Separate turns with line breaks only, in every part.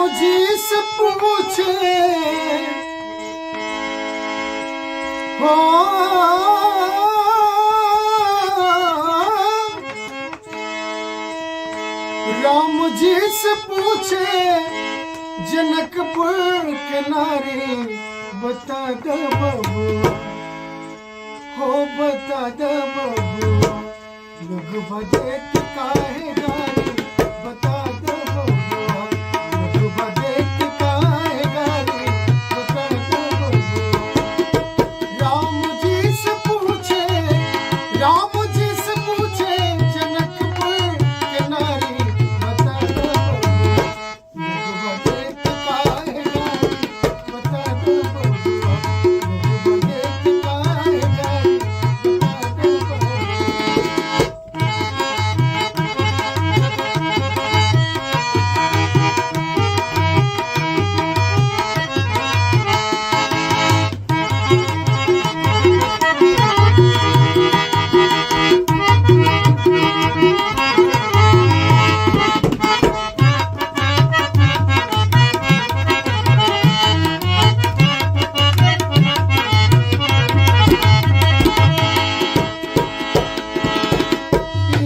राम जी से पूछे हो, राम जी से पूछे जनकपुर के नारी, बता दे बबुआ हो, बता दे बबुआ लोग बदेत काहे गारी, बता दे बबुआ लोग बदेत काहे गारी, बता दे बबुआ। राम जी से पूछे, राम जी से पूछे जनकपुर के नारी, बता दे बबुआ लोग बदेत काहे गारी, बता दे बबुआ लोग बदेत काहे गारी, बता दे बबुआ।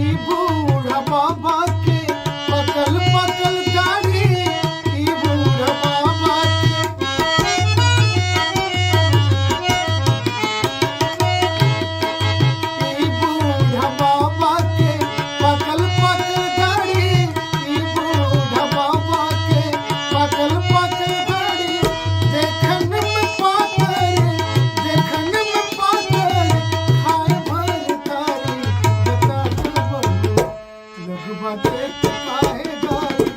ई बूढ़ा बाबा के पकल पकल दाढ़ी, ई बूढ़ा बाबा के, ई बूढ़ा बाबा के पकल पकल दाढ़ी, ई बूढ़ा बाबा के पकल पकल दाढ़ी, देखन में पातर, देखन में पातर, खाए भर तारी, बता दो बबुआ लोग बदेत काहे गारी,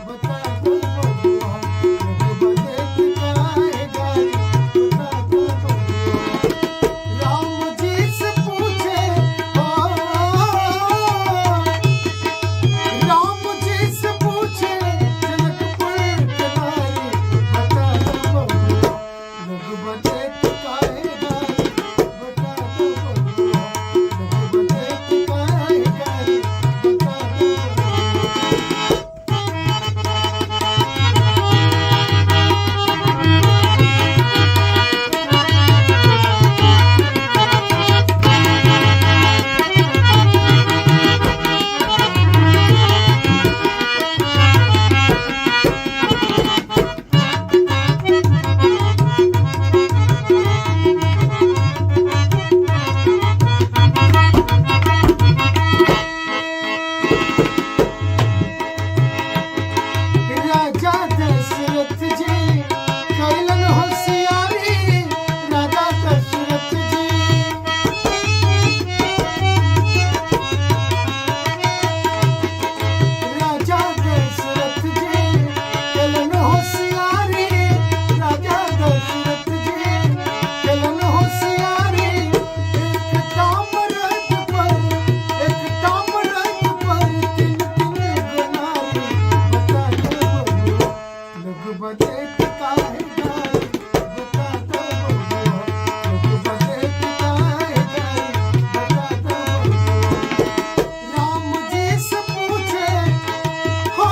बता दो बबुआ लोग बदेत काहे गारी, बता दो बबुआ। राम जी से पूछे हो, राम जी से पूछे जनकपुर के नारी, बता दो बबुआ लोग बदेत काहे गारी, बता दो बबुआ लोग बदेत काहे गारी, बता दो बबुआ। राजा दशरथ जी कैलन होशियारी, राजा दशरथ जी, राजा दशरथ जी कैलन होशियारी, राजा दशरथ जी कैलन होशियारी, एक ताम्रत पर, एक ताम्रत पर तीन तीन गुनारी, बता दो बबुआ लोग बदेत काहे गारी, बता दो बबुआ लोग बदेत काहे गारी, बता दो बबुआ। राम जी से पूछे हो,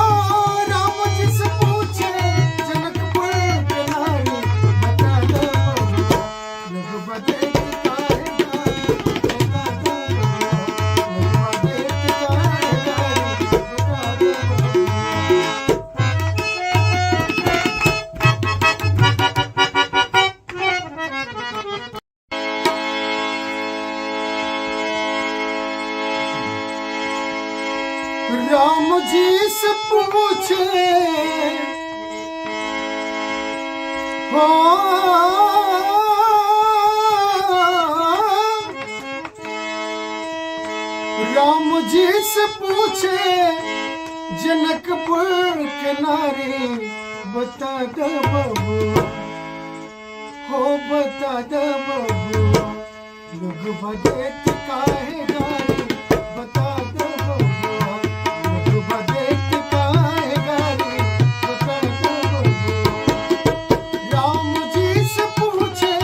राम जी से पूछे जनकपुर के नारी, बता दो बबुआ लोग बदेत काहे गारी, बता दो बबुआ लोग बदेत काहे गारी, बता दो बबुआ। राम जी से पूछे हो, राम जी से पूछे जनकपुर के नारी, बता दे बबुआ हो, बता दे बबुआ लोग बदेत काहे गारी, बता दे बबुआ लोग बदेत काहे गारी, बता दे बबुआ। राम जी से पूछे,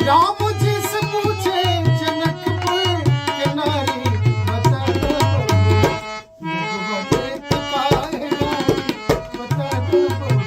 राम जी से पूछे जनकपुर के नारी, बता दो बबुआ लोग बदेत काहे गारी, बता दो बबुआ।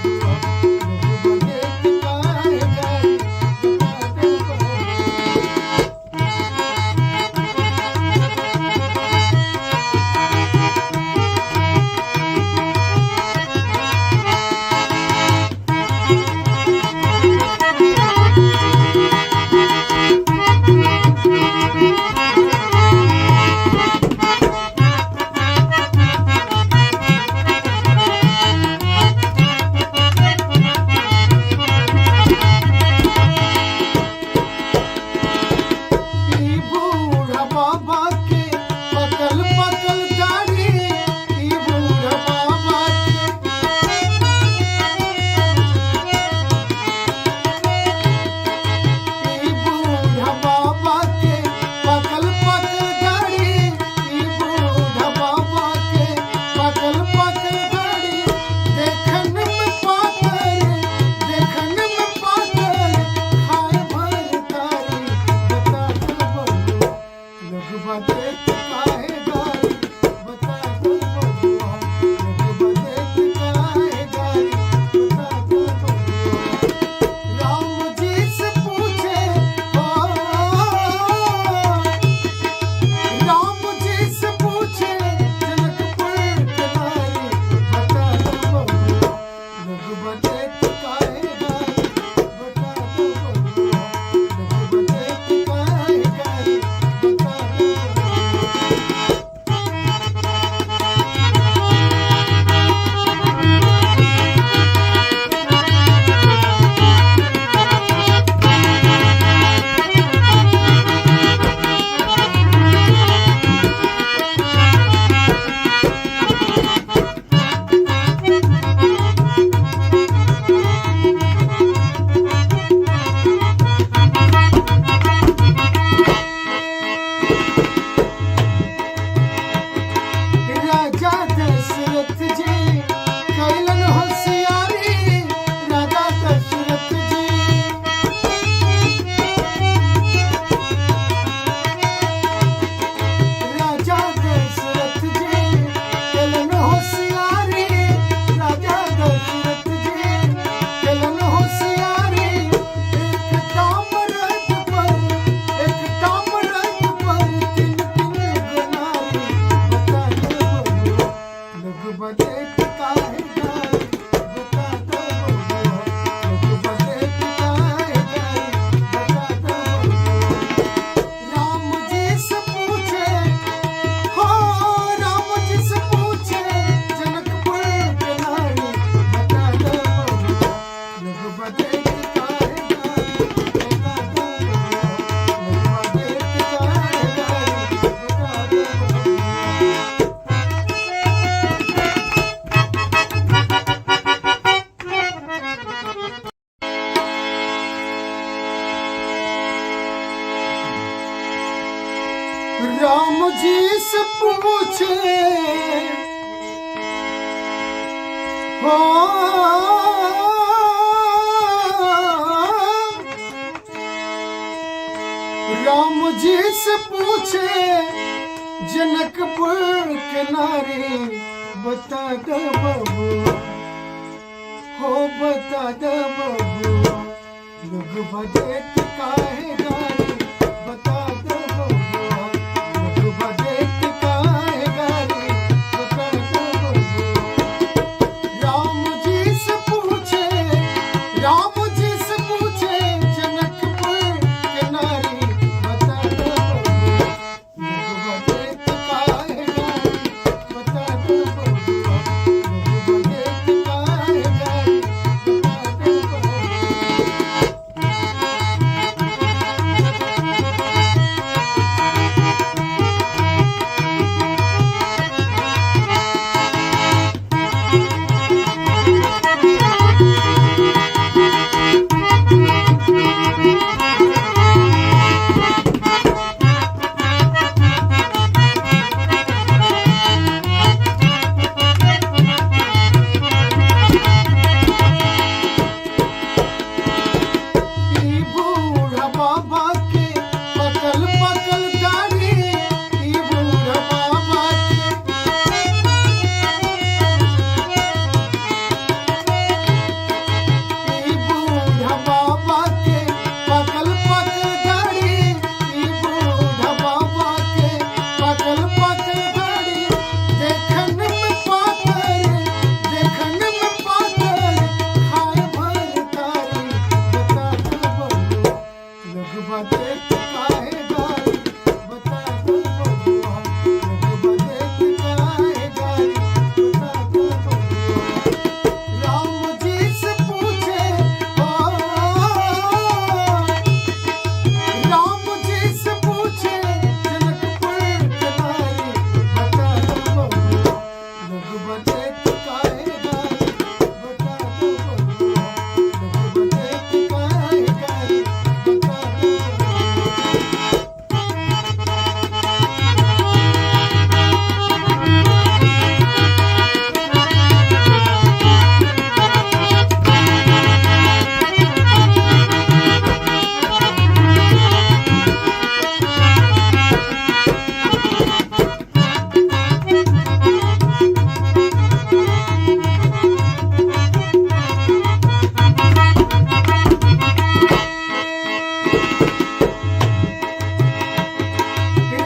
राम जी से पूछे हो, राम जी से पूछे जनकपुर के नारी, बता दो बबुआ, हो बता दो बबुआ, लोग बजेत काहे गारी, बता दो बबुआ, लोग बजेत काहे गारी, बता दो बबुआ। राम जी से पूछे, राम जी से पूछे जनकपुर के नारी, बता दो बबुआ, लोग बजेत काहे गारी, बता दो बबुआ, लोग बजेत काहे गारी, बता दो बबुआ। ई बूढ़ा बाबा के पकल पकल दाढ़ी, ई बूढ़ा बाबा के, ई बूढ़ा बाबा के पकल पकल दाढ़ी, ई बूढ़ा बाबा के पकल पकल दाढ़ी, देखन में पातर, देखन में पातर, खाए भर तारी, बता दो बबुआ, लोग बजेत काहे गारी, बता दो बबुआ, लोग बजेत काहे गारी, बता दो बबुआ। राम जी से पूछे ओ, राम जी से पूछे जनकपुर के नारी, बता दो बबुआ, लोग बजेत काहे गारी, बता दो बबुआ, लोग बजेत काहे गारी, बता दो बबुआ।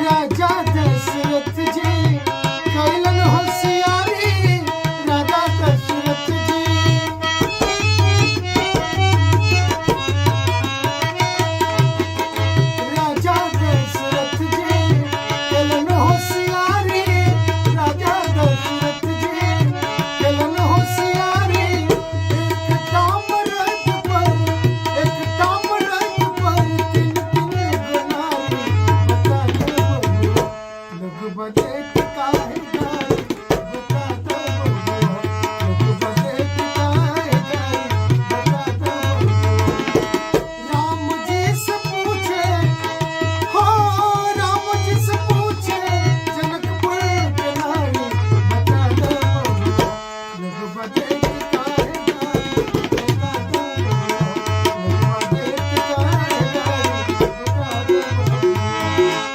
राजा दशरथ जी कैलन होशियारी, राजा दशरथ जी, राजा दशरथ जी कैलन होशियारी, राजा दशरथ जी कैलन होशियारी, एक ताम्रत पर, एक ताम्रत पर तीन तीन गुनारी, बता दो बबुआ, लोग बजेत काहे गारी, बता दो बबुआ, लोग बजेत काहे गारी, बता दो बबुआ। राम जी से पूछे हो, राम जी से पूछे जनकपुर के नारी, बता दो बबुआ, लोग बजेत काहे गारी, बता दो बबुआ, लोग बजेत काहे गारी, बता दो बबुआ।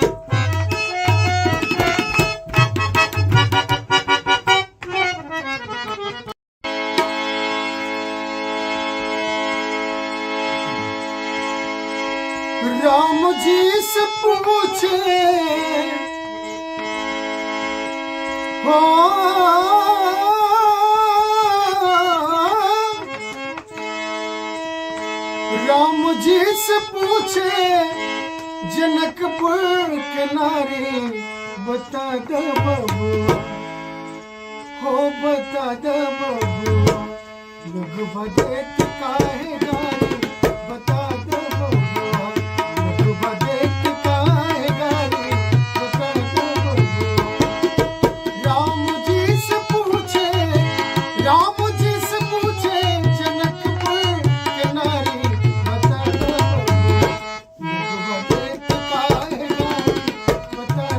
राम जी से पूछे हो, राम जी से पूछे जनकपुर के नारी, बता दो बबुआ, हो बता दो बबुआ, लोग बजेत काहे गारी, बता दो बबुआ, लोग बजेत काहे गारी, बता दो बबुआ। राम जी से पूछे, राम जी से पूछे जनकपुर के नारी, बता दो बबुआ, लोग बजेत काहे गारी, बता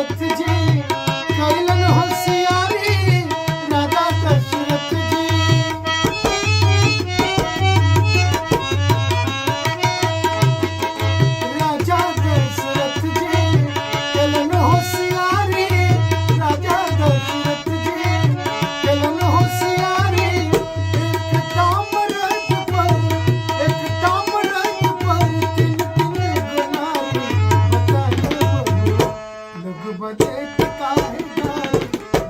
दशरथ जी कैलन होशियारी, राजा दशरथ जी। राजा दशरथ जी कैलन होशियारी, राजा दशरथ जी कैलन होशियारी। एक ताम्रत पर, एक ताम्रत पर तीन तीन गो नारी। बता दो बबुआ लोग बदेत काहे गारी,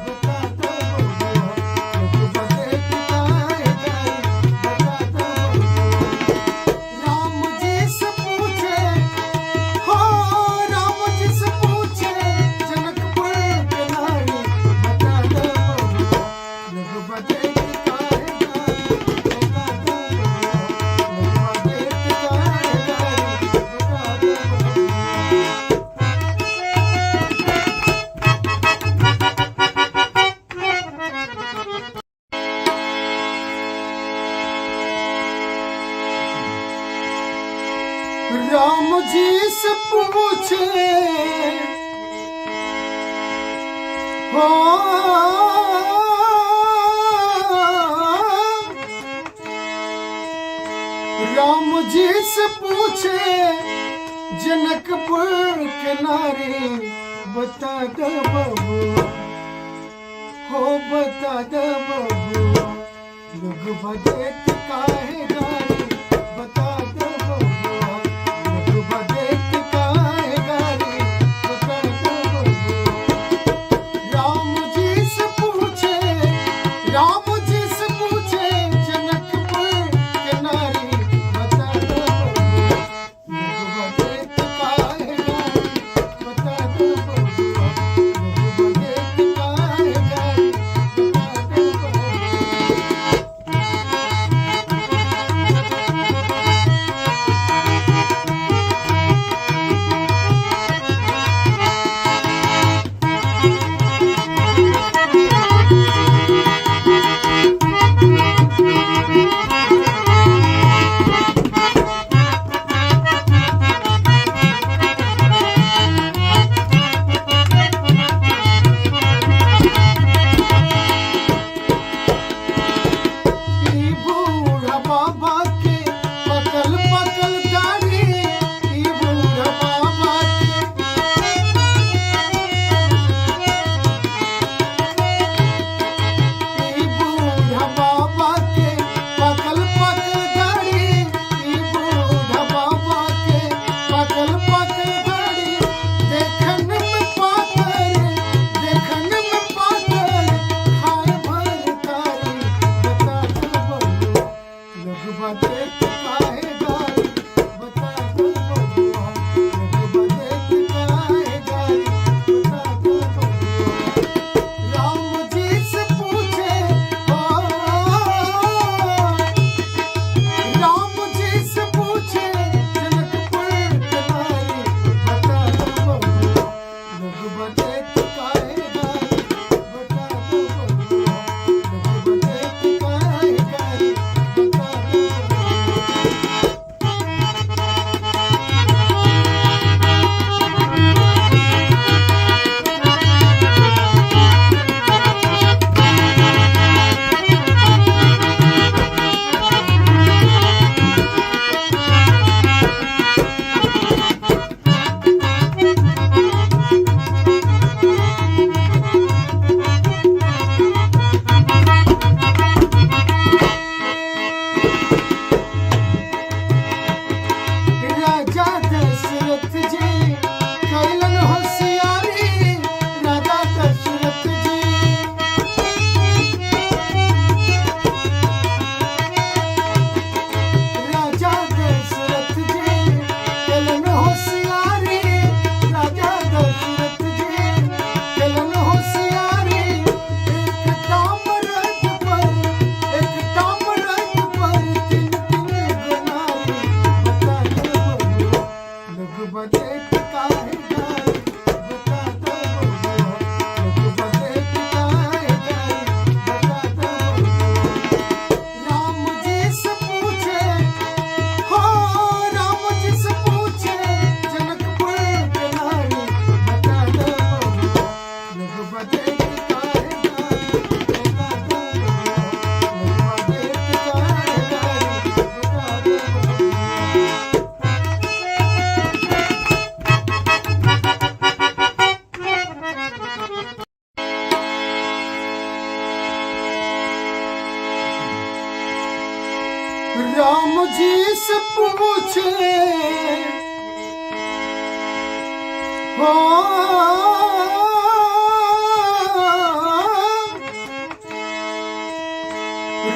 बता दो बबुआ लोग बदेत काहे गारी, बता दो बबुआ। राम जी से पूछे, हो राम जी से पूछे जनकपुर के नारी, बता दो बबुआ लोग बदेत काहे गारी, बता दो बबुआ लोग बदेत काहे गारी, बता दो बबुआ। राम जी से पूछे, हो राम जी से पूछे जनकपुर के नारी, बता दो बबुआ, हो बता दो बबुआ लोग बदेत काहे गारी, बता दो बबुआ लोग बदेत काहे गारी, बता दो बबुआ। राम जी से पूछे, राम जी से पूछे जनकपुर के नारी, बता दो बबुआ लोग बदेत काहे गारी, बता दो बबुआ लोग बदेत काहे गारी, बता दो बबुआ। से पूछे हो,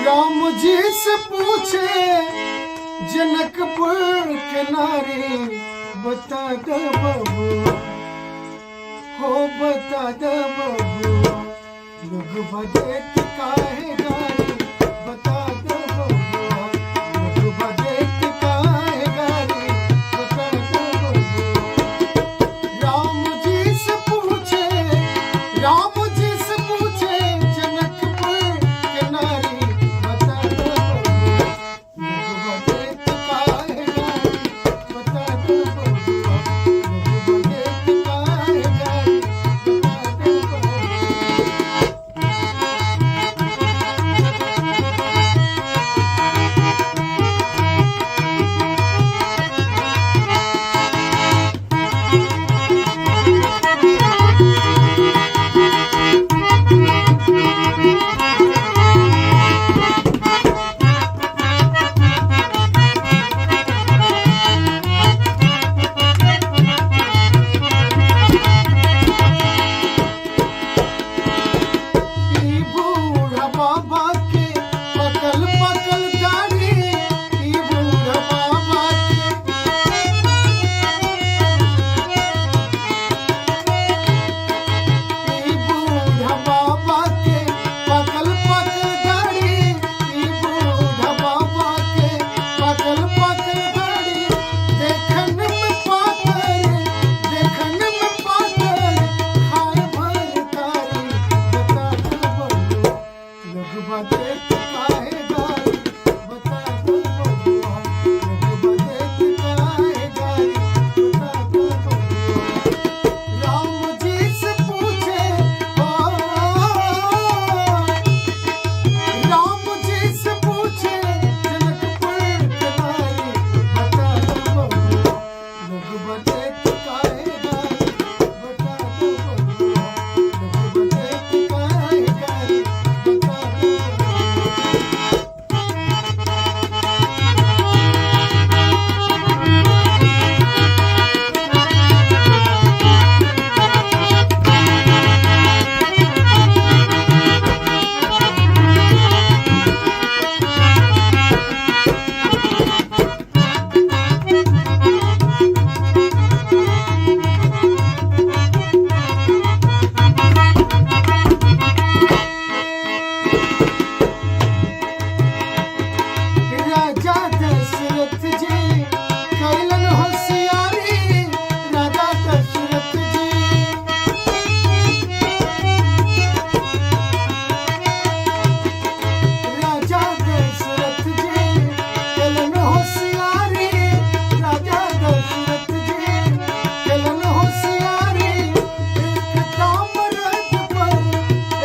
राम जी से पूछे जनकपुर के नारी, बता दे बबुआ, हो बता दे बबुआ, लोग बदेत काहे गारी, बता दे बबुआ, लोग बदेत काहे गारी, बता दे बबुआ। राम जी से पूछे, राम जी से पूछे जनकपुर के नारी, बता दे बबुआ, लोग बदेत काहे गारी, बता दे बबुआ, लोग बदेत काहे गारी, बता दे बबुआ। ई बूढ़ा बाबा के पकल पकल दाढ़ी, ई बूढ़ा बाबा के, ई बूढ़ा बाबा के पकल पकल दाढ़ी, ई बूढ़ा बाबा के पकल पकल दाढ़ी, देखन में पातर, देखन में पातर, खाए भर तारी, बता दो बबुआ, लोग बदेत काहे गारी, बता दो बबुआ, लोग बदेत काहे गारी, बता दो बबुआ। राम जी से पूछे हो, राम जी से पूछे जनकपुर के नारी, बता दो बबुआ, लोग बदेत काहे गारी, बता दो बबुआ, लोग बदेत काहे गारी, बता दो बबुआ। राजा दशरथ जी कैलन होशियारी, राजा दशरथ जी, राजा दशरथ जी कैलन होशियारी, राजा दशरथ जी कैलन होशियारी, एक ताम्रज पर,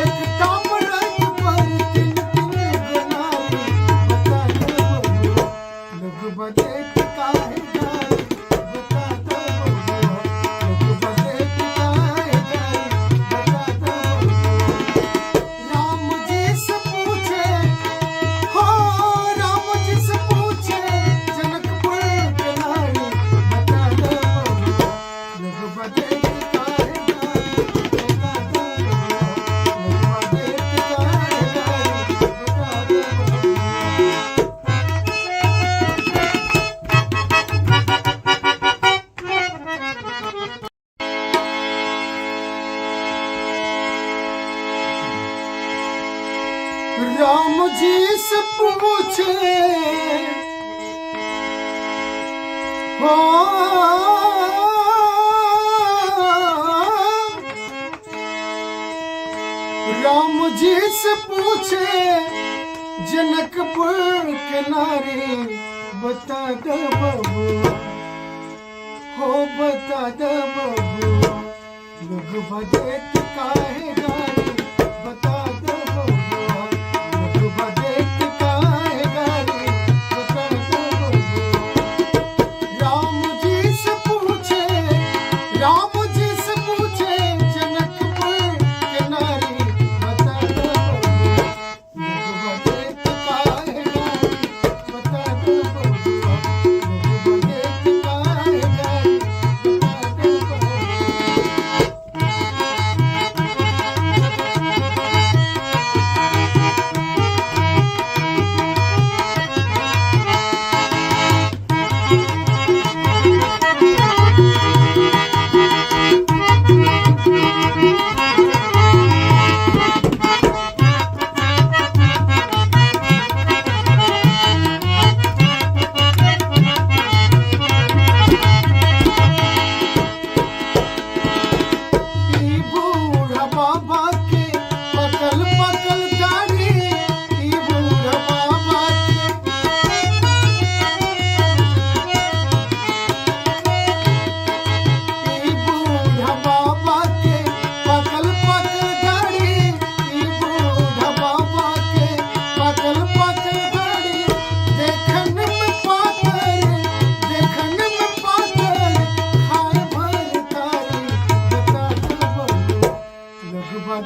एक ताम्रज पर तीन तीन गुनारी, बता दो बबुआ, लोग बदेत काहे गारी, बता दो बबुआ, लोग बदेत काहे गारी, बता दो बबुआ। राम जी से पूछे हो, राम जी से पूछे जनकपुर के नारी, बता दो बबुआ, लोग बदेत काहे गारी, बता दो बबुआ, लोग बदेत काहे गारी, बता दो बबुआ। राम जी से पूछे हो, राम जी से पूछे जनकपुर के नारी, बता दे बबुआ, हो बता दे बबुआ, लोग बदेत काहे गारी, बता दे बबुआ, लोग बदेत काहे गारी, बता दे बबुआ। राम जी से पूछे, राम जी से पूछे जनकपुर के नारी, बता दे बबुआ, लोग बदेत काहे गारी, बता दे बबुआ,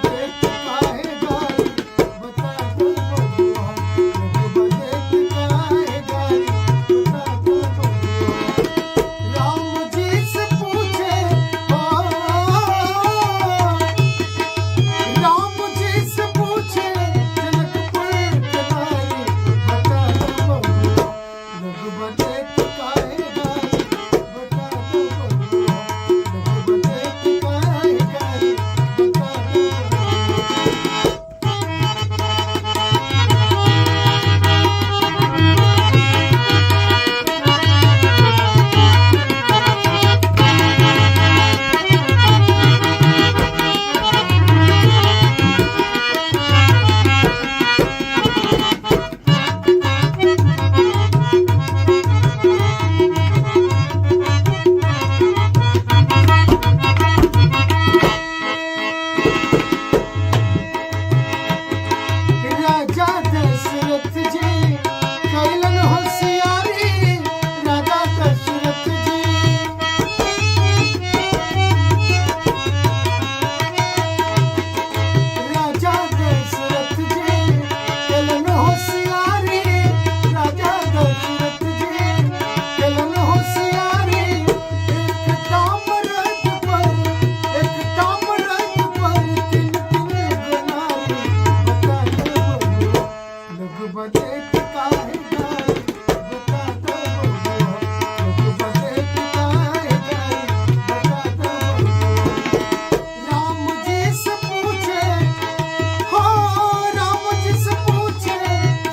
देत काहे गारी बता दो बबुआ, लोग देत काहे गारी बता दो बबुआ। राम जी से पूछे, ओ राम जी से पूछे जनकपुर के नारी बता दो बबुआ, लोग देत काहे गारी बता दो बबुआ, लोग देत काहे गारी बता दो बबुआ। राजा दशरथ जी कैलन होशियारी, राजा दशरथ जी, राजा दशरथ जी कैलन होशियारी, राजा दशरथ जी कैलन होशियारी। एक ताम्रत पर, एक ताम्रत पर तीन तीन गनारी बता दो बबुआ, लोग बदेत काहे गारी बता दो बबुआ, लोग बदेत काहे गारी बता दो बबुआ। राम जी से पूछे, हो राम जी से पूछे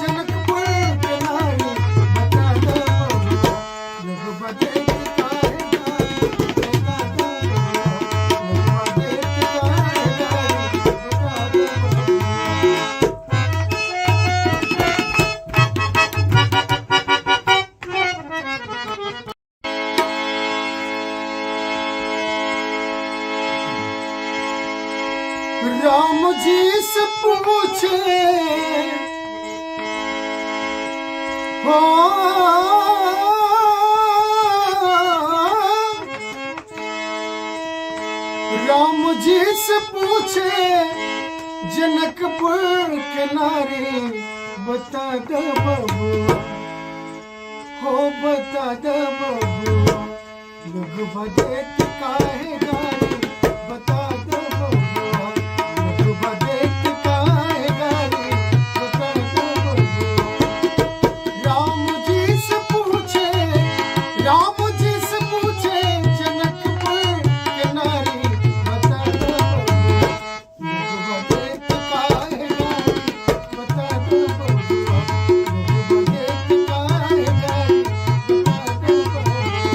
जनकपुर के नारी बता दो बबुआ, लोग बदेत काहे गारी बता दो बबुआ, लोग बदेत काहे गारी बता दो बबुआ। राम जी से पूछे, हो राम जी से पूछे जनकपुर के नारी बता दो बबुआ, हो बता दो बबुआ, लोग बदेत काहे गारी बता दो बबुआ, लोग बदेत काहे गारी बता दो बबुआ। राम जी से पूछे, राम जी से पूछे जनकपुर के नारी बता दो बबुआ, लोग बदेत काहे गारी बता दो बबुआ, लोग बदेत काहे गारी बता दो बबुआ।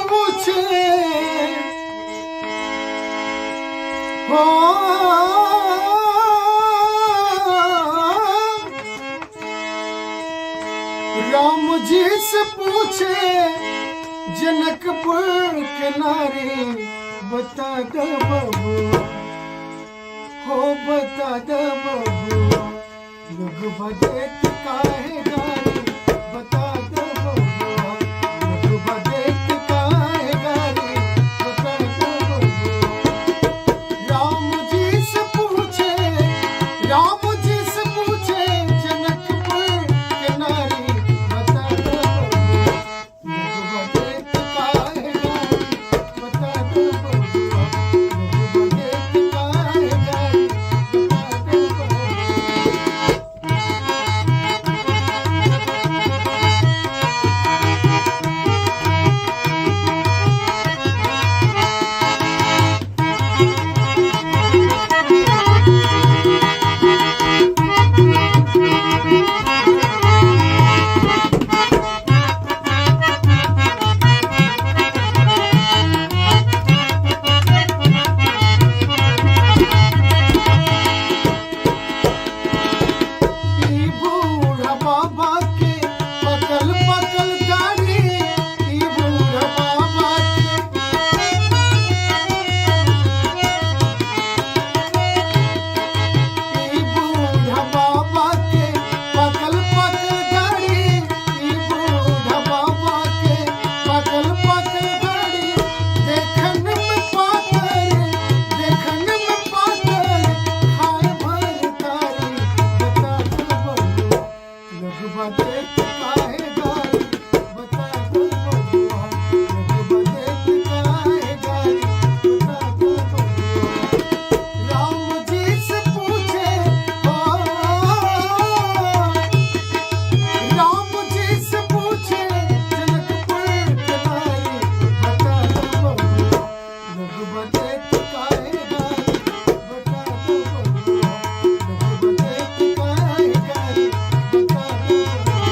पूछे, हो राम जी से पूछे जनकपुर के नारी, बता दे बबुआ, हो बता दे बबुआ, लोग बदेत काहे गारी, बता दे बबुआ, लोग बदेत काहे गारी, बता दे बबुआ। राम जी से पूछे, राम जी से पूछे जनकपुर के नारी, बता दे बबुआ, लोग बदेत काहे गारी, बता दे बबुआ, लोग बदेत काहे गारी, बता दे बबुआ। ई बूढ़ा बाबा के पकल पकल दाढ़ी, ई बूढ़ा बाबा के, ई बूढ़ा बाबा के पकल पकल दाढ़ी, ई बूढ़ा बाबा के पकल पकल दाढ़ी, देखन में पातर, देखन में पातर, खाए भर तारी, बता दे बबुआ, लोग बदेत काहे गारी, बता दे बबुआ, लोग बदेत काहे गारी, बता दे बबुआ। राम जी से पूछे, ओ राम जी से पूछे जनकपुर के नारी, बता दे बबुआ, लोग बदेत काहे गारी, बता दे बबुआ, लोग बदेत काहे गारी, बता दे बबुआ।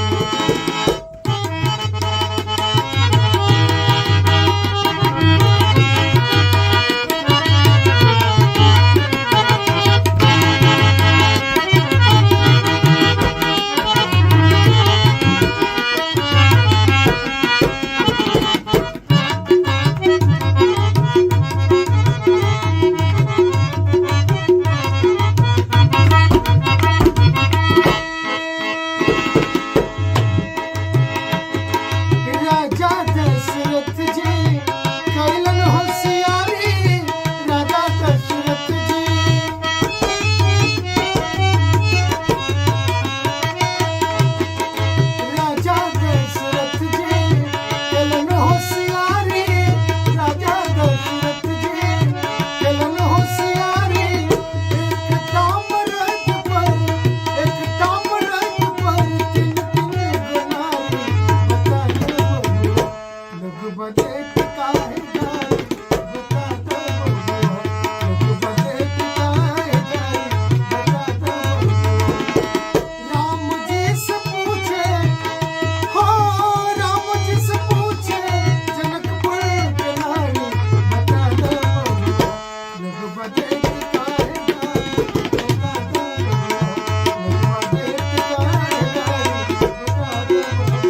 राजा दशरथ जी कैलन होशियारी, राजा दशरथ जी, राजा दशरथ जी कैलन होशियारी, राजा दशरथ जी कैलन होशियारी, एक ताम्रत पर, एक ताम्रत पर तीन तीन गुनारी, बता दे बबुआ, लोग बदेत काहे गारी, बता दे बबुआ, लोग बदेत काहे गारी, बता दे बबुआ। राम जी से पूछे, हो राम जी से पूछे जनकपुर के नारी, बता दे बबुआ, लोग बदेत काहे गारी, बता दे बबुआ, लोग बदेत काहे गारी, बता दे बबुआ।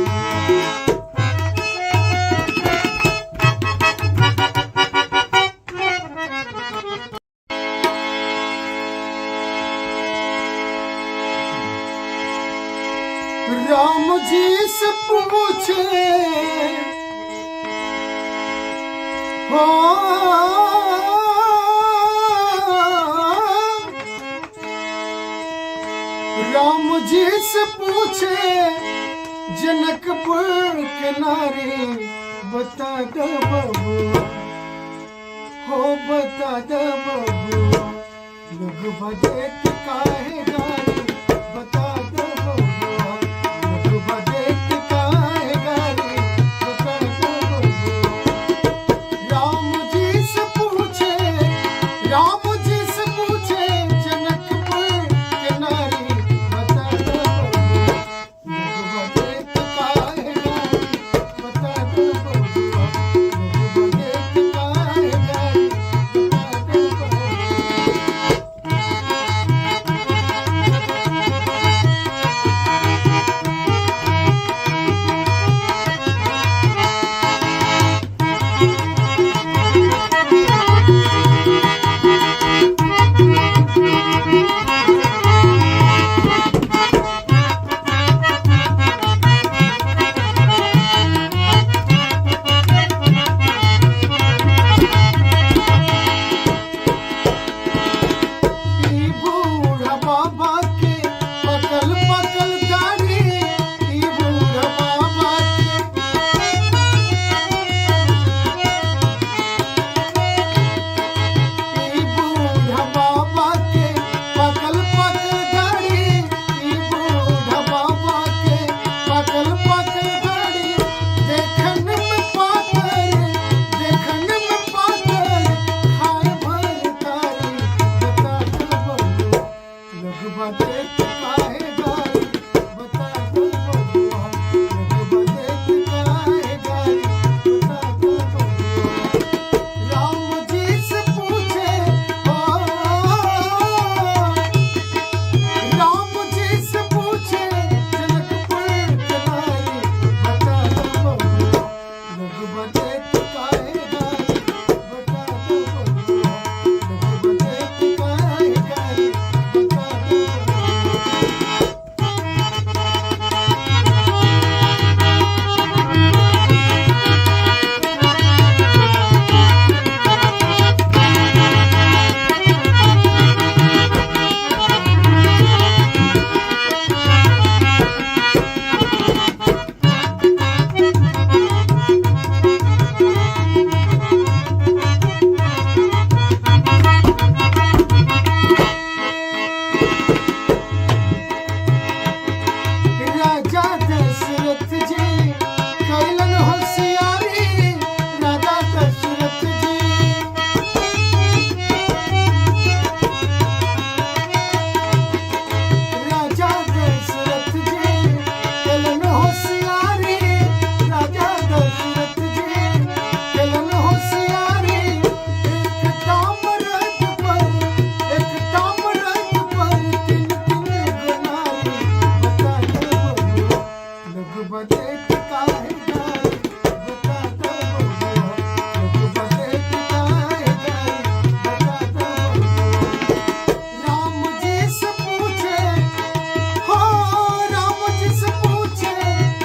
राम जी से पूछे, हो राम जी से पूछे जनकपुर के नारी, बता दे बबुआ, हो बता दे बबुआ, लोग बदेत काहे गारी, बता दे बबुआ, लोग बदेत काहे गारी, बता दे बबुआ। राम जी से पूछे, राम जी से पूछे जनकपुर के नारी, बता दे बबुआ, लोग बदेत काहे गारी, बता दे बबुआ, लोग बदेत काहे गारी बता दो बबुआ, लोग बदेत काहे गारी बता दो बबुआ। राजा दशरथ जी कैलन होशियारी, राजा दशरथ जी, राजा दशरथ जी कैलन होशियारी, राजा दशरथ जी कैलन होशियारी। एक ताम्रत पर, एक ताम्रत पर तीन तीन गुनारी बता दो बबुआ, लोग बदेत काहे गारी बता दो बबुआ, लोग बदेत काहे गारी बता दो बबुआ। राम जी से पूछे, हो राम जी से पूछे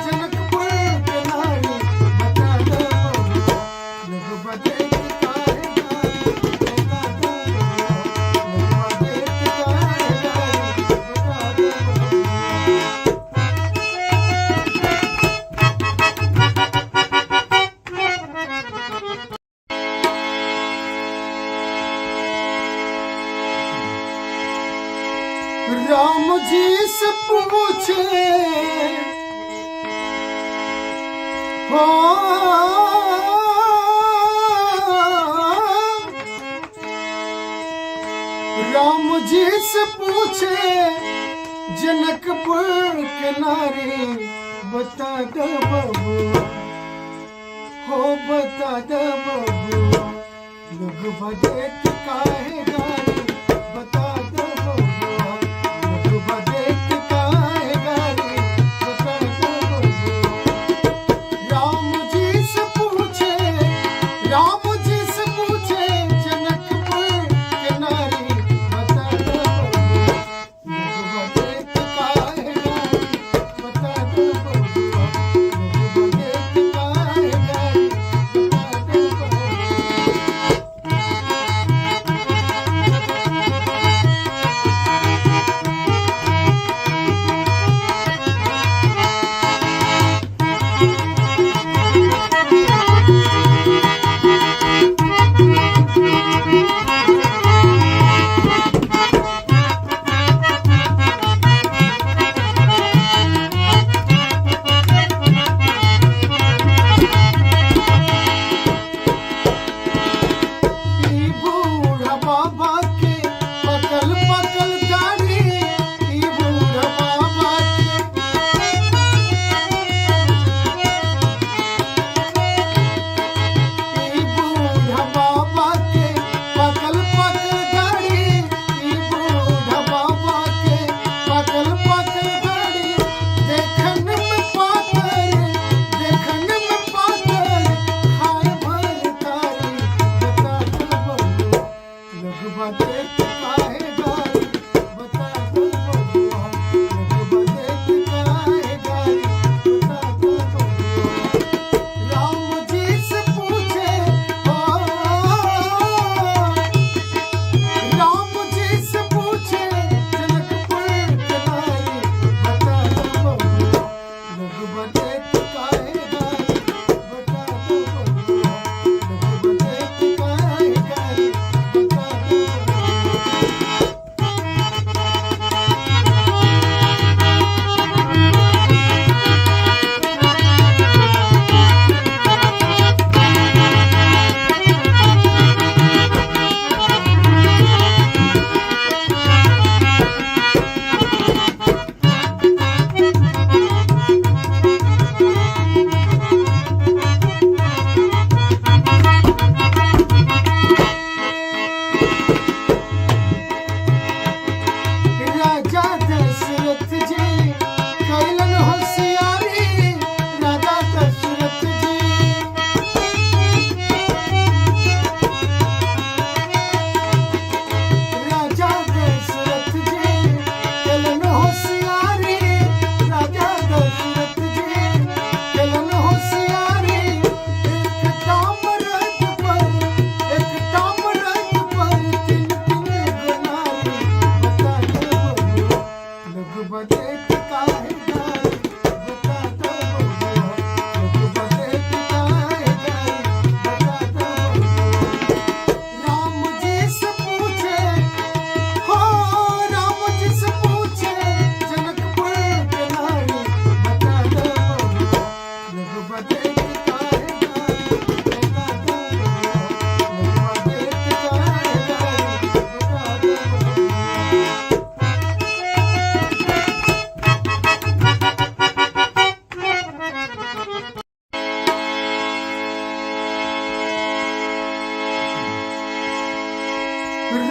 जनकपुर के नारी बता दो बबुआ, लोग बदेत काहे गारी बता दो बबुआ, लोग बदेत काहे गारी बता दो बबुआ। राम जी से पूछे, हो राम जी से पूछे जनकपुर के नारी बता दो बबुआ, हो बता दो बबुआ, लोग बदेत काहे गारी बता दो बबुआ, लोग बदेत काहे गारी बता दो बबुआ। राम जी से पूछे, राम जी से पूछे जनकपुर के नारी बता दो बबुआ, लोग बदेत काहे गारी बता दो बबुआ, लोग बदेत काहे गारी बता दो बबुआ।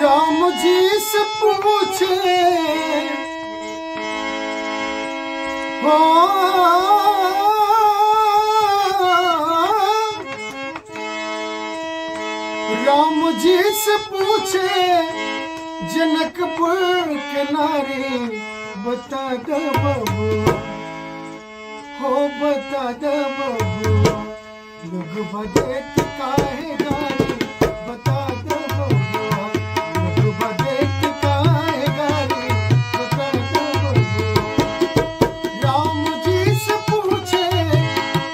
राम जी से पूछे हो, राम जी से पूछे जनकपुर के नारी, बता दे बबुआ, हो बता दे बबुआ, लोग बदेत काहे गारी, बता दे बबुआ, लोग बदेत काहे गारी, बता दे बबुआ। राम जी से पूछे,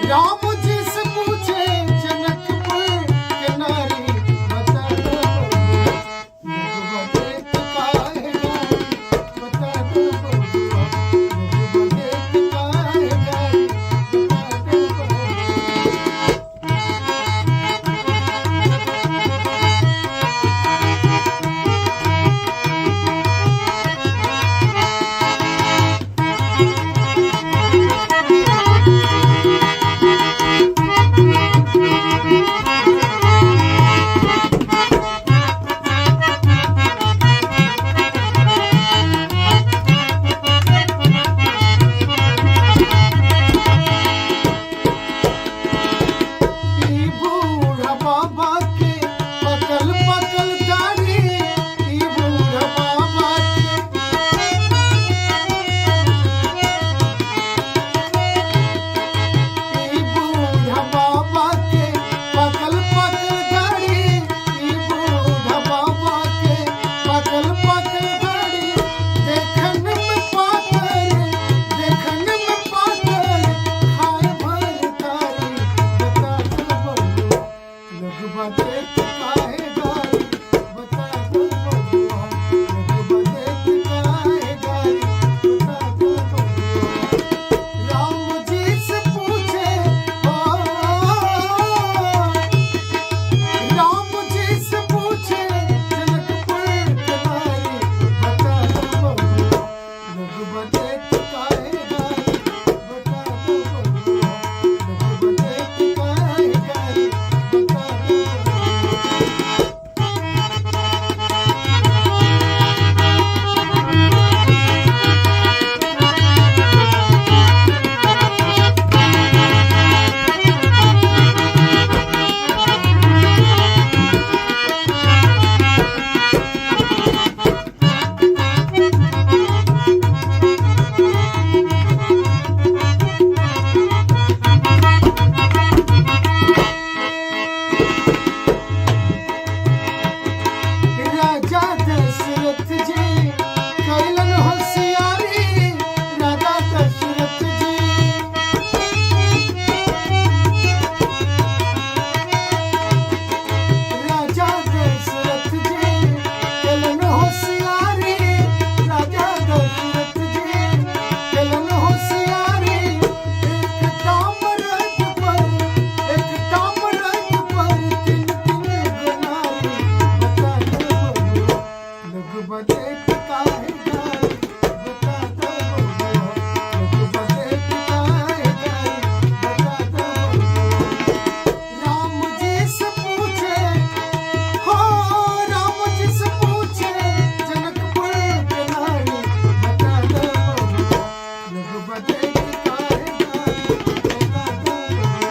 राम जी से पूछे जनकपुर के नारी, बता दे बबुआ, लोग बदेत काहे गारी, बता दे बबुआ, लोग बदेत काहे गारी, बता दे बबुआ। ई बूढ़ा बाबा के पकल पकल दाढ़ी, ई बूढ़ा बाबा के, ई बूढ़ा बाबा के पकल पकल दाढ़ी, ई बूढ़ा बाबा के पकल पकल दाढ़ी, देखन में पातर, देखन में पातर, खाए भर तारी, बता दे बबुआ, लोग बदेत काहे गारी, बता दे बबुआ, लोग बदेत काहे गारी, बता दे बबुआ। राम जी से पूछे ओ, राम जी से पूछे जनकपुर के नारी, बता दे बबुआ, लोग बदेत काहे गारी, बता दे बबुआ, लोग बदेत काहे गारी, बता दे बबुआ। राजा दशरथ जी कैलन होशियारी, राजा दशरथ जी, राजा दशरथ जी कैलन होशियारी, राजा दशरथ जी कैलन होशियारी, एक ताम्रत पर, एक ताम्रत पर तीन तीन गुनारी, बता दे बबुआ, लोग बदेत काहे गारी, बता दे बबुआ, लोग बदेत काहे गारी, बता दे बबुआ। राम जी से पूछे हो, राम जी से पूछे जनकपुर के नारी, बता दे बबुआ, लोग बदेत काहे गारी, बता दे बबुआ,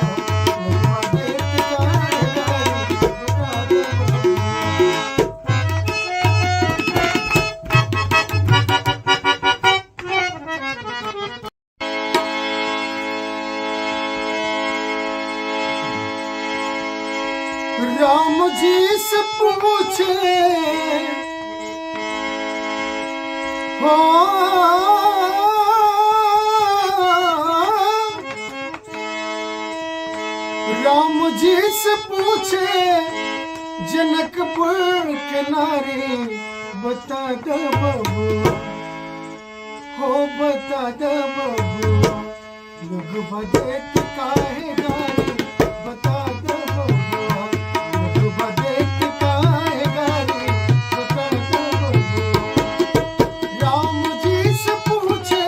लोग बदेत काहे गारी, बता दे बबुआ। राम जी से पूछे हो, राम जी से पूछे जनकपुर के नारी, बता दे बबुआ, हो बता दे बबुआ, लोग बदेत काहे गारी, बता दे बबुआ, लोग बदेत काहे गारी, बता दे बबुआ। राम जी से पूछे,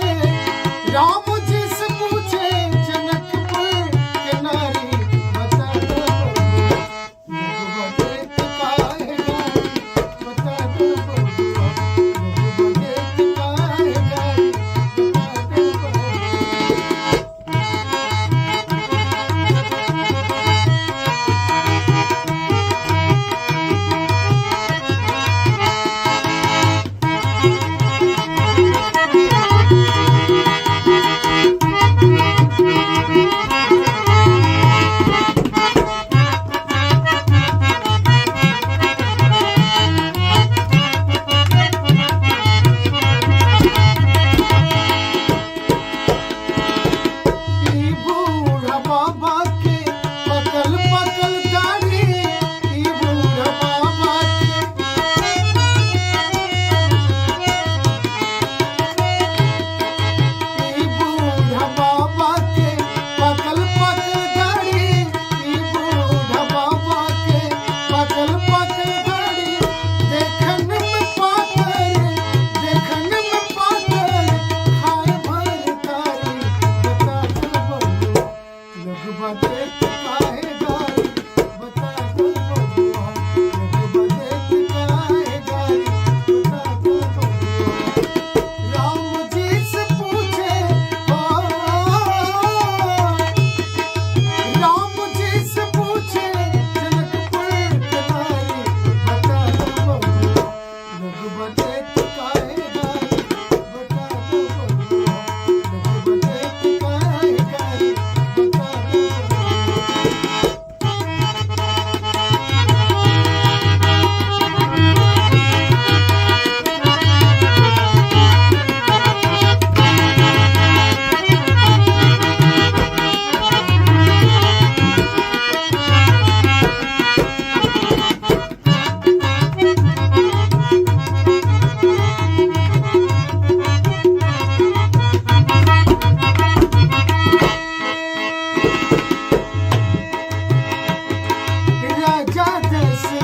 राम जी से पूछे जनकपुर के नारी, बता दे बबुआ, लोग बदेत काहे गारी, बता दे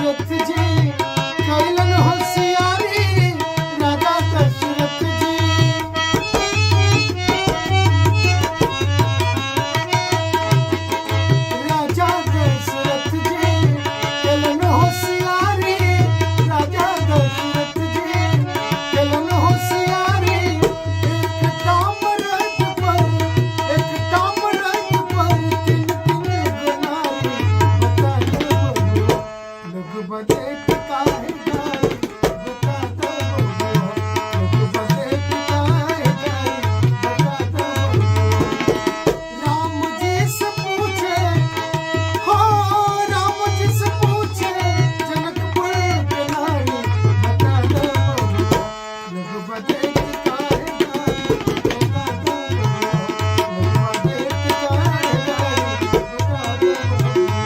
दशरथ जी कैलन होशियारी, राजा दशरथ जी। राजा दशरथ जी कैलन होशियारी, राजा दशरथ जी कैलन होशियारी। एक ताम्रत पर, एक ताम्रत पर तीन तीन गो नारी, बता दो बबुआ लोग बदेत काहे गारी, बता दो बबुआ लोग बदेत काहे गारी, बता दो बबुआ। राम जी से पूछे, हो राम जी से पूछे जनकपुर के नारी, बता दो बबुआ लोग बदेत काहे गारी, बता दो बबुआ लोग बदेत काहे गारी, बता दो बबुआ।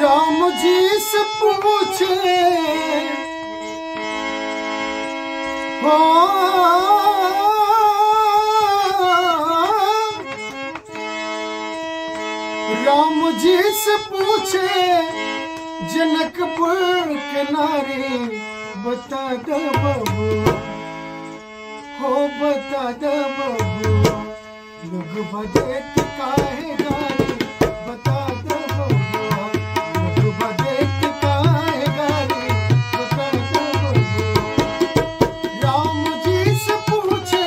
राम जी से पूछे, हो राम जी से पूछे जनकपुर के नारी, बता दो बबुआ, हो बता दो बबुआ लोग बदेत काहे गारी, बता दो बबुआ लोग बदेत काहे गारी, बता दो बबुआ। राम जी से पूछे,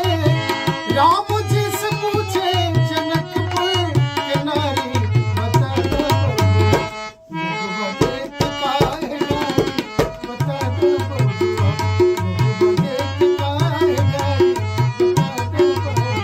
राम जी से पूछे जनकपुर के नारी, बता दो बबुआ लोग बदेत काहे गारी, बता दो बबुआ लोग बदेत काहे गारी, बता दो बबुआ।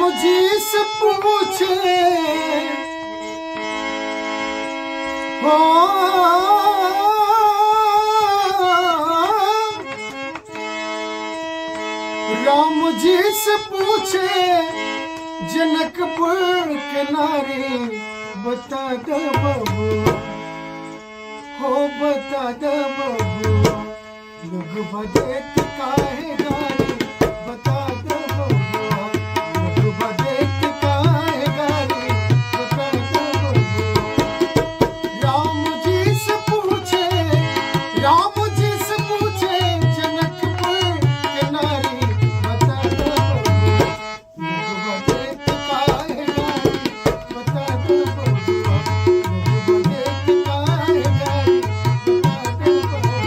राम जी से पूछे हो, राम जी से पूछे जनकपुर के नारी, बता दो बबुआ, हो बता दो बबुआ, लोग बदेत काहे गारी, बता दो बबुआ, लोग बदेत काहे गारी, बता दो बबुआ। राम जी से पूछे, राम जी से पूछे जनकपुर के नारी, बता दो बबुआ, लोग बदेत काहे गारी, बता दो बबुआ, लोग बदेत काहे गारी, बता दो बबुआ।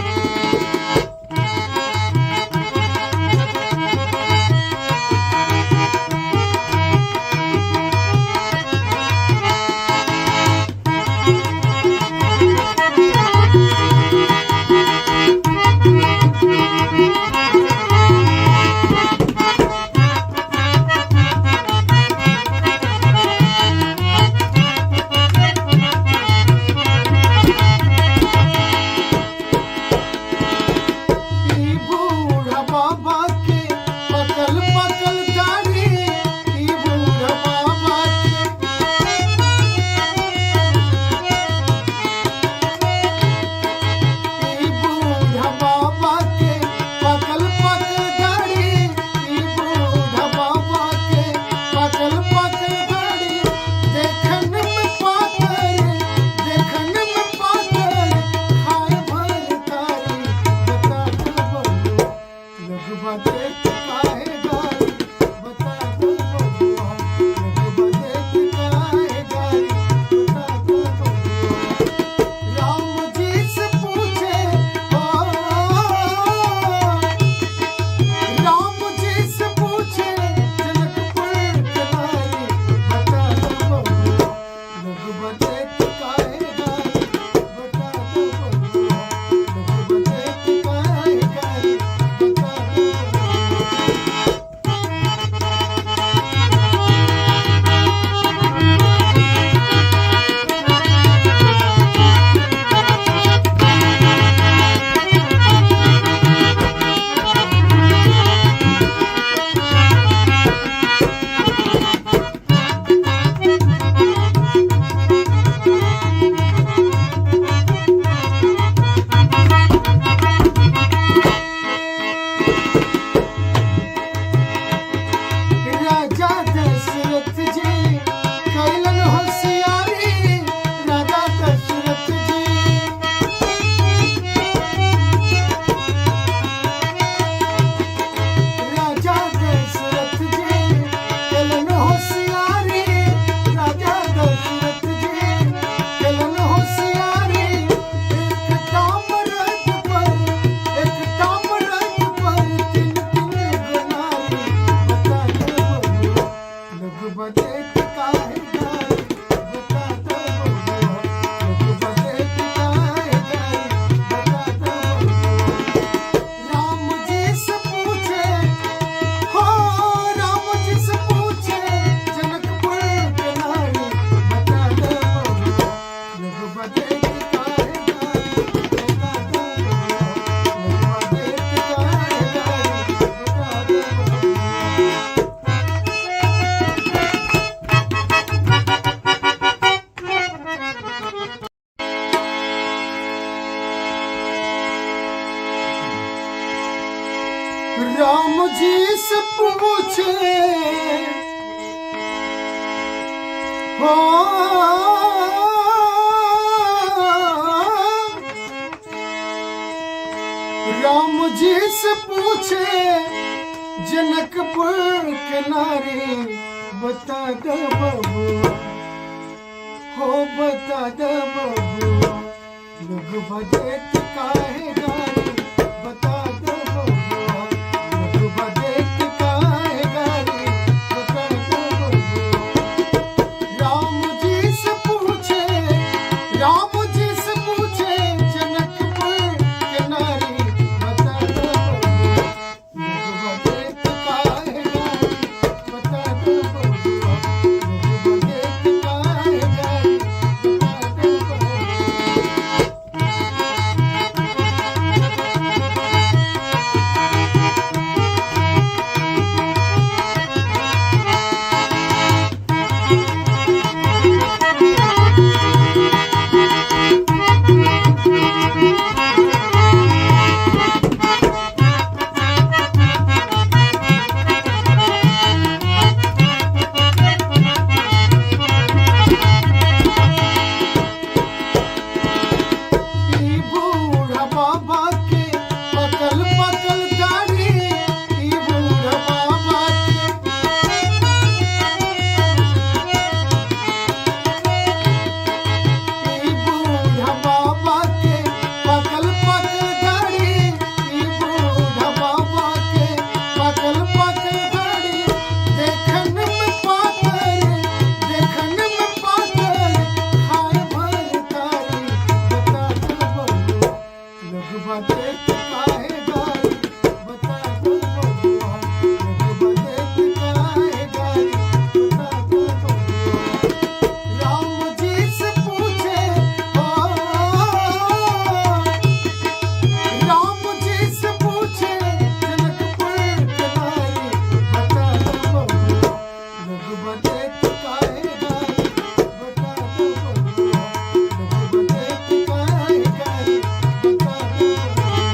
ई बूढ़ा बाबा के पकल पकल दाढ़ी, ई बूढ़ा बाबा के, ई बूढ़ा बाबा के पकल पकल दाढ़ी, ई बूढ़ा बाबा के पकल पकल दाढ़ी, देखन में पातर, देखन में पातर, खाए भर तारी, बता दो बबुआ, लोग बदेत काहे गारी, बता दो बबुआ, लोग बदेत काहे गारी, बता दो बबुआ। राम जी से पूछे, ओ राम जी से पूछे जनकपुर के नारी, बता दो बबुआ, लोग बदेत काहे गारी, बता दो बबुआ, लोग बदेत काहे गारी, बता दो बबुआ। राजा दशरथ जी कैलन होशियारी, राजा दशरथ जी, राजा दशरथ जी कैलन होशियारी, राजा दशरथ जी कैलन होशियारी, एक ताम्रत पर, एक ताम्रत पर तीन तीन गनारी, बता दो बबुआ, लोग बदेत काहे गारी, बता दो बबुआ, लोग बदेत काहे गारी, बता दो बबुआ। राम जी से पूछे, हो राम जी से पूछे जनकपुर के नारी, बता दो बबुआ, लोग बदेत काहे गारी, बता दो बबुआ, लोग बदेत काहे गारी, बता दो बबुआ। राम जी से पूछे, हो राम जी से पूछे जनकपुर के नारी, बता दो बबुआ, हो बता दो बबुआ, लोग बदेत काहे गारी, बता दो बबुआ, लोग बदेत काहे गारी, बता दो बबुआ। राम जी से पूछे, राम जी से पूछे जनकपुर के नारी, बता दो बबुआ, लोग बदेत काहे गारी, बता दो बबुआ, बदेत काहे गारी बता दो बबुआ, लोग बदेत काहे गारी बता दो बबुआ। राम जी से पूछे, ओ राम जी से पूछे जनकपुर के नारी बता दो बबुआ, लोग बदेत काहे गारी बता दो बबुआ, लोग बदेत काहे गारी बता दो बबुआ।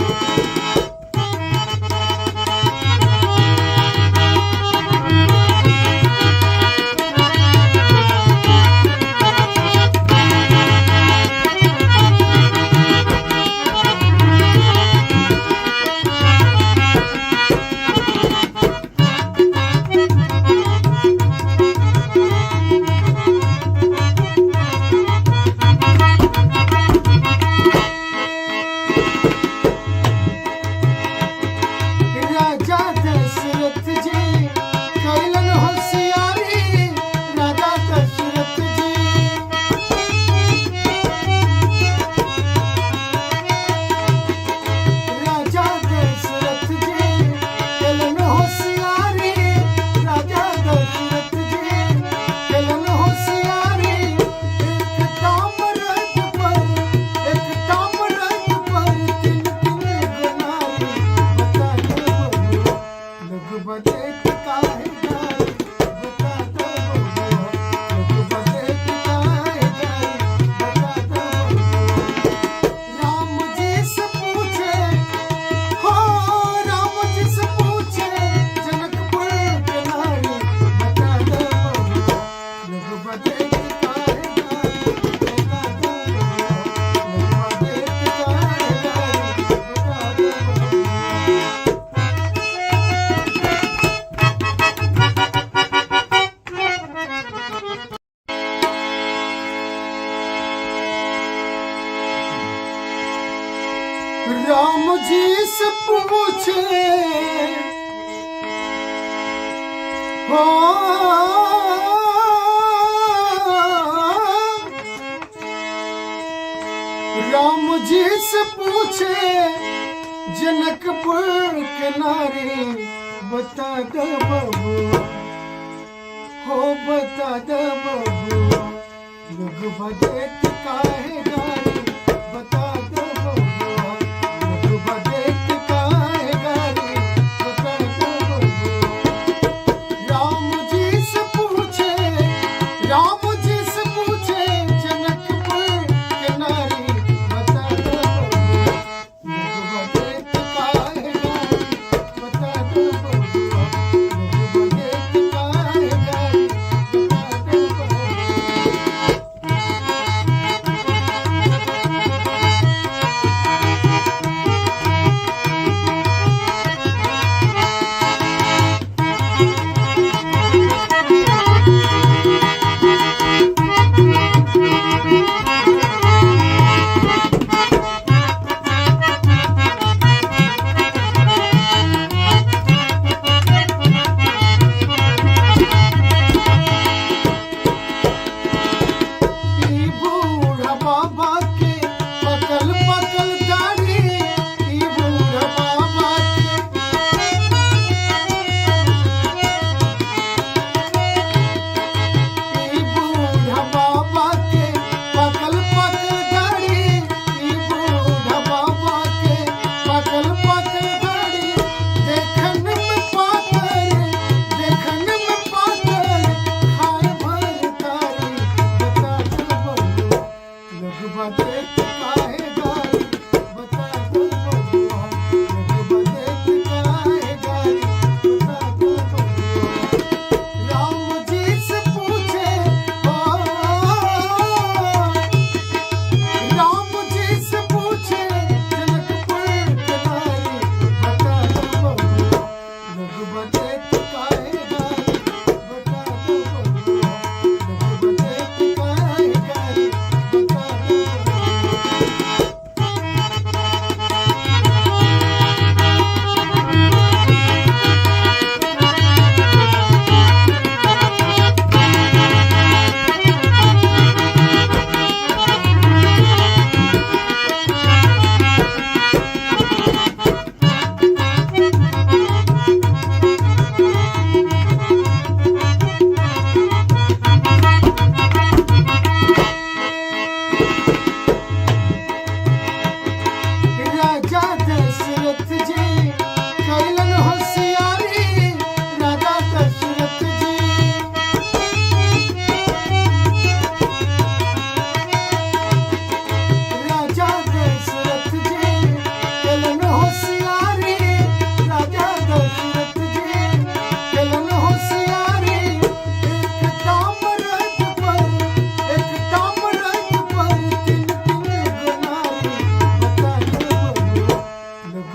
राजा दशरथ जी कैलन होशियारी, राजा दशरथ जी, राजा दशरथ जी कैलन होशियारी, राजा दशरथ जी कैलन होशियारी। एक ताम्रत पर, एक ताम्रत पर तीन तीन गनारी बता दो बबुआ, लोग बदेत काहे गारी बता दो बबुआ, लोग बदेत काहे गारी बता दो बबुआ। राम जी से पूछे, हो राम जी से पूछे जनकपुर के नारी बता दो बबुआ, लोग बदेत काहे गारी बता दो बबुआ, लोग बदेत काहे गारी बता दो बबुआ। राम जी से पूछे, हो राम जी से पूछे जनकपुर के नारी बता दो बबुआ, हो बता दो बबुआ, लोग बदेत काहे गारी बता दो बबुआ, लोग बदेत काहे गारी बता दो बबुआ। राम जी से पूछे, राम जी से पूछे जनकपुर के नारी बता दो बबुआ, लोग बदेत काहे गारी बता दो बबुआ, लोग बदेत काहे गारी बता दो बबुआ।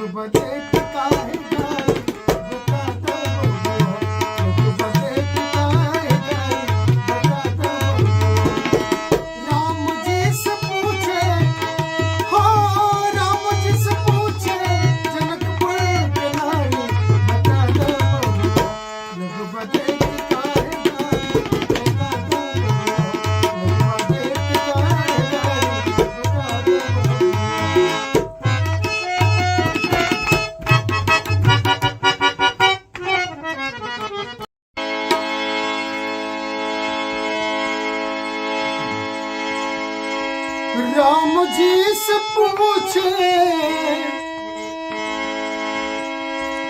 लोग बदेत काहे गारी बता दो बबुआ, लोग बदेत काहे गारी बता दो बबुआ। राम जी से पूछे, हो राम जी से पूछे जनकपुर के नारी बता दो बबुआ, लोग बदेत काहे गारी बता दो बबुआ, लोग बदेत काहे गारी बता दो बबुआ। राम जी से पूछे,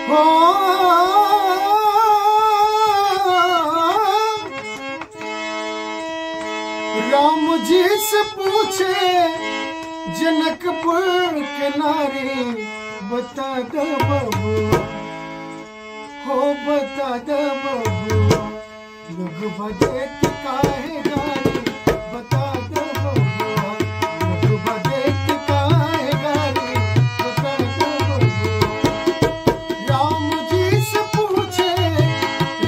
हो राम जी से पूछे जनकपुर के नारी बता दो बबुआ, हो बता दो बबुआ, लोग बदेत काहे गारी बता दो बबुआ, लोग बदेत काहे गारी बता दो बबुआ। राम जी से पूछे,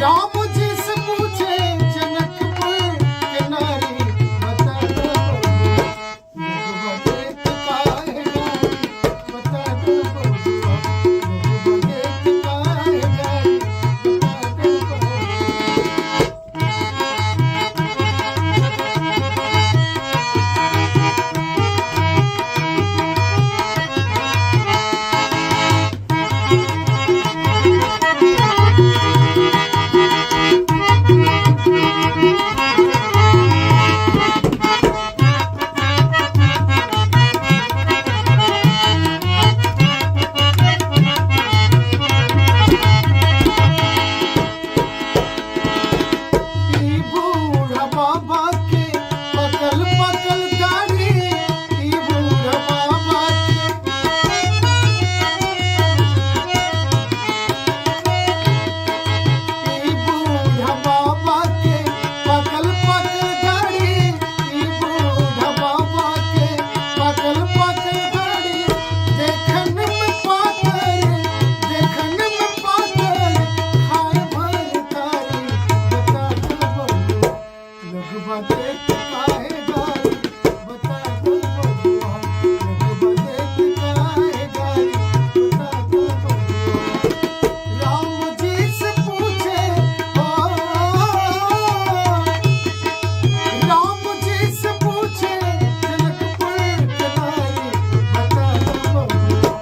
राम जी से पूछे जनकपुर के नारी बता दो बबुआ, लोग बदेत काहे गारी बता दो बबुआ, लोग बदेत काहे गारी बता दो बबुआ। ई बूढ़ा बाबा के पकल पकल दाढ़ी, ई बूढ़ा बाबा के, ई बूढ़ा बाबा के पकल पकल दाढ़ी, ई बूढ़ा बाबा के पकल पकल दाढ़ी, देखन में पातर, देखन में पातर, खाए भर तारी बता दो बबुआ, लोग बदेत काहे गारी बता दो बबुआ, लोग बदेत काहे गारी बता दो बबुआ। राम जी से पूछे, हो राम जी से पूछे जनकपुर के नारी बता दो बबुआ,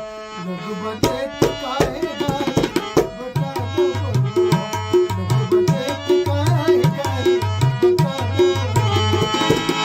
लोग बदेत काहे गारी बता दो बबुआ, लोग बदेत काहे गारी बता दो बबुआ।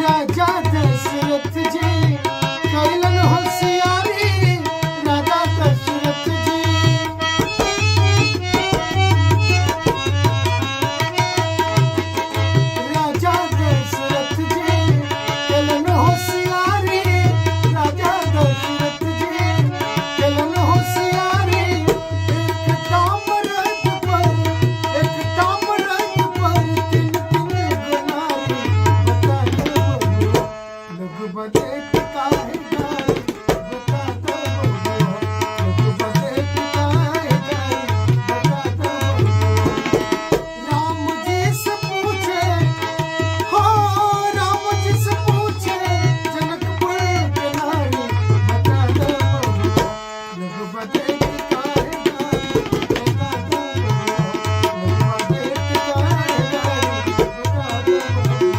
राजा दशरथ जी कैलन होशियारी, राजा दशरथ जी, राजा दशरथ जी कैलन होशियारी, राजा दशरथ जी कैलन होशियारी, एक ताम्रत पर, एक ताम्रत पर तीन तीन गुनारी बता दो बबुआ, लोग बदेत काहे गारी बता दो बबुआ, लोग बदेत काहे गारी बता दो बबुआ। राम जी से पूछे, हो राम जी से पूछे जनकपुर के नारी बता दो बबुआ, लोग बदेत काहे गारी बता दो बबुआ, लोग बदेत काहे गारी बता दो बबुआ।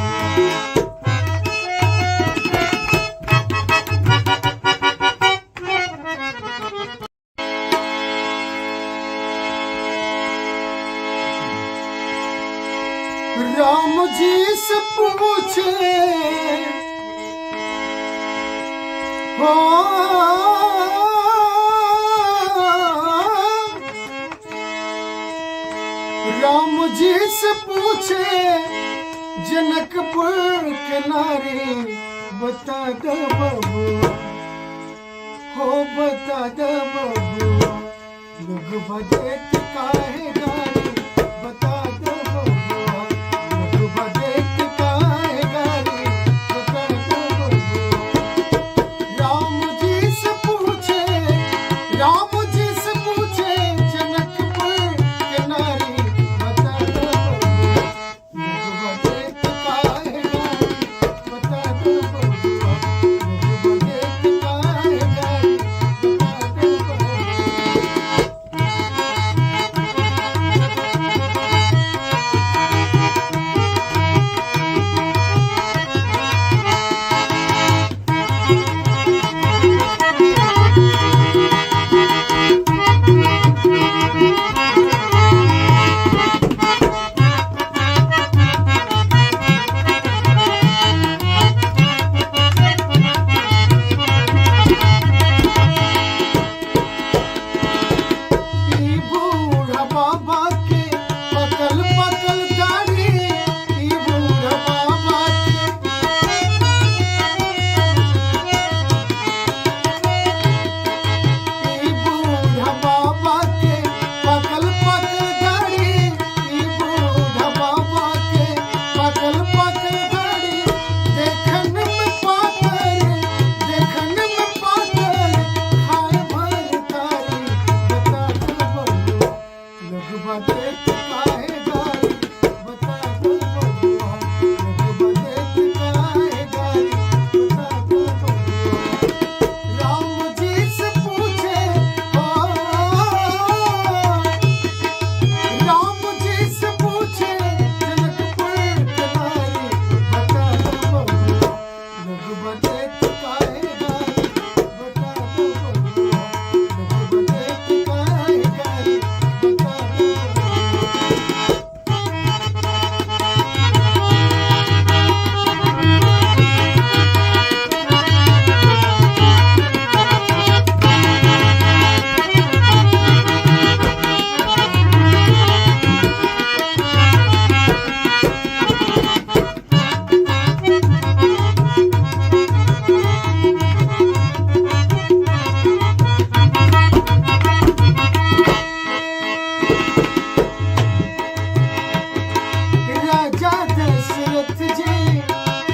राम जी से पूछे, हो। जी से पूछे जनकपुर के नारी, बता दे बबुआ, हो बता दे बबुआ, लोग बदेत काहे गारी, बता दे बबुआ, लोग बदेत काहे गारी, बता दे बबुआ। राम जी से पूछे, राम जी से पूछे जनकपुर के नारी, बता दे बबुआ, लोग बदेत काहे गारी, बता दे बबुआ, लोग बदेत काहे गारी, बता दे बबुआ। ई बूढ़ा बाबा के पकल पकल दाढ़ी, ई बूढ़ा बाबा के, ई बूढ़ा बाबा के पकल पकल दाढ़ी, ई बूढ़ा बाबा के पकल पकल दाढ़ी, देखन में पातर, देखन में पातर, खाए भर तारी, बता दे बबुआ, लोग बदेत काहे गारी, बता दे बबुआ, लोग बदेत काहे गारी, बता दे बबुआ। राम जी से पूछे, ओ राम जी से पूछे जनकपुर के नारी, बता दे बबुआ, लोग बदेत काहे गारी, बता दे बबुआ, लोग बदेत काहे गारी, बता दे बबुआ। राजा दशरथ जी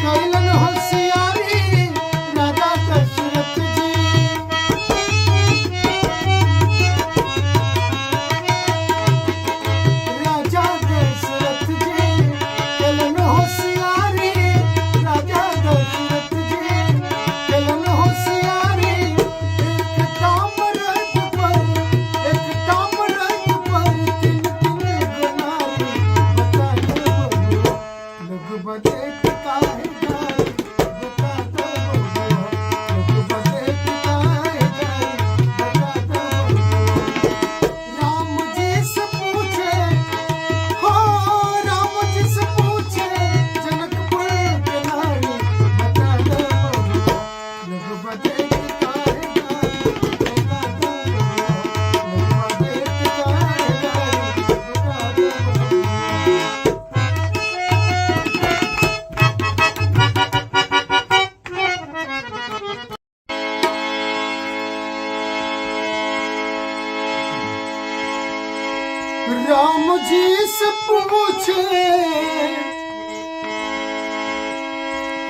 कैलन होशियारी, राजा दशरथ जी, राजा दशरथ जी कैलन होशियारी, राजा दशरथ जी कैलन होशियारी, एक ताम्रत पर, एक ताम्रत पर तीन तीन गुनारी, बता दे बबुआ, लोग बदेत काहे गारी, बता दे बबुआ, लोग बदेत काहे गारी, बता दे बबुआ। राम जी से पूछे, हो राम जी से पूछे जनकपुर के नारी, बता दे बबुआ, लोग बदेत काहे गारी, बता दे बबुआ, लोग बदेत काहे गारी, बता दे बबुआ। राम जी से पूछे,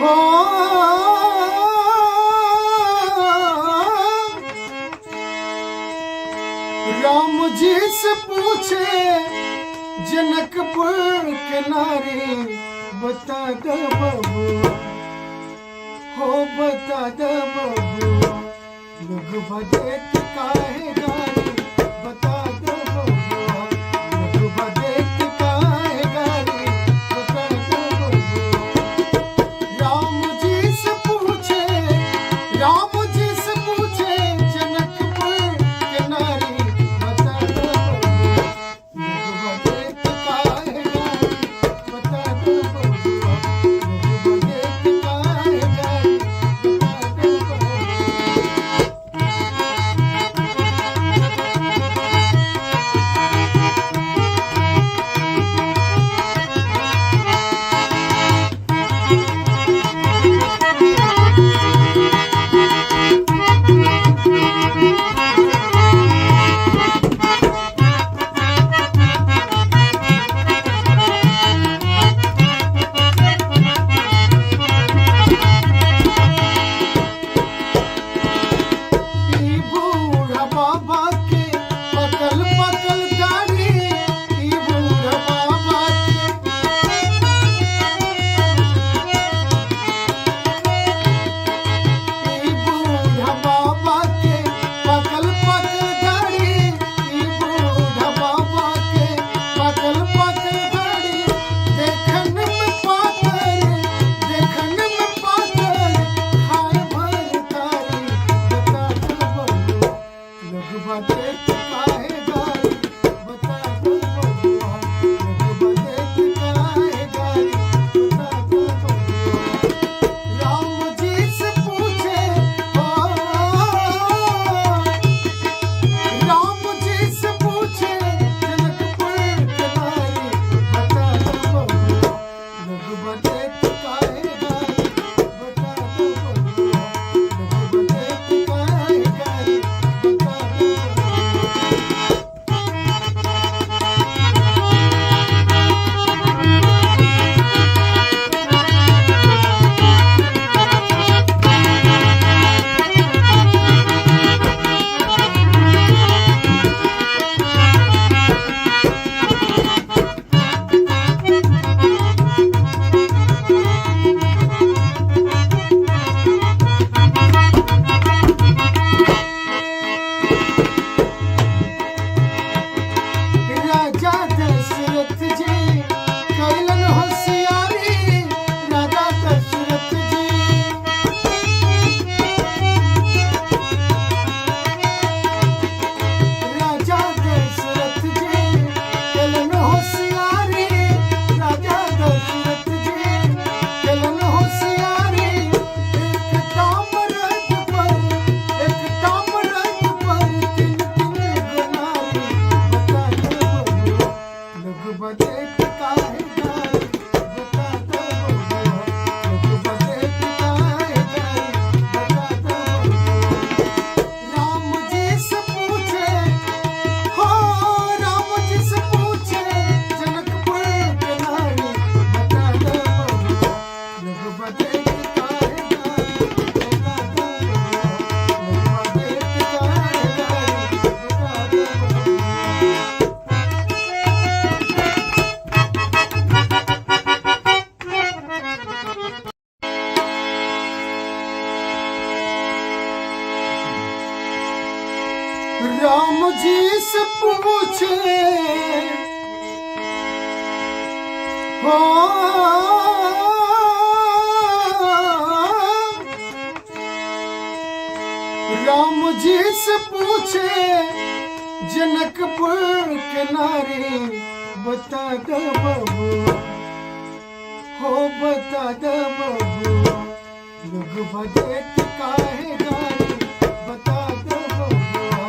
हो राम जी से पूछे जनकपुर के नारी, बता दे बबुआ, हो बता दे बबुआ, लोग बदेत काहे गारी, बता दे बबुआ, लोग बदेत काहे गारी, बता दे बबुआ। राम जी से पूछे, राम जी से पूछे जनकपुर के नारी, बता दे बबुआ, लोग बदेत काहे गारी, बता दे बबुआ, लोग बदेत काहे गारी, बता दे बबुआ। राम जी से पूछे हो, राम जी से पूछे जनकपुर के नारी, बता दे बबुआ, हो बता दे बबुआ, लोग बदेत काहे गारी, बता दे बबुआ,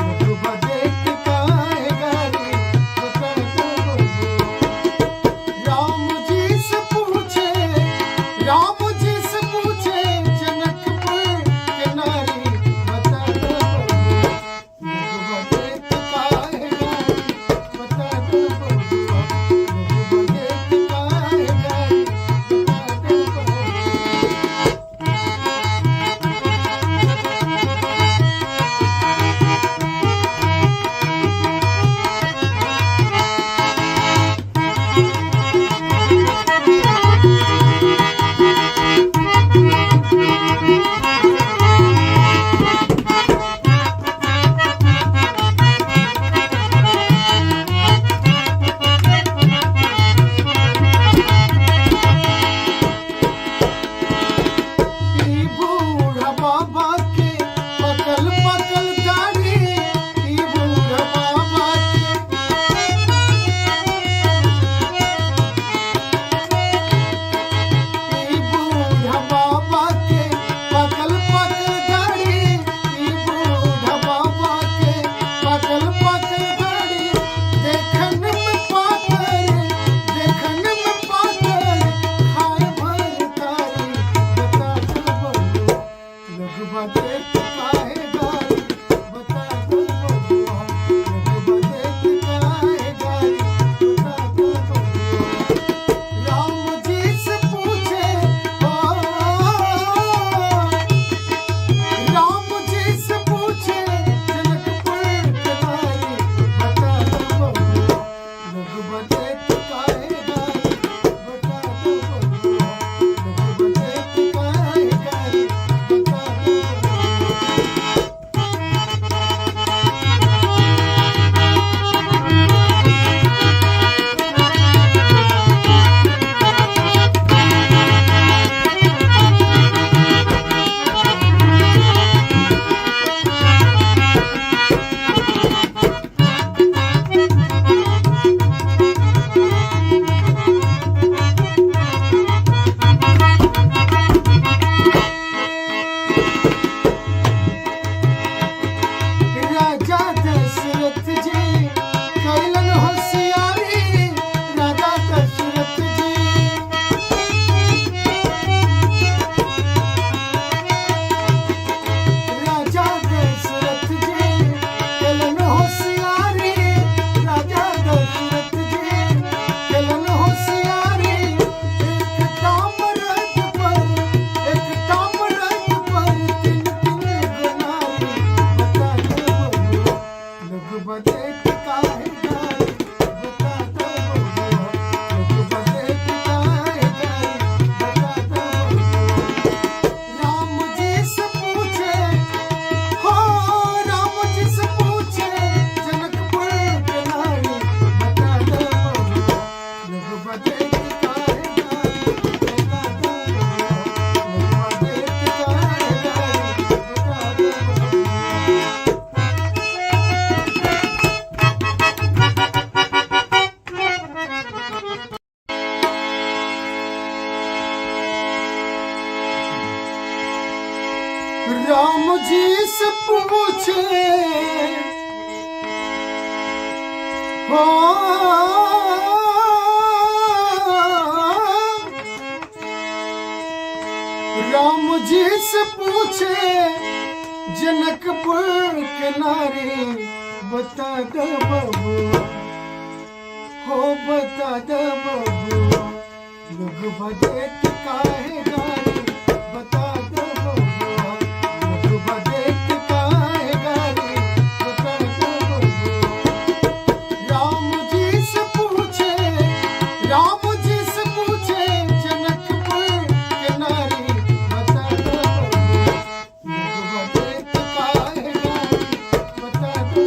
लोग बदेत काहे गारी, बता दे बबुआ। राम जी से पूछे, राम जी से पूछे जनकपुर के नारी, बता दे बबुआ, लोग बदेत काहे गारी, बता दे बबुआ, लोग बदेत काहे गारी, बता दे बबुआ। ई बूढ़ा बाबा के पकल पकल दाढ़ी, ई बूढ़ा बाबा के, ई बूढ़ा बाबा के पकल पकल दाढ़ी, ई बूढ़ा बाबा के पकल पकल दाढ़ी, देखन में पातर, देखन में पातर, खाए भर तारी, बता दो बबुआ, लोग बदेत काहे गारी, बता दो बबुआ, लोग बदेत काहे गारी, बता दो बबुआ। राम जी से पूछे हो, राम जी से पूछे जनकपुर के नारी, बता दो बबुआ, लोग बदेत काहे गारी, बता दो बबुआ, लोग बदेत काहे गारी, बता दो बबुआ। राजा दशरथ जी कैलन होशियारी, राजा दशरथ जी, राजा दशरथ जी कैलन होशियारी, राजा दशरथ जी कैलन होशियारी, एक ताम्रत पर, एक ताम्रत पर तीन तीन गुनारी, बता दो बबुआ, लोग बदेत काहे गारी, बता दो बबुआ, लोग बदेत काहे गारी, बता दो बबुआ। राम जी से पूछे हो, राम जी से पूछे जनकपुर के नारी, बता दो बबुआ, लोग बदेत काहे गारी, बता दो बबुआ, लोग बदेत काहे गारी, बता दो बबुआ। राम जी से पूछे हो, राम जी से पूछे जनकपुर के नारी, बता दो बबुआ, हो बता दो बबुआ, लोग बदेत काहे गारी, बता दो बबुआ, लोग बदेत काहे गारी, बता दो बबुआ। राम जी से पूछे, राम जी से पूछे जनकपुर के नारी, बता दो बबुआ, लोग बदेत काहे गारी, बता दो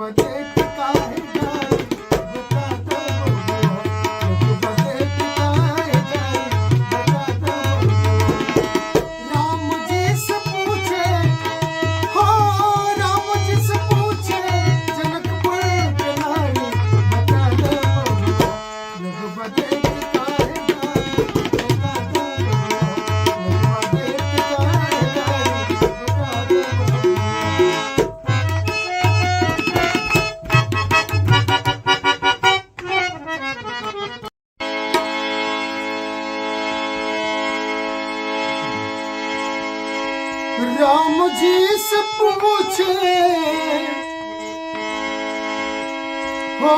बदेत काहे गारी बता दो बबुआ। लोग बदेत काहे गारी बता दो बबुआ। राम जी से पूछे, हो राम जी से पूछे जनकपुर के नारी बता दो बबुआ। लोग बदेत काहे गारी बता दो बबुआ। लोग बदेत काहे गारी बता दो बबुआ। राम जी से पूछे, हो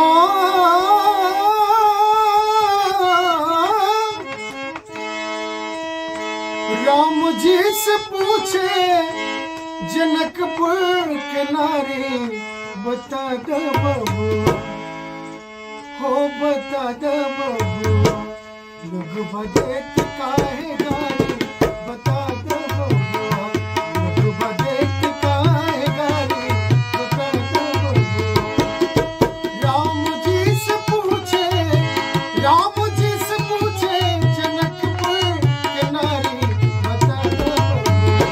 राम जी से पूछे जनकपुर के नारी बता दो बबुआ, हो बता दो बबुआ। लोग बदेत काहे गारी बता दो बबुआ। लोग बदेत काहे गारी बता दो बबुआ। राम जी से पूछे, राम जी से पूछे जनकपुर के नारी बता दो बबुआ।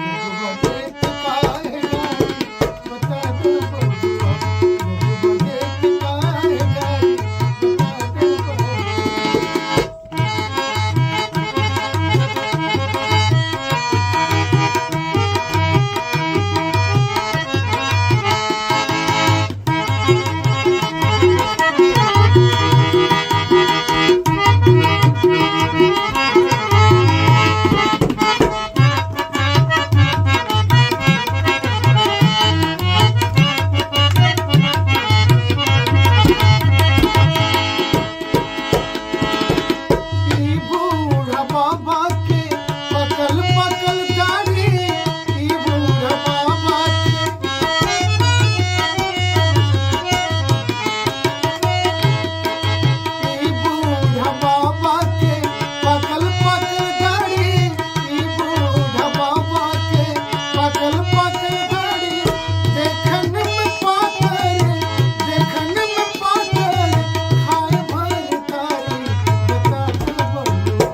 लोग बदेत काहे गारी बता दो बबुआ। लोग बदेत काहे गारी बता दो बबुआ। ई बूढ़ा बाबा के पकल पकल दाढ़ी, ई बूढ़ा बाबा के, ई बूढ़ा बाबा के पकल पकल दाढ़ी, ई बूढ़ा बाबा के पकल पकल दाढ़ी। देखन में पातर, देखन में पातर, खाए भर तारी बता दो बबुआ।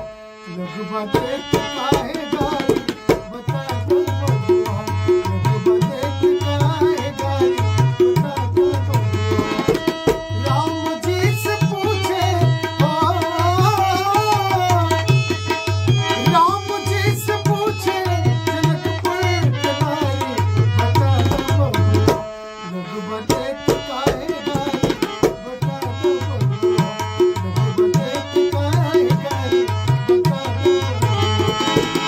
लोग बदेत काहे गारी बता दो बबुआ। लोग बदेत काहे गारी बता दो बबुआ। राम जी से पूछे, हो राम जी से पूछे जनकपुर के नारी बता दो बबुआ। लोग बदेत काहे गारी बता दो बबुआ। लोग बदेत काहे गारी बता दो बबुआ।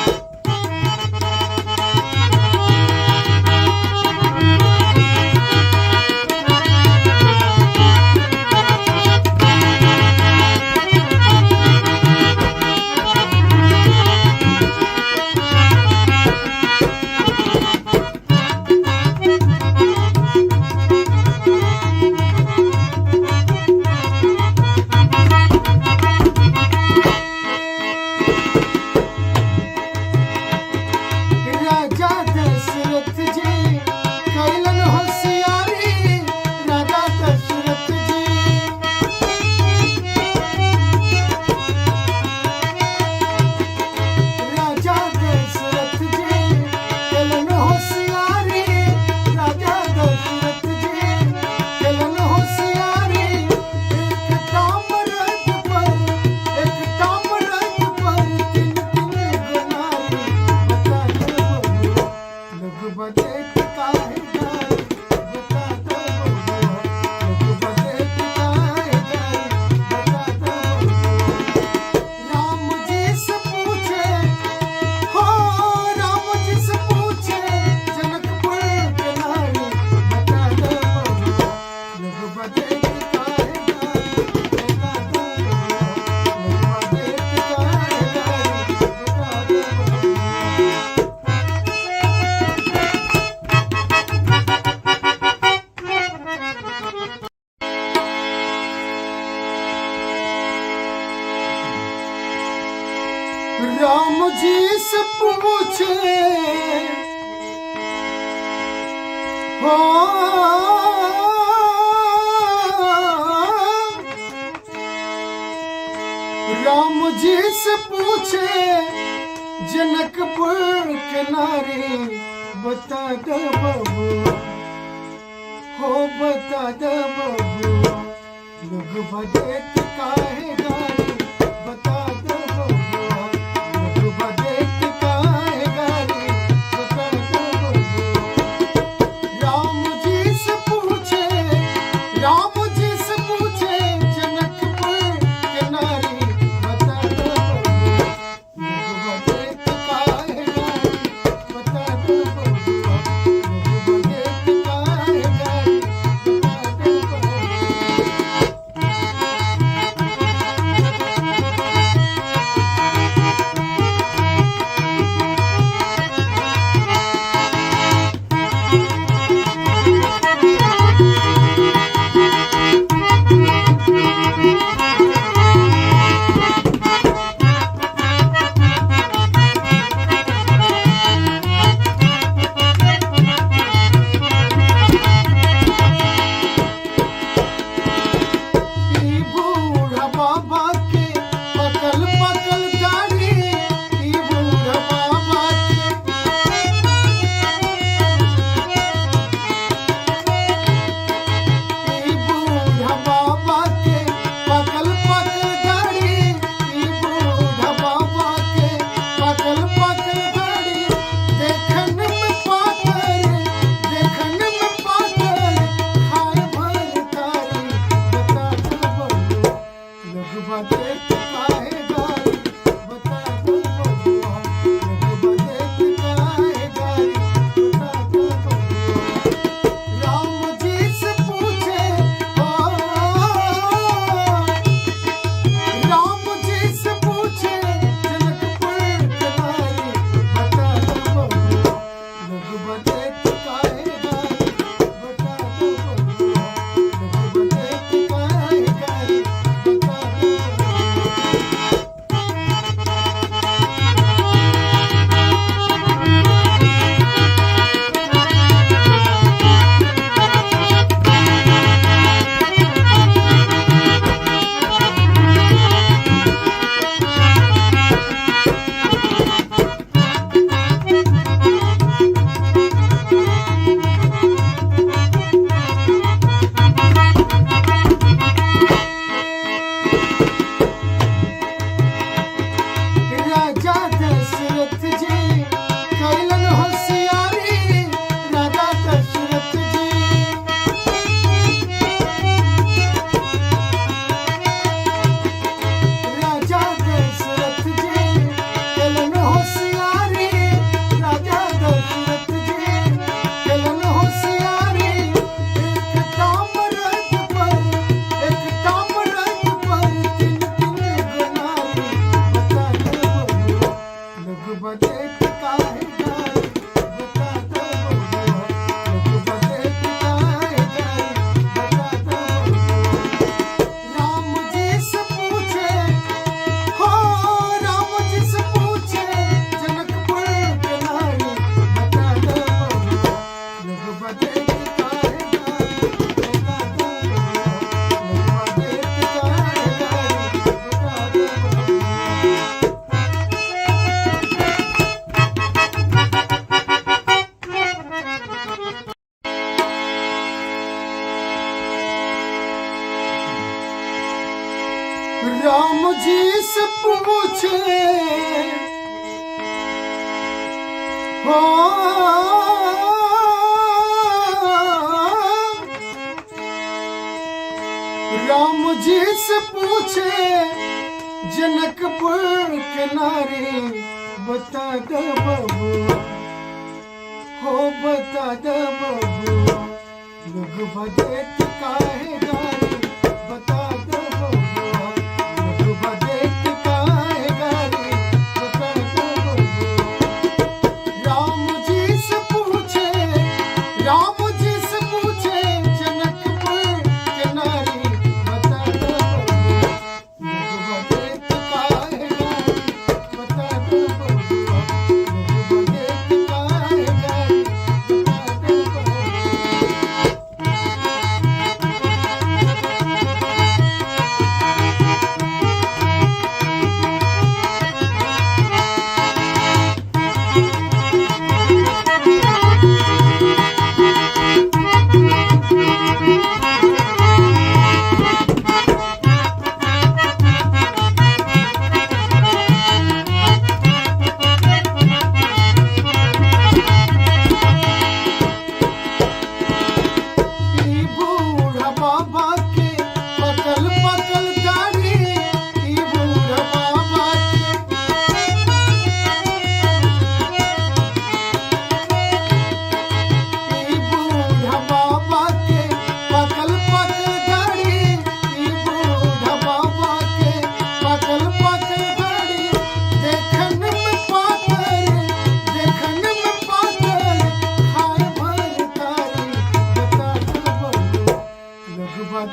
राजा दशरथ जी कैलन होशियारी, राजा दशरथ जी, राजा दशरथ जी कैलन होशियारी, राजा दशरथ जी कैलन होशियारी। एक ताम्रत पर, एक ताम्रत पर तीन तीन गुनारी बता दो बबुआ। लोग बदेत काहे गारी बता दो बबुआ। लोग बदेत काहे गारी बता दो बबुआ। राम जी से पूछे, हो राम जी से पूछे जनकपुर के नारी बता दो बबुआ। लोग बदेत काहे गारी बता दो बबुआ। लोग बदेत काहे गारी बता दो बबुआ। राम जी से पूछे, हो। से पूछे जनकपुर के नारी, बता दो बबुआ, हो बता दो बबुआ, लोग बदेत काहे गारी, बता दो बबुआ, लोग बदेत काहे गारी, बता दो बबुआ। राम जी से पूछे, राम जी से पूछे जनकपुर के नारी, बता दो बबुआ, लोग बदेत काहे गारी, बता दो बबुआ, लोग बदेत काहे गारी, बता दो बबुआ। ई बूढ़ा बाबा के पकल पकल दाढ़ी, ई बूढ़ा बाबा के, ई बूढ़ा बाबा के पकल पकल दाढ़ी, ई बूढ़ा बाबा के पकल पकल दाढ़ी, देखन में पातर, देखन में पातर, खाए भर तारी, बता दो बबुआ, लोग बदेत काहे गारी, बता दो बबुआ, लोग बदेत काहे गारी, बता दो बबुआ। राम जी से पूछे, ओ राम जी से पूछे जनकपुर के नारी, बता दो बबुआ, लोग बदेत काहे गारी, बता दो बबुआ, लोग बदेत काहे गारी, बता दो बबुआ। राजा दशरथ जी कैलन होशियारी, राजा दशरथ जी, राजा दशरथ जी कैलन होशियारी, राजा दशरथ जी कैलन होशियारी, एक ताम्रत पर, एक ताम्रत पर तीन तीन गुनारी, बता दो बबुआ, लोग बदेत काहे गारी, बता दो बबुआ, लोग बदेत काहे गारी, बता दो बबुआ। राम जी से पूछे, हो राम जी से पूछे जनकपुर के नारी, बता दो बबुआ, लोग बदेत काहे गारी, बता दो बबुआ, लोग बदेत काहे गारी, बता दो बबुआ। राम जी से पूछे, हो राम जी से पूछे जनकपुर के नारी, बता दो बबुआ, हो बता दो बबुआ, लोग बदेत काहे गारी, बता दो बबुआ, लोग बदेत काहे गारी, बता दो बबुआ। राम जी से पूछे, राम जी से पूछे जनकपुर के नारी, बता दो बबुआ, लोग बदेत काहे गारी, बता दो बबुआ, लोग बदेत काहे गारी, बता दो बबुआ।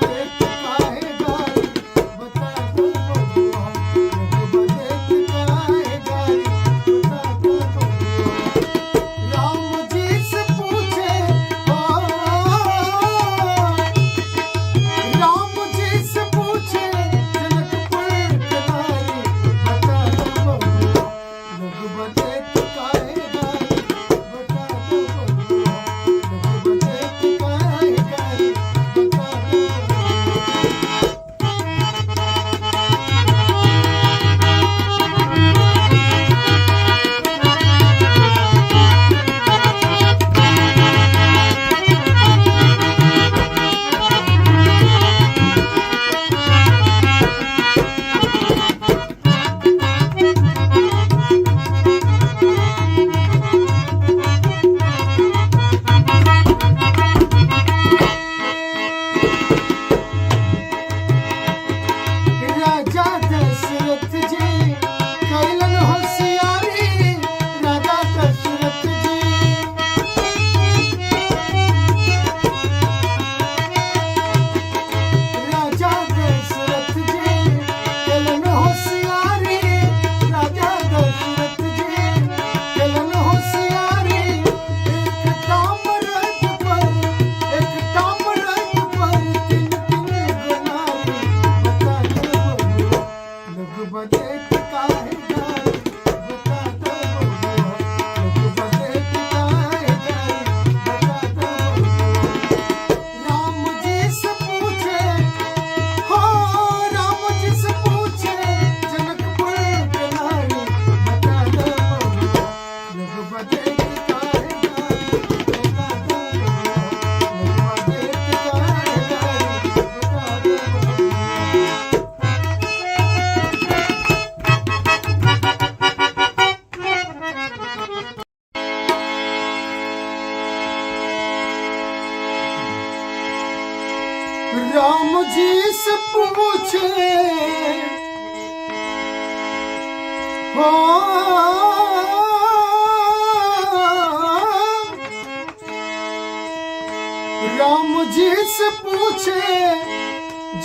देत काहे गारी बता दो बबुआ, लोग देत काहे गारी बता दो बबुआ। राम जी से पूछे हो, राम जी से पूछे जनकपुर के नारी बता दो बबुआ, लोग देत काहे गारी बता दो बबुआ, लोग देत काहे गारी बता दो बबुआ। राजा दशरथ जी कैलन होशियारी, राजा दशरथ जी, राजा दशरथ जी कैलन होशियारी, राजा दशरथ जी कैलन होशियारी। एक ताम्रत पर, एक ताम्रत पर तीन तीन गुनारी बता दो बबुआ, लोग बदेत काहे गारी बता दो बबुआ, लोग बदेत काहे गारी बता दो बबुआ। राम जी से पूछे हो, राम जी से पूछे जनकपुर के नारी बता दो बबुआ, लोग बदेत काहे गारी बता दो बबुआ, लोग बदेत काहे गारी बता दो बबुआ। राम जी से पूछे हो, राम जी से पूछे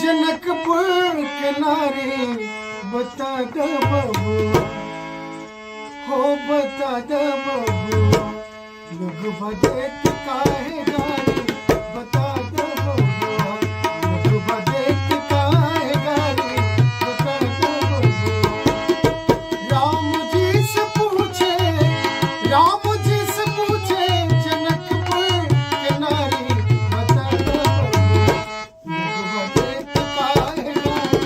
जनकपुर के नारी बता दो बबुआ, हो बता दो बबुआ, लोग बदेत काहे गारी बता दो बबुआ, लोग बदेत काहे गारी बता दो बबुआ। राम जी से पूछे, राम जी से पूछे जनकपुर के नारी बता दो बबुआ, लोग बदेत काहे गारी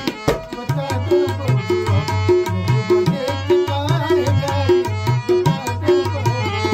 बता दो बबुआ, लोग बदेत काहे गारी बता दो बबुआ।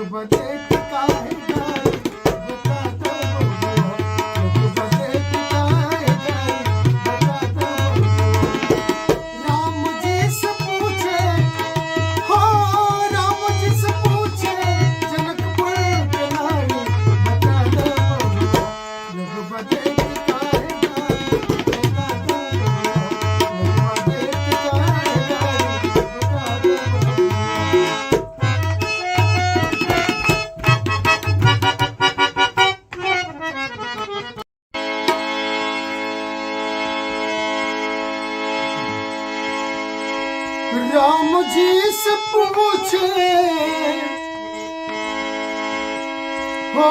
लोग बदेत काहे गारी बता दो बबुआ, लोग बदेत काहे गारी बता दो बबुआ। राम जी से पूछे, हो राम जी से पूछे जनकपुर के नारी बता दो बबुआ, लोग बदेत काहे गारी बता दो बबुआ, लोग बदेत काहे गारी बता दो बबुआ। राम जी से पूछे, हो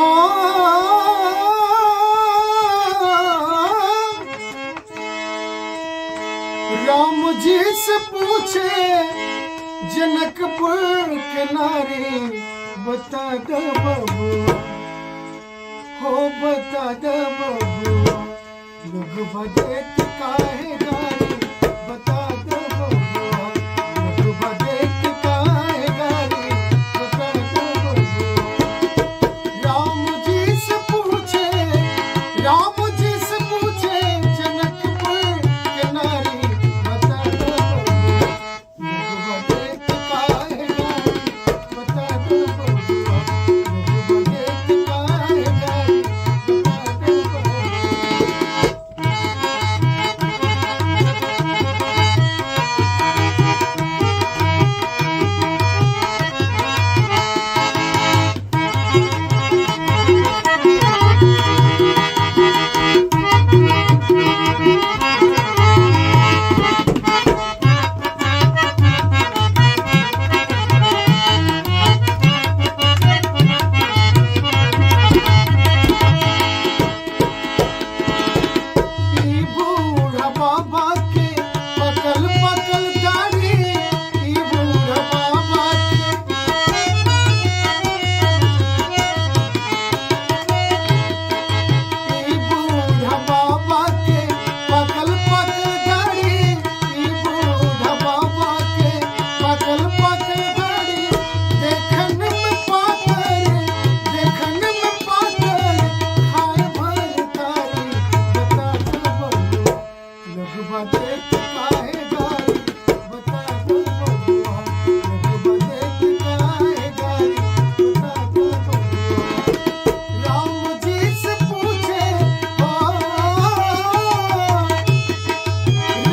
राम जी से पूछे जनकपुर के नारी बता दो बबुआ, हो बता दो बबुआ, लोग बदेत काहे गारी बता दो बबुआ, लोग बदेत काहे गारी बता दो बबुआ। राम जी से पूछे, राम जी से पूछे जनकपुर के नारी बता दो बबुआ, लोग बदेत काहे गारी बता दो बबुआ, लोग बदेत काहे गारी बता दो बबुआ। ई बूढ़ा बाबा के पकल पकल दाढ़ी, ई बूढ़ा बाबा के, ई बूढ़ा बाबा के पकल पकल दाढ़ी, ई बूढ़ा बाबा के पकल पकल दाढ़ी, देखन में पातर, देखन में पातर, खाए भर तारी बता दो बबुआ, लोग बदेत काहे गारी बता दो बबुआ, लोग बदेत काहे गारी बता दो बबुआ। राम जी से पूछे, हो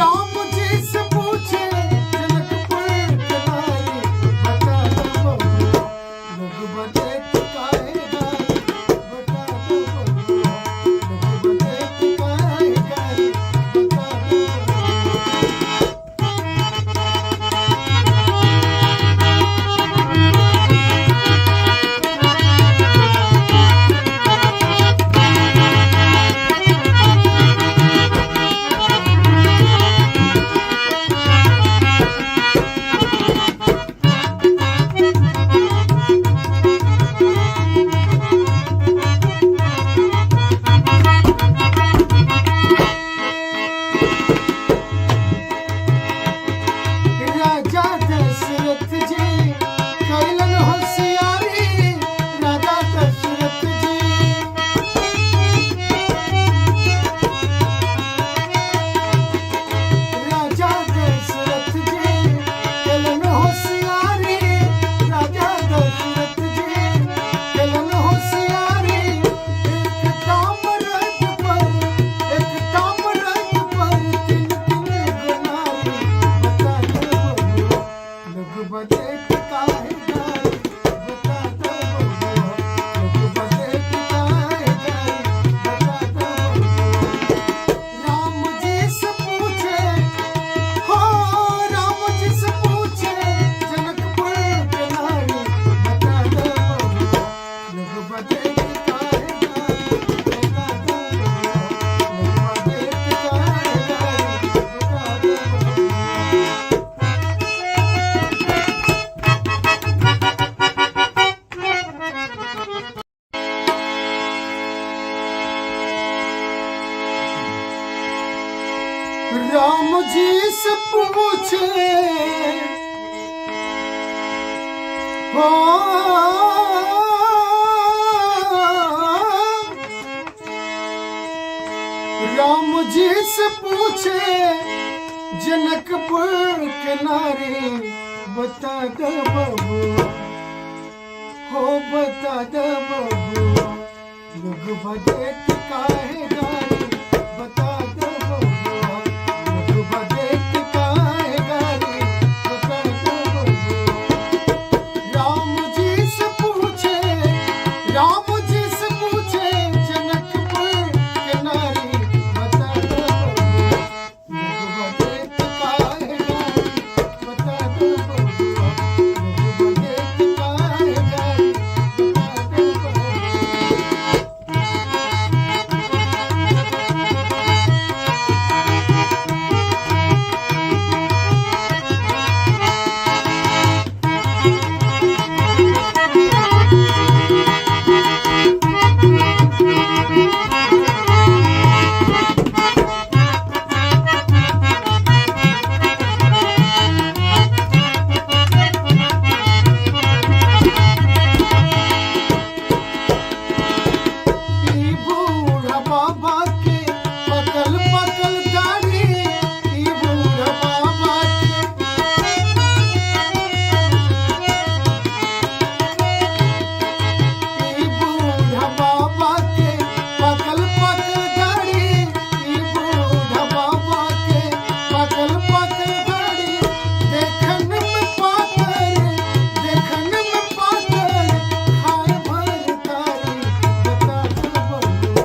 राम जी से पूछे जनकपुर के नारी बता दो बबुआ, लोग बदेत काहे गारी बता दो बबुआ, लोग बदेत काहे गारी बता दो बबुआ। राजा दशरथ जी कैलन होशियारी, राजा दशरथ जी, राजा दशरथ जी कैलन होशियारी, राजा दशरथ जी कैलन होशियारी, एक ताम्रत पर, एक ताम्रत पर तीन तीन गुनारी बता दो बबुआ, लोग बदेत काहे गारी बता दो बबुआ, लोग बदेत काहे गारी बता दो बबुआ। राम जी से पूछे, हो राम जी से पूछे जनकपुर के नारी बता दो बबुआ, लोग बदेत काहे गारी बता दो बबुआ, लोग बदेत काहे गारी बता दो बबुआ। राम जी से पूछे, हो राम जी से पूछे जनकपुर के नारी, बता दे बबुआ, हो बता दे बबुआ, लोग बदेत काहे गारी, बता दे बबुआ, लोग बदेत काहे गारी, बता दे बबुआ। राम जी से पूछे, राम जी से पूछे जनकपुर के नारी, बता दे बबुआ, लोग बदेत काहे गारी, बता दे बबुआ, लोग बदेत काहे गारी, बता दे बबुआ। ई बूढ़ा बाबा के पकल पकल दाढ़ी, ई बूढ़ा बाबा के, ई बूढ़ा बाबा के पकल पकल दाढ़ी, ई बूढ़ा बाबा के पकल पकल दाढ़ी, देखन में पातर, देखन में पातर, खाए भर तारी, बता दे बबुआ,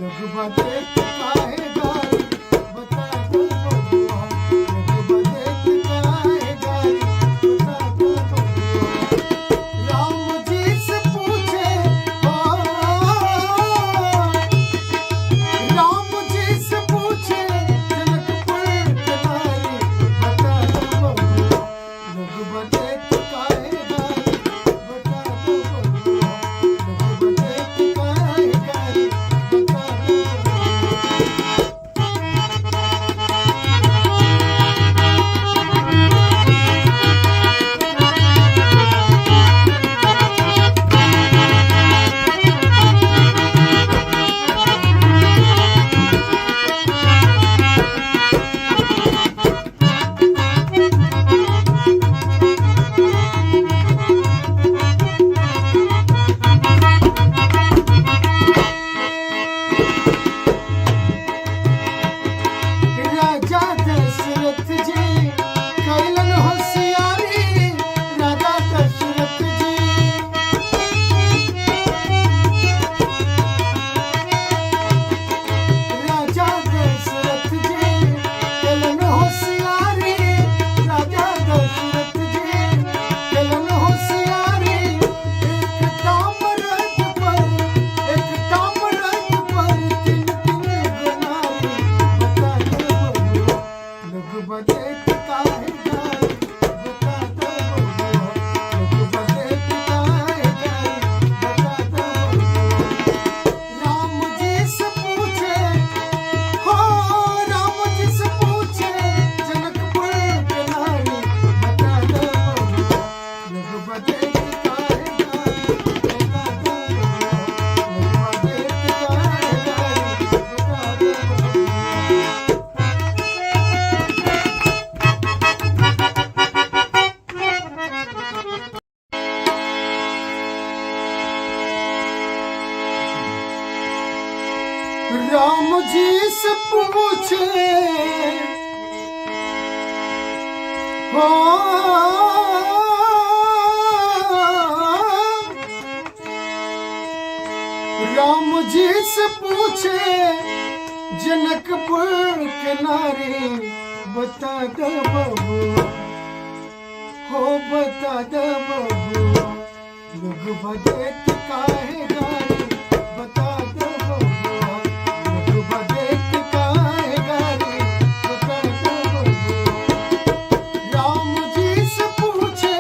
लोग बदेत काहे गारी, बता दे बबुआ, लोग बदेत काहे गारी, बता दे बबुआ। राम जी से पूछे, ओ राम जी से पूछे जनकपुर के नारी, बता दे बबुआ, लोग बदेत काहे गारी, बता दे बबुआ, लोग बदेत काहे गारी, बता दे बबुआ। राजा दशरथ जी कैलन होशियारी, राजा दशरथ जी, राजा दशरथ जी कैलन होशियारी, राजा दशरथ जी कैलन होशियारी, एक ताम्रत पर, एक ताम्रत पर तीन तीन गुनारी, बता दे बबुआ, लोग बदेत काहे गारी, बता दे बबुआ, लोग बदेत काहे गारी, बता दे बबुआ। राम जी से पूछे, हो राम जी से पूछे जनकपुर के नारी, बता दे बबुआ, लोग बदेत काहे गारी, बता दे बबुआ, लोग बदेत काहे गारी, बता दे बबुआ। राम जी से पूछे, हो राम जी से पूछे जनकपुर के नारी, बता दे बबुआ, हो बता दे बबुआ, लोग बदेत काहे गारी, बता दे बबुआ, लोग बदेत काहे गारी, बता दे बबुआ। राम जी से पूछे,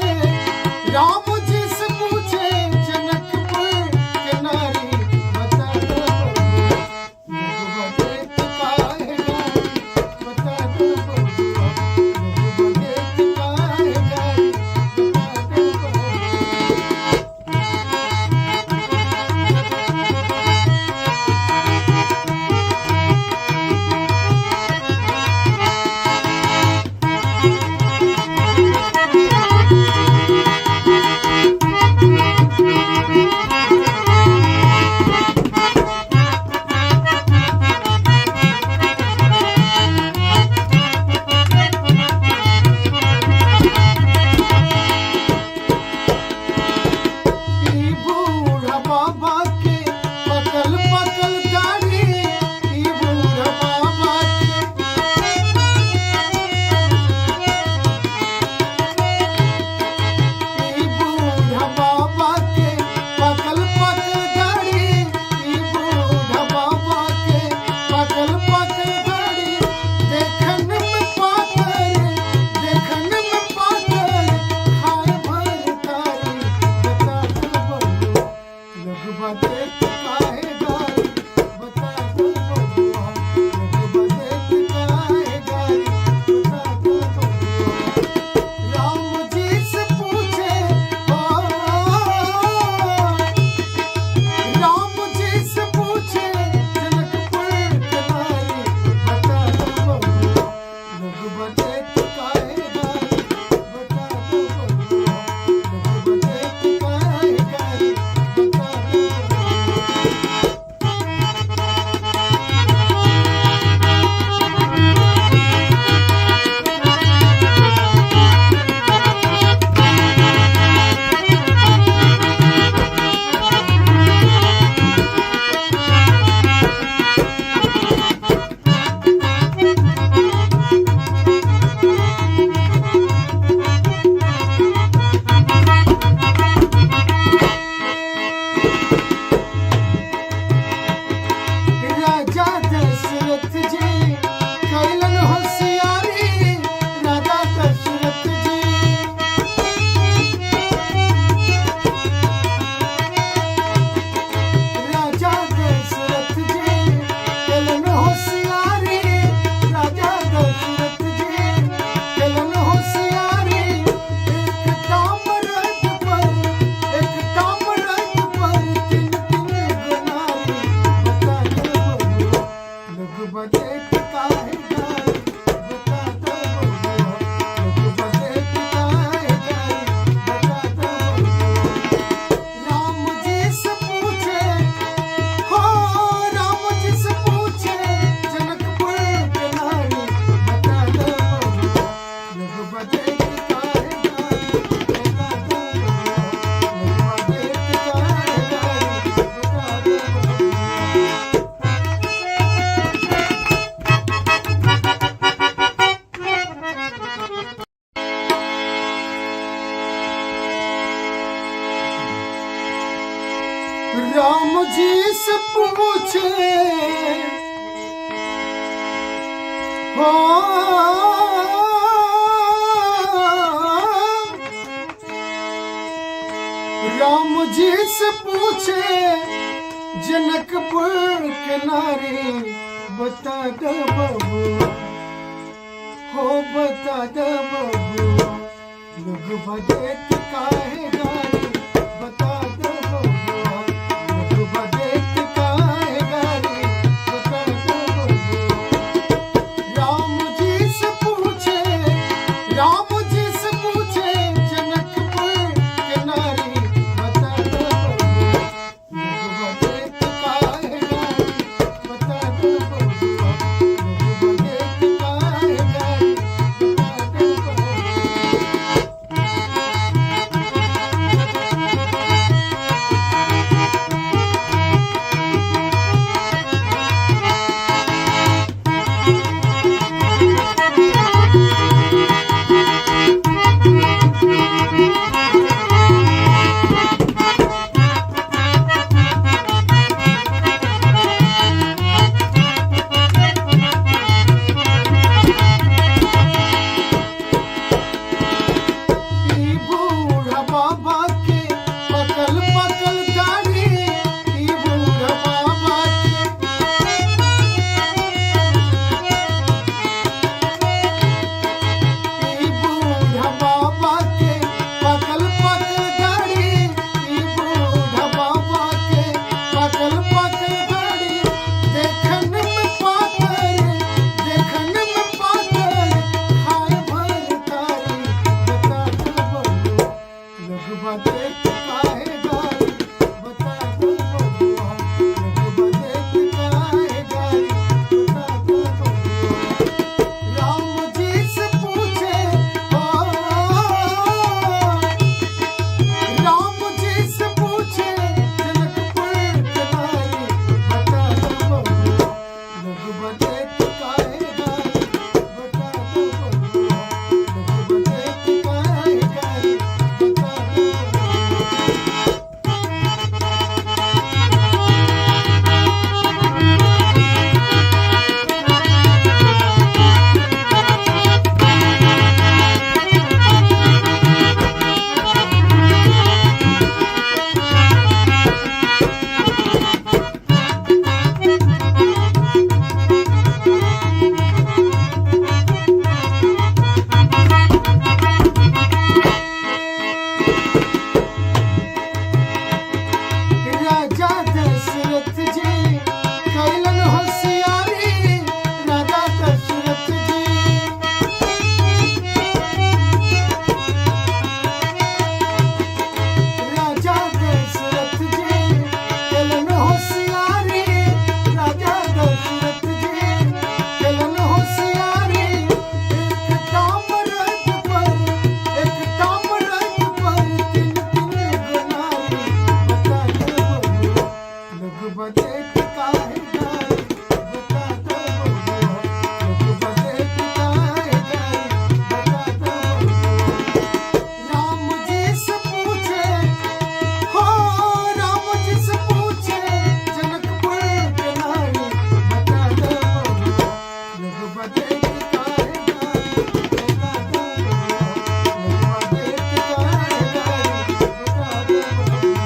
राम जी से पूछे जनकपुर के नारी, बता दे बबुआ, लोग बदेत काहे गारी, बता दे बबुआ, लोग बदेत काहे गारी, बता दे बबुआ। राम जी से पूछे हो, राम जी से पूछे जनकपुर के नारी, बता दो बबुआ, हो बता दो बबुआ, लोग बजेत काहे गारी, बता दो बबुआ, लोग बजेत काहे गारी, बता दो बबुआ। राम जी से पूछे, राम जी से पूछे जनकपुर के नारी, बता दो बबुआ, लोग बजेत काहे गारी, बता दो बबुआ, लोग बजेत काहे गारी, बता दो बबुआ। ई बूढ़ा बाबा के पकल पकल दाढ़ी, ई बूढ़ा बाबा के, ई बूढ़ा बाबा के पकल पकल दाढ़ी, ई बूढ़ा बाबा के पकल पकल दाढ़ी, देखन में पातर, देखन में पातर, खाए भर तारी, बता दो बबुआ, लोग बदेत काहे गारी, बता दो बबुआ, लोग बदेत काहे गारी, बता दो बबुआ। राम जी से पूछे हो, राम जी से पूछे जनकपुर के नारी, बता दो बबुआ, लोग बदेत काहे गारी, बता दो बबुआ, लोग बदेत काहे गारी, बता दो बबुआ। राजा दशरथ जी कैलन होशियारी, राजा दशरथ जी, राजा दशरथ जी कैलन होशियारी, राजा दशरथ जी कैलन होशियारी, एक ताम्रत पर, एक ताम्रत पर तीन तीन गुनारी, बता दो बबुआ, लोग बदेत काहे गारी, बता दो बबुआ, लोग बदेत काहे गारी, बता दो बबुआ। राम जी से पूछे हो, राम जी से पूछे जनकपुर के नारी, बता दो बबुआ, लोग बदेत काहे गारी, बता दो बबुआ, लोग बदेत काहे गारी, बता दो बबुआ।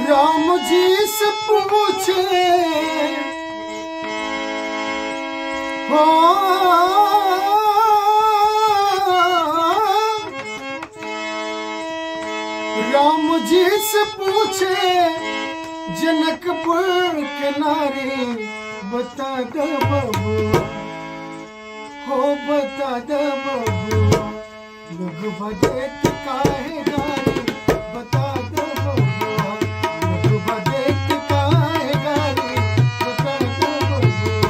राम जी से पूछे हो, राम जी से पूछे जनकपुर के नारी, बता दो बबुआ, हो बता दो बबुआ, लोग बदेत काहे गारी, बता दो बबुआ, लोग बदेत काहे गारी, बता दो बबुआ।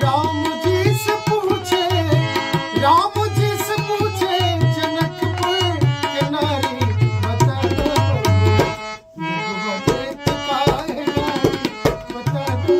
राम जी से पूछे, राम जी से पूछे जनकपुर के नारी, बता दो बबुआ, लोग बदेत काहे गारी, बता दो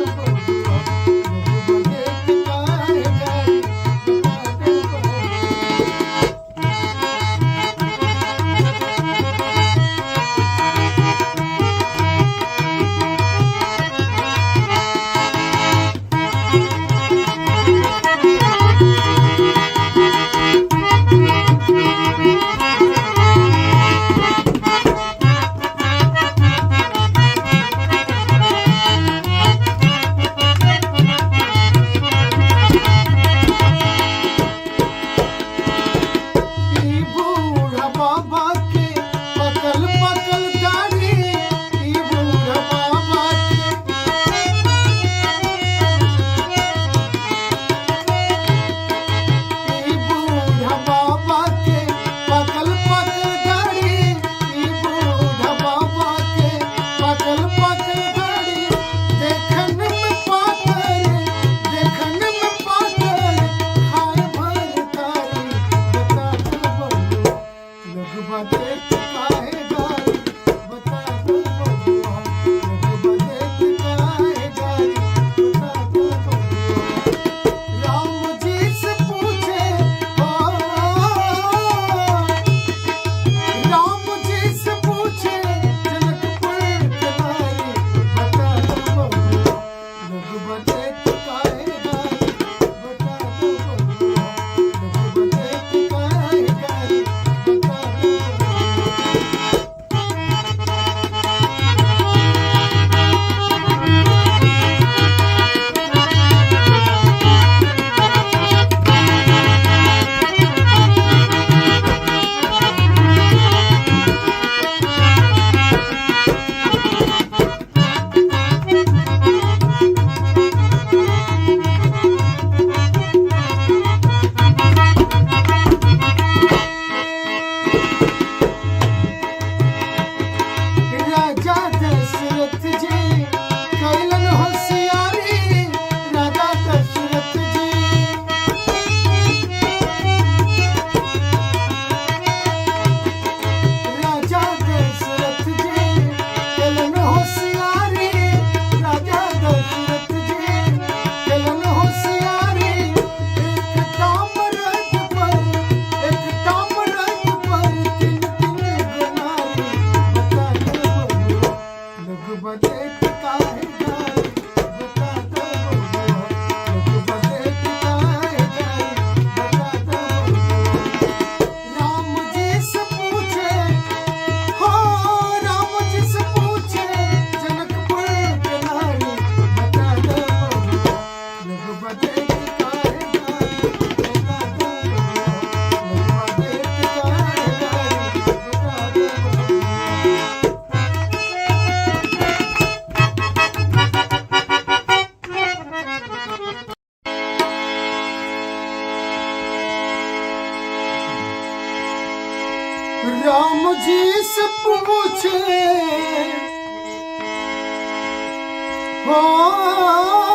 हो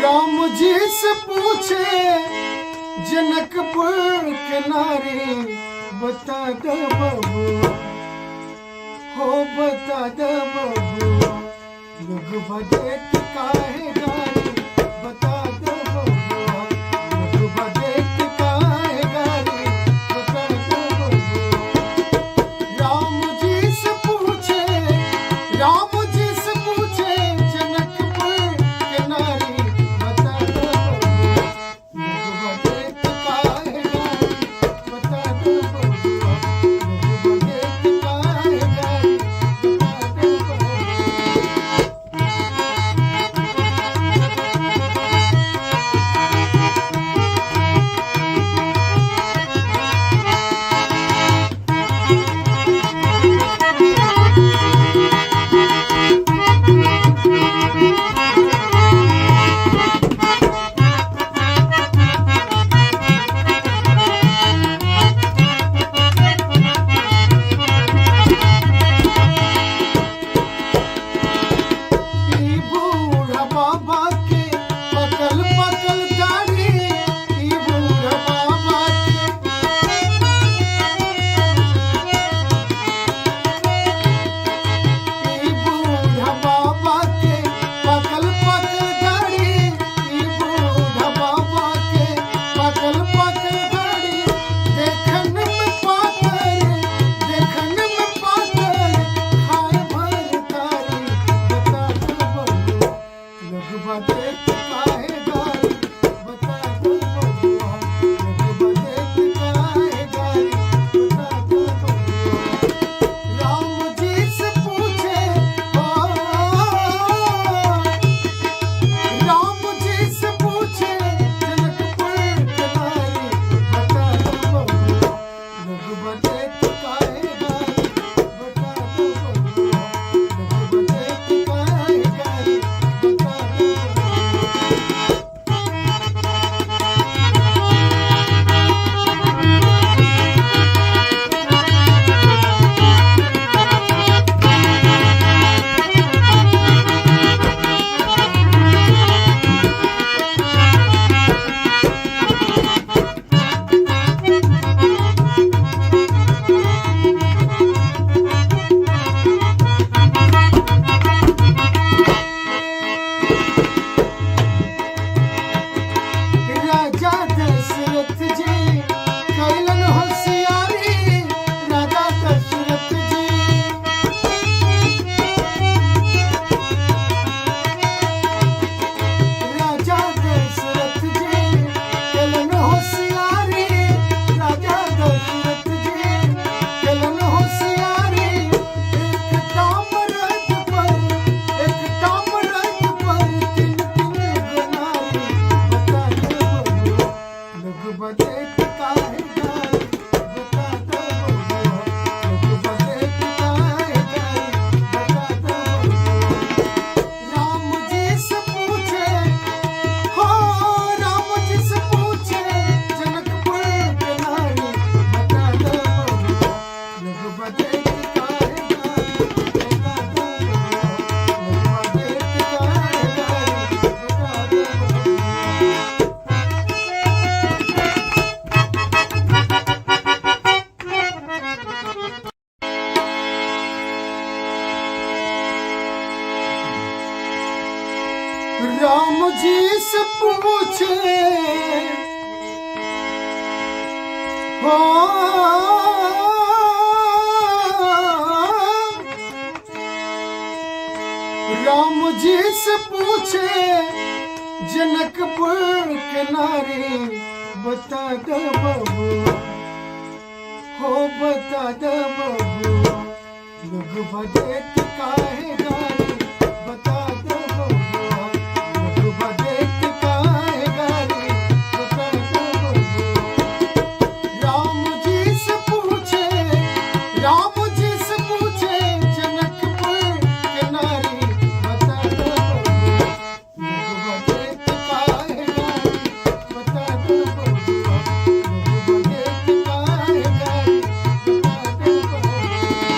राम जी से पूछे जनकपुर के नारी, बता दे बबुआ, हो बता दे बबुआ, लोग बदेत काहे गारी, बता दे बबुआ, लोग बदेत काहे गारी, बता दे बबुआ। राम जी से पूछे, राम जी से पूछे जनकपुर के नारी, बता दे बबुआ, लोग बदेत काहे गारी, बता दे बबुआ, लोग बदेत काहे गारी, बता दे बबुआ। ई बूढ़ा बाबा के पकल पकल दाढ़ी, ई बूढ़ा बाबा के, ई बूढ़ा बाबा के पकल पकल दाढ़ी, ई बूढ़ा बाबा के पकल पकल दाढ़ी, देखन में पातर, देखन में पातर, खाए भर तारी, बता दे बबुआ, लोग बदेत काहे गारी, बता दे बबुआ, लोग बदेत काहे गारी, बता दे बबुआ। राम जी से पूछे, ओ राम जी से पूछे जनकपुर के नारी, बता दे बबुआ, लोग बदेत काहे गारी, बता दे बबुआ, लोग बदेत काहे गारी, बता दे बबुआ। राजा दशरथ जी कैलन होशियारी, राजा दशरथ जी, राजा दशरथ जी कैलन होशियारी, राजा दशरथ जी कैलन होशियारी, एक ताम्रत पर, एक ताम्रत पर तीन तीन गो नारी, बता दे बबुआ, लोग बदेत काहे गारी, बता दे बबुआ, लोग बदेत काहे गारी, बता दे बबुआ। राम जी से पूछे, हो राम जी से पूछे जनकपुर के नारी, बता दे बबुआ, लोग बदेत काहे गारी, बता दे बबुआ, लोग बदेत काहे गारी, बता दे बबुआ। राम जी से पूछे, हो राम जी से पूछे जनकपुर के नारी, बता दे बबुआ, हो बता दे बबुआ, लोग बदेत काहे गारी, बता दे बबुआ, लोग बदेत काहे गारी, बता दे बबुआ। राम जी से पूछे, राम जी से पूछे जनकपुर के नारी, बता दे बबुआ, लोग बदेत काहे गारी, बता दे बबुआ, लोग बदेत काहे गारी, बता दे बबुआ।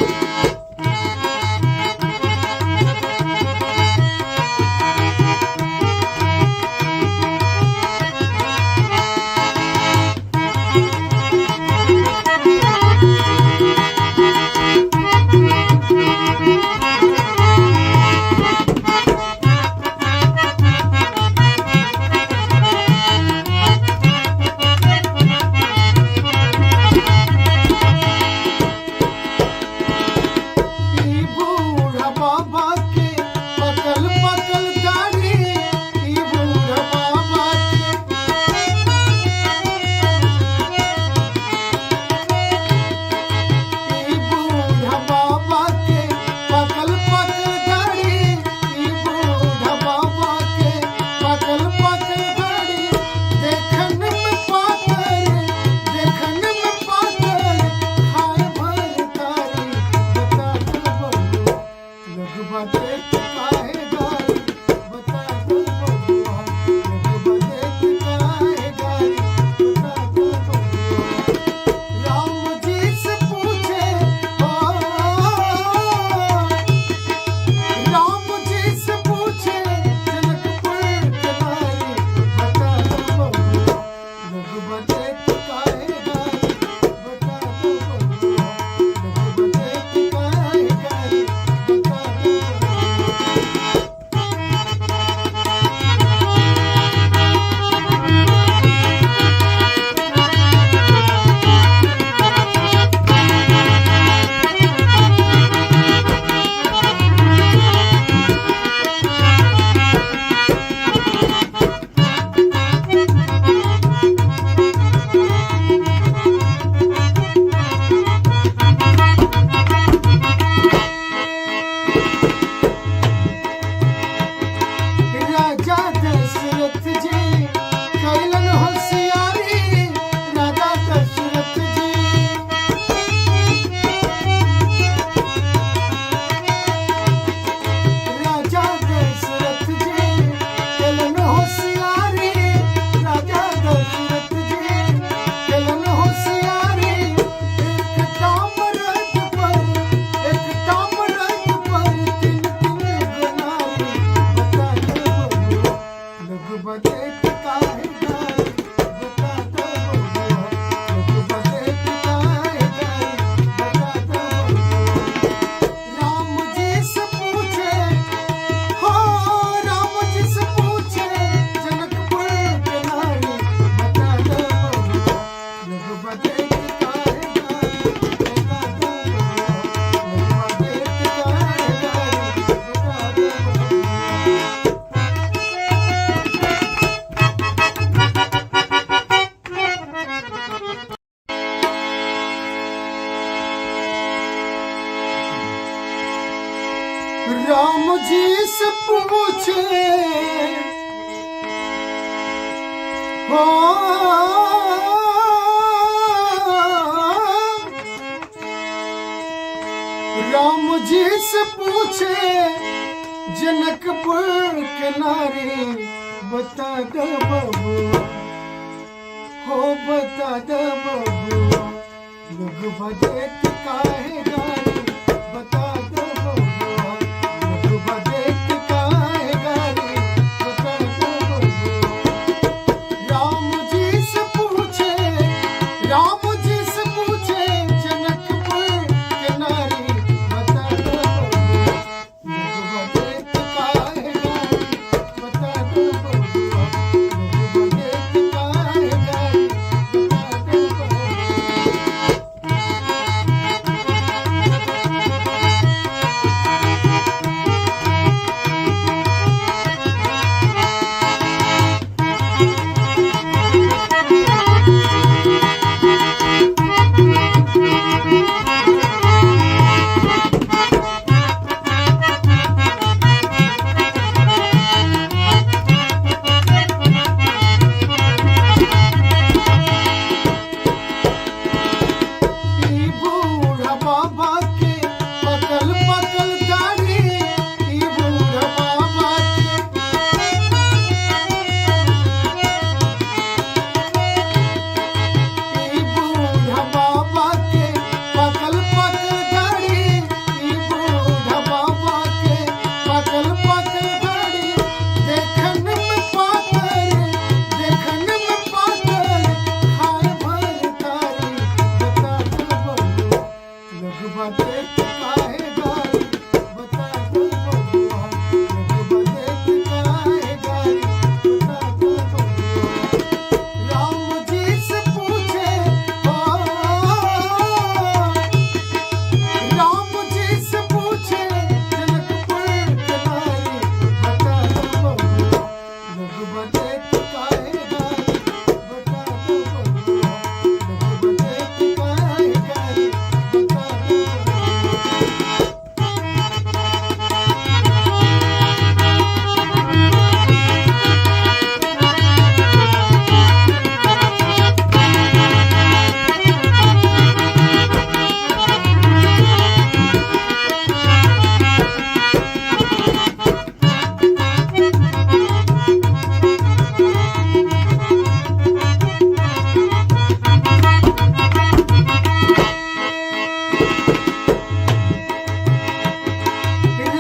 राम जी से पूछे हो, राम जी से पूछे जनकपुर के नारी, बता दो बबुआ, हो बता दो बबुआ, लोग बदेत काहे गारी, बता दो बबुआ, लोग बदेत काहे गारी, बता दो बबुआ। राम जी से पूछे, राम जी से पूछे जनकपुर के नारी, बता दो बबुआ, लोग बदेत काहे गारी, बता दो बबुआ, लोग बदेत काहे गारी, बता दो बबुआ। ई बूढ़ा बाबा के पकल पकल दाढ़ी, ई बूढ़ा बाबा के, ई बूढ़ा बाबा के पकल पकल दाढ़ी, ई बूढ़ा बाबा के पकल पकल दाढ़ी, देखन में पातर, देखन में पातर, खाए भर तारी, बता दो बबुआ, लोग बदेत काहे गारी, बता दो बबुआ, लोग बदेत काहे गारी, बता दो बबुआ। राम जी से पूछे हो, राम जी से पूछे जनकपुर के नारी, बता दो बबुआ, लोग बदेत काहे गारी, बता दो बबुआ, लोग बदेत काहे गारी, बता दो बबुआ।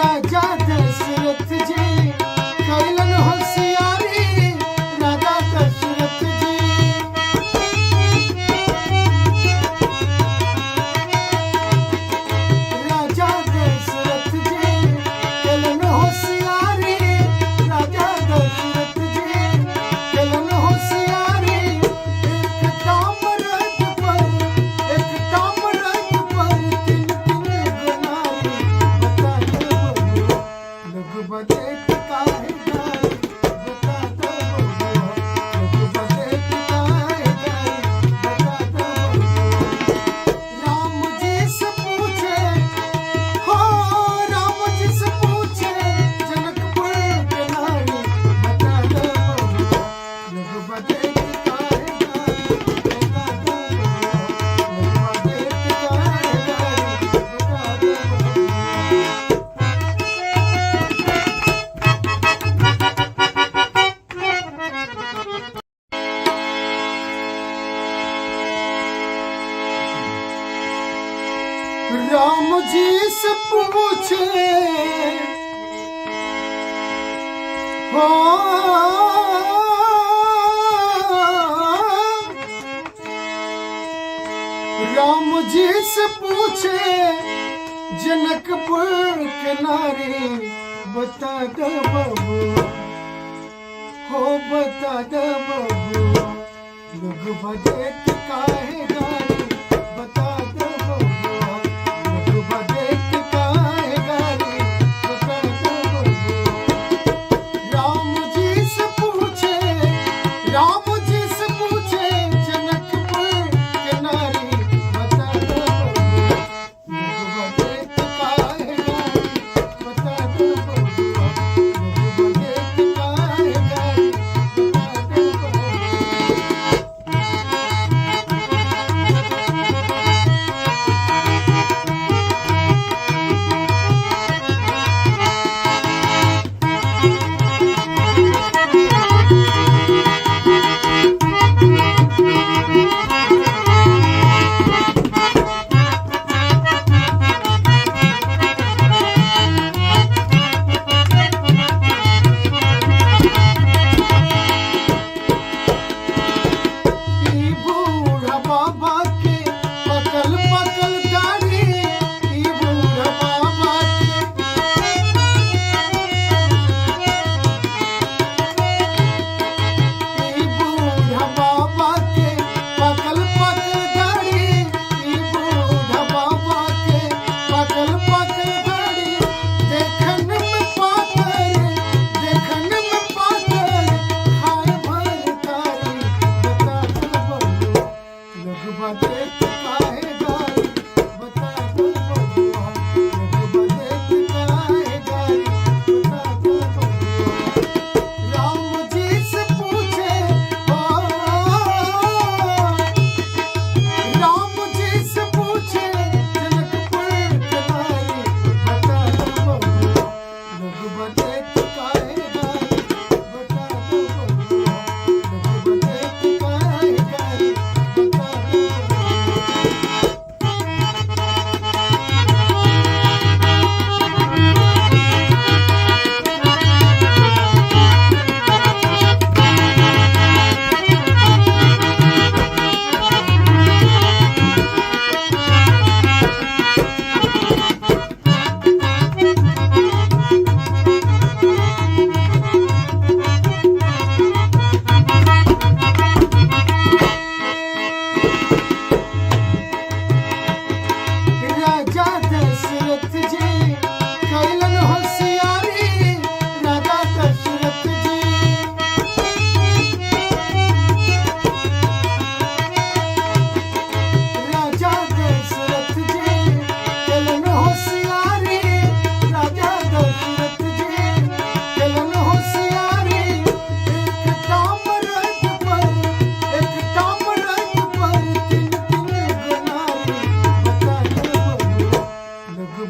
राजा दशरथ जी कैलन होशियारी, राजा दशरथ जी, राजा दशरथ जी कैलन होशियारी, राजा दशरथ जी कैलन होशियारी, एक ताम्रत पर, एक ताम्रत पर तीन तीन गुनारी, बता दो बबुआ, लोग बदेत काहे गारी, बता दो बबुआ, लोग बदेत काहे गारी, बता दो बबुआ। राम जी से पूछे हो, राम जी से पूछे जनकपुर के नारी, बता दो बबुआ, लोग बदेत काहे गारी, बता दो बबुआ, लोग बदेत काहे गारी, बता दो बबुआ। राम जी से पूछे हो, राम जी से पूछे जनकपुर के नारी, बता दो बबुआ, हो बता दो बबुआ, लोग बदेत काहे गारी, बता दो बबुआ, लोग बदेत काहे गारी, बता दो बबुआ। राम जी से पूछे, राम जी से पूछे जनकपुर के नारी, बता दो बबुआ, लोग बदेत काहे गारी, बता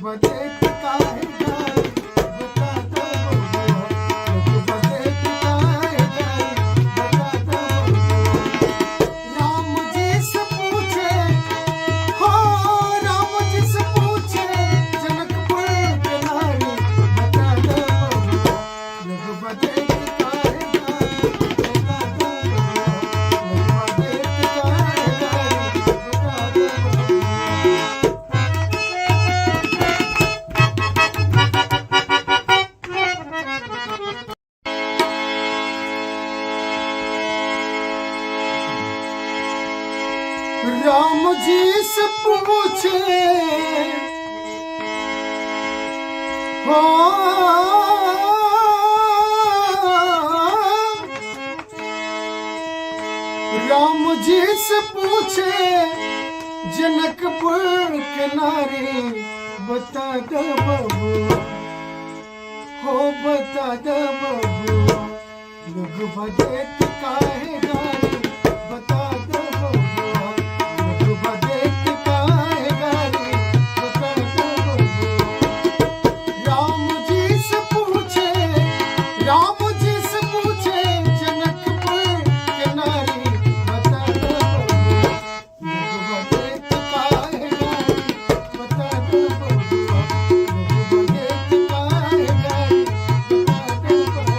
बदेत काहे गारी बता दो बबुआ। लोग बदेत काहे गारी बता दो बबुआ। राम जी से पूछे, हो राम जी से पूछे जनकपुर के नारी बता दो बबुआ। लोग बदेत काहे गारी बता दो बबुआ। लोग बदेत काहे गारी बता दो बबुआ। राम जी से पूछे, हो राम जी से पूछे जनकपुर के नारी बता दो बबुआ। हो बता दो बबुआ। लोग बदेत काहे गारी बता दो बबुआ। लोग बदेत काहे गारी बता दो बबुआ। राम जी से पूछे, राम जी से पूछे जनकपुर के नारी बता दो बबुआ। लोग बदेत काहे गारी बता दो बबुआ। लोग बदेत काहे गारी बता दो बबुआ।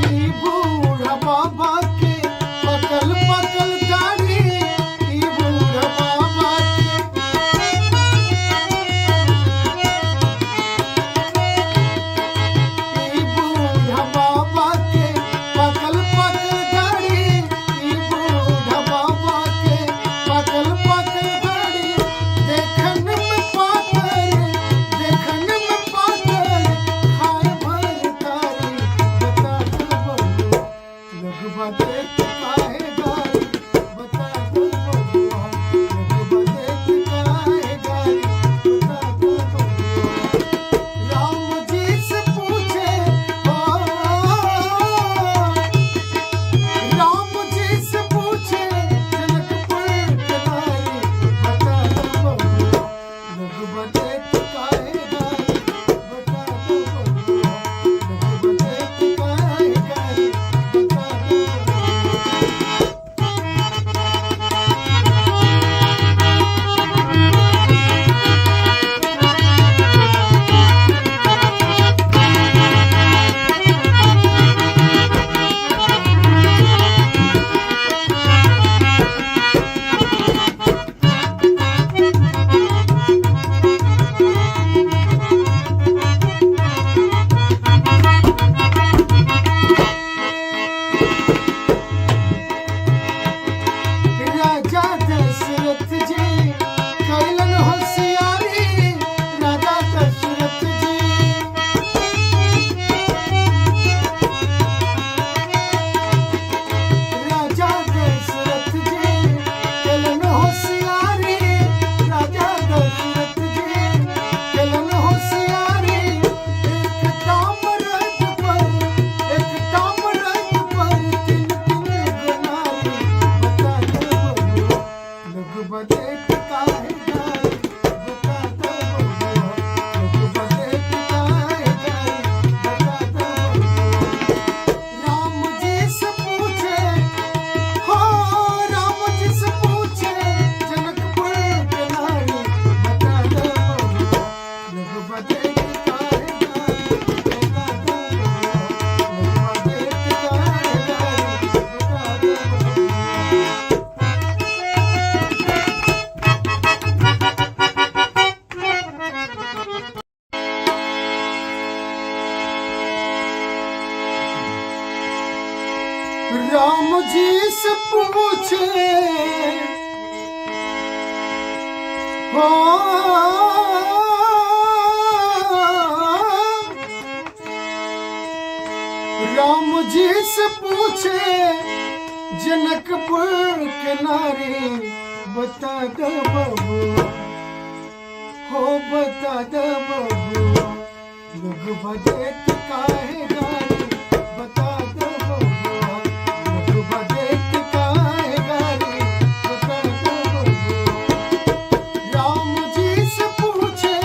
ई बूढ़ा बाबा के पकल पकल दाढ़ी, ई बूढ़ा बाबा के, ई बूढ़ा बाबा के पकल पकल दाढ़ी, ई बूढ़ा बाबा के पकल पकल दाढ़ी। देखन में पातर, देखन में पातर, खाए भर तारी बता दो बबुआ। लोग बदेत काहे गारी बता दो बबुआ। लोग बदेत काहे गारी बता दो बबुआ। राम जी से पूछे, हो राम जी से पूछे जनकपुर के नारी बता दो बबुआ। लोग बदेत काहे गारी बता दो बबुआ। लोग बदेत काहे गारी बता दो बबुआ। राजा दशरथ जी कैलन होशियारी, राजा दशरथ जी, राजा दशरथ जी कैलन होशियारी, राजा दशरथ जी कैलन होशियारी। एक ताम्रत पर, एक ताम्रत पर तीन तीन गुनारी बता दो बबुआ। लोग बदेत काहे गारी बता दो बबुआ। लोग बदेत काहे गारी बता दो बबुआ। राम जी से पूछे, हो राम जी से पूछे जनकपुर के नारी बता दो बबुआ। लोग बदेत काहे गारी बता दो बबुआ। लोग बदेत काहे गारी बता दो बबुआ। राम जी से पूछे, हो राम जी से पूछे जनकपुर के नारी, बता दो बबुआ, हो बता दो बबुआ, लोग बदेत काहे गारी, बता दो बबुआ, लोग बदेत काहे गारी, बता दो बबुआ। राम जी से पूछे,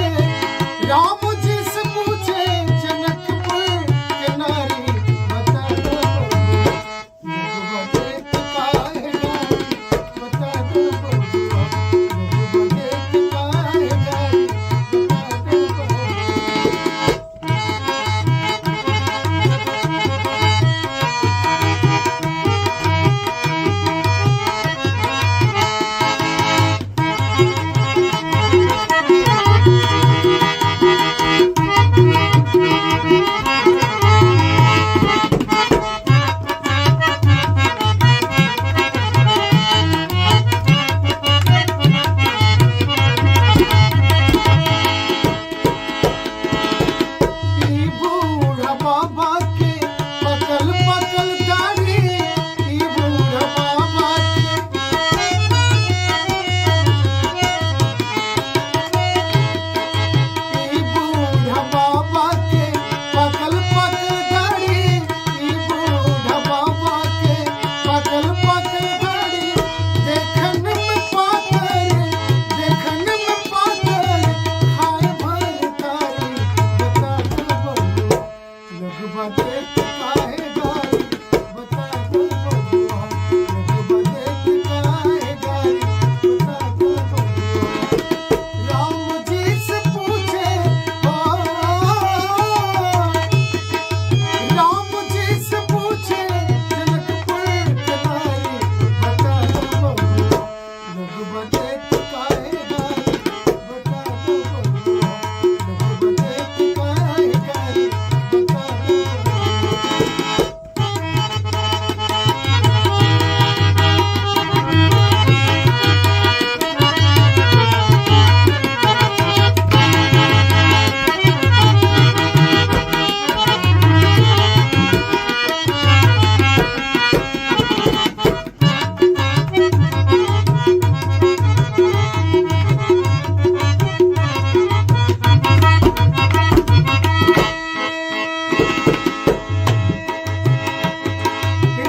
राम जी से पूछे जनकपुर के नारी, बता दो बबुआ, लोग बदेत काहे गारी, बता दो बबुआ, लोग बदेत काहे गारी, बता दो बबुआ। ई बूढ़ा बाबा के पकल पकल दाढ़ी, ई बूढ़ा बाबा के, ई बूढ़ा बाबा के पकल पकल दाढ़ी, ई बूढ़ा बाबा के पकल पकल दाढ़ी, देखन में पातर, देखन में पातर, खाए भर तारी, बता दो बबुआ, लोग बदेत काहे गारी, बता दो बबुआ, लोग बदेत काहे गारी, बता दो बबुआ। राम जी से पूछे, ओ राम जी से पूछे जनकपुर के नारी, बता दो बबुआ, लोग बदेत काहे गारी, बता दो बबुआ, लोग बदेत काहे गारी, बता दो बबुआ।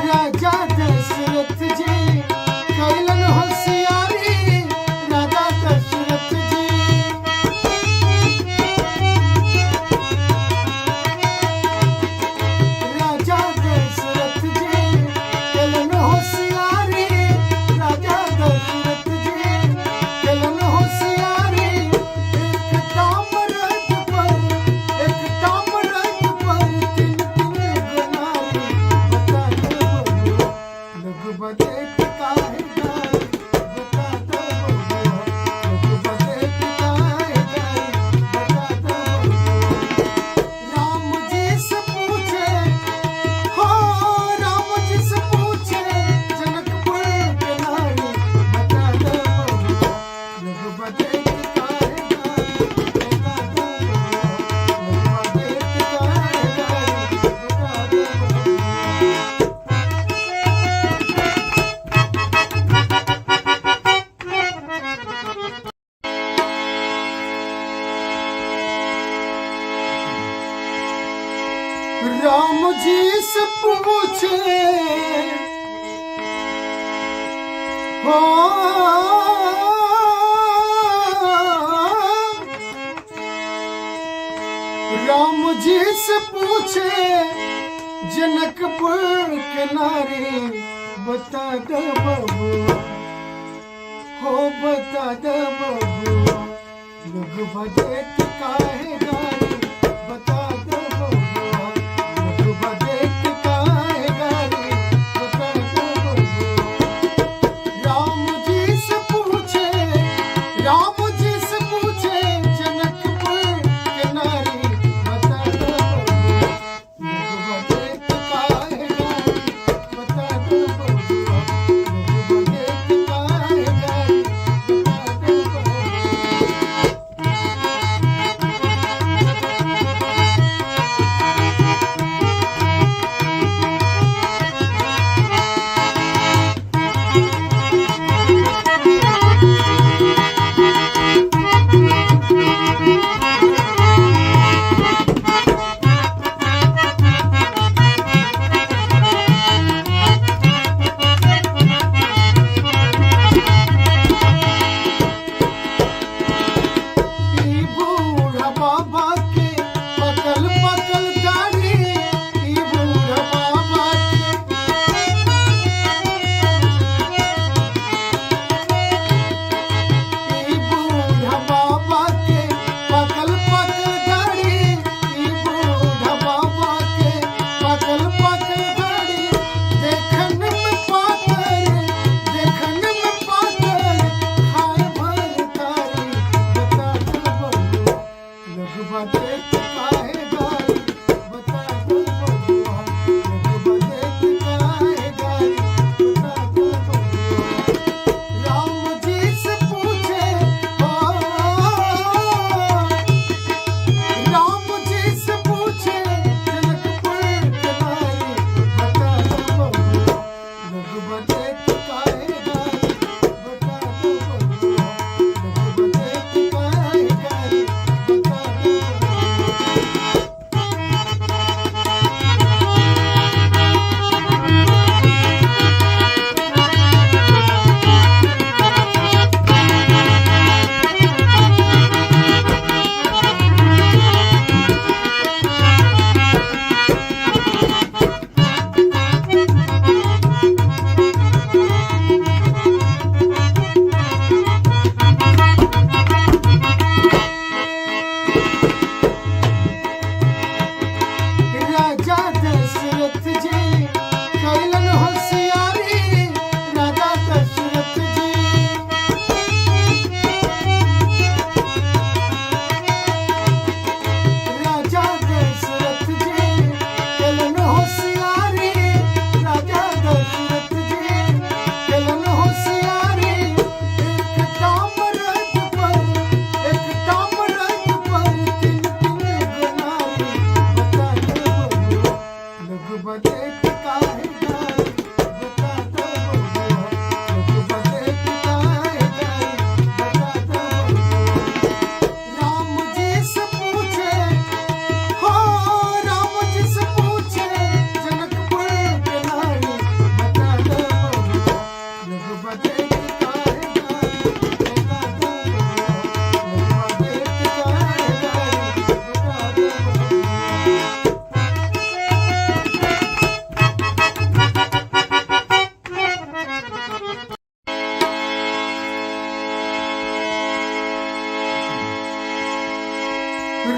राजा दशरथ जी कैलन होशियारी, राजा दशरथ जी, राजा दशरथ जी कैलन होशियारी, राजा दशरथ जी कैलन होशियारी, एक ताम्रत पर, एक ताम्रत पर तीन तीन गुनारी, बता दो बबुआ, लोग बदेत काहे गारी, बता दो बबुआ, लोग बदेत काहे गारी, बता दो बबुआ। राम जी से पूछे, हो राम जी से पूछे जनकपुर के नारी, बता दो बबुआ, लोग बदेत काहे गारी, बता दो बबुआ, लोग बदेत काहे गारी, बता दो बबुआ। राम जी से पूछे, हो राम जी से पूछे जनकपुर के नारी, बता दो बबुआ, हो बता दो बबुआ, लोग बदेत काहे गारी, बता दो बबुआ, लोग बदेत काहे गारी, बता दो बबुआ। राम जी से पूछे, राम जी से पूछे जनकपुर के नारी, बता दो बबुआ, लोग बदेत काहे गारी, बता दो बबुआ, लोग बदेत काहे गारी, बता दो बबुआ।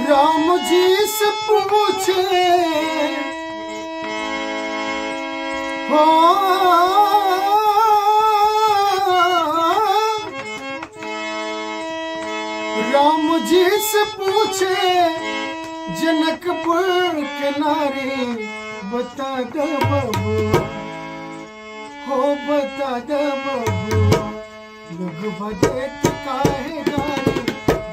राम जी से पूछे हो, राम जी से पूछे जनकपुर के नारी, बता दे बबुआ, हो बता दे बबुआ, लोग बदेत काहे गारी,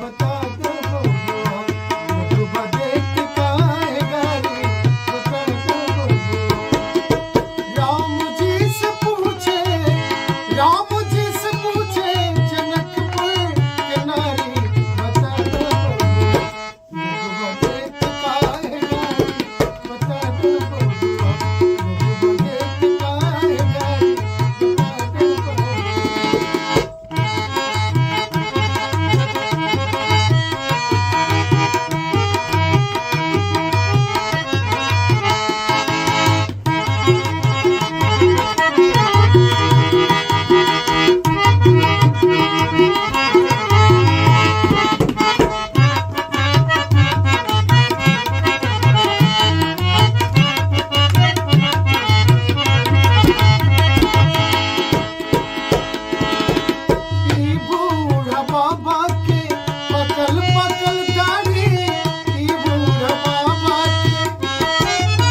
बता दे बबुआ, लोग बदेत काहे गारी, बता दे बबुआ। राम जी से पूछे, राम जी से पूछे जनकपुर के नारी, बता दे बबुआ, लोग बदेत काहे गारी, बता दे बबुआ, लोग बदेत काहे गारी, बता दे बबुआ। ई बूढ़ा बाबा के पकल पकल दाढ़ी, ई बूढ़ा बाबा के,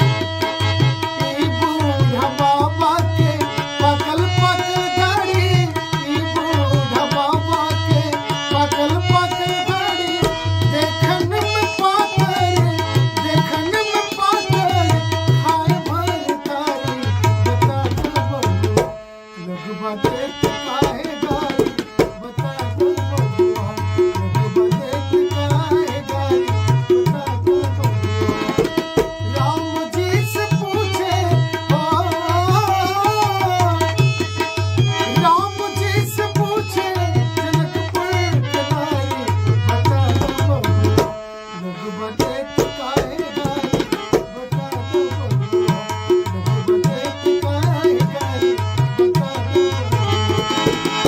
ई बूढ़ा बाबा के पकल पकल दाढ़ी, ई बूढ़ा बाबा के पकल पकल दाढ़ी, देखन में पातर, देखन में पातर, खाए भर तारी, बता दो बबुआ, लोग बदेत काहे गारी, बता दो बबुआ, लोग बदेत काहे गारी, बता दो बबुआ। राम जी से पूछे हो, राम जी से पूछे जनकपुर के नारी, बता दो बबुआ, लोग बदेत काहे गारी, बता दो बबुआ, लोग बदेत काहे गारी, बता दो बबुआ।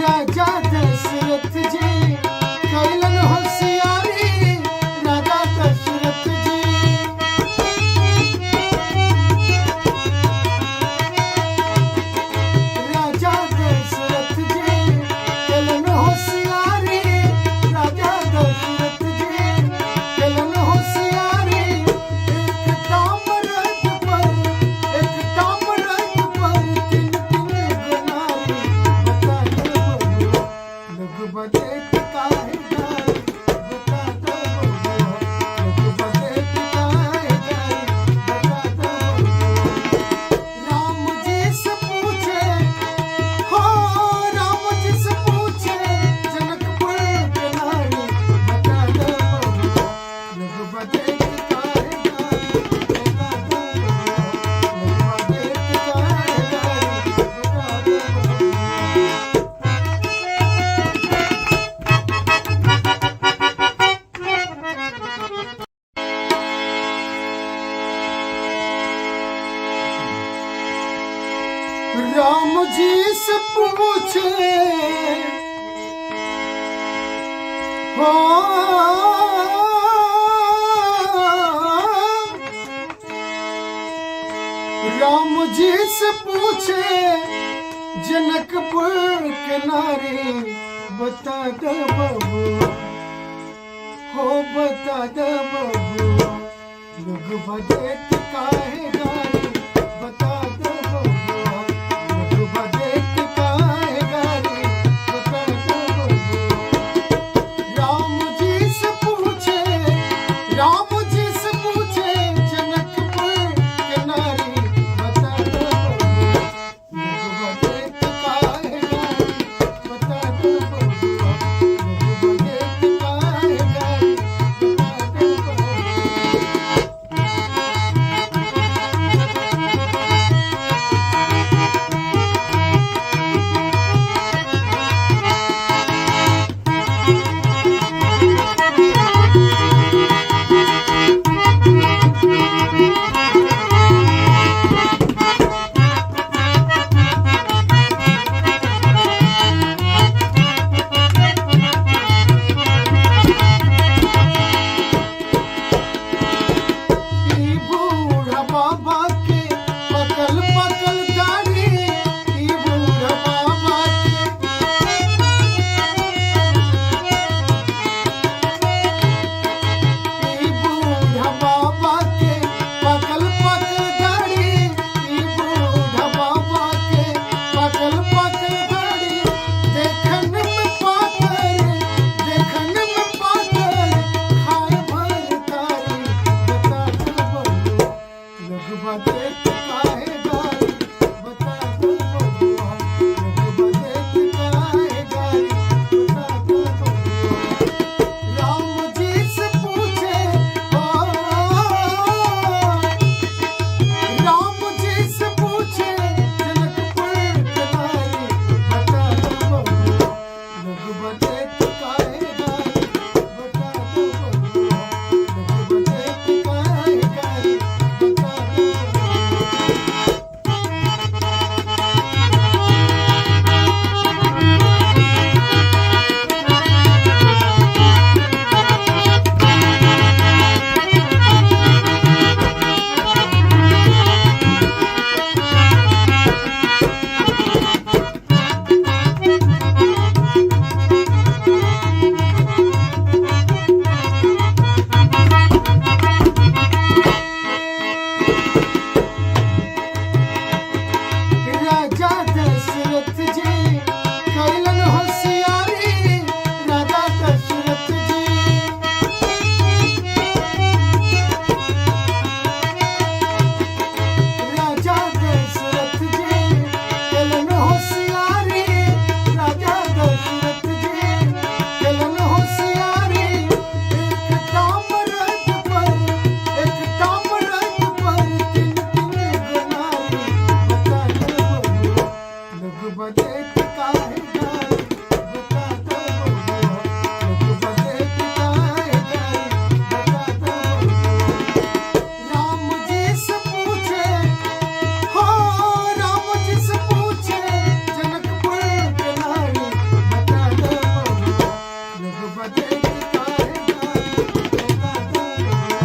राजा दशरथ जी कैलन होशियारी, राजा दशरथ जी, राजा दशरथ जी कैलन होशियारी, राजा दशरथ जी कैलन होशियारी, एक ताम्रत पर, एक ताम्रत पर तीन तीन गुनारी, बता दो बबुआ, लोग बदेत काहे गारी, बता दो बबुआ, लोग बदेत काहे गारी, बता दो बबुआ। राम जी से पूछे हो, राम जी से पूछे जनकपुर के नारी, बता दो बबुआ, लोग बदेत काहे गारी, बता दो बबुआ, लोग बदेत काहे गारी, बता दो बबुआ। राम जी से पूछे हो, राम जी से पूछे जनकपुर के नारी, बता दे बबुआ, हो बता दे बबुआ, लोग बदेत काहे गारी, बता दे बबुआ, लोग बदेत काहे गारी, बता दे बबुआ। राम जी से पूछे, राम जी से पूछे जनकपुर के नारी, बता दो बबुआ, लोग बदेत काहे गारी, बता बदेत काहे गारी बता दो बबुआ। लोग बदेत काहे गारी बता दो बबुआ। राम जी से पूछे, हो राम जी से पूछे जनकपुर के नारी बता दो बबुआ। लोग बदेत काहे गारी बता दो बबुआ।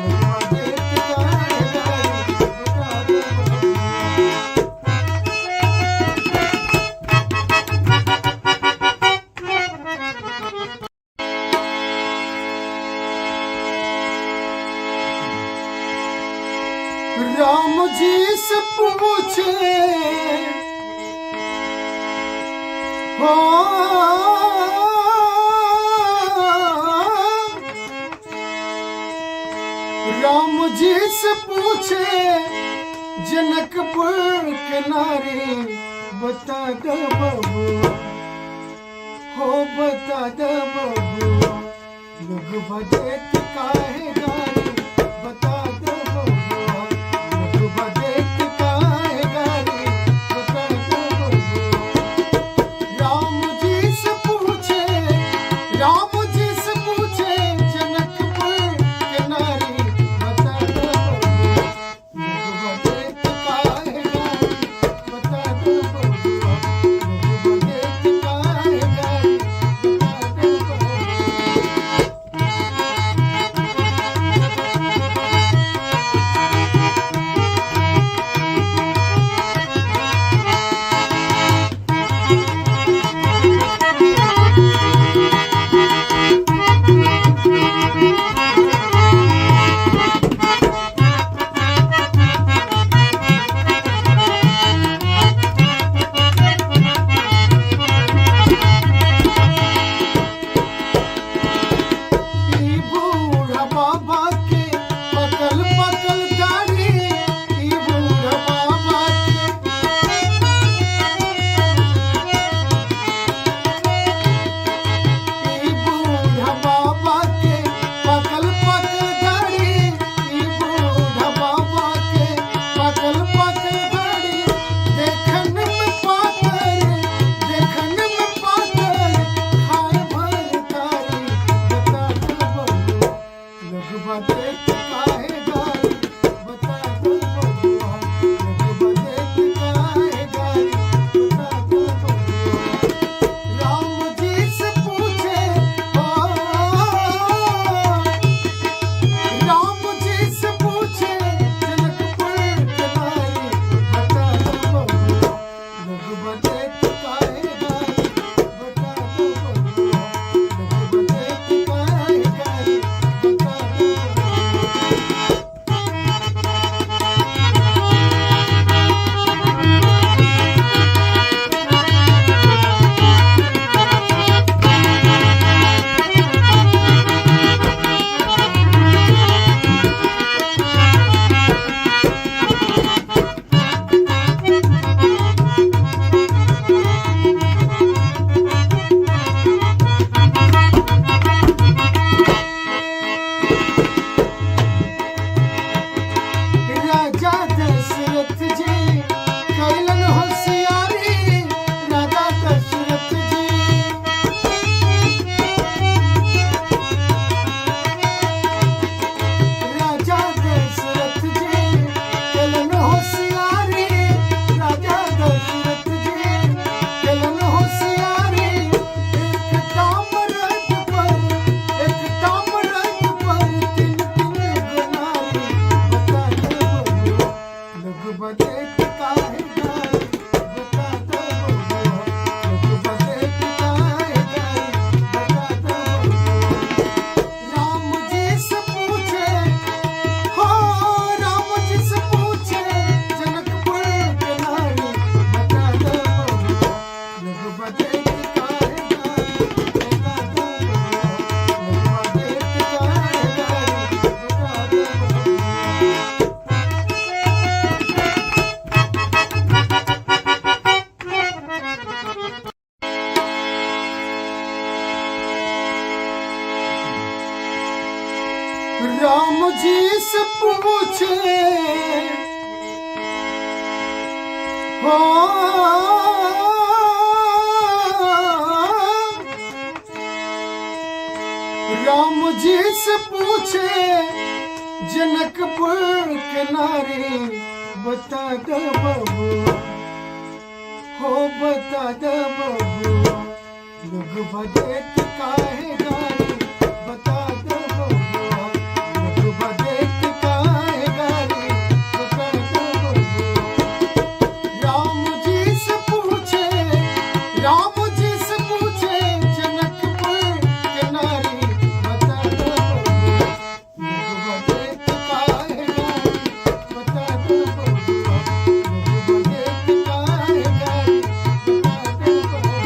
लोग बदेत काहे गारी बता दो बबुआ। राम जी से पूछे, हो राम जी से पूछे जनकपुर के नारी बता दो बबुआ, हो बता दो बबुआ। लोग बदेत काहे गारी बता दो बबुआ। लोग बदेत काहे गारी बता दो बबुआ। राम जी से पूछे, राम जी से पूछे जनकपुर के नारी बता दो बबुआ। लोग बदेत काहे गारी बता दो बबुआ। लोग बदेत काहे गारी बता दो बबुआ। ई बूढ़ा बाबा के पकल पकल दाढ़ी, ई बूढ़ा बाबा के, ई बूढ़ा बाबा के पकल पकल दाढ़ी, ई बूढ़ा बाबा के पकल पकल दाढ़ी। देखन में पातर, देखन में पातर, खाए भर तारी बता दो बबुआ। लोग बदेत काहे गारी बता दो बबुआ। लोग बदेत काहे गारी बता दो बबुआ। राम जी से पूछे, हो राम जी से पूछे जनकपुर के नारी बता दो बबुआ। लोग बदेत काहे गारी बता दो बबुआ। लोग बदेत काहे गारी बता दो बबुआ। राजा दशरथ जी कैलन होशियारी, राजा दशरथ जी, राजा दशरथ जी कैलन होशियारी, राजा दशरथ जी कैलन होशियारी। एक ताम्रत पर, एक ताम्रत पर तीन तीन गुनारी बता दो बबुआ। लोग बदेत काहे गारी बता दो बबुआ। लोग बदेत काहे गारी बता दो बबुआ। राम जी से पूछे, हो राम जी से पूछे जनकपुर के नारी बता दो बबुआ। लोग बदेत काहे गारी बता दो बबुआ। लोग बदेत काहे गारी बता दो बबुआ। राम जी से पूछे, हो। पूछे जनकपुर के नारी, बता दे बबुआ, हो बता दे बबुआ, लोग बदेत काहे गारी, बता दे बबुआ, लोग बदेत काहे गारी, बता दे बबुआ। राम जी से पूछे, राम जी से पूछे जनकपुर के नारी, बता दे बबुआ, लोग बदेत काहे गारी, बता दे बबुआ, लोग बदेत काहे गारी, बता दे बबुआ।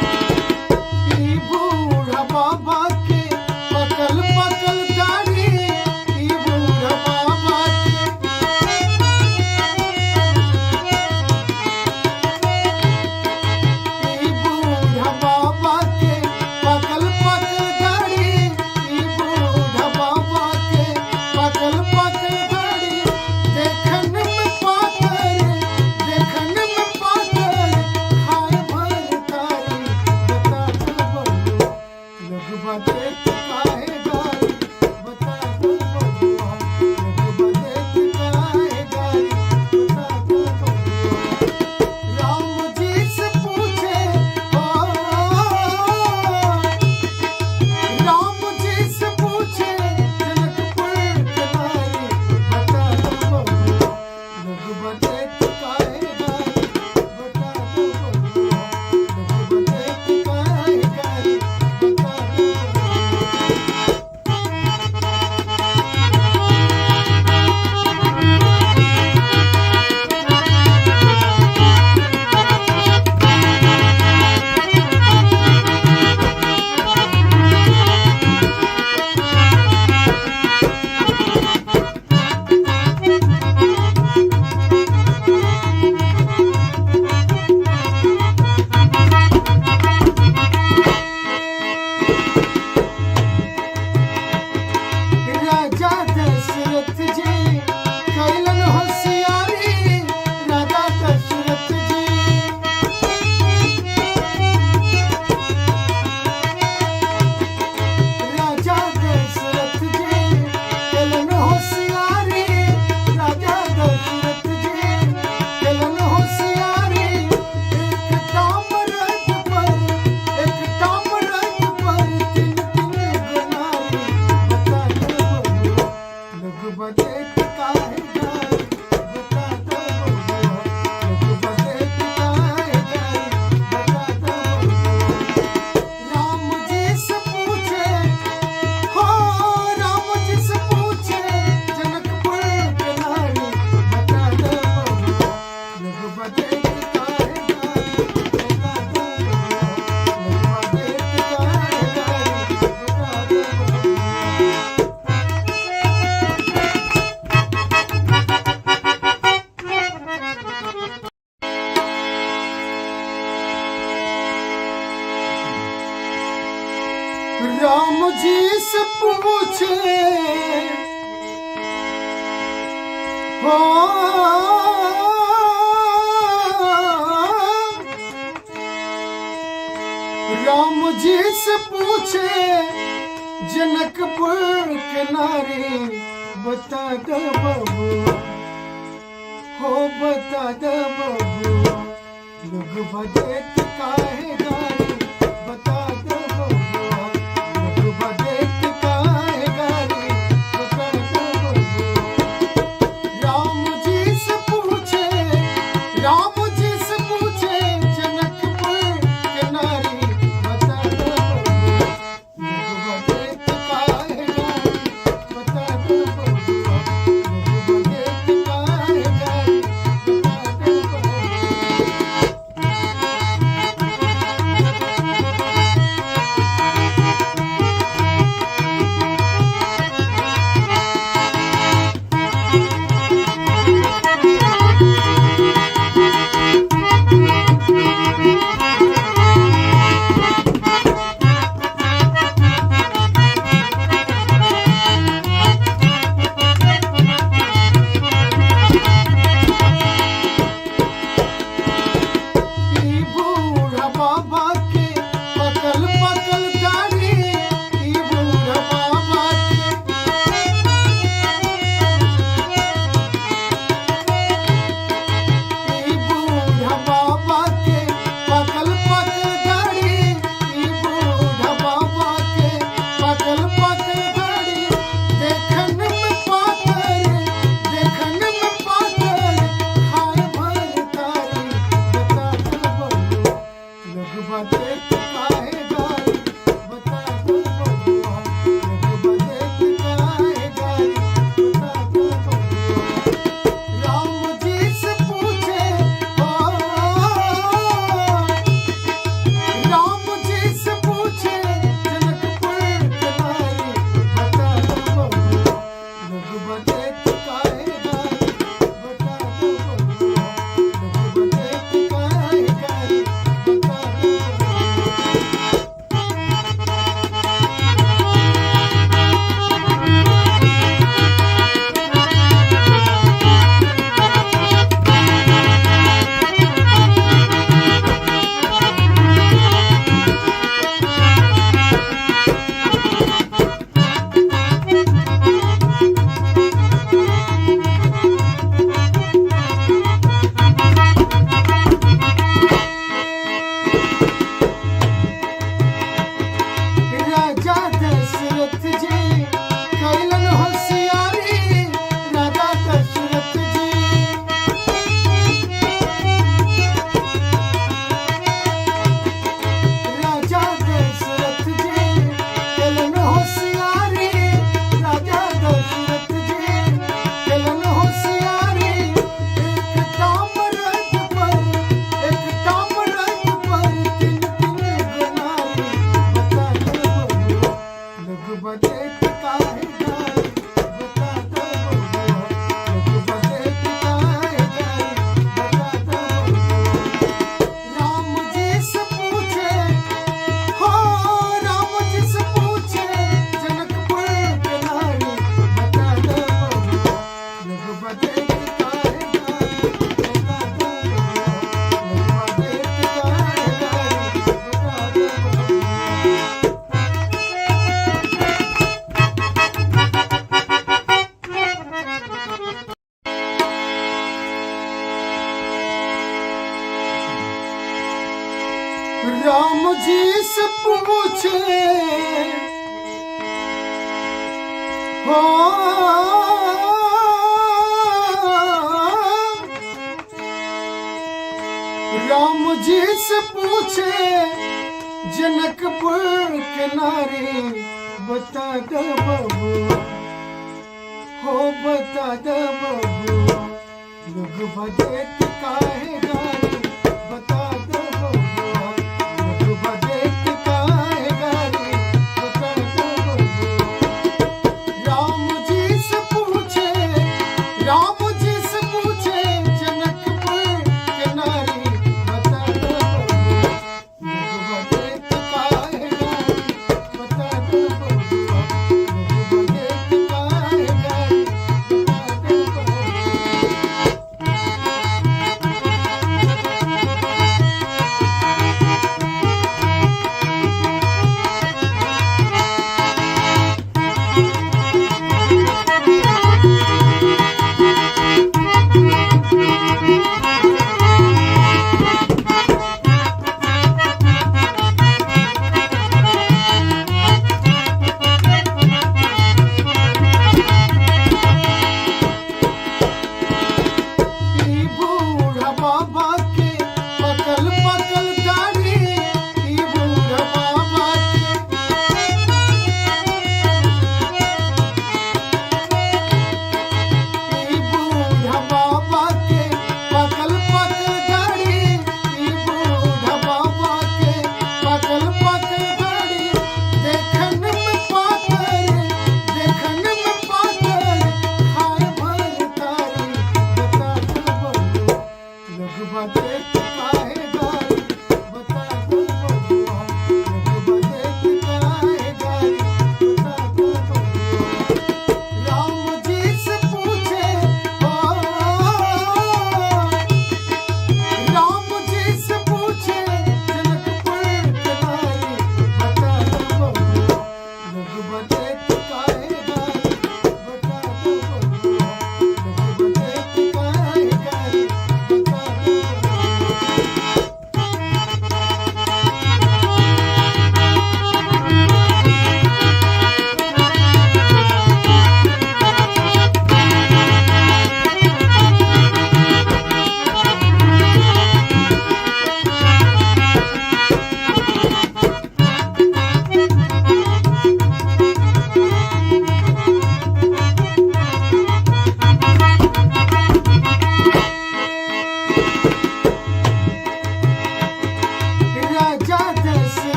ई बूढ़ा बाबा के पकल पकल दाढ़ी, ई बूढ़ा बाबा के, ई बूढ़ा बाबा के पकल पकल दाढ़ी, ई बूढ़ा बाबा के पकल पकल दाढ़ी, देखन में पातर, देखन में पातर, खाए भर तारी, बता दे बबुआ, लोग बदेत काहे गारी, बता दे बबुआ, लोग बदेत काहे गारी, बता दे बबुआ। राम जी से पूछे, ओ राम जी से पूछे जनकपुर के नारी, बता दो बबुआ, लोग बदेत काहे गारी, बता दो बबुआ, लोग बदेत काहे गारी, बता दो बबुआ। राजा दशरथ जी कैलन होशियारी, राजा दशरथ जी, राजा दशरथ जी कैलन होशियारी, राजा दशरथ जी कैलन होशियारी, एक ताम्रत पर, एक ताम्रत पर तीन तीन गुनारी, बता दे बबुआ, लोग बदेत काहे गारी, बता दे बबुआ, लोग बदेत काहे गारी, बता दे बबुआ। राम जी से पूछे, हो राम जी से पूछे जनकपुर के नारी, बता दे बबुआ, लोग बदेत काहे गारी, बता दे बबुआ, लोग बदेत काहे गारी, बता दे बबुआ। राम जी से पूछे, हो राम जी से पूछे जनकपुर के नारी, बता दे बबुआ, हो बता दे बबुआ, लोग बदेत काहे गारी, बता दे बबुआ, लोग बदेत काहे गारी, बता दे बबुआ। राम जी से पूछे, राम जी से पूछे जनकपुर के नारी, बता दे बबुआ, लोग बदेत काहे गारी, बता दे बबुआ, लोग बदेत काहे गारी, बता दे बबुआ। बदेत काहे गारी बता दो बबुआ, लोग बदेत काहे गारी बता दो बबुआ। राम जी से पूछे, ओ राम जी से पूछे जनकपुर के नारी बता दो बबुआ, लोग बदेत काहे गारी बता दो बबुआ, लोग बदेत काहे गारी बता दो बबुआ। राजा दशरथ जी कैलन होशियारी, राजा दशरथ जी, राजा दशरथ जी कैलन होशियारी, राजा दशरथ जी कैलन होशियारी। एक ताम्रत पर, एक ताम्रत पर तीन तीन गनारी बता दो बबुआ, लोग बदेत काहे गारी बता दो बबुआ, लोग बदेत काहे गारी बता दो बबुआ। राम जी से पूछे, हो राम जी से पूछे जनकपुर के नारी बता दो बबुआ, लोग बदेत काहे गारी बता दो बबुआ, लोग बदेत काहे गारी बता दो बबुआ। राम जी से पूछे, हो राम जी से पूछे जनकपुर के नारी बता दो बबुआ, हो बता दो बबुआ, लोग बदेत काहे गारी बता दो बबुआ, लोग बदेत काहे गारी बता दो बबुआ। राम जी से पूछे, राम जी से पूछे जनकपुर के नारी बता दो बबुआ, लोग बदेत काहे गारी बता दो बबुआ, लोग बदेत काहे गारी बता दो बबुआ।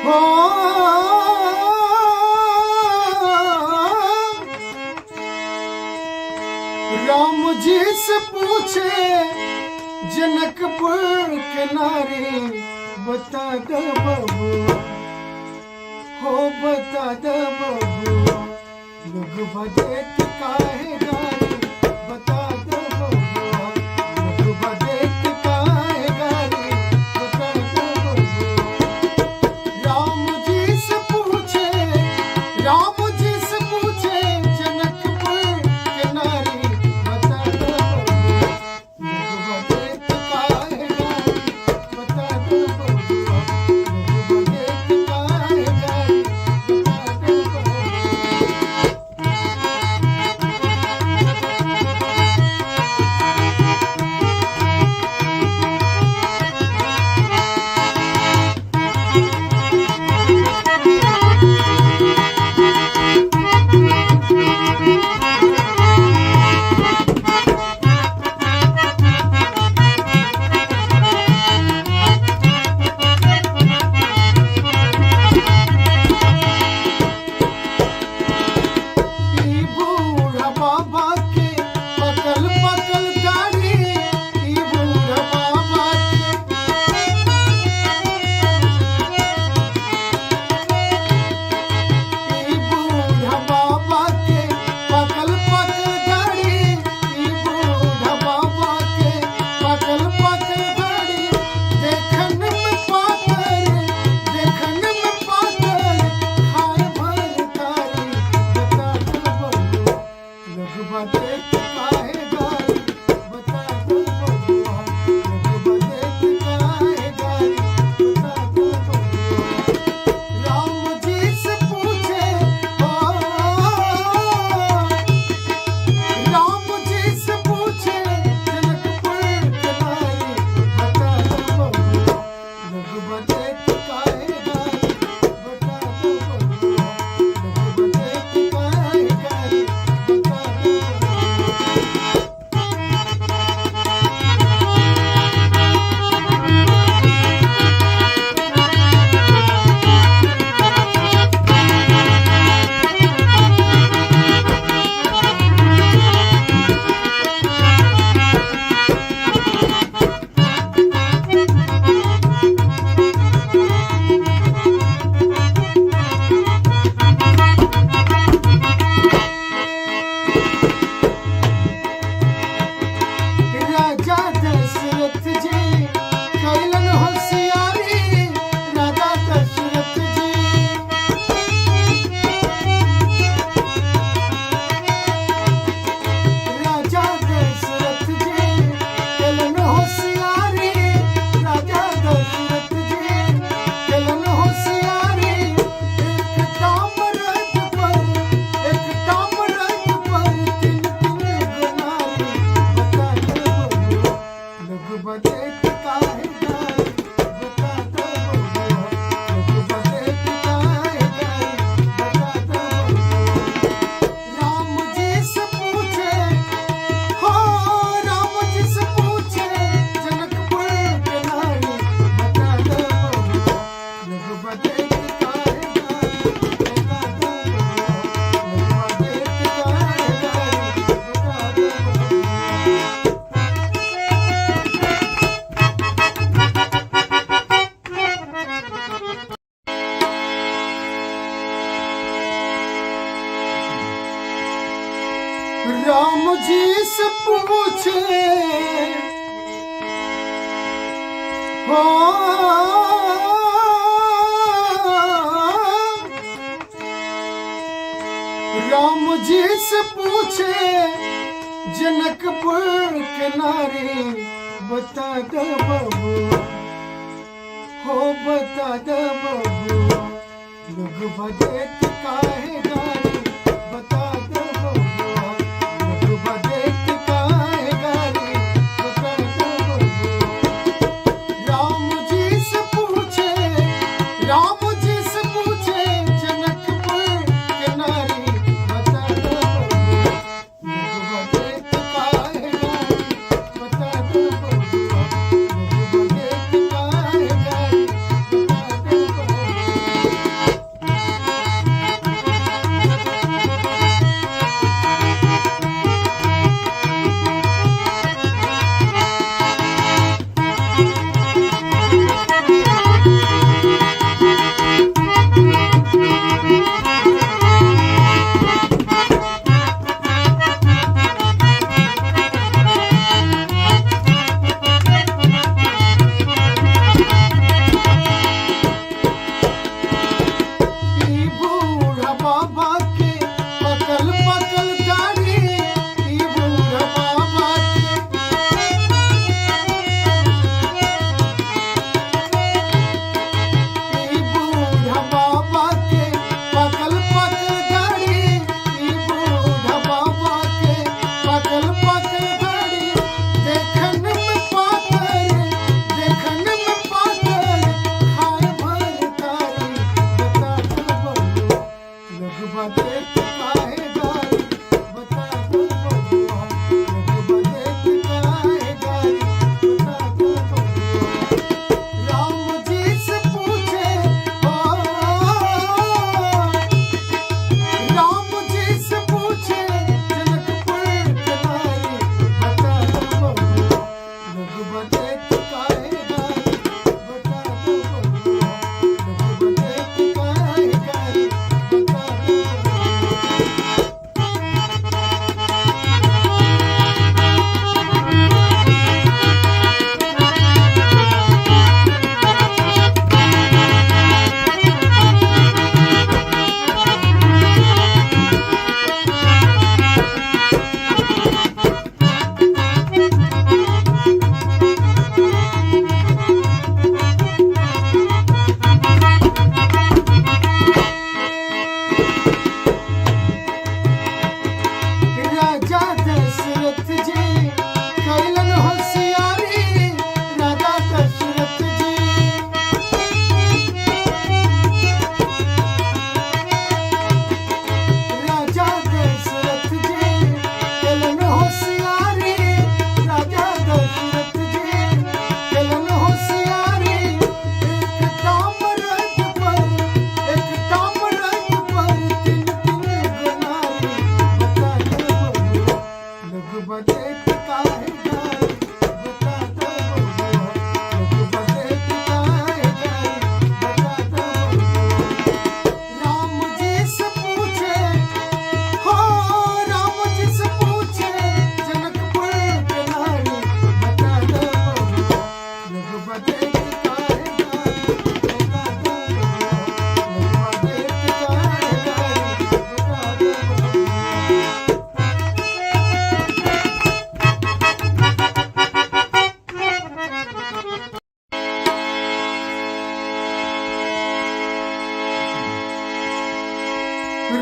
हो राम जी से पूछे जनकपुर के नारी, बता दे बबुआ, हो बता दे बबुआ, लोग बदेत काहे गारी, बता दे बबुआ, लोग बदेत काहे गारी, बता दे बबुआ। राम जी से पूछे, राम जी से पूछे जनकपुर के नारी, बता दे बबुआ, लोग बदेत काहे गारी, बता दे बबुआ, लोग बदेत काहे गारी, बता दे बबुआ। ई बूढ़ा बाबा के पकल पकल दाढ़ी, ई बूढ़ा बाबा के, ई बूढ़ा बाबा के पकल पकल दाढ़ी, ई बूढ़ा बाबा के पकल पकल दाढ़ी, देखन में पातर, देखन में पातर, खाए भर तारी, बता दे बबुआ, लोग बदेत काहे गारी, बता दे बबुआ, लोग बदेत काहे गारी, बता दे बबुआ। राम जी से पूछे, ओ राम जी से पूछे जनकपुर के नारी, बता दे बबुआ, लोग बदेत काहे गारी, बता दे बबुआ, लोग बदेत काहे गारी, बता दे बबुआ। राजा दशरथ जी कैलन होशियारी, राजा दशरथ जी, राजा दशरथ जी कैलन होशियारी, राजा दशरथ जी कैलन होशियारी, एक ताम्रत पर, एक ताम्रत पर तीन तीन गुनारी, बता दे बबुआ, लोग बदेत काहे गारी, बता दे बबुआ, लोग बदेत काहे गारी, बता दे बबुआ। राम जी से पूछे, हो राम जी से पूछे जनकपुर के नारी, बता दे बबुआ, लोग बदेत काहे गारी, बता दे बबुआ, लोग बदेत काहे गारी, बता दे बबुआ। राम जी से पूछे, हो राम जी से पूछे जनकपुर के नारी, बता दे बबुआ, हो बता दे बबुआ, लोग बदेत काहे गारी, बता दे बबुआ, लोग बदेत काहे गारी, बता दे बबुआ। राम जी से पूछे, राम जी से पूछे जनकपुर के नारी, बता दे बबुआ, लोग बदेत काहे गारी, बता दे बबुआ, लोग बदेत काहे गारी, बता दे बबुआ।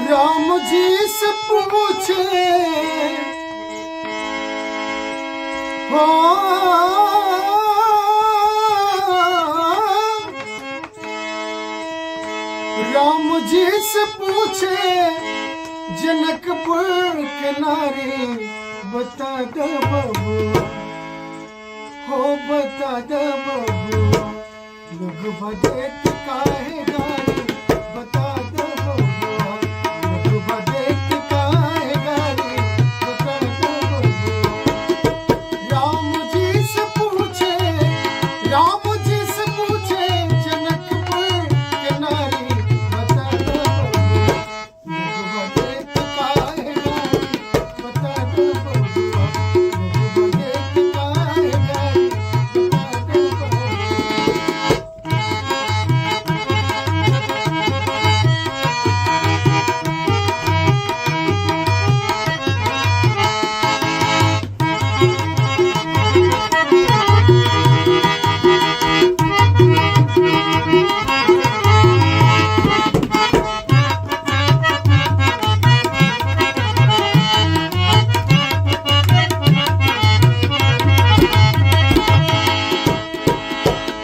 राम जी से पूछे हो, राम जी से पूछे जनकपुर के नारी, बता दे बबुआ, हो बता दे बबुआ, लोग बदेत काहे गारी, बता दे बबुआ, लोग बदेत काहे गारी, बता दे बबुआ। राम जी से पूछे, राम जी से पूछे जनकपुर के नारी, बता दे बबुआ, लोग बदेत काहे गारी, बता दे बबुआ, लोग बदेत काहे गारी, बता दे बबुआ।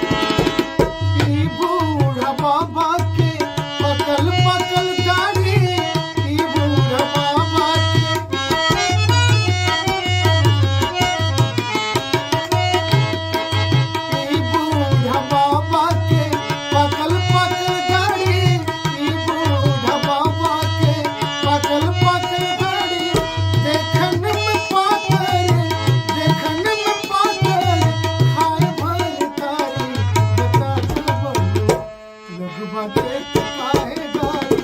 ई बूढ़ा बाबा के पकल पकल दाढ़ी, ई बूढ़ा बाबा के, ई बूढ़ा बाबा के पकल पकल दाढ़ी, ई बूढ़ा बाबा के पकल पकल दाढ़ी, देखन में पातर, देखन में पातर, खाए भर तारी, बता दे बबुआ, लोग बदेत काहे गारी,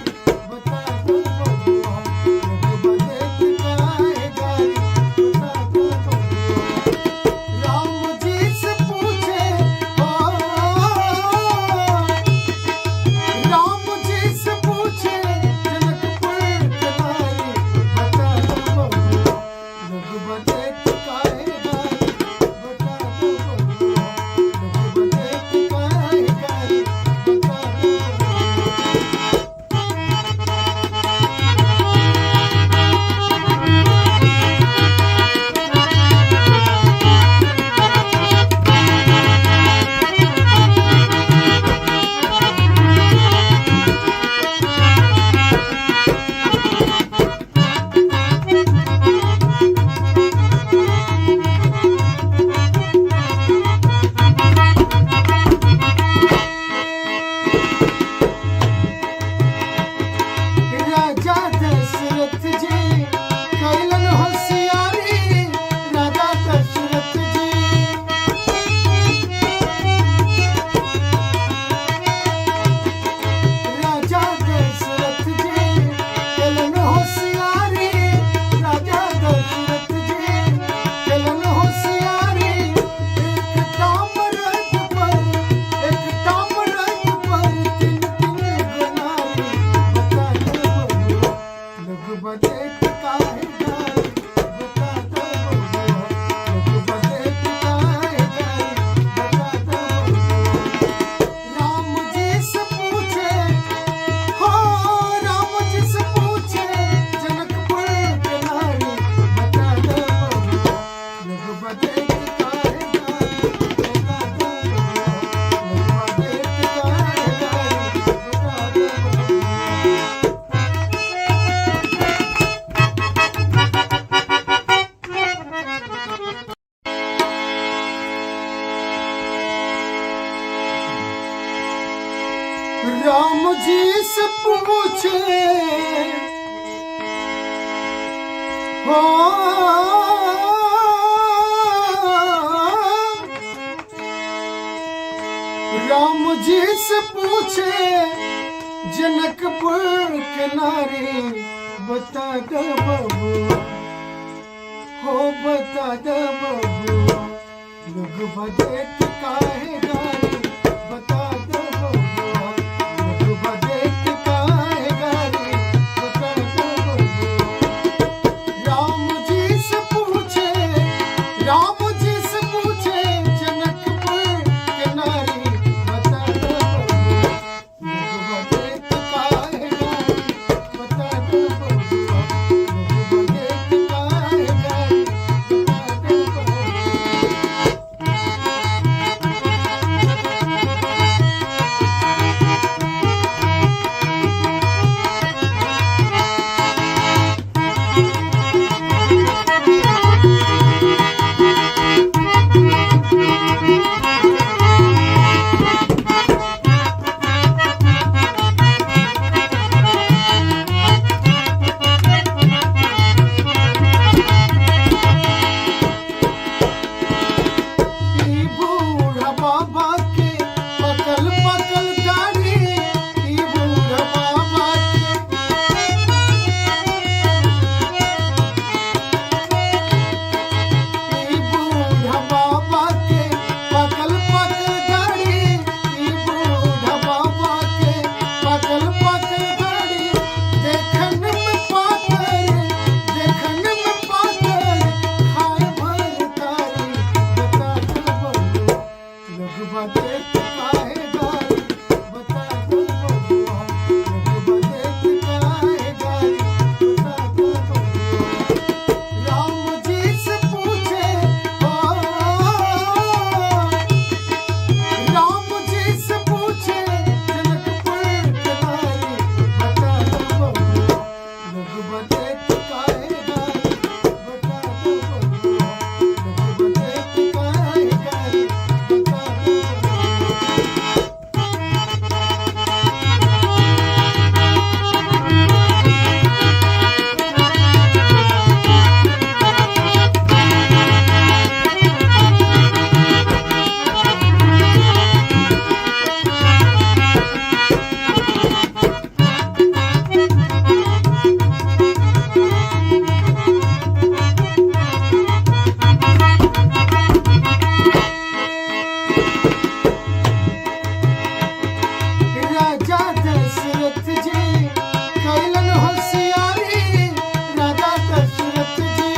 बता दे बबुआ, लोग बदेत काहे गारी, बता दे बबुआ। राम जी से पूछे हो, राम जी से पूछे जनकपुर के नारी, बता दे बबुआ, लोग बदेत काहे गारी, बता दे बबुआ, लोग बदेत काहे गारी, बता दे बबुआ। राजा दशरथ जी कैलन होशियारी, राजा दशरथ जी, राजा दशरथ जी कैलन होशियारी, राजा दशरथ जी कैलन होशियारी, एक ताम्रत पर, एक ताम्रत पर तीन तीन गुनारी, बता दे बबुआ, लोग बदेत काहे गारी, बता दे बबुआ, लोग बदेत काहे गारी, बता दे बबुआ। राम जी से पूछे हो, राम जी से पूछे जनकपुर के नारी, बता दे बबुआ, लोग बदेत काहे गारी, बता दे बबुआ, लोग बदेत काहे गारी, बता दे बबुआ। राम जी से पूछे हो, राम जी से पूछे जनकपुर के नारी, बता दे बबुआ, हो बता दे बबुआ, लोग बदेत काहे गारी, बता दे बबुआ, लोग बदेत काहे गारी, बता दे बबुआ। राम जी से पूछे, राम जी से पूछे जनकपुर के नारी, बता दे बबुआ, लोग बदेत काहे गारी, बता दे बदेत काहे गारी बता दो बबुआ, लोग बदेत काहे गारी बता दो बबुआ। राम जी से पूछे, ओ राम जी से पूछे जनकपुर के नारी बता दो बबुआ, लोग बदेत काहे गारी बता दो बबुआ, लोग बदेत काहे गारी बता दो बबुआ। राजा दशरथ जी कैलन होशियारी, राजा दशरथ जी,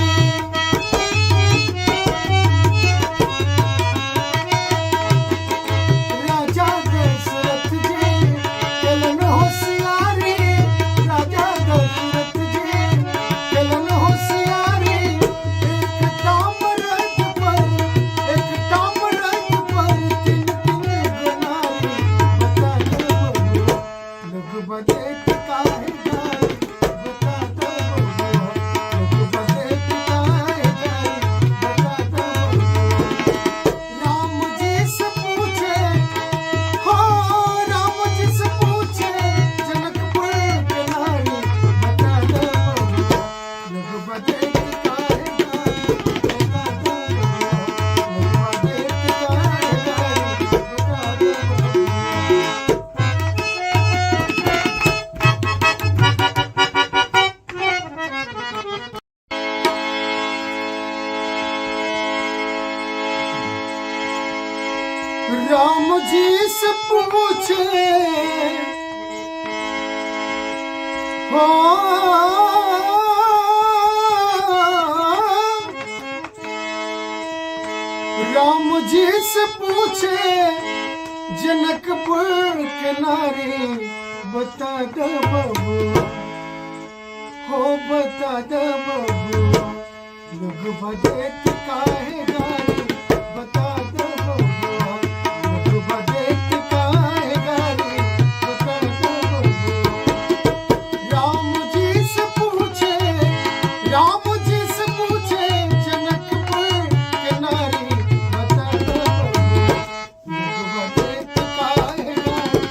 राजा दशरथ जी कैलन होशियारी, राजा दशरथ जी कैलन होशियारी। एक ताम्रत पर, एक ताम्रत पर तीन तीन गुनारी बता दो बबुआ, लोग बदेत काहे गारी बता दो बबुआ, लोग बदेत काहे गारी बता दो बबुआ। राम जी से पूछे, हो राम जी से पूछे जनकपुर के नारी बता दो बबुआ, लोग बदेत काहे गारी बता दो बबुआ, लोग बदेत काहे गारी बता दो बबुआ। राम जी से पूछे, हो राम जी से पूछे जनकपुर के नारी बता दो बबुआ, हो बता दो बबुआ, लोग बदेत काहे गारी बता दो बबुआ, लोग बदेत काहे गारी बता दो बबुआ। राम जी से पूछे, राम जी से पूछे जनकपुर के नारी बता दो बबुआ, लोग बदेत काहे गारी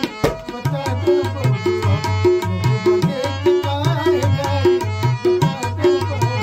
बता दो बबुआ, लोग बदेत काहे गारी बता दो बबुआ।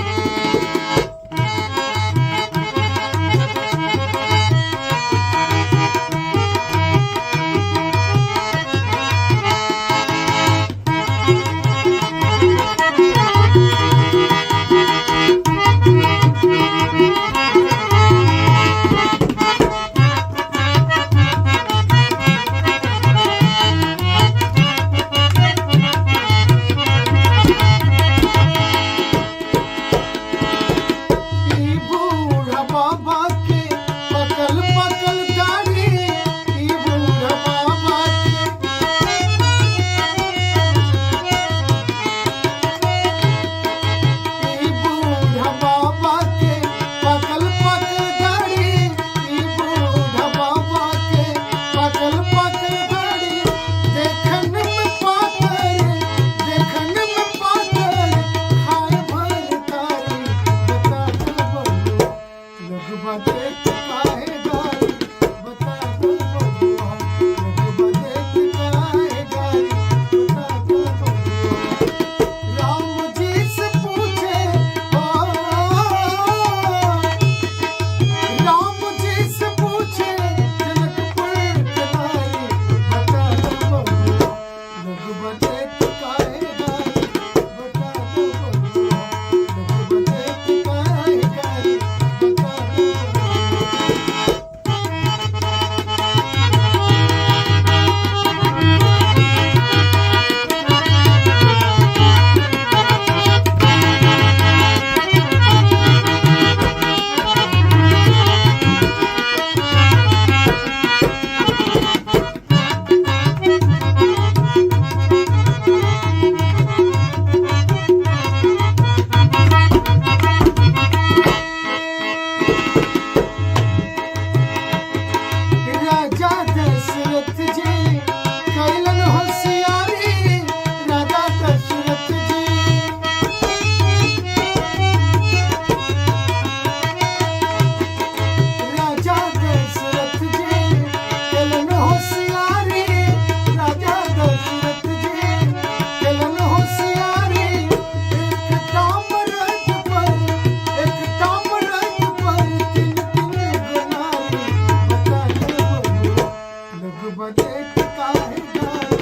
बदेत काहे गारी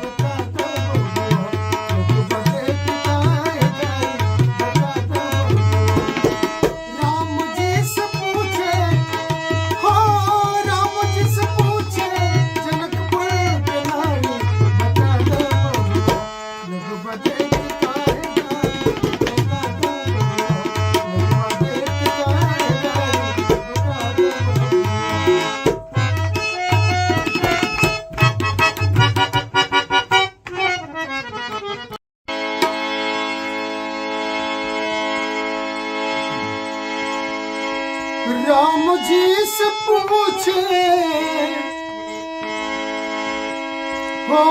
बता दो बबुआ, लोग बदेत काहे गारी बता दो बबुआ। राम जी से पूछे, हो राम जी से पूछे जनकपुर के नारी बता दो बबुआ, लोग बदेत काहे गारी बता दो बबुआ, लोग बदेत काहे गारी बता दो बबुआ। राम जी से पूछे, हो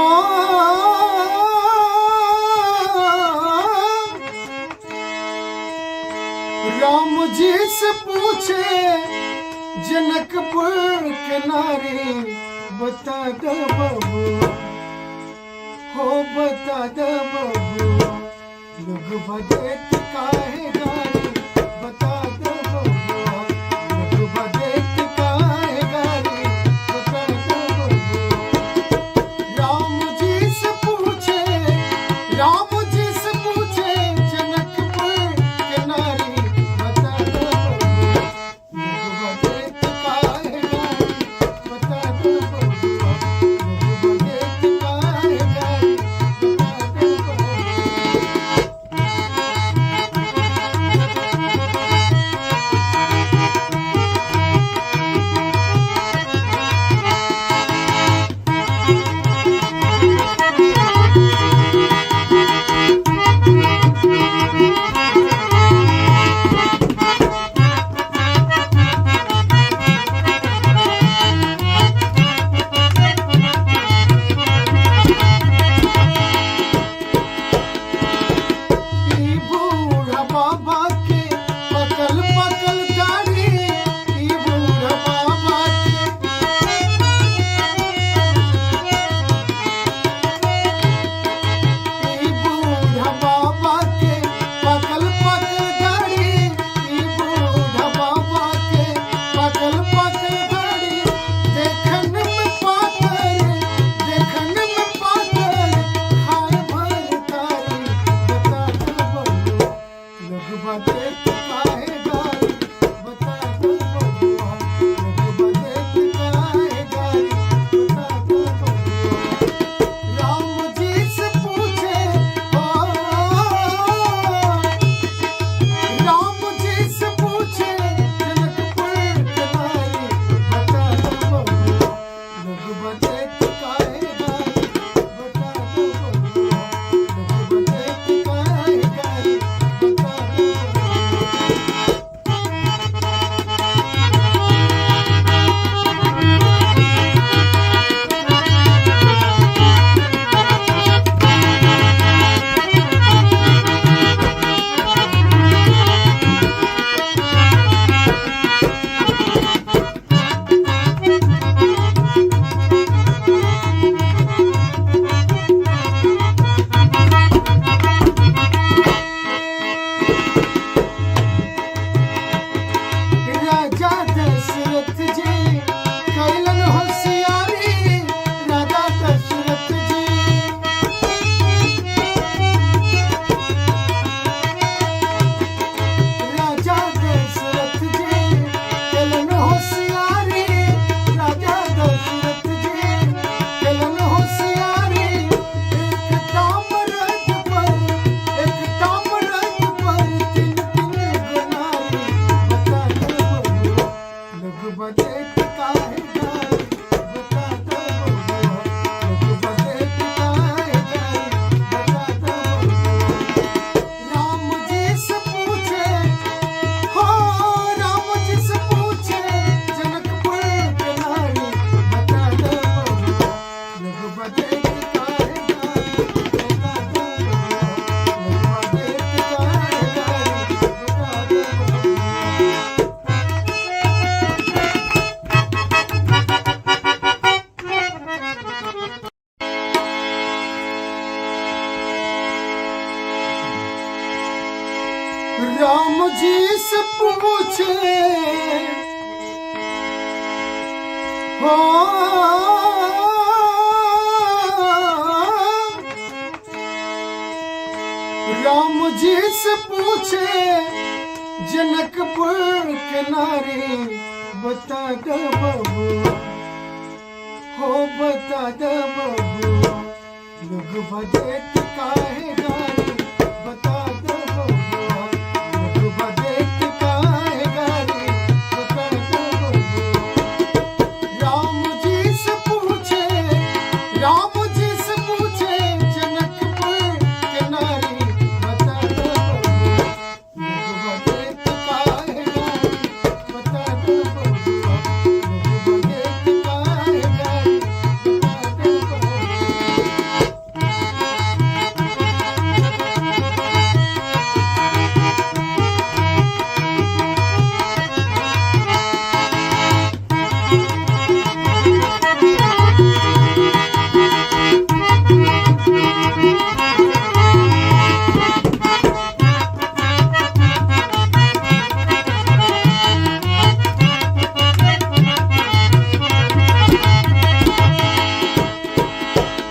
राम जी से पूछे जनकपुर के नारी बता दो बबुआ, हो बता दो बबुआ, लोग बदेत काहे गारी बता दो बबुआ, लोग बदेत काहे गारी बता दो बबुआ। राम जी से पूछे, राम जी से पूछे जनकपुर के नारी बता दो बबुआ, लोग बदेत काहे गारी बता दो बबुआ, लोग बदेत काहे गारी बता दो बबुआ। ई बूढ़ा बाबा के पकल पकल दाढ़ी, ई बूढ़ा बाबा के, ई बूढ़ा बाबा के पकल पकल दाढ़ी, ई बूढ़ा बाबा के पकल पकल दाढ़ी, देखन में पातर, देखन में पातर, खाए भर तारी बता दो बबुआ, लोग बदेत काहे गारी बता दो बबुआ, लोग बदेत काहे गारी बता दो बबुआ। राम जी से पूछे, हो राम जी से पूछे जनकपुर के नारी बता दो बबुआ, लोग बदेत काहे गारी बता दो बबुआ, लोग बदेत काहे गारी बता दो बबुआ। राजा दशरथ जी कैलन होशियारी, राजा दशरथ जी, राजा दशरथ जी कैलन होशियारी, राजा दशरथ जी कैलन होशियारी, एक ताम्रत पर, एक ताम्रत पर तीन तीन गुनारी बता दो बबुआ, लोग बदेत काहे गारी बता दो बबुआ, लोग बदेत काहे गारी बता दो बबुआ। राम जी से पूछे, हो राम जी से पूछे जनकपुर के नारी बता दो बबुआ, लोग बदेत काहे गारी बता दो बबुआ, लोग बदेत काहे गारी बता दो बबुआ। राम जी से पूछे, हो से पूछे जनकपुर के नारी, बता दो बबुआ, हो बता दो बबुआ, लोग बदेत काहे गारी, बता दो बबुआ, लोग बदेत काहे गारी, बता दो बबुआ। राम जी से पूछे, राम जी से पूछे जनकपुर के नारी, बता दो बबुआ, लोग बदेत काहे गारी, बता दो बबुआ, लोग बदेत काहे गारी, बता दो बबुआ।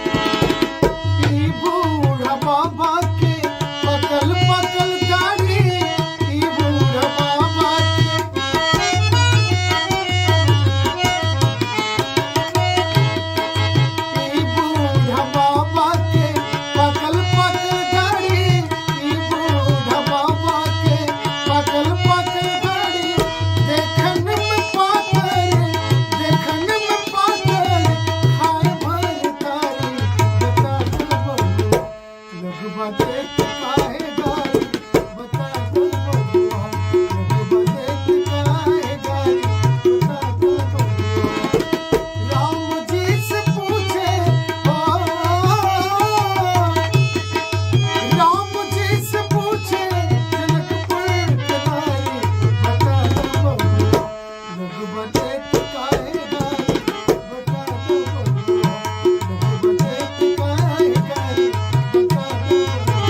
ई बूढ़ा बाबा के पकल पकल दाढ़ी, ई बूढ़ा बाबा के, ई बूढ़ा बाबा के पकल पकल दाढ़ी, ई बूढ़ा बाबा के पकल पकल दाढ़ी, देखन में पातर, देखन में पातर, खाए भर तारी, बता दो बबुआ, लोग बदेत काहे गारी, बता दो बबुआ, लोग बदेत काहे गारी, बता दो बबुआ। राम जी से पूछे, ओ राम जी से पूछे जनकपुर के नारी, बता दो बबुआ, लोग बदेत काहे गारी, बता दो बबुआ, लोग बदेत काहे गारी, बता दो बबुआ।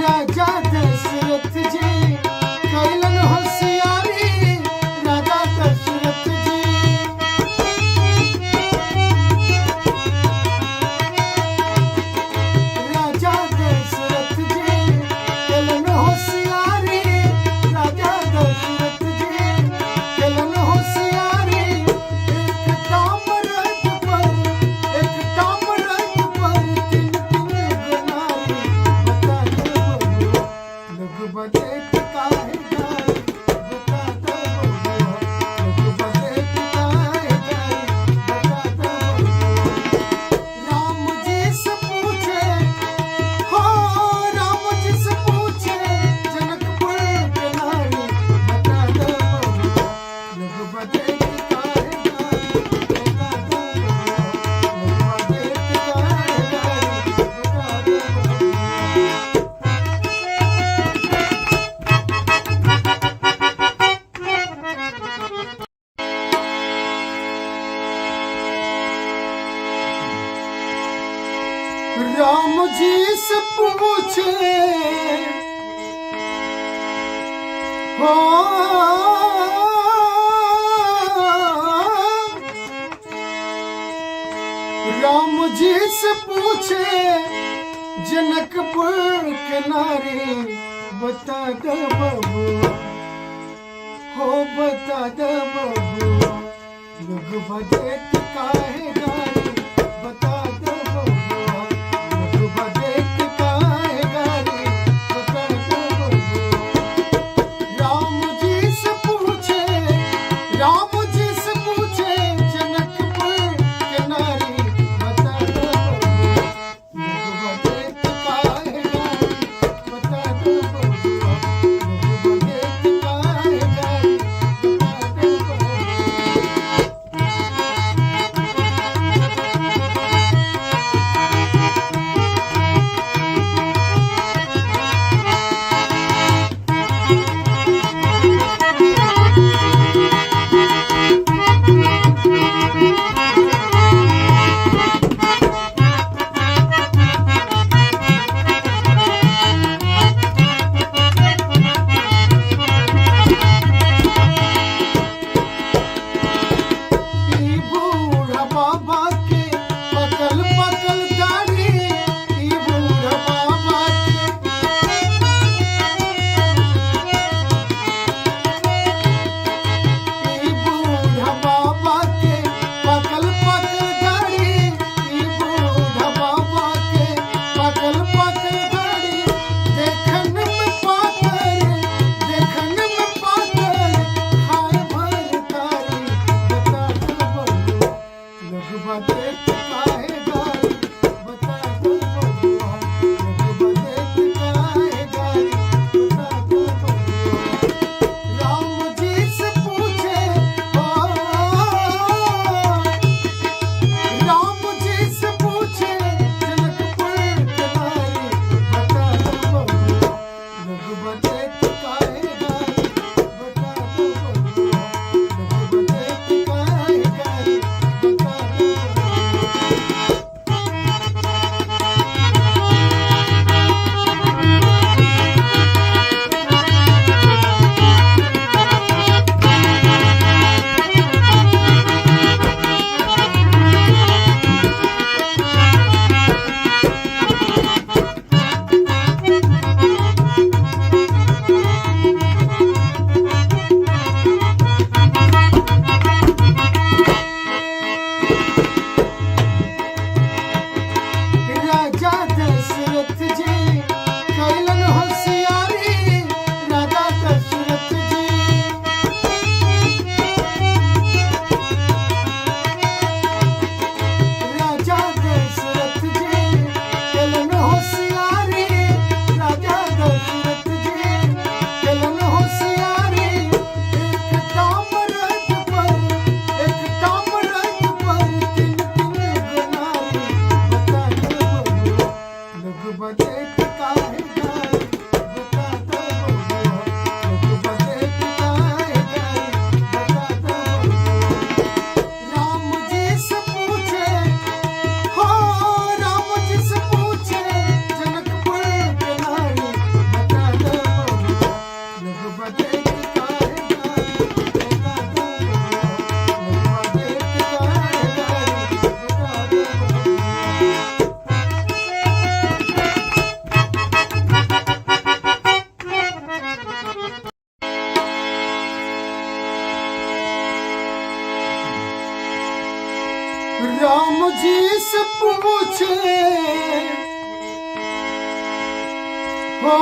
राजा दशरथ जी कैलन होशियारी, राजा दशरथ जी, राजा दशरथ जी कैलन होशियारी, राजा दशरथ जी कैलन होशियारी, एक ताम्रत पर, एक ताम्रत पर तीन तीन गो नारी, बता दो बबुआ, लोग बदेत काहे गारी, बता दो बबुआ, लोग बदेत काहे गारी, बता दो बबुआ। राम जी से पूछे, हो राम जी से पूछे जनकपुर के नारी, बता दो बबुआ, लोग बदेत काहे गारी, बता दो बबुआ, लोग बदेत काहे गारी, बता दो बबुआ। राम जी से पूछे, हो राम जी से पूछे जनकपुर के नारी, बता दो बबुआ, हो बता दो बबुआ, लोग बदेत काहे गारी, बता दो बबुआ, लोग बदेत काहे गारी, बता दो बबुआ। राम जी से पूछे, राम जी से पूछे जनकपुर के नारी, बता दो बबुआ, लोग बदेत काहे गारी, बता दो बबुआ, लोग बदेत काहे गारी, बता दो बबुआ। लोग देख काहे गारी बता दो बबुआ, लोग देख काहे गारी बता दो बबुआ। राम जी से पूछे, ओ राम जी से पूछे जनकपुर के नारी बता दो बबुआ, लोग देख काहे गारी बता दो बबुआ, लोग देख काहे गारी बता दो बबुआ। राजा दशरथ जी कैलन होशियारी, राजा दशरथ जी, राजा दशरथ जी कैलन होशियारी, राजा दशरथ जी कैलन होशियारी। एक ताम्रत पर, एक ताम्रत पर तीन तीन गुनारी बता दो बबुआ, लोग देख काहे गारी बता दो बबुआ, लोग देख काहे गारी बता दो बबुआ। राम जी से पूछे, हो राम जी से पूछे जनकपुर के नारी बता दो बबुआ, लोग देख काहे गारी बता दो बबुआ, लोग देख काहे गारी बता दो बबुआ। राम जी से पूछे, हो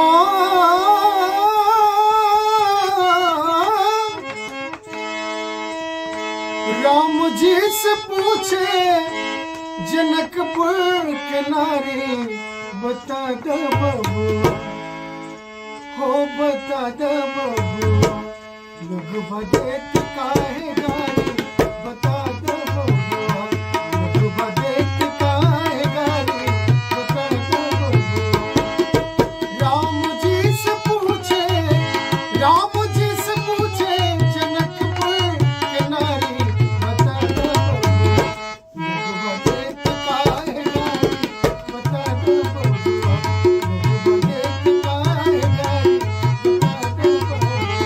राम जी से पूछे जनकपुर के नारी बता दो बबुआ, हो बता दो बबुआ, लोग देख काहे गारी बता दो बबुआ, लोग देख काहे गारी बता दो बबुआ। राम जी से पूछे, राम जी से पूछे जनकपुर के नारी बता दो बबुआ, लोग देख काहे गारी बता दो बबुआ, लोग देख काहे गारी बता दो बबुआ।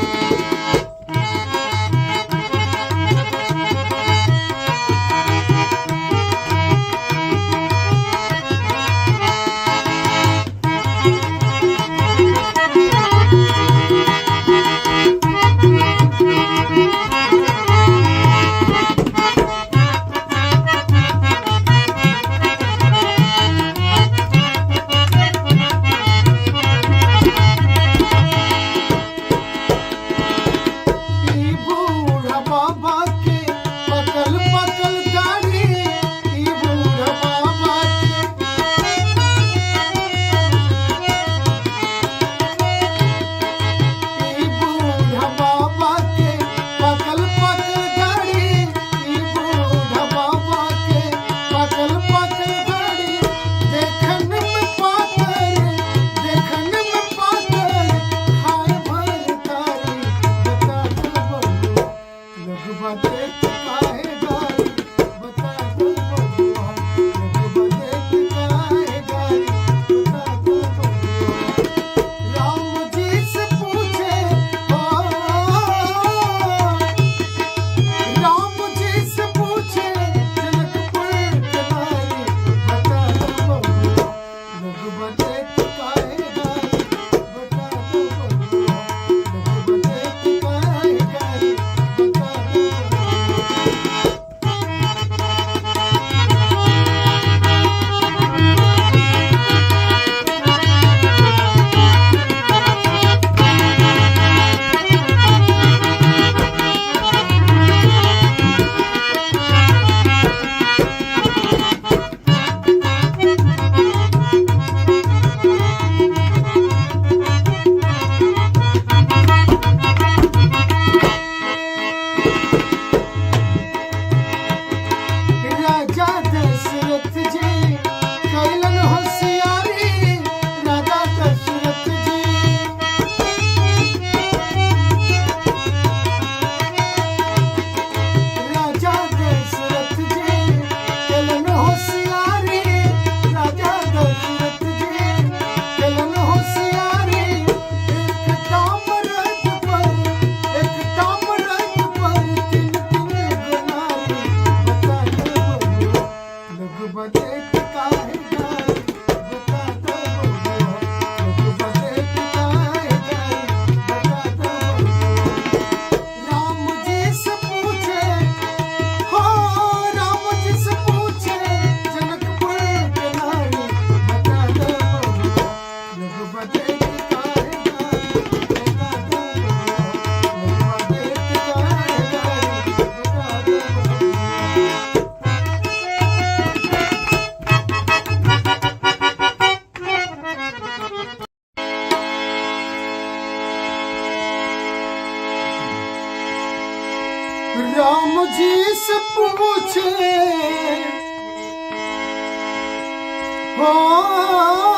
हो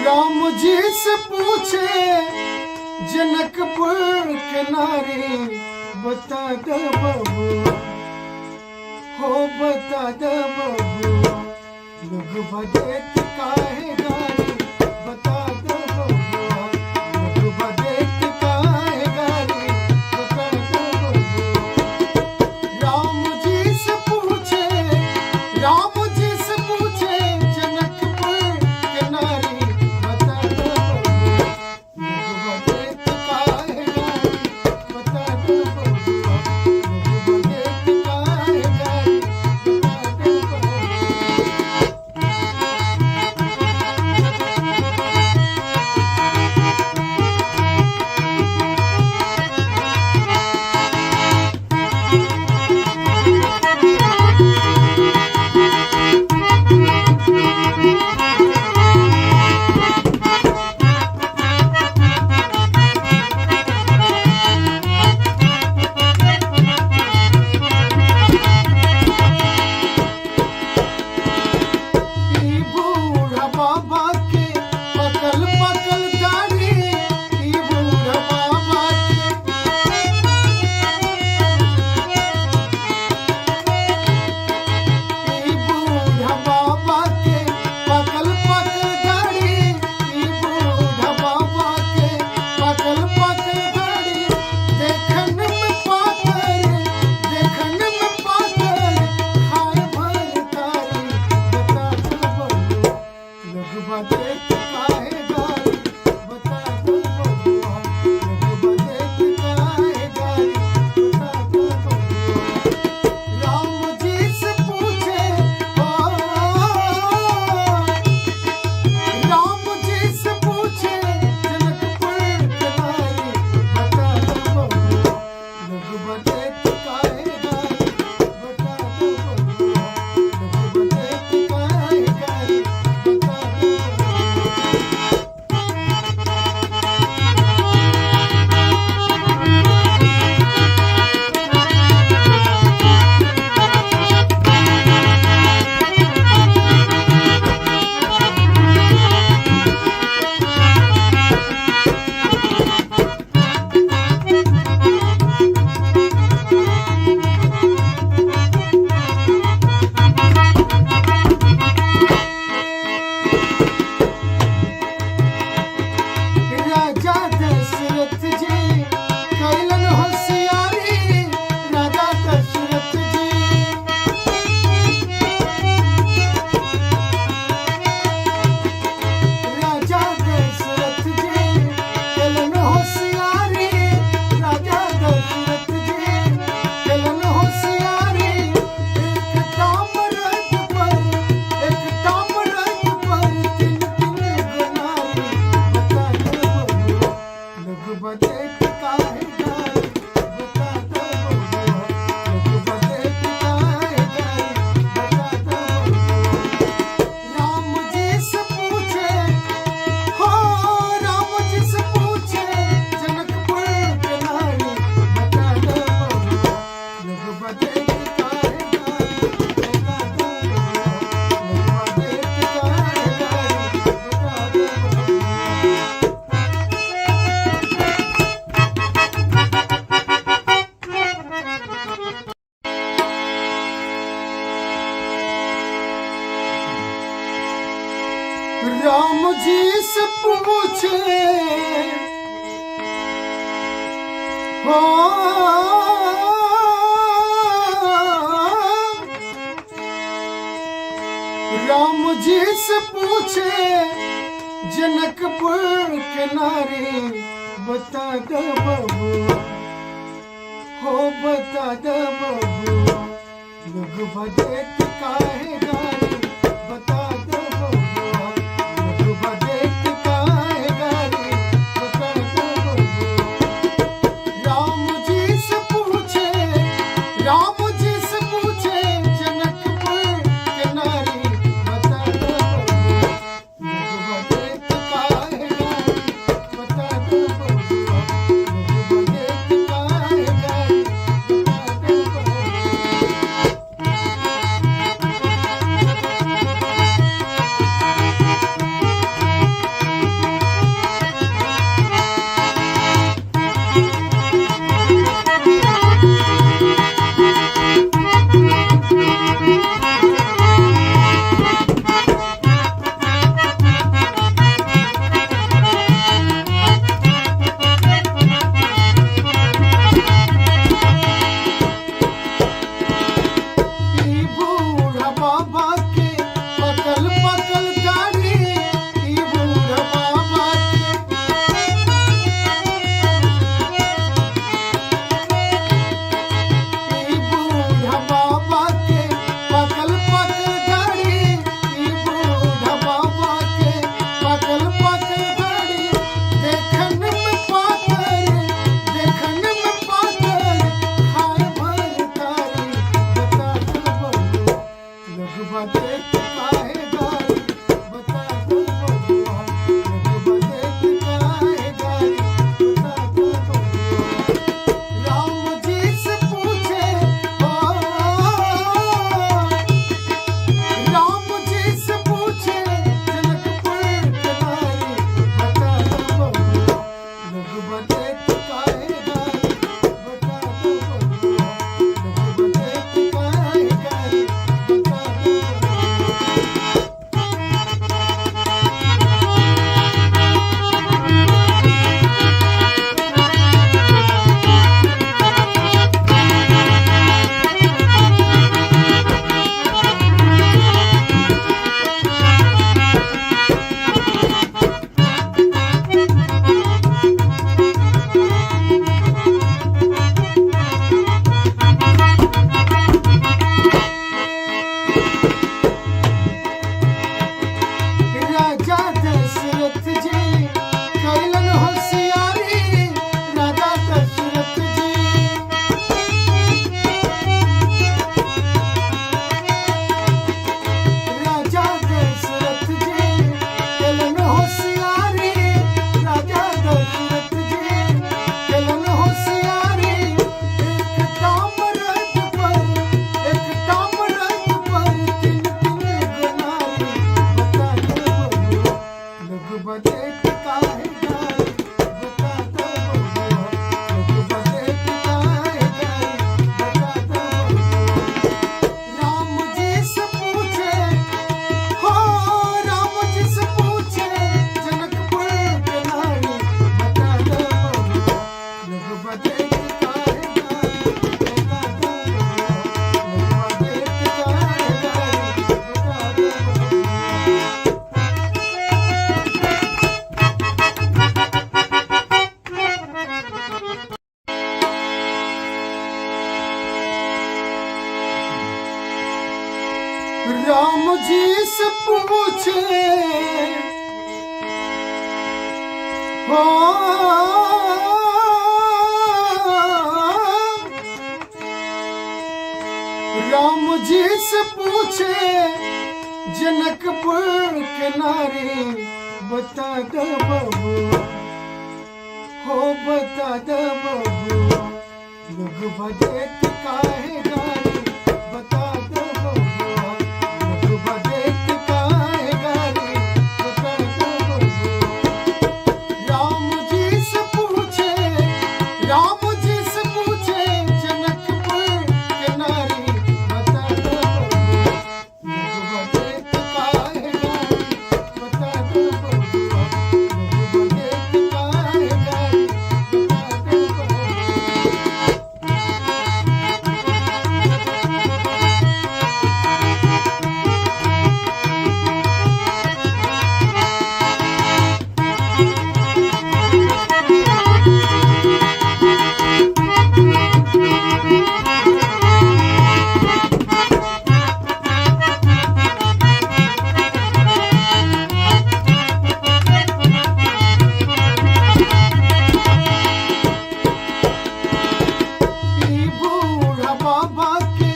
राम जी से पूछे जनकपुर के नारी, बता दे बबुआ, हो बता दे बबुआ, लोग बदेत काहे गारी, बता दे बबुआ, लोग बदेत काहे गारी, बता दे बबुआ। राम जी से पूछे, राम जी से पूछे जनकपुर के नारी, बता दे बबुआ, लोग बदेत काहे गारी, बता दे बबुआ, लोग बदेत काहे गारी, बता दे बबुआ। ई बूढ़ा बाबा के पकल पकल दाढ़ी, ई बूढ़ा बाबा के, ई बूढ़ा बाबा के पकल पकल दाढ़ी, ई बूढ़ा बाबा के पकल पकल दाढ़ी, देखन में पातर, देखन में पातर, खाए भर तारी, बता दो बबुआ, लोग बदेत काहे गारी, बता दो बबुआ, लोग बदेत काहे गारी, बता दो बबुआ। राम जी से पूछे, ओ राम जी से पूछे जनकपुर के नारी, बता दो बबुआ, लोग बदेत काहे गारी, बता दो बबुआ, लोग बदेत काहे गारी, बता दो बबुआ। राजा दशरथ जी कैलन होशियारी, राजा दशरथ जी, राजा दशरथ जी कैलन होशियारी, राजा दशरथ जी कैलन होशियारी, एक ताम्रत पर, एक ताम्रत पर तीन तीन गुनारी, बता दो बबुआ, लोग बदेत काहे गारी, बता दो बबुआ, लोग बदेत काहे गारी, बता दो बबुआ। राम जी से पूछे, हो राम जी से पूछे जनकपुर के नारी, बता दो बबुआ, लोग बदेत काहे गारी, बता दो बबुआ, लोग बदेत काहे गारी, बता दो बबुआ। राम जी से पूछे, हो राम जी से पूछे जनकपुर के नारी, बता दे बबुआ, हो बता दे बबुआ, लोग बदेत काहे गारी, बता दे बबुआ, लोग बदेत काहे गारी, बता दे बबुआ। राम जी से पूछे, राम जी से पूछे जनकपुर के नारी, बता दे बबुआ, लोग बदेत काहे गारी, बता दे बबुआ, लोग बदेत काहे गारी, बता दे बबुआ। राम जी से पूछे हो, राम जी से पूछे जनकपुर के नारी, बता दो बबुआ, हो बता दो बबुआ, लोग बदेत काहे गारी, बता दो बबुआ, लोग बदेत काहे गारी, बता दो बबुआ। राम जी से पूछे, राम जी से पूछे जनकपुर के नारी, बता दो बबुआ, लोग बदेत काहे गारी, बता दो बबुआ, लोग बदेत काहे गारी, बता दो बबुआ। ई बूढ़ा बाबा के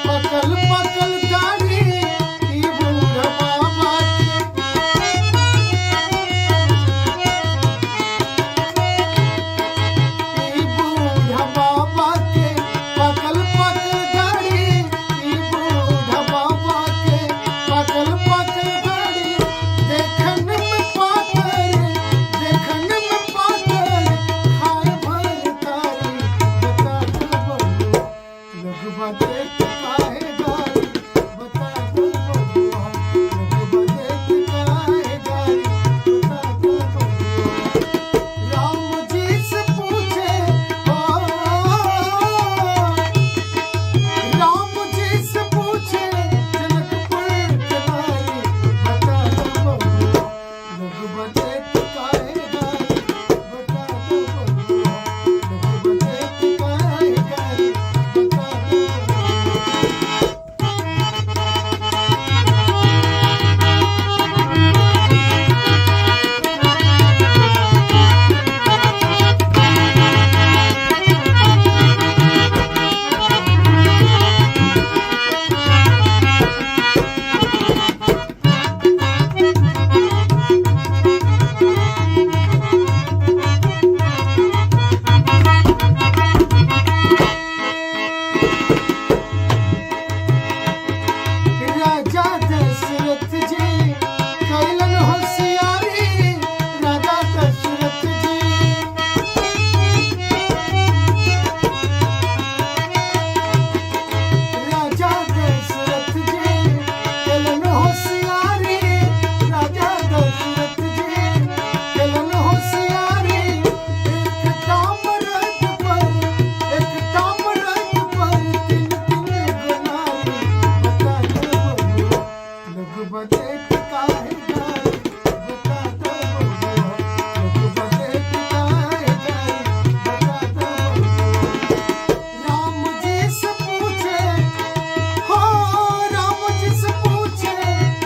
पकल पकल दाढ़ी, ई बूढ़ा बाबा के, ई बूढ़ा बाबा के पकल पकल दाढ़ी, ई बूढ़ा बाबा के पकल पकल दाढ़ी, देखन में पातर, देखन में पातर, खाए भर तारी, बता दो बबुआ, लोग बदेत काहे गारी, बता दो बबुआ, लोग बदेत काहे गारी, बता दो बबुआ। राम जी से पूछे हो, राम जी से पूछे जनकपुर के नारी, बता दो बबुआ, लोग बदेत काहे गारी, बता दो बबुआ, लोग बदेत काहे गारी, बता दो बबुआ। राजा दशरथ जी कैलन होशियारी, राजा दशरथ जी, राजा दशरथ जी कैलन होशियारी, राजा दशरथ जी कैलन होशियारी, एक ताम्रत पर, एक ताम्रत पर तीन तीन गुनारी, बता दो बबुआ, लोग बदेत काहे गारी, बता दो बबुआ, लोग बदेत काहे गारी, बता दो बबुआ। राम जी से पूछे हो, राम जी से पूछे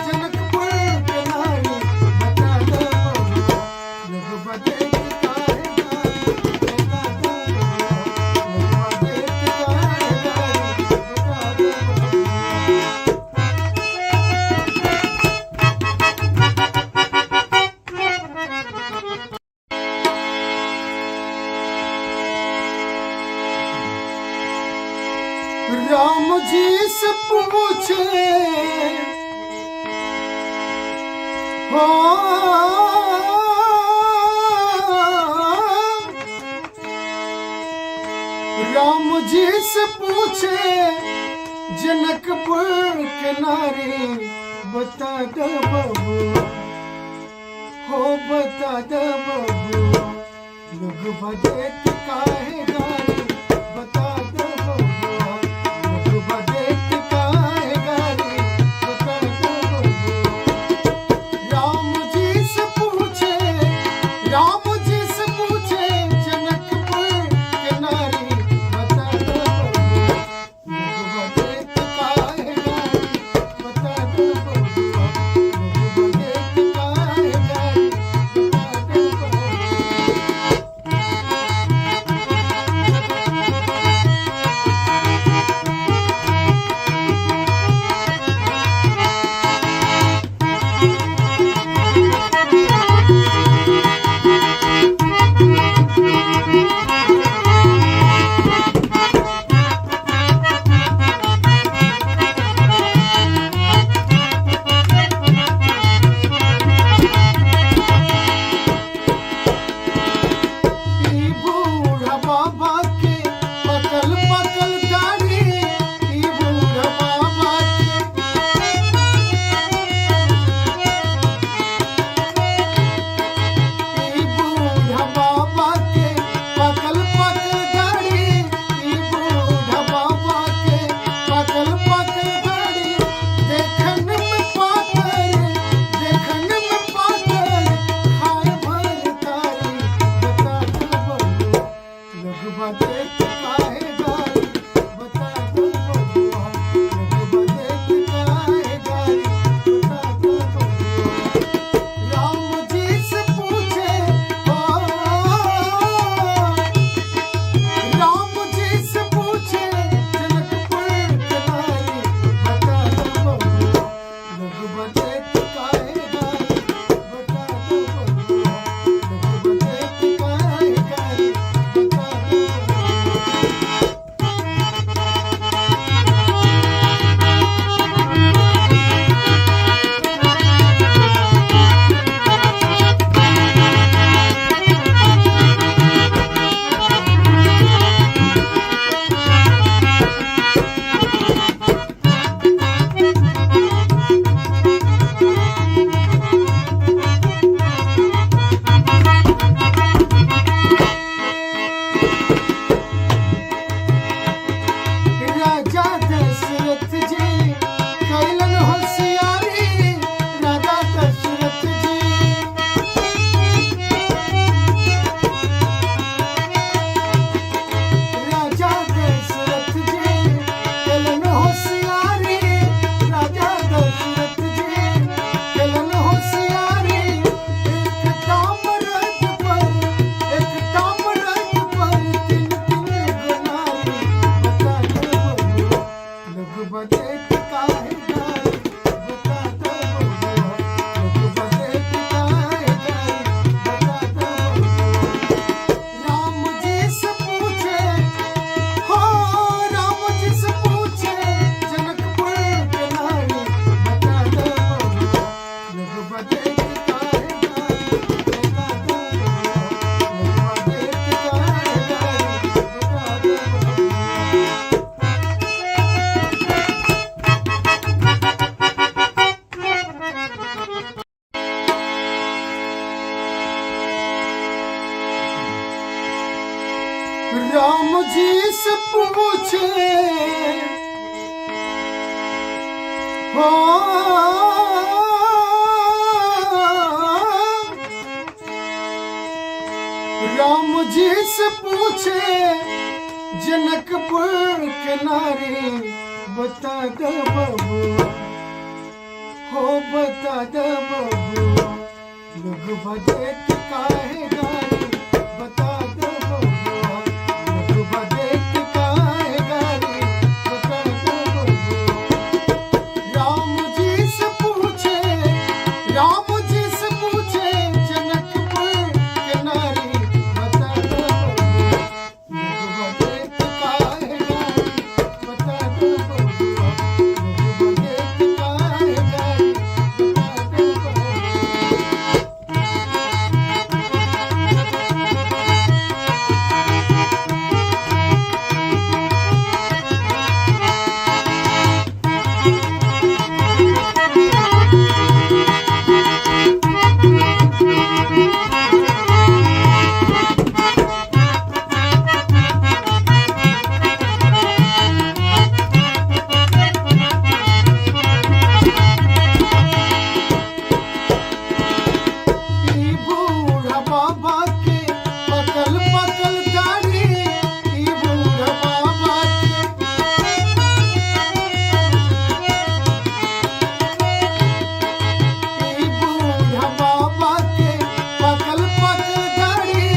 जनकपुर के नारी, बता दो बबुआ, लोग बदेत काहे गारी, बता दो बबुआ, लोग बदेत काहे गारी, बता दो बबुआ। राम जी से पूछे हो, राम जी से पूछे जनकपुर के नारी, बता दो बबुआ, हो बता दो बबुआ, लोग बदेत काहे गारी, बता दो बबुआ, लोग बदेत काहे गारी, बता दो बबुआ। राम जी से पूछे, राम जी से पूछे जनकपुर के नारी, बता दो बबुआ, लोग बदेत काहे गारी, बता दो जी से पूछे हो, राम जी से पूछे जनकपुर के नारी, बता दे बबुआ, हो बता दे बबुआ, लोग बदेत काहे गारी, बता दे बबुआ, लोग बदेत काहे गारी, बता दे बबुआ। राम जी से पूछे, राम जी से पूछे जनकपुर के नारी, बता दे बबुआ, लोग बदेत काहे गारी, बता दे बबुआ, लोग बदेत काहे गारी, बता दे बबुआ। ई बूढ़ा बाबा के पकल पकल दाढ़ी, ई बूढ़ा बाबा के, ई बूढ़ा बाबा के पकल पकल दाढ़ी,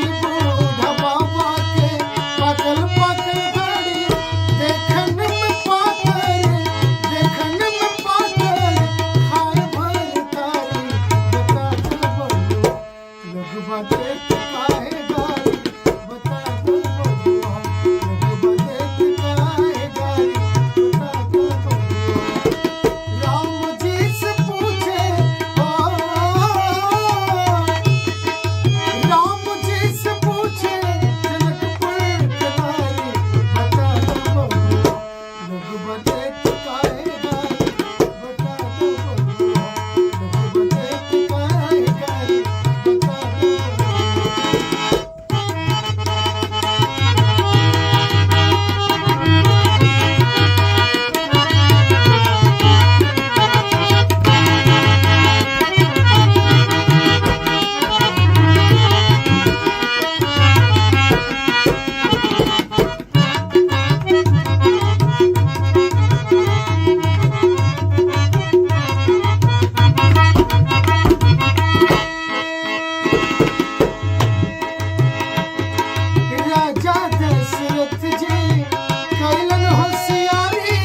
ई बूढ़ा बाबा के पकल पकल दाढ़ी, देखन में पातर, देखन में पातर, खाए भर तारी, बता दे बबुआ, लोग बदेत काहे गारी, बता दे बबुआ, लोग बदेत काहे गारी, बता दे बबुआ। राम जी से पूछे ओ, राम जी से पूछे जनकपुर के नारी, बता दे बबुआ, लोग बदेत काहे गारी, बता दे बबुआ, लोग बदेत काहे गारी, बता दे बबुआ। राजा दशरथ जी कैलन होशियारी,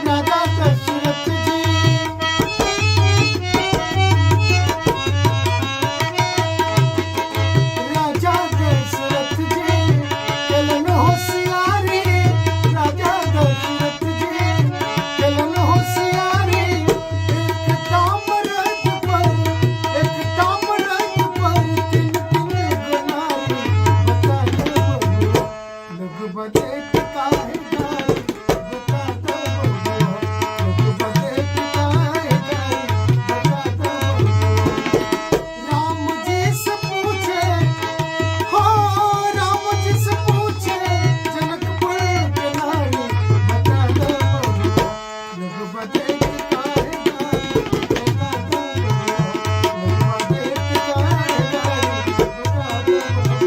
राजा दशरथ जी, राजा दशरथ जी कैलन होशियारी, राजा दशरथ जी कैलन होशियारी, एक ताम्रत पर, एक ताम्रत पर तीन तीन गुनारी, बता दे बबुआ, लोग बदेत काहे गारी, बता दे बबुआ, लोग बदेत काहे गारी, बता दे बबुआ। राम जी से पूछे हो, राम जी से पूछे जनकपुर के नारी, बता दे बबुआ, लोग बदेत काहे गारी, बता दे बबुआ, लोग बदेत काहे गारी, बता दे बबुआ।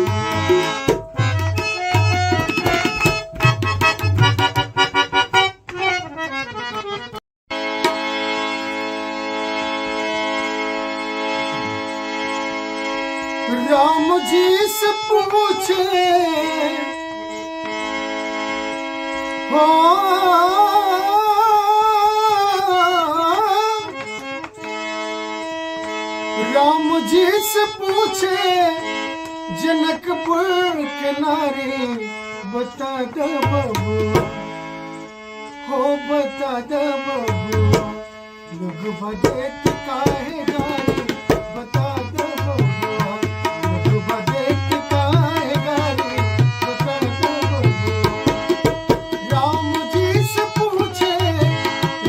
राम जी से पूछे हो, राम जी से पूछे जनकपुर के नारी, बता दे बबुआ, हो बता दे बबुआ, लोग बदेत काहे गारी, बता दे बबुआ, लोग बदेत काहे गारी, बता दे बबुआ। राम जी से पूछे,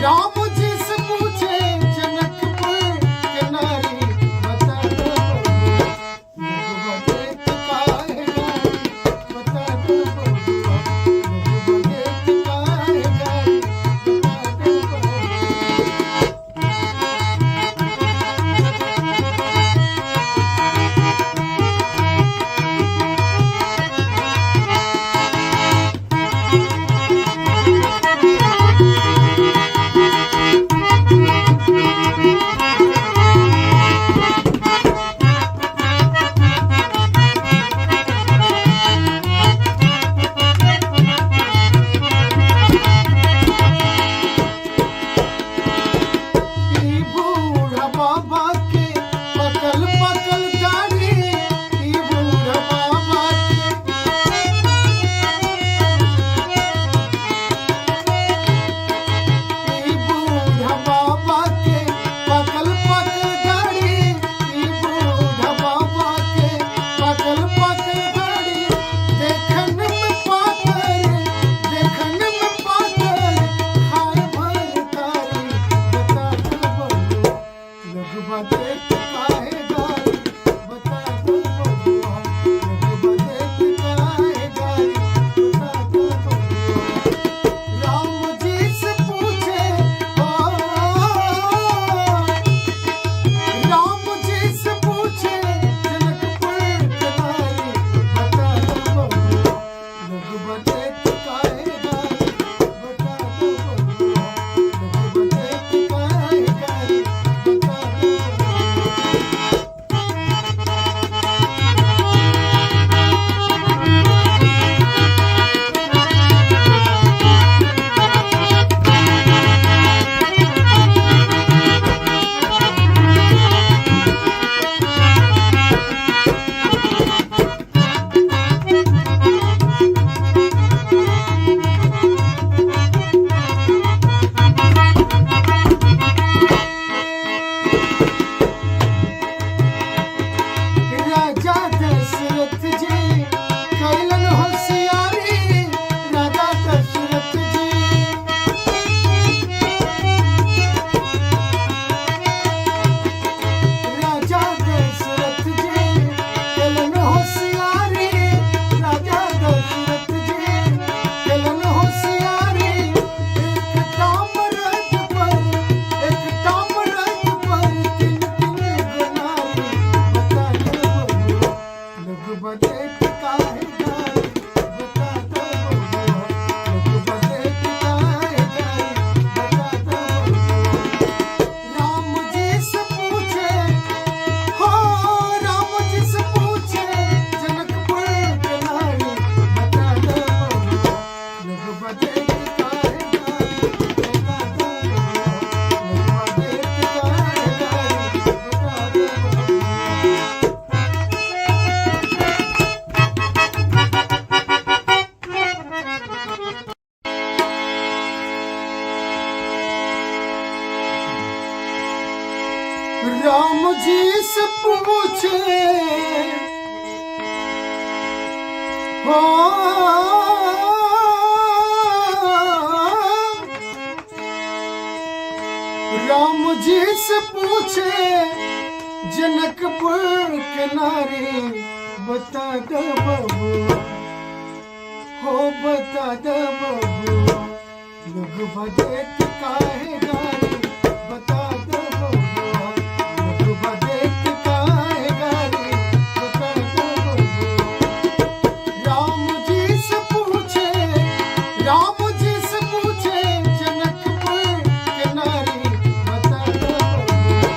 राम जी से पूछे जनकपुर के नारी, बता दे बबुआ, लोग बदेत काहे गारी, बता दे बबुआ, ई बूढ़ा बाबा के पकल पकल दाढ़ी, ई बूढ़ा बाबा के, ई बूढ़ा बाबा के पकल पकल दाढ़ी, ई बूढ़ा बाबा के पकल पकल दाढ़ी, देखन में पातर, देखन में पातर, खाए भर तारी, बता दो बबुआ, लोगवा देख काहे गारी, बता दो बबुआ, लोगवा देख काहे गारी, बता दो बबुआ। राम जी से पूछे, ओ राम जी से पूछे जनकपुर के नारी, बता दो बबुआ, लोगवा देख काहे गारी, बता दो बबुआ, लोगवा देख काहे गारी, बता दो बबुआ। राजा दशरथ जी कैलन होशियारी, राजा दशरथ जी, राजा दशरथ जी कैलन होशियारी, राजा दशरथ जी कैलन होशियारी, एक ताम्रज पर, एक ताम्रज पर तीन तीन गो नारी, बता दो बबुआ, लोगवा देख काहे गारी, बता दो बबुआ, लोगवा देख काहे गारी, बता दो बबुआ। राम जी से पूछे, हो राम जी से पूछे जनकपुर के नारी, बता दो बबुआ, लोगवा देख काहे गारी, बता दो बबुआ, लोगवा देख काहे गारी, बता दो बबुआ। राम जी से पूछे, हो राम जी से पूछे जनकपुर के नारी, बता दो बबुआ, हो बता दो बबुआ, लोगवा देख काहे गारी, बता दो बबुआ, लोगवा देख काहे गारी, बता दो बबुआ। राम जी से पूछे, राम जी से पूछे जनकपुर के नारी, बता दो बबुआ,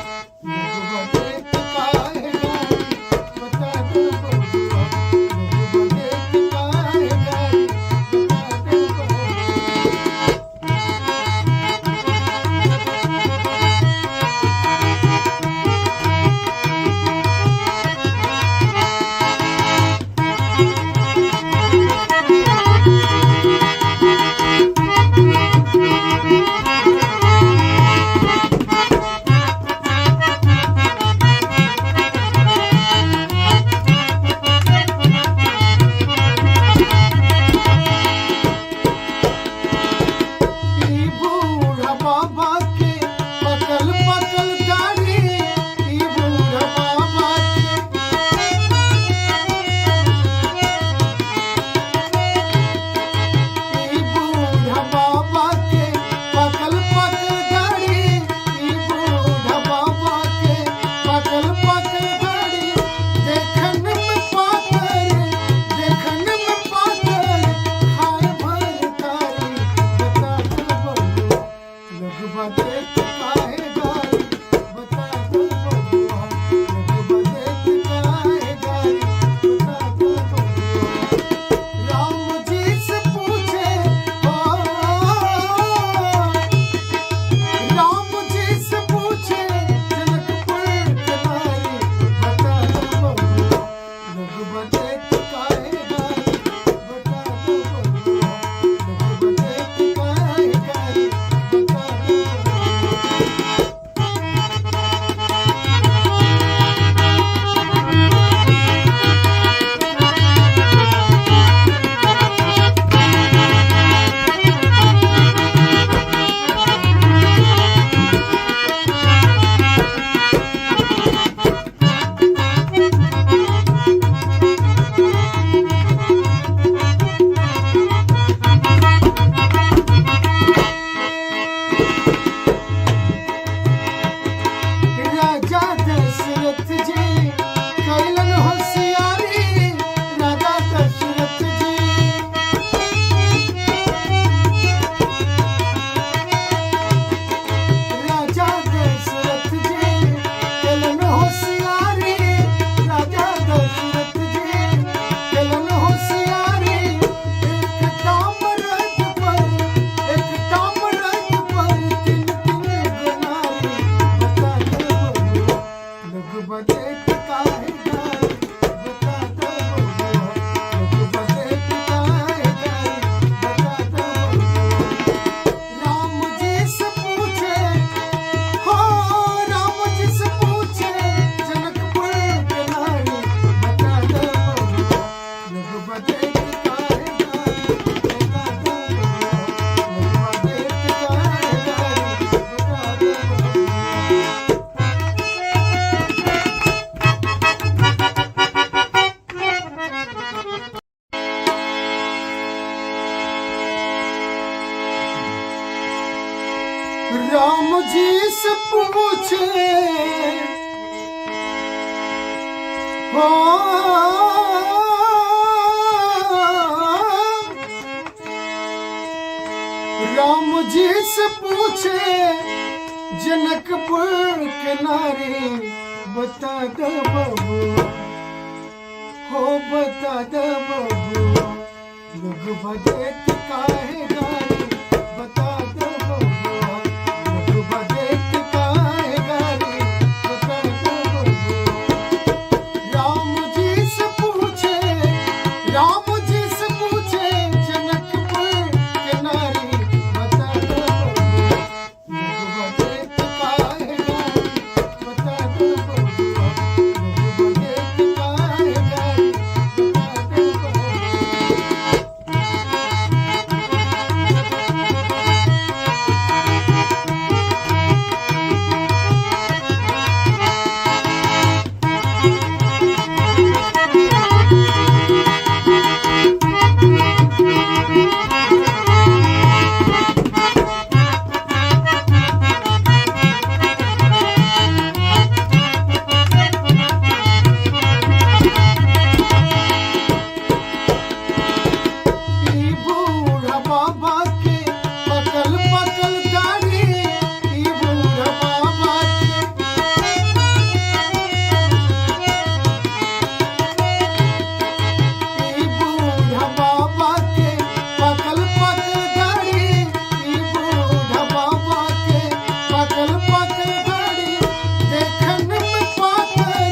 लोगवा देख काहे गारी, बता दो बबुआ, लोगवा देख काहे गारी, बता दो बबुआ। राम जी से पूछे हो, राम जी से पूछे जनकपुर के नारी, बता दो बबुआ, हो बता दो बबुआ, लोग बदेत काहे गारी, बता दो बबुआ, लोग बदेत काहे गारी, बता दो बबुआ। राम जी से पूछे, राम जी से पूछे जनकपुर के नारी, बता दो बबुआ, लोग बदेत काहे गारी, बता दो बबुआ, लोग बदेत काहे गारी, बता दो बबुआ। ई बूढ़ा बाबा के पकल पकल दाढ़ी, ई बूढ़ा बाबा के, ई बूढ़ा बाबा के पकल पकल दाढ़ी, ई बूढ़ा बाबा के पकल पकल दाढ़ी, देखन में पातर,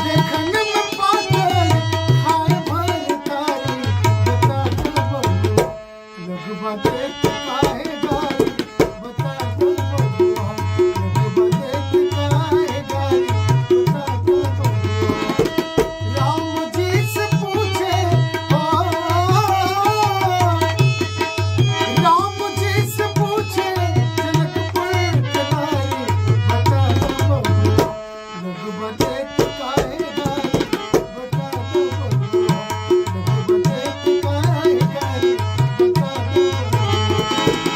देखन में पातर, खाए भर तारी, बता दो बबुआ, लोग बदेत काहे गारी, बता दो बबुआ, लोग बदेत काहे गारी, बता दो बबुआ। राम जी से पूछे, ओ राम जी से पूछे जनकपुर के नारी, बता दो बबुआ, लोग बदेत काहे गारी, बता दो बबुआ, लोग बदेत काहे गारी, बता दो बबुआ।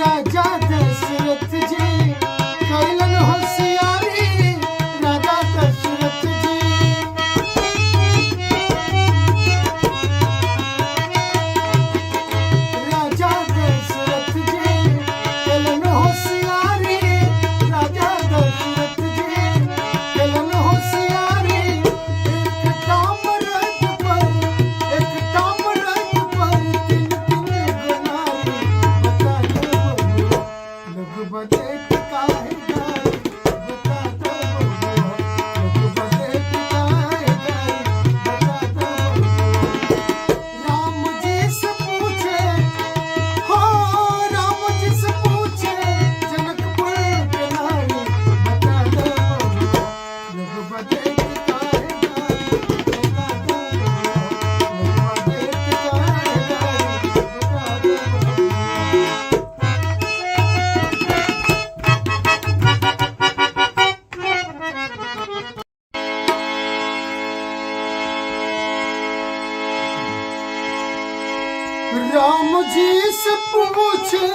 राजा दशरथ जी कैलन होशियारी, राजा दशरथ जी, राजा दशरथ जी कैलन होशियारी, राजा दशरथ जी कैलन होशियारी, एक ताम्रत पर, एक ताम्रत पर तीन तीन गुनारी, बता दो बबुआ, लोग बदेत काहे गारी, बता दो बबुआ, लोग बदेत काहे गारी, बता दो बबुआ। राम जी से पूछे, हो राम जी से पूछे जनकपुर के नारी, बता दो बबुआ, लोग बदेत काहे गारी, बता दो बबुआ, लोग बदेत काहे गारी, बता दो बबुआ। राम जी से पूछे,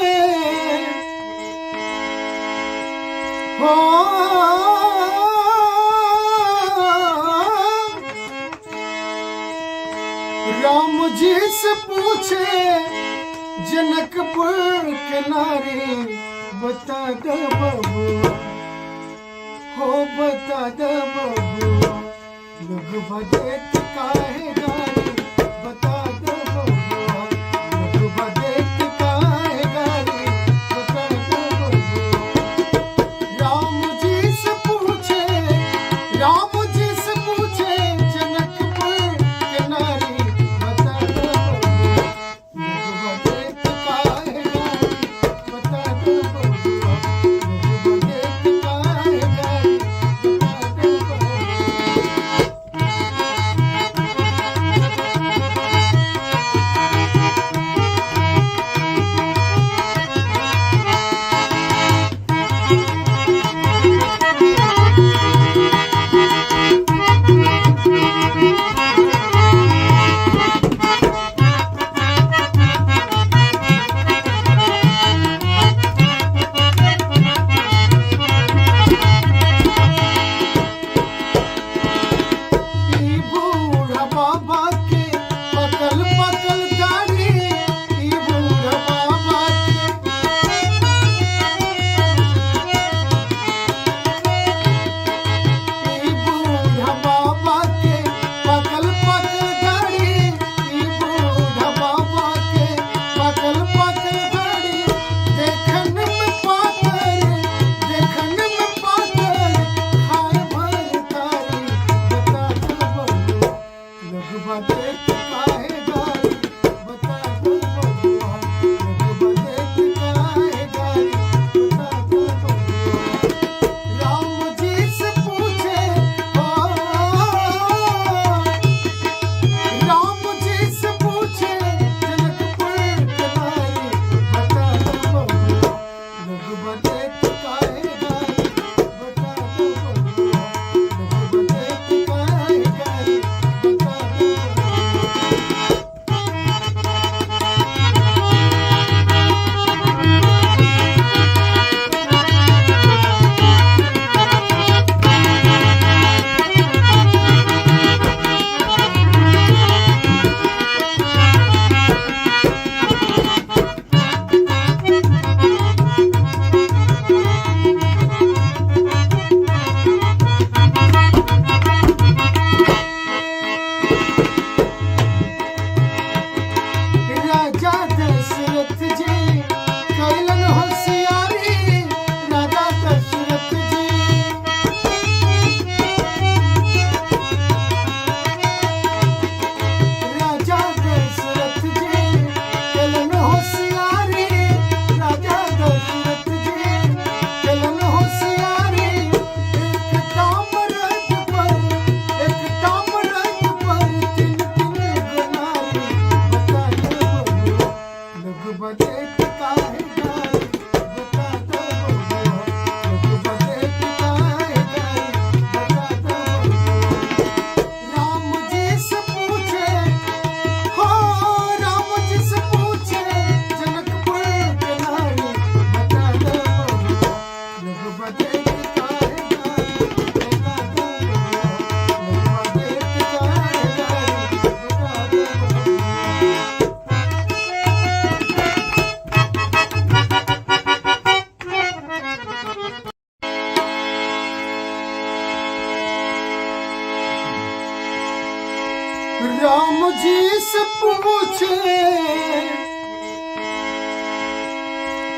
हो राम जी से पूछे जनकपुर के नारी, बता दो बबुआ, हो बता दो बबुआ, लोग बदेत काहे गारी, बता दो बबुआ, लोग बदेत काहे गारी, बता दो बबुआ। राम जी से पूछे, राम जी से पूछे जनकपुर के नारी, बता दो बबुआ, लोग बदेत काहे गारी, बता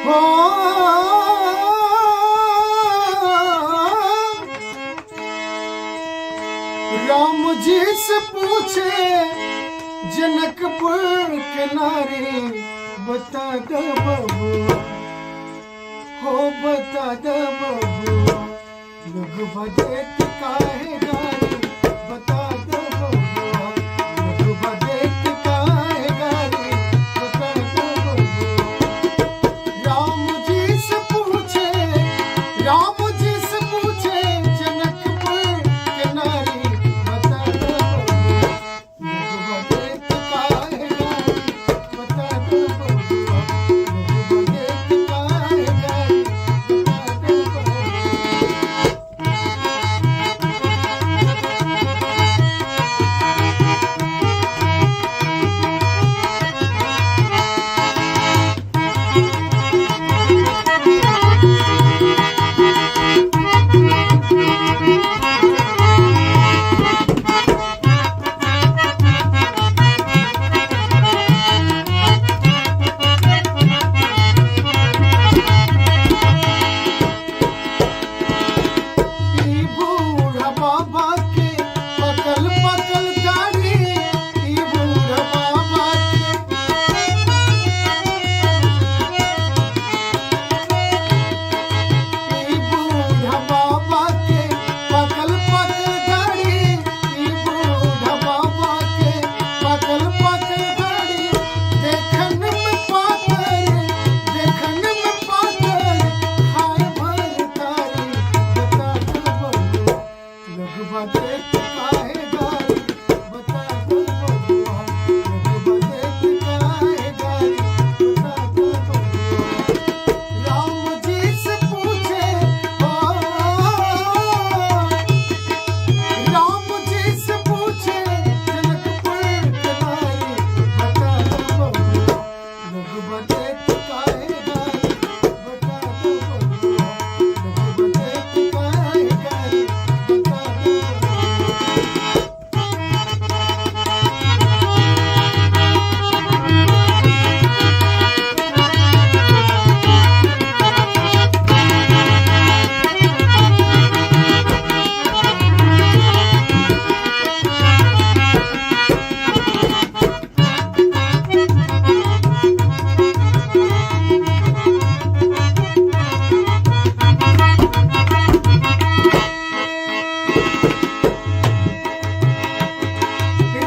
हो, राम जी से पूछे जनकपुर के नारी, बता दे बबुआ, हो बता दे बबुआ, लोग बदेत काहे गारी, बता दे बबुआ, लोग बदेत काहे गारी, बता दे बबुआ। राम जी से पूछे, राम जी से पूछे जनकपुर के नारी, बता दे बबुआ, लोग बदेत काहे गारी, बता दे बबुआ, लोग बदेत काहे गारी, बता दे बबुआ। ई बूढ़ा बाबा के पकल पकल दाढ़ी, ई बूढ़ा बाबा के, ई बूढ़ा बाबा के पकल पकल दाढ़ी, ई बूढ़ा बाबा के पकल पकल दाढ़ी, देखन में पातर, देखन में पातर, खाए भर तारी, बता दे बबुआ, लोग बदेत काहे गारी, बता दे बबुआ, लोग बदेत काहे गारी, बता दे बबुआ। राम जी से पूछे, ओ राम जी से पूछे जनकपुर के नारी, बता दे बबुआ, लोग बदेत काहे गारी, बता दे बबुआ, लोग बदेत काहे गारी, बता दे बबुआ।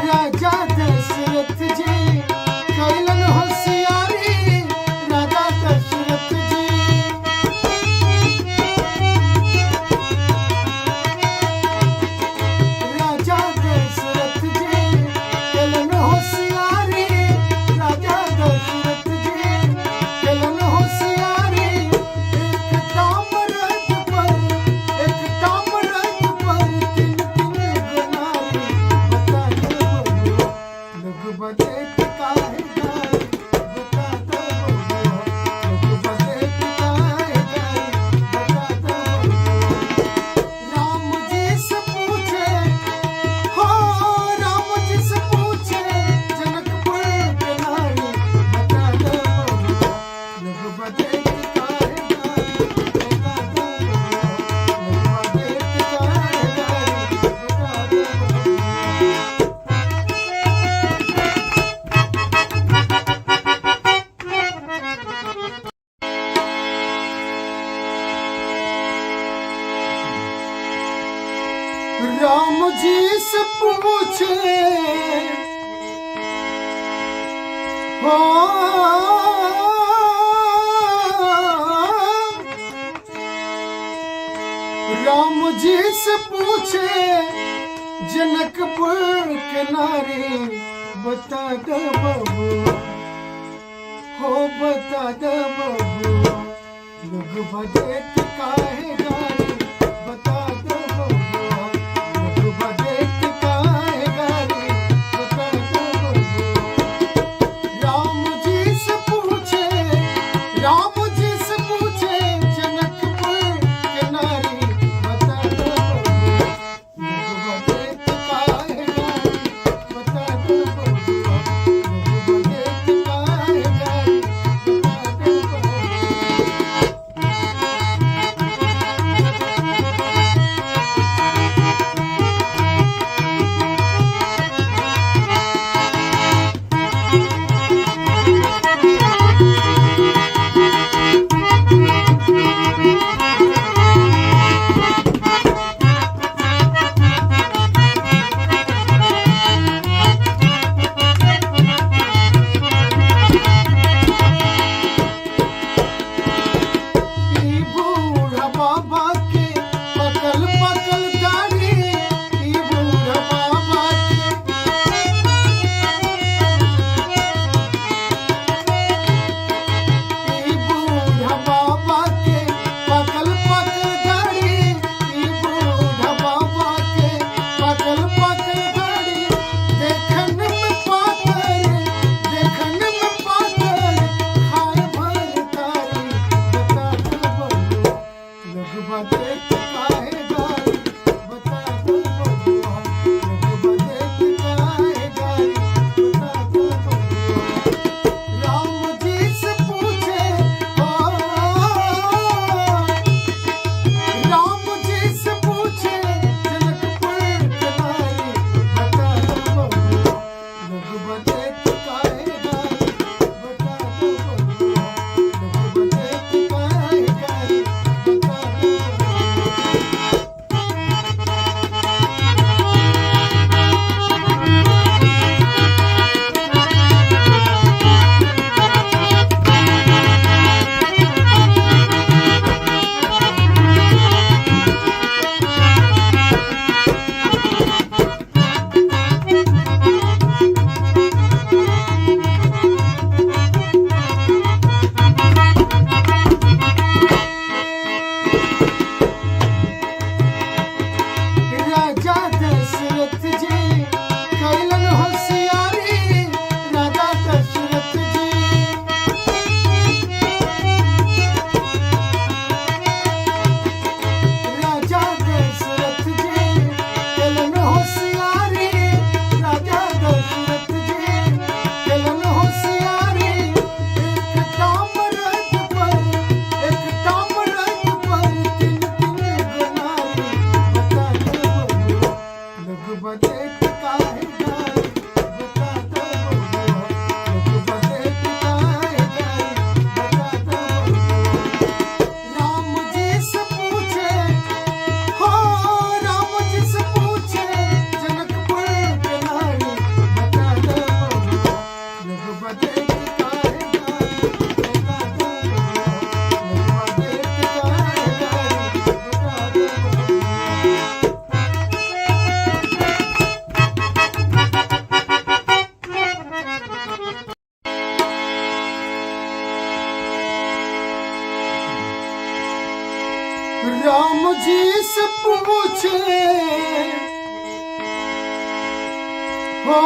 राजा दशरथ जी कैलन होशियारी, राजा दशरथ जी, राजा दशरथ जी कैलन होशियारी, राजा दशरथ जी कैलन होशियारी, एक ताम्रत पर, एक ताम्रत पर तीन तीन गुनारी, बता दे बबुआ, लोग बदेत काहे गारी, बता दे बबुआ, लोग बदेत काहे गारी, बता दे बबुआ। राम जी से पूछे, हो राम जी से पूछे जनकपुर के नारी, बता दे बबुआ, लोग बदेत काहे गारी, बता दे बबुआ, लोग बदेत काहे गारी, बता दे बबुआ। राम जी से पूछे, हो राम जी से पूछे जनकपुर के नारी, बता दे बबुआ, हो बता दे बबुआ, लोग बदेत काहे गारी, बता दे बबुआ, लोग बदेत काहे गारी, बता दे बबुआ। राम जी से पूछे, राम जी से पूछे जनकपुर के नारी, बता दे बबुआ, लोग बदेत काहे गारी, बता दे बबुआ, लोग बदेत काहे गारी, बता दे बबुआ। राम जी से पूछे हो,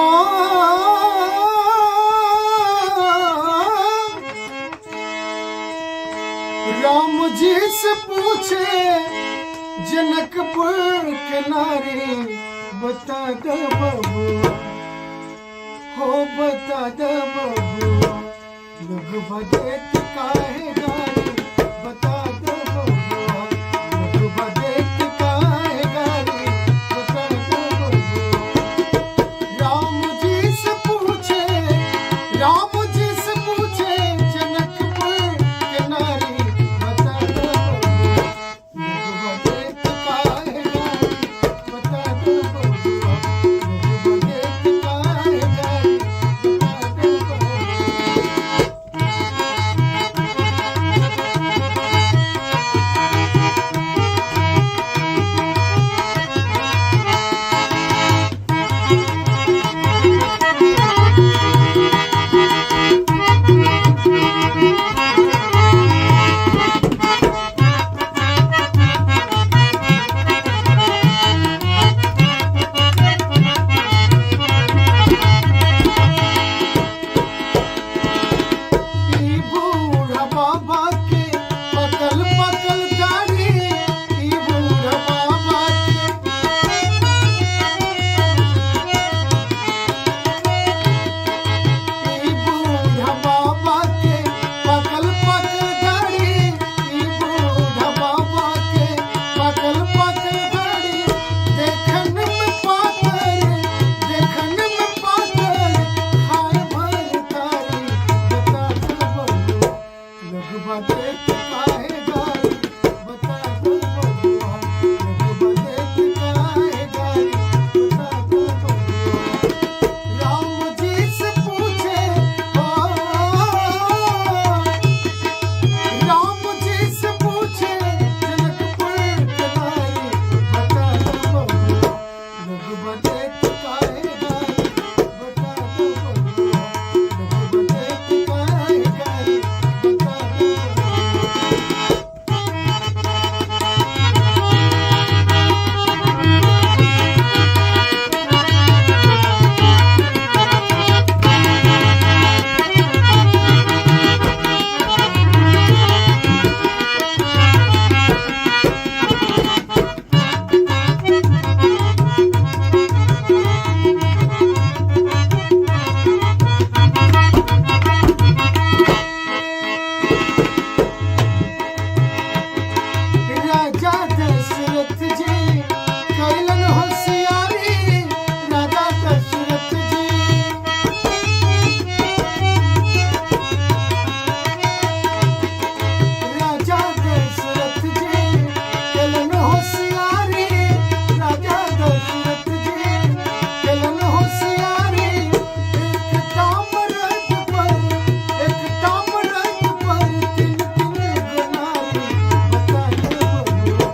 राम जी से पूछे जनकपुर के नारी, बता दे बबुआ, हो बता दे बबुआ, लोग बदेत काहे गारी, बता दे बबुआ, लोग बदेत काहे गारी, बता दे बबुआ। राम जी से पूछे, राम जी से पूछे जनकपुर के नारी, बता दे बबुआ, लोग बदेत काहे गारी, बता दे बबुआ, लोग बदेत काहे गारी, बता दे बबुआ। ई बूढ़ा बाबा के पकल पकल दाढ़ी, ई बूढ़ा बाबा के, ई बूढ़ा बाबा के पकल पकल दाढ़ी, ई बूढ़ा बाबा के पकल पकल दाढ़ी, देखन में पातर, देखन में पातर, खाए भर तारी, बता दे बबुआ, लोग बदेत काहे गारी, बता दे बबुआ, लोग बदेत काहे गारी, बता दे बबुआ। राम जी से पूछे हो, राम जी से पूछे जनकपुर के नारी, बता दे बबुआ, लोग बदेत काहे गारी, बता दे बबुआ, लोग बदेत काहे गारी, बता दे बबुआ। राजा दशरथ जी कैलन होशियारी, राजा दशरथ जी, राजा दशरथ जी कैलन होशियारी, राजा दशरथ जी कैलन होशियारी, एक ताम्रत पर, एक ताम्रत पर तीन तीन गुनारी, बता दे बबुआ,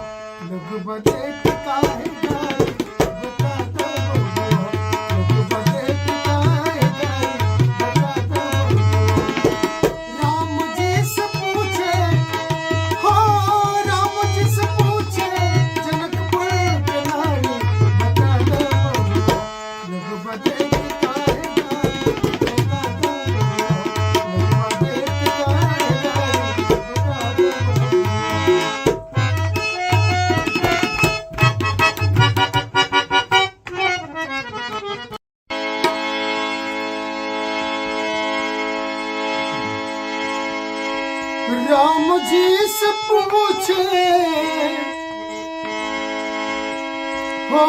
लोग बदेत काहे गारी, बता दे बबुआ, लोग बदेत काहे गारी, बता दे बबुआ। राम जी से पूछे हो, राम जी से पूछे जनकपुर के नारी, बता दे बबुआ, लोग बदेत काहे गारी, बता दे बबुआ, लोग बदेत काहे गारी, बता दे बबुआ। राम जी से पूछे हो,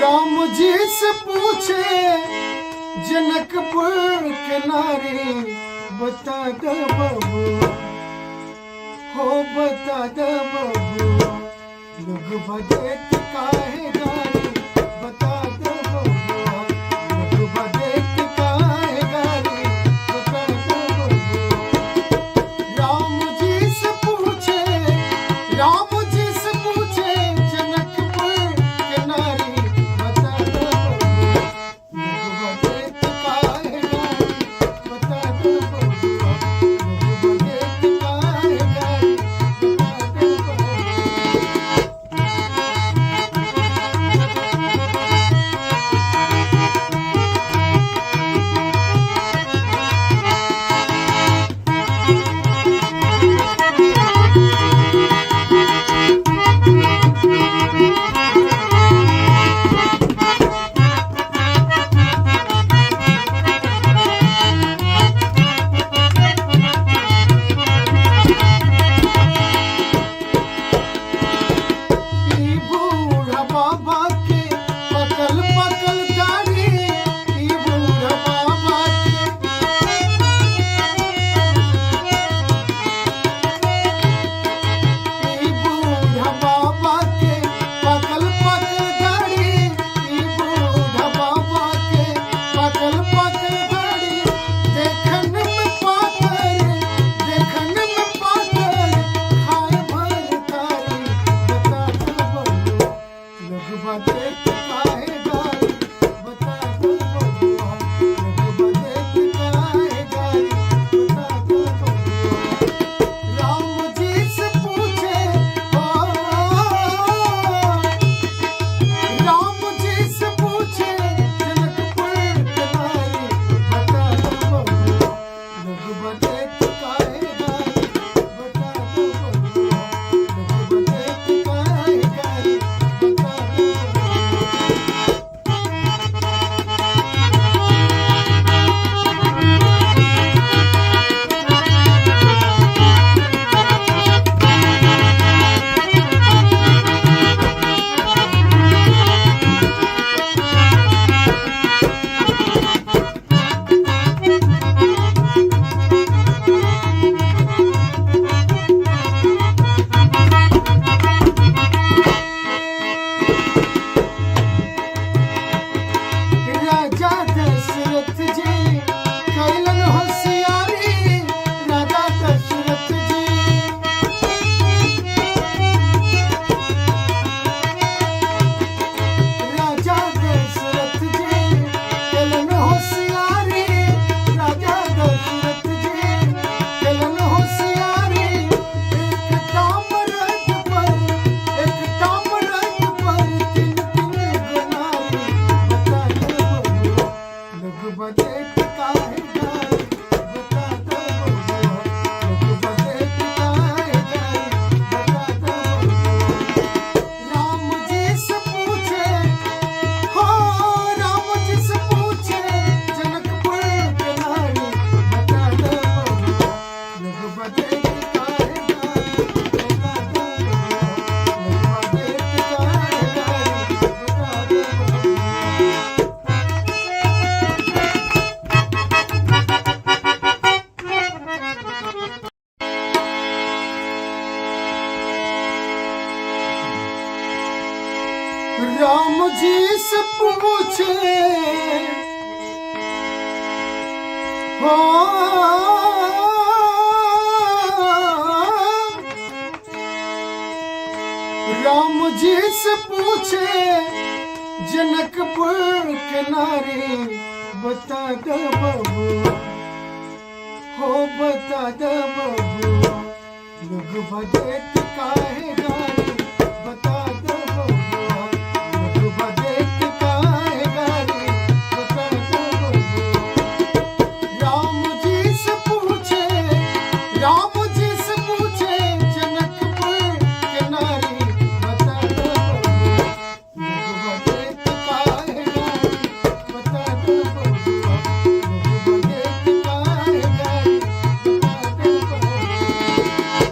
राम जी से पूछे जनकपुर के नारी, बता दे बबुआ, हो बता दे बबुआ, लोग बदेत काहे गारी, बता दे बबुआ, लोग बदेत काहे गारी, बता दे बबुआ। राम जी से पूछे, राम जी से पूछे जनकपुर के नारी, बता दे बबुआ, लोग बदेत काहे गारी, बता दे पूछे, हो राम जी से पूछे जनकपुर के नारी, बता दे बबुआ, हो बता दे बबुआ, लोग बदेत काहे गारी, बता दे बबुआ, लोग बदेत काहे गारी, बता दे बबुआ। राम जी से पूछे, राम जी से पूछे जनकपुर के नारी, बता दे बबुआ, लोग बदेत काहे गारी, बता दे बबुआ, लोग बदेत काहे गारी, बता दे बबुआ।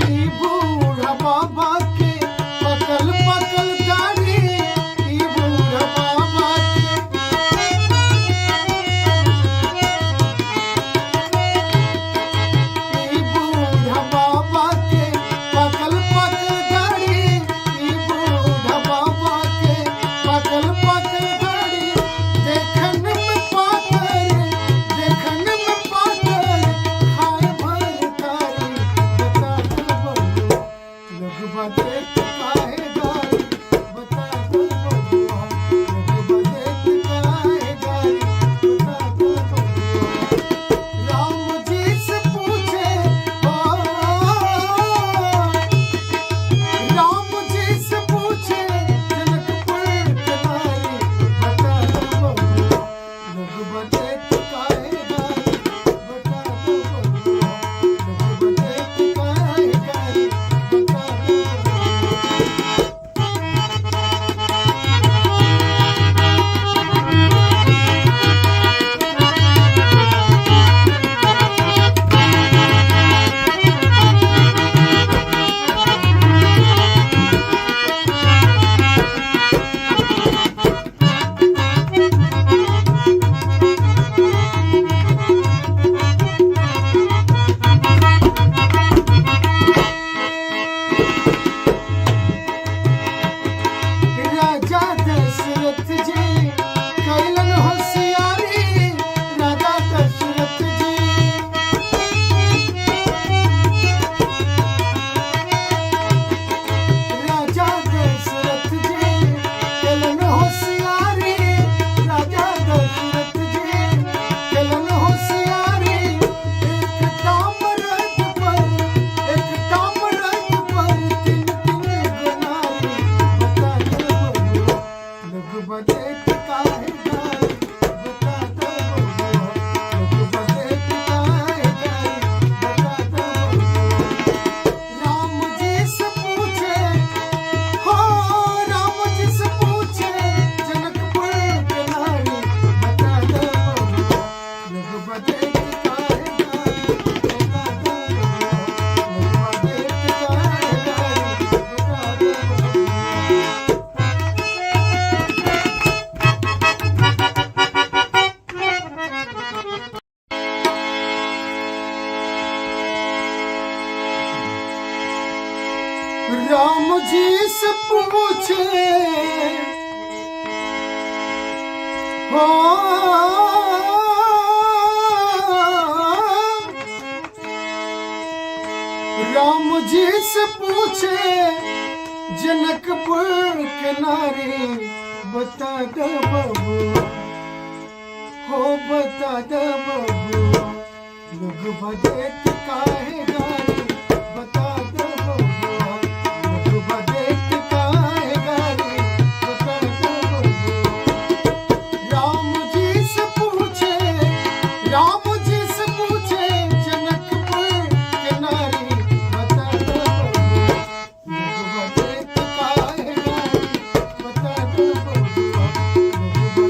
ई बूढ़ा बाबा के पकल पकल दाढ़ी, ई बूढ़ा बाबा के, ई बूढ़ा बाबा के पकल पकल दाढ़ी, ई बूढ़ा बाबा के पकल पकल दाढ़ी, देखन में पातर, देखन में पातर, खाए भर तारी, बता दे बबुआ, लोग बदेत काहे गारी, बता दे बबुआ, लोग बदेत काहे गारी, बता दे बबुआ। राम जी से पूछे, ओ राम जी से पूछे जनकपुर के नारी, बता दे बबुआ, लोग बदेत काहे गारी, बता दे बबुआ, लोग बदेत काहे गारी, बता दे बबुआ। राजा दशरथ जी कैलन होशियारी, राजा दशरथ जी, राजा दशरथ जी कैलन होशियारी, राजा दशरथ जी कैलन होशियारी, एक ताम्रत पर, एक ताम्रत पर तीन तीन गो नारी, बता दे बबुआ, लोग बदेत काहे गारी, बता दे बबुआ, लोग बदेत काहे गारी, बता दे बबुआ। राम जी से पूछे, हो राम जी से पूछे जनकपुर के नारी, बता दे बबुआ, लोग बदेत काहे गारी, बता दे बबुआ, लोग बदेत काहे गारी, बता दे बबुआ। राम जी से पूछे, हो राम जी से पूछे जनकपुर के नारी, बता दे बबुआ, हो बता दे बबुआ, लोग बदेत काहे गारी, बता दे बबुआ, लोग बदेत काहे गारी, बता दे बबुआ। राम जी से पूछे, राम जी से पूछे जनकपुर के नारी, बता दे बबुआ, लोग बदेत काहे गारी, बता दे बबुआ, लोग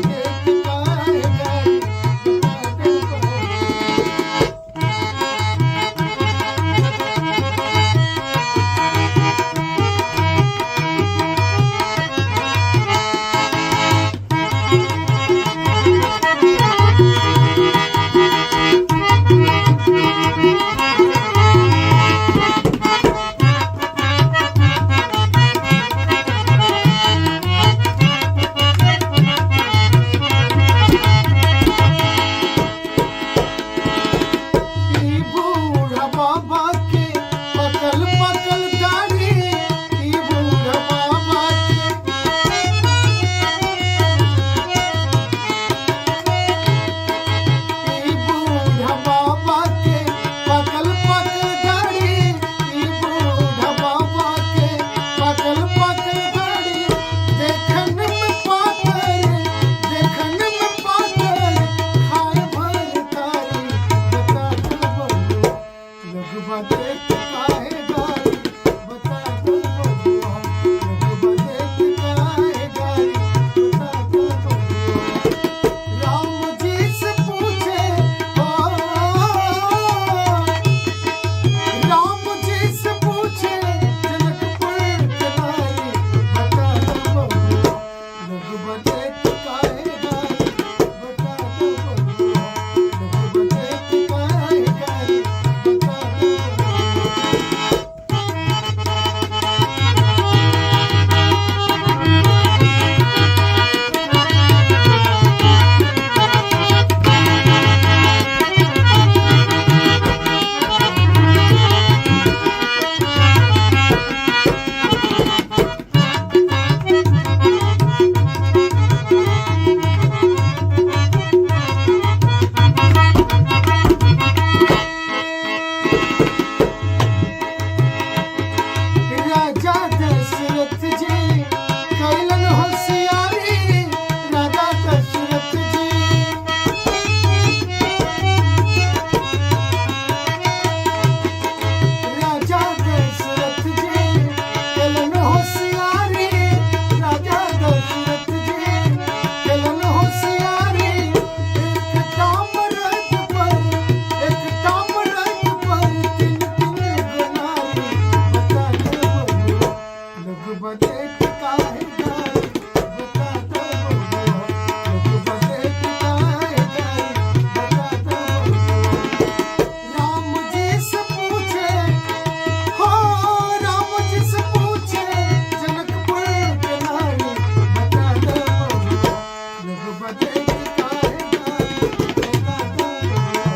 देत काहे गारी, बता दो बबुआ।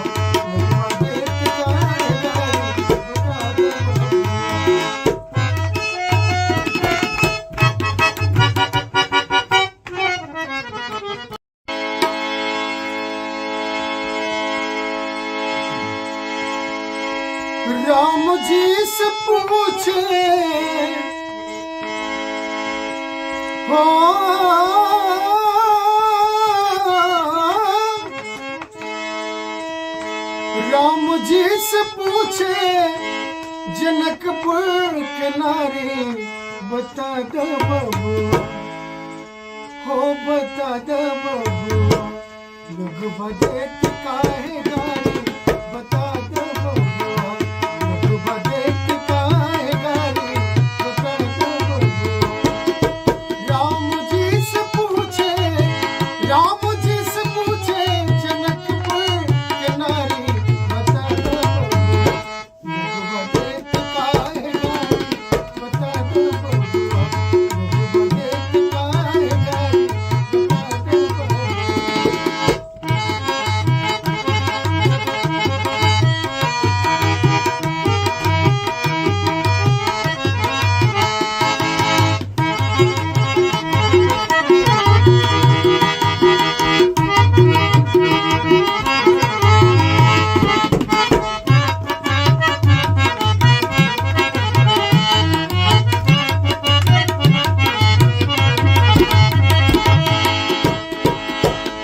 लोगवा देत काहे गारी, बता दो बबुआ। राम जी से पूछे हो, राम जी से पूछे जनकपुर के नारी, बता दो बबुआ, हो बता दो बबुआ। लोग देत काहे गारी, बता दो बबुआ। लोग देत काहे गारी, बता दो बबुआ। राम जी से पूछे, राम जी से पूछे जनकपुर के नारी, बता दो बबुआ। लोग देत काहे गारी, बता दो बबुआ। लोग देत काहे गारी, बता दो बबुआ।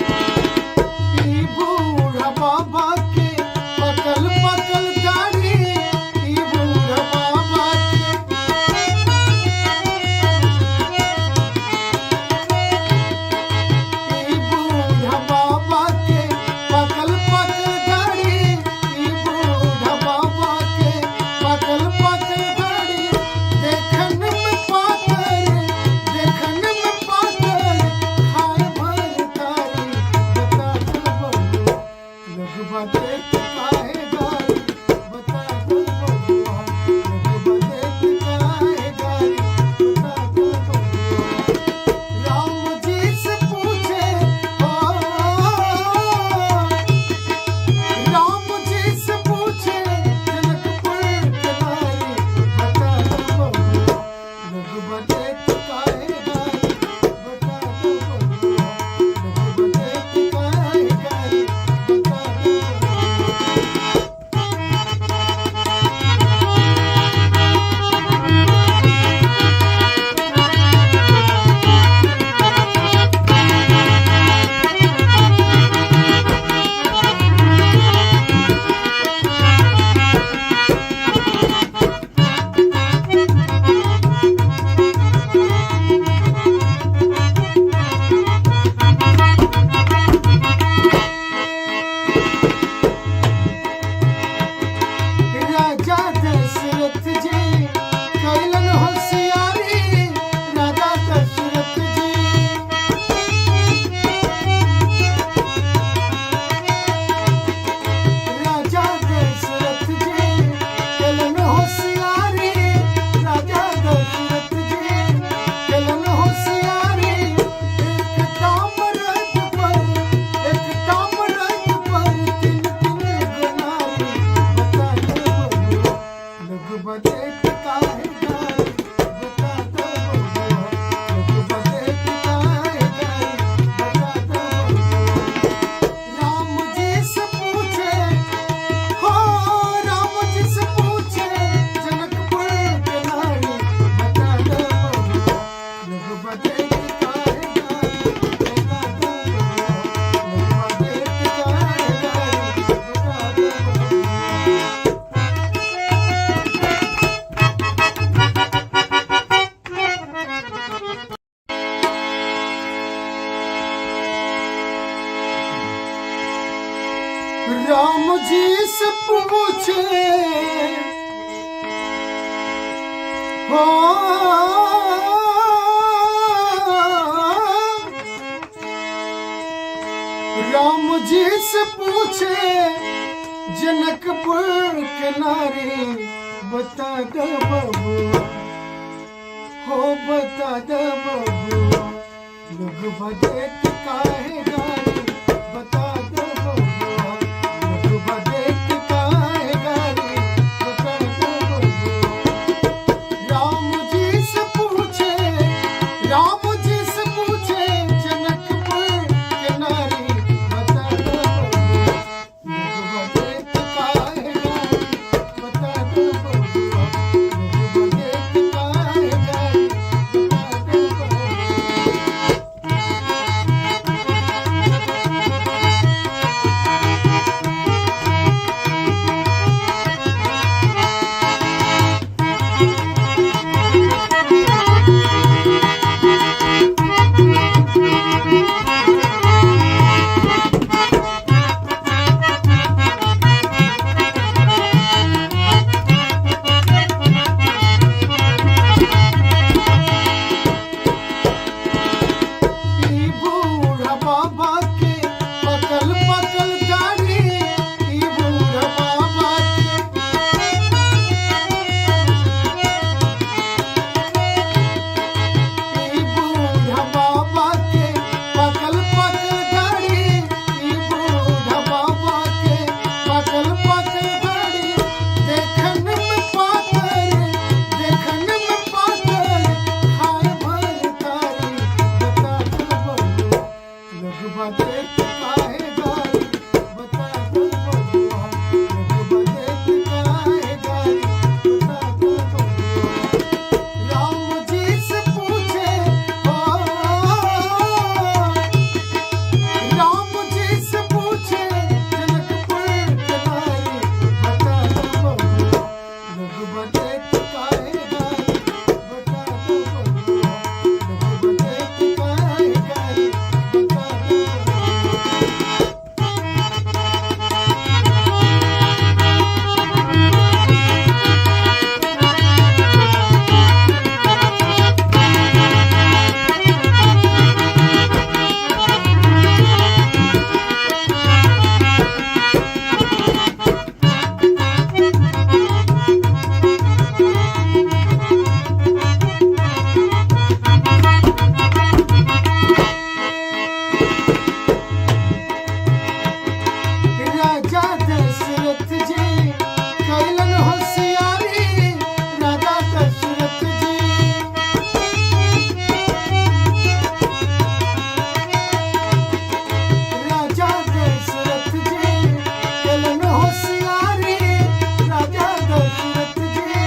ई बूढ़ा बाबा के पकल पकल दाढ़ी, ई बूढ़ा बाबा के, ई बूढ़ा बाबा के पकल पकल दाढ़ी, ई बूढ़ा बाबा के पकल पकल दाढ़ी। देखन में पातर, देखन में पातर, खाए भर तारी, बता दो बबुआ। लोगवा देत काहे गारी, बता दो बबुआ। लोगवा देत काहे गारी, बता दो बबुआ। राम जी से पूछे हो, राम जी से पूछे जनकपुर के नारी, बता दो बबुआ। लोगवा देत काहे गारी, बता दो बबुआ। लोगवा देत काहे गारी, बता दो बबुआ। राजा दशरथ जी कैलन होशियारी, राजा दशरथ जी, राजा दशरथ जी कैलन होशियारी, राजा दशरथ जी कैलन होशियारी। एक ताम्रत पर, एक ताम्रत पर तीन तीन गुनारी, बता दो बबुआ। लोगवा देत काहे गारी, बता दो बबुआ। लोगवा देत काहे गारी, बता दो बबुआ। राम जी से पूछे हो, राम जी से पूछे जनकपुर के नारी, बता दो बबुआ। लोगवा देत काहे गारी, बता दो बबुआ। लोगवा देत काहे गारी, बता दो बबुआ। राम जी से पूछे हो, राम जी से पूछे जनकपुर के नारी, बता दो बबुआ, हो बता दो बबुआ। लोग देत काहे गारी। बदेत काहे गारी बता दो बबुआ, लोग बदेत काहे गारी बता दो बबुआ। राम जी से पूछे, ओ राम जी से पूछे जनकपुर के नारी बता दो बबुआ, लोग बदेत काहे गारी बता दो बबुआ, लोग बदेत काहे गारी बता दो बबुआ। राजा दशरथ जी कैलन होशियारी, राजा दशरथ जी, राजा दशरथ जी कैलन होशियारी, राजा दशरथ जी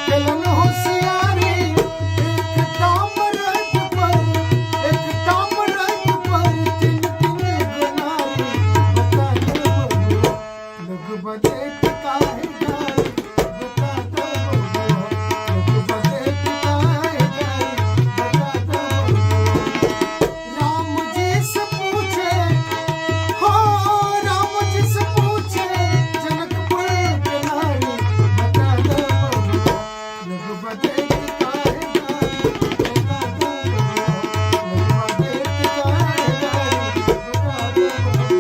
कैलन होशियारी। एक ताम्रत पर, एक ताम्रत पर तीन तीन गुनारी बता दो बबुआ, लोग बदेत काहे गारी बता दो बबुआ, लोग बदेत काहे गारी बता दो बबुआ। राम जी से पूछे, हो राम जी से पूछे जनकपुर के नारी बता दो बबुआ, लोग बदेत काहे गारी बता दो बबुआ, लोग बदेत काहे गारी बता दो बबुआ।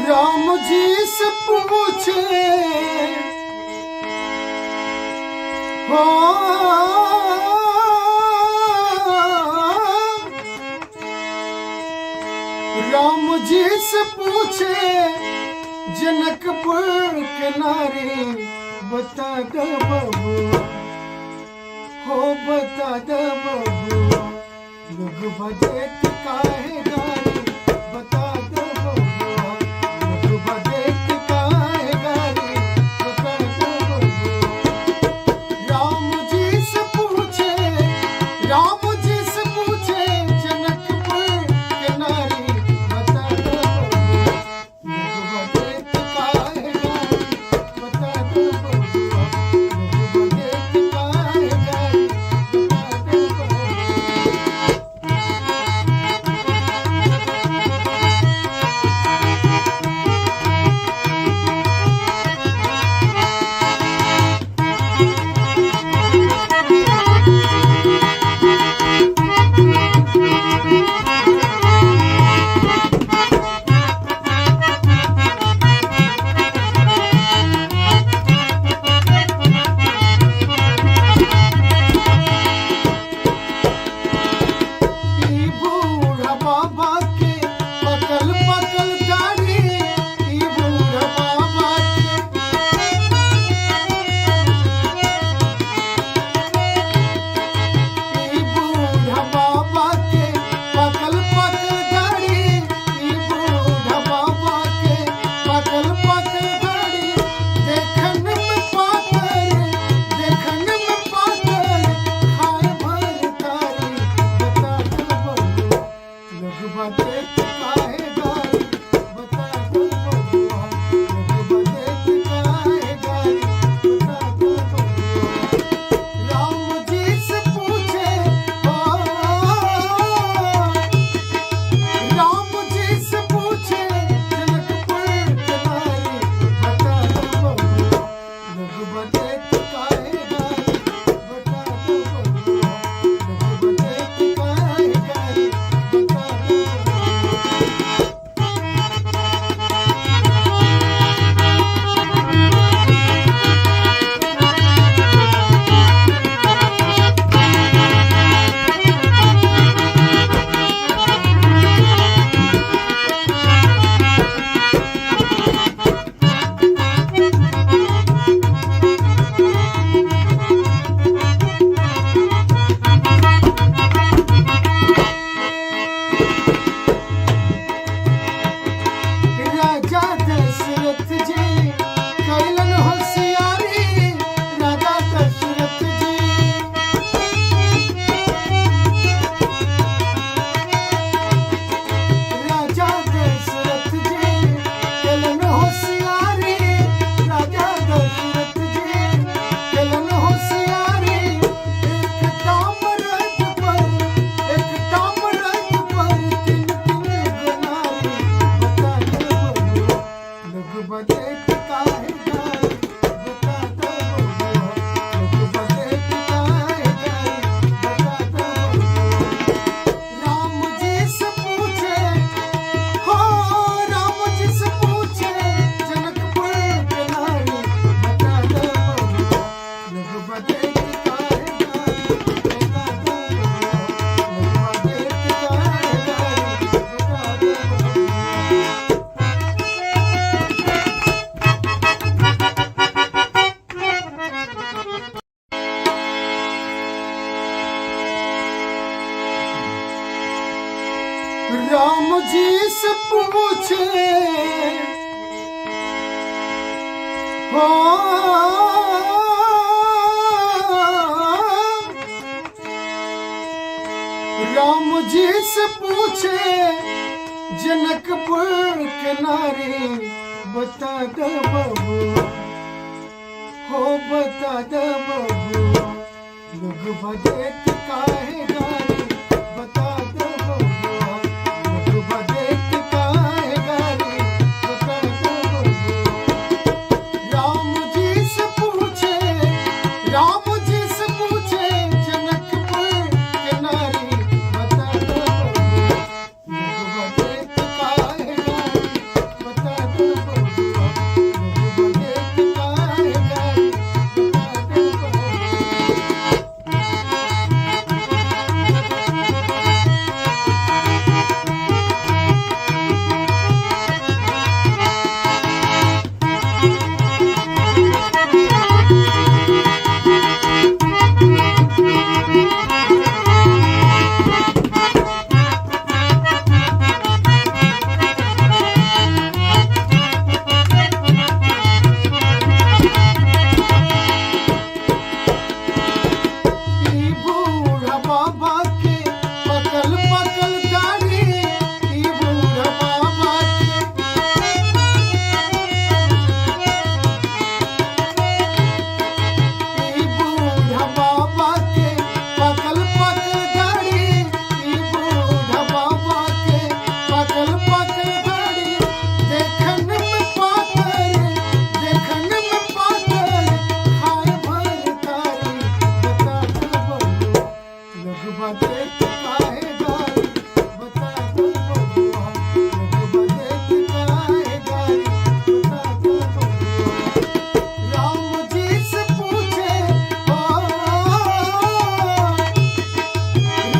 राम जी से पूछे, हो राम जी से पूछे जनकपुर के नारी बता दो बबुआ, हो बता दो बबुआ, लोग बदेत काहे गारी बता दो बबुआ, लोग बदेत काहे गारी बता दो बबुआ। राम जी से पूछे, राम जी से पूछे जनकपुर के नारी बता दो बबुआ, लोग बदेत काहे गारी बता दो बबुआ, लोग बदेत काहे गारी बता दो बबुआ। हो राम जी से पूछे जनकपुर के नारी, बता दे बबुआ, हो बता दे बबुआ, लोग बदेत काहे गारी, बता दे बबुआ, लोग बदेत काहे गारी, बता दे बबुआ। राम जी से पूछे, राम जी से पूछे जनकपुर के नारी, बता दो बबुआ, लोग बदेत काहे गारी, बता दो बबुआ, लोग बदेत काहे गारी, बता दो बबुआ। ई बूढ़ा बाबा के पकल पकल दाढ़ी, ई बूढ़ा बाबा के, ई बूढ़ा बाबा के पकल पकल दाढ़ी, ई बूढ़ा बाबा के पकल पकल दाढ़ी, देखन में पातर, देखन में पातर, खाए भर तारी, बता दो बबुआ, लोग बदेत काहे गारी, बता दो बबुआ, लोग बदेत काहे गारी, बता दो बबुआ। राम जी से पूछे, ओ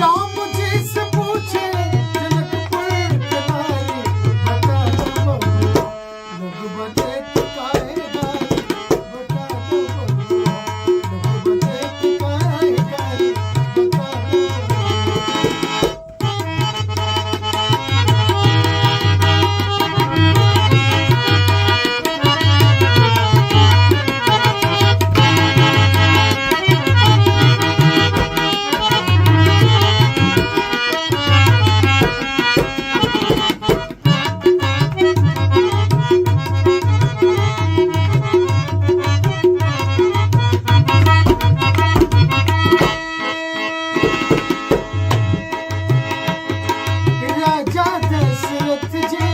राम जी से पूछे जनकपुर के नारी, बता दो बबुआ, लोग बदेत काहे गारी, बता दो बबुआ, लोग बदेत काहे गारी, बता दो बबुआ। राजा दशरथ जी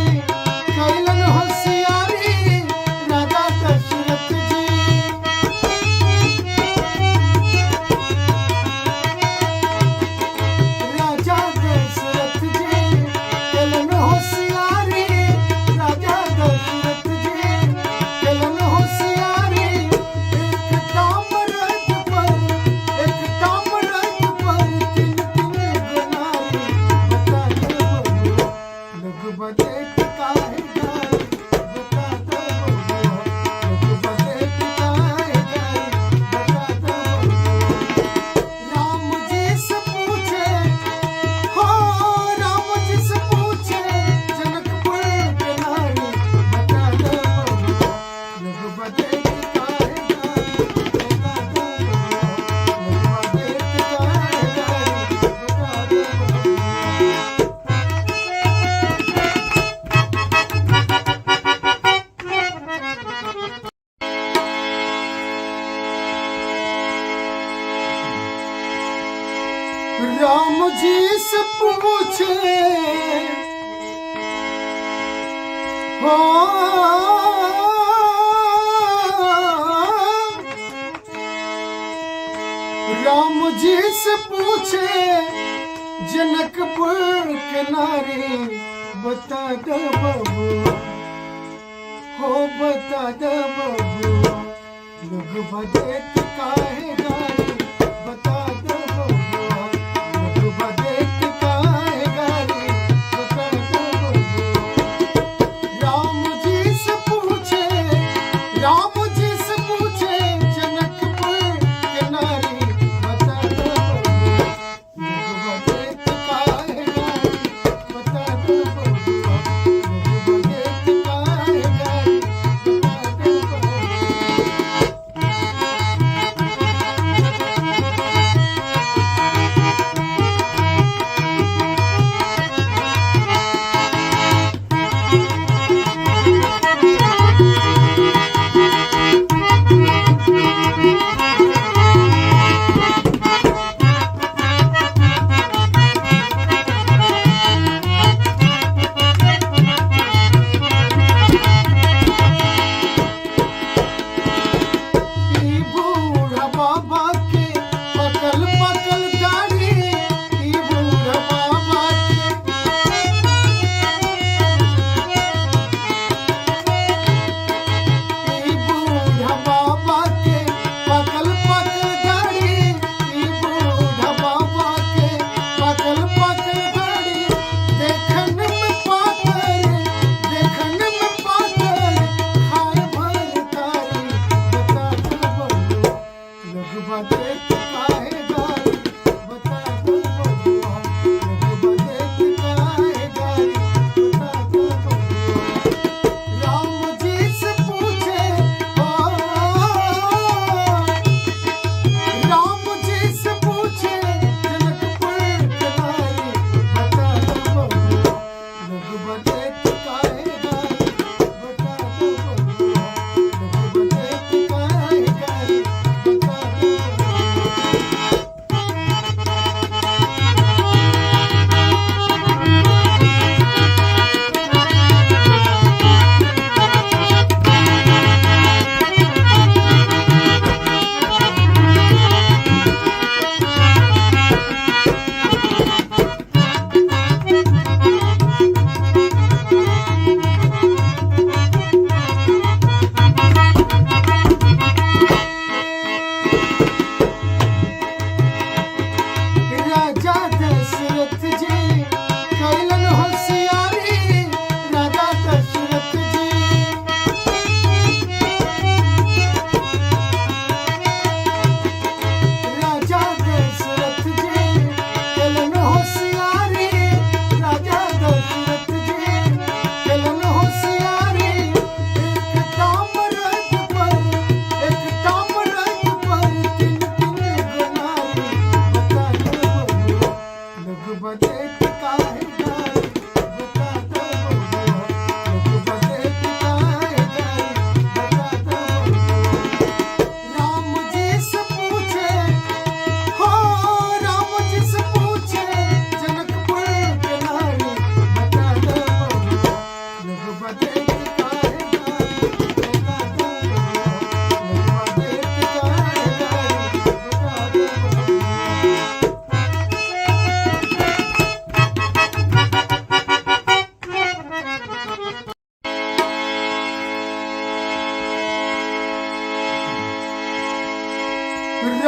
कैलन होशियारी, राजा दशरथ जी, राजा दशरथ जी कैलन होशियारी, राजा दशरथ जी कैलन होशियारी, एक ताम्रत पर, एक ताम्रत पर तीन तीन गुनारी, बता दो बबुआ, लोग बदेत काहे गारी, बता दो बबुआ, लोग बदेत काहे गारी, बता दो बबुआ। राम जी से पूछे, हो राम जी से पूछे जनकपुर के नारी, बता दो बबुआ, लोग बदेत काहे गारी, बता दो बबुआ, लोग बदेत काहे गारी, बता दो बबुआ। राम जी से पूछे, हो राम जी से पूछे जनकपुर के नारी, बता दो बबुआ, हो बता दो बबुआ, लोग बदेत काहे गारी, बता दो बबुआ, लोग बदेत काहे गारी, बता दो बबुआ। राम जी से पूछे, राम जी से पूछे जनकपुर के नारी, बता दो बबुआ, लोग बदेत काहे गारी, बता दो बबुआ, लोग बदेत काहे गारी, बता दो बबुआ।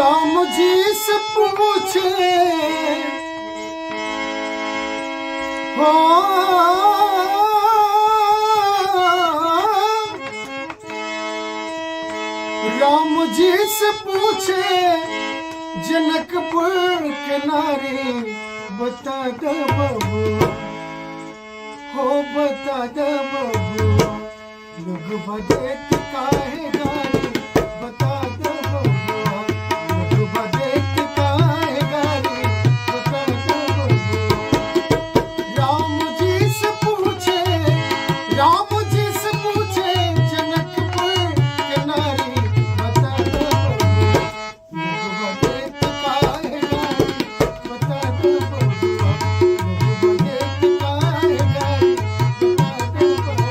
राम जी से पूछे हो, राम जी से पूछे जनकपुर के नारी, बता दे बबुआ, हो बता दे बबुआ, लोग बजेत काहे गारी, बता दे बबुआ, लोग बजेत काहे गारी, बता दे बबुआ। राम जी से पूछे, राम जी से पूछे जनकपुर के नारी, बता दे बबुआ, लोग बजेत काहे गारी, बता दे बबुआ, लोग बजेत काहे गारी, बता दे बबुआ।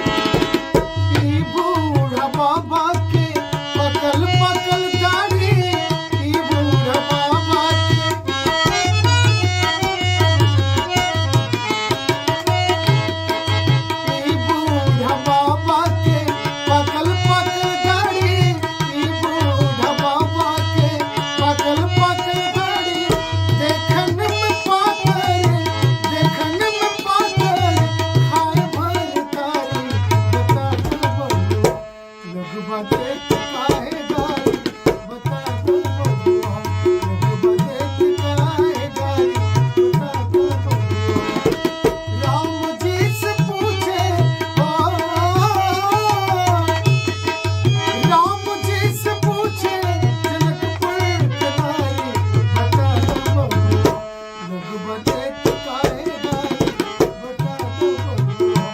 ई बूढ़ा बाबा के पकल पकल दाढ़ी, ई बूढ़ा बाबा के, ई बूढ़ा बाबा के पकल पकल दाढ़ी, ई बूढ़ा बाबा के पकल पकल दाढ़ी, देखन में पातर, देखन में पातर, खाए भर तारी, बता दे बबुआ, लोग बजेत काहे गारी, बता दे बबुआ, लोग बजेत काहे गारी, बता दे बबुआ। राम जी से पूछे ओ, राम जी से पूछे जनकपुर के नारी, बता दो बबुआ, लोग बजेत काहे गारी, बता दो बबुआ,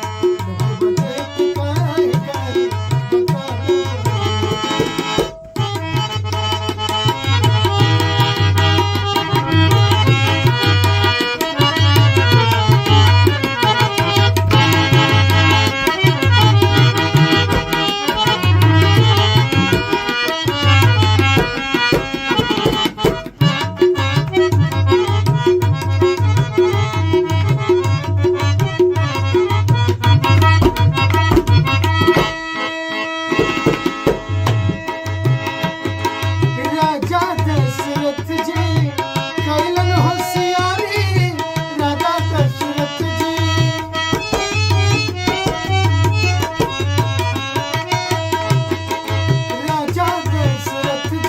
लोग बजेत काहे गारी, बता दो बबुआ। राजा दशरथ जी कैलन होशियारी, राजा दशरथ जी, राजा दशरथ जी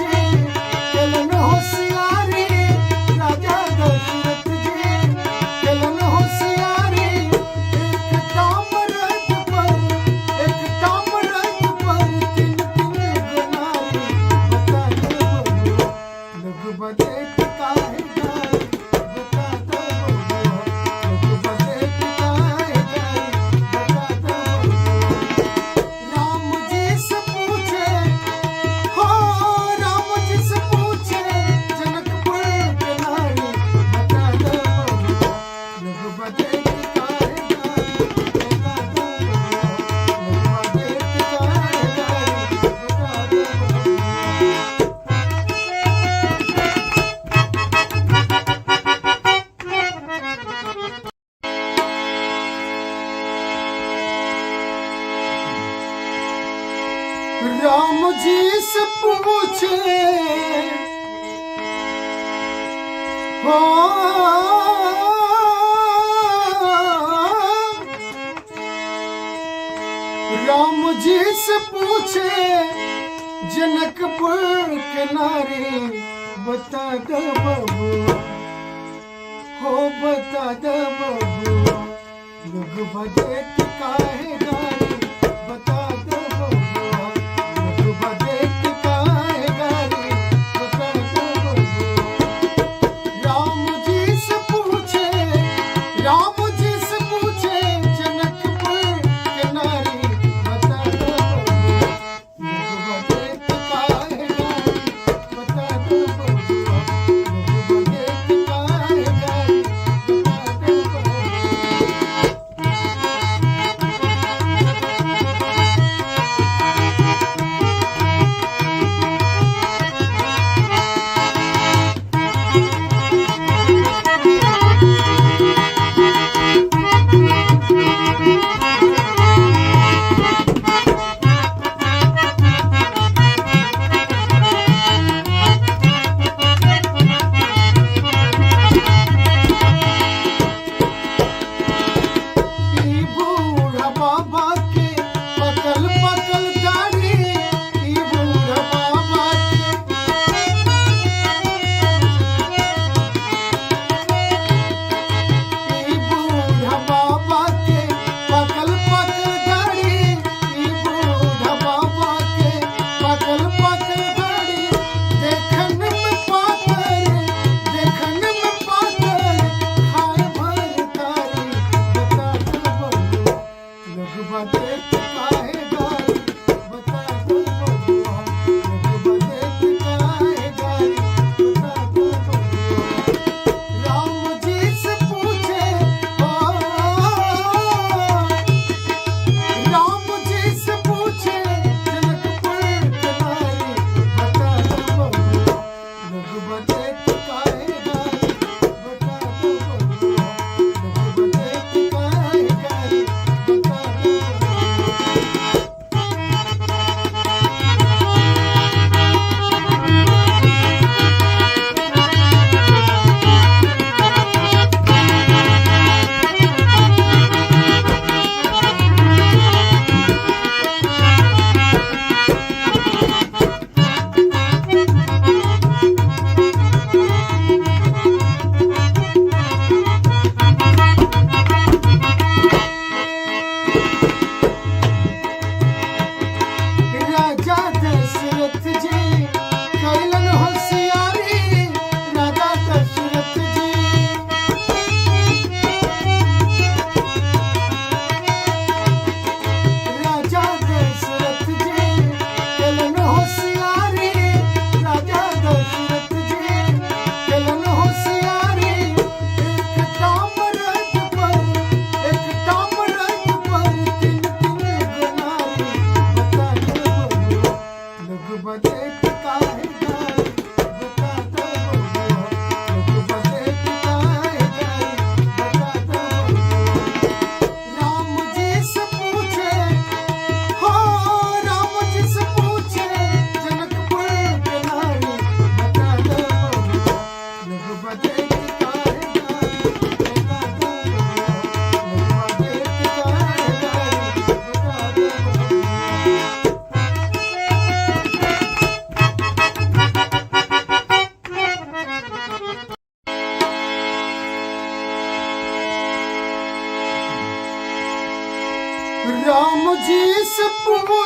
कैलन होशियारी, राजा दशरथ जी कैलन होशियारी, एक ताम्रत पर, एक ताम्रत पर तीन तीन गुनारी, बता दे बबुआ, लोग बजेत काहे गारी, बता दे बबुआ, लोग बजेत काहे गारी, बता दे बबुआ। राम जी से पूछे हो, राम जी से पूछे जनकपुर के नारी, बता दे बबुआ, लोग बजेत काहे गारी, बता दे बबुआ, लोग बजेत काहे गारी, बता दे बबुआ। राम जी से पूछे हो, राम जी से पूछे जनकपुर के नारी, बता दे बबुआ, हो बता दे बबुआ, लोग बजेत काहे गारी, बता दे बबुआ, लोग बजेत काहे गारी, बता दे बबुआ। राम जी से पूछे, राम जी से पूछे जनकपुर के नारी, बता दे बबुआ, लोग बजेत काहे गारी, बता दे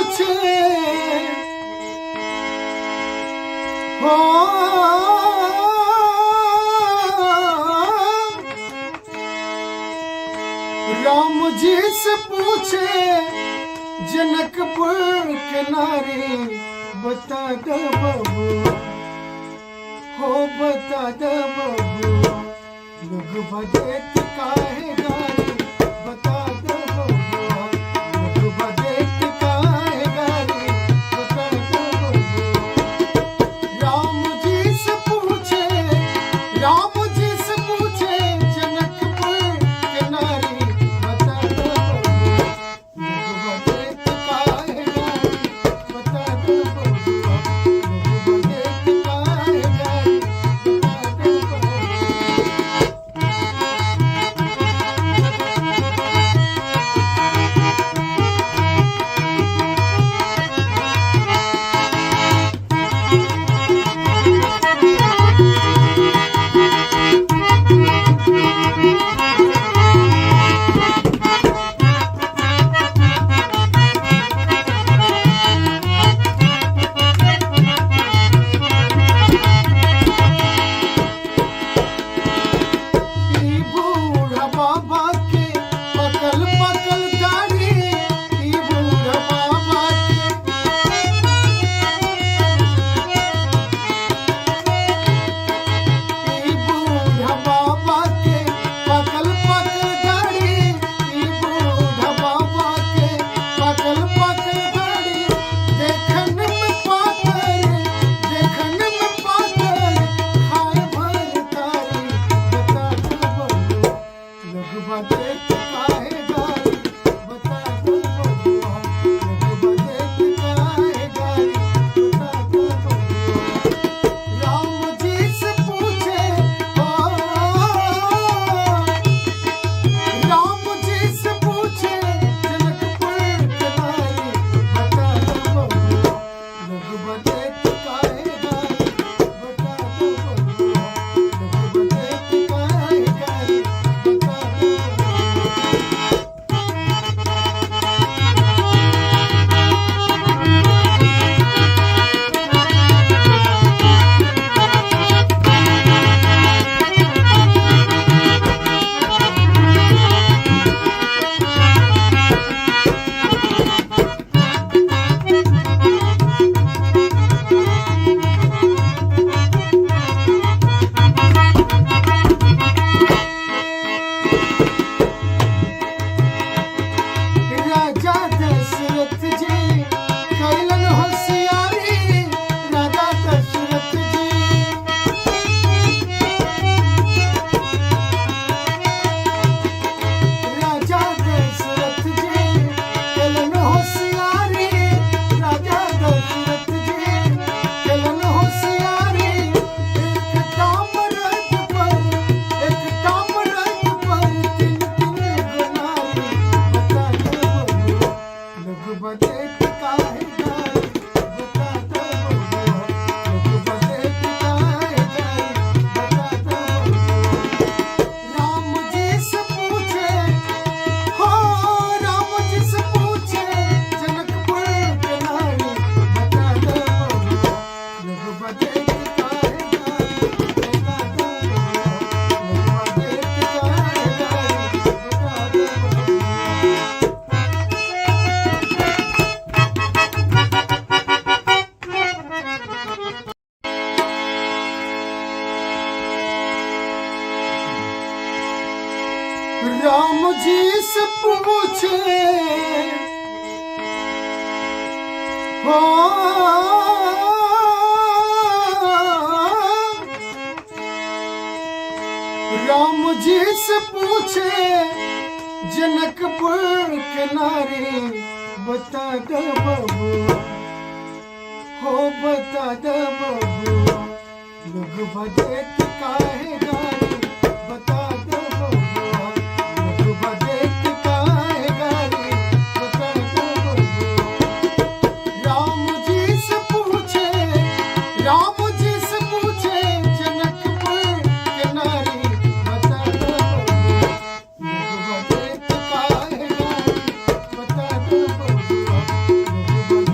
पूछे, हो राम जी से पूछे जनकपुर के नारी, बता दो बबुआ, हो बता दो बबुआ, लोग बजेत काहे गारी, बता दो बबुआ, लोग बजेत काहे गारी, बता दो बबुआ। राम जी से पूछे, राम जी से पूछे जनकपुर के नारी, बता दो बबुआ, लोग बजेत काहे गारी, बता दो बबुआ, लोग बजेत काहे गारी, बता दो बबुआ। ई बूढ़ा बाबा के पकल पकल दाढ़ी, ई बूढ़ा बाबा के, ई बूढ़ा बाबा के पकल पकल दाढ़ी, ई बूढ़ा बाबा के पकल पकल दाढ़ी, देखन में पातर, देखन में पातर, खाए भर तारी, बता दो बबुआ, लोग बजेत काहे गारी, बता दो बबुआ, लोग बजेत काहे गारी, बता दो बबुआ। राम जी से पूछे, ओ राम जी से पूछे जनकपुर के नारी, बता दो बबुआ, लोग बजेत काहे गारी, बता दो बबुआ, लोग बजेत काहे गारी, बता दो बबुआ। राजा दशरथ जी कैलन होशियारी, राजा दशरथ जी, राजा दशरथ जी कैलन होशियारी, राजा दशरथ जी कैलन होशियारी, एक ताम्रत पर, एक ताम्रत पर तीन तीन गुनारी, बता दो बबुआ, लोग बजेत काहे गारी, बता दो बबुआ, लोग बजेत काहे गारी, बता दो बबुआ। राम जी से पूछे, हो राम जी से पूछे जनकपुर के नारी, बता दो बबुआ, लोग बजेत काहे गारी, बता दो बबुआ, लोग बजेत काहे गारी, बता दो बबुआ। राम जी से पूछे, हो राम जी से पूछे जनकपुर के नारी, बता दो बबुआ, हो बता दो बबुआ, लोग बजेत काहे गारी, बता दो बबुआ, लोग बजेत काहे गारी, बता दो बबुआ। राम जी से पूछे, राम जी से पूछे जनकपुर के नारी, बता दो बबुआ, लोग बजेत काहे गारी, बता दो बबुआ, लोग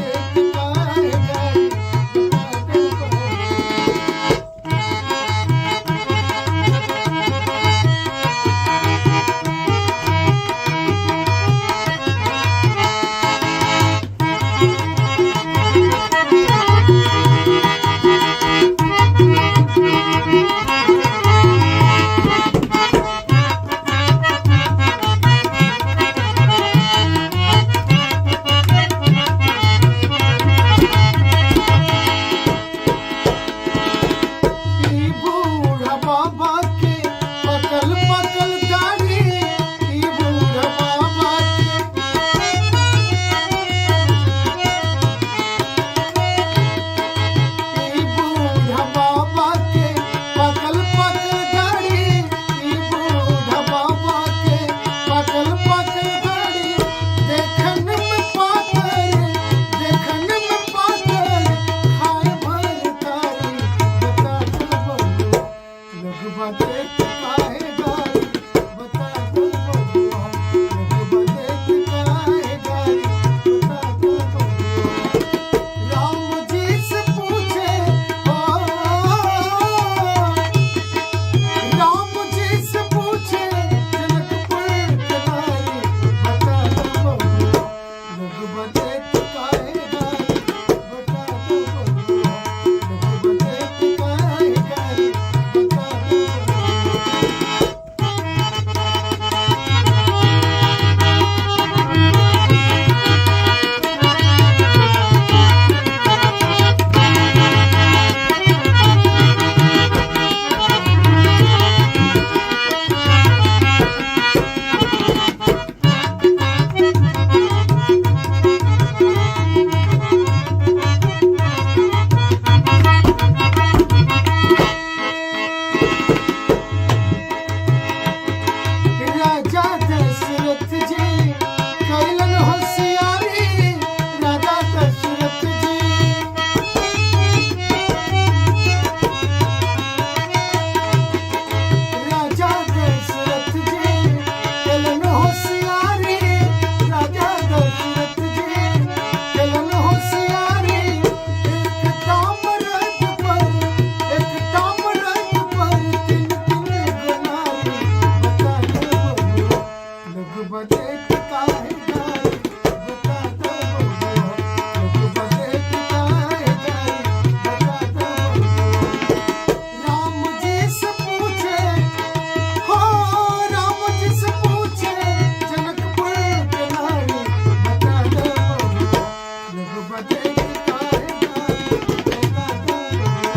देत काहे गारी, बता दो बबुआ।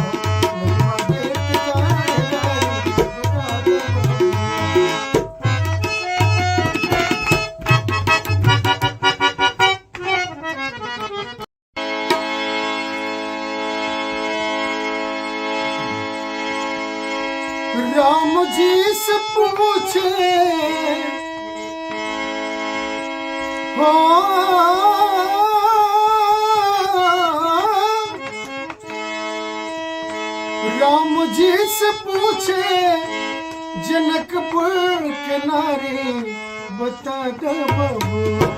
लोगवा देत काहे गारी, बता दो बबुआ। राम जी से पूछे हो, राम जी से पूछे जनकपुर के नारी, बता दो बबुआ,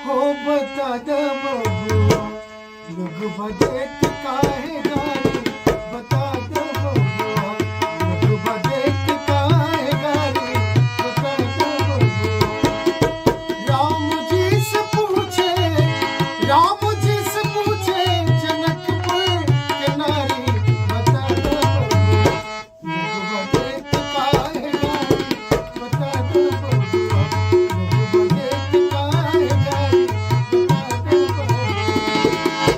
हो बता दो बबुआ। लोग बदेत काहे गारी, बता दो बबुआ। लोग बदेत काहे गारी, बता दो बबुआ। राम जी से पूछे, राम जी से पूछे जनकपुर के नारी, बता दो बबुआ। लोग बदेत काहे गारी, बता दो बबुआ। लोग बदेत काहे गारी, बता दो बबुआ।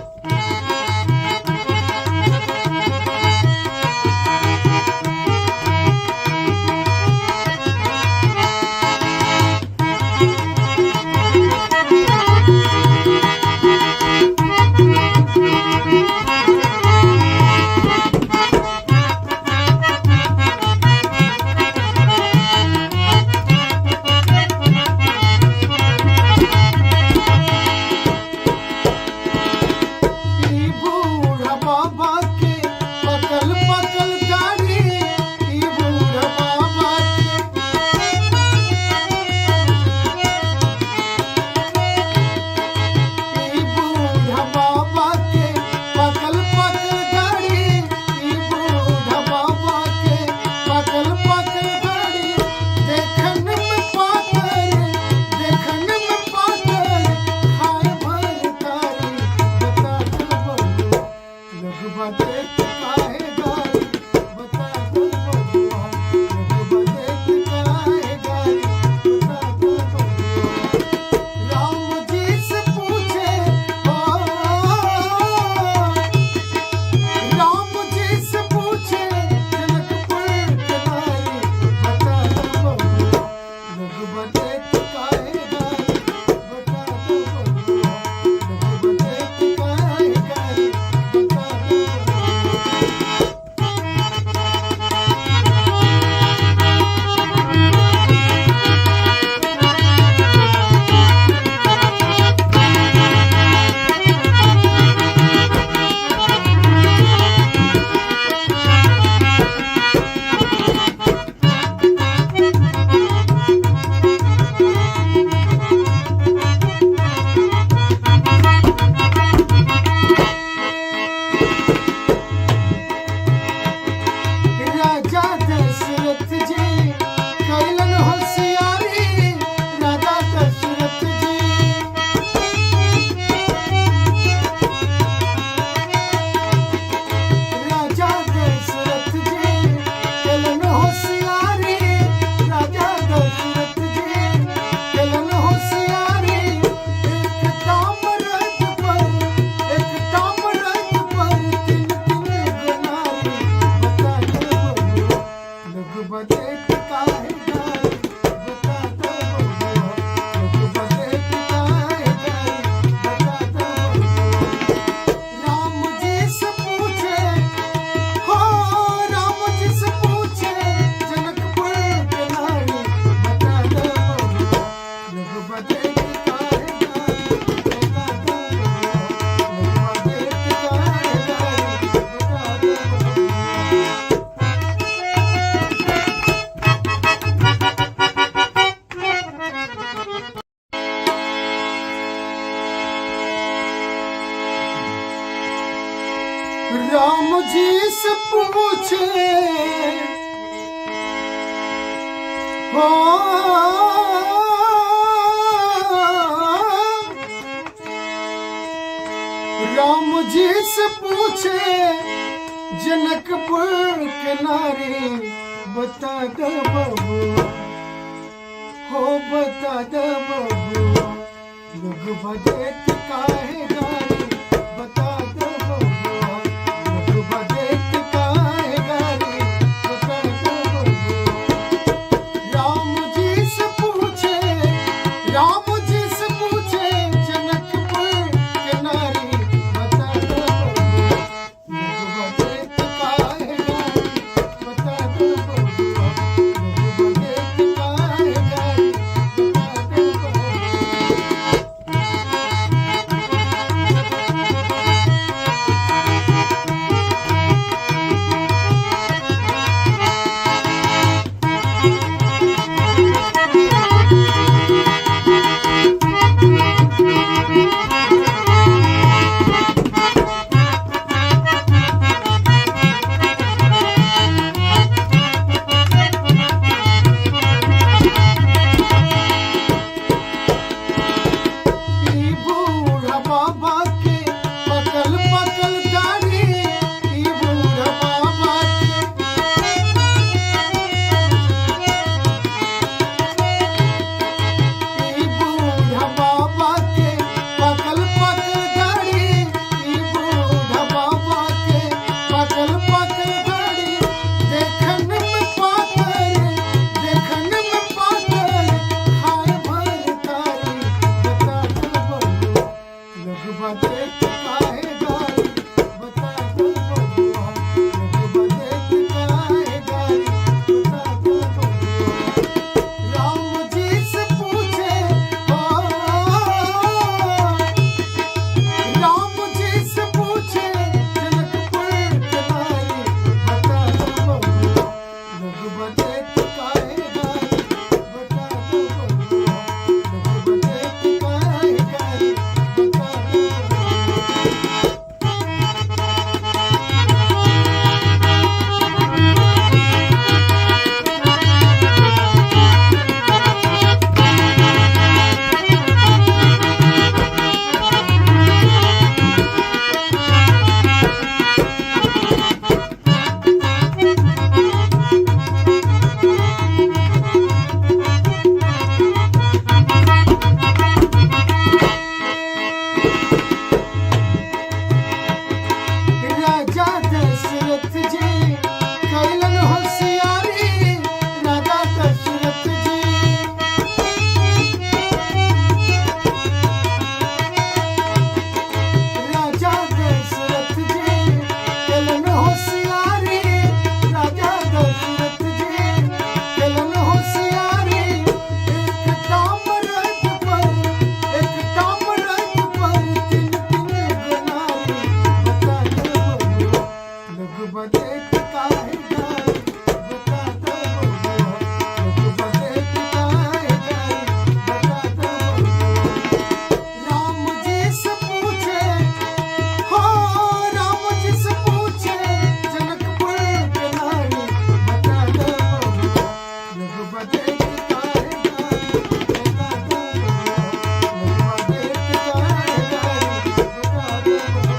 ई बूढ़ा बाबा के पकल पकल दाढ़ी, ई बूढ़ा बाबा के, ई बूढ़ा बाबा के पकल पकल दाढ़ी, ई बूढ़ा बाबा के पकल पकल दाढ़ी। देखन में पातर, देखन में पातर, खाए भर तारी, बता दो बबुआ। लोग देत काहे गारी, बता दो बबुआ। लोग देत काहे गारी, बता दो बबुआ। राम जी से पूछे हो, राम जी से पूछे जनकपुर के नारी, बता दो बबुआ। लोग बदेत काहे गारी, बता दो बबुआ। लोग बदेत काहे गारी, बता दो बबुआ। राजा दशरथ जी कैलन होशियारी, राजा दशरथ जी, राजा दशरथ जी कैलन होशियारी, राजा दशरथ जी कैलन होशियारी। एक ताम्रत पर, एक ताम्रत पर तीन तीन गनारी, बता दो बबुआ। लोग बदेत काहे गारी, बता दो बबुआ। लोग बदेत काहे गारी, बता दो बबुआ। राम जी से पूछे हो, राम जी से पूछे जनकपुर के नारी, बता दो बबुआ। लोग बदेत काहे गारी, बता दो बबुआ। लोग बदेत काहे गारी, बता दो बबुआ। राम जी से पूछे हो, राम जी से पूछे जनकपुर के नारी, बता दो बबुआ, हो बता दो बबुआ। लोग बदेत काहे गारी बता दो बबुआ, लोग देत काहे गारी बता दो बबुआ। राम जी से पूछे, राम जी से पूछे जनकपुर के नारी बता दो बबुआ, लोग देत काहे गारी बता दो बबुआ, लोग देत काहे गारी बता दो बबुआ। ई बूढ़ा बाबा के पकल पकल दाढ़ी, ई बूढ़ा बाबा के, ई बूढ़ा बाबा के पकल पकल दाढ़ी, ई बूढ़ा बाबा के पकल पकल दाढ़ी, देखन में पातर, देखन में पातर, खाए भर तारी बता दो बबुआ, लोग देत काहे गारी बता दो बबुआ, लोग देत काहे गारी बता दो बबुआ। राम जी से पूछे, ओ राम जी से पूछे जनकपुर के नारी बता दो बबुआ, लोग देत काहे गारी बता दो बबुआ, लोग देत काहे गारी बता दो बबुआ। राजा दशरथ जी कैलन होशियारी, राजा दशरथ जी, राजा दशरथ जी कैलन होशियारी, राजा दशरथ जी कैलन होशियारी, एक ताम्रत पर, एक ताम्रत पर तीन तीन गुनारी बता दो बबुआ, लोग देत काहे गारी बता दो बबुआ, लोग देत काहे गारी बता दो बबुआ। राम जी से पूछे, हो राम जी से पूछे जनकपुर के नारी बता दो बबुआ, लोग देत काहे गारी बता दो बबुआ, लोग देत काहे गारी बता दो बबुआ।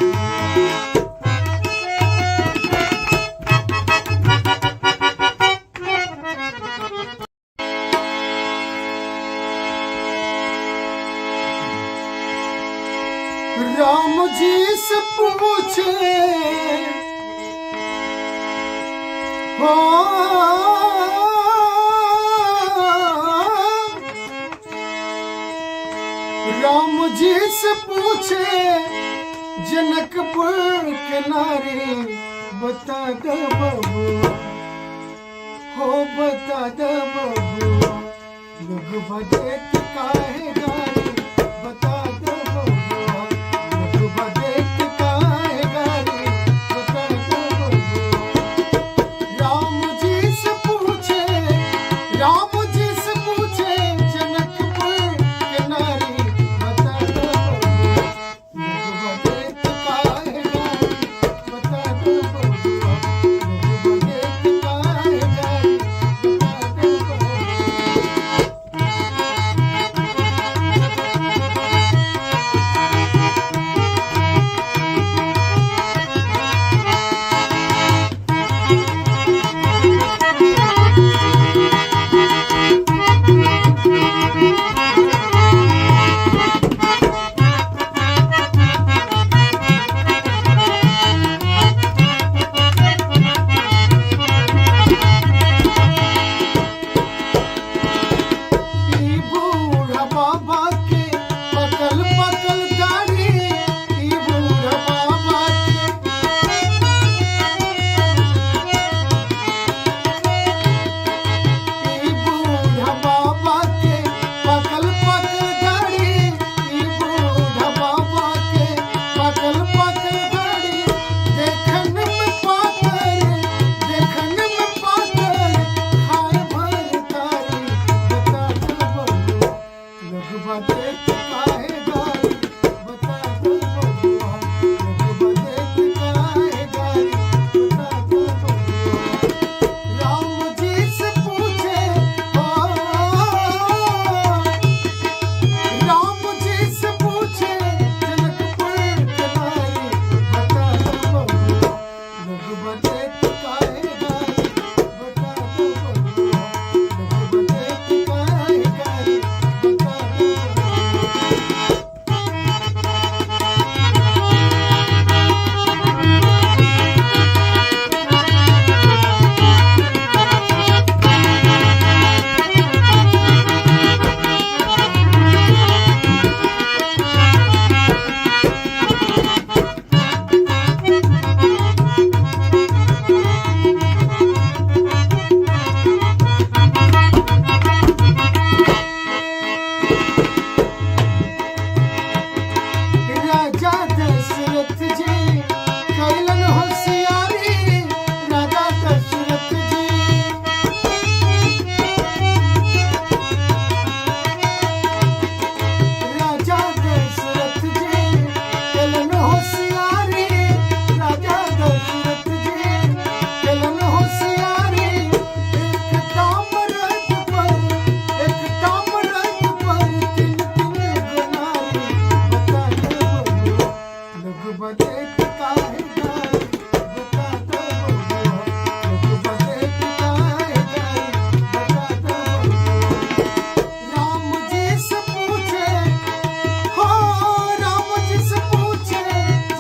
राम जी से पूछे, हो राम जी से पूछे जनकपुर के नारी बता दो बबुआ, हो बता दो बबुआ, लोग देत काहे गारी बता दो बबुआ, लोग देत काहे गारी बता दो बबुआ। राम जी से पूछे, राम जी से पूछे जनकपुर के नारी बता दो बबुआ, लोग देत काहे गारी बता दो बबुआ, लोग देत काहे गारी बता दो बबुआ। दशरथ जी कैलन होशियारी, राजा दशरथ जी। राजा दशरथ जी कैलन होशियारी, राजा दशरथ जी कैलन होशियारी। एक ताम्रत पर, एक ताम्रत पर तीन तीन गुनारी, बता दो बबुआ लोग बदेत काहे गारी, बता दो बबुआ लोग बदेत काहे गारी, बता दो बबुआ। राम जी से पूछे, हो राम जी से पूछे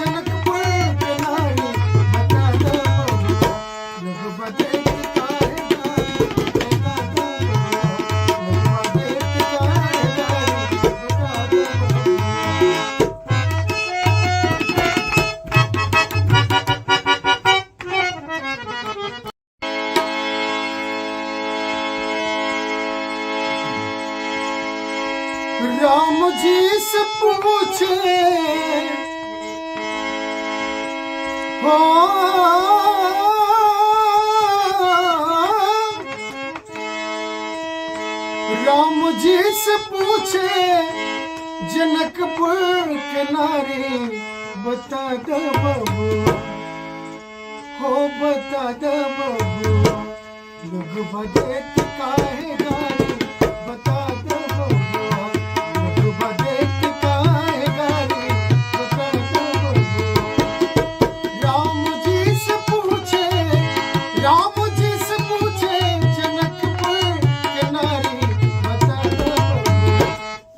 जनकपुर के नारी, बता दो बबुआ लोग बदेत काहे गारी, बता दो बबुआ लोग बदेत काहे गारी, बता दो बबुआ। राम जी से पूछे, हो राम जी से पूछे जनकपुर के नारी, बता दो बबुआ, हो बता दो बबुआ लोग बदेत काहे गारी, बता दो बबुआ लोग बदेत काहे गारी, बता दो बबुआ। राम जी से पूछे, राम जी से पूछे जनकपुर के नारी, बता दो बबुआ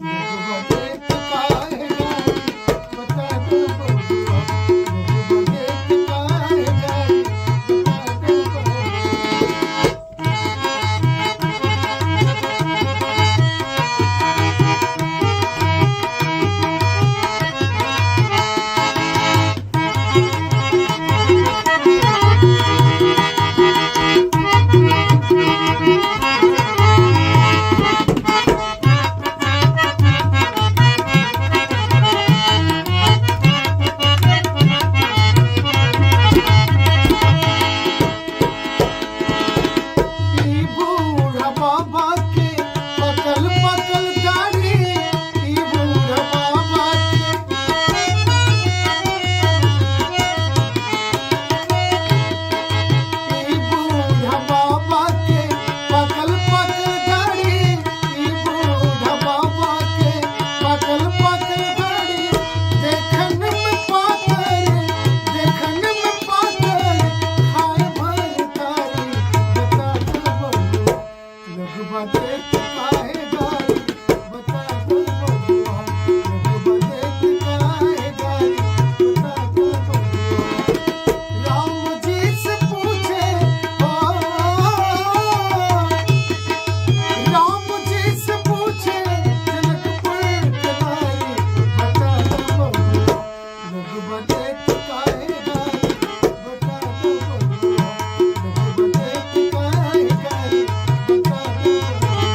लोग बदेत काहे गारी, बता दो बबुआ लोग बदेत काहे गारी, बता दो बबुआ। ई बूढ़ा बाबा के पकल पकल दाढ़ी, ई बूढ़ा बाबा के, ई बूढ़ा बाबा के पकल पकल दाढ़ी, ई बूढ़ा बाबा के पकल पकल दाढ़ी। देखन में पातर, देखन में पातर, खाए भर तारी, बता दो बबुआ लोग बदेत काहे गारी, बता दो बबुआ लोग बदेत काहे गारी, बता दो बबुआ। राम जी से पूछे, ओ राम जी से पूछे जनकपुर के नारी, बता दो बबुआ लोग बदेत काहे गारी, बता दो बबुआ लोग बदेत काहे गारी, बता दो बबुआ।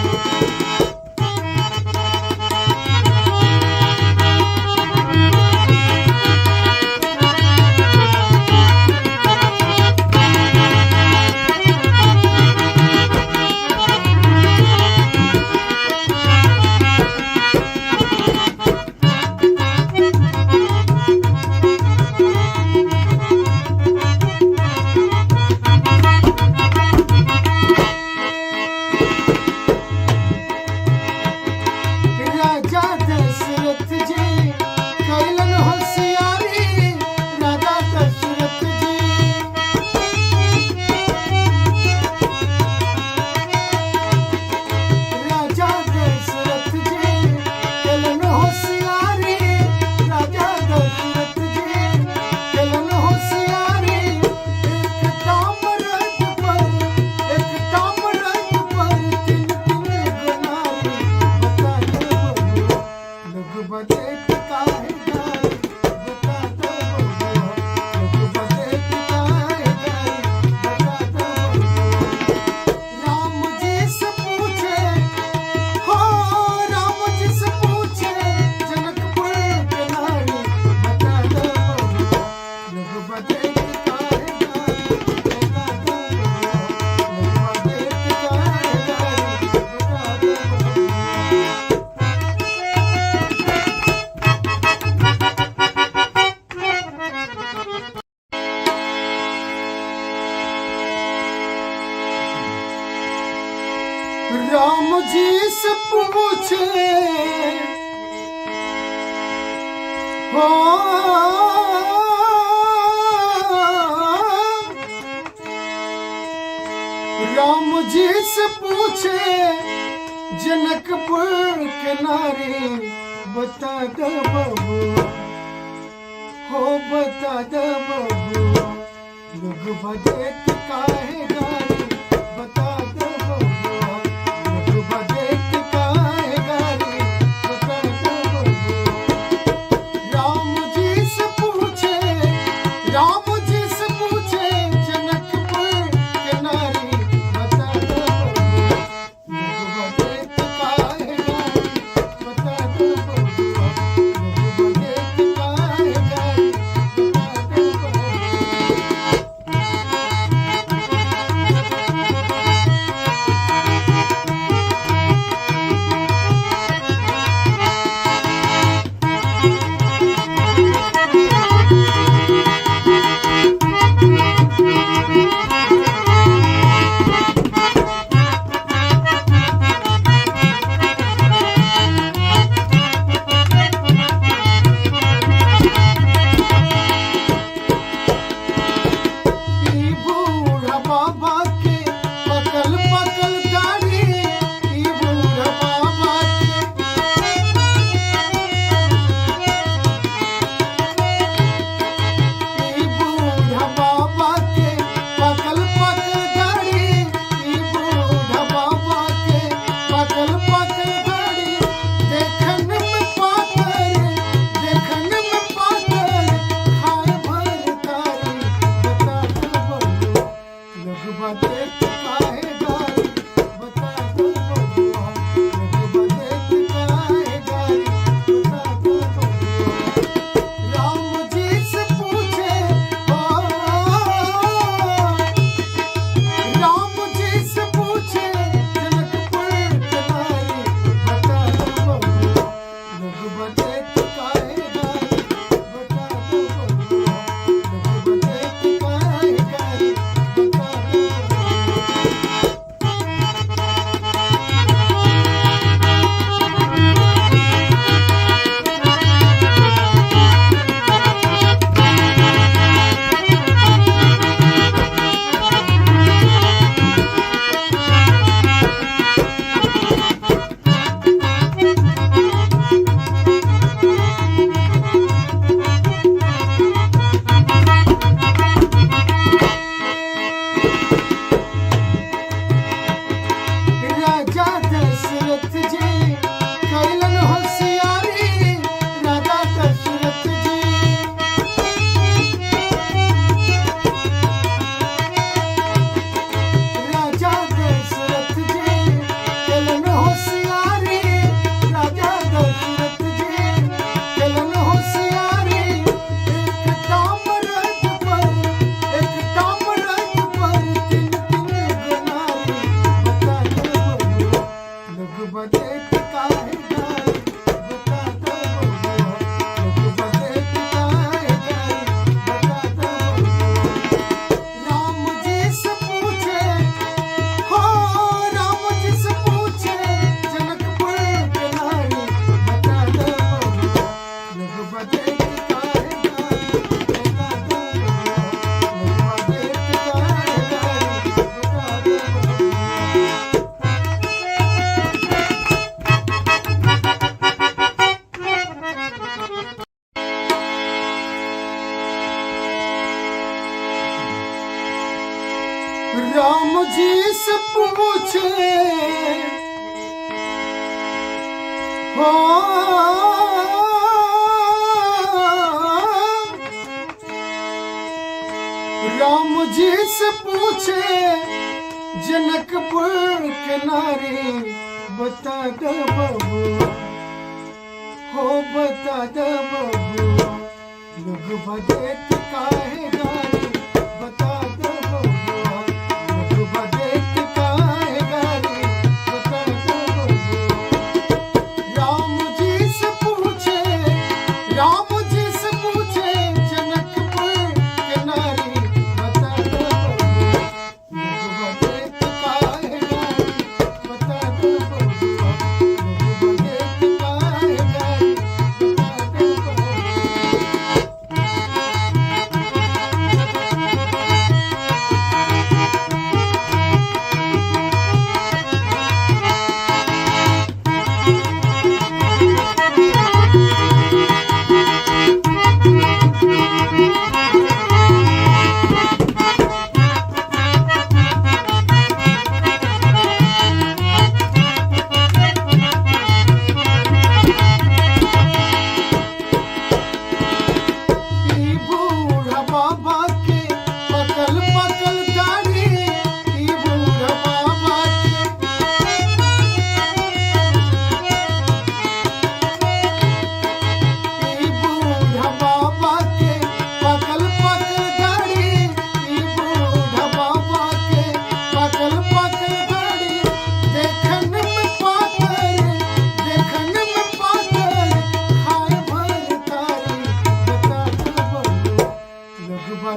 राम जी से पूछे हो, राम जी से पूछे जनकपुर के नारी, बता दे बबुआ, हो बता दे बबुआ, लोग बजेत काहे गारी, बता दे बबुआ, लोग बजेत काहे गारी, बता दे बबुआ। राम जी से पूछे, राम जी से पूछे जनकपुर के नारी, बता दे बबुआ, लोग बजेत काहे गारी, बता दे बबुआ, लोग बजेत काहे गारी, बता दे बबुआ। ई बूढ़ा बाबा के पकल पकल दाढ़ी, ई बूढ़ा बाबा के, ई बूढ़ा बाबा के पकल पकल दाढ़ी, ई बूढ़ा बाबा के पकल पकल दाढ़ी, देखन में पातर, देखन में पातर, खाए भर तारी, बता दो बबुआ, लोग बदेत काहे गारी, बता दो बबुआ, लोग बदेत काहे गारी, बता दो बबुआ। राम जी से पूछे ओ, राम जी से पूछे जनकपुर के नारी, बता दो बबुआ, लोग बदेत काहे गारी, बता दो बबुआ, लोग बदेत काहे गारी, बता दो बबुआ। राजा दशरथ जी कैलन होशियारी, राजा दशरथ जी, राजा दशरथ जी कैलन होशियारी, राजा दशरथ जी कैलन होशियारी, एक ताम्रज पर, एक ताम्रज पर तीन तीन गुनारी, बता दो बबुआ, लोग बदेत काहे गारी, बता दो बबुआ, लोग बदेत काहे गारी, बता दो बबुआ। राम जी से पूछे हो, राम जी से पूछे जनकपुर के नारी, बता दो बबुआ, लोग बदेत काहे गारी, बता दो बबुआ, लोग बदेत काहे गारी, बता दो बबुआ। राम जी से पूछे हो, राम जी से पूछे जनकपुर के नारी, बता दे बबुआ, हो बता दे बबुआ, लोग बदेत काहे गारी, बता दे बबुआ, लोग बदेत काहे गारी, बता दे बबुआ। राम जी से पूछे, राम जी से पूछे जनकपुर के नारी, बता दे बबुआ, लोग बदेत काहे गारी, बता दे बबुआ,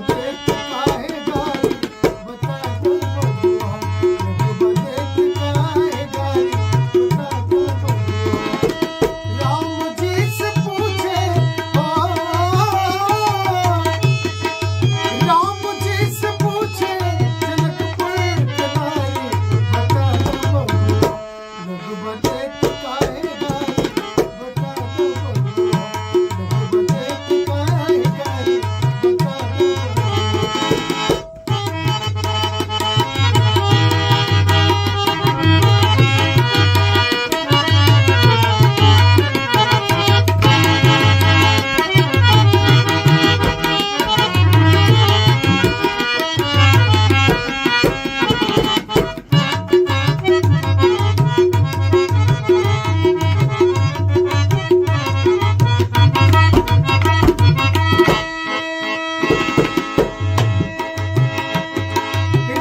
देत काहे गारी बता दो बबुआ। लोग देत काहे गारी बता दो बबुआ। राम जी से पूछे, ओ राम जी से पूछे जनकपुर के नारी बता दो बबुआ। लोग देत काहे गारी बता दो बबुआ। लोग देत काहे गारी बता दो बबुआ।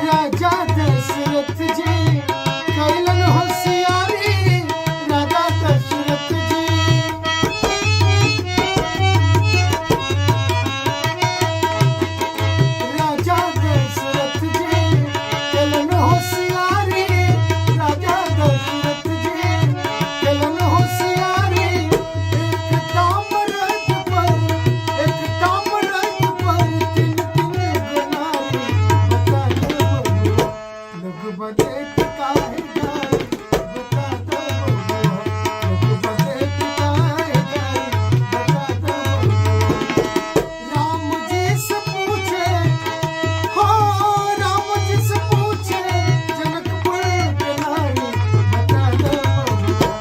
राजा दशरथ जी कैलन होशियारी। राजा दशरथ जी, राजा दशरथ जी कैलन होशियारी। राजा दशरथ जी कैलन होशियारी। एक ताम्रत पर, एक ताम्रत पर तीन तीन गुनारी बता दो बबुआ। लोग बदेत काहे गारी बता दो बबुआ। लोग बदेत काहे गारी बता दो बबुआ। राम जी से पूछे, हो राम जी से पूछे जनकपुर के नारी बता दो बबुआ।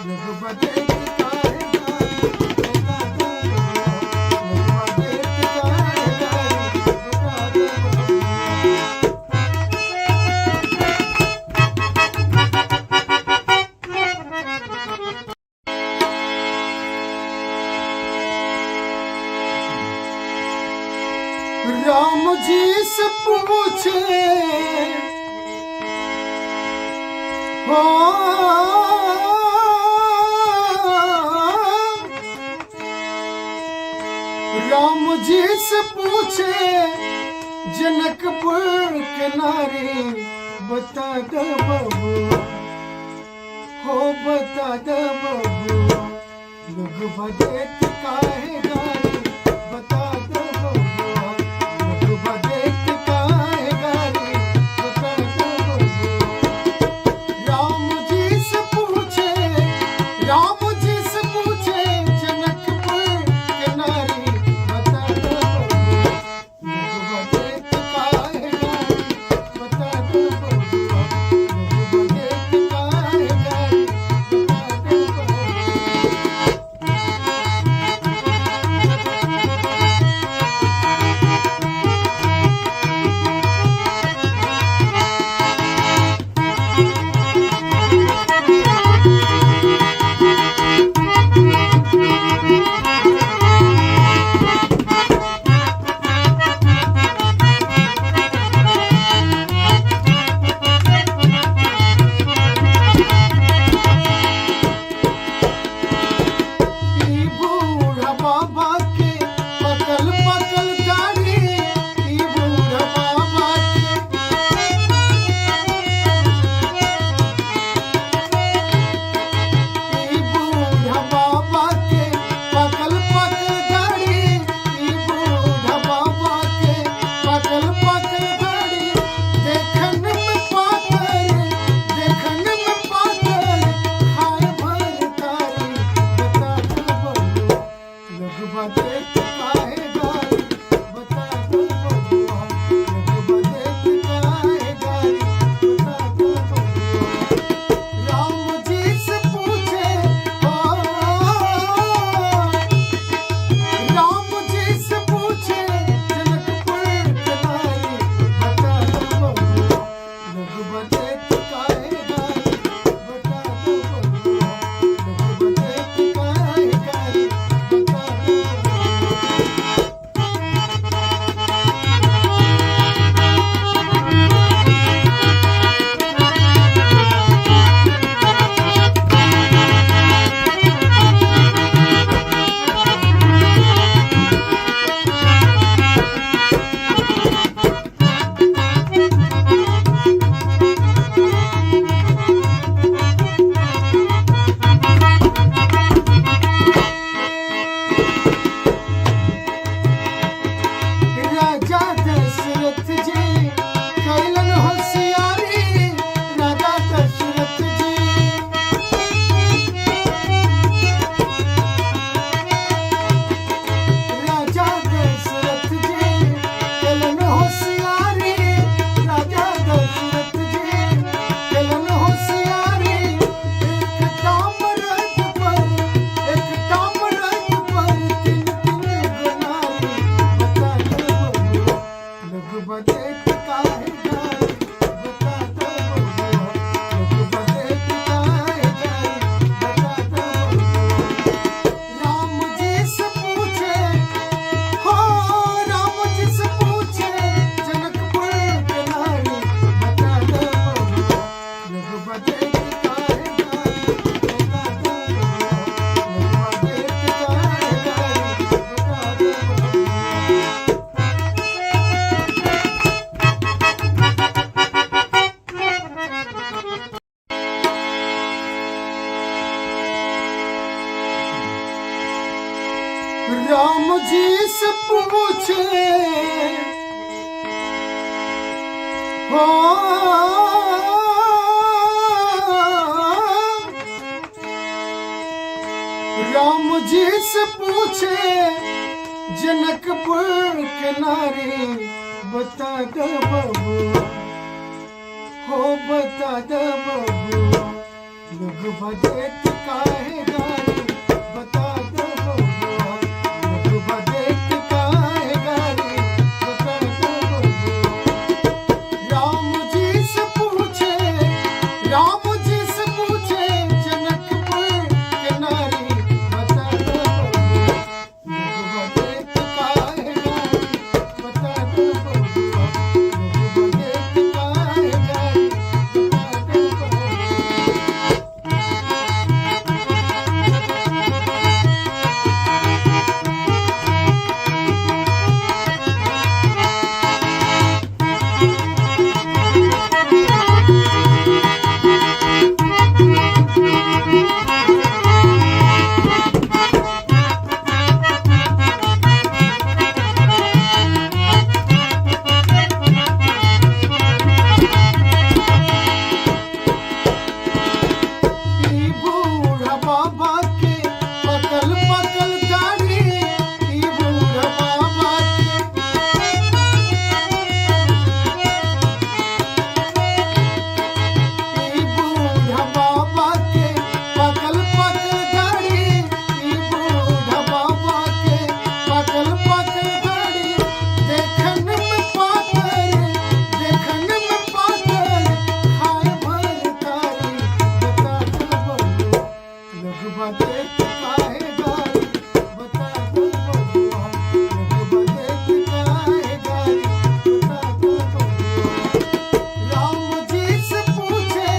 लोग बदेत काहे गारी बता दो बबुआ। लोग बदेत काहे गारी बता दो बबुआ। राम जी से पूछे, हो राम जी से पूछे जनकपुर के नारी बता दो बबुआ। हो बता दो बबुआ। लोग बदेत काहे गारी बता दो बबुआ। लोग बदेत काहे गारी बता दो बबुआ। राम जी से पूछे, राम जी से पूछे जनकपुर के नारी बता दो बबुआ। लोग बदेत काहे गारी बता दो बबुआ। लोग बदेत काहे गारी बता दो बबुआ। बदेत काहे गारी बता दो बबुआ। लोग बदेत काहे गारी बता दो बबुआ। राम जी से पूछे, हो राम जी से पूछे जनकपुर के नारी बता दो बबुआ। लोग बदेत काहे गारी बता दो बबुआ। लोग बदेत काहे गारी बता दो बबुआ। राम जी से पूछे, हो राम जी से पूछे जनकपुर के नारी बता दो बबुआ। हो बता दो बबुआ। लोग बदेत काहे गारी बता दो बबुआ। लोग बदेत काहे गारी बता दो बबुआ। राम जी से पूछे, राम जी से पूछे जनकपुर के नारी बता दो बबुआ। लोग बदेत काहे गारी बता दो बबुआ। लोग बदेत काहे गारी बता दो बबुआ। ई बूढ़ा बाबा के पकल पकल दाढ़ी, ई बूढ़ा बाबा के, ई बूढ़ा बाबा के पकल पकल दाढ़ी, ई बूढ़ा बाबा के पकल पकल दाढ़ी। देखन में पातर, देखन में पातर खाए भर तारी बता दो बबुआ। लोग बदेत काहे गारी बता दो बबुआ। लोग बदेत काहे गारी बता दो बबुआ। राम जी से पूछे,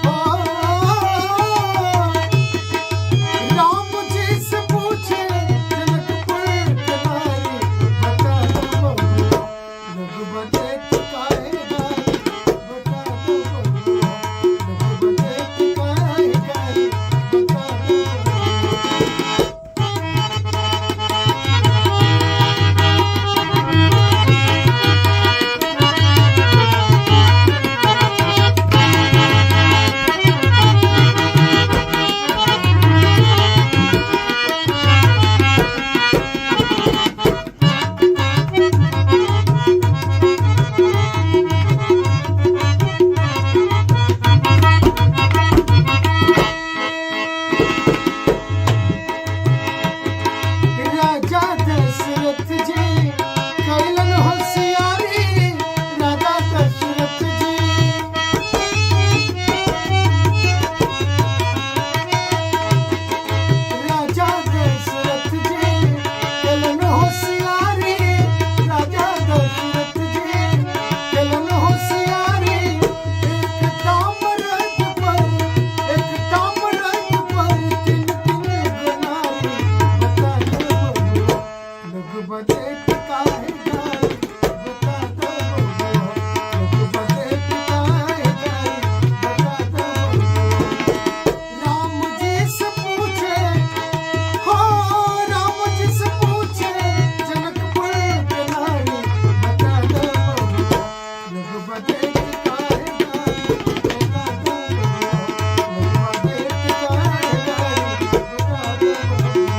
हो राम जी से पूछे जनकपुर के नारी बता दो बबुआ। लोग बदेत काहे गारी बता दो बबुआ। लोग बदेत काहे गारी बता दो बबुआ। राजा दशरथ जी कैलन होशियारी, राजा दशरथ जी, राजा दशरथ जी कैलन होशियारी, राजा दशरथ जी कैलन होशियारी। एक ताम्रत पर, एक ताम्रत पर तीन तीन गुनारी बता दो बबुआ। लोग बदेत काहे गारी बता दो बबुआ। लोग बदेत काहे गारी बता दो बबुआ। राम जी से पूछे, हो राम जी से पूछे जनकपुर के नारी बता दो बबुआ। लोग बदेत काहे गारी बता दो बबुआ। लोग बदेत काहे गारी बता दो बबुआ।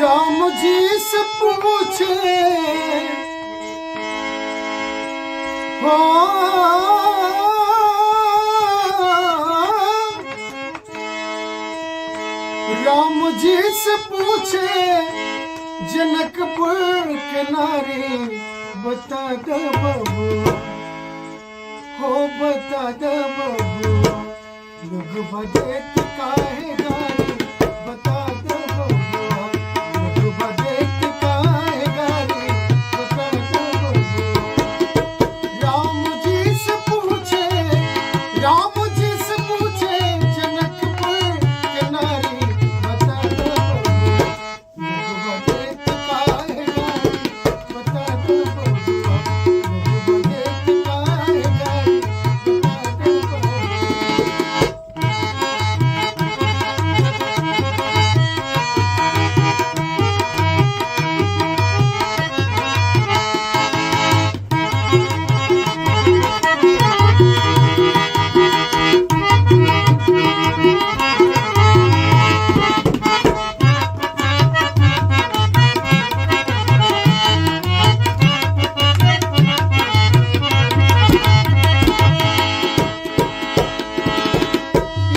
राम जी से पूछे, हो। जी से पूछे जनकपुर के नारी, बता दे बबुआ, हो बता दे बबुआ, लोग बदेत काहे गारी, बता दे बबुआ, लोग बदेत काहे गारी, बता दे बबुआ। राम जी से पूछे, राम जी से पूछे जनकपुर के नारी, बता दे बबुआ, लोग बदेत काहे गारी, बता दे बबुआ, लोग बदेत काहे गारी, बता दे बबुआ।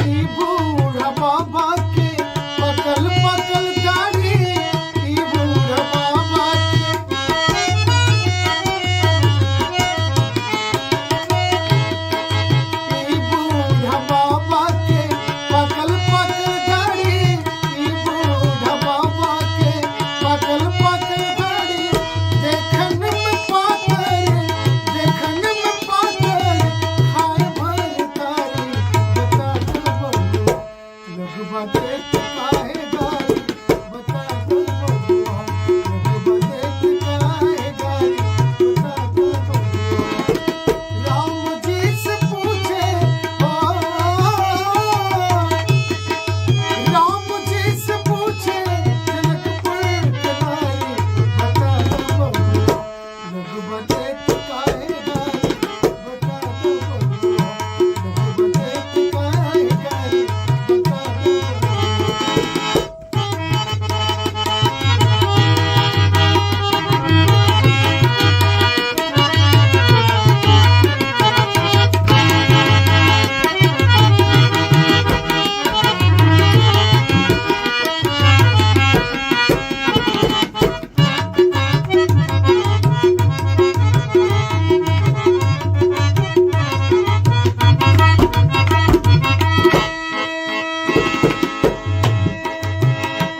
ई बूढ़ा बाबा के पकल पकल दाढ़ी, ई बूढ़ा बाबा के, ई बूढ़ा बाबा के पकल पकल दाढ़ी, ई बूढ़ा बाबा के पकल पकल दाढ़ी, देखन में पातर, देखन में पातर, खाए भर तारी, बता दे बबुआ, लोग बदेत काहे गारी, बता दे बबुआ, लोग बदेत काहे गारी, बता दे बबुआ। राम जी से पूछे, ओ राम जी से पूछे जनकपुर के नारी, बता दे बबुआ, लोग बदेत काहे गारी, बता दे बबुआ, लोग बदेत काहे गारी, बता दे बबुआ।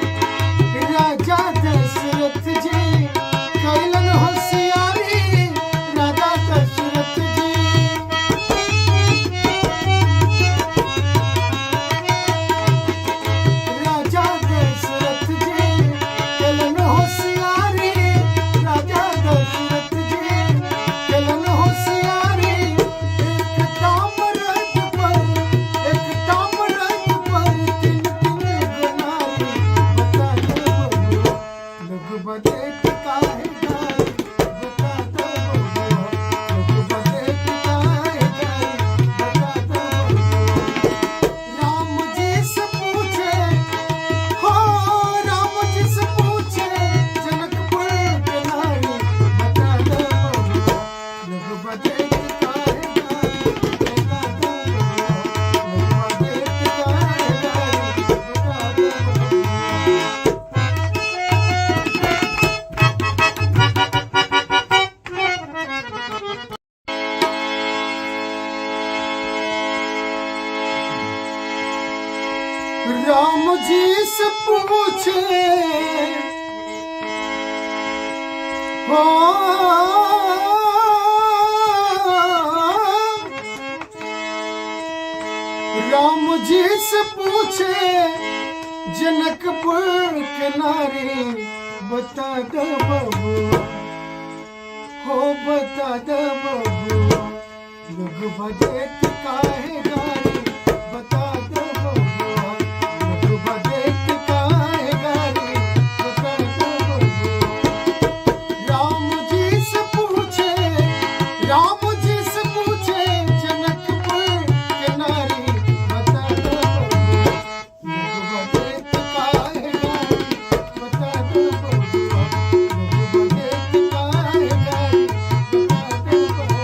राजा दशरथ जी कैलन होशियारी, राजा दशरथ जी, राजा दशरथ जी कैलन होशियारी, राजा दशरथ जी कैलन होशियारी, एक ताम्रत पर, एक ताम्रत पर तीन तीन गनारी, बता दे बबुआ, लोग बदेत काहे गारी, बता दे बबुआ, लोग बदेत काहे गारी, बता दे बबुआ। राम जी से पूछे, हो राम जी से पूछे जनकपुर के नारी, बता दे बबुआ, लोग बदेत काहे गारी, बता दे बबुआ, लोग बदेत काहे गारी, बता दे बबुआ। राम जी से पूछे, हो राम जी से पूछे जनकपुर के नारी, बता दे बबुआ, हो बता दे बबुआ, लोग बदेत काहे गारी, बता दे बबुआ, लोग बदेत काहे गारी, बता दे बबुआ। राम जी से पूछे, राम जी से पूछे जनकपुर के नारी, बता दे बबुआ, लोग बदेत काहे गारी, बता दे बबुआ, लोग बदेत काहे गारी, बता दे बबुआ।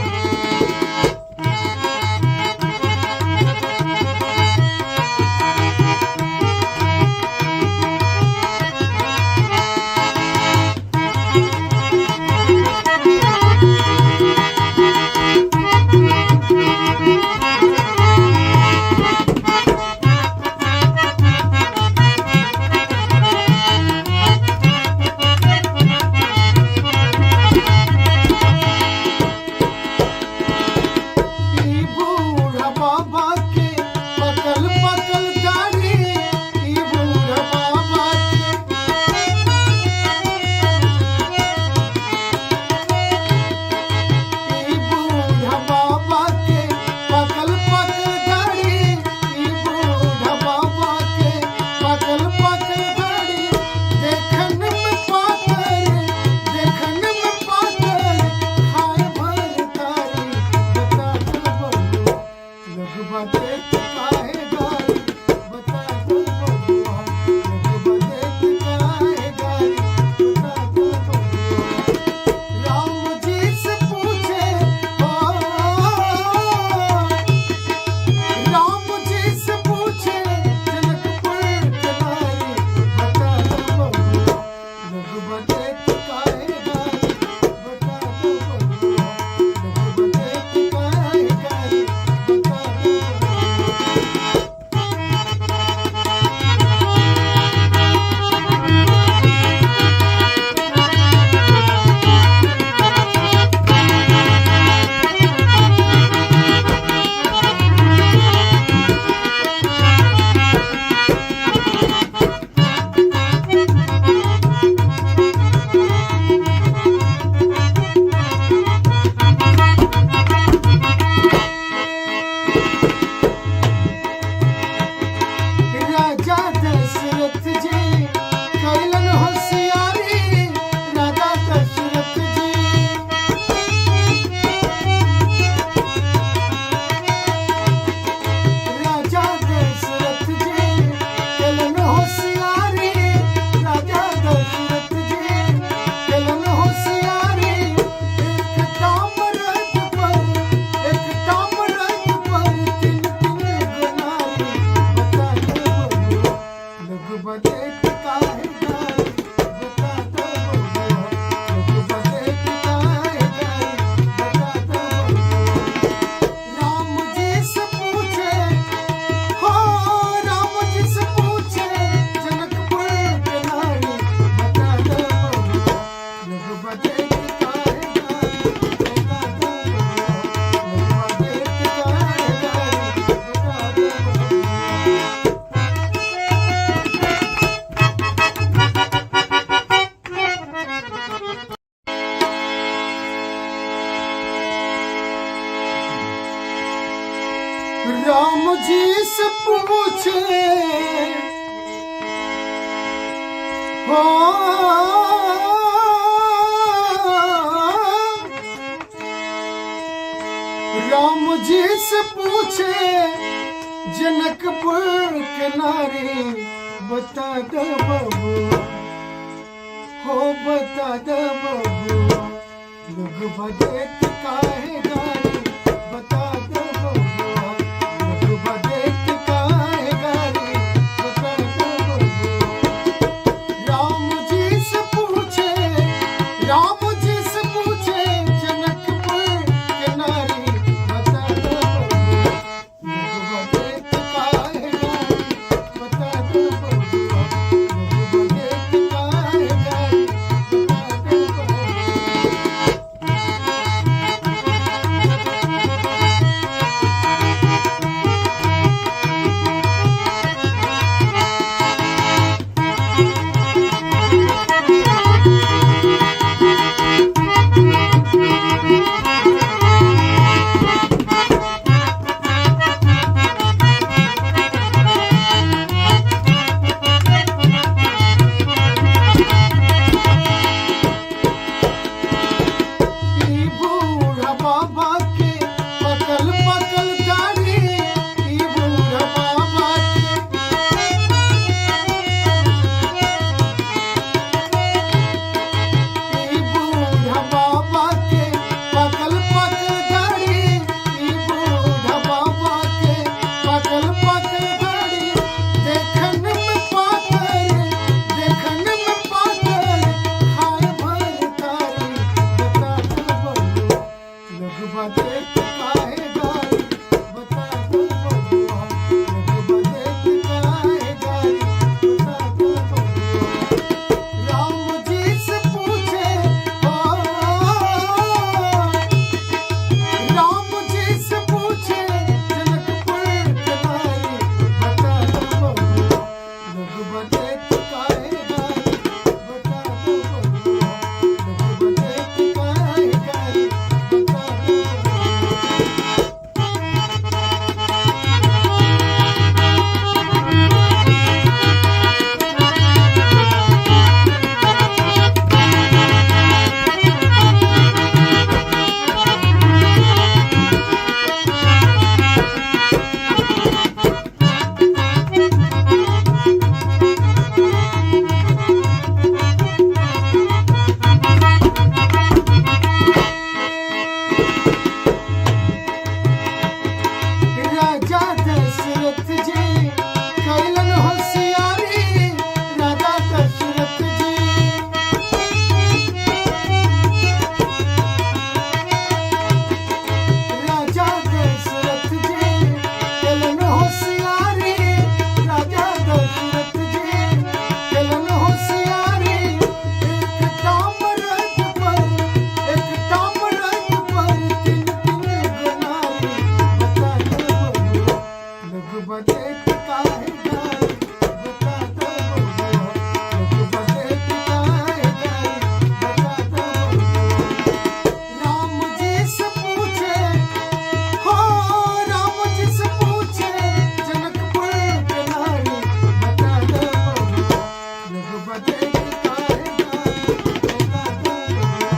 राम जी से पूछे हो, राम जी से पूछे जनकपुर के नारी, बता दे बबुआ, हो बता दे बबुआ, लोग बदेत काहे गारी, बता दे बबुआ, लोग बदेत काहे गारी, बता दे बबुआ। राम जी से पूछे, राम जी से पूछे जनकपुर के नारी, बता दे बबुआ, लोग बदेत काहे गारी, बता दे बबुआ, लोग बदेत काहे गारी, बता दे बबुआ। ई बूढ़ा बाबा के पकल पकल दाढ़ी, ई बूढ़ा बाबा के, ई बूढ़ा बाबा के पकल पकल दाढ़ी, ई बूढ़ा बाबा के पकल पकल दाढ़ी, देखन में पातर, देखन में पातर, खाए भर तारी, बता दे बबुआ, लोग बदेत काहे गारी, बता दे बबुआ, लोग बदेत काहे गारी, बता दे बबुआ। राम जी से पूछे हो, राम जी से पूछे जनकपुर के नारी, बता दो बबुआ, लोग बदेत काहे गारी, बता दो बबुआ, लोग बदेत काहे गारी, बता दो बबुआ। राजा दशरथ जी कैलन होशियारी, राजा दशरथ जी, राजा दशरथ जी कैलन होशियारी, राजा दशरथ जी कैलन होशियारी, एक ताम्रत पर, एक ताम्रत पर तीन तीन गुनारी, बता दे बबुआ, लोग बदेत काहे गारी, बता दे बबुआ, लोग बदेत काहे गारी, बता दे बबुआ। राम जी से पूछे हो, राम जी से पूछे जनकपुर के नारी, बता दे बबुआ, लोग बदेत काहे गारी, बता दे बबुआ,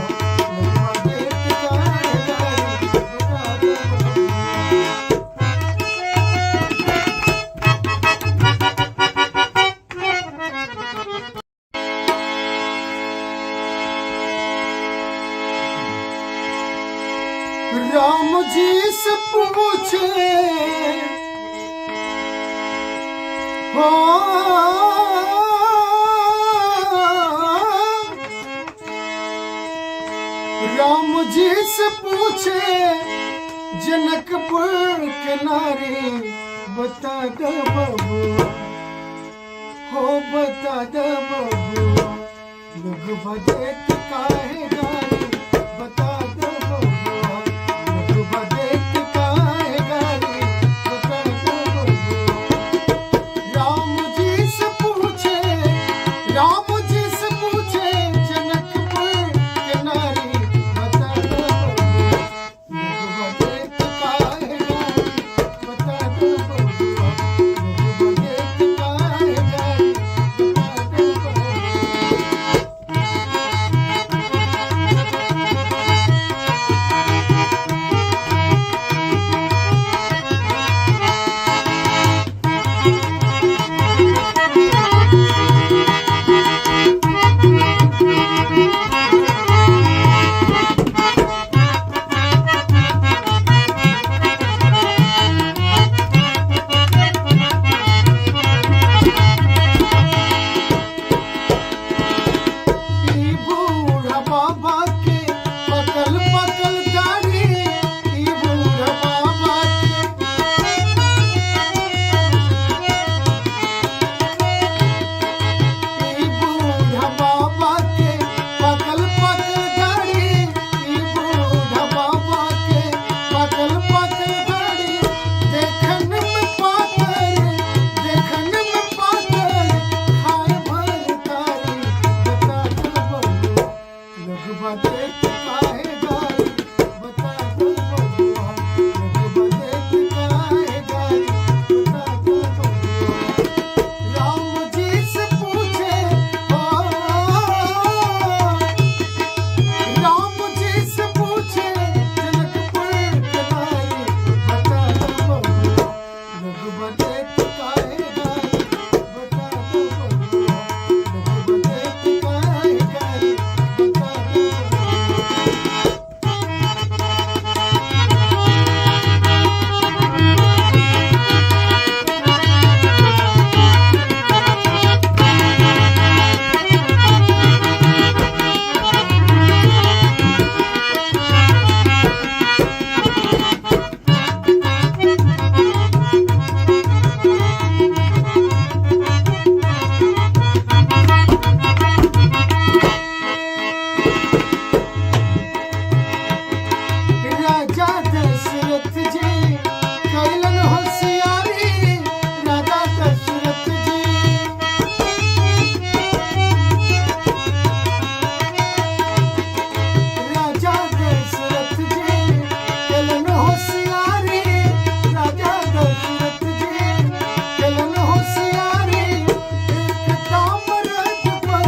लोग बदेत काहे गारी, बता दे बबुआ। राम जी से पूछे हो, राम जी से पूछे जनकपुर के नारी, बता दे बबुआ, हो बता दे बबुआ, लोग बदेत काहे गारी, बता दे बबुआ, लोग बदेत काहे गारी, बता दे बबुआ। राम जी से पूछे, राम जी से पूछे जनकपुर के नारी, बता दे बबुआ, लोग बदेत काहे गारी, बता दशरथ जी कैलन होशियारी, राजा दशरथ जी। राजा दशरथ जी कैलन होशियारी, राजा दशरथ जी कैलन होशियारी। एक ताम्रत पर,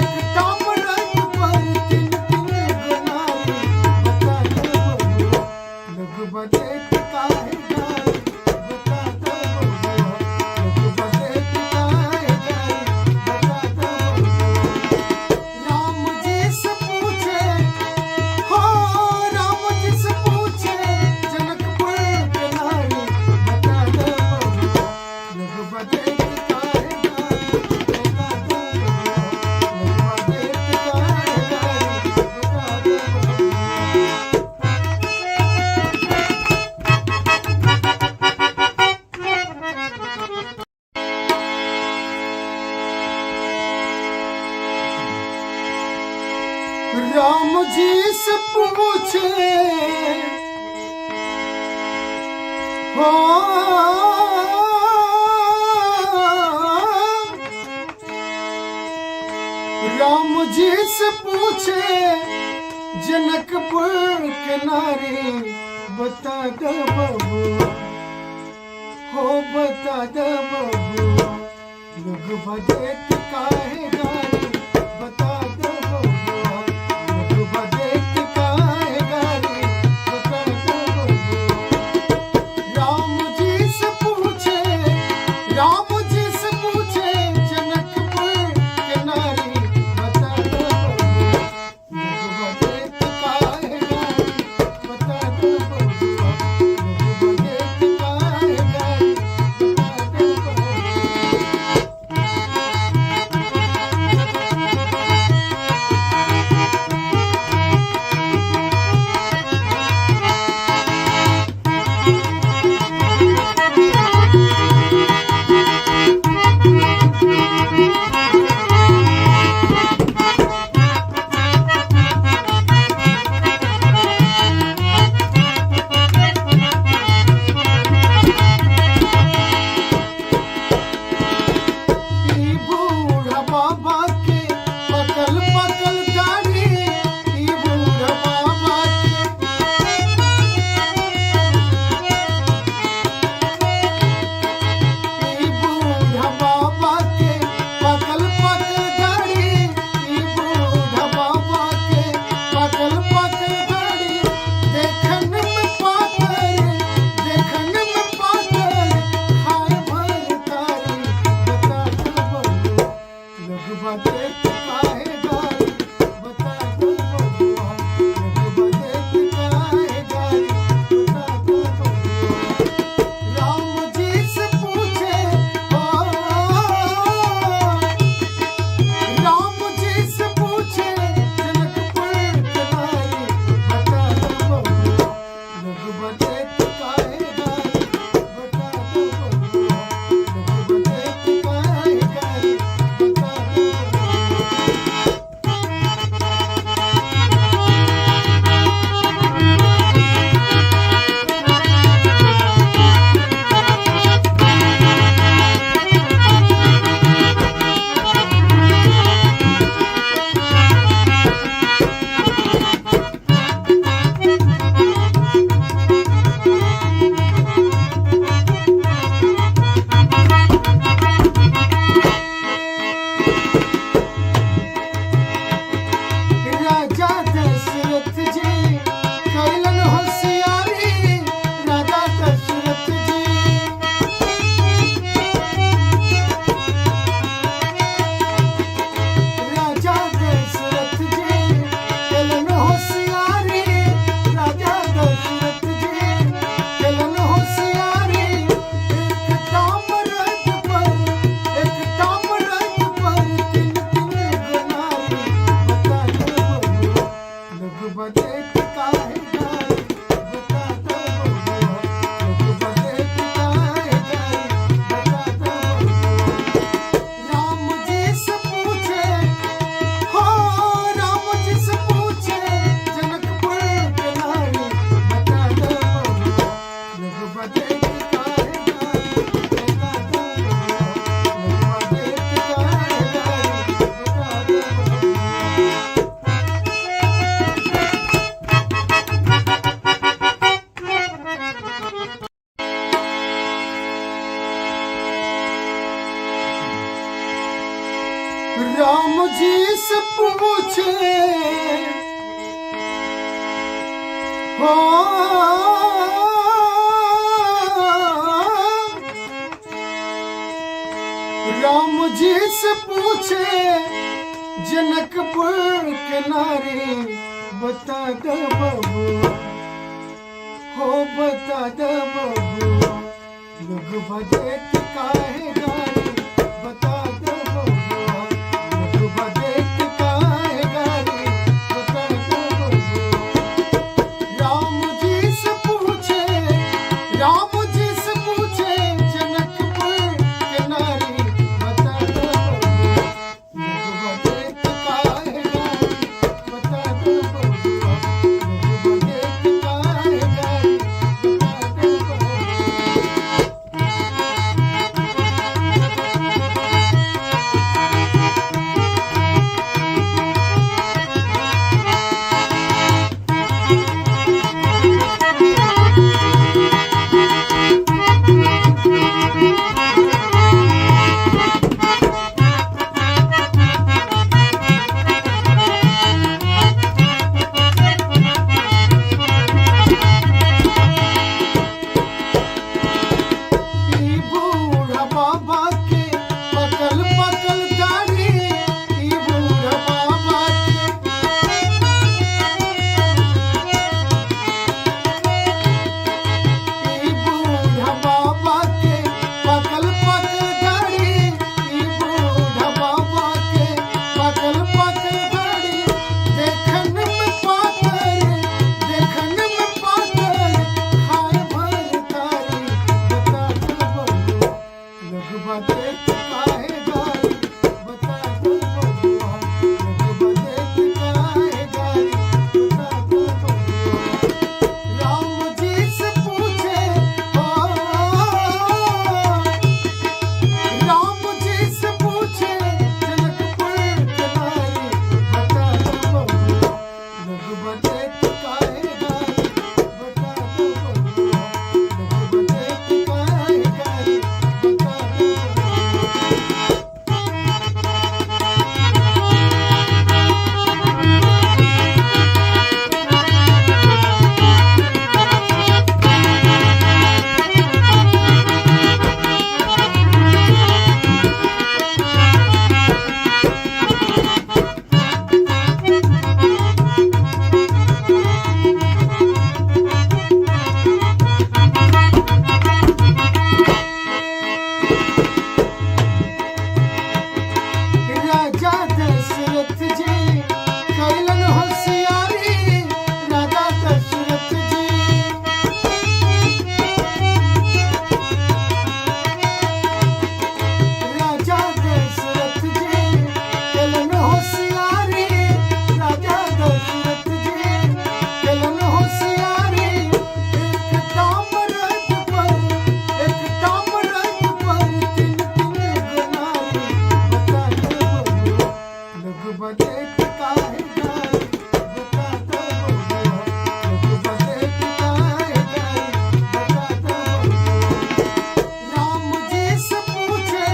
एक ताम्रत पर तीन तीन गो नारी, बता दो बबुआ लोग बदेत काहे गारी, बता दो बबुआ लोग बदेत काहे गारी, बता दो बबुआ। राम जी से पूछे, हो राम जी से पूछे जनकपुर के नारी, बता दो बबुआ लोग बदेत काहे गारी, बता दो बबुआ लोग बदेत काहे गारी, बता दो बबुआ। राम जी से पूछे, हो राम जी से पूछे जनकपुर के नारी, बता दो बबुआ, हो बता दो बबुआ लोग बदेत काहे गारी, बता दो बबुआ लोग बदेत काहे गारी, बता दो बबुआ। राम जी से पूछे, राम जी से पूछे जनकपुर के नारी, बता दो बबुआ लोग बदेत काहे गारी, बता दो बबुआ लोग बदेत काहे गारी, बता दो बबुआ। ई बूढ़ा बाबा के पकल पकल दाढ़ी, ई बूढ़ा बाबा के, ई बूढ़ा बाबा के पकल पकल दाढ़ी, ई बूढ़ा बाबा के पकल पकल दाढ़ी। देखन में पातर, देखन में पातर, खाए भर तारी, बता दो बबुआ लोग बदेत काहे गारी, बता दो बबुआ लोग बदेत काहे गारी, बता दो बबुआ। राम जी से पूछे, ओ राम जी से पूछे जनकपुर के नारी, बता दो बबुआ लोग बदेत काहे गारी, बता दो बबुआ लोग बदेत काहे गारी, बता दो बबुआ। राम जी से पूछे हो, राम जी से पूछे जनकपुर के नारी, बता दे बबुआ, हो बता दे बबुआ, लोग बदेत काहे गारी, बता दे बबुआ, लोग बदेत काहे गारी, बता दे बबुआ। राम जी से पूछे, राम जी से पूछे जनकपुर के नारी, बता दे बबुआ, लोग बदेत काहे गारी, बता दे बबुआ, लोग बदेत काहे गारी, बता दे बबुआ। ई बूढ़ा बाबा के पकल पकल दाढ़ी, ई बूढ़ा बाबा के, ई बूढ़ा बाबा के पकल पकल दाढ़ी, ई बूढ़ा बाबा के पकल पकल दाढ़ी, देखन में पातर, देखन में पातर, खाए भर तारी, बता दे बबुआ, लोग बदेत काहे गारी, बता दे बबुआ, लोग बदेत काहे गारी, बता दे बबुआ। राम जी से पूछे, ओ राम जी से पूछे जनकपुर के नारी, बता दे बबुआ, लोग बदेत काहे गारी, बता दे बबुआ, लोग बदेत काहे गारी, बता दे बबुआ। राजा दशरथ जी कैलन होशियारी, राजा दशरथ जी, राजा दशरथ जी कैलन होशियारी, राजा दशरथ जी कैलन होशियारी, एक ताम्रत पर, एक ताम्रत पर तीन तीन गुनारी, बता दे बबुआ, लोग बदेत काहे गारी, बता दे बबुआ, लोग बदेत काहे गारी, बता दे बबुआ। राम जी से पूछे,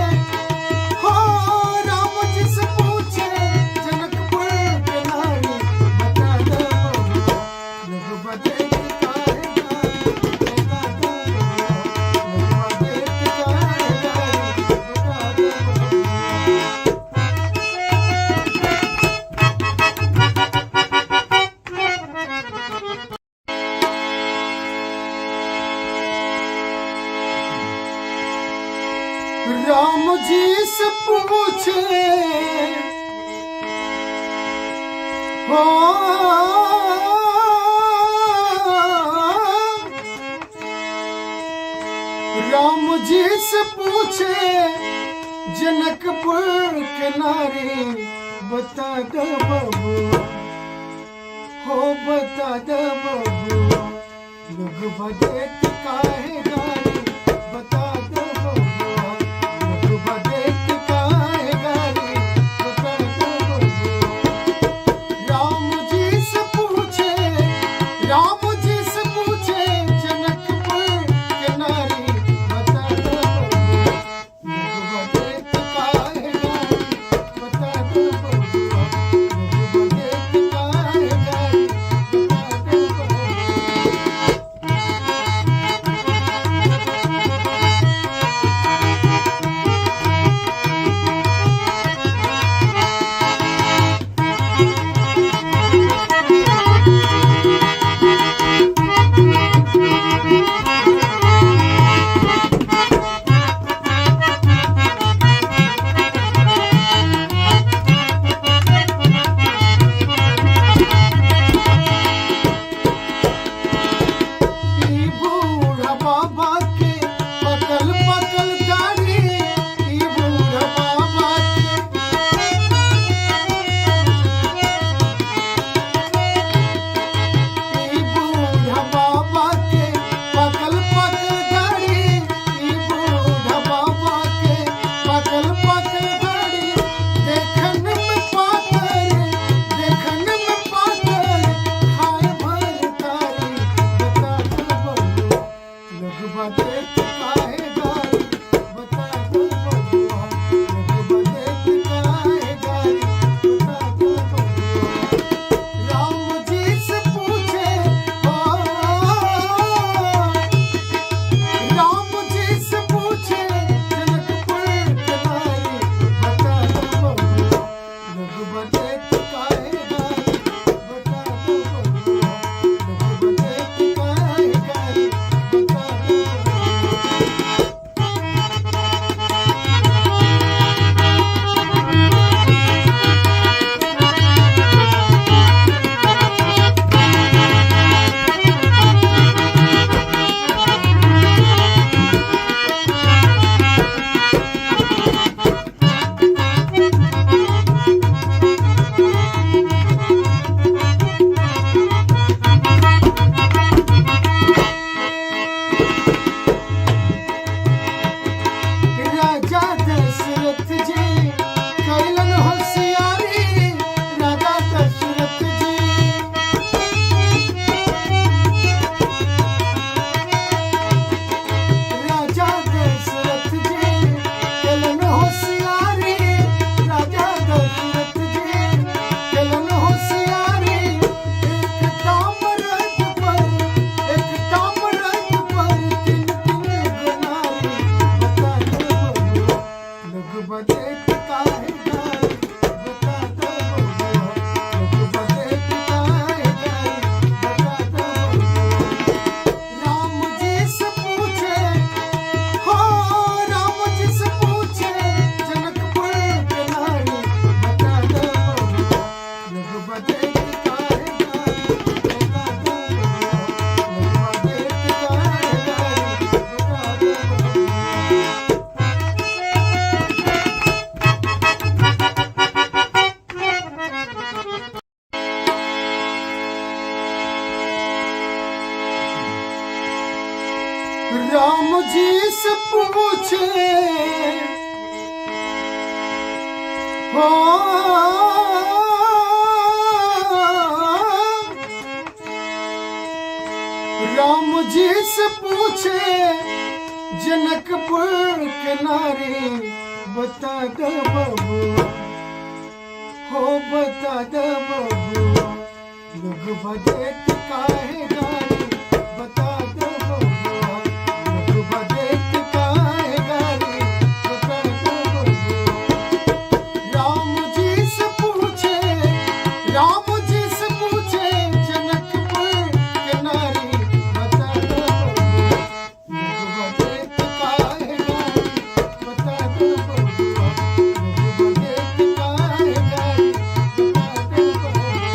हो राम जी से पूछे जनकपुर के नारी, बता दे बबुआ, लोग बदेत काहे गारी, बता दे बबुआ, लोग बदेत काहे गारी, बता दे बबुआ। राम जी से पूछे, हो राम जी से पूछे जनकपुर के नारी, बता दे बबुआ, हो बता दे बबुआ, लोग बदेत काहे गारी, बता दे बबुआ, लोग बदेत काहे गारी, बता दे बबुआ। राम जी से पूछे, राम जी से पूछे जनकपुर के नारी, बता दे बबुआ, लोग बदेत काहे गारी, बता दे बबुआ, लोगवा देत काहे गारी बता दो बबुआ। लोगवा देत काहे गारी बता दो बबुआ। राम जी से पूछे, ओ राम जी से पूछे जनकपुर के नारी बता दो बबुआ। लोगवा देत काहे गारी बता दो बबुआ। लोगवा देत काहे गारी बता दो बबुआ। राजा दशरथ जी कैलन होशियारी, राजा दशरथ जी। राजा दशरथ जी कैलन होशियारी, राजा दशरथ जी कैलन होशियारी। एक ताम्रत पर, एक ताम्रत पर तीन तीन गुनारी बता दो बबुआ। लोगवा देत काहे गारी बता दो बबुआ। लोगवा देत काहे गारी बता दो बबुआ। राम जी से पूछे, हो राम जी से पूछे जनकपुर के नारी बता दो बबुआ। लोगवा देत काहे गारी बता दो बबुआ। लोगवा देत काहे गारी बता दो बबुआ। राम जी से पूछे, हो राम जी से पूछे जनकपुर के नारी बता दो बबुआ। हो बता दो बबुआ। लोगवा देत काहे गारी बता दो बबुआ। लोगवा देत काहे गारी बता दो बबुआ। राम जी से पूछे, राम जी से पूछे जनकपुर के नारी बता दो बबुआ। लोगवा देत काहे गारी बता दो बबुआ। लोगवा देत काहे गारी बता दो बबुआ।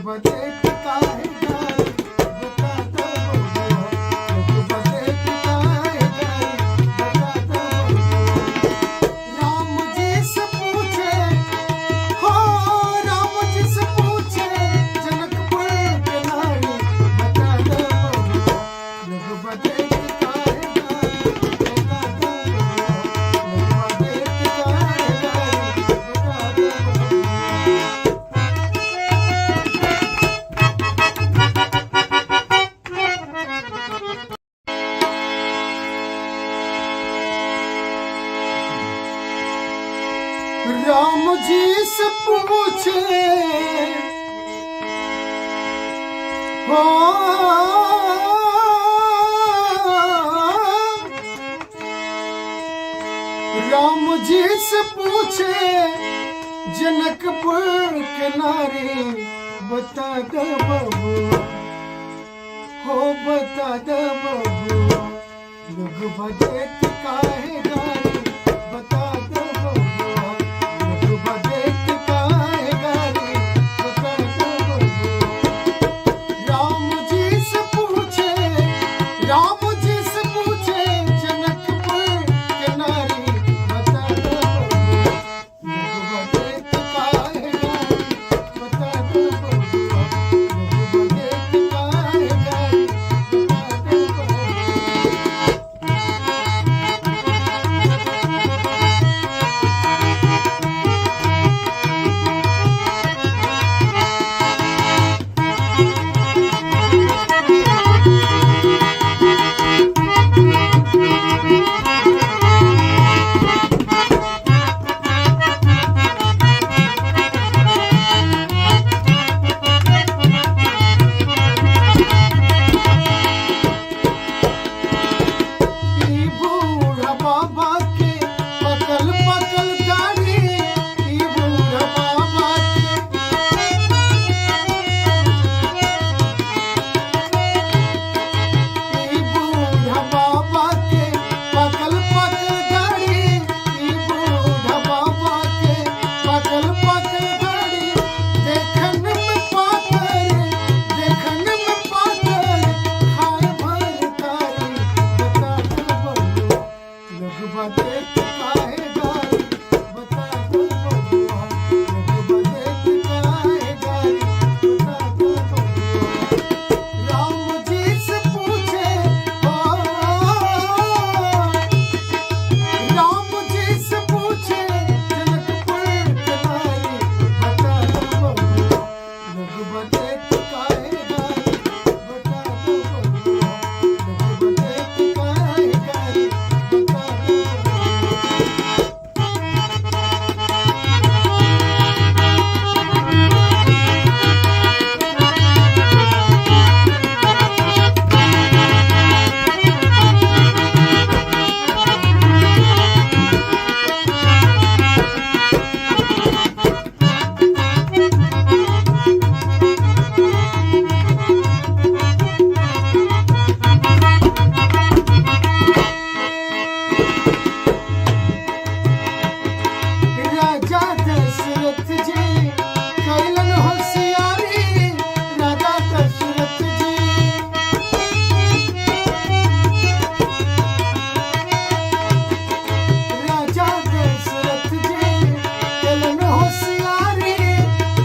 बदेत काहे गारी बता दो बबुआ। लोग बदेत काहे गारी बता दो बबुआ। राम जी से पूछे, हो राम जी से पूछे जनकपुर के नारी बता दो बबुआ। लोग बदेत काहे गारी बता दो बबुआ। लोग बदेत काहे गारी बता दो बबुआ। राम जी से पूछे, हो राम जी से पूछे जनकपुर के नारी बता दे बबुआ, हो बता दे बबुआ। लोग बदेत काहे गारी बता दो बबुआ। लोग बदेत काहे गारी बता दो बबुआ। राम जी से पूछे, राम जी से पूछे जनकपुर के नारी बता दो बबुआ। लोग बदेत काहे गारी बता दो बबुआ। लोग बदेत काहे गारी बता दो बबुआ। ई बूढ़ा बाबा के पकल पकल दाढ़ी, ई बूढ़ा बाबा के, ई बूढ़ा बाबा के पकल पकल दाढ़ी, ई बूढ़ा बाबा के पकल पकल दाढ़ी। देखन में पातर, देखन में पातर, खाए भर तारी बता दो बबुआ। लोग बदेत काहे गारी बता दो बबुआ। लोग बदेत काहे गारी बता दो बबुआ। राम जी से पूछे, ओ राम जी से पूछे जनकपुर के नारी बता दो बबुआ। लोग बदेत काहे गारी बता दो बबुआ। लोग बदेत काहे गारी बता दो बबुआ। राजा दशरथ जी कैलन होशियारी, राजा दशरथ जी, राजा दशरथ जी कैलन होशियारी,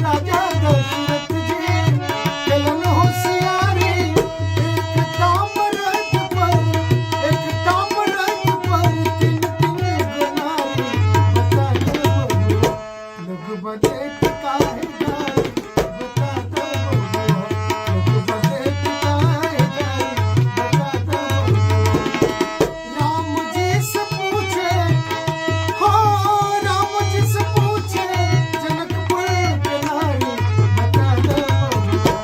राजा दशरथ जी कैलन होशियारी। एक ताम्रत पर, एक ताम्रत पर तीन तीन गुनारी बता दो बबुआ। लोग बदेत काहे गारी बता दो बबुआ। लोग बदेत काहे गारी बता दो बबुआ। राम जी से पूछे, हो राम जी से पूछे जनकपुर के नारी बता दो बबुआ।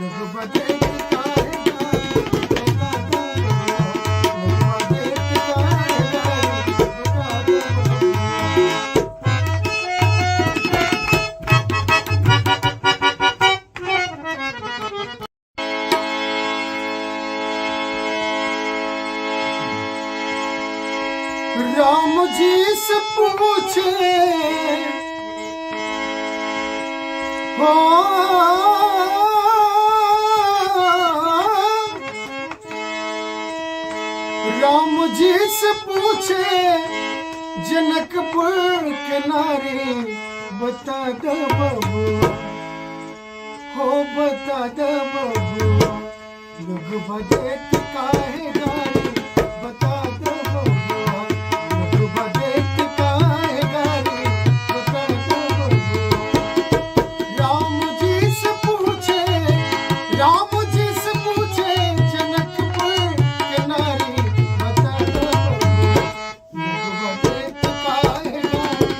लोग बदेत काहे गारी बता दो बबुआ। लोग बदेत काहे गारी बता दो बबुआ। राम जी से पूछे, हो जी से पूछे जनकपुर के नारी, बता दो बबुआ, हो बता दो बबुआ, लोग बजेत काहे गारी, बता दो बबुआ, लोग बजेत काहे गारी, बता दो बबुआ। राम जी से पूछे, राम जी से पूछे जनकपुर के नारी, बता दो बबुआ, लोग बजेत काहे गारी,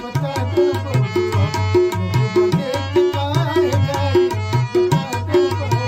बता दो बबुआ, लोग बजेत काहे गारी, बता दो बबुआ।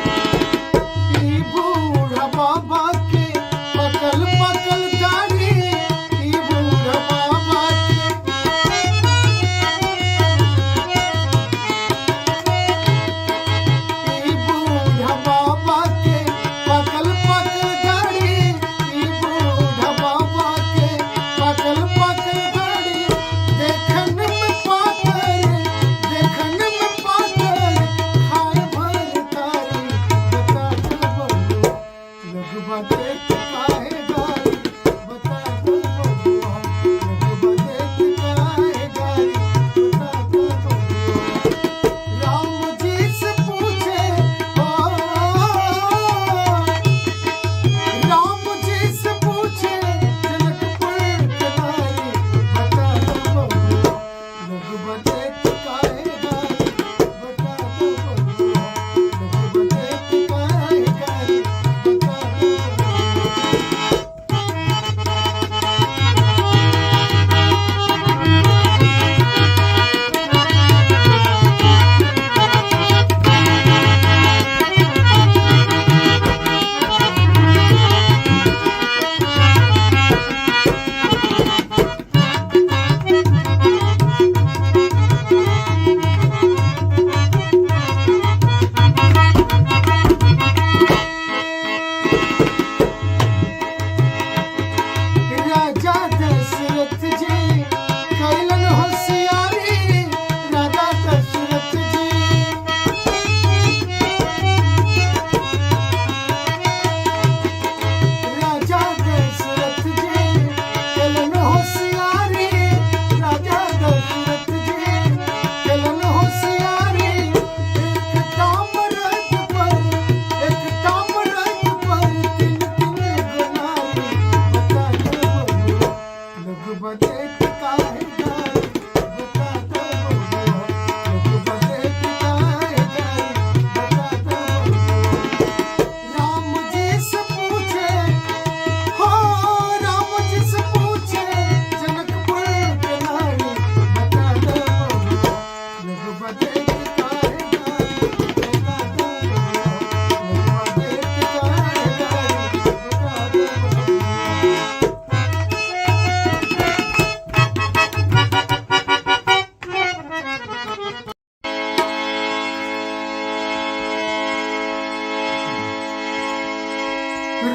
ई बूढ़ा बाबा के पकल पकल दाढ़ी, ई बूढ़ा बाबा के, ई बूढ़ा बाबा के पकल पकल दाढ़ी, ई बूढ़ा बाबा के पकल पकल दाढ़ी, देखन में पातर, देखन में पातर, खाए भर तारी, बता दो बबुआ, लोग बदेत काहे गारी, बता दो बबुआ, लोग बदेत काहे गारी, बता दो बबुआ। राम जी से पूछे, ओ राम जी से पूछे जनकपुर के नारी, बता दो बबुआ, लोग बदेत काहे गारी, बता दो बबुआ, लोग बदेत काहे गारी, बता दो बबुआ। राजा दशरथ जी कैलन होशियारी, राजा दशरथ जी, राजा दशरथ जी कैलन होशियारी, राजा दशरथ जी कैलन होशियारी, एक ताम्रज पर, एक ताम्रज पर तीन तीन गुनारी, बता दो बबुआ, लोग बदेत काहे गारी, बता दो बबुआ, लोग बदेत काहे गारी, बता दो बबुआ। राम जी से पूछे, हो राम जी से पूछे जनकपुर के नारी, बता दो बबुआ, लोग बदेत काहे गारी, बता दो बबुआ, लोग बदेत काहे गारी, बता दो बबुआ।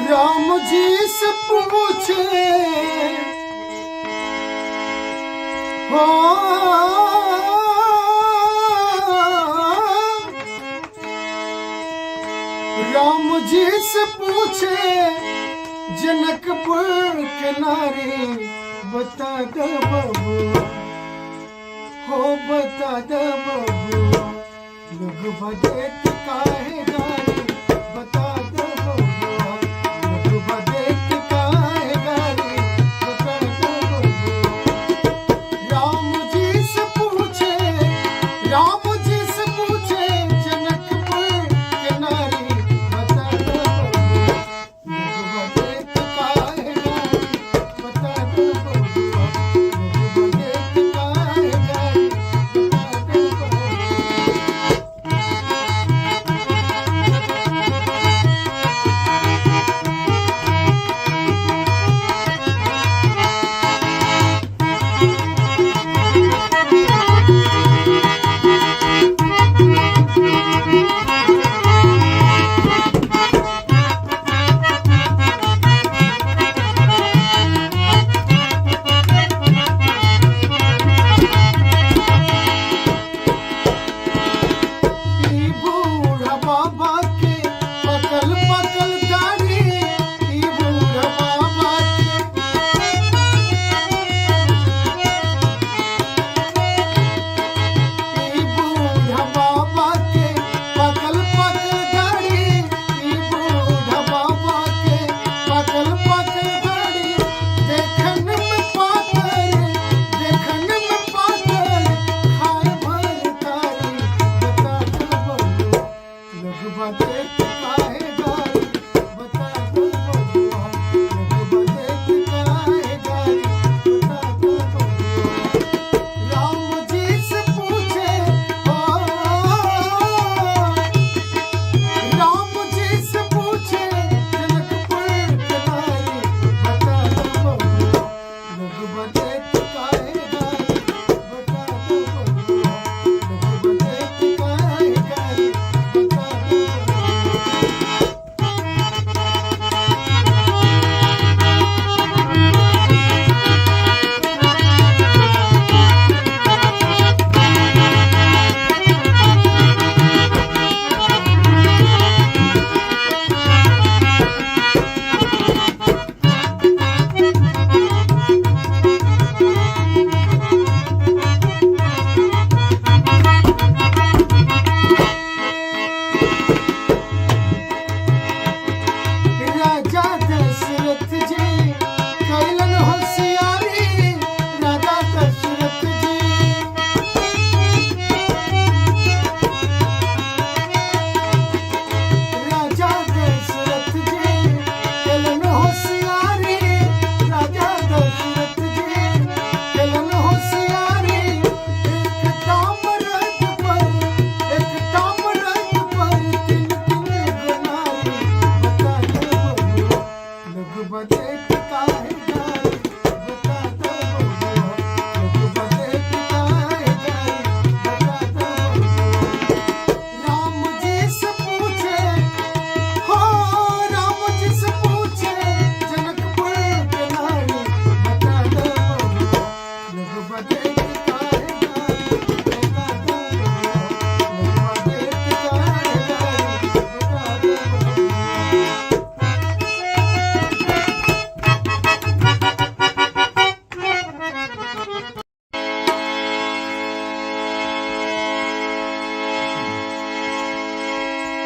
राम जी से पूछे, हो राम जी से पूछे जनकपुर के नारी, बता दो बबुआ, हो बता दो बबुआ, लोग बदेत काहे गारी, बता दो बबुआ, लोग बदेत काहे गारी, बता दो बबुआ। राम जी से पूछे, राम जी से पूछे जनकपुर के नारी, बता दो बबुआ, लोग बदेत काहे गारी, बता दो बबुआ, लोग बदेत काहे गारी, बता दो बबुआ।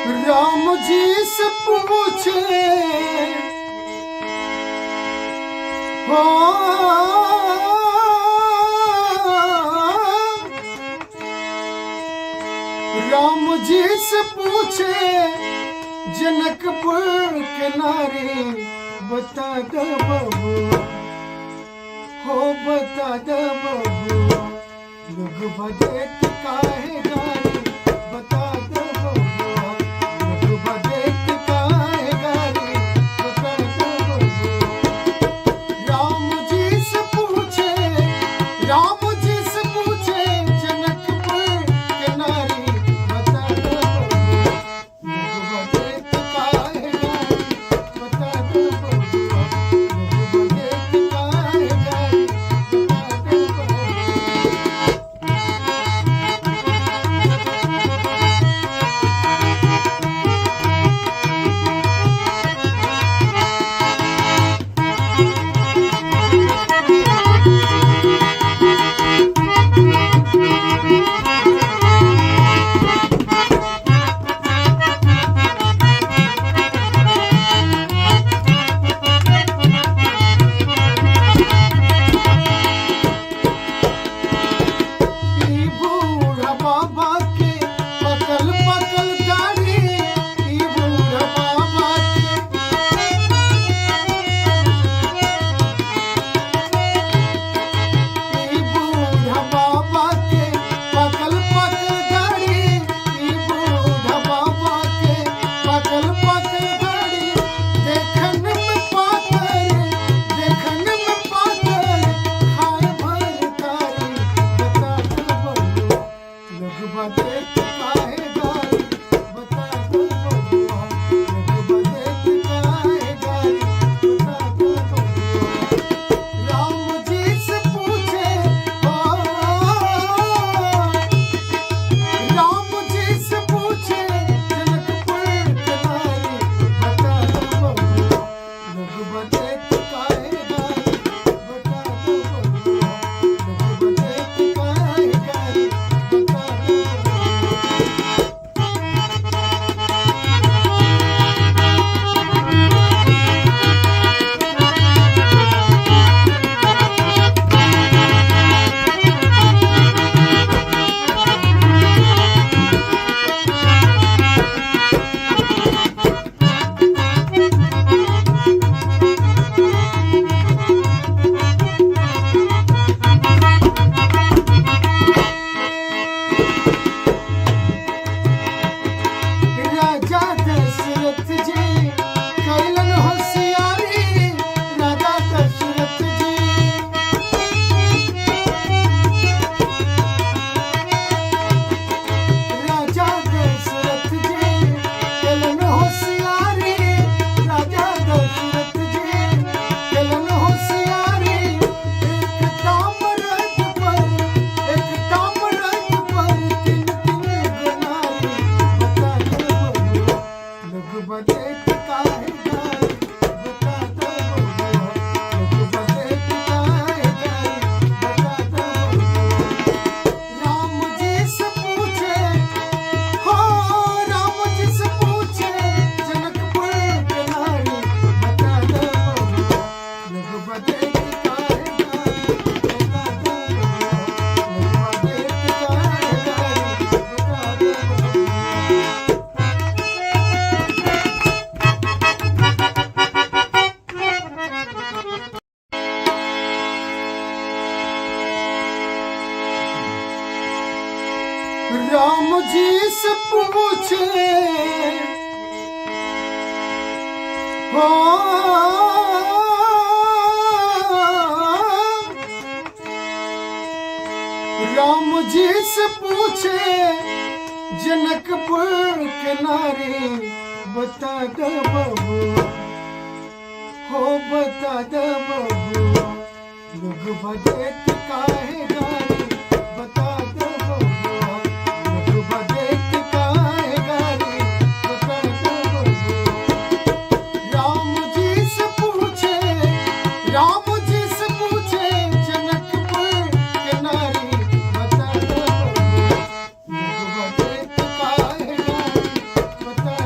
राम जी से पूछे हो, राम जी से पूछे जनकपुर के नारी, बता दे बबुआ, हो बता दे बबुआ, लोग बदेत काहे गारी, बता दे बबुआ, लोग बदेत काहे गारी, बता दे बबुआ। राम जी से पूछे, राम जी से पूछे जनकपुर के नारी, बता दे बबुआ, लोग बदेत काहे गारी, बता दे बबुआ, लोग बदेत काहे गारी, बता दे बबुआ। ई बूढ़ा बाबा के पकल पकल दाढ़ी, ई बूढ़ा बाबा के, ई बूढ़ा बाबा के पकल पकल दाढ़ी, ई बूढ़ा बाबा के पकल पकल दाढ़ी, देखन में पातर, देखन में पातर, खाए भर तारी, बता दे बबुआ, लोग बदेत काहे गारी, बता दे बबुआ, लोग बदेत काहे गारी, बता दे बबुआ। राम जी से पूछे, ओ राम जी से पूछे जनकपुर के नारी, बता दे बबुआ, लोग बदेत काहे गारी, बता दे बबुआ, लोग बदेत काहे गारी, बता दे बबुआ। राजा दशरथ जी कैलन होशियारी, राजा दशरथ जी, राजा दशरथ जी कैलन होशियारी, राजा दशरथ जी कैलन होशियारी, एक ताम्रत पर, एक ताम्रत पर तीन तीन गनारी, बता दे बबुआ, लोग बदेत काहे गारी, बता दे बबुआ, लोग बदेत काहे गारी, बता दे बबुआ। राम जी से पूछे, हो राम जी से पूछे जनकपुर के नारी, बता दे बबुआ, लोग बदेत काहे गारी, बता दे बबुआ, लोग बदेत काहे गारी, बता दे बबुआ। राम जी से पूछे, हो राम जी से पूछे जनकपुर के नारी, बता दे बबुआ, हो बता दे बबुआ, लोग बदेत काहे गारी, बता दे बबुआ, लोग बदेत काहे गारी, बता दे बबुआ। राम जी से पूछे, राम जी से पूछे जनकपुर के नारी, बता दे बबुआ, लोग बदेत काहे गारी, बता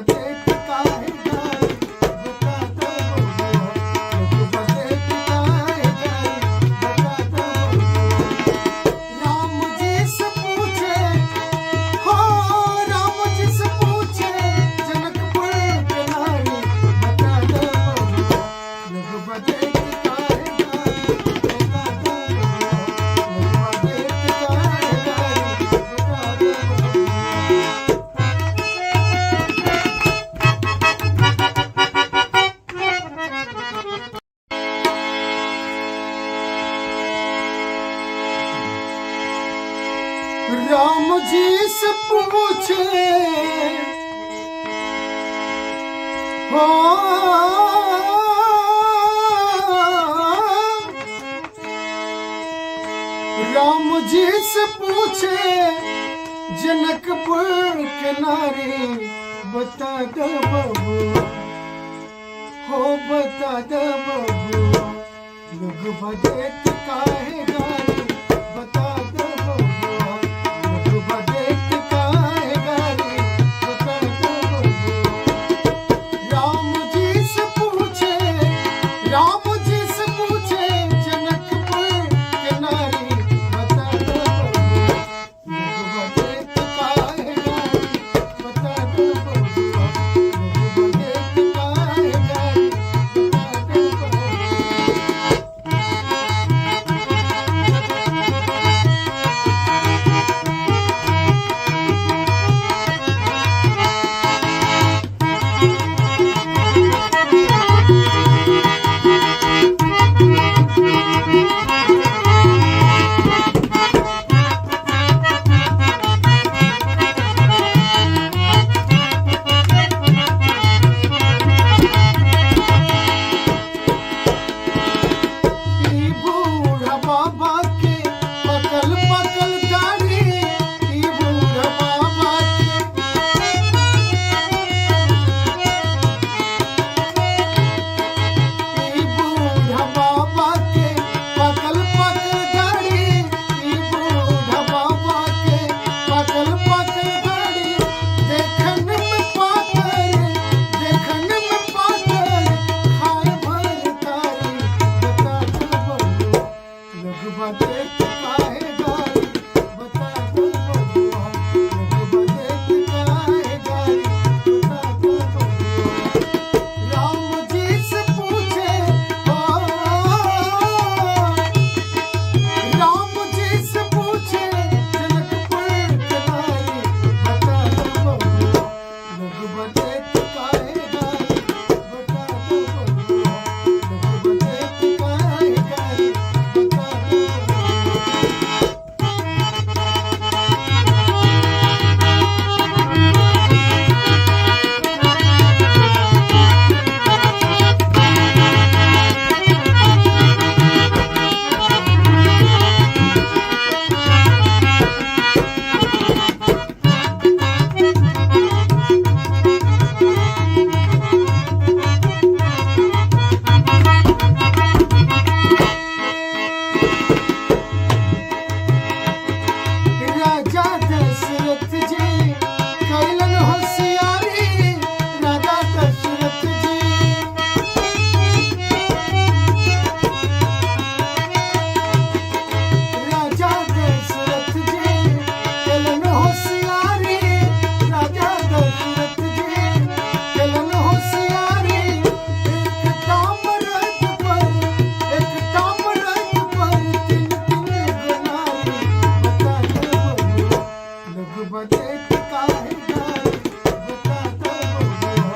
बदेत काहे गारी बता दो बबुआ, लोग बदेत काहे गारी बता दो बबुआ। राम जी से पूछे, हो राम जी से पूछे जनकपुर के नारी बता दो बबुआ, लोग बदेत काहे गारी बता दो बबुआ, लोग बदेत काहे गारी बता दो बबुआ। राम जी से पूछे, हो राम जी से पूछे जनकपुर के नारी बता दो बबुआ, हो बता दो बबुआ, लोग बदेत काहे गारी बता दो बबुआ, लोग बदेत काहे गारी बता दो बबुआ। राम जी से पूछे, राम जी से पूछे जनकपुर के नारी बता दो बबुआ, लोग बदेत काहे गारी बता दो बबुआ, लोग बदेत काहे गारी बता दो बबुआ। ई बूढ़ा बाबा के पकल पकल दाढ़ी, ई बूढ़ा बाबा के, ई बूढ़ा बाबा के पकल पकल दाढ़ी, ई बूढ़ा बाबा के पकल पकल दाढ़ी, देखन में पातर, देखन में पातर, खार भर तारी बता दो बबुआ, लोग बदेत काहे गारी बता दो बबुआ, लोग बदेत काहे गारी बता दो बबुआ। राम जी से पूछे, हो राम जी से पूछे जनकपुर के नारी बता दो बबुआ, लोग बदेत काहे गारी बता दो बबुआ, लोग बदेत काहे गारी बता दो बबुआ। राजा दशरथ जी कैलन होशियारी, राजा दशरथ जी, राजा दशरथ जी कैलन होशियारी, राजा दशरथ जी कैलन होशियारी, एक ताम्रत पर, एक ताम्रत पर तीन तीन गनारी बता दो बबुआ, लोग बदेत काहे गारी बता दो बबुआ,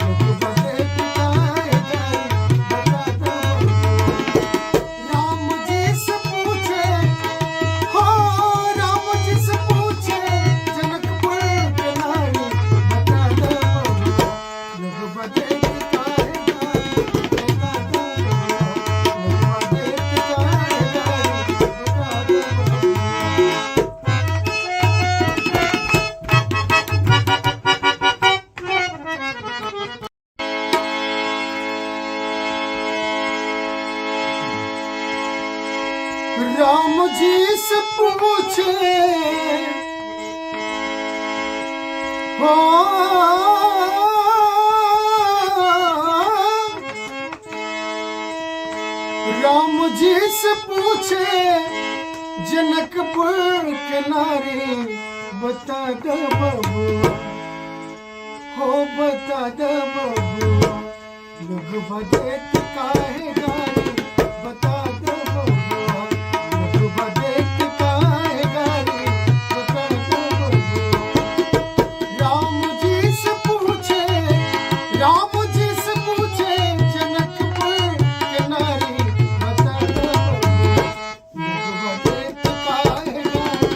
लोग बदेत काहे गारी बता दो बबुआ। राम जी से पूछे, हो राम जी से पूछे जनकपुर के नारी बता दो बबुआ, लोग बदेत काहे गारी बता दो बबुआ, लोग बदेत काहे गारी बता दो बबुआ। राम जी से पूछे, हो। जी से पूछे जनकपुर के नारी, बता दो बबुआ, हो बता दो बबुआ, लोग बदेत काहे गारी, बता दो बबुआ, लोग बदेत काहे गारी, बता दो बबुआ। राम जी से पूछे, राम जी से पूछे जनकपुर के नारी, बता दो बबुआ, लोग बदेत काहे गारी,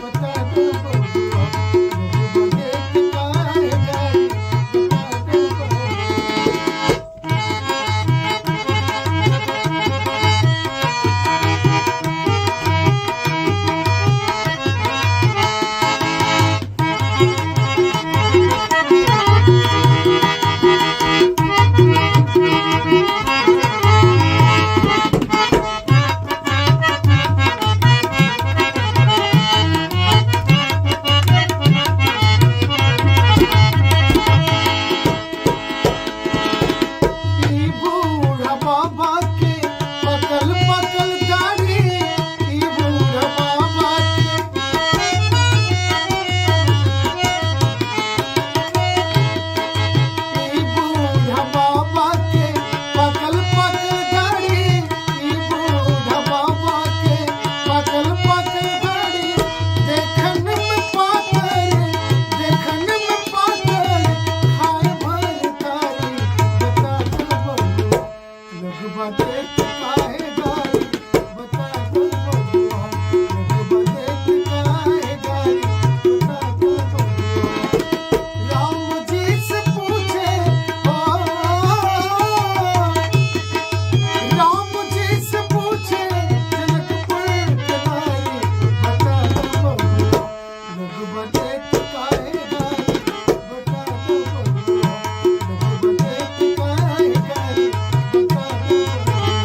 बता दो बबुआ, लोग बदेत काहे गारी, बता दो बबुआ। ई बूढ़ा बाबा के पकल पकल दाढ़ी, ई बूढ़ा बाबा के, ई बूढ़ा बाबा के पकल पकल दाढ़ी, ई बूढ़ा बाबा के पकल पकल दाढ़ी, देखन में पातर, देखन में पातर, खाए भर तारी, बता दो बबुआ, लोग बदेत काहे गारी, बता दो बबुआ, लोग बदेत काहे गारी, बता दो बबुआ। राम जी से पूछे, ओ राम जी से पूछे जनकपुर के नारी, बता दो बबुआ, लोग बदेत काहे गारी, बता दो बबुआ, लोग बदेत काहे गारी, बता दो बबुआ।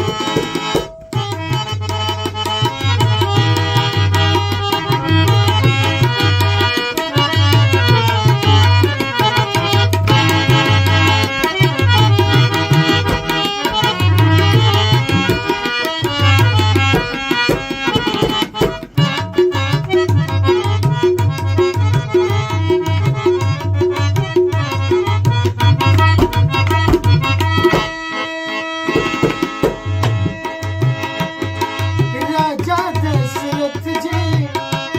राजा दशरथ जी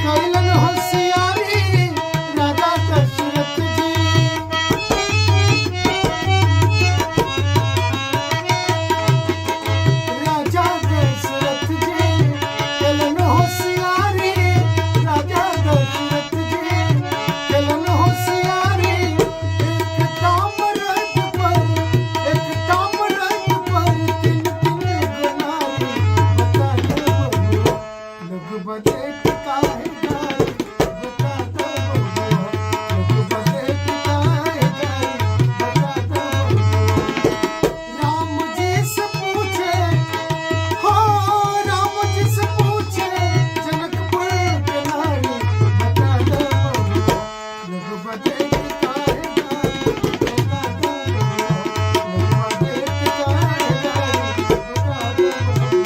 कैलन होशियारी, राजा दशरथ जी, राजा दशरथ जी कैलन होशियारी, राजा दशरथ जी कैलन होशियारी, एक ताम्रत पर, एक ताम्रत पर तीन तीन गुनारी, बता दो बबुआ, लोग बदेत काहे गारी, बता दो बबुआ, लोग बदेत काहे गारी, बता दो बबुआ। राम जी से पूछे, हो राम जी से पूछे जनकपुर के नारी, बता दो बबुआ, लोग बदेत काहे गारी, बता दो बबुआ, लोग बदेत काहे गारी, बता दो बबुआ।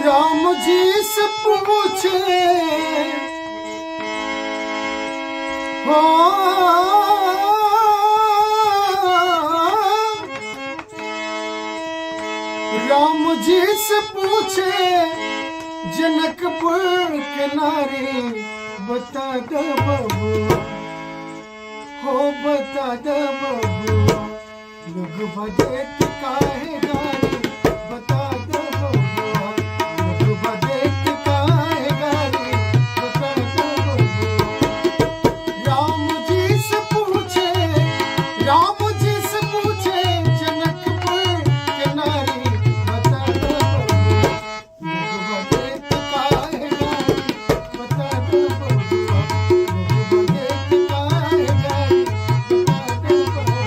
राम जी से पूछे, हो राम जी से पूछे जनकपुर के नारी, बता दो बबुआ, हो बता दो बबुआ, लोग बदेत काहे गारी, बता दो बबुआ, लोग बदेत काहे गारी, बता दो बबुआ। राम जी से पूछे, राम जी से पूछे जनकपुर के नारी, बता दो बबुआ, लोग बदेत काहे गारी, बता दो बबुआ, लोग बदेत काहे गारी, बता दो बबुआ।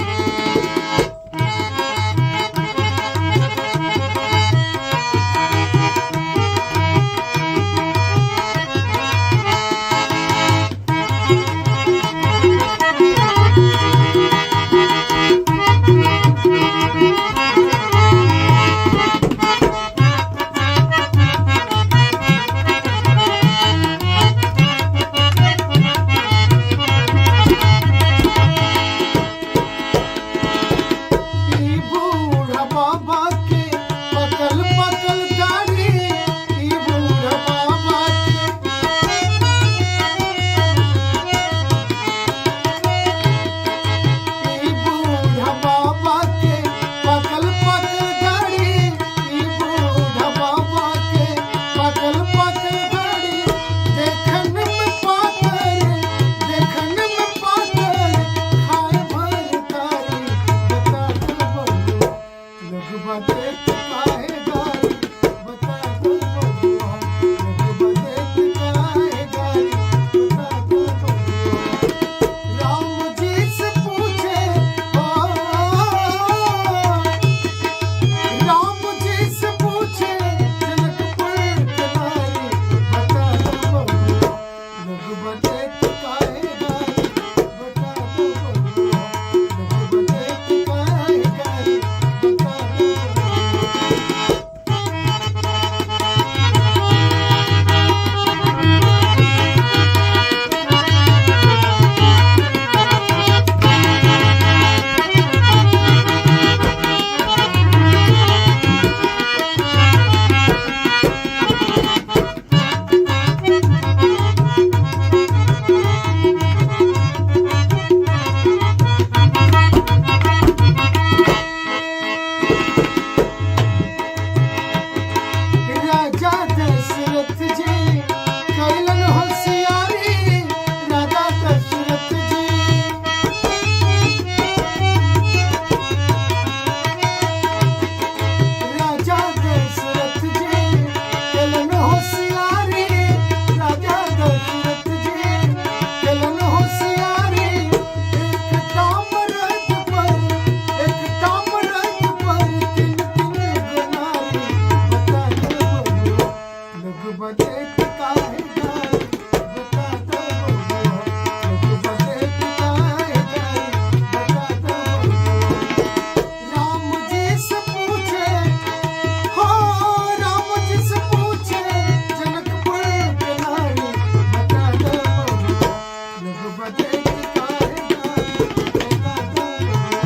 लोग देख काहे गारी बता दो बबुआ, लोग देख काहे गारी बता दो बबुआ। राम जी से पूछे, ओ राम जी से पूछे जनकपुर के नारी बता दो बबुआ, लोग देख काहे गारी बता दो बबुआ, लोग देख काहे गारी बता दो बबुआ। राजा दशरथ जी कैलन होशियारी, राजा दशरथ जी। राजा दशरथ जी कैलन होशियारी, राजा दशरथ जी कैलन होशियारी। एक ताम्रत पर, एक ताम्रत पर तीन तीन गुनारी बता दो बबुआ, लोग देख काहे गारी बता दो बबुआ, लोग देख काहे गारी बता दो बबुआ। राम जी से पूछे, हो राम जी से पूछे जनकपुर के नारी बता दो बबुआ, लोग देख काहे गारी बता दो बबुआ,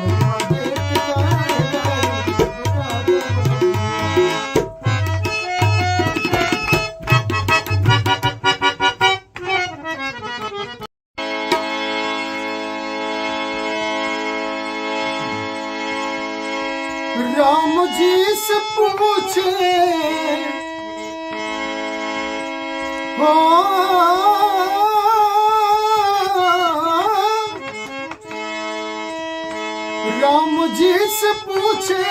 लोग देख काहे गारी बता दो बबुआ। राम जी से पूछे, हो राम जी से पूछे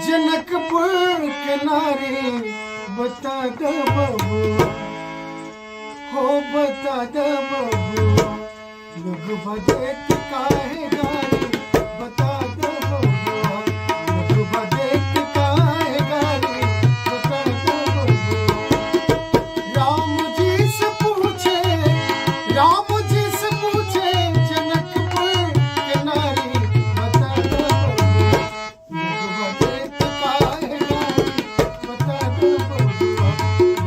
जनकपुर के नारी बता दो बबुआ, हो बता दो बबुआ, लोग देख काहे गारी बता दो बबुआ, लोग देख काहे गारी बता दो बबुआ। राम जी से पूछे, राम जी से पूछे जनकपुर के नारी बता दो बबुआ, लोग देख काहे गारी बता दो बबुआ,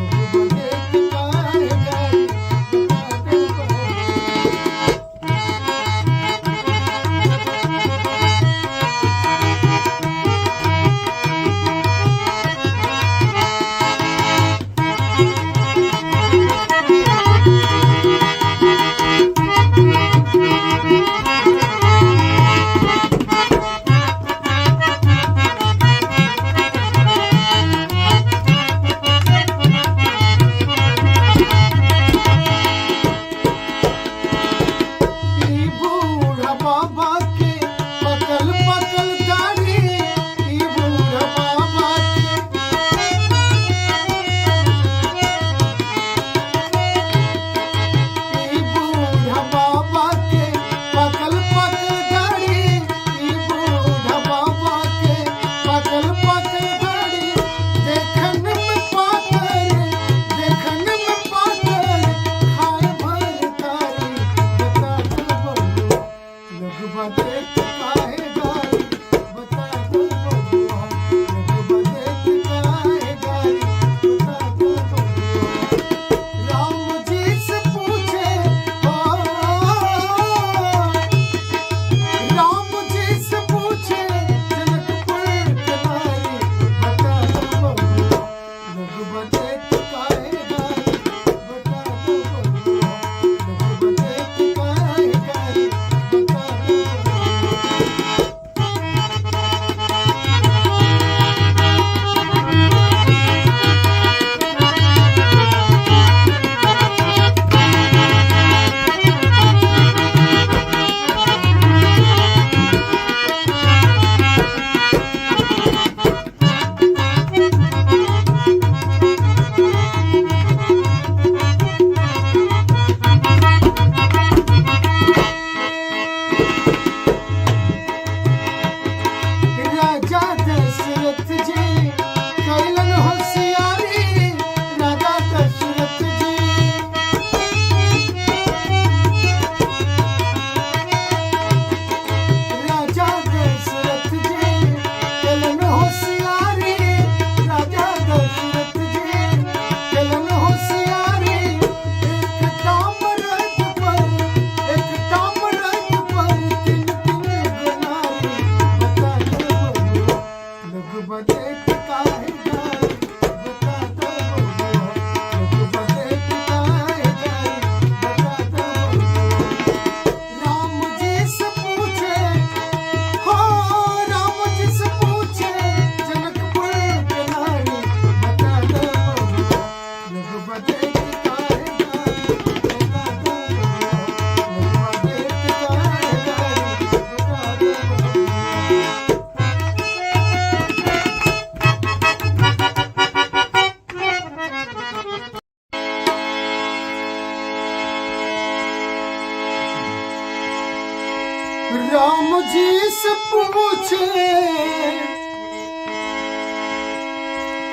लोग देख काहे गारी बता दो बबुआ। दशरथ जी कैलन होशियारी, राजा दशरथ जी। राजा दशरथ जी कैलन होशियारी, राजा दशरथ जी कैलन होशियारी। एक ताम्रत पर, एक ताम्रत पर तीन तीन गुनारी, बता दो बबुआ लोग बदेत काहे गारी, बता दो बबुआ लोग बदेत काहे गारी, बता दो बबुआ। राम जी से पूछे, हो राम जी से पूछे जनकपुर के नारी, बता दो बबुआ लोग बदेत काहे गारी, बता दो बबुआ लोग बदेत काहे गारी, बता दो बबुआ। राम जी से पूछे,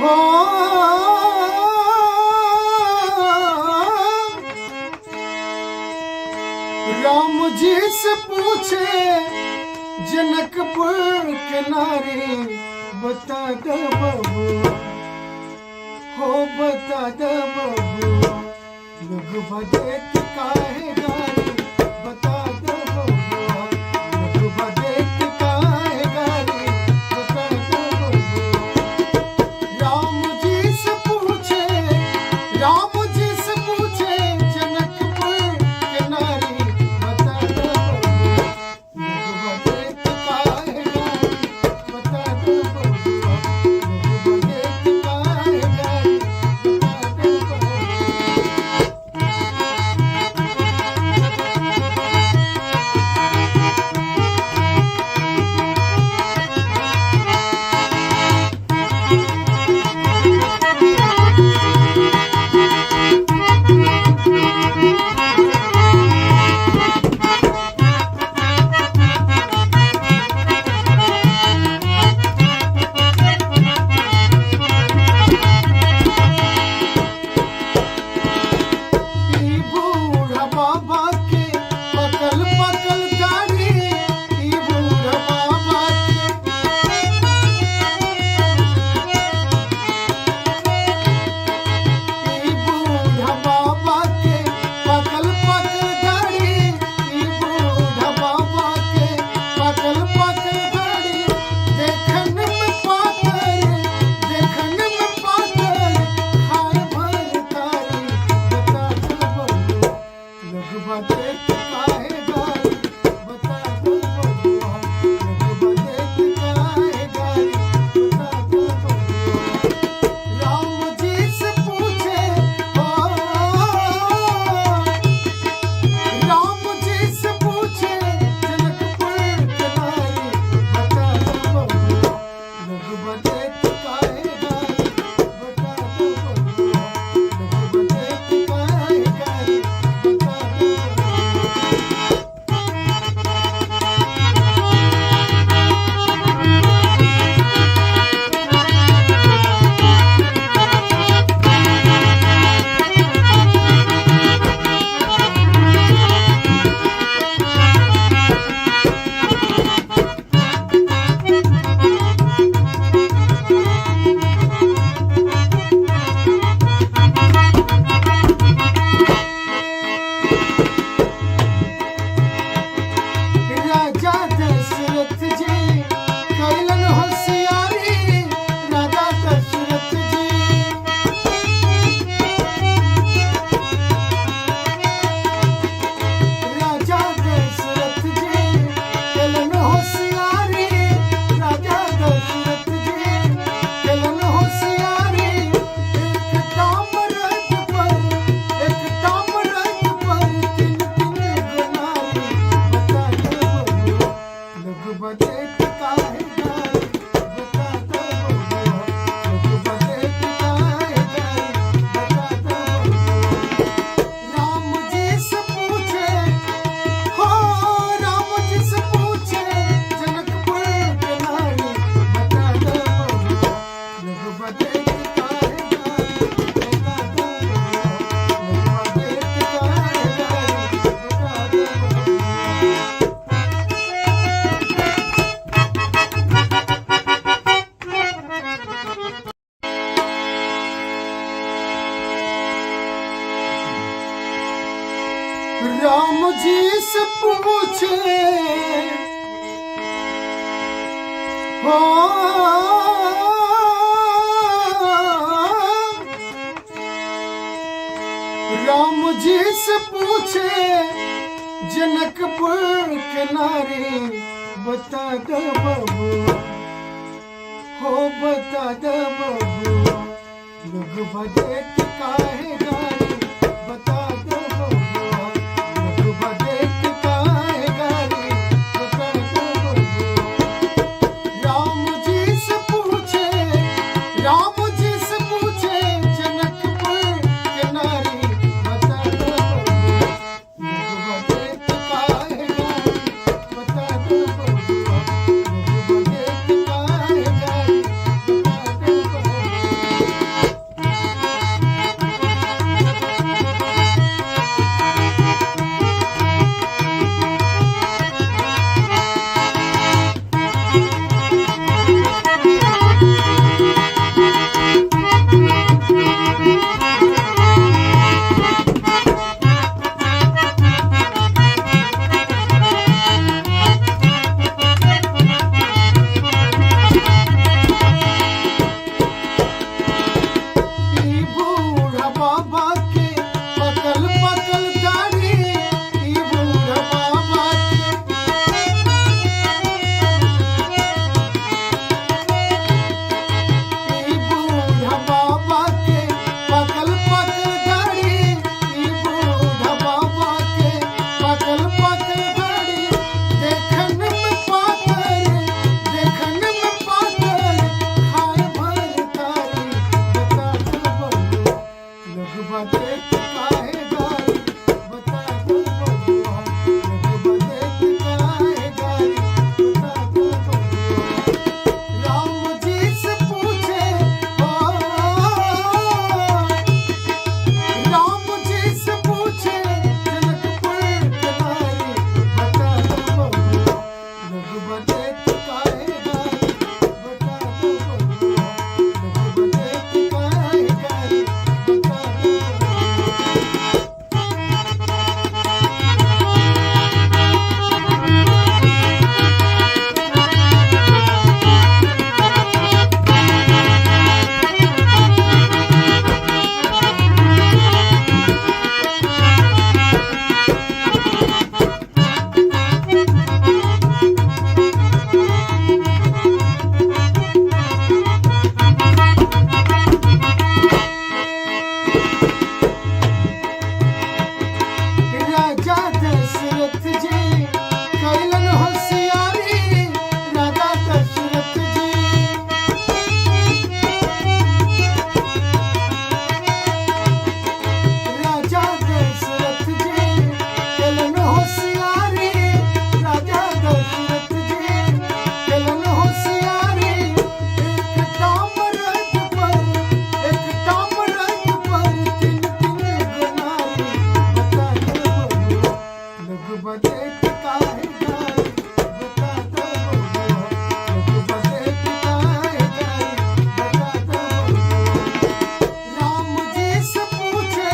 हो राम जी से पूछे जनकपुर के नारी, बता दो बबुआ, हो बता दो बबुआ लोग बदेत काहे गारी, बता दो बबुआ लोग बदेत काहे गारी, बता दो बबुआ। राम जी से पूछे, राम जी से पूछे जनकपुर के नारी, बता दो बबुआ लोग बदेत काहे गारी, बता दो बबुआ लोग बदेत काहे गारी, बता दो बबुआ। से पूछे हो, राम जी से पूछे जनकपुर के नारी, बता दो बबुआ, हो बता दो बबुआ, लोग बदेत काहे गारी, बता दो बबुआ, लोग बदेत काहे गारी, बता दो बबुआ। राम जी से पूछे, राम जी से पूछे जनकपुर के नारी, बता दो बबुआ, लोग बदेत काहे गारी, बता दो बबुआ, लोग बदेत काहे गारी, बता दो बबुआ। ई बूढ़ा बाबा के पकल पकल दाढ़ी, ई बूढ़ा बाबा के, ई बूढ़ा बाबा के पकल पकल दाढ़ी, ई बूढ़ा बाबा के पकल पकल दाढ़ी, देखन में पातर, देखन में पातर, खाए भर तारी, बता दो बबुआ, लोग बदेत काहे गारी, बता दो बबुआ, लोग बदेत काहे गारी, बता दो बबुआ। राम जी से पूछे ओ, राम जी से पूछे जनकपुर के नारी, बता दो बबुआ, लोग बदेत काहे गारी, बता दो बबुआ, लोग बदेत काहे गारी, बता दो बबुआ। राजा दशरथ जी कैलन होशियारी, राजा दशरथ जी, राजा दशरथ जी कैलन होशियारी, राजा दशरथ जी कैलन होशियारी, एक ताम्रत पर, एक ताम्रत पर तीन तीन गुनारी, बता दो बबुआ, लोग बदेत काहे गारी, बता दो बबुआ, लोग बदेत काहे गारी, बता दो बबुआ। राम जी से पूछे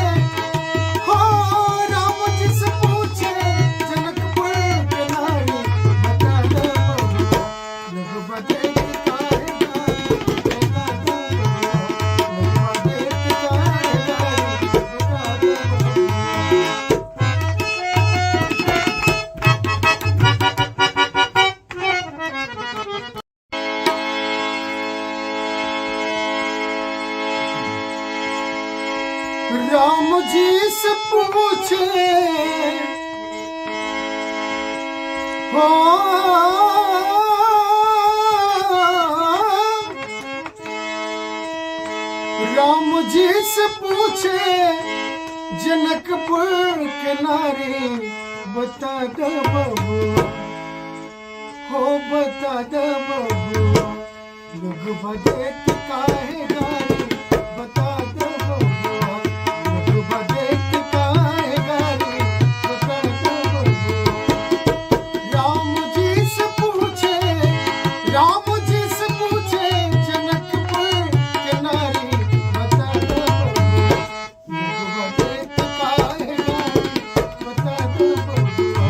हो, राम जी से पूछे जनकपुर के नारी, बता दो बबुआ, लोग बदेत काहे गारी, बता दो बबुआ, लोग बदेत काहे गारी, बता दो बबुआ। राम जी से पूछे हो, राम जी से पूछे जनकपुर के नारी, बता दो बबुआ, हो बता दो बबुआ, लोग बदेत काहे गारी, बता दो बबुआ, लोग बदेत काहे गारी, बता दो बबुआ। राम जी से पूछे, राम जी से पूछे जनकपुर के नारी, बता दो बबुआ, लोग बदेत काहे गारी, बता दो बबुआ,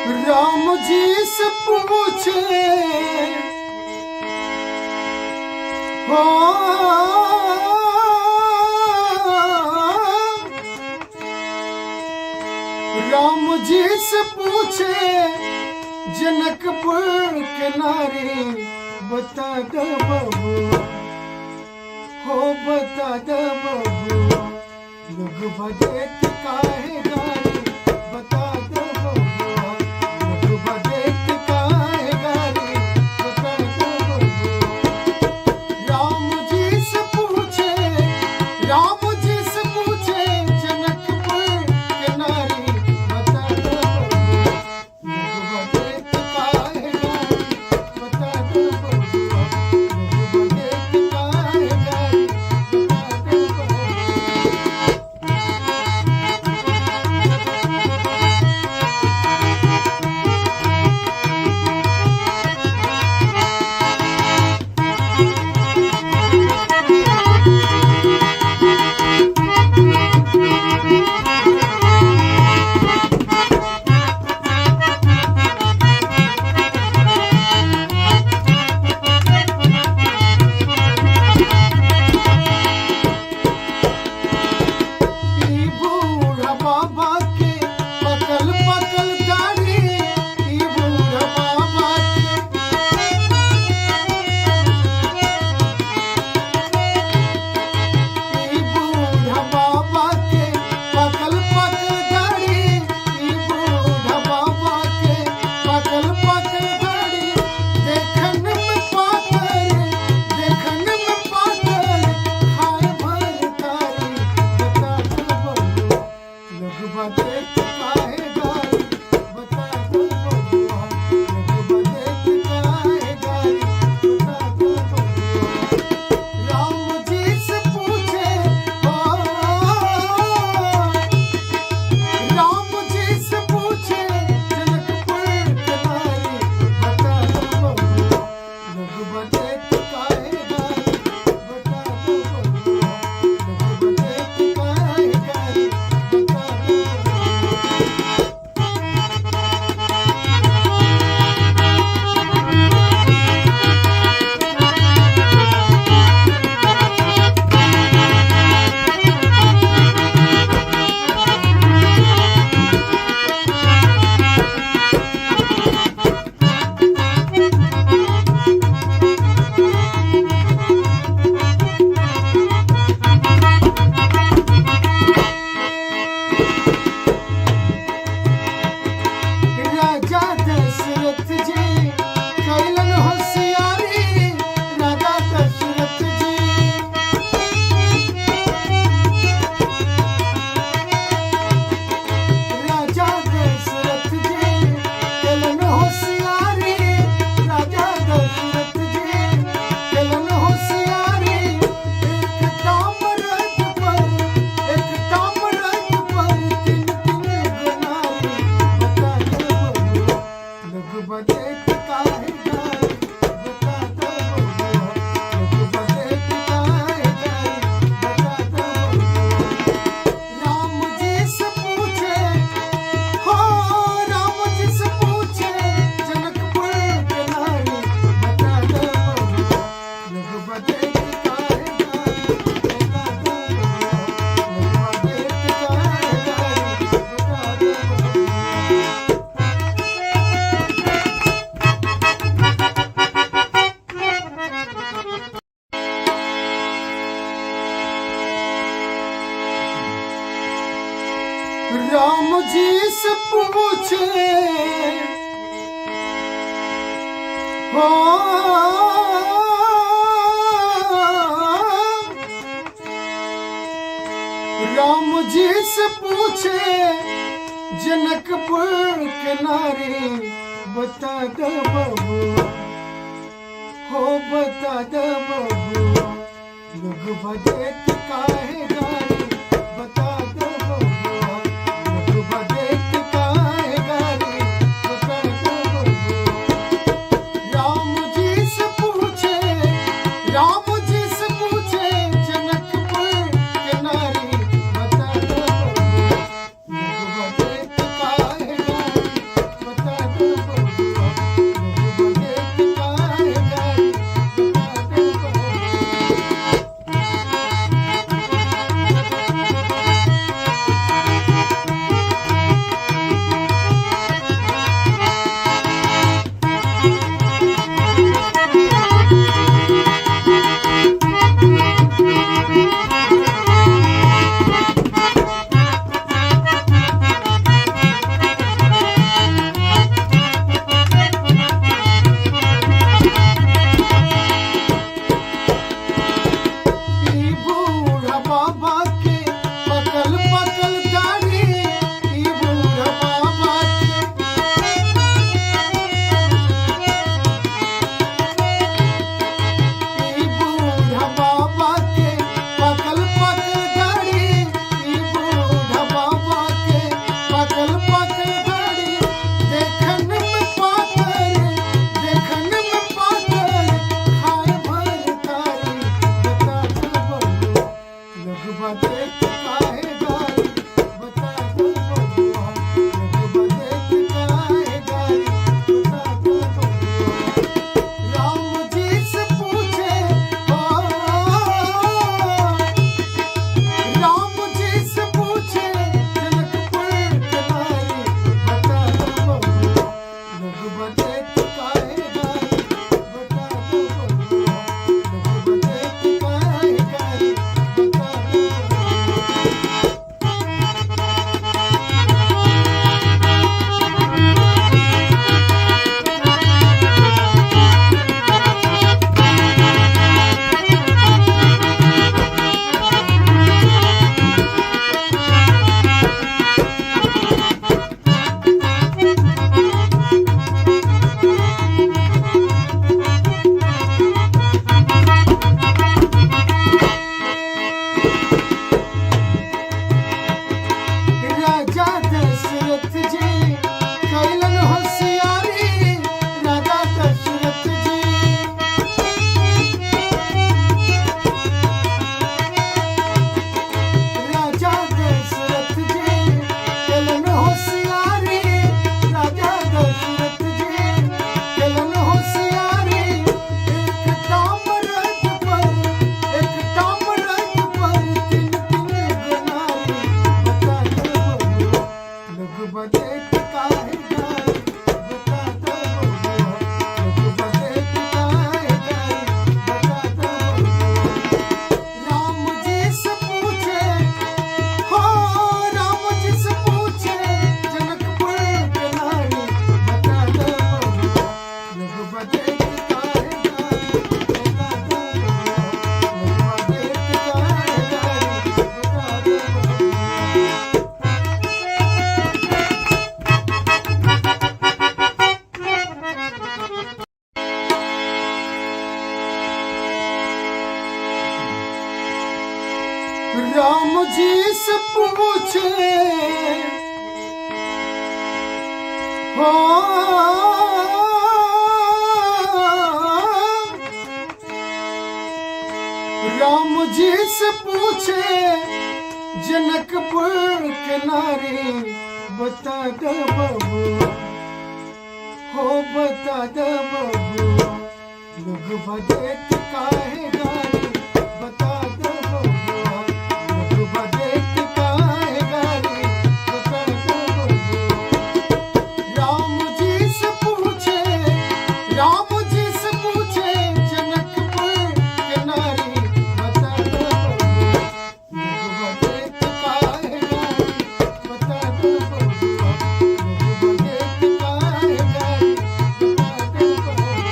राम जी से पूछे हो, राम जी से पूछे जनकपुर के नारी, बता दे बबुआ, हो बता दे बबुआ, लोग बजेत काहे गारी, बता दे बबुआ, लोग बजेत काहे गारी, बता दे बबुआ। राम जी से पूछे, राम जी से पूछे जनकपुर के नारी, बता दे बबुआ, लोग बजेत काहे गारी, बता दे बबुआ, लोग बजेत काहे गारी, बता दे बबुआ। ई बूढ़ा बाबा के पकल पकल दाढ़ी, ई बूढ़ा बाबा के, ई बूढ़ा बाबा के पकल पकल दाढ़ी, ई बूढ़ा बाबा के पकल पकल दाढ़ी, देखन में पातर, देखन में पातर, खाए भर तारी, बता दो बबुआ, लोग बदेत काहे गारी, बता दो बबुआ, लोग बदेत काहे गारी, बता दो बबुआ। राम जी से पूछे हो, राम जी से पूछे जनकपुर के नारी, बता दो बबुआ, लोग बदेत काहे गारी, बता दो बबुआ, लोग बदेत काहे गारी, बता दो बबुआ। राजा दशरथ जी कैलन होशियारी, राजा दशरथ जी, राजा दशरथ जी कैलन होशियारी, राजा दशरथ जी कैलन होशियारी, एक ताम्रत पर, एक ताम्रत पर तीन तीन गनारी, बता दो बबुआ, लोग बजेत काहे गारी, बता दो बबुआ, लोग बजेत काहे गारी, बता दो बबुआ। राम जी से पूछे हो, राम जी से पूछे जनकपुर के नारी, बता दो बबुआ, लोग बजेत काहे गारी, बता दो बबुआ, लोग बजेत काहे गारी, बता दो बबुआ। राम जी से पूछे हो, राम जी से पूछे जनकपुर के नारी, बता दे बबुआ, हो बता दे बबुआ, लोग बजेत काहे गारी, बता दे बबुआ, लोग बजेत काहे गारी, बता दे बबुआ। राम जी से पूछे, राम जी से पूछे जनकपुर के नारी, बता दो बबुआ, लोग बजेत काहे गारी, बता बदेत काहे गारी बता दो बबुआ। लोग बदेत काहे गारी बता दो बबुआ। राम जी से पूछे, हो राम जी से पूछे जनकपुर के नारी बता दो बबुआ। लोग बदेत काहे गारी बता दो बबुआ। लोग बदेत काहे गारी बता दो बबुआ। राम जी से पूछे, हो राम जी से पूछे जनकपुर के नारी बता दो बबुआ, हो बता दो बबुआ। लोग बदेत काहे गारी बता दो बबुआ। लोग बदेत काहे गारी बता दो बबुआ। राम जी से पूछे, राम जी से पूछे जनकपुर के नारी बता दो बबुआ। लोग बदेत काहे गारी बता दो बबुआ। लोग बदेत काहे गारी बता दो बबुआ।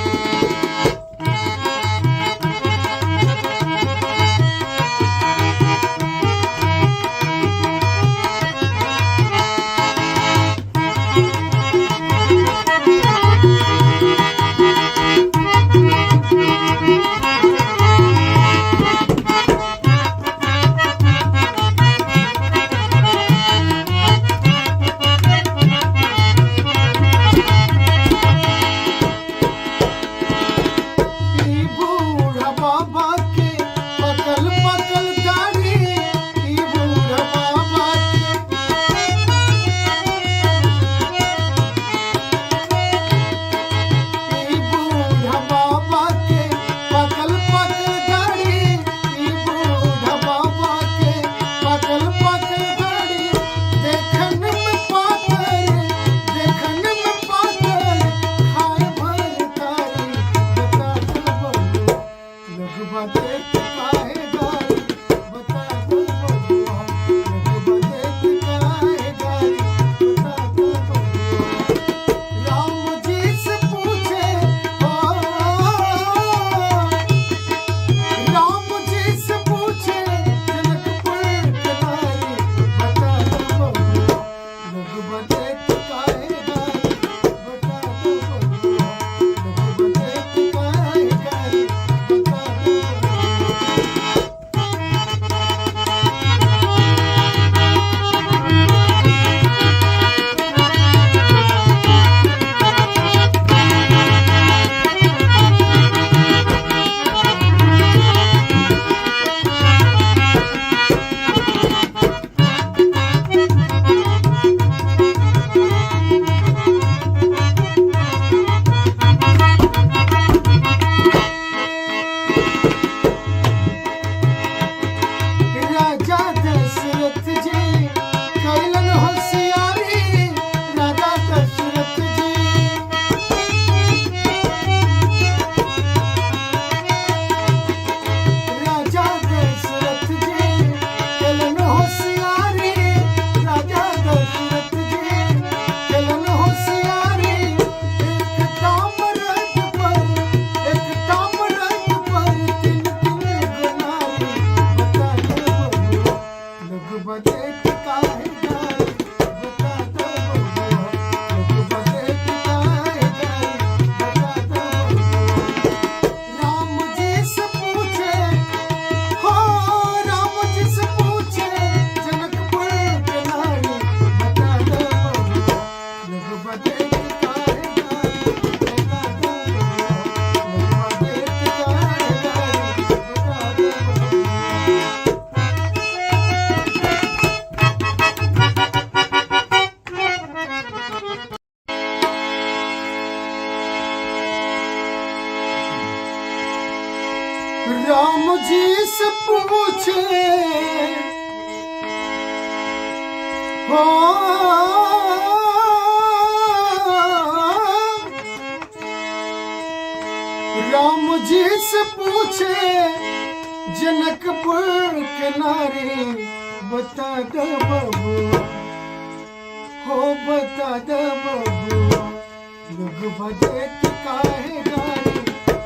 ई बूढ़ा बाबा के पकल पकल दाढ़ी, ई बूढ़ा बाबा के, ई बूढ़ा बाबा के पकल पकल दाढ़ी, ई बूढ़ा बाबा के पकल पकल दाढ़ी। देखन में पातर, देखन में पातर, खाए भर तारी बता दो बबुआ। लोग बदेत काहे गारी बता दो बबुआ। लोग बदेत काहे गारी बता दो बबुआ। राम जी से पूछे, हो राम जी से पूछे जनकपुर के नारी बता दो बबुआ। लोग बदेत काहे गारी बता दो बबुआ। लोग बदेत काहे गारी बता दो बबुआ। राजा दशरथ जी कैलन होशियारी, राजा दशरथ जी, राजा दशरथ जी कैलन होशियारी, राजा दशरथ जी कैलन होशियारी। एक ताम्रत पर, एक ताम्रत पर तीन तीन गुनारी बता दो बबुआ। लोग बदेत काहे गारी बता दो बबुआ। लोग बदेत काहे गारी बता दो बबुआ। राम जी से पूछे, हो राम जी से पूछे जनकपुर के नारी बता दो बबुआ। लोग बदेत काहे गारी बता दो बबुआ। लोग बदेत काहे गारी बता दो बबुआ। राम जी से पूछे, हो। से पूछे जनकपुर के नारी, बता दे बबुआ, हो बता दे बबुआ, लोग बजेत काहे गारी,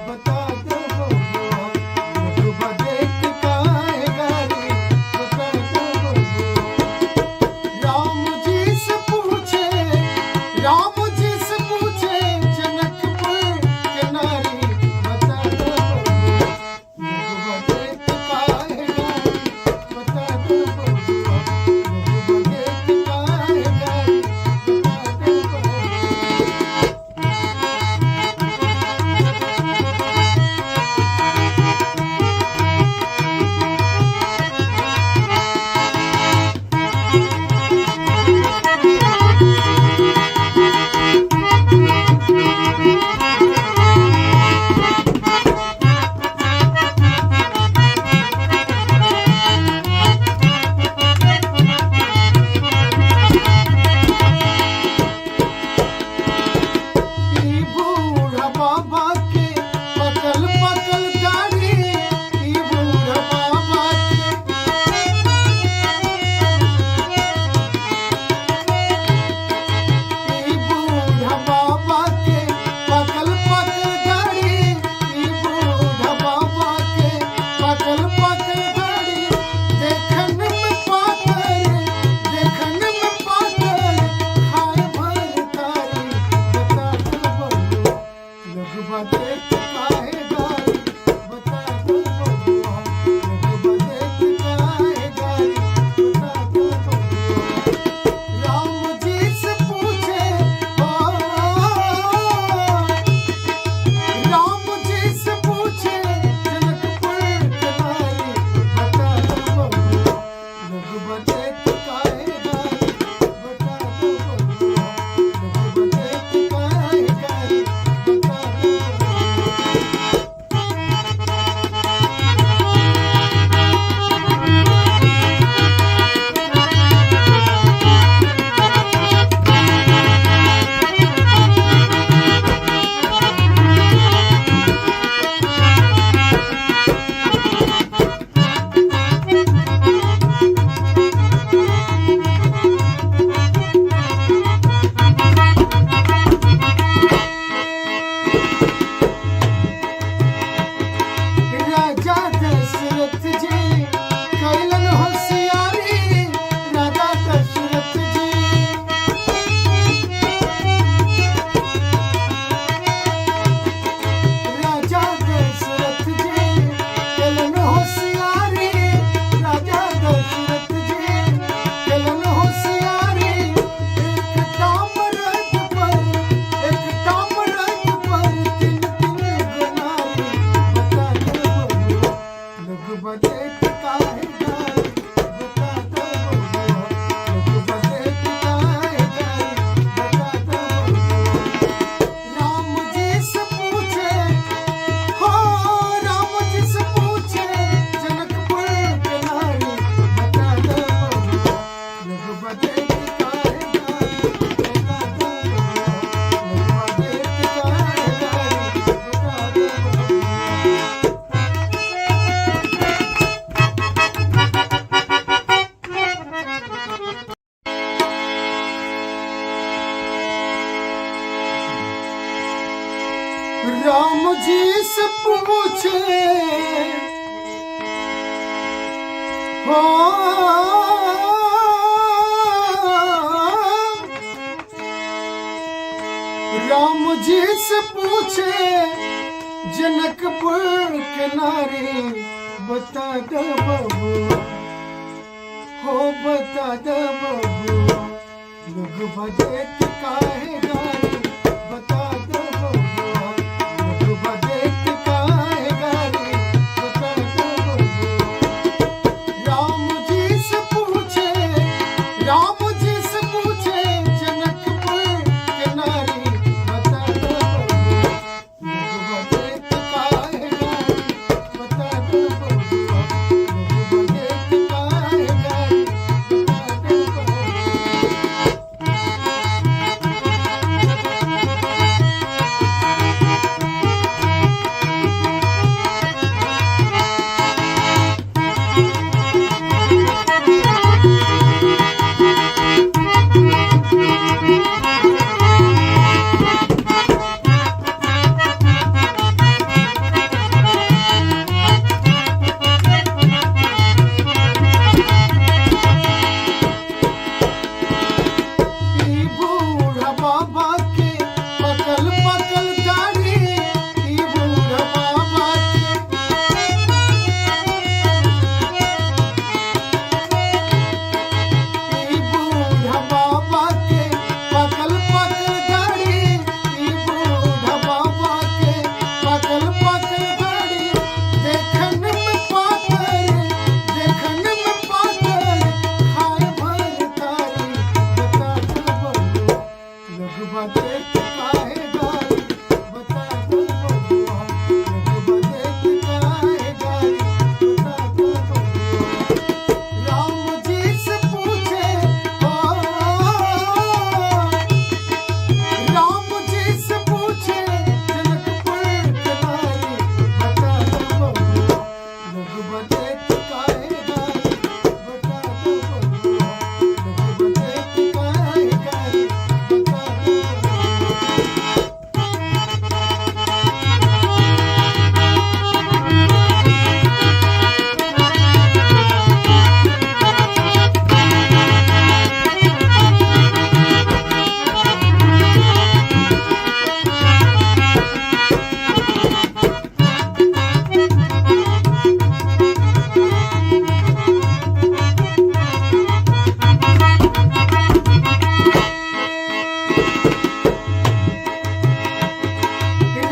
बता दे बबुआ, लोग बजेत काहे गारी, बता दे बबुआ। राम जी से पूछे, राम जी से पूछे जनकपुर के नारी, बता दे बबुआ, लोग बजेत काहे गारी, बता दे बबुआ, लोग बजेत काहे गारी, बता दे बबुआ। ई बूढ़ा बाबा के पकल पकल दाढ़ी, ई बूढ़ा बाबा के, ई बूढ़ा बाबा के पकल पकल दाढ़ी, ई बूढ़ा बाबा के पकल पकल दाढ़ी, देखन में पातर, देखन में पातर, खाए भर तारी, बता दे बबुआ, लोग बजेत काहे गारी, बता दे बबुआ, लोग बजेत काहे गारी, बता दे बबुआ। राम जी से पूछे, ओ राम जी से पूछे जनकपुर के नारी, बता दे बबुआ, लोग बजेत काहे गारी, बता दे बबुआ, लोग बजेत काहे गारी, बता दे बबुआ। राजा दशरथ जी कैलन होशियारी, राजा दशरथ जी, राजा दशरथ जी कैलन होशियारी, राजा दशरथ जी कैलन होशियारी, एक ताम्रत पर, एक ताम्रत पर तीन तीन गुनारी, बता दे बबुआ, लोग बजेत काहे गारी, बता दे बबुआ, लोग बजेत काहे गारी, बता दे बबुआ। राम जी से पूछे, हो राम जी से पूछे जनकपुर के नारी, बता दे बबुआ, लोग बजेत काहे गारी, बता दे बबुआ, लोग बजेत काहे गारी, बता दे बबुआ। राम जी से पूछे, हो राम जी से पूछे जनकपुर के नारी, बता दे बबुआ, हो बता दे बबुआ, लोग बजेत काहे गारी, बता दे बबुआ, लोग बजेत काहे गारी, बता दे बबुआ। राम जी से पूछे, राम जी से पूछे जनकपुर के नारी, बता दे बबुआ, लोग बजेत काहे गारी, बता दे बबुआ, लोग बजेत काहे गारी, बता दे बबुआ। लोगवा देत काहे गारी बता दो बबुआ। लोगवा देत काहे गारी बता दो बबुआ। राम जी से पूछे, ओ राम जी से पूछे जनकपुर के नारी बता दो बबुआ। लोगवा देत काहे गारी बता दो बबुआ। लोगवा देत काहे गारी बता दो बबुआ।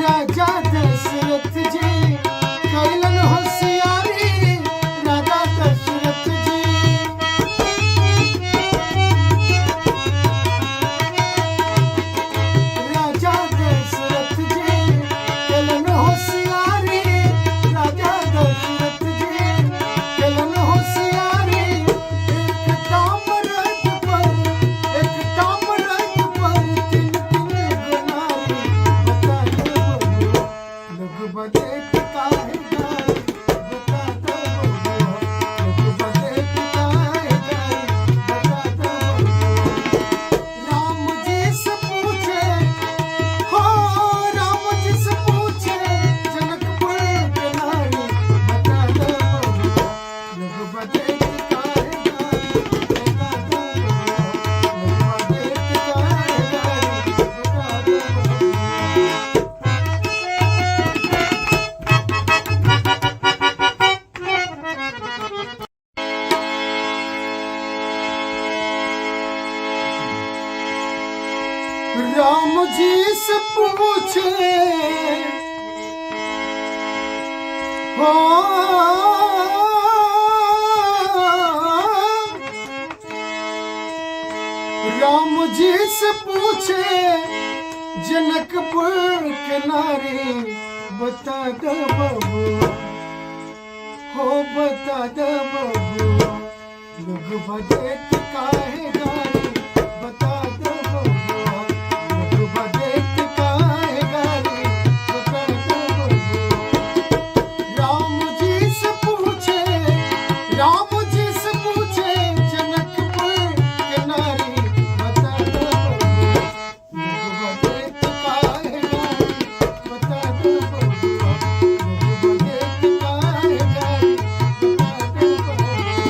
राजा दशरथ जी कैलन होशियारी। राजा दशरथ जी, राजा दशरथ जी कैलन होशियारी। राजा दशरथ जी कैलन होशियारी। एक ताम्रत पर, एक ताम्रत पर तीन तीन गुनारी बता दो बबुआ। लोगवा देत काहे गारी बता दो बबुआ। लोगवा देत काहे गारी बता दो बबुआ। राम जी से पूछे, हो राम जी से पूछे जनकपुर के नारी बता दो बबुआ। लोगवा देत काहे गारी बता दो बबुआ। लोगवा देत काहे गारी बता दो बबुआ। राम जी से पूछे, हो राम जी से पूछे जनकपुर के नारी बता दो बबुआ। हो बता दो बबुआ। लोगवा देत काहे गारी बता दो बबुआ। लोगवा देत काहे गारी बता दो बबुआ। राम जी से पूछे, राम जी से पूछे जनकपुर के नारी बता दो बबुआ। लोगवा देत काहे गारी बता दो बबुआ। लोगवा देत काहे गारी बता दो बबुआ।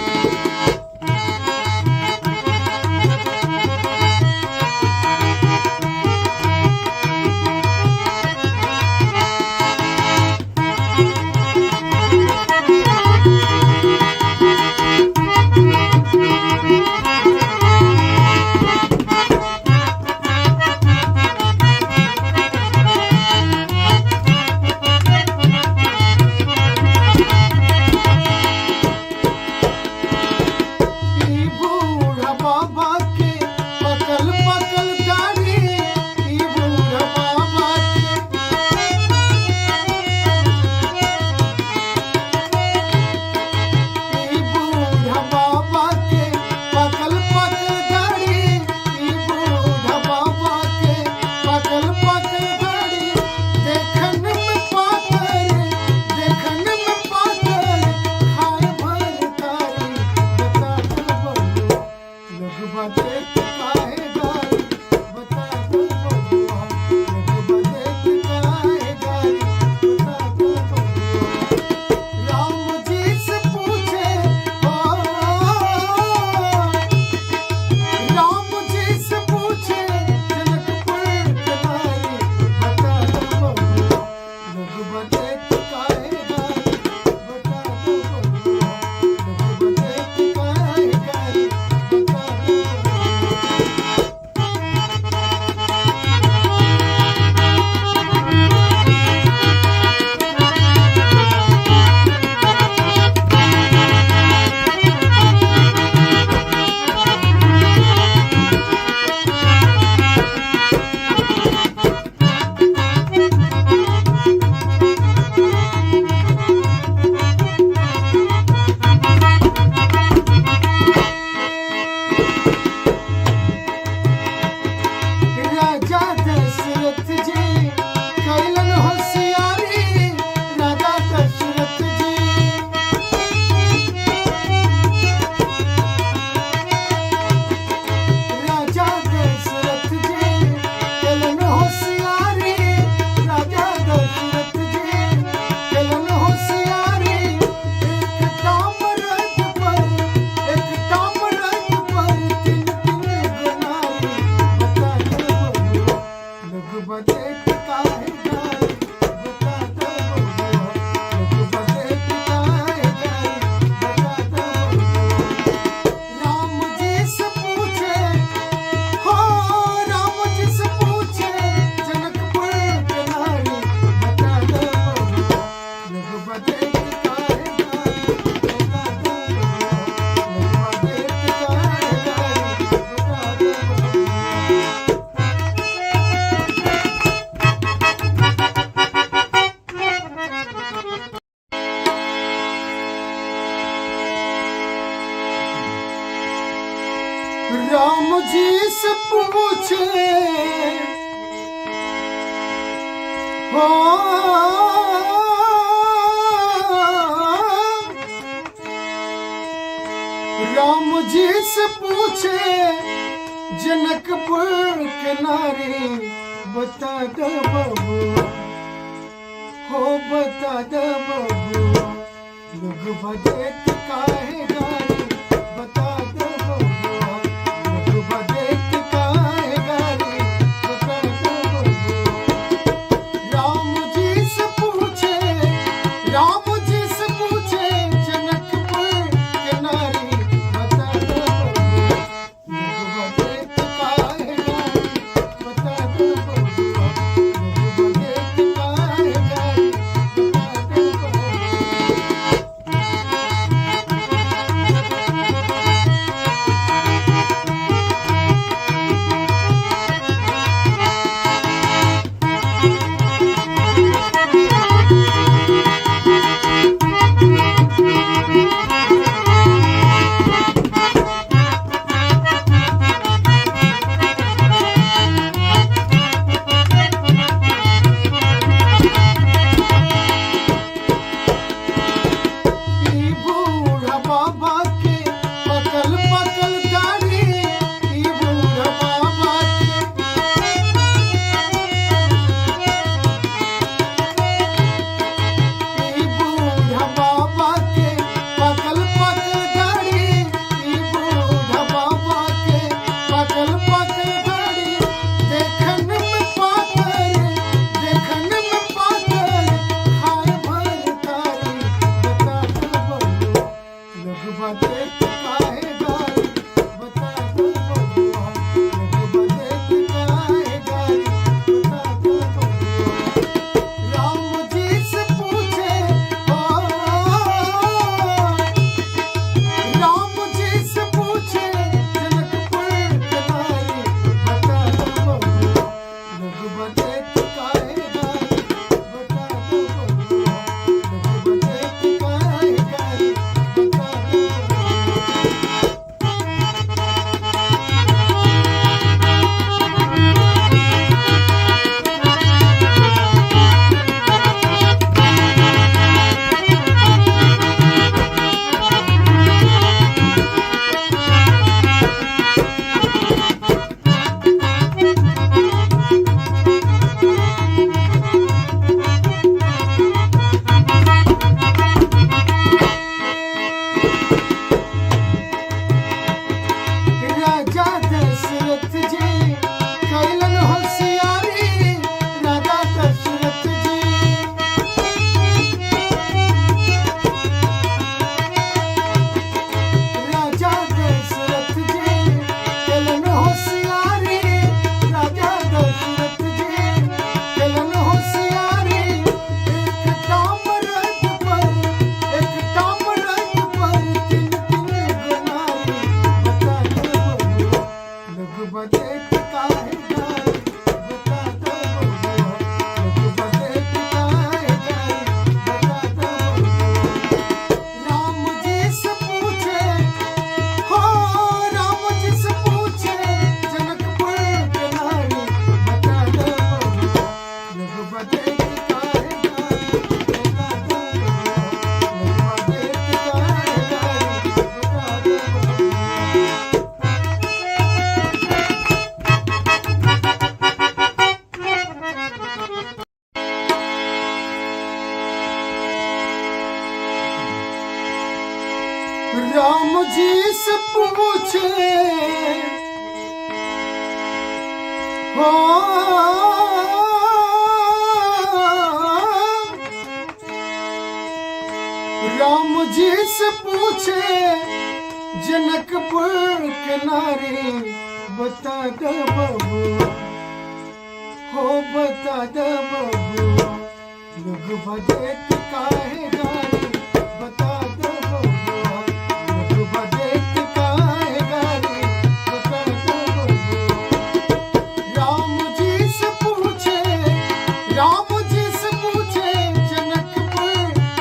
हो राम जी से पूछे जनकपुर के नारी, बता दो बबुआ, हो बता दो बबुआ, लोग बदेत काहे गारी, बता दो बबुआ, लोग बदेत काहे गारी, बता दो बबुआ। राम जी से पूछे, राम जी से पूछे जनकपुर के नारी, बता दो बबुआ, लोग बदेत काहे गारी, बता दो बबुआ, लोग बदेत काहे गारी, बता दो बबुआ। ई बूढ़ा बाबा के पकल पकल दाढ़ी, ई बूढ़ा बाबा के, ई बूढ़ा बाबा के पकल पकल दाढ़ी, ई बूढ़ा बाबा के पकल पकल दाढ़ी, देखन में पातर, देखन में पातर, खाए भर तारी, बता दो बबुआ, लोग बदेत काहे गारी, बता दो बबुआ, लोग बदेत काहे गारी, बता दो बबुआ। राम जी से पूछे, ओ राम जी से पूछे जनकपुर के नारी, बता दो बबुआ, लोग बदेत काहे गारी, बता दो बबुआ, लोग बदेत काहे गारी, बता दो बबुआ। राजा दशरथ जी कैलन होशियारी, राजा दशरथ जी, राजा दशरथ जी कैलन होशियारी, राजा दशरथ जी कैलन होशियारी, एक ताम्रत पर, एक ताम्रत पर तीन तीन गुनारी, बता दो बबुआ, लोग बदेत काहे गारी, बता दो बबुआ, लोग बदेत काहे गारी, बता दो बबुआ। राम जी से पूछे, हो राम जी से पूछे जनकपुर के नारी, बता दो बबुआ, लोग बदेत काहे गारी, बता दो बबुआ, लोग बदेत काहे गारी, बता दो बबुआ। राम जी से पूछे, हो राम जी से पूछे जनकपुर के नारी, बता दो बबुआ, हो बता दो बबुआ, लोग बदेत काहे गारी, बता दो बबुआ, लोग बदेत काहे गारी, बता दो बबुआ। राम जी से पूछे, राम जी से पूछे जनकपुर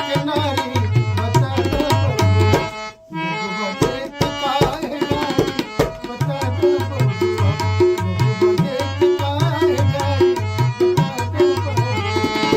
के नारी, बता दो बबुआ, लोग बदेत काहे गारी, बता दो बबुआ, लोग बदेत काहे गारी, बता दो बबुआ।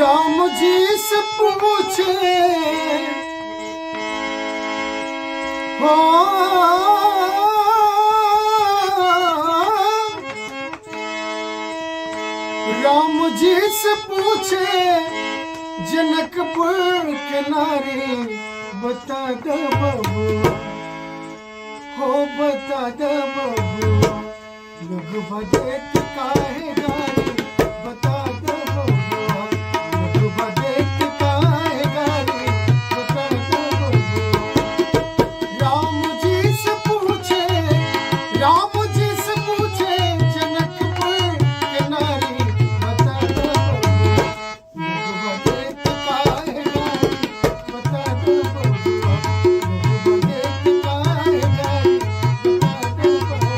राम जी से पूछे हो, राम जी से पूछे जनकपुर के नारी, बता दो बबुआ, हो बता दो बबुआ, लोग बजेत काहे गारी, बता दो बबुआ, लोग बजेत काहे गारी, बता दो बबुआ। राम जी से पूछे, राम जी से पूछे जनकपुर के नारी, बता दो बबुआ, लोग बजेत काहे गारी, बता दो बबुआ, लोग बजेत काहे गारी, बता दो बबुआ।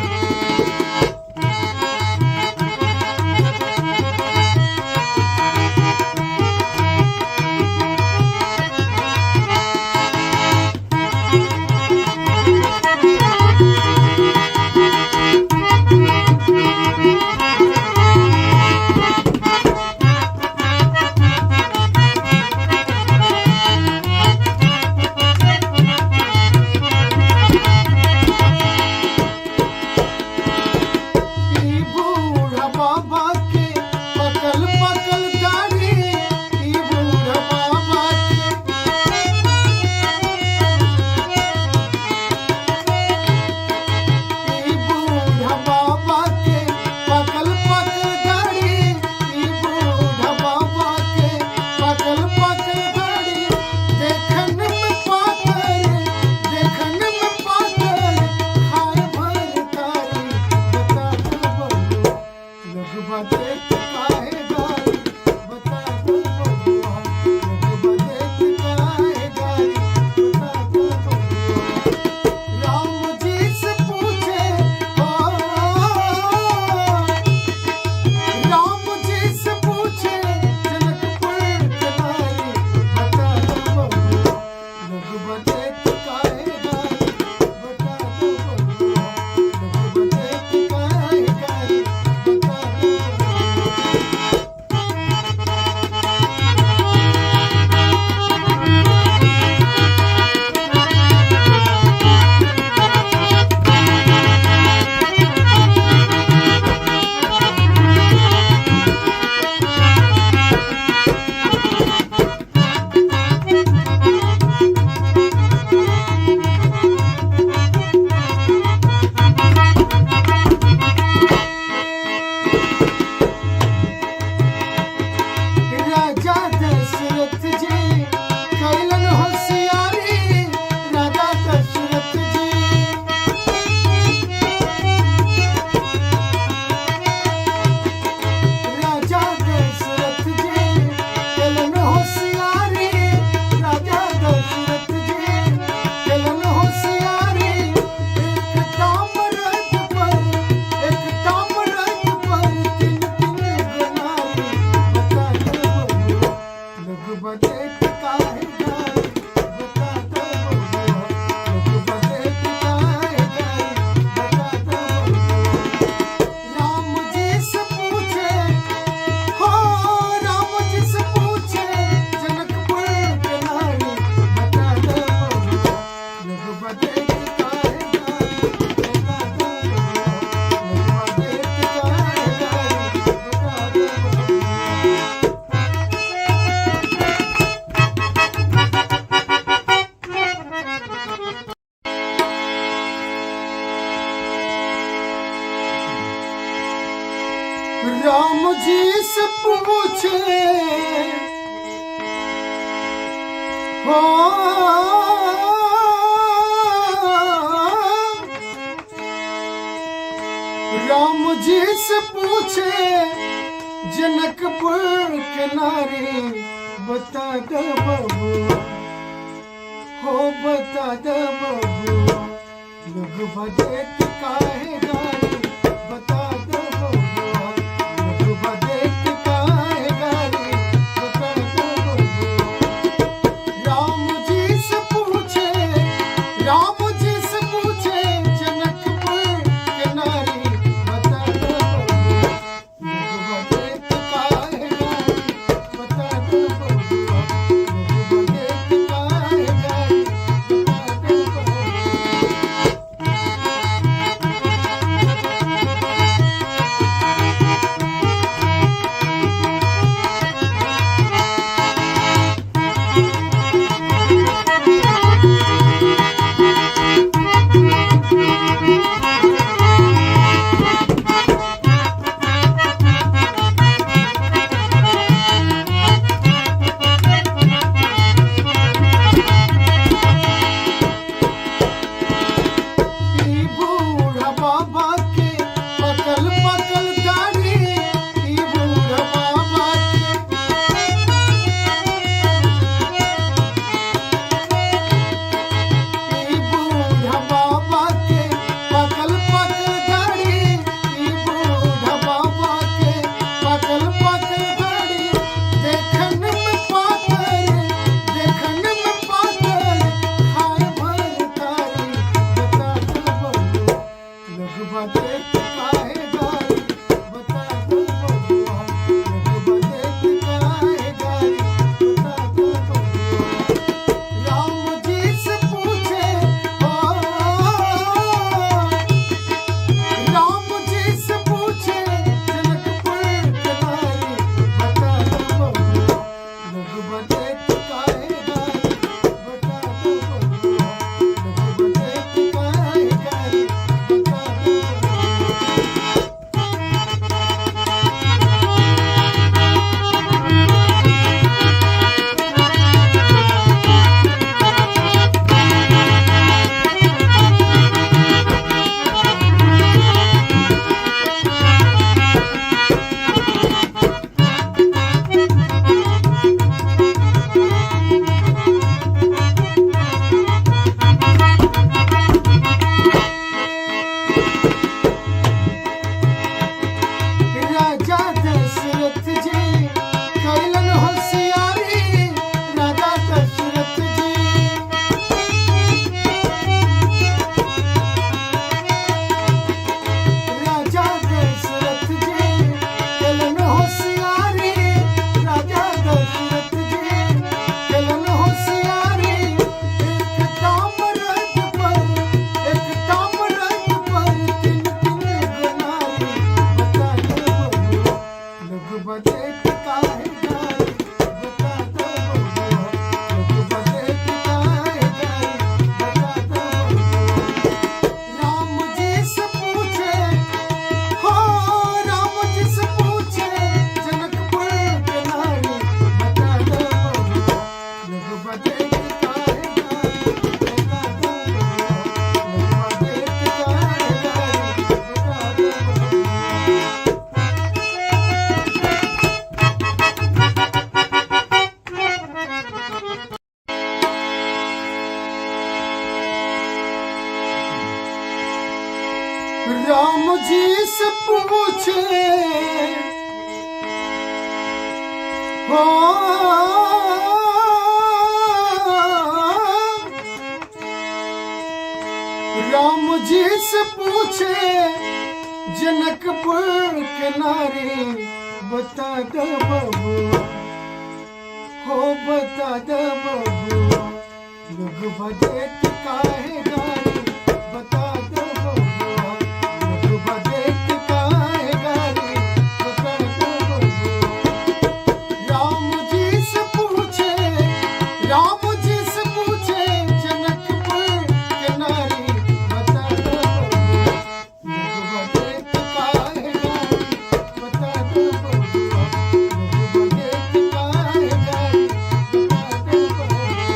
ई बूढ़ा बाबा के पकल पकल दाढ़ी, ई बूढ़ा बाबा के, ई बूढ़ा बाबा के पकल पकल दाढ़ी, ई बूढ़ा बाबा के पकल पकल दाढ़ी, देखन में पातर, देखन में पातर, खाए भर तारी, बता दो बबुआ, लोग बजेत काहे गारी, बता दो बबुआ, लोग बजेत काहे गारी, बता दो बबुआ। राम जी से पूछे हो, राम जी से पूछे जनकपुर के नारी, बता दो बबुआ, लोग बजेत काहे गारी, बता दो बबुआ, लोग बजेत काहे गारी, बता दो बबुआ। राजा दशरथ जी कैलन होशियारी, राजा दशरथ जी, राजा दशरथ जी कैलन होशियारी, राजा दशरथ जी कैलन होशियारी, एक ताम्रत पर, एक ताम्रत पर तीन तीन गनारी, बता दो बबुआ, लोग बजेत काहे गारी, बता दो बबुआ, लोग बजेत काहे गारी, बता दो बबुआ। राम जी से पूछे हो, राम जी से पूछे जनकपुर के नारी, बता दो बबुआ, लोग बजेत काहे गारी, बता दो बबुआ, लोग बजेत काहे गारी, बता दो बबुआ। राम जी से पूछे हो, राम जी से पूछे जनकपुर के नारी, बता दो बबुआ, हो बता दो बबुआ, लोग बजेत काहे गारी, बता दो बबुआ, लोग बजेत काहे गारी, बता दो बबुआ। राम जी से पूछे, राम जी से पूछे जनकपुर के नारी, बता दो बबुआ, लोग बजेत काहे गारी, बता दो काहे गारी बता दो बबुआ, लोग बदेत काहे गारी बता दो बबुआ। राम जी से पूछे, ओ राम जी से पूछे जनकपुर के नारी बता दो बबुआ, लोग बदेत काहे गारी बता दो बबुआ, लोग बदेत काहे गारी बता दो बबुआ। राजा दशरथ जी कैलन होशियारी, राजा दशरथ जी, राजा दशरथ जी कैलन होशियारी, राजा दशरथ जी कैलन होशियारी। एक ताम्रत पर, एक ताम्रत पर तीन तीन गुनारी बता दो बबुआ, लोग बदेत काहे गारी बता दो बबुआ, लोग बदेत काहे गारी बता दो बबुआ। राम जी से पूछे, हो राम जी से पूछे जनकपुर के नारी बता दो बबुआ, लोग बदेत काहे गारी बता दो बबुआ, लोग बदेत काहे गारी बता दो बबुआ। राम जी से पूछे, हो राम जी से पूछे जनकपुर के नारी बता दो बबुआ, हो बता दो बबुआ, लोग बदेत काहे गारी बता दो बबुआ, लोग बदेत काहे गारी बता दो बबुआ। राम जी से पूछे, राम जी से पूछे जनकपुर के नारी बता दो बबुआ, लोग बदेत काहे गारी बता दो बबुआ, लोग बदेत काहे गारी बता दो बबुआ।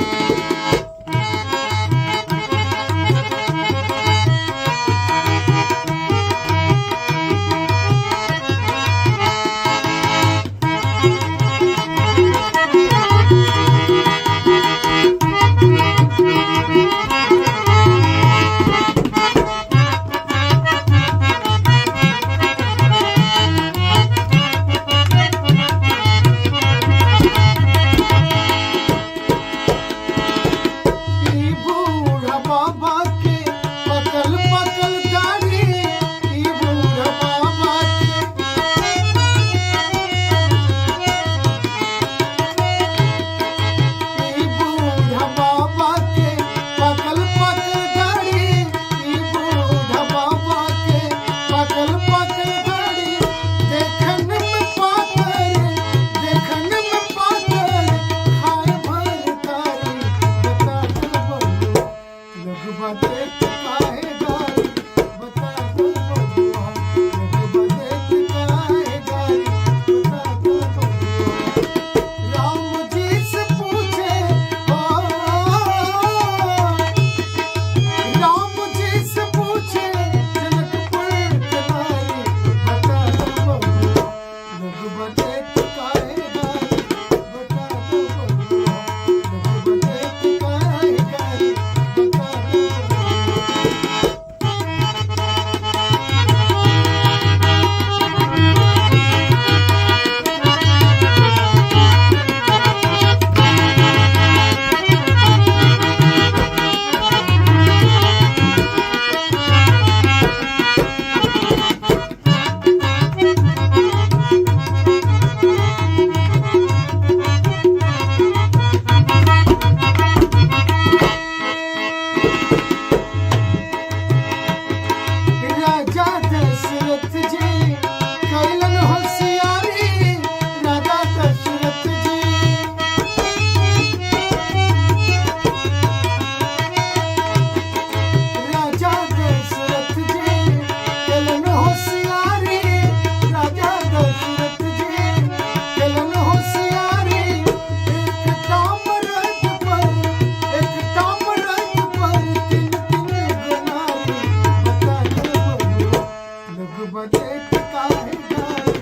काहे गारी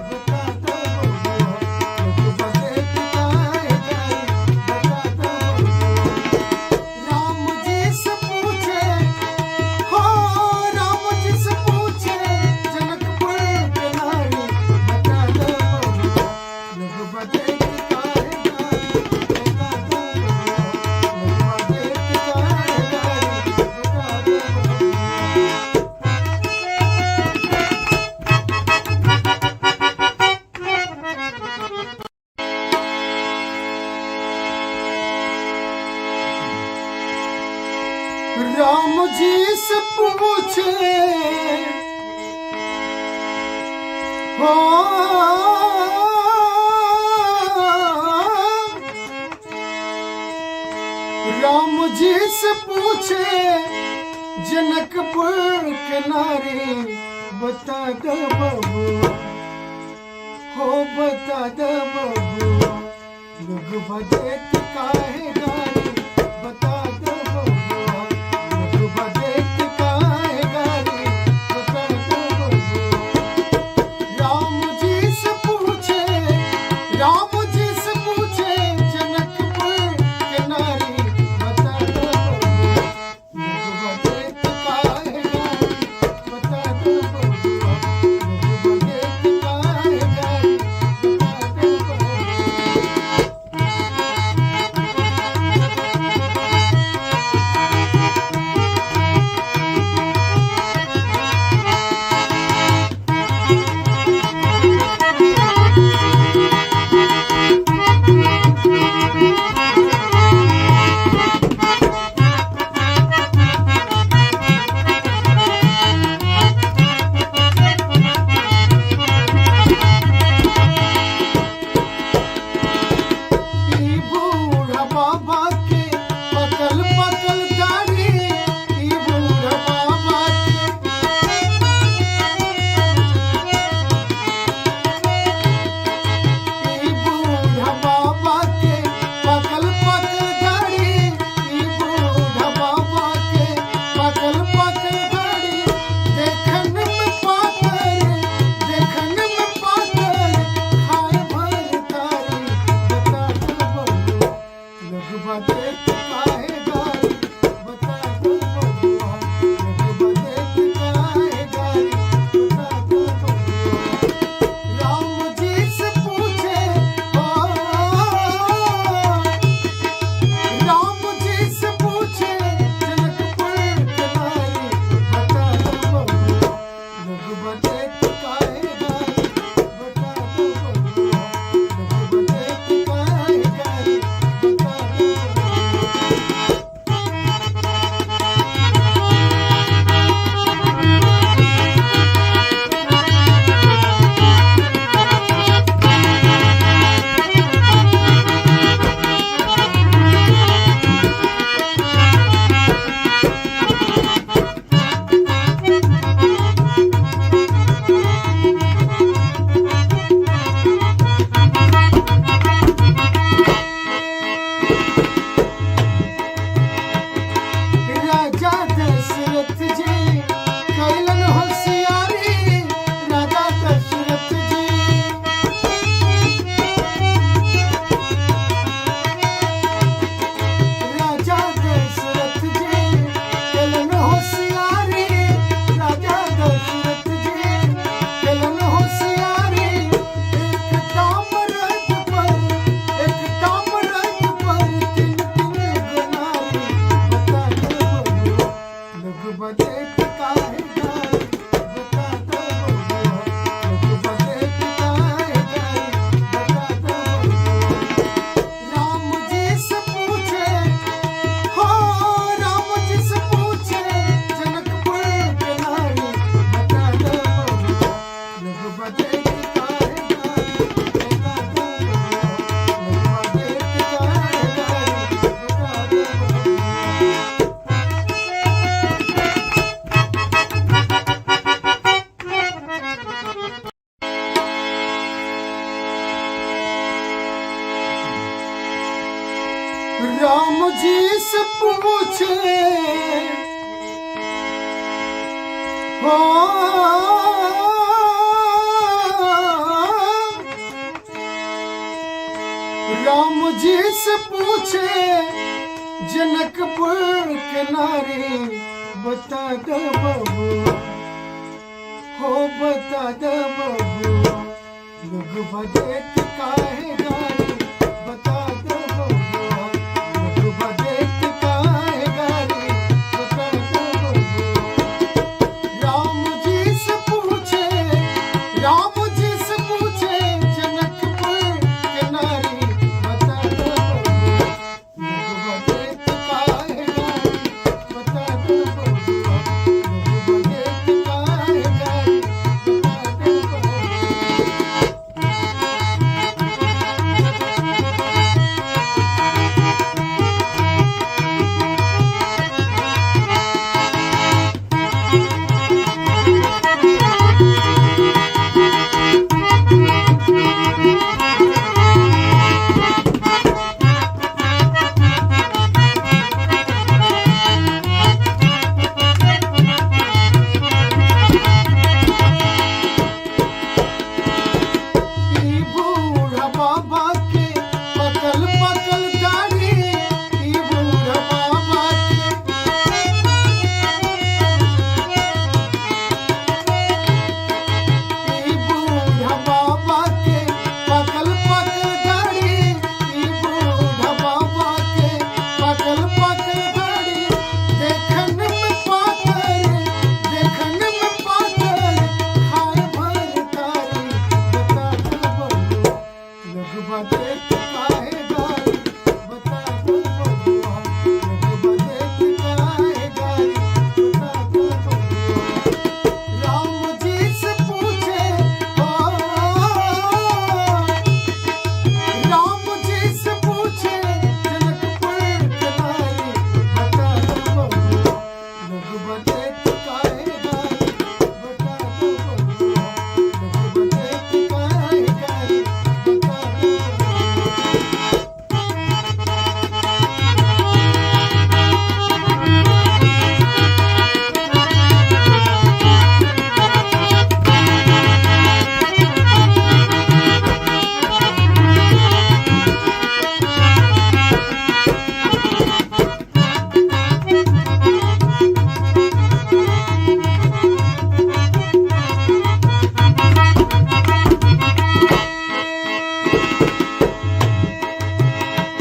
बता दो बबुआ, लोग बदेत काहे गारी बता दो बबुआ। राम जी से पूछे, हो राम जी से पूछे जनकपुर के नारी बता दो बबुआ, लोग बदेत काहे गारी बता दो बबुआ, लोग बदेत काहे गारी बता दो बबुआ। राम जी से पूछे, हो राम जी से पूछे जनकपुर के नारी बता दो बबुआ, हो बता दो बबुआ, लोग बदेत काहे गारी बता दो बबुआ, लोग बदेत काहे गारी बता दो बबुआ। राम जी से पूछे, राम जी से पूछे जनकपुर के नारी बता दो बबुआ, लोग बदेत काहे गारी बता दो बबुआ, लोग बदेत काहे गारी बता दो बबुआ। ई बूढ़ा बाबा के पकल पकल दाढ़ी, ई बूढ़ा बाबा के, ई बूढ़ा बाबा के पकल पकल दाढ़ी, ई बूढ़ा बाबा के पकल पकल दाढ़ी, देखन में पातर, देखन में पातर, खाए भर तारी बता दो बबुआ, लोग बदेत काहे गारी बता दो बबुआ, लोग बदेत काहे गारी बता दो बबुआ। राम जी से पूछे, ओ राम जी से पूछे जनकपुर के नारी बता दो बबुआ, लोग बदेत काहे गारी बता दो बबुआ, लोग बदेत काहे गारी बता दो बबुआ। राजा दशरथ जी कैलन होशियारी, राजा दशरथ जी, राजा दशरथ जी कैलन होशियारी, राजा दशरथ जी कैलन होशियारी, एक ताम्रत पर, एक ताम्रत पर तीन तीन गुनारी बता दो बबुआ, लोग बदेत काहे गारी बता दो बबुआ, लोग बदेत काहे गारी बता दो बबुआ। राम जी से पूछे, हो राम जी से पूछे जनकपुर के नारी बता दो बबुआ, लोग बदेत काहे गारी बता दो बबुआ, लोग बदेत काहे गारी बता दो बबुआ। राम जी से पूछे, हो जी से पूछे जनकपुर के नारी, बता दो बबुआ, हो बता दो बबुआ, लोग बदेत काहे गारी, बता दो बबुआ, लोग बदेत काहे गारी, बता दो बबुआ। राम जी से पूछे, राम जी से पूछे जनकपुर के नारी, बता दो बबुआ, लोग बदेत काहे गारी, बता दो बबुआ, लोग बदेत काहे गारी, बता दो बबुआ। ई बूढ़ा बाबा के पकल पकल दाढ़ी, ई बूढ़ा बाबा के, ई बूढ़ा बाबा के पकल पकल दाढ़ी, ई बूढ़ा बाबा के पकल पकल दाढ़ी, देखन में पातर, देखन में पातर, खाए भर तारी, बता दो बबुआ, लोग बदेत काहे गारी, बता दो बबुआ, लोग बदेत काहे गारी, बता दो बबुआ। राम जी से पूछे, ओ राम जी से पूछे जनकपुर के नारी, बता दो बबुआ, लोग बदेत काहे गारी, बता दो बबुआ, लोग बदेत काहे गारी, बता दो बबुआ।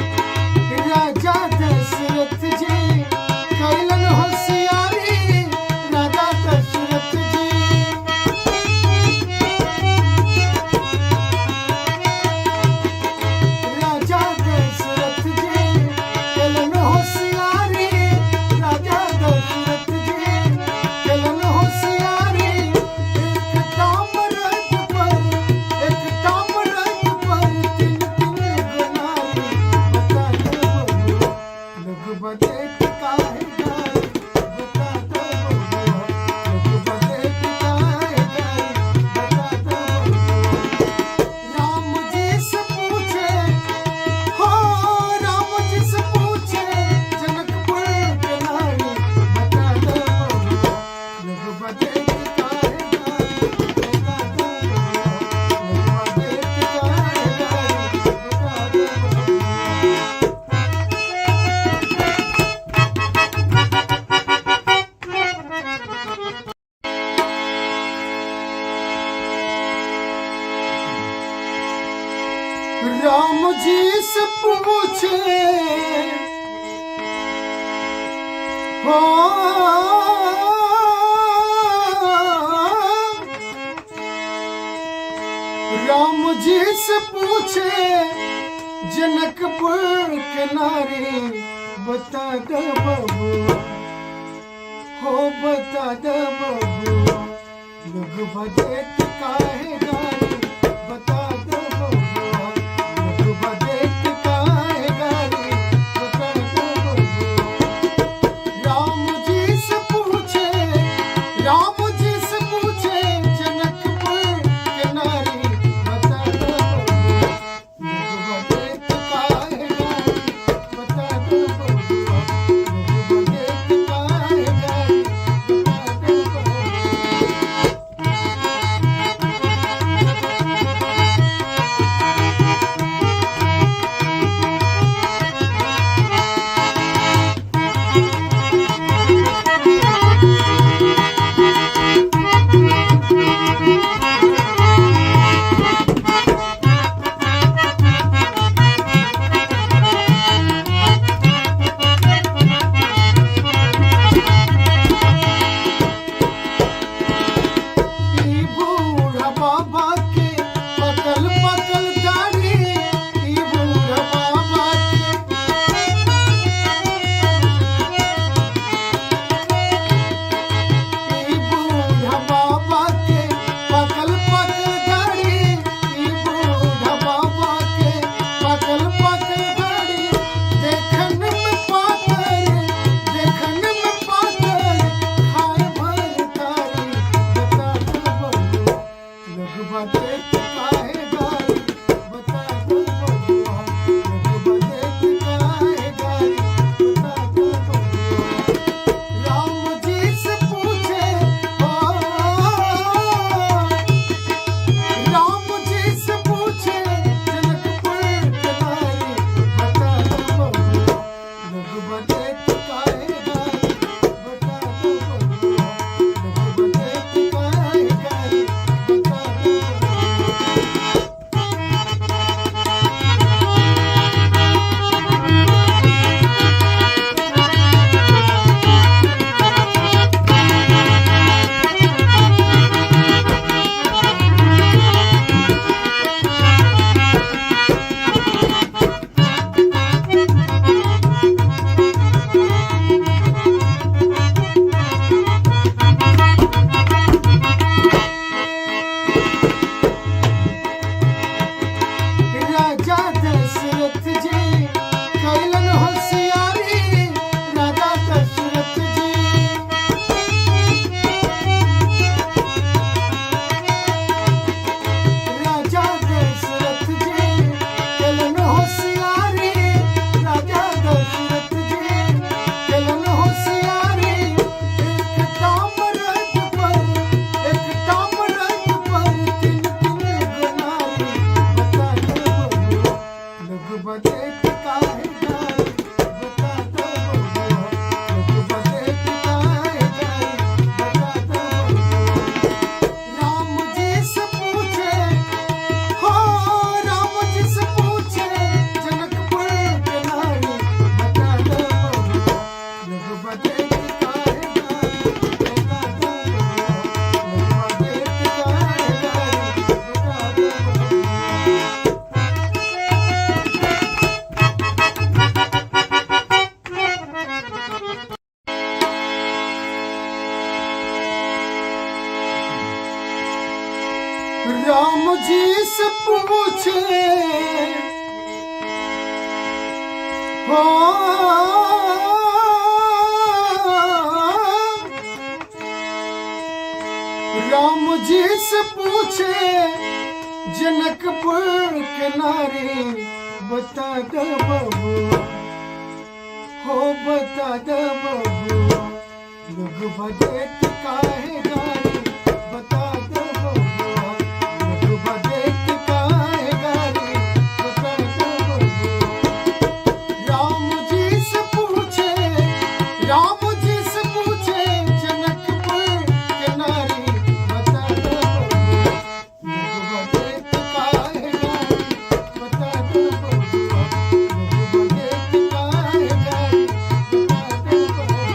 राजा दशरथ जी कैलन होशियारी, राजा दशरथ जी, राजा दशरथ जी कैलन होशियारी, राजा दशरथ जी कैलन होशियारी, एक ताम्रत पर, एक ताम्रत पर तीन तीन गनारी, बता दो बबुआ, लोग बदेत काहे गारी, बता दो बबुआ, लोग बदेत काहे गारी, बता दो बबुआ। राम जी से पूछे, हो राम जी से पूछे जनकपुर के नारी, बता दो बबुआ, लोग बदेत काहे गारी, बता दो बबुआ, लोग बदेत काहे गारी, बता दो बबुआ। राम जी से पूछे, हो राम जी से पूछे जनकपुर के नारी, बता दो बबुआ, हो बता दो बबुआ, लोग बदेत काहे गारी, बता दो बबुआ, लोग बदेत काहे गारी, बता दो बबुआ। राम जी से पूछे, राम जी से पूछे जनकपुर के नारी, बता दो बबुआ, लोग बदेत काहे गारी, बता दो बबुआ, लोग बदेत काहे गारी, बता दो बबुआ। बदेत काहे गारी बता दो बबुआ, लोग बदेत काहे गारी बता दो बबुआ। राम जी से पूछे, ओ राम जी से पूछे जनकपुर के नारी बता दो बबुआ, लोग बदेत काहे गारी बता दो बबुआ, लोग बदेत काहे गारी बता दो बबुआ। राजा दशरथ जी कैलन होशियारी, राजा दशरथ जी, राजा दशरथ जी कैलन होशियारी, राजा दशरथ जी कैलन होशियारी। एक ताम्रत पर, एक ताम्रत पर तीन तीन गुनारी बता दो बबुआ, लोग बदेत काहे गारी बता दो बबुआ, लोग बदेत काहे गारी बता दो बबुआ। राम जी से पूछे, हो राम जी से पूछे जनकपुर के नारी बता दो बबुआ, लोग बदेत काहे गारी बता दो बबुआ, लोग बदेत काहे गारी बता दो बबुआ। राम जी से पूछे, हो राम जी से पूछे जनकपुर के नारी बता दो बबुआ, हो बता दो बबुआ, लोग बदेत काहे गारी बता दो बबुआ, लोग बदेत काहे गारी बता दो बबुआ। राम जी से पूछे, राम जी से पूछे जनकपुर के नारी बता दो बबुआ, लोग बदेत काहे गारी बता दो बबुआ, लोग बदेत काहे गारी बता दो बबुआ।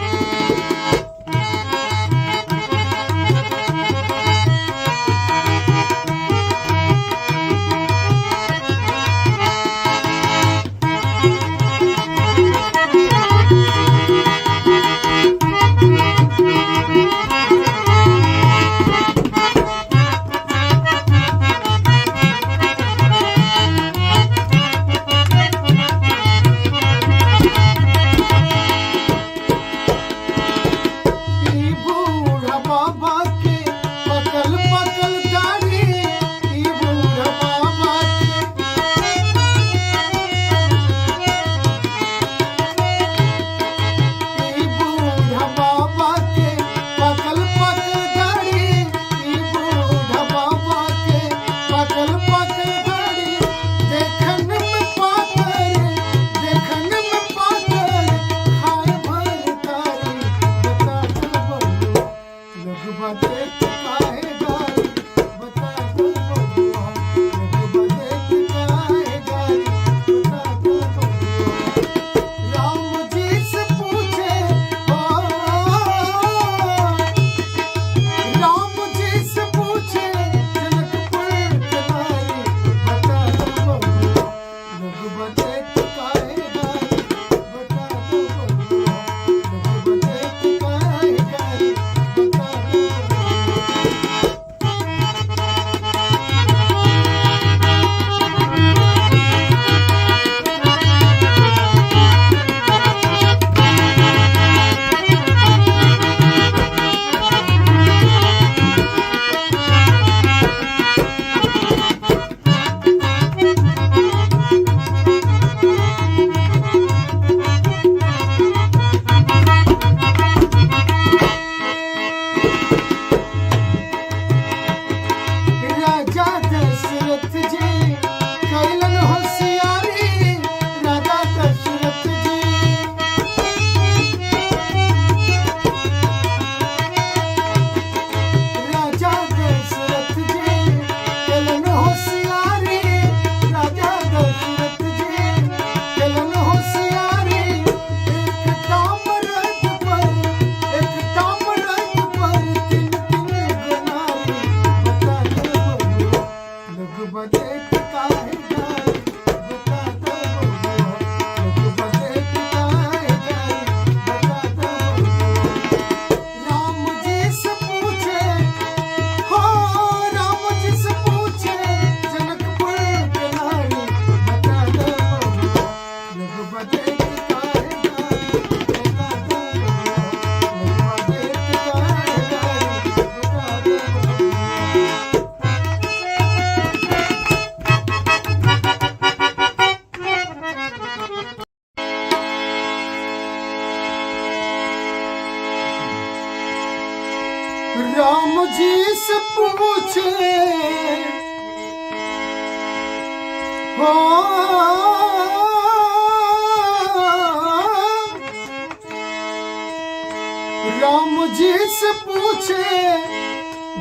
जी से पूछे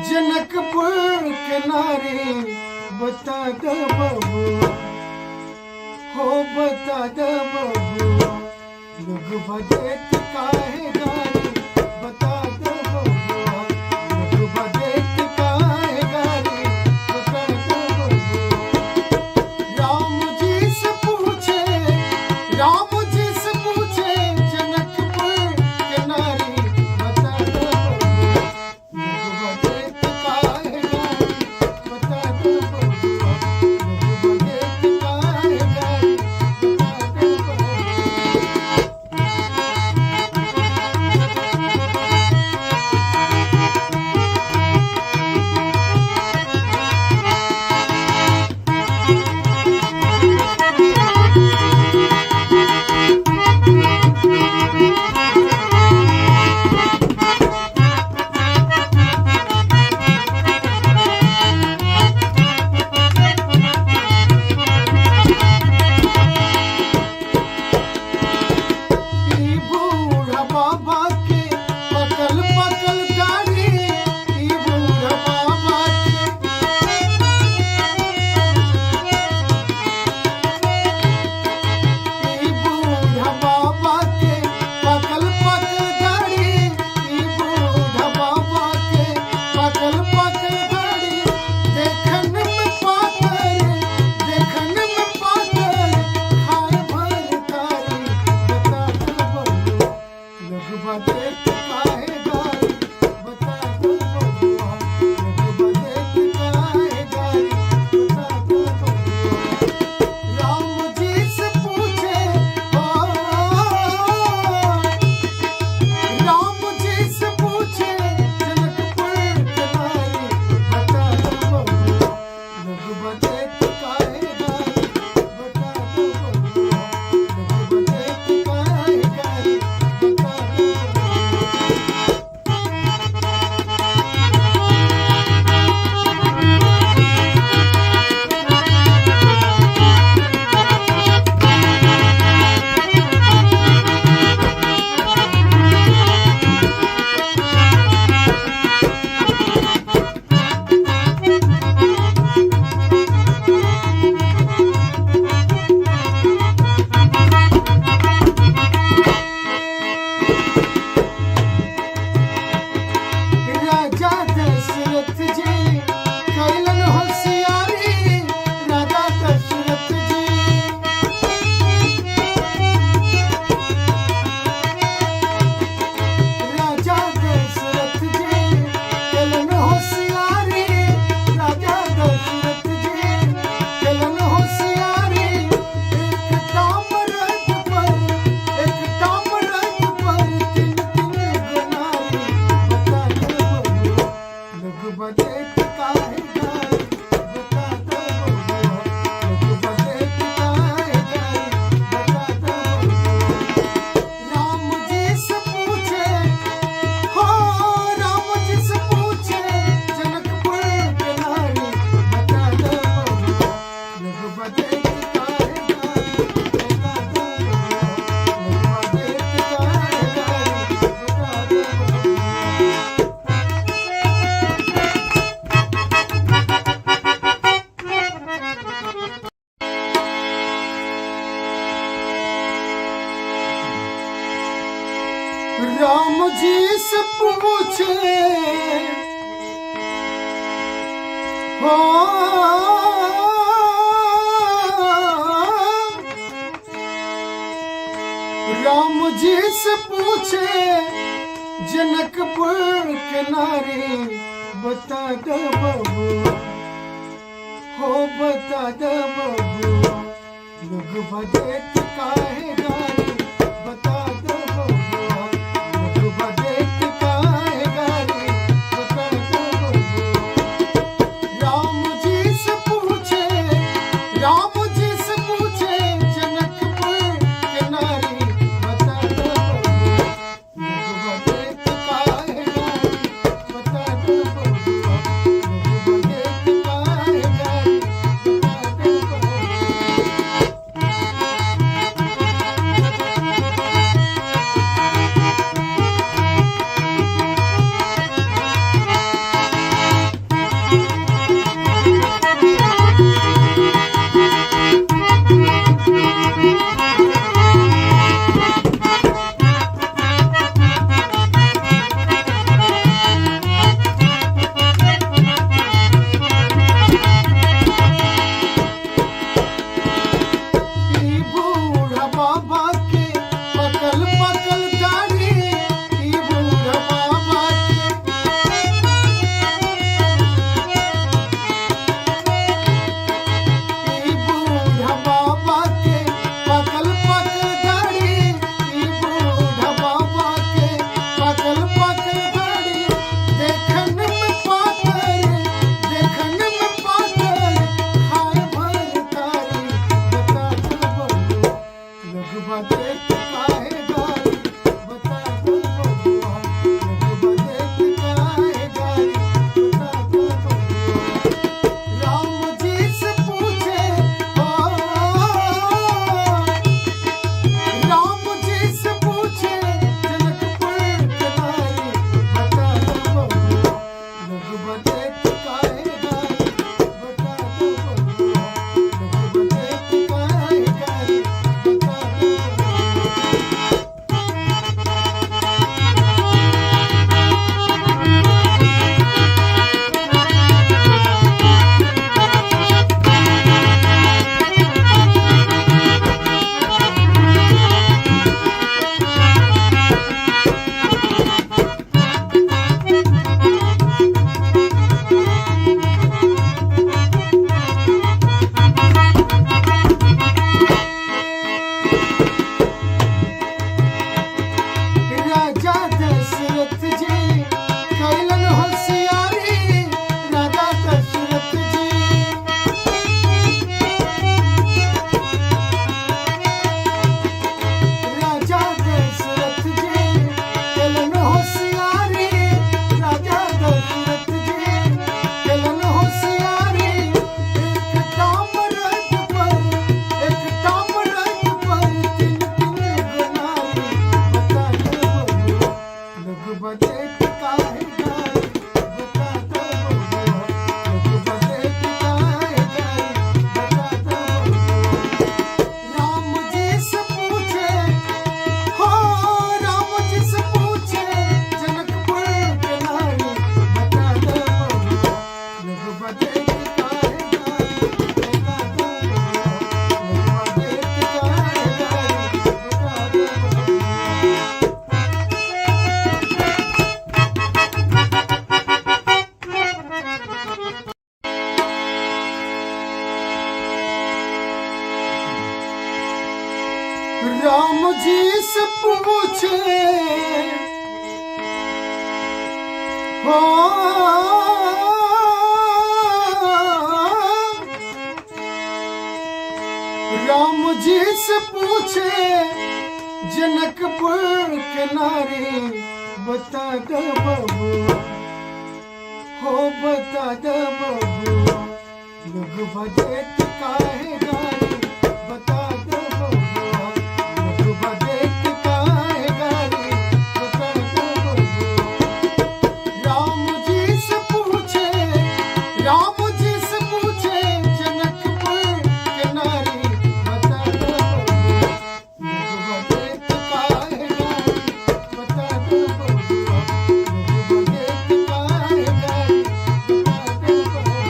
जनकपुर के नारी, बता दे बबुआ, हो बता दे बबुआ, लोग बदेत काहे गारी, बता दे बबुआ, लोग बदेत काहे गारी, बता दे बबुआ। राम जी से पूछे, राम जी से पूछे जनकपुर के नारी, बता दे बबुआ, लोग बदेत काहे गारी, बता दे बबुआ, लोग बदेत काहे गारी, बता दे बबुआ। ई बूढ़ा बाबा के पकल पकल दाढ़ी, ई बूढ़ा बाबा के, ई बूढ़ा बाबा के पकल पकल दाढ़ी, ई बूढ़ा बाबा के पकल पकल दाढ़ी, देखन में पातर, देखन में पातर, खाए भर तारी, बता दे बबुआ, लोग बदेत काहे गारी, बता दे बबुआ, लोग बदेत काहे गारी, बता दे बबुआ। राम जी से पूछे, ओ राम जी से पूछे जनकपुर के नारी, बता दे बबुआ, लोग बदेत काहे गारी, बता दे बबुआ, लोग बदेत काहे गारी, बता दे बबुआ। राजा दशरथ जी कैलन होशियारी, राजा दशरथ जी, राजा दशरथ जी कैलन होशियारी, राजा दशरथ जी कैलन होशियारी, एक ताम्रत पर, एक ताम्रत पर तीन तीन गुनारी, बता दे बबुआ, लोग बदेत काहे गारी, बता दे बबुआ, लोग बदेत काहे गारी, बता दे बबुआ। राम जी से पूछे, हो राम जी से पूछे जनकपुर के नारी, बता दे बबुआ, लोग बदेत काहे गारी, बता दे बबुआ, लोग बदेत काहे गारी, बता दे बबुआ। राम जी से पूछे, हो राम जी से पूछे जनकपुर के नारी, बता दे बबुआ, हो बता दे बबुआ, लोग बदेत काहे गारी, बता दे बबुआ, लोग बदेत काहे गारी, बता दे बबुआ। राम जी से पूछे, राम जी से पूछे जनकपुर के नारी, बता दे बबुआ, लोग बदेत काहे गारी, बता दे बबुआ, लोग बदेत काहे गारी, बता दे बबुआ। राम जी से पूछे हो, राम जी से पूछे जनकपुर के नारी, बता दो बबुआ, हो बता दो बबुआ, लोग बदेत काहे गारी, बता दो बबुआ, लोग बदेत काहे गारी, बता दो बबुआ। राम जी से पूछे, राम जी से पूछे जनकपुर के नारी, बता दो बबुआ, लोग बदेत काहे गारी, बता दो बबुआ, लोग बदेत काहे गारी, बता दो बबुआ।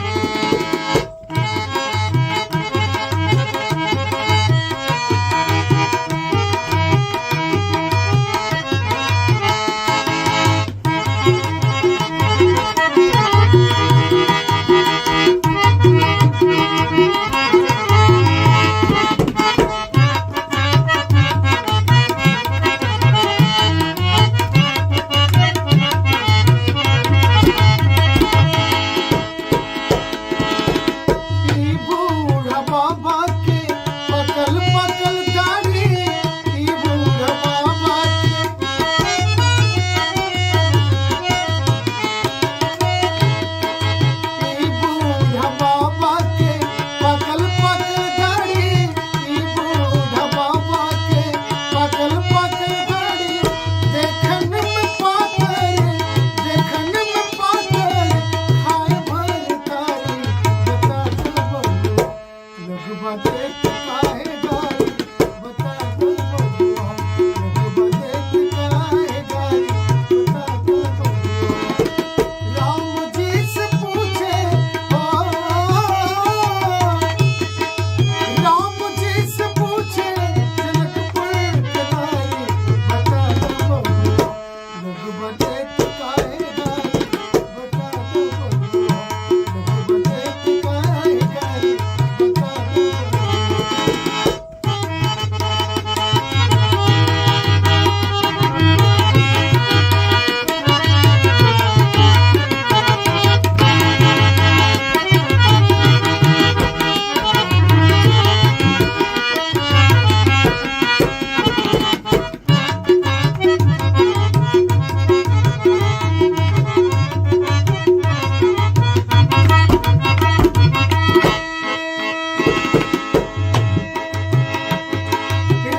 ई बूढ़ा बाबा के पकल पकल दाढ़ी, ई बूढ़ा बाबा के, ई बूढ़ा बाबा के पकल पकल दाढ़ी, ई बूढ़ा बाबा के पकल पकल दाढ़ी, देखन में पातर, देखन में पातर, खाए भर तारी, बता दो बबुआ, लोग बदेत काहे गारी, बता दो बबुआ, लोग बदेत काहे गारी, बता दो बबुआ। राम जी से पूछे हो, राम जी से पूछे जनकपुर के नारी, बता दो बबुआ, लोग बदेत काहे गारी, बता दो बबुआ, लोग बदेत काहे गारी, बता दो बबुआ।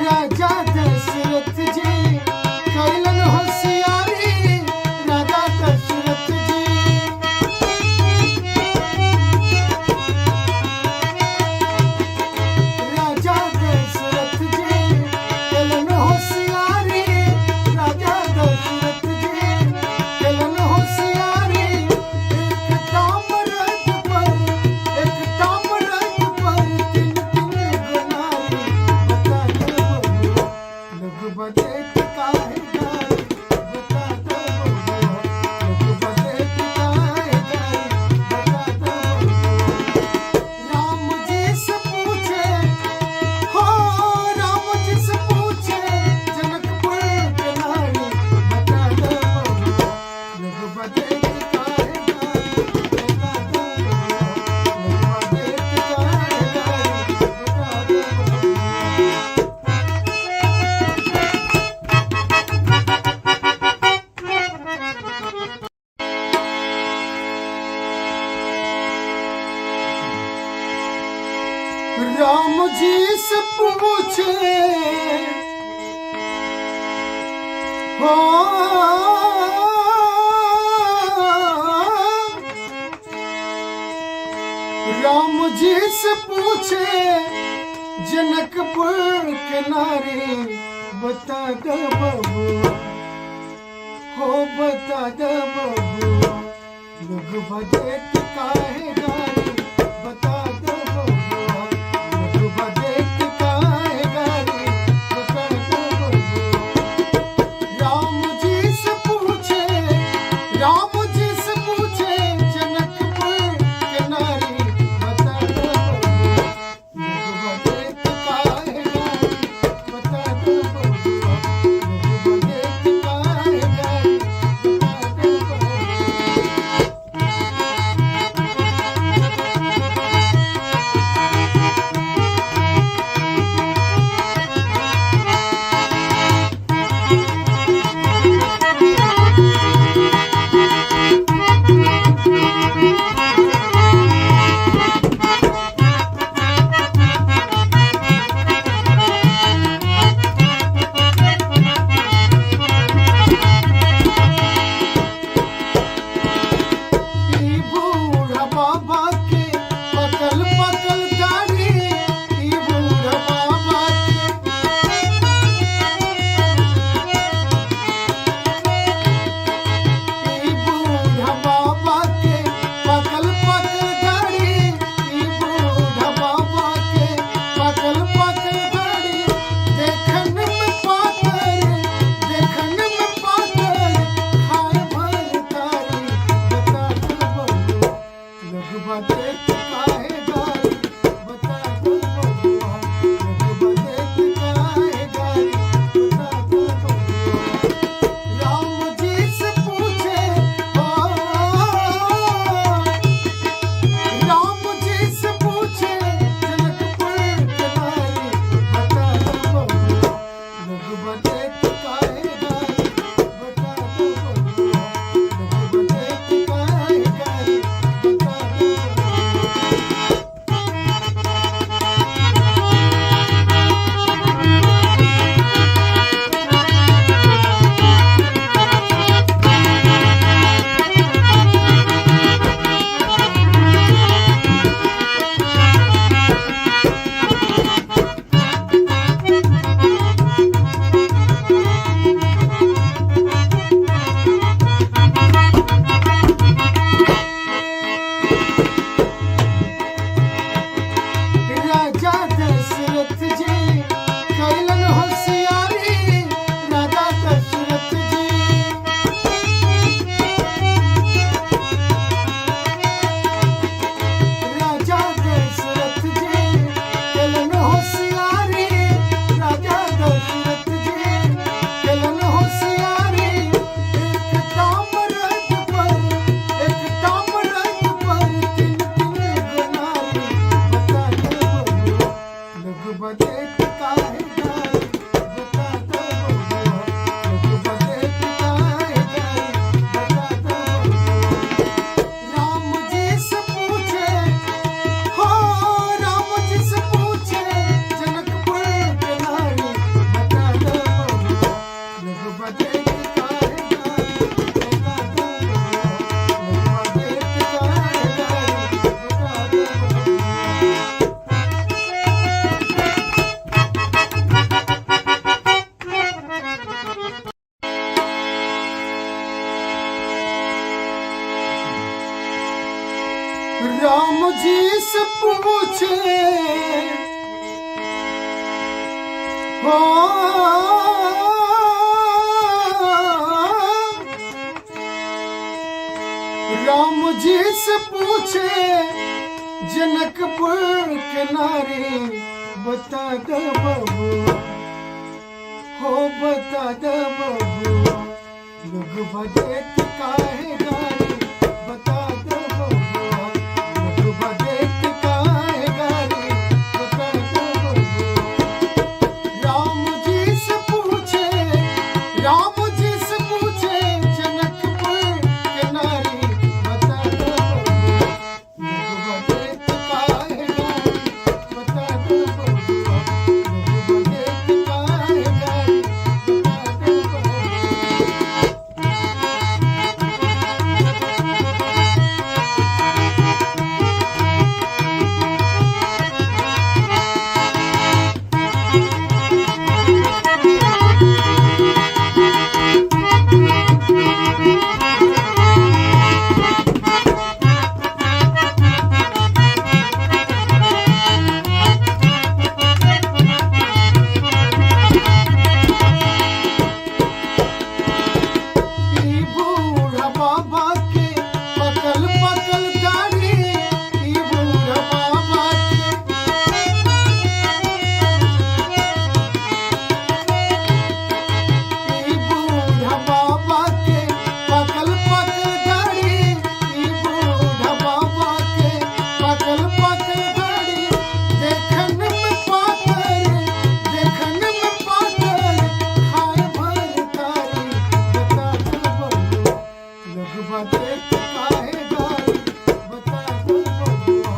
राजा दशरथ जी कैलन होशियारी, राजा दशरथ जी, राजा दशरथ जी कैलन होशियारी, राजा दशरथ जी कैलन होशियारी, एक ताम्रत पर, एक ताम्रत पर तीन तीन गुनारी, बता दो बबुआ, लोग बदेत काहे गारी, बता दो बबुआ, लोग बदेत काहे गारी, बता दो बबुआ। राम जी से पूछे हो, राम जी से पूछे जनकपुर के नारी, बता दो बबुआ, लोग बदेत काहे गारी, बता दो बबुआ, लोग बदेत काहे गारी, बता दो बबुआ। राम जी से पूछे हो, राम जी से पूछे जनकपुर के नारी, बता दो बबुआ, हो बता दो बबुआ, लोग बदेत काहे गारी, बता दो बबुआ, लोग बदेत काहे गारी, बता दो बबुआ। राम जी से पूछे, राम जी से पूछे जनकपुर के नारी, बता दो बबुआ, लोग बदेत काहे गारी, बता बदेत काहे गारी बता दो बबुआ। लोग बदेत काहे गारी बता दो बबुआ। राम जी से पूछे, हो राम जी से पूछे जनकपुर के नारी बता दो बबुआ। लोग बदेत काहे गारी बता दो बबुआ। लोग बदेत काहे गारी बता दो बबुआ। राम जी से पूछे, हो राम जी से पूछे जनकपुर के नारी बता दो बबुआ, हो बता दो बबुआ। लोग बदेत काहे गारी बता दो बबुआ। लोग बदेत काहे गारी बता दो बबुआ। राम जी से पूछे, राम जी से पूछे जनकपुर के नारी बता दो बबुआ। लोग बदेत काहे गारी बता दो बबुआ। लोग बदेत काहे गारी बता दो बबुआ। ई बूढ़ा बाबा के पकल पकल दाढ़ी, ई बूढ़ा बाबा के, ई बूढ़ा बाबा के पकल पकल दाढ़ी, ई बूढ़ा बाबा के पकल पकल दाढ़ी। देखन में पातर, देखन में पातर, खाए भर तारी बता दो बबुआ। लोग बदेत काहे गारी बता दो बबुआ।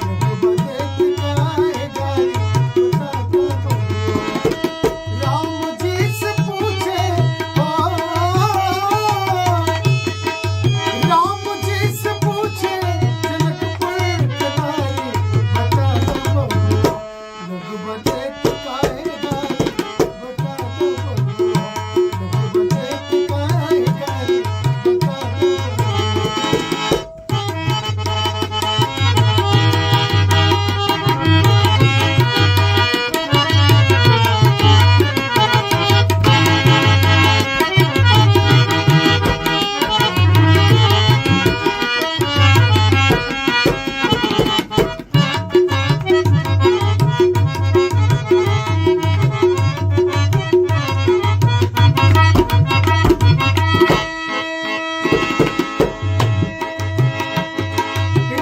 लोग बदेत काहे गारी बता दो बबुआ। राम जी से पूछे, हो राम जी से पूछे जनकपुर के नारी बता दो बबुआ। लोग बदेत काहे गारी बता दो बबुआ। लोग बदेत काहे गारी बता दो बबुआ।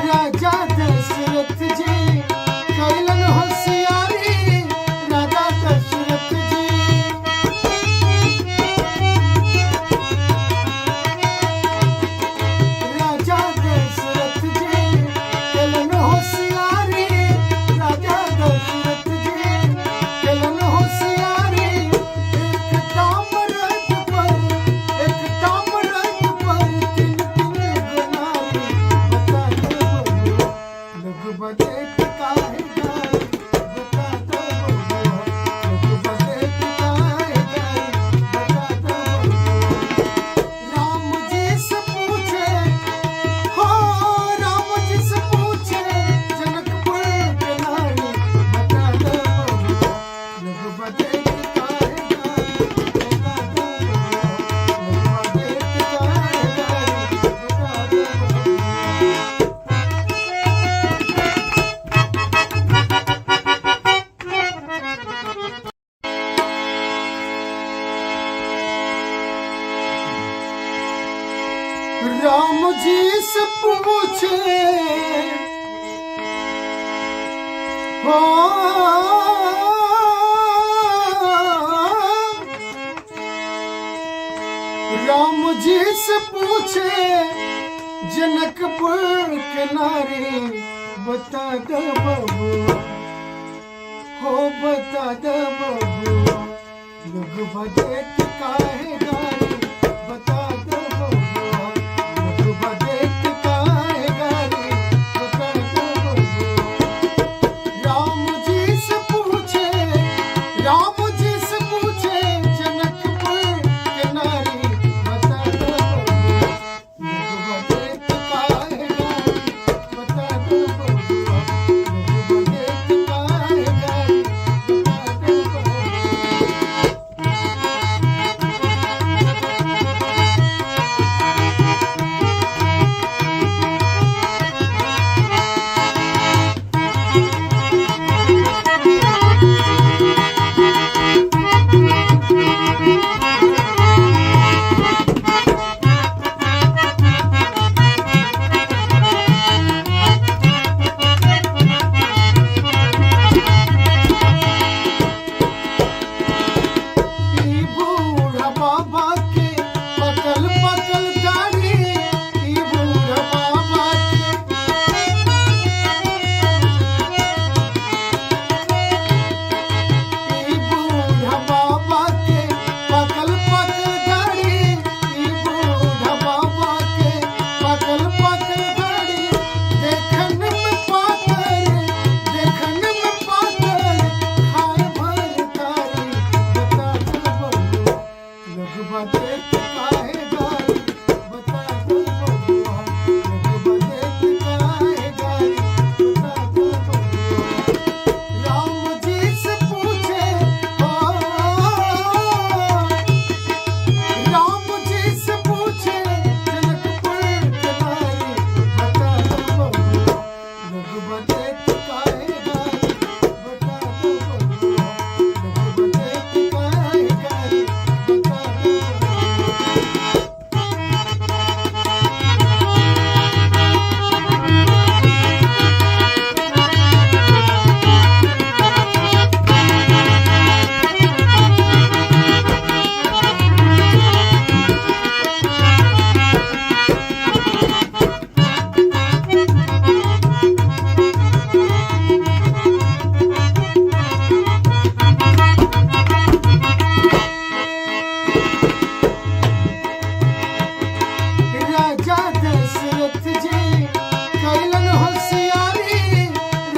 राजा दशरथ जी कैलन होशियारी, राजा दशरथ जी, राजा दशरथ जी कैलन होशियारी, राजा दशरथ जी कैलन होशियारी। एक ताम्रत पर, एक ताम्रत पर तीन तीन गुनारी बता दो बबुआ। लोग बदेत काहे गारी बता दो बबुआ। लोग बदेत काहे गारी बता दो बबुआ। राम जी से पूछे, हो राम जी से पूछे जनकपुर के नारी बता दो बबुआ। लोग बदेत काहे गारी बता दो बबुआ। लोग बदेत काहे गारी बता दो बबुआ। राम जी से पूछे, हो। जी से पूछे जनकपुर के नारी, बता दो बबुआ, हो बता दो बबुआ, लोग बदेत काहे गारी, बता दो बबुआ, लोग बदेत काहे गारी, बता दो बबुआ। राम जी से पूछे, राम जी से पूछे जनकपुर के नारी, बता दो बबुआ, लोग बदेत काहे गारी, बता दो बबुआ, लोग बदेत काहे गारी, बता दो बबुआ। ई बूढ़ा बाबा के पकल पकल दाढ़ी, ई बूढ़ा बाबा के, ई बूढ़ा बाबा के पकल पकल दाढ़ी, ई बूढ़ा बाबा के पकल पकल दाढ़ी, देखन में पातर, देखन में पातर, खाए भर तारी, बता दो बबुआ, लोग बदेत काहे गारी, बता दो बबुआ, लोग बदेत काहे गारी, बता दो बबुआ। राम जी से पूछे, ओ राम जी से पूछे जनकपुर के नारी, बता दो बबुआ, लोग बदेत काहे गारी, बता दो बबुआ, लोग बदेत काहे गारी, बता दो बबुआ। राजा दशरथ जी कैलन होशियारी,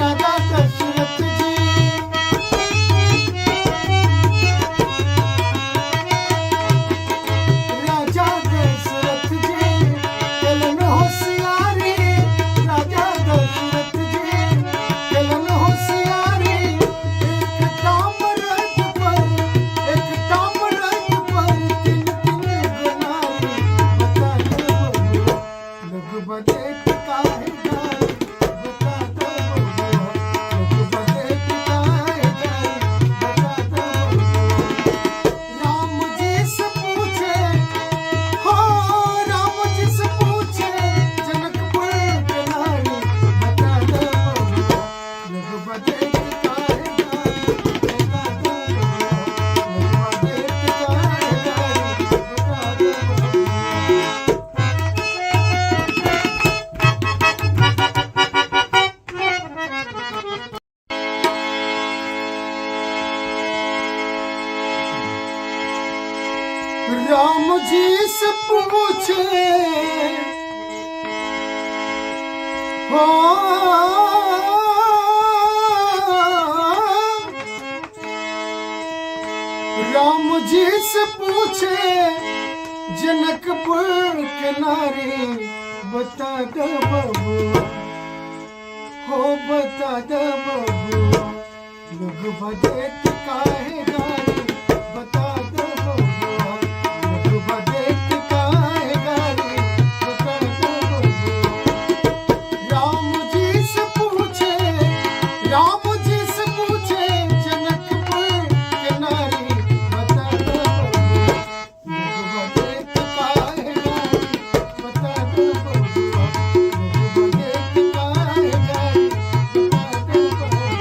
राजा दशरथ जी, राजा दशरथ जी कैलन होशियारी, राजा दशरथ जी कैलन होशियारी, एक ताम्रत पर, एक ताम्रत पर तीन तीन गुनारी, बता दो बबुआ, लोग बदेत काहे गारी, बता दो बबुआ, लोग बदेत काहे गारी, बता दो बबुआ। राम जी से पूछे, हो राम जी से पूछे जनकपुर के नारी, बता दो बबुआ, लोग बदेत काहे गारी, बता दो बबुआ, लोग बदेत काहे गारी, बता दो बबुआ। राम जी से पूछे, हो राम जी से पूछे जनकपुर के नारी, बता दो बबुआ, हो बता दो बबुआ, लोग बदेत काहे गारी, बता दो बबुआ, लोग बदेत काहे गारी, बता दो बबुआ। राम जी से पूछे, राम जी से पूछे जनकपुर के नारी, बता दो बबुआ, लोग बदेत काहे गारी, बता दो बबुआ, लोग बदेत काहे गारी, बता दो बबुआ।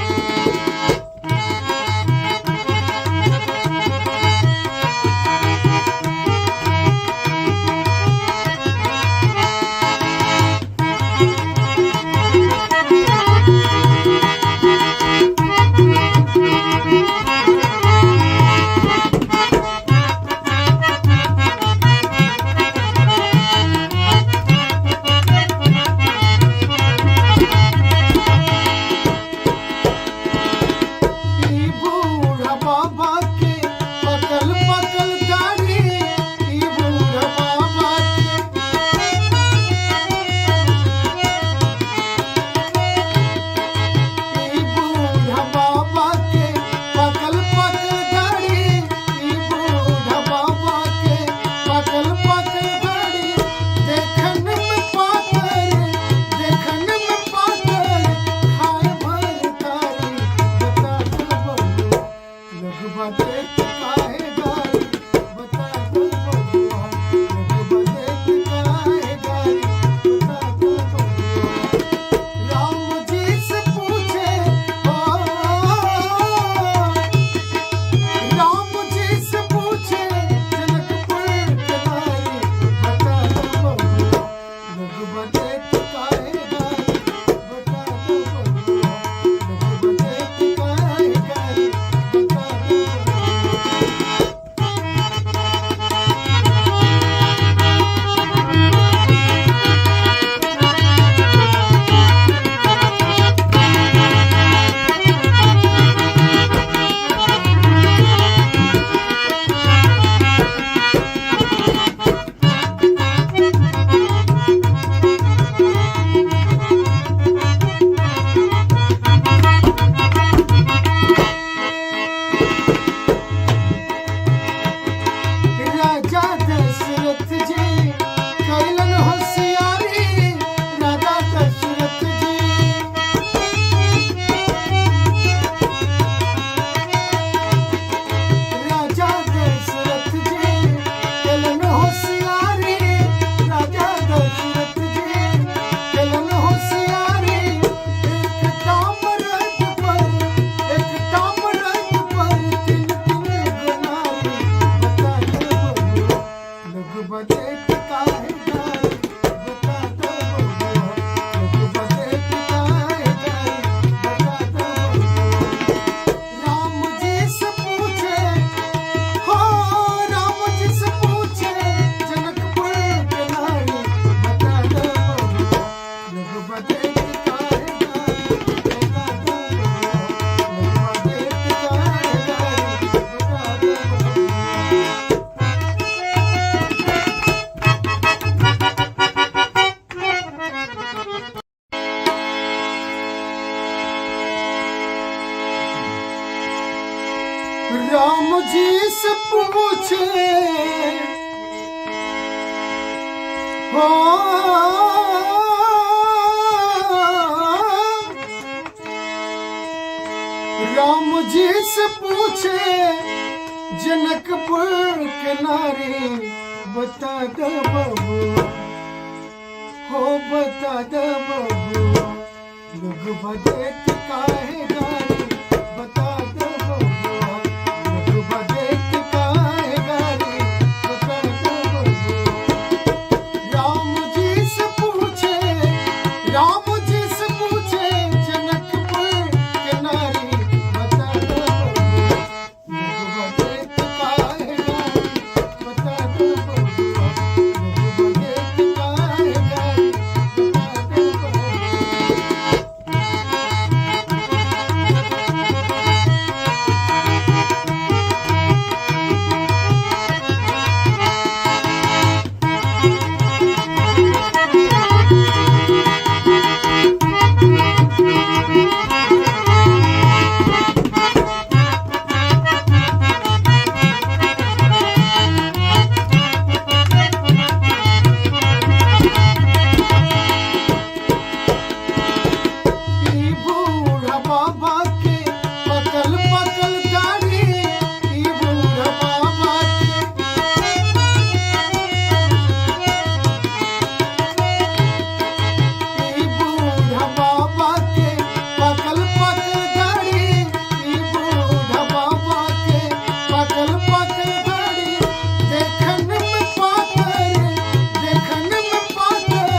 राम जी से पूछे हो, राम जी से पूछे जनकपुर के नारी, बता दे बबुआ, हो बता दे बबुआ, लोग बदेत काहे गारी, बता दे बबुआ, लोग बदेत काहे गारी, बता दे बबुआ। राम जी से पूछे, राम जी से पूछे जनकपुर के नारी, बता दे बबुआ, लोग बदेत काहे गारी, बता दे बबुआ, लोग बदेत काहे गारी, बता दे बबुआ। ई बूढ़ा बाबा के पकल पकल दाढ़ी, ई बूढ़ा बाबा के, ई बूढ़ा बाबा के पकल पकल दाढ़ी, ई बूढ़ा बाबा के पकल पकल दाढ़ी, देखन में पातर, देखन में पातर,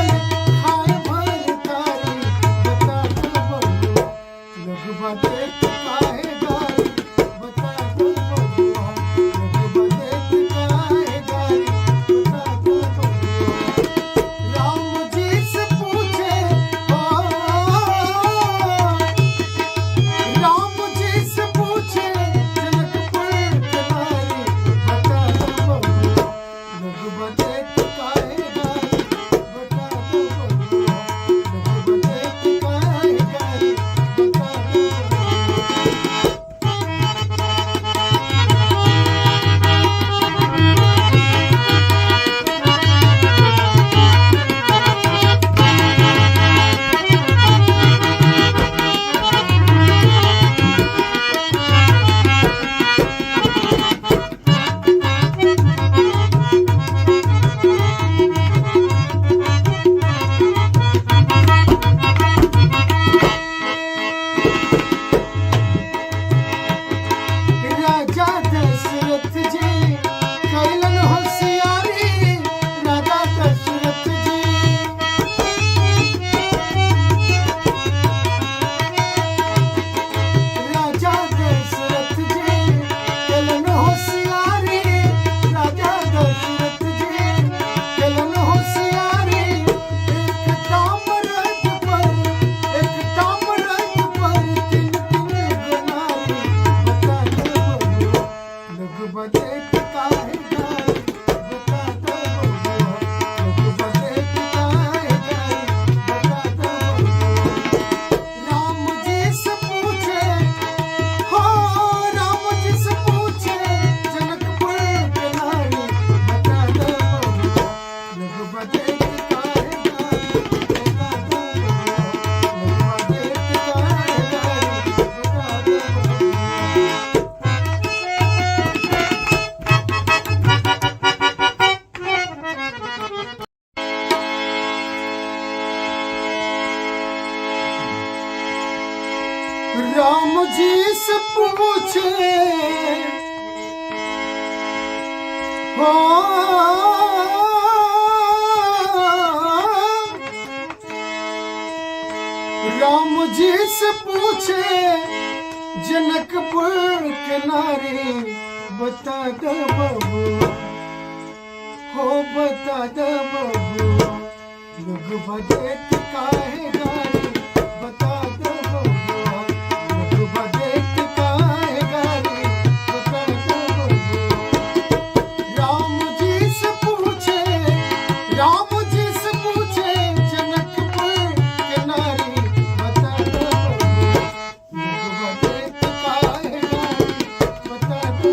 खाए भर तारी, बता दो बबुआ, लोग बदेत काहे गारी, बता दो बबुआ, लोग बदेत काहे गारी, बता दो बबुआ। राम जी से पूछे हो, राम जी से पूछे जनकपुर के नारी, बता दो बबुआ, लोग बदेत काहे गारी, बता दो बबुआ, लोग बदेत काहे गारी, बता दो बबुआ। राजा दशरथ जी कैलन होशियारी, राजा दशरथ जी, राजा दशरथ जी कैलन होशियारी, राजा दशरथ जी कैलन होशियारी, एक ताम्रत पर, एक ताम्रत पर तीन तीन गनारी, बता दो बबुआ, लोग बदेत काहे गारी, बता दो बबुआ, लोग बदेत काहे गारी, बता दो बबुआ। राम जी से पूछे हो, राम जी से पूछे जनकपुर के नारी, बता दो बबुआ, लोग बदेत काहे गारी, बता दो बबुआ, लोग बदेत काहे गारी, बता दो बबुआ। राम जी से पूछे हो, राम जी से पूछे जनकपुर के नारी, बता दे बबुआ, हो बता दे बबुआ, लोग बदेत काहे गारी, बता दे बबुआ, लोग बदेत काहे गारी, बता दे बबुआ। राम जी से पूछे, राम जी से पूछे जनकपुर के नारी, बता दे बबुआ, लोग बदेत काहे गारी, बता दे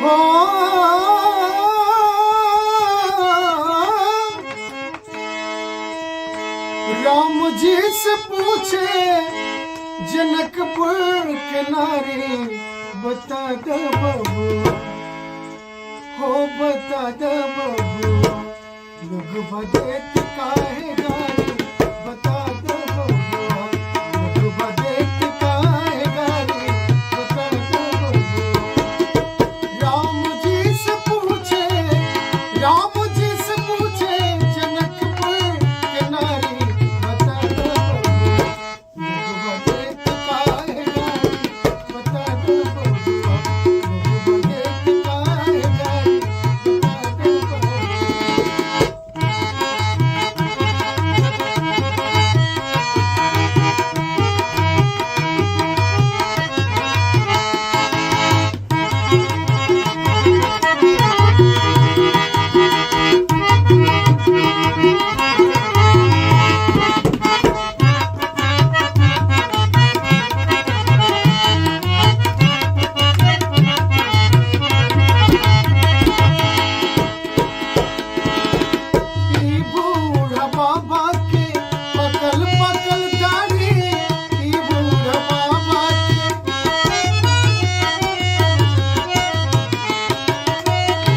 हो राम जी से पूछे जनकपुर के नारी, बता दे बबुआ, हो बता दे बबुआ, लोग बदेत काहे गारी, बता दे बबुआ, लोग बदेत काहे गारी, बता दे बबुआ। राम जी से पूछे, राम जी से पूछे जनकपुर के नारी, बता दो बबुआ, लोग बदेत काहे गारी, बता दो बबुआ, लोग बदेत काहे गारी, बता दो बबुआ। ई बूढ़ा बाबा के पकल पकल दाढ़ी, ई बूढ़ा बाबा के,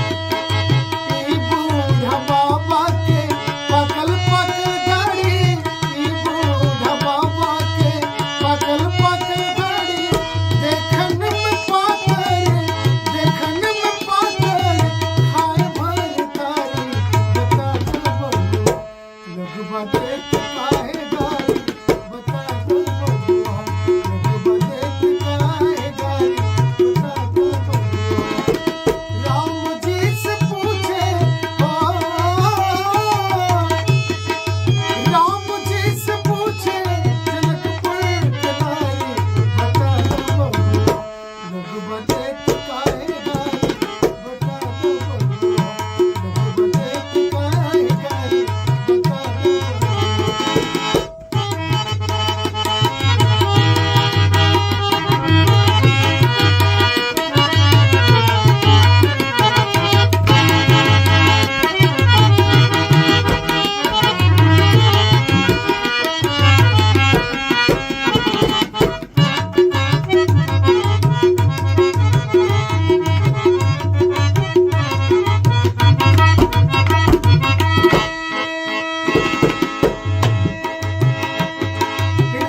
ई बूढ़ा बाबा के पकल पकल दाढ़ी, ई बूढ़ा बाबा के पकल पकल दाढ़ी, देखन में पातर, देखन में पातर, खाए भर तारी, बता दो बबुआ, लोग बदेत काहे गारी, बता दो बबुआ, लोग बदेत काहे गारी, बता दो बबुआ। राम जी से पूछे, हो राम जी से पूछे जनकपुर के नारी, बता दो बबुआ, लोग बदेत काहे गारी, बता दो बबुआ, लोग बदेत काहे गारी, बता दो बबुआ।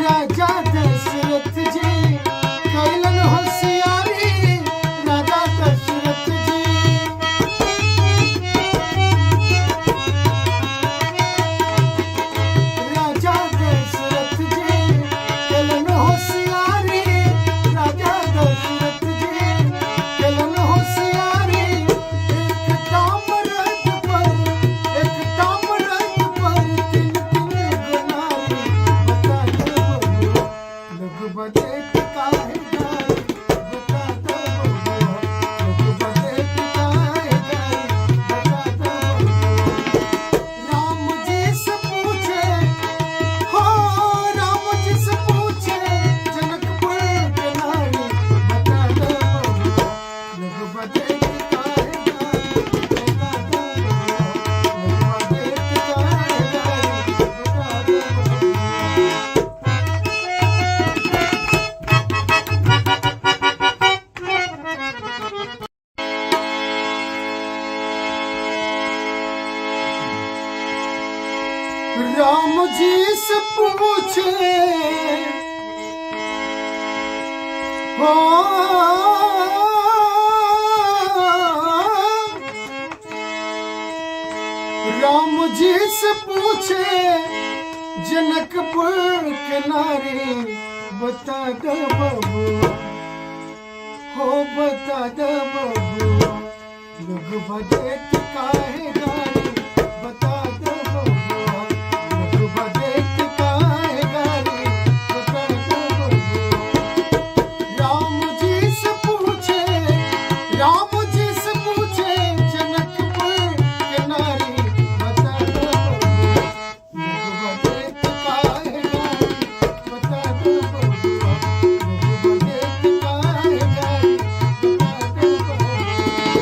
राजा दशरथ जी कैलन होशियारी, राजा दशरथ जी, राजा दशरथ जी कैलन होशियारी, राजा दशरथ जी कैलन होशियारी, एक ताम्रत पर, एक ताम्रत पर तीन तीन गुनारी, बता दो बबुआ, लोग बदेत काहे गारी, बता दो बबुआ, लोग बदेत काहे गारी, बता दो बबुआ। राम जी से पूछे, हो राम जी से पूछे जनकपुर के नारी, बता दो बबुआ, लोग बदेत काहे गारी, बता दो बबुआ, लोग बदेत काहे गारी, बता दो बबुआ। राम जी से पूछे, हो राम जी से पूछे जनकपुर के नारी, बता दो बबुआ, हो बता दो बबुआ, लोग बदेत काहे गारी, बता दो बबुआ, लोग बदेत काहे गारी, बता दो बबुआ। राम जी से पूछे, राम जी से पूछे जनकपुर के नारी, बता दो बबुआ, लोग बदेत काहे गारी, बता दो बबुआ, लोग बदेत काहे गारी, बता दो बबुआ।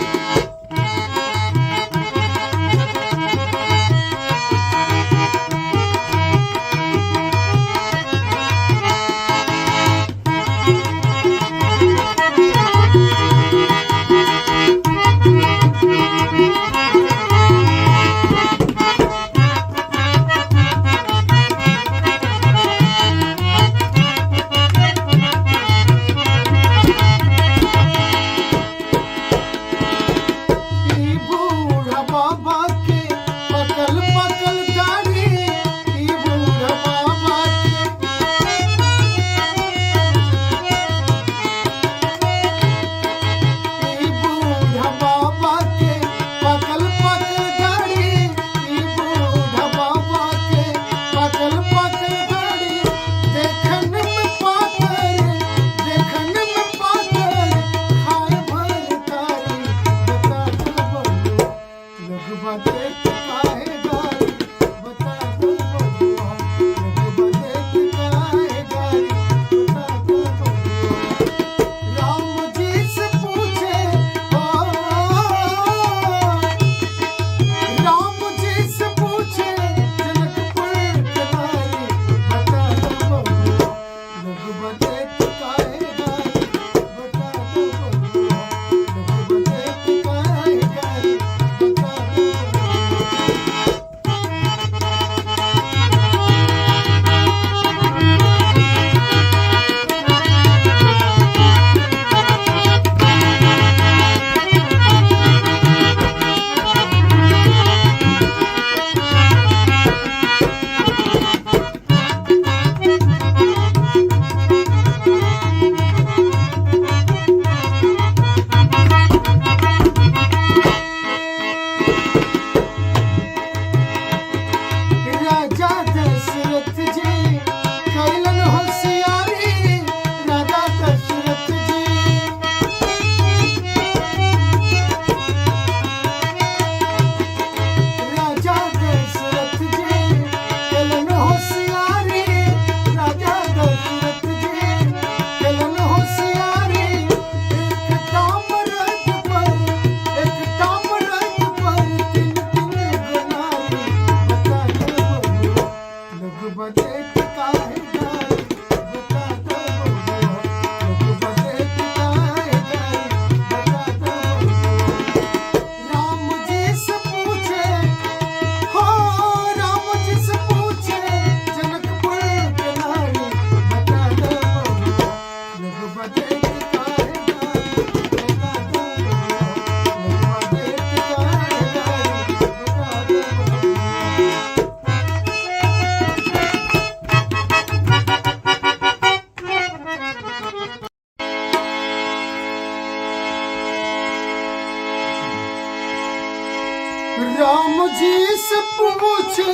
राम जी से पूछे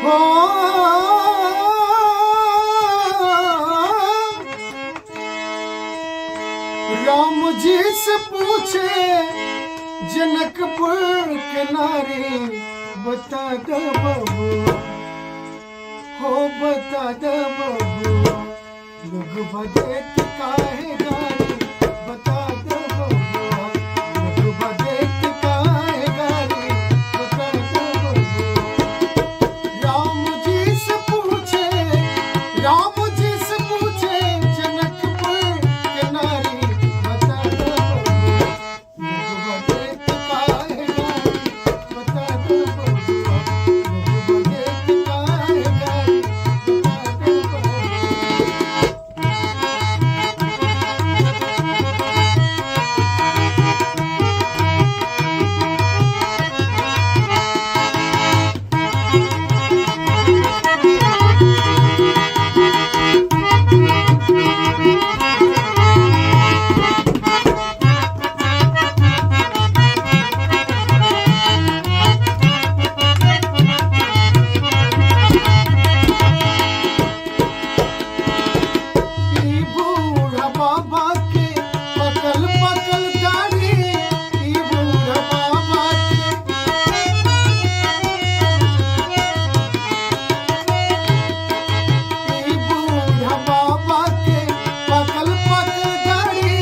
हो, राम जी से पूछे जनकपुर के नारी, बता दे बबुआ, हो बता दे बबुआ, लोग बदेत काहे गारी, बता दे बबुआ, लोग बदेत काहे गारी, बता दे बबुआ। राम जी से पूछे, राम जी से पूछे जनकपुर के नारी, बता दे बबुआ, लोग बदेत काहे गारी, बता दे बबुआ, लोग बदेत काहे गारी, बता दे बबुआ। ई बूढ़ा बाबा के पकल पकल दाढ़ी, ई बूढ़ा बाबा के, ई बूढ़ा बाबा के पकल पकल दाढ़ी,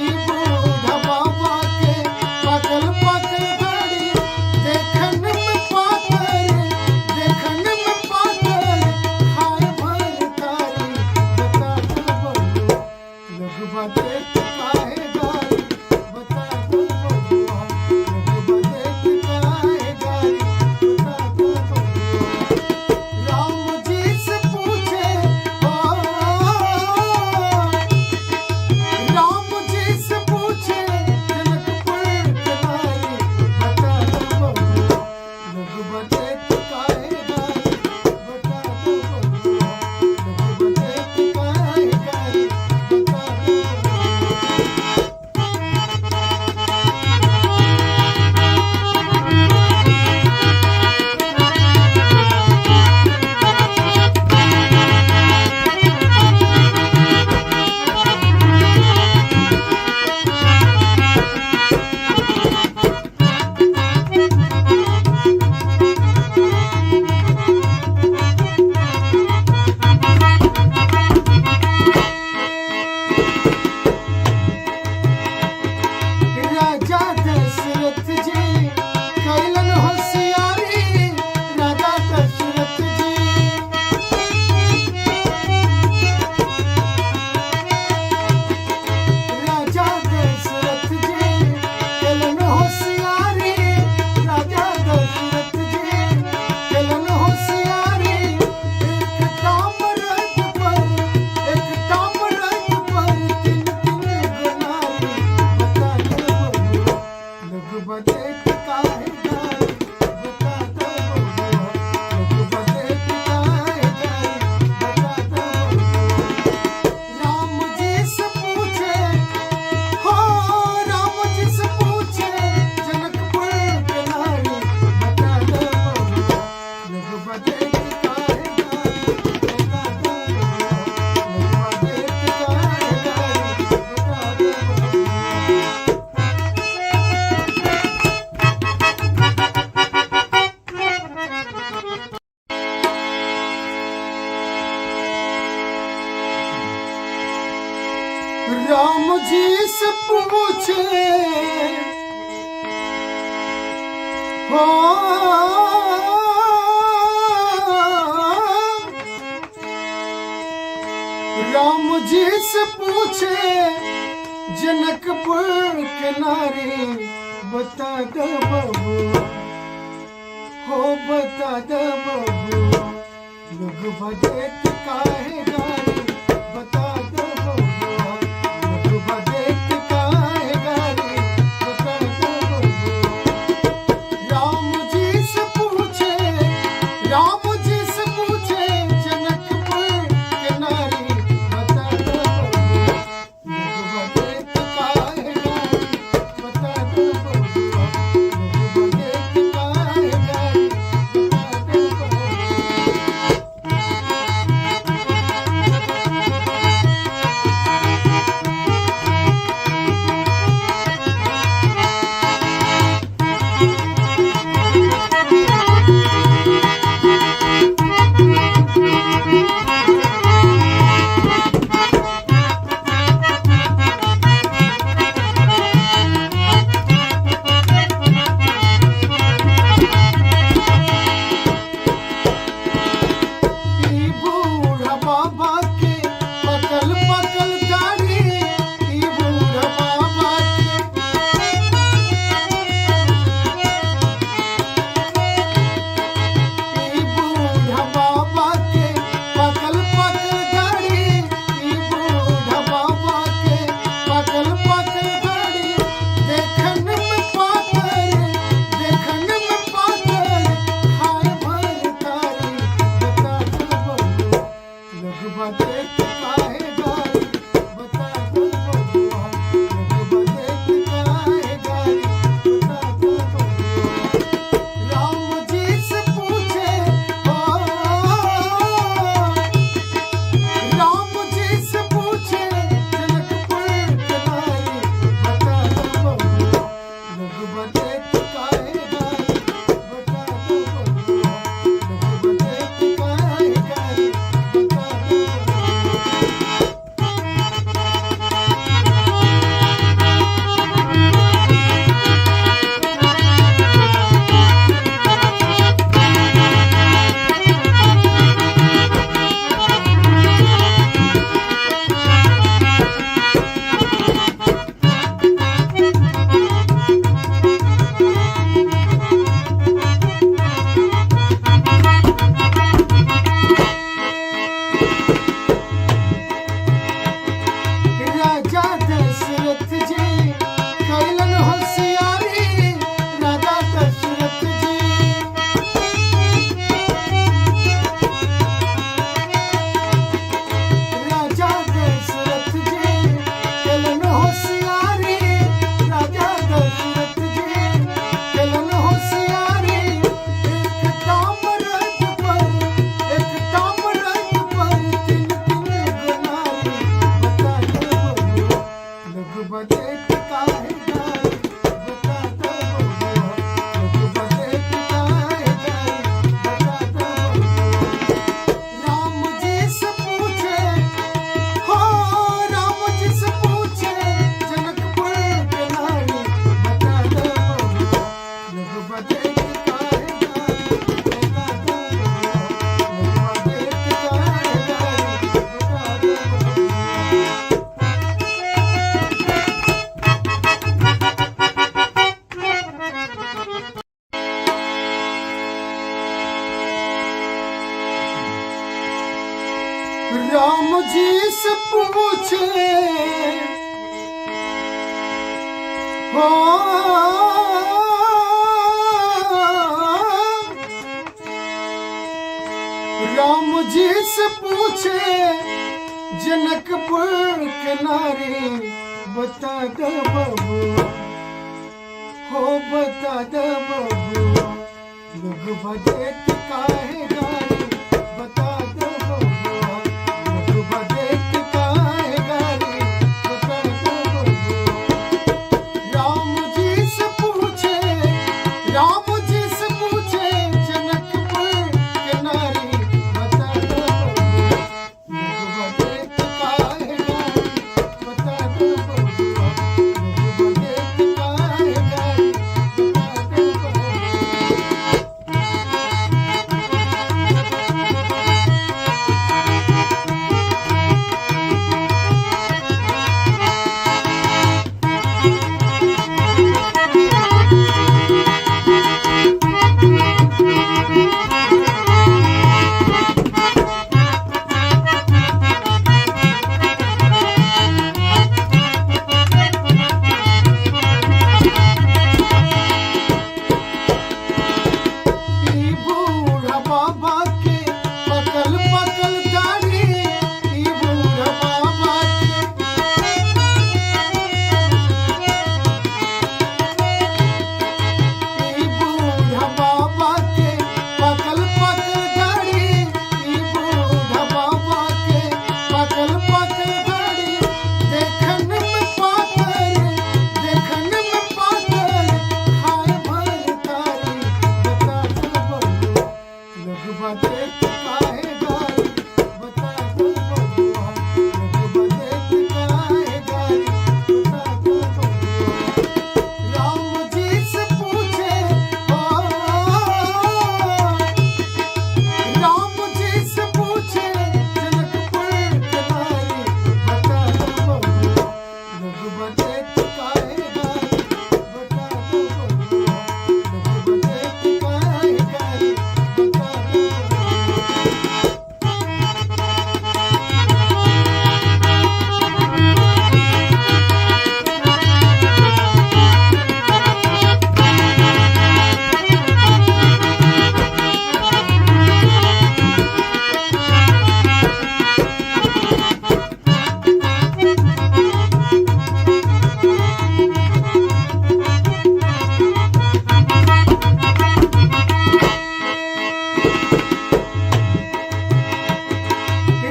ई बूढ़ा बाबा के पकल पकल दाढ़ी, देखन में पातर, देखन में पातर, खाए भर तारी, बता दे बबुआ, लोग बदेत काहे गारी, बता दे बबुआ, लोग बदेत काहे गारी, बता दे बबुआ। राम जी से पूछे ओ, राम जी से पूछे जनकपुर के नारी, बता दे बबुआ, लोग बदेत काहे गारी, बता दे बबुआ, लोग बदेत काहे गारी, बता दे बबुआ। राजा दशरथ जी कैलन होशियारी, राजा दशरथ जी, राजा दशरथ जी कैलन होशियारी, राजा दशरथ जी कैलन होशियारी, एक ताम्रत पर, एक ताम्रत पर तीन तीन गुनारी, बता दे बबुआ, लोग बदेत काहे गारी, बता दे बबुआ, लोग बदेत काहे गारी, बता दे बबुआ। राम जी से पूछे हो, राम जी से पूछे जनकपुर के नारी, बता दे बबुआ, लोग बदेत काहे गारी, बता दे बबुआ, लोग बदेत काहे गारी, बता दे बबुआ। राम जी से पूछे हो, राम जी से पूछे जनकपुर के नारी, बता दे बबुआ, हो बता दे बबुआ, लोग बदेत काहे गारी, बता दे बबुआ, लोग बदेत काहे गारी, बता दे बबुआ। राम जी से पूछे, राम जी से पूछे जनकपुर के नारी, बता दे बबुआ, लोग बदेत काहे गारी, बता दे बदेत काहे गारी बता दो बबुआ। लोग बदेत काहे गारी बता दो बबुआ। राम जी से पूछे, हो राम जी से पूछे जनकपुर के नारी बता दो बबुआ। लोग बदेत काहे गारी बता दो बबुआ। लोग बदेत काहे गारी बता दो बबुआ। राम जी से पूछे, हो राम जी से पूछे जनकपुर के नारी बता दो बबुआ। हो बता दो बबुआ। लोग बदेत काहे गारी बता दो बबुआ। लोग बदेत काहे गारी बता दो बबुआ। राम जी से पूछे, राम जी से पूछे जनकपुर के नारी बता दो बबुआ। लोग बदेत काहे गारी बता दो बबुआ। लोग बदेत काहे गारी बता दो बबुआ। ई बूढ़ा बाबा के पकल पकल दाढ़ी, ई बूढ़ा बाबा के, ई बूढ़ा बाबा के पकल पकल दाढ़ी, ई बूढ़ा बाबा के पकल पकल दाढ़ी। देखन में पातर, देखन में पातर, खाए भर तारी बता दो बबुआ। लोग बदेत काहे गारी बता दो बबुआ। लोग बदेत काहे गारी बता दो बबुआ। राम जी से पूछे, हो राम जी से पूछे जनकपुर के नारी बता दो बबुआ। लोग बदेत काहे गारी बता दो बबुआ। लोग बदेत काहे गारी बता दो बबुआ।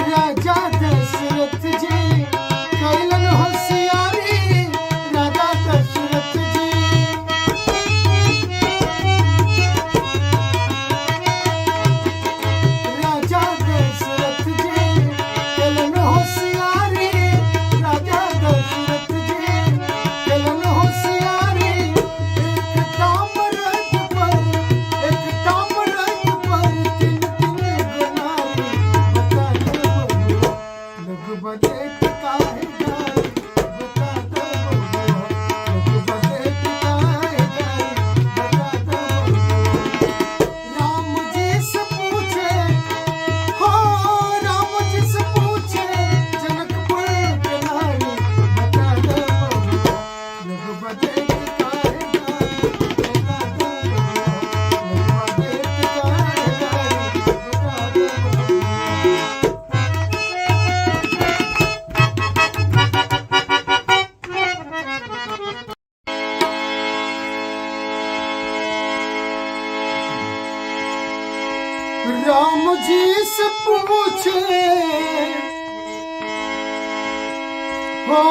राजा दशरथ जी कैलन होशियारी, राजा दशरथ जी, राजा दशरथ जी कैलन होशियारी, राजा दशरथ जी कैलन होशियारी। एक ताम्रत पर, एक ताम्रत पर तीन तीन गुनारी बता दो बबुआ। लोग बदेत काहे गारी बता दो बबुआ। लोग बदेत काहे गारी बता दो बबुआ। राम जी से पूछे, हो राम जी से पूछे जनकपुर के नारी बता दो बबुआ। लोग बदेत काहे गारी बता दो बबुआ। लोग बदेत काहे गारी बता दो बबुआ। राम जी से पूछे, हो।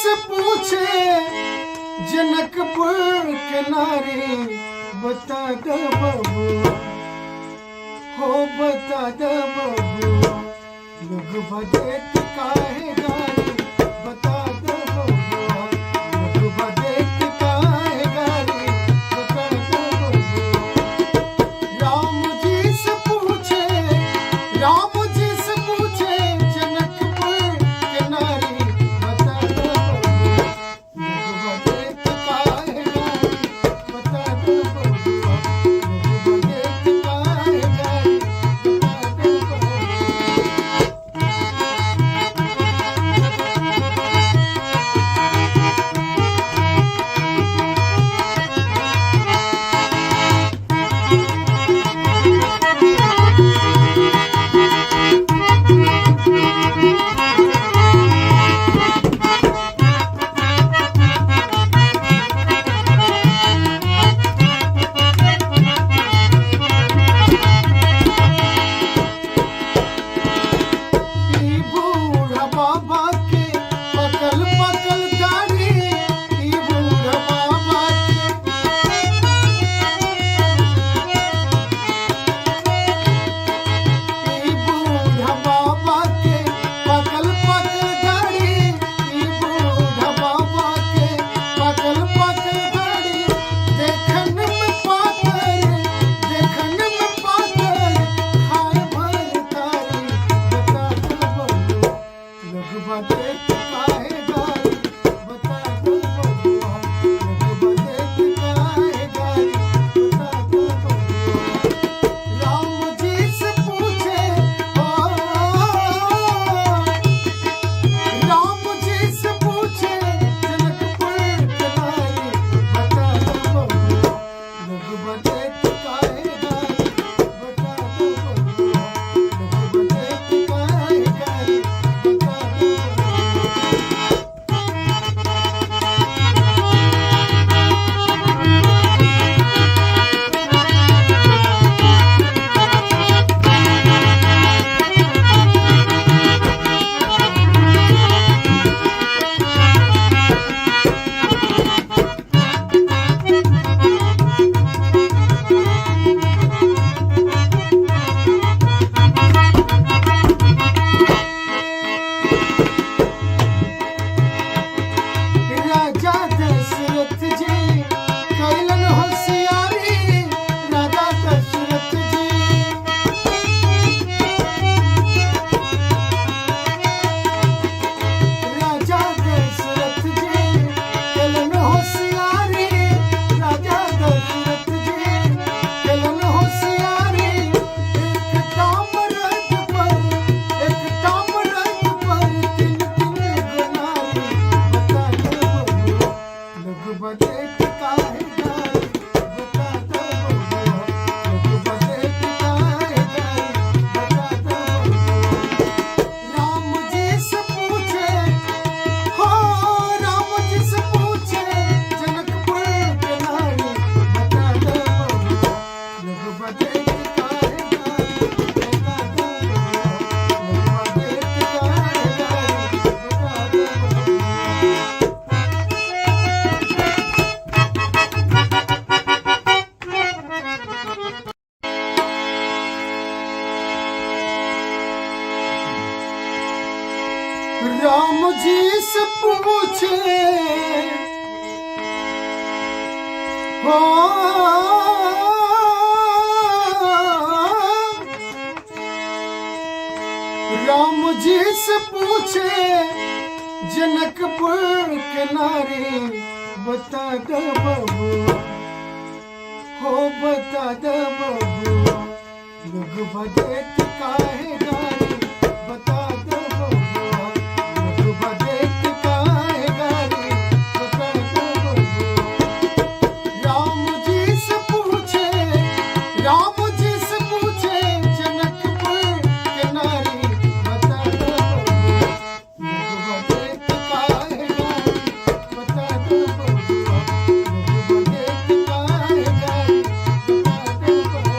से पूछे जनकपुर के नारी, बता दो बबुआ, हो बता दो बबुआ, लोग बदेत काहे गारी, बता दो बबुआ, लोग बदेत काहे गारी, बता दो बबुआ। राम जी से पूछे, राम जी से पूछे जनकपुर के नारी, बता दो बबुआ, लोग बदेत काहे गारी, बता दो बबुआ, लोग बदेत काहे गारी, बता दो बबुआ। ई बूढ़ा बाबा के पकल पकल दाढ़ी, ई बूढ़ा बाबा के, ई बूढ़ा बाबा के पकल पकल दाढ़ी, ई बूढ़ा बाबा के पकल पकल दाढ़ी, देखन में पातर, देखन में पातर, खाए भर तारी, बता दो बबुआ, लोग बदेत काहे गारी, बता दो बबुआ, लोग बदेत काहे गारी, बता दो बबुआ। राम जी से पूछे, ओ राम जी से पूछे जनकपुर के नारी, बता दो बबुआ, लोग बदेत काहे गारी, बता दो बबुआ, लोग बदेत काहे गारी, बता दो बबुआ। राजा दशरथ जी कैलन होशियारी, राजा दशरथ जी, राजा दशरथ जी कैलन होशियारी, राजा दशरथ जी कैलन होशियारी, एक ताम्रत पर, एक ताम्रत पर तीन तीन गनारी, बता दो बबुआ, लोग बदेत काहे गारी, बता दो बबुआ, लोग बदेत काहे गारी, बता दो बबुआ। राम जी से पूछे, हो राम जी से पूछे जनकपुर के नारी, बता दो बबुआ, लोग बदेत काहे गारी, बता दो बबुआ, लोग बदेत काहे गारी, बता दो बबुआ। राम जी से पूछे, हो राम जी से पूछे जनकपुर के नारी, बता दो बबुआ, हो बता दो बबुआ, लोग बदेत काहे गारी, बता दो बबुआ, लोग बदेत काहे गारी, बता दो बबुआ। राम जी से पूछे, राम जी से पूछे जनकपुर के नारी, बता दो बबुआ, लोग बदेत काहे गारी, बता दो बबुआ, लोग बदेत काहे गारी, बता दो बबुआ।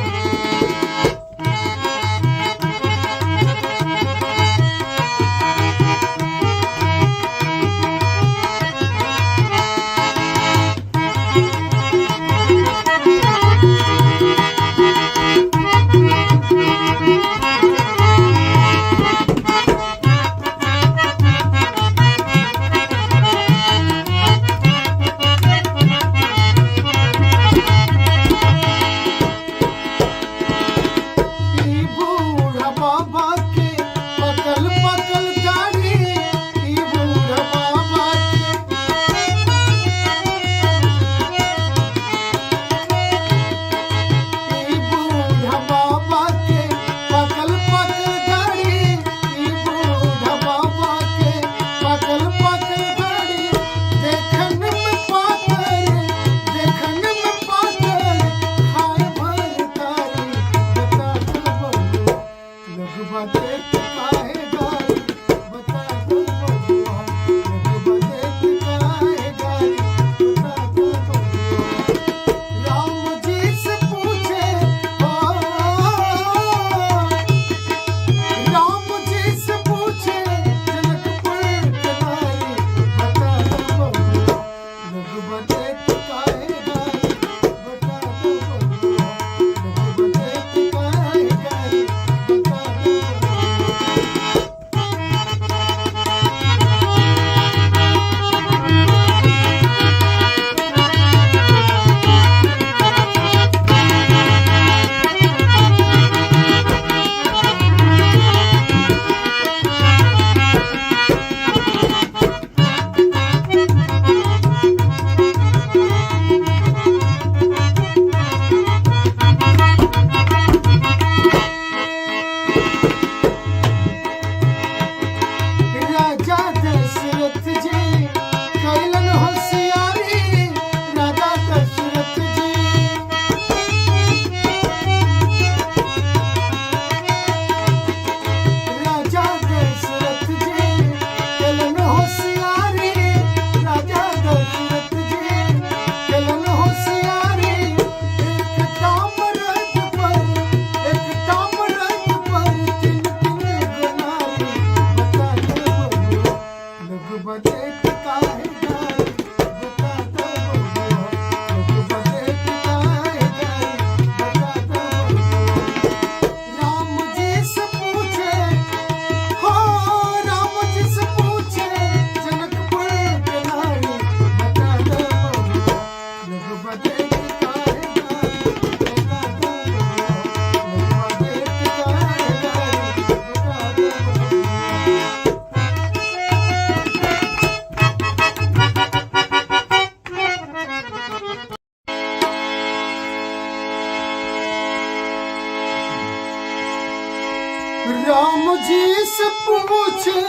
राम जी से पूछे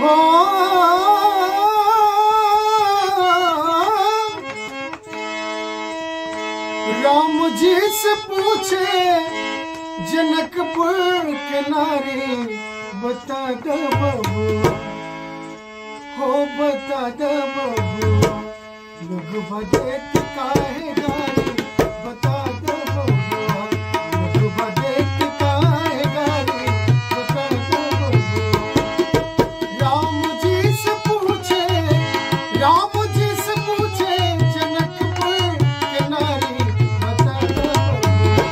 हो, राम जी से पूछे जनकपुर के नारी, बता दे बबुआ, हो बता दे बबुआ, लोग बदेत काहे गारी, बता दे बबुआ, लोग बदेत काहे गारी, बता दे बबुआ। राम जी से पूछे, राम जी से पूछे जनकपुर के नारी, बता दे बबुआ,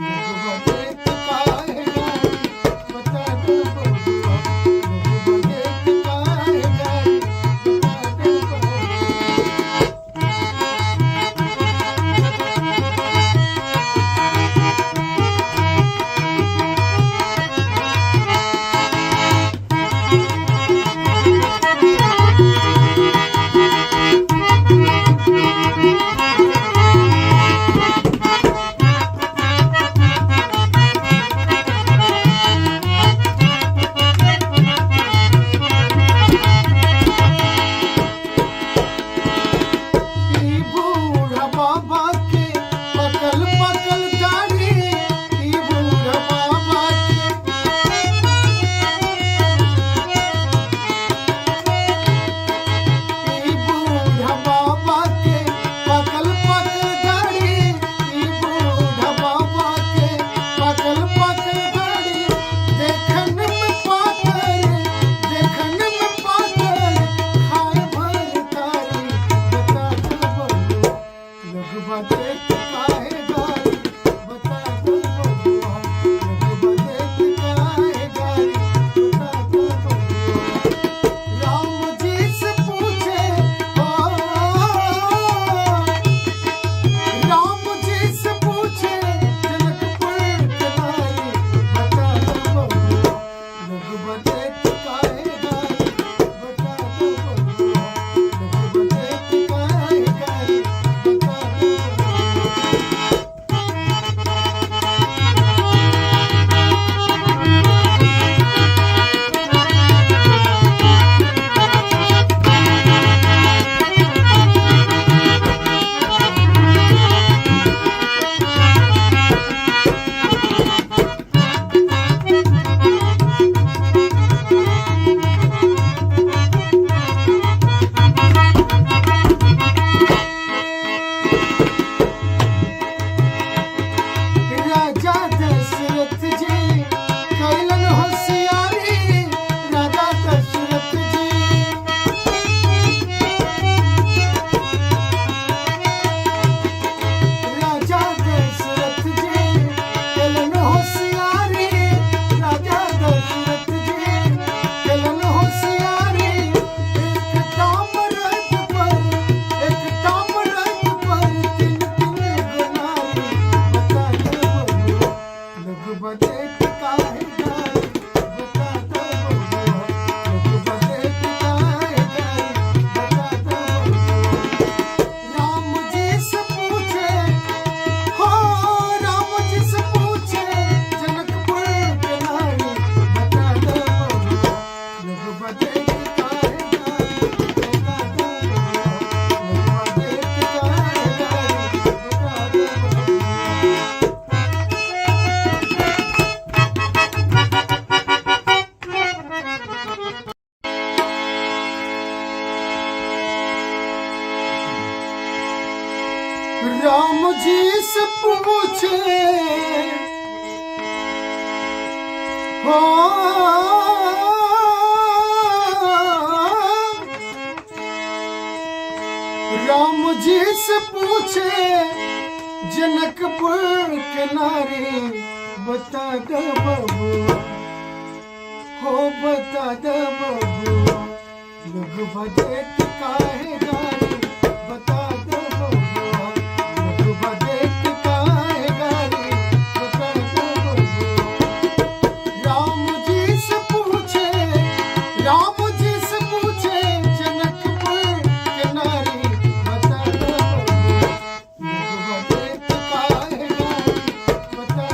लोग बदेत काहे गारी, बता दे बबुआ, लोग बदेत काहे गारी, बता दे बबुआ। ई बूढ़ा बाबा के पकल पकल दाढ़ी, ई बूढ़ा बाबा के, ई बूढ़ा बाबा के पकल पकल दाढ़ी, ई बूढ़ा बाबा के पकल पकल दाढ़ी, देखन में पातर, देखन में पातर, खाए भर तारी, बता दे बबुआ, लोग बदेत काहे गारी, बता दे बबुआ, लोग बदेत काहे गारी, बता दे बबुआ। राम जी से पूछे हो, राम जी से पूछे जनकपुर के नारी, बता दे बबुआ, लोग बदेत काहे गारी, बता दे बबुआ, लोग बदेत काहे गारी, बता दे बबुआ। राजा दशरथ जी कैलन होशियारी, राजा दशरथ जी, राजा दशरथ जी कैलन होशियारी, राजा दशरथ जी कैलन होशियारी, एक ताम्रत पर, एक ताम्रत पर तीन तीन गुनारी, बता दे बबुआ, लोग बदेत काहे गारी, बता दे बबुआ, लोग बदेत काहे गारी, बता दे बबुआ। राम जी से पूछे हो, राम जी से पूछे जनकपुर के नारी, बता दे बबुआ, लोग बदेत काहे गारी, बता दे बबुआ, लोग बदेत काहे गारी, बता दे बबुआ। राम जी से पूछे हो, राम जी से पूछे जनकपुर के नारी, बता दे बबुआ, हो बता दे बबुआ, लोग बदेत काहे गारी, बता दे बबुआ, लोग बदेत काहे गारी, बता दे बबुआ। राम जी से पूछे, राम जी से पूछे जनकपुर के नारी, बता दे बबुआ, लोग बदेत काहे गारी, बता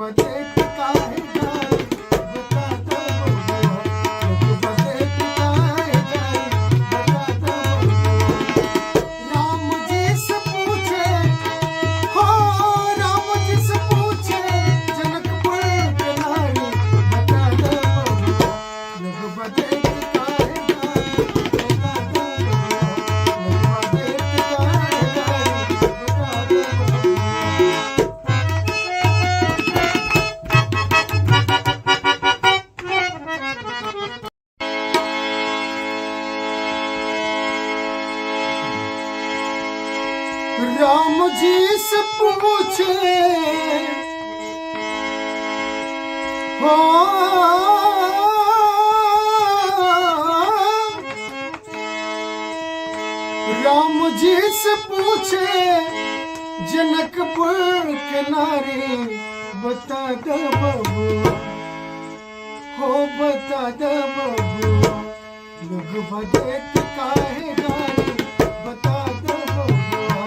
बदेत काहे गारी बता दो बबुआ। लोग बदेत काहे गारी बता दो बबुआ। राम जी से पूछे, हो राम जी से पूछे जनकपुर के नारी बता दो बबुआ। लोग बदेत काहे गारी बता दो बबुआ। लोग बदेत काहे गारी बता दो बबुआ। राम जी से पूछे, हो राम जी से पूछे जनकपुर के नारी बता दो बबुआ। हो बता दो बबुआ। लोग बदेत काहे गारी बता दो बबुआ।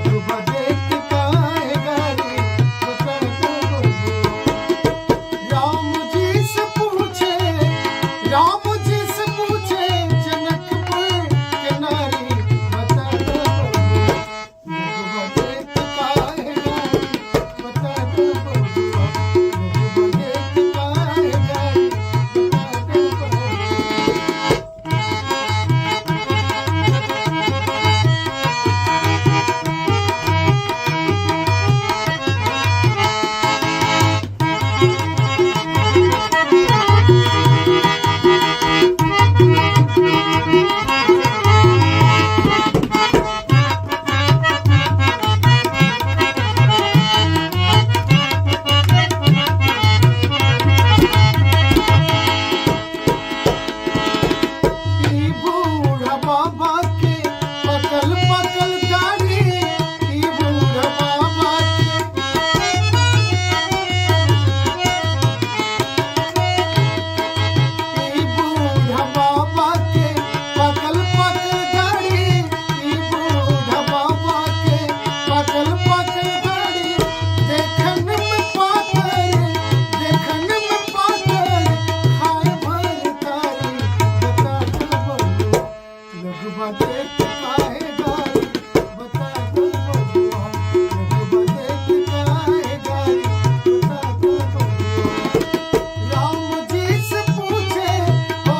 लोग बदेत काहे गारी बता दो बबुआ। राम जी से पूछे, राम जी से पूछे जनकपुर के नारी बता दो बबुआ। लोग बदेत काहे गारी बता दो बबुआ। लोग बदेत काहे गारी बता दो बबुआ। ई बूढ़ा बाबा के पकल पकल दाढ़ी, ई बूढ़ा बाबा के, ई बूढ़ा बाबा के पकल पकल दाढ़ी, ई बूढ़ा बाबा के पकल पकल दाढ़ी। देखन में पातर, देखन में पातर, खाए भर तारी बता दो बबुआ। लोग बदेत काहे गारी बता दो बबुआ। लोग बदेत काहे गारी बता दो बबुआ। राम जी से पूछे, हो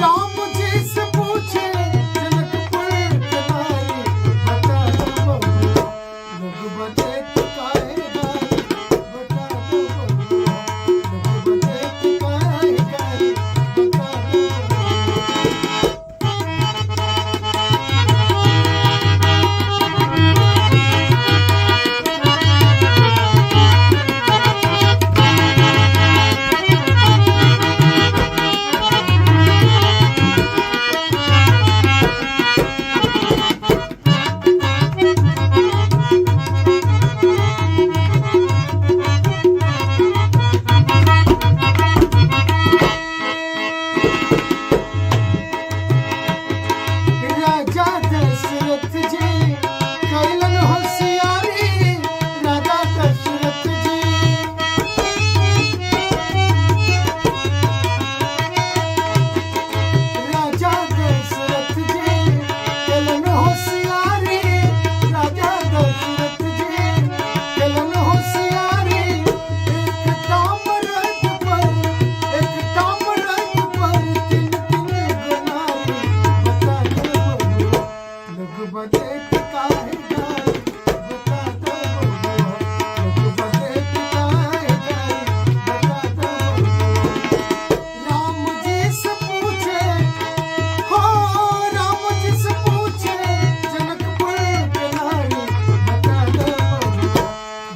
राम जी से पूछे जनकपुर के नारी बता दो बबुआ। लोग बदेत काहे गारी बता दो बबुआ। लोग बदेत काहे गारी बता दो बबुआ। राजा दशरथ जी कैलन होशियारी, राजा दशरथ जी, राजा दशरथ जी कैलन होशियारी, राजा दशरथ जी कैलन होशियारी। एक ताम्रत पर, एक ताम्रत पर तीन तीन गुनारी बता दो बबुआ। लोग बदेत काहे गारी बता दो बबुआ। लोग बदेत काहे गारी बता दो बबुआ। राम जी से पूछे, हो राम जी से पूछे जनकपुर के नारी बता दो बबुआ।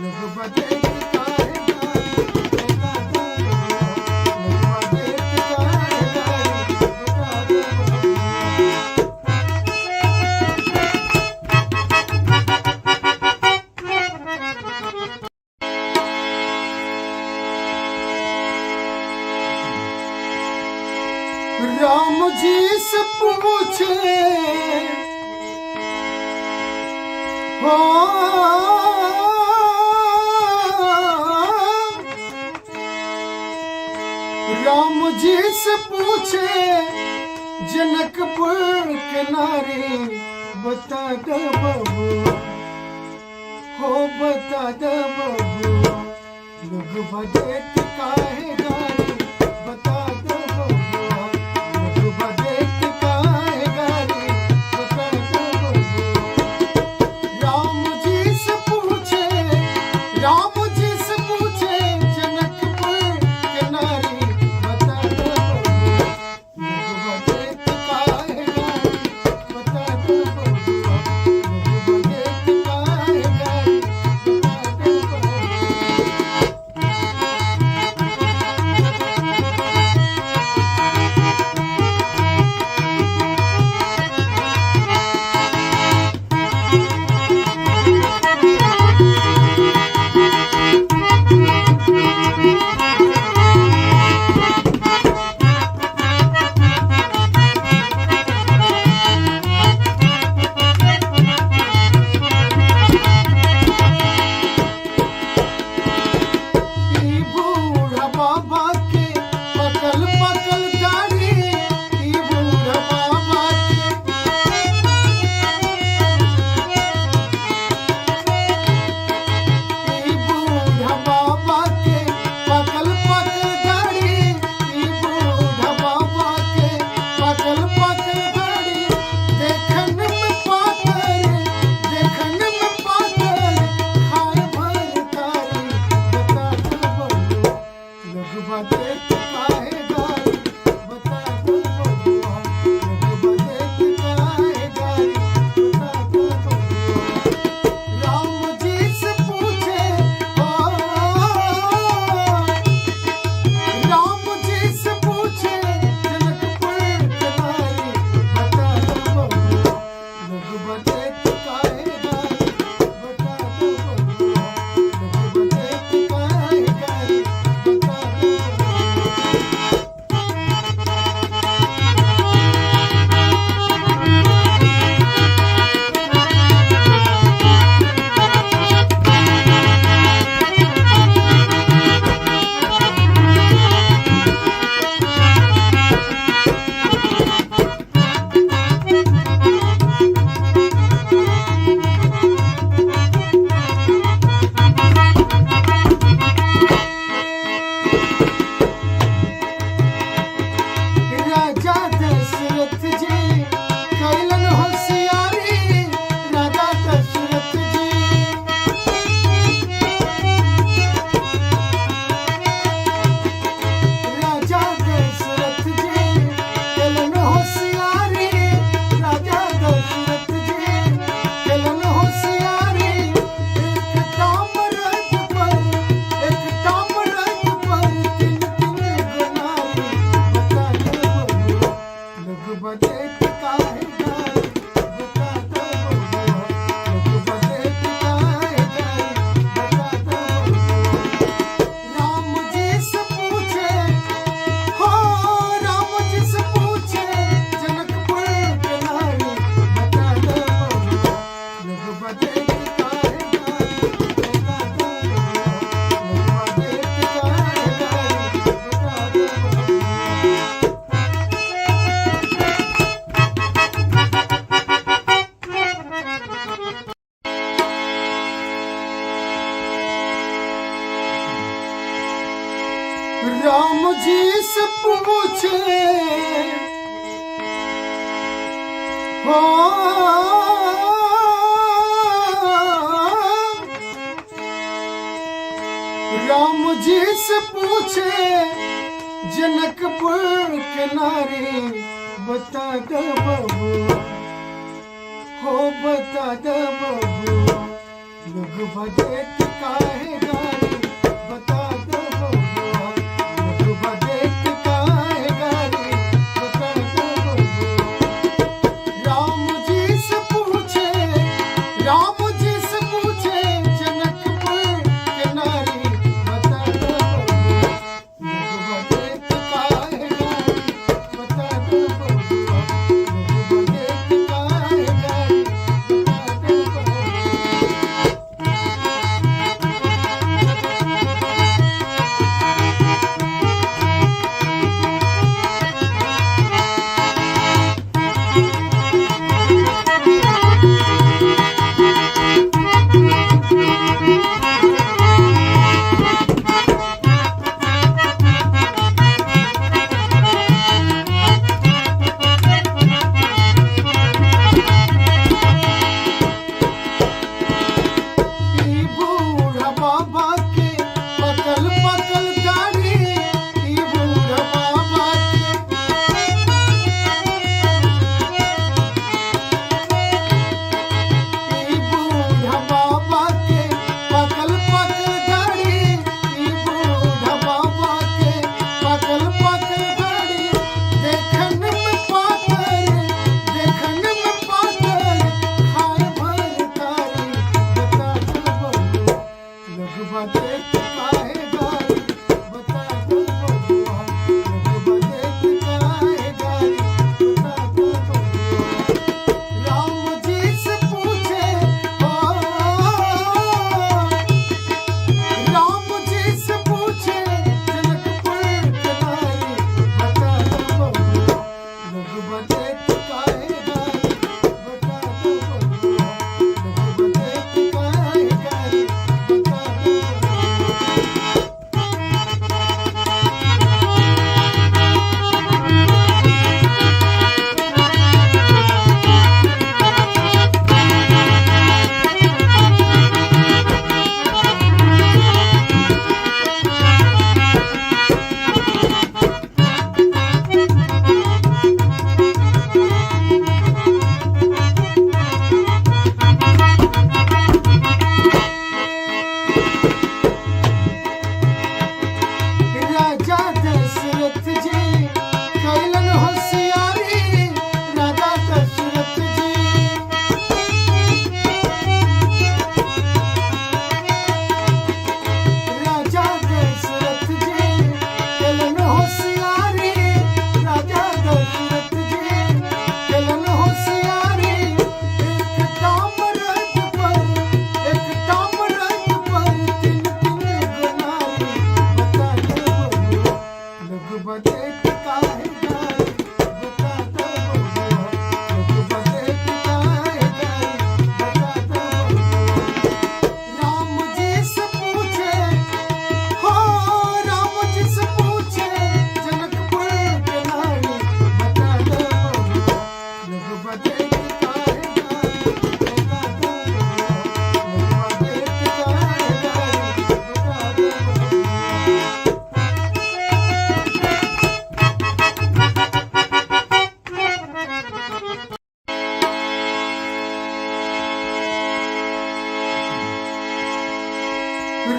लोग बदेत काहे गारी बता दो बबुआ। लोग बदेत काहे गारी बता दो बबुआ। राम जी से पूछे, हो। जी से पूछे जनकपुर के नारी, बता दे बबुआ, हो बता दे बबुआ, लोग बदेत काहे गारी, बता दे बबुआ, लोग बदेत काहे गारी, बता दे बबुआ। राम जी से पूछे, राम जी से पूछे जनकपुर के नारी, बता दे बबुआ, लोग बदेत काहे गारी, बता दे बबुआ, लोग बदेत काहे गारी, बता दे बबुआ। ई बूढ़ा बाबा के पकल पकल दाढ़ी, ई बूढ़ा बाबा के, ई बूढ़ा बाबा के पकल पकल दाढ़ी, ई बूढ़ा बाबा के पकल पकल दाढ़ी, देखन में पातर, देखन में पातर, खाए भर तारी, बता दे बबुआ, लोग बदेत काहे गारी, बता दे बबुआ, लोग बदेत काहे गारी, बता दे बबुआ। राम जी से पूछे, ओ राम जी से पूछे जनकपुर के नारी, बता दे बबुआ, लोग बदेत काहे गारी, बता दे बबुआ, लोग बदेत काहे गारी, बता दे बबुआ। राजा दशरथ जी कैलन होशियारी, राजा दशरथ जी, राजा दशरथ जी कैलन होशियारी, राजा दशरथ जी कैलन होशियारी, एक ताम्रज पर, एक ताम्रज पर तीन तीन गो नारी, बता दे बबुआ, लोग बदेत काहे गारी, बता दे बबुआ, लोग बदेत काहे गारी, बता दे बबुआ। राम जी से पूछे, हो राम जी से पूछे जनकपुर के नारी, बता दे बबुआ, लोग बदेत काहे गारी, बता दे बबुआ, लोग बदेत काहे गारी, बता दे बबुआ। राम जी से पूछे, हो राम जी से पूछे जनकपुर के नारी, बता दे बबुआ, हो बता दे बबुआ, लोग बदेत काहे गारी, बता दे बबुआ, लोग बदेत काहे गारी, बता दे बबुआ। राम जी से पूछे, राम जी से पूछे जनकपुर के नारी, बता दे बबुआ, लोग बदेत काहे गारी, बता दे बबुआ, लोग बदेत काहे गारी, बता दे बबुआ।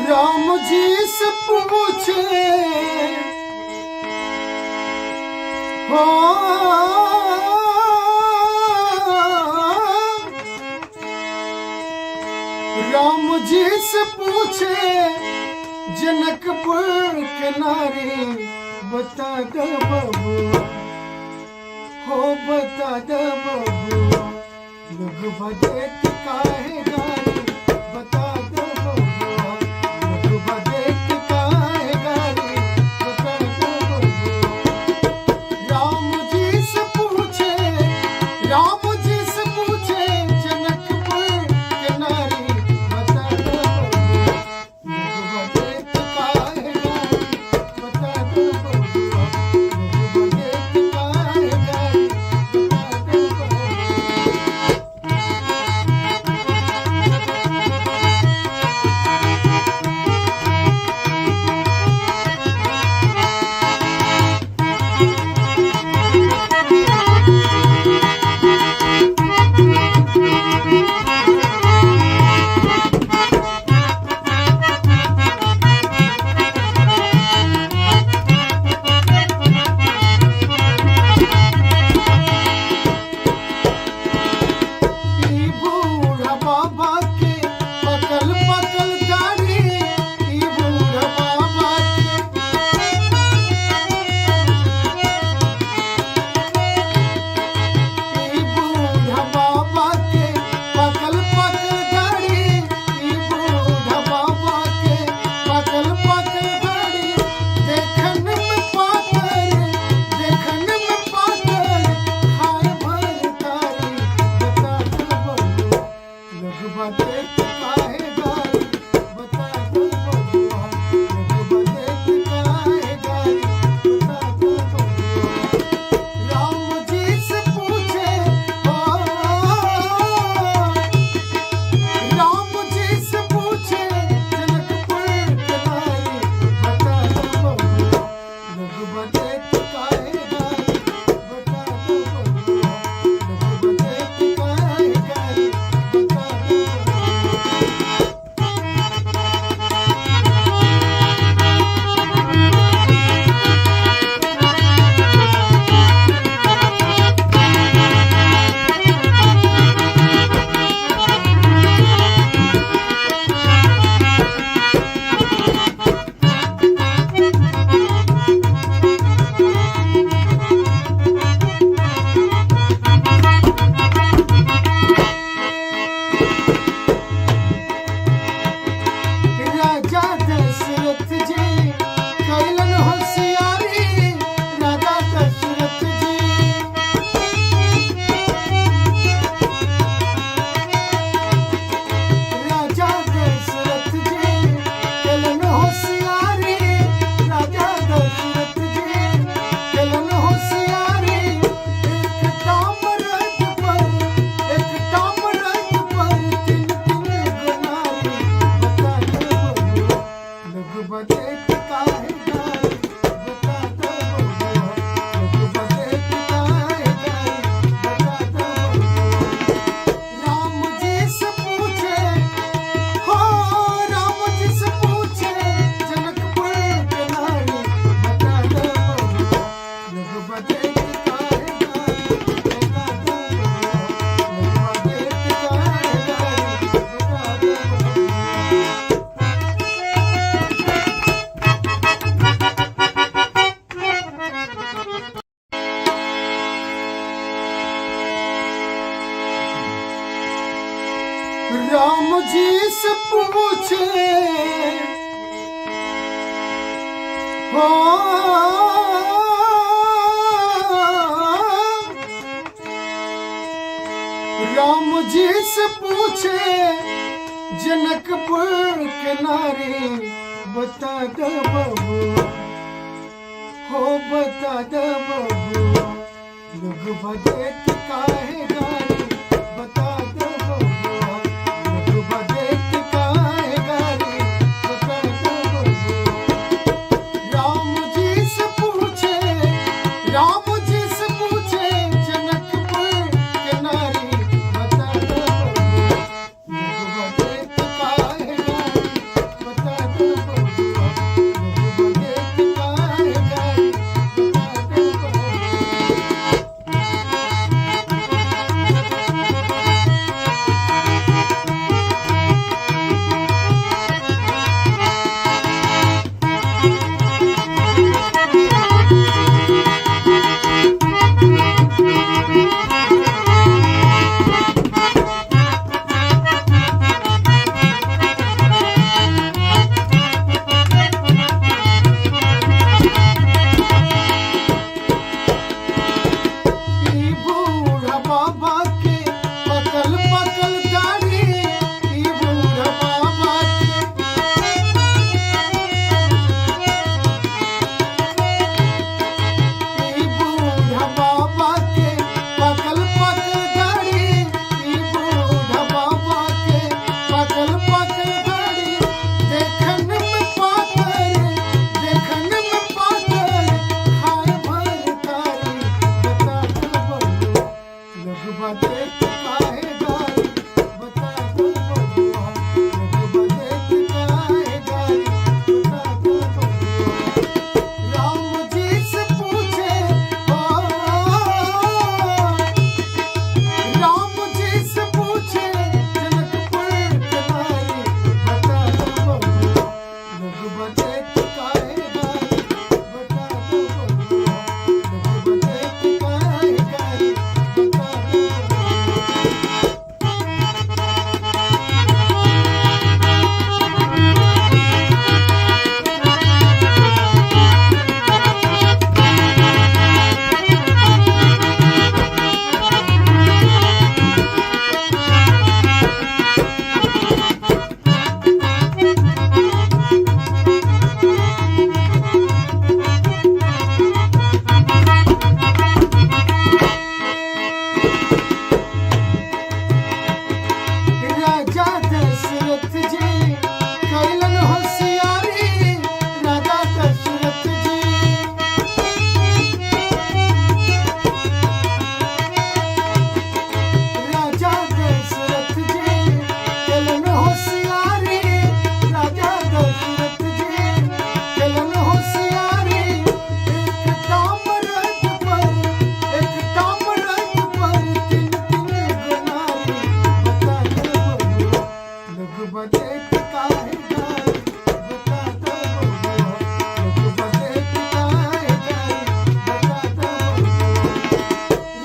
राम जी से पूछे हो, राम जी से पूछे जनकपुर के नारी, बता दे बबुआ, हो बता दे बबुआ, लोग बदेत काहे गारी, बता दे बबुआ, लोग बदेत काहे गारी, बता दे बबुआ। राम जी से पूछे, राम जी से पूछे जनकपुर के नारी, बता दे बबुआ, लोग बदेत काहे गारी, बता दे बबुआ, लोग बदेत काहे गारी, बता दे बबुआ। ई बूढ़ा बाबा के पकल पकल दाढ़ी, ई बूढ़ा बाबा के, ई बूढ़ा बाबा के पकल पकल दाढ़ी, ई बूढ़ा बाबा के पकल पकल दाढ़ी, देखन में पातर, देखन में पातर, खाए भर तारी, बता दे बबुआ, लोग बदेत काहे गारी, बता दे बबुआ, लोग बदेत काहे गारी, बता दे बबुआ। राम जी से पूछे हो, राम जी से पूछे जनकपुर के नारी, बता दे बबुआ, लोग बदेत काहे गारी, बता दे बबुआ, लोग बदेत काहे गारी, बता दे बबुआ। राजा दशरथ जी कैलन होशियारी, राजा दशरथ जी, राजा दशरथ जी कैलन होशियारी, राजा दशरथ जी कैलन होशियारी, एक ताम्रत पर, एक ताम्रत पर तीन तीन गुनारी, बता दे बबुआ, लोग बदेत काहे गारी, बता दे बबुआ, लोग बदेत काहे गारी, बता दे बबुआ। राम जी से पूछे हो, राम जी से पूछे जनकपुर के नारी, बता दे बबुआ, लोग बदेत काहे गारी, बता दे बबुआ, लोग बदेत काहे गारी, बता दे बबुआ। राम जी से पूछे हो, राम जी से पूछे जनकपुर के नारी, बता दे बबुआ, हो बता दे बबुआ, लोग बदेत काहे गारी, बता दे बबुआ, लोग बदेत काहे गारी, बता दे बबुआ। राम जी से पूछे, राम जी से पूछे जनकपुर के नारी, बता दे बबुआ, लोग बदेत काहे गारी, बता दे काहे गारी बता दो बबुआ, लोग बदेत काहे गारी बता दो बबुआ।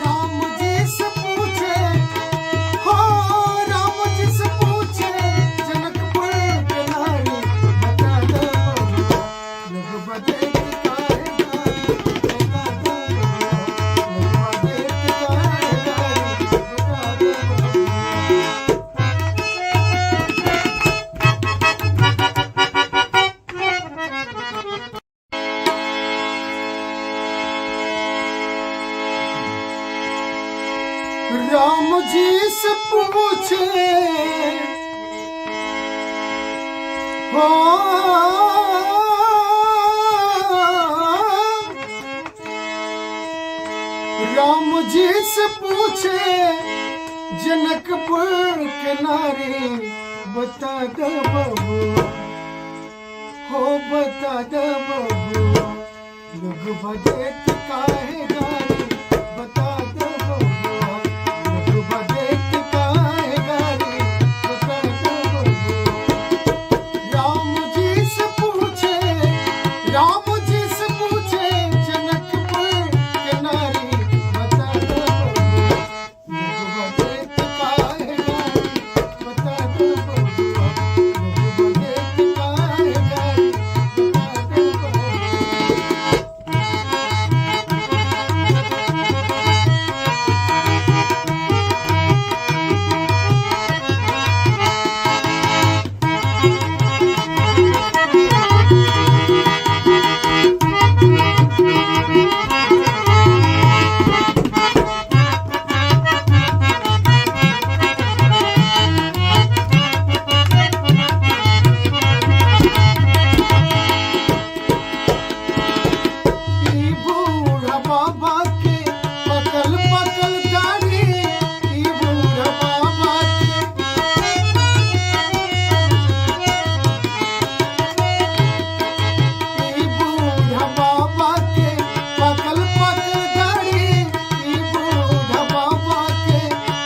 राम जी से पूछे, हो राम जी से पूछे जनकपुर के नारी बता दो बबुआ, लोग बदेत काहे गारी बता दो बबुआ, लोग बदेत काहे गारी बता दो बबुआ। राम जी से पूछे, हो राम जी से पूछे जनकपुर के नारी बता दो बबुआ, हो बता दो बबुआ, लोग बदेत काहे गारी बता दो बबुआ, लोग बदेत काहे गारी बता दो बबुआ। राम जी से पूछे, राम जी से पूछे जनकपुर के नारी बता दो बबुआ, लोग बदेत काहे गारी बता दो बबुआ, लोग बदेत काहे गारी बता दो बबुआ। ई बूढ़ा बाबा के पकल पकल दाढ़ी, ई बूढ़ा बाबा के, ई बूढ़ा बाबा के पकल पकल दाढ़ी, ई बूढ़ा बाबा के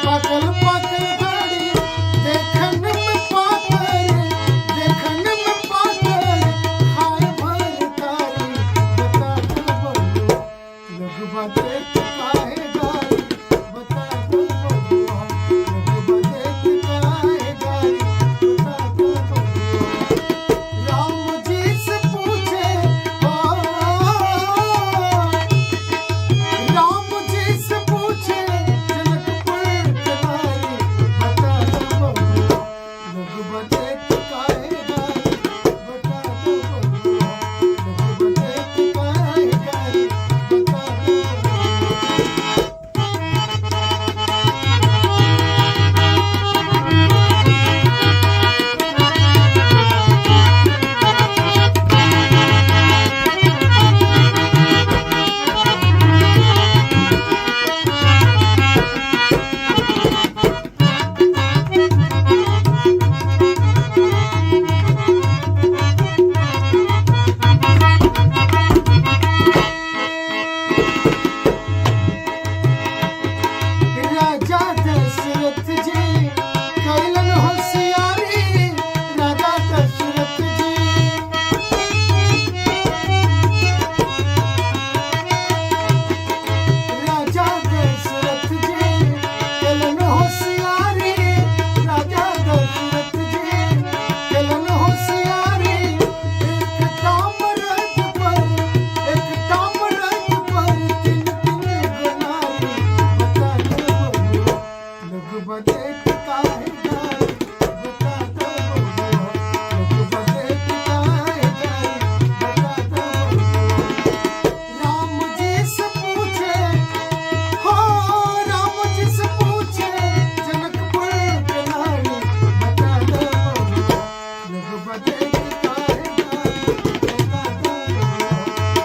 पकल पकल दाढ़ी, देखन में पातर, देखन में पातर, खाए भर तारी बता दो बबुआ, लोग बदेत काहे गारी बता दो बबुआ, लोग बदेत काहे गारी बता दो बबुआ। राम जी से पूछे, हो राम जी से पूछे जनकपुर के नारी बता दो बबुआ, लोग बदेत काहे गारी बता दो बबुआ, लोग बदेत काहे गारी बता दो बबुआ। राजा दशरथ जी कैलन होशियारी, राजा दशरथ जी, राजा दशरथ जी कैलन होशियारी, राजा दशरथ जी कैलन होशियारी, एक ताम्रत पर, एक ताम्रत पर तीन तीन गुनारी बता दो बबुआ, लोग बदेत काहे गारी बता दो बबुआ, लोग बदेत काहे गारी बता दो बबुआ। राम जी से पूछे, हो राम जी से पूछे जनकपुर के नारी बता दो बबुआ, लोग बदेत काहे गारी बता दो बबुआ,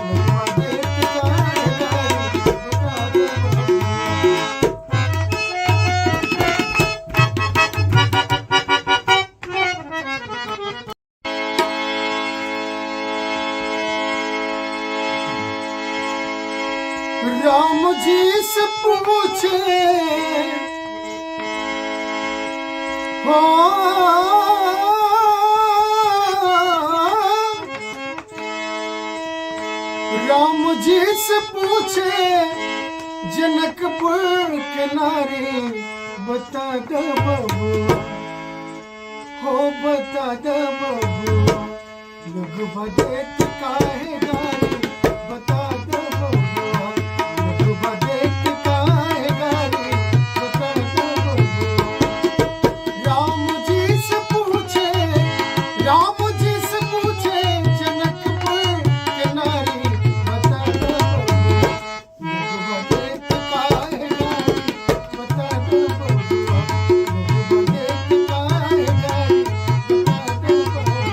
लोग बदेत काहे गारी बता दो बबुआ। राम जी से पूछे, हो जी से पूछे जनकपुर के नारी, बता दो बबुआ, हो बता दो बबुआ, लोग बदेत काहे गारी, बता दो बबुआ, लोग बदेत काहे गारी, बता दो बबुआ। राम जी से पूछे, राम जी से पूछे जनकपुर के नारी, बता दो बबुआ, लोग बदेत काहे गारी, बता दो बबुआ, लोग बदेत काहे गारी, बता दो बबुआ।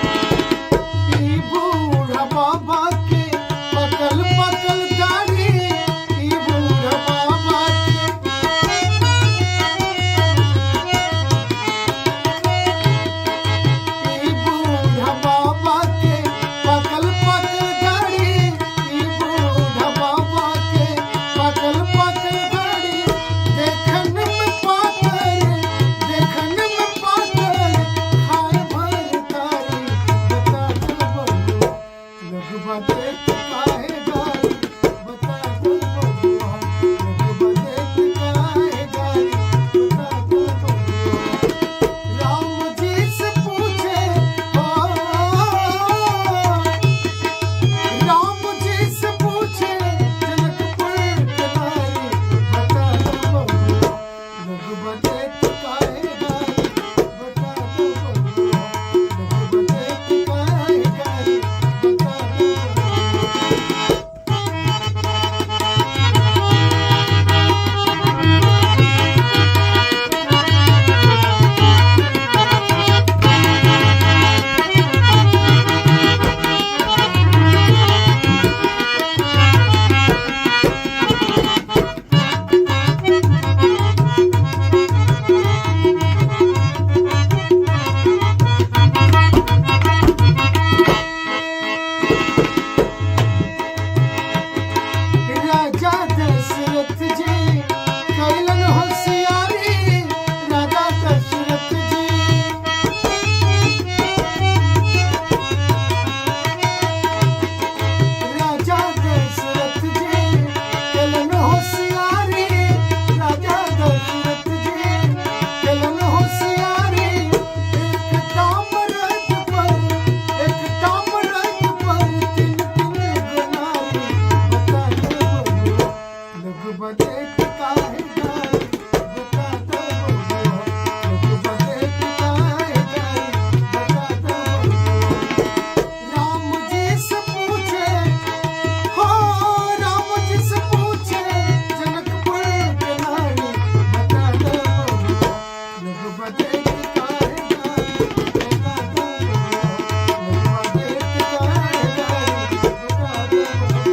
ई बूढ़ा बाबा के पकल पकल दाढ़ी, ई बूढ़ा बाबा के, ई बूढ़ा बाबा के पकल पकल दाढ़ी, ई बूढ़ा बाबा के पकल पकल दाढ़ी, देखन में पातर, देखन में पातर, खाए भर तारी, बता दो बबुआ, लोग बदेत काहे गारी, बता दो बबुआ, लोग बदेत काहे गारी, बता दो बबुआ। राम जी से पूछे, हो राम जी से पूछे जनकपुर के नारी, बता दो बबुआ, लोग बदेत काहे गारी, बता दो बबुआ, लोग बदेत काहे गारी, बता दो बबुआ। राजा दशरथ जी कैलन होशियारी, राजा दशरथ जी, राजा दशरथ जी कैलन होशियारी, राजा दशरथ जी कैलन होशियारी, एक ताम्रत पर, एक ताम्रत पर तीन तीन गुनारी, बता दो बबुआ, लोग बदेत काहे गारी, बता दो बबुआ, लोग बदेत काहे गारी, बता दो बबुआ। राम जी से पूछे, हो राम जी से पूछे जनकपुर के नारी, बता दो बबुआ, लोग बदेत काहे गारी, बता दो बबुआ, लोग बदेत काहे गारी, बता दो बबुआ।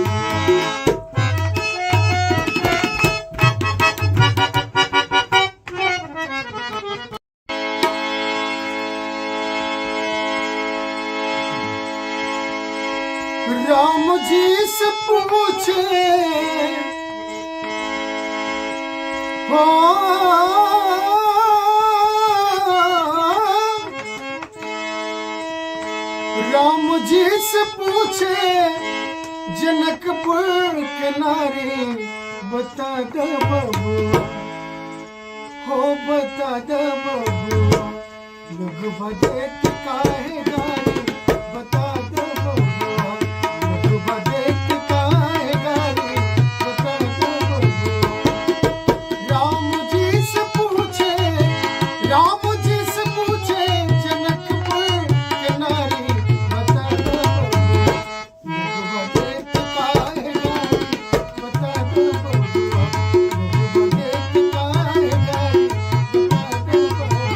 राम जी से पूछे, हो राम जी से पूछे जनकपुर के नारी, बता दो बबुआ, हो बता दो बबुआ, लोग बदेत काहे गारी, बता दो बबुआ, लोग बदेत काहे गारी, बता दो बबुआ। राम जी से पूछे, राम जी से पूछे जनकपुर के नारी, बता दो बबुआ, लोग बदेत काहे गारी, बता दो बबुआ, लोग बदेत काहे गारी, बता दो बबुआ।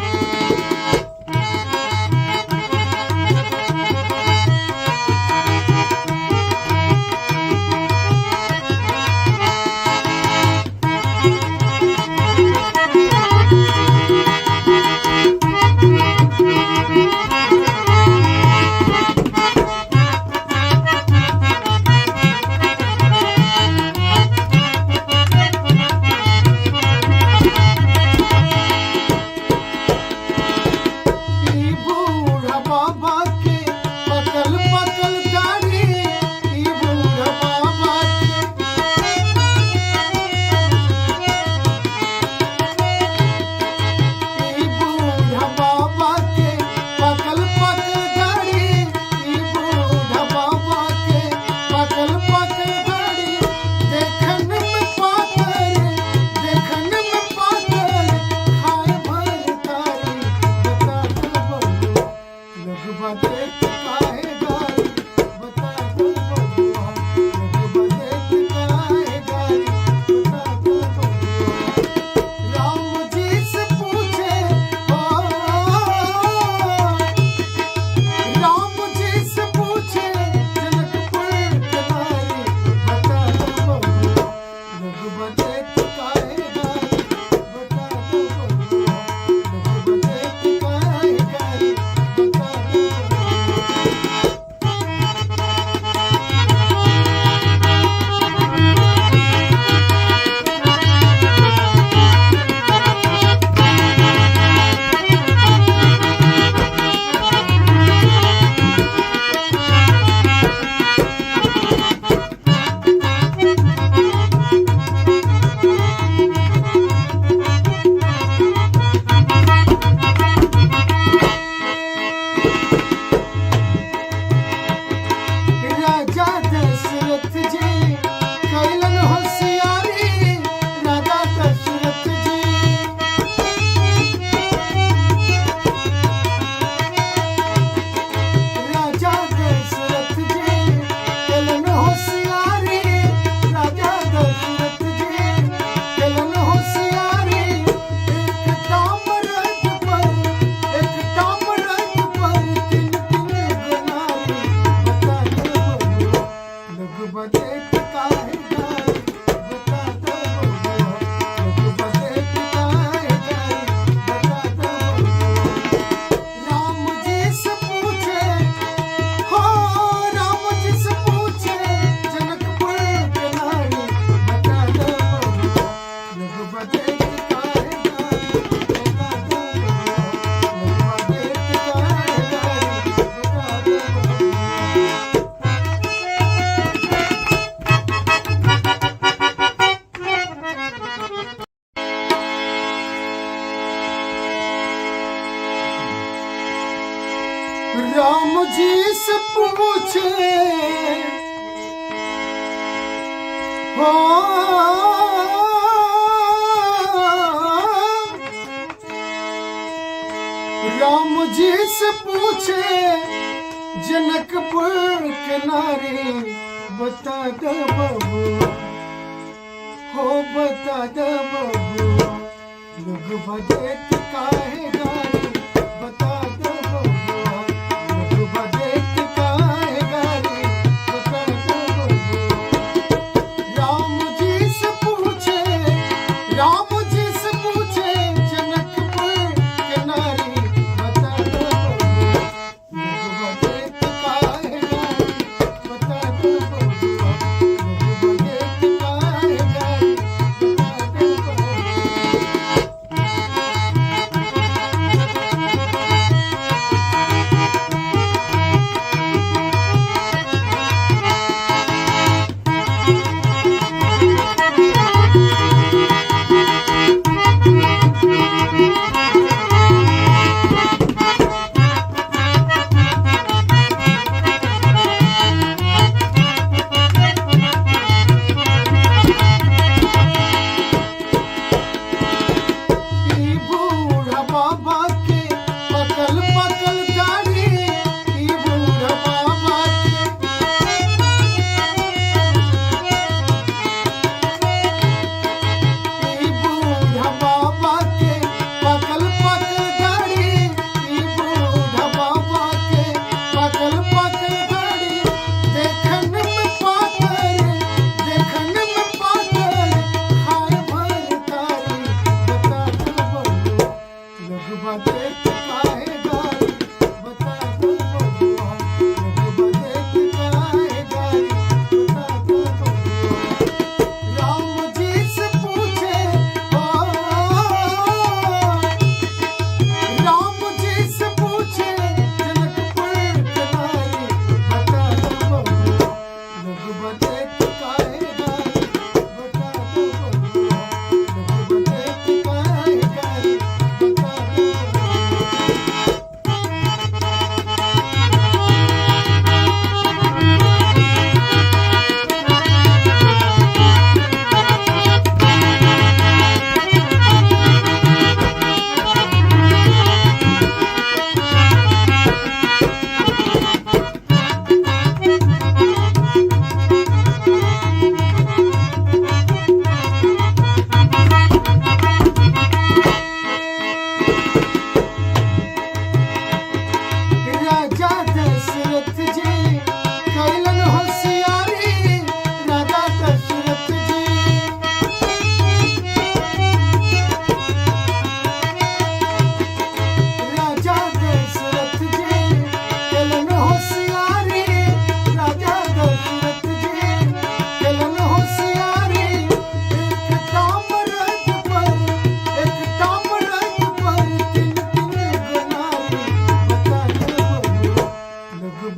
बदेत काहे गारी बता दो बबुआ, लोग बदेत काहे गारी बता दो बबुआ। राम जी से पूछे, ओ राम जी से पूछे जनकपुर के नारी बता दो बबुआ, लोग बदेत काहे गारी बता दो बबुआ, लोग बदेत काहे गारी बता दो बबुआ। राजा दशरथ जी कैलन होशियारी, राजा दशरथ जी, राजा दशरथ जी कैलन होशियारी, राजा दशरथ जी कैलन होशियारी। एक ताम्रत पर, एक ताम्रत पर तीन तीन गुनारी बता दो बबुआ, लोग बदेत काहे गारी बता दो बबुआ, लोग बदेत काहे गारी बता दो बबुआ। राम जी से पूछे, हो राम जी से पूछे जनकपुर के नारी बता दो बबुआ, लोग बदेत काहे गारी बता दो बबुआ, लोग बदेत काहे गारी बता दो बबुआ। राम जी से पूछे, हो राम जी से पूछे जनकपुर के नारी बता दो बबुआ, हो बता दो बबुआ, लोग बदेत काहे गारी बता दो बबुआ, लोग बदेत काहे गारी बता दो बबुआ। राम जी से पूछे, राम जी से पूछे जनकपुर के नारी बता दो बबुआ, लोग बदेत काहे गारी बता दो बबुआ, लोग बदेत काहे गारी बता दो बबुआ।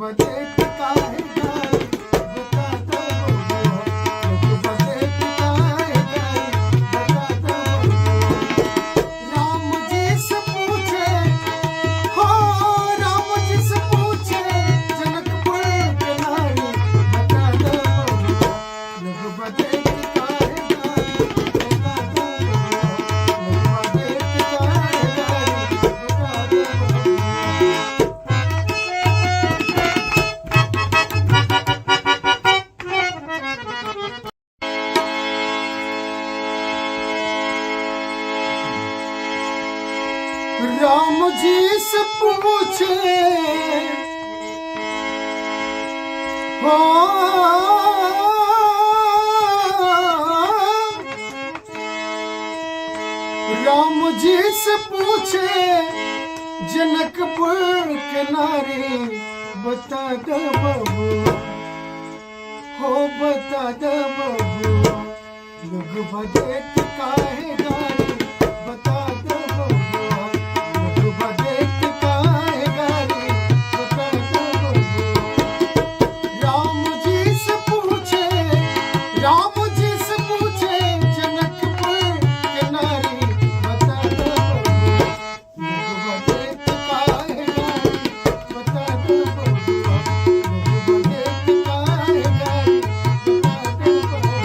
बदेत काहे गारी बता दो बबुआ। लोग बदेत काहे गारी बता दो बबुआ। राम जी से पूछे, हो राम जी से पूछे जनकपुर के नारी बता दो बबुआ। लोग बदेत काहे गारी बता दो बबुआ। लोग बदेत काहे गारी बता दो बबुआ। राम जी से पूछे, हो राम जी से पूछे जनकपुर के नारी बता दो बबुआ। हो बता दो बबुआ। लोग बदेत काहे गारी बता दो बबुआ। लोग बदेत काहे गारी बता दो बबुआ। राम जी से पूछे, राम जी से पूछे जनकपुर के नारी बता दो बबुआ। लोग बदेत काहे गारी बता दो बबुआ। लोग बदेत काहे गारी बता दो बबुआ।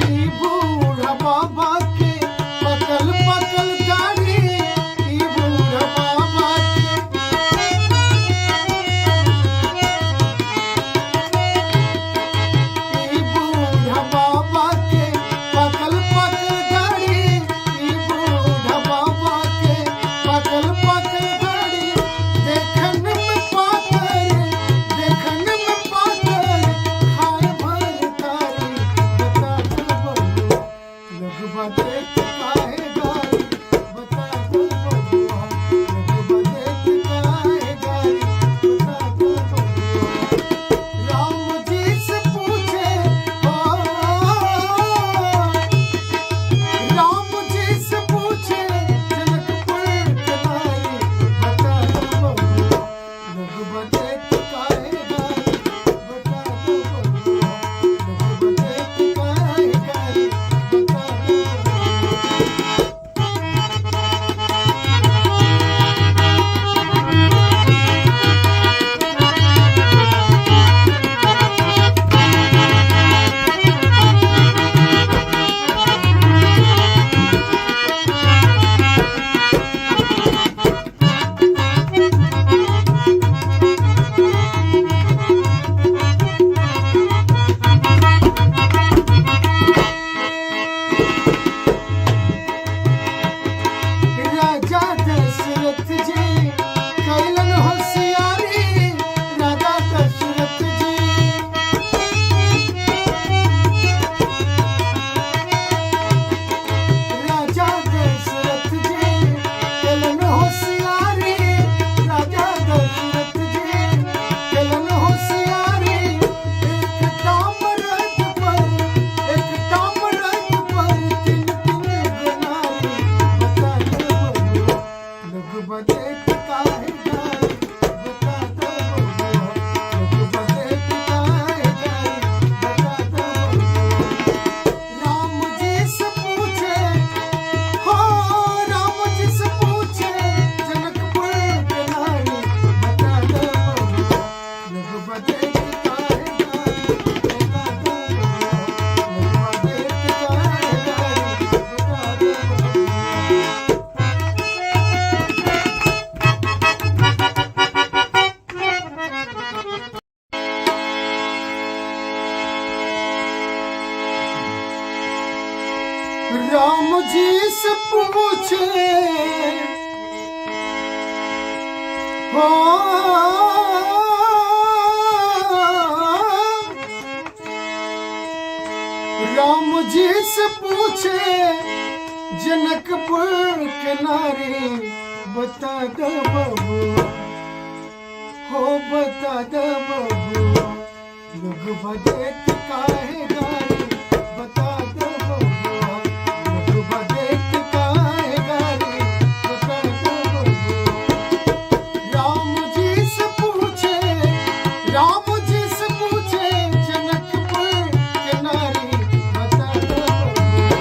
ई बूढ़ा बाबा के पकल पकल दाढ़ी, ई बूढ़ा बाबा के, ई बूढ़ा बाबा के पकल पकल दाढ़ी, ई बूढ़ा बाबा के पकल पकल दाढ़ी। देखन में पातर, देखन में पातर, खाए भर तारी बता दो बबुआ। लोग बदेत काहे गारी बता दो बबुआ। लोग बदेत काहे गारी बता दो बबुआ। राम जी से पूछे, हो राम जी से पूछे जनकपुर के नारी बता दो बबुआ। लोग बदेत काहे गारी बता दो बबुआ। लोग बदेत काहे गारी बता दो बबुआ। राजा दशरथ जी कैलन होशियारी, राजा दशरथ जी, राजा दशरथ जी कैलन होशियारी, राजा दशरथ जी कैलन होशियारी। एक ताम्रत पर, एक ताम्रत पर तीन तीन गनारी बता दो बबुआ। लोग बदेत काहे गारी बता दो बबुआ। लोग बदेत काहे गारी बता दो बबुआ। राम जी से पूछे, हो राम जी से पूछे जनकपुर के नारी बता दो बबुआ। लोग बदेत काहे गारी बता दो बबुआ। लोग बदेत काहे गारी बता दो बबुआ। राम जी से पूछे, हो। से पूछे जनकपुर के नारी, बता दो बबुआ, हो बता दो बबुआ, लोग बदेत काहे गारी, बता दो बबुआ, लोग बदेत काहे गारी, बता दो बबुआ। राम जी से पूछे, राम जी से पूछे जनकपुर के नारी, बता दो बबुआ,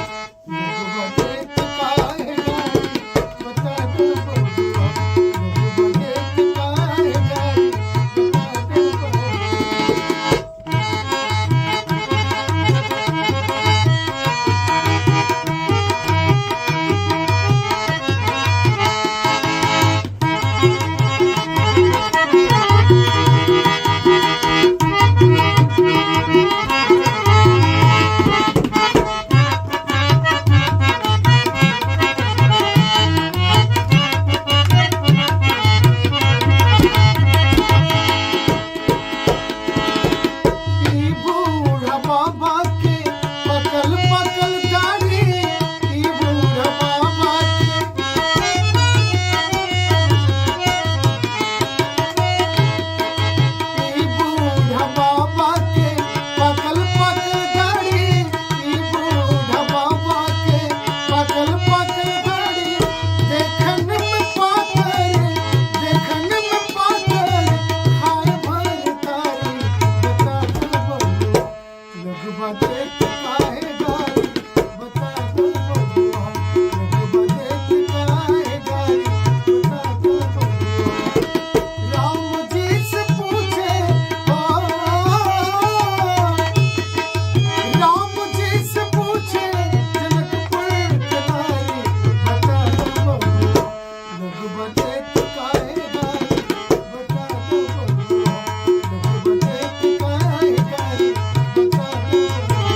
लोग बदेत काहे गारी, बता दो बबुआ, लोग बदेत काहे गारी, बता दो बबुआ। ई बूढ़ा बाबा के पकल पकल दाढ़ी, ई बूढ़ा बाबा के, ई बूढ़ा बाबा के पकल पकल दाढ़ी, ई बूढ़ा बाबा के पकल पकल दाढ़ी, देखन में पातर, देखन में पातर, खाए भर तारी, बता दो बबुआ, लोग बदेत काहे गारी, बता दो बबुआ, लोग बदेत काहे गारी, बता दो बबुआ। राम जी से पूछे, ओ राम जी से पूछे जनकपुर के नारी, बता दो बबुआ, लोग बदेत काहे गारी, बता दो बबुआ, लोग बदेत काहे गारी, बता दो बबुआ।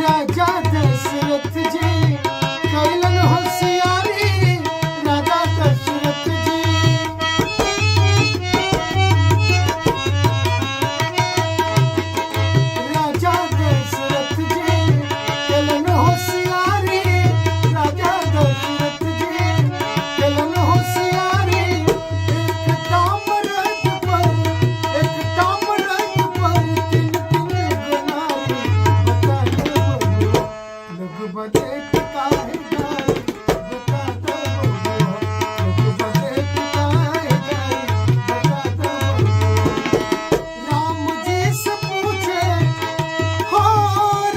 राजा दशरथ जी कैलन होशियारी, राजा दशरथ जी, राजा दशरथ जी कैलन होशियारी, राजा दशरथ जी कैलन होशियारी, एक ताम्रत पर, एक ताम्रत पर तीन तीन गुनारी, बता दो बबुआ, लोग बदेत काहे गारी, बता दो बबुआ, लोग बदेत काहे गारी, बता दो बबुआ। राम जी से पूछे, हो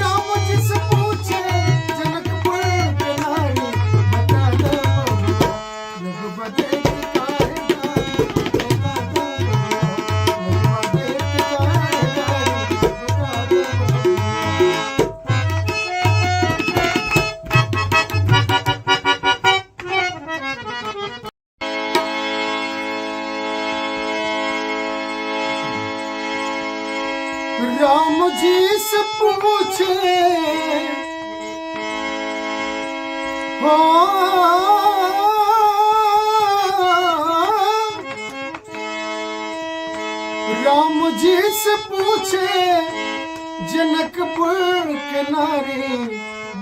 राम जी से पूछे जनकपुर के नारी, बता दो बबुआ, लोग बदेत काहे गारी, बता दो बबुआ, लोग बदेत काहे गारी, बता दो बबुआ। राम जी से पूछे, हो राम जी से पूछे जनकपुर के नारी,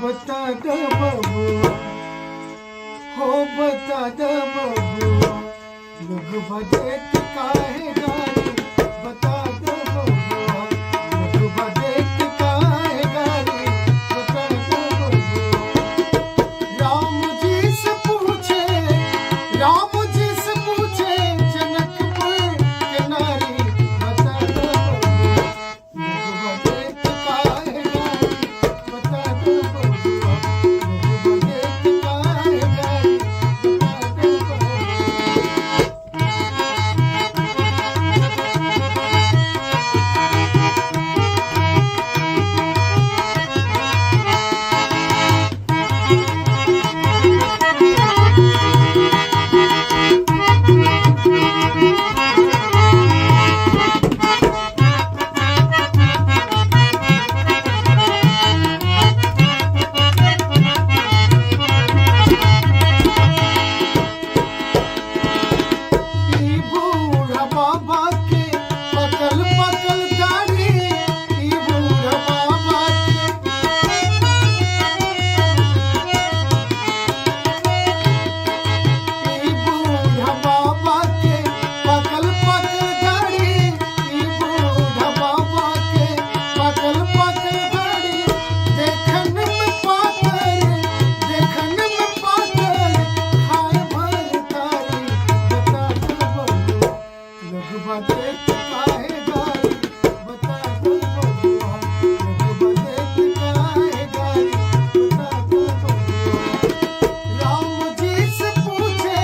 बता दो बबुआ, हो बता दो बबुआ, लोग बदेत काहे गारी, बता दो बबुआ, लोग बदेत काहे गारी, बता दो बबुआ। राम जी से पूछे, राम जी से पूछे जनकपुर के नारी, बता दो बबुआ, लोग बदेत काहे गारी, बता दो बबुआ, लोग बदेत काहे गारी, बता दो बबुआ। बदेत काहे गारी बता दो बबुआ, लोग बदेत काहे गारी बता दो बबुआ। राम जी से पूछे,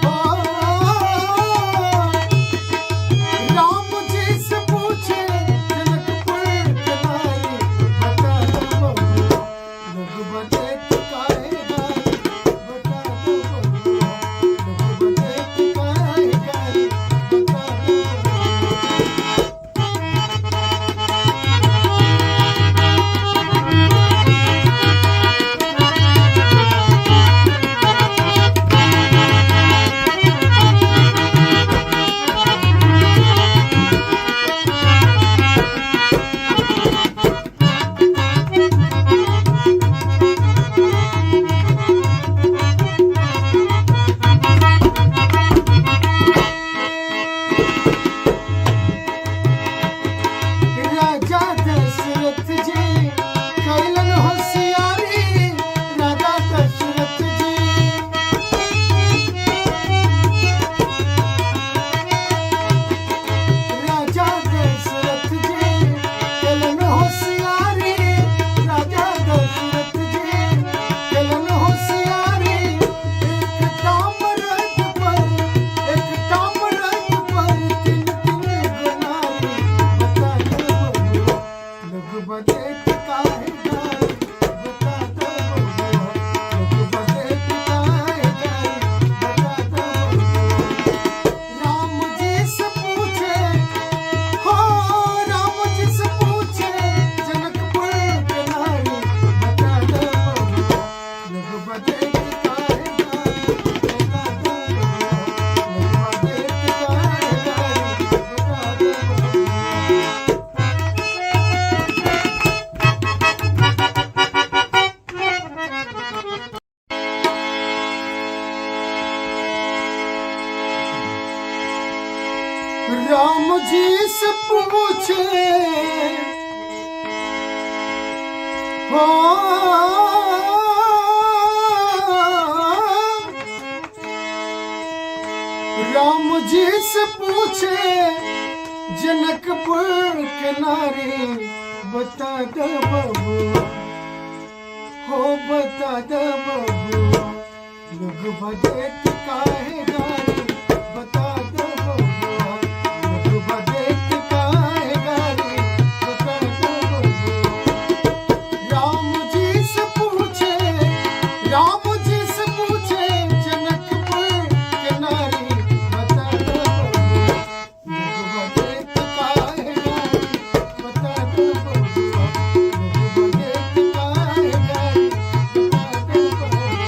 ओ राम जी से पूछे जनकपुर के नारी बता दो बबुआ, लोग बदेत काहे गारी बता दो बबुआ, लोग बदेत काहे गारी बता दो बबुआ। राजा दशरथ जी कैलन होशियारी, राजा दशरथ जी, राजा दशरथ जी कैलन होशियारी, राजा दशरथ जी कैलन होशियारी। एक ताम्रत पर, एक ताम्रत पर तीन तीन गो नारी बता दो बबुआ, लोग बदेत काहे गारी बता दो बबुआ, लोग बदेत काहे गारी बता दो बबुआ। राम जी से पूछे, हो राम जी से पूछे जनकपुर के नारी बता दो बबुआ, लोग बदेत काहे गारी बता दो बबुआ, लोग बदेत काहे गारी बता दो बबुआ। राम जी से पूछे, हो राम जी से पूछे जनकपुर के नारी बता दो बबुआ, हो बता दो बबुआ, लोग बदेत काहे गारी बता दो बबुआ, लोग बदेत काहे गारी बता दो बबुआ। राम जी से पूछे, राम जी से पूछे जनकपुर के नारी बता दो बबुआ, लोग बदेत काहे गारी बता दो बबुआ, लोग बदेत काहे गारी बता दो बबुआ।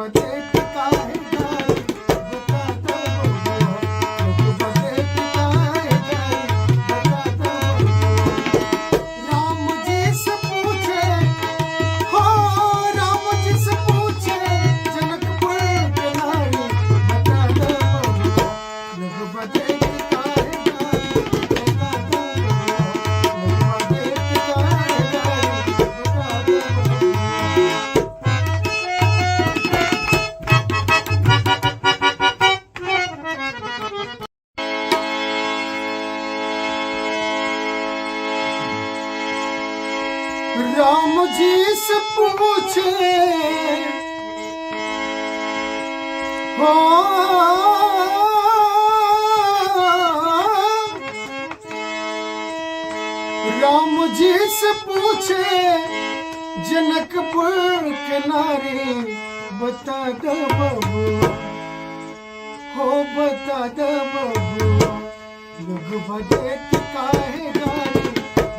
बदेत काहे गारी बता दो बबुआ। लोग बदेत काहे गारी बता दो बबुआ। राम जी से पूछे, हो राम जी से पूछे जनकपुर के नारी बता दो बबुआ। लोग बदेत काहे गारी बता दो बबुआ। लोग बदेत काहे गारी बता दो बबुआ। राम जी से पूछे, हो राम जी से पूछे जनकपुर के नारी बता दो बबुआ, हो बता दो बबुआ। लोग बदेत काहे गारी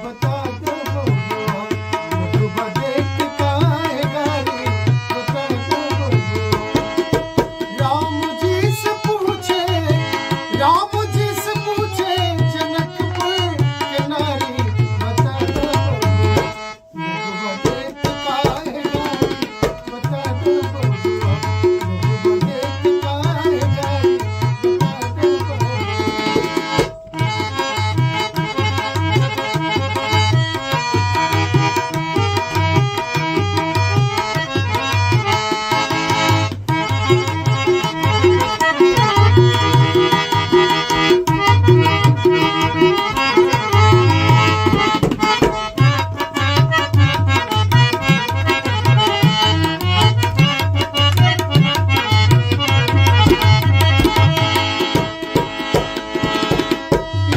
बता दो बबुआ। लोग बदेत काहे गारी बता दो बबुआ। राम जी से पूछे, राम जी से पूछे जनकपुर के नारी बता दो बबुआ। लोग बदेत काहे गारी बता दो बबुआ। लोग बदेत काहे गारी बता दो बबुआ।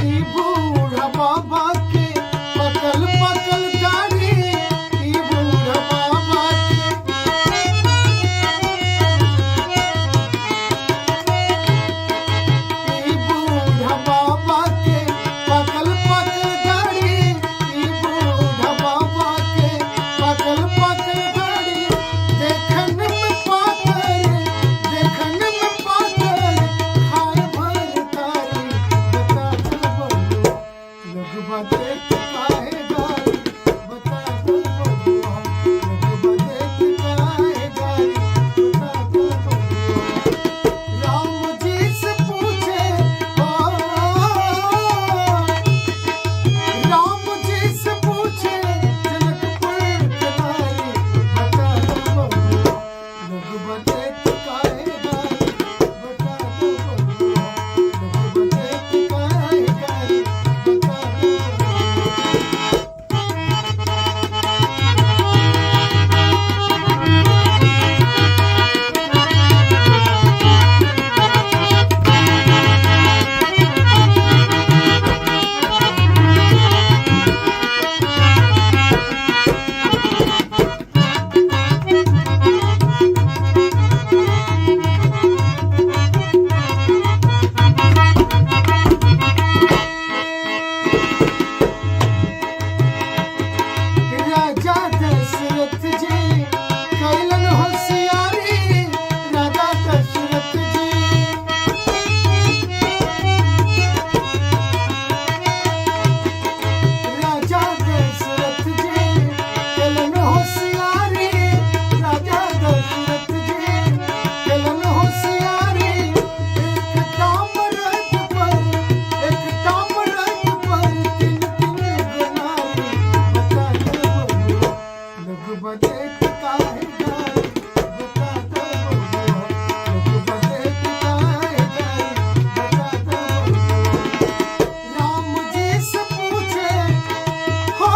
ई बूढ़ा बाबा के पकल पकल दाढ़ी, ई बूढ़ा बाबा के, ई बूढ़ा बाबा के पकल पकल दाढ़ी, ई बूढ़ा बाबा के पकल पकल दाढ़ी। देखन में पातर, देखन में पातर, खाए भर तारी बता दो बबुआ। लोग बदेत काहे गारी बता दो बबुआ। लोग बदेत काहे गारी बता दो बबुआ। राम जी से पूछे, हो राम जी से पूछे जनकपुर के नारी बता दो बबुआ। लोग बदेत काहे गारी बता दो बबुआ। लोग बदेत काहे गारी बता दो बबुआ। राजा दशरथ जी कैलन होशियारी, राजा दशरथ जी, राजा दशरथ जी कैलन होशियारी, राजा दशरथ जी कैलन होशियारी। एक ताम्रत पर, एक ताम्रत पर तीन तीन गुनारी बता दो बबुआ। लोग बदेत काहे गारी बता दो बबुआ। लोग बदेत काहे गारी बता दो बबुआ। राम जी से पूछे, हो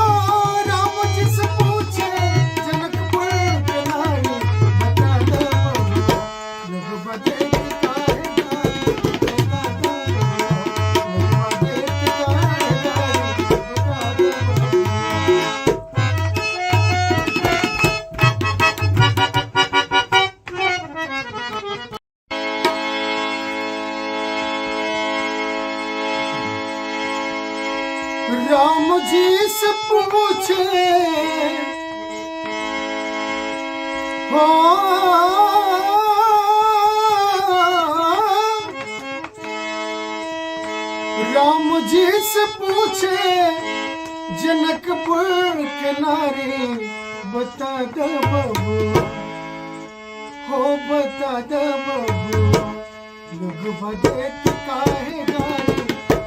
राम जी से पूछे जनकपुर के नारी बता दो बबुआ। लोग बदेत काहे गारी बता दो बबुआ। लोग बदेत काहे गारी बता दो बबुआ। राम जी से पूछे, हो। राम जी से पूछे जनकपुर के नारी, बता दे बबुआ, हो बता दे बबुआ, लोग बदेत काहे गारी,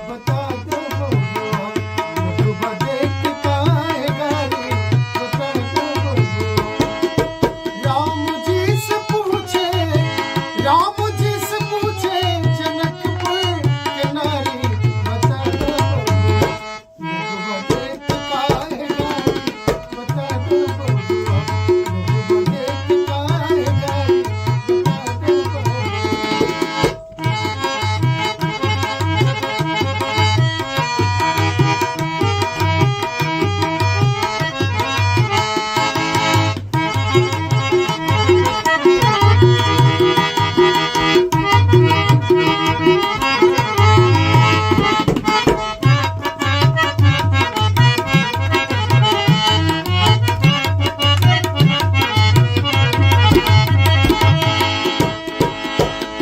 बता दे बबुआ, लोग बदेत काहे गारी, बता दे बबुआ। राम जी से पूछे, राम जी से पूछे जनकपुर के नारी, बता दे बबुआ, लोग बदेत काहे गारी, बता दे बबुआ, लोग बदेत काहे गारी, बता दे बबुआ।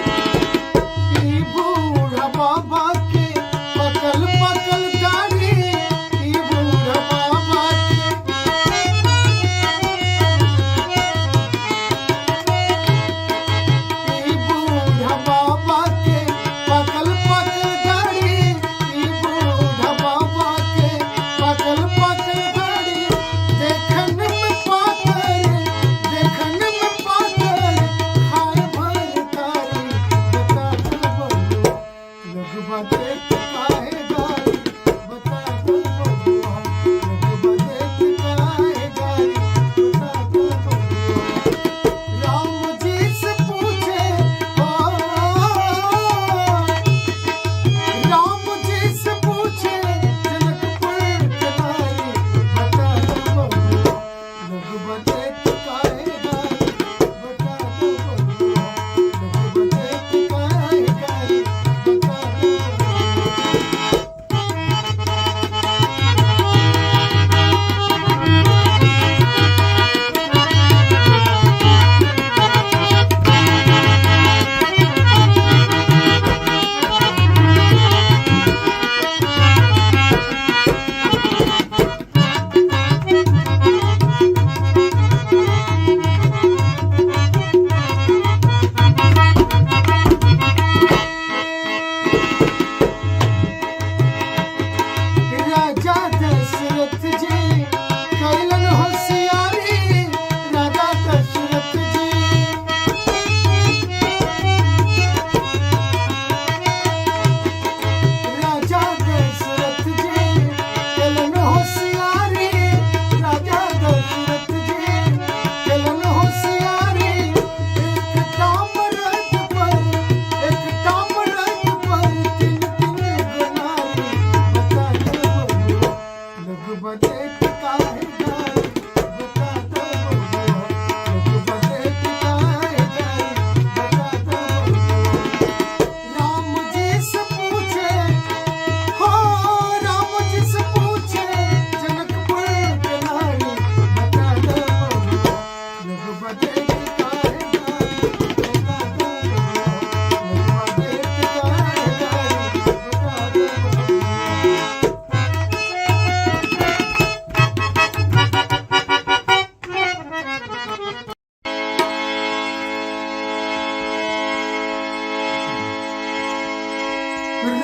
ई बूढ़ा बाबा के पकल पकल दाढ़ी, ई बूढ़ा बाबा के, ई बूढ़ा बाबा के पकल पकल दाढ़ी, ई बूढ़ा बाबा के पकल पकल दाढ़ी, देखन में पातर, देखन में पातर, खाए भर तारी, बता दे बबुआ, लोग बदेत काहे गारी, बता दे बबुआ, लोग बदेत काहे गारी, बता दे बबुआ। राम जी से पूछे, ओ राम जी से पूछे जनकपुर के नारी, बता दे बबुआ, लोग बदेत काहे गारी, बता दे बबुआ, लोग बदेत काहे गारी, बता दे बबुआ। राजा दशरथ जी कैलन होशियारी, राजा दशरथ जी, राजा दशरथ जी कैलन होशियारी, राजा दशरथ जी कैलन होशियारी, एक ताम्रत पर, एक ताम्रत पर तीन तीन गुनारी, बता दे बबुआ, लोग बदेत काहे गारी, बता दे बबुआ, लोग बदेत काहे गारी, बता दे बबुआ। राम जी से पूछे, हो राम जी से पूछे जनकपुर के नारी, बता दे बबुआ, लोग बदेत काहे गारी, बता दे बबुआ, लोग बदेत काहे गारी, बता दे बबुआ।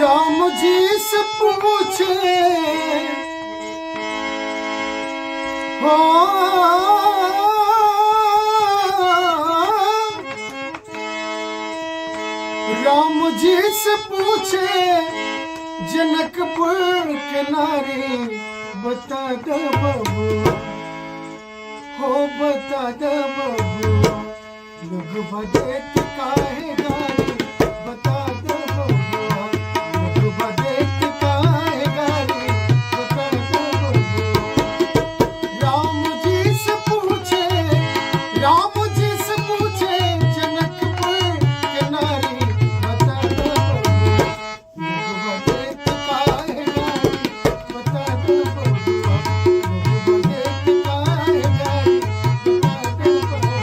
राम जी से पूछे, हो राम जी से पूछे जनकपुर के नारी, बता दे बबुआ, हो बता दे बबुआ, लोग बदेत काहे गारी, बता दे बबुआ, लोग बदेत काहे गारी, बता दे बबुआ। राम जी से पूछे, राम जी से पूछे जनकपुर के नारी, बता दे बबुआ, लोग बदेत काहे गारी, बता दे बबुआ, लोग बदेत काहे गारी, बता दे बबुआ।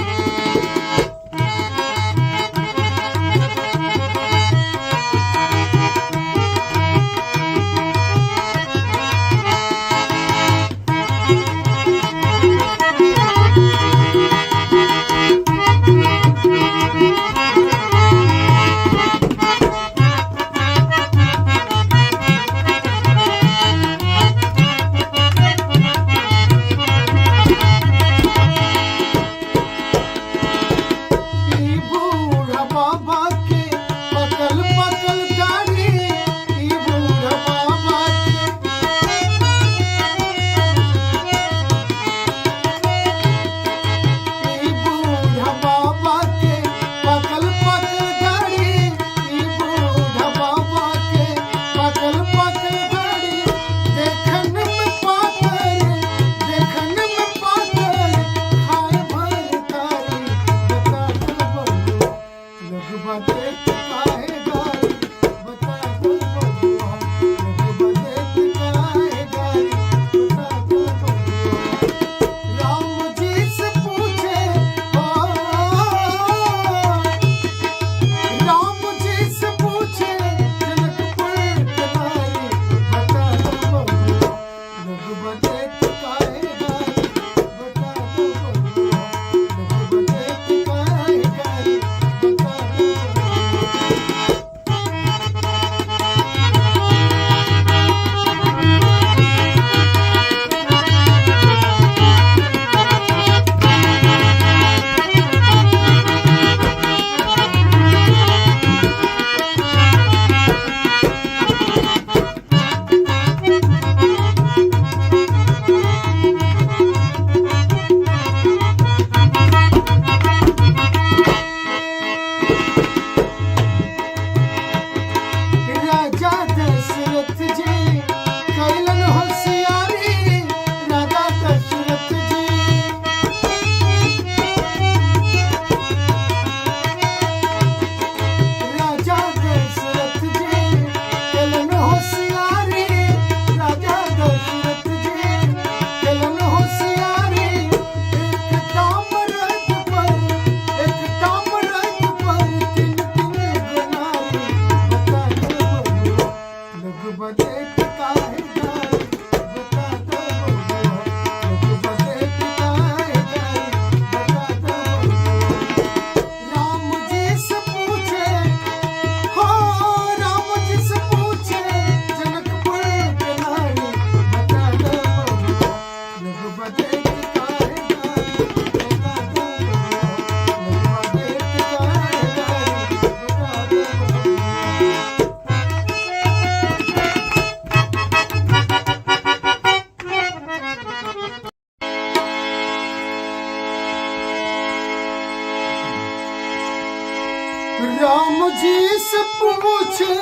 राम जी से पूछे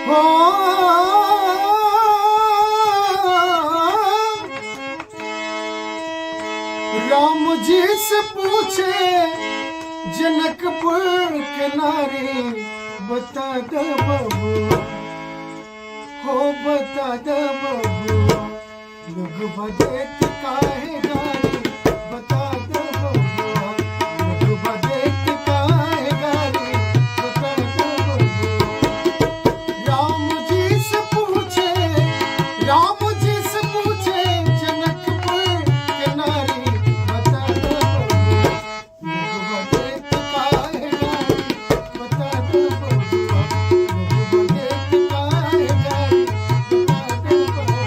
हो, राम जी से पूछे जनकपुर के नारी, बता दे बबुआ, हो बता दे बबुआ, लोग बजेत काहे गारी, बता दे बबुआ, लोग बजेत काहे गारी, बता दे बबुआ। राम जी से पूछे, राम जी से पूछे जनकपुर के नारी, बता दे बबुआ, लोग बजेत काहे गारी, बता दे बबुआ, लोग बजेत काहे गारी, बता दे बबुआ।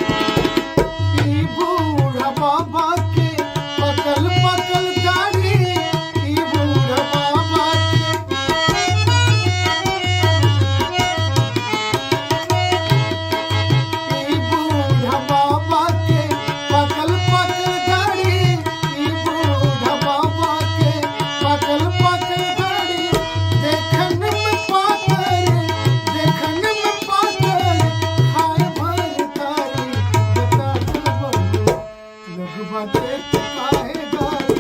ई बूढ़ा बाबा के पकल पकल दाढ़ी, ई बूढ़ा बाबा के, ई बूढ़ा बाबा के पकल पकल दाढ़ी, ई बूढ़ा बाबा के पकल पकल दाढ़ी, देखन में पातर, देखन में पातर, खाए भर तारी, बता दे बबुआ, लोग बदेत काहे गारी,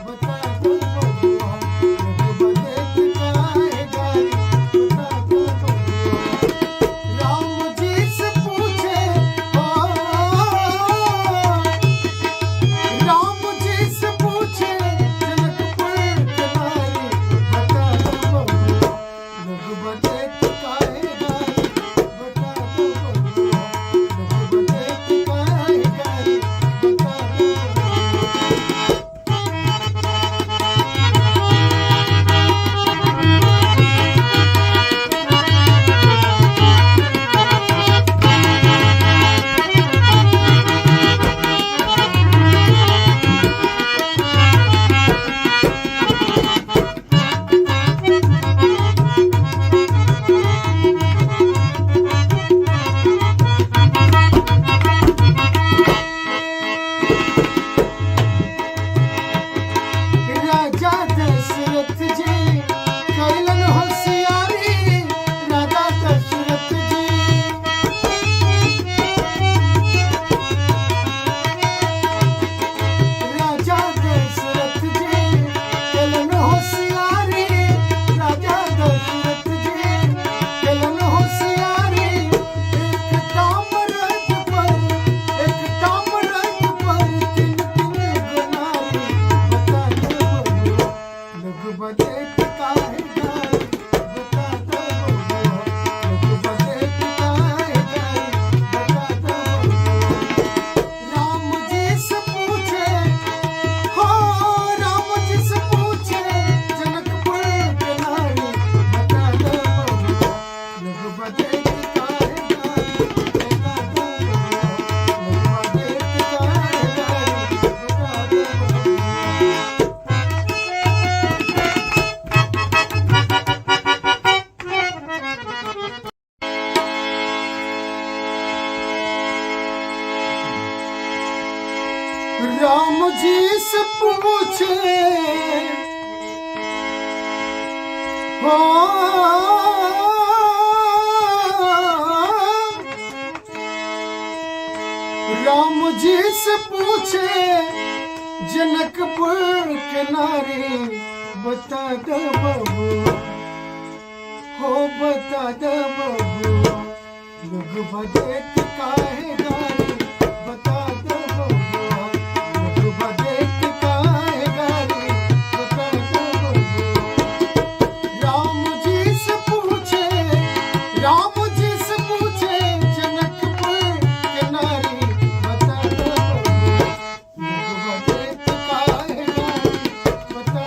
बता दे बबुआ, लोग बदेत काहे गारी, बता दे बबुआ। राम जी से पूछे ओ, राम जी से पूछे जनकपुर के नारी, बता दे बबुआ, लोग बदेत काहे गारी, बता दे बबुआ, लोग बदेत काहे गारी, बता दे बबुआ। राजा दशरथ जी कैलन होशियारी, राजा दशरथ जी, राजा दशरथ जी कैलन होशियारी, राजा दशरथ जी कैलन होशियारी, एक ताम्रज पर, एक ताम्रज पर तीन तीन गुनारी, बता दे बबुआ, लोग बजेत काहे गारी, बता दे बबुआ, लोग बजेत काहे गारी, बता दे बबुआ। राम जी से पूछे हो, राम जी से पूछे जनकपुर के नारी, बता दे बबुआ, लोग बजेत काहे गारी, बता दे बबुआ, लोग बजेत काहे गारी, बता दे बबुआ। राम जी से पूछे हो, राम जी से पूछे जनकपुर के नारी, बता दे बबुआ, हो बता दे बबुआ, लोग बजेत काहे गारी, बता दे बबुआ, लोग बजेत काहे गारी, बता दे बबुआ। राम जी से पूछे, राम जी से पूछे जनकपुर के नारी, बता दे बबुआ, लोग बजेत काहे गारी, बता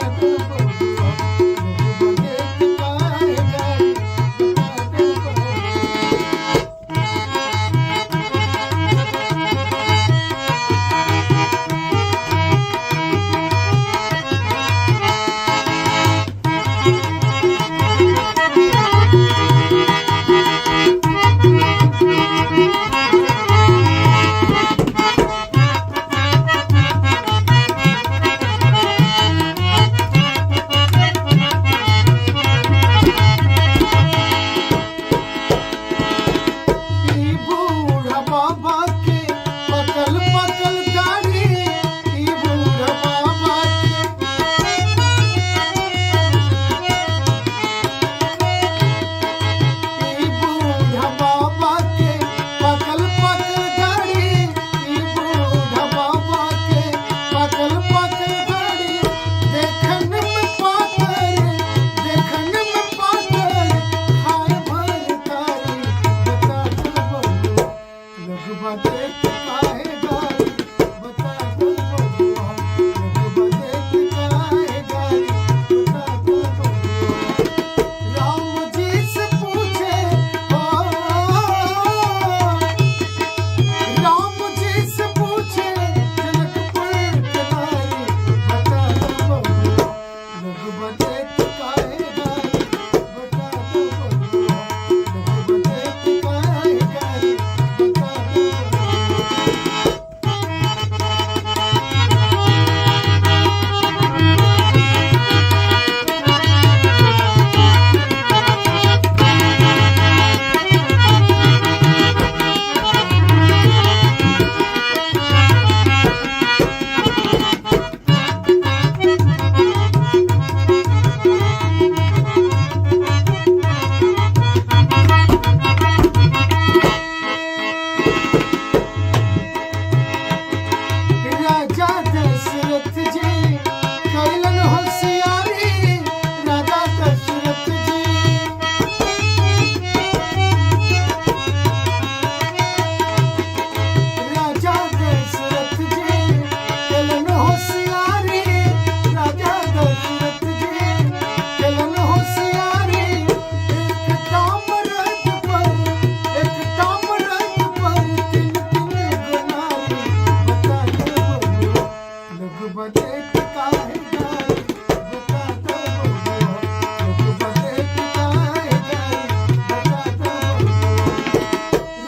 बदेत काहे गारी बता दो बबुआ। लोग बदेत काहे गारी बता दो बबुआ।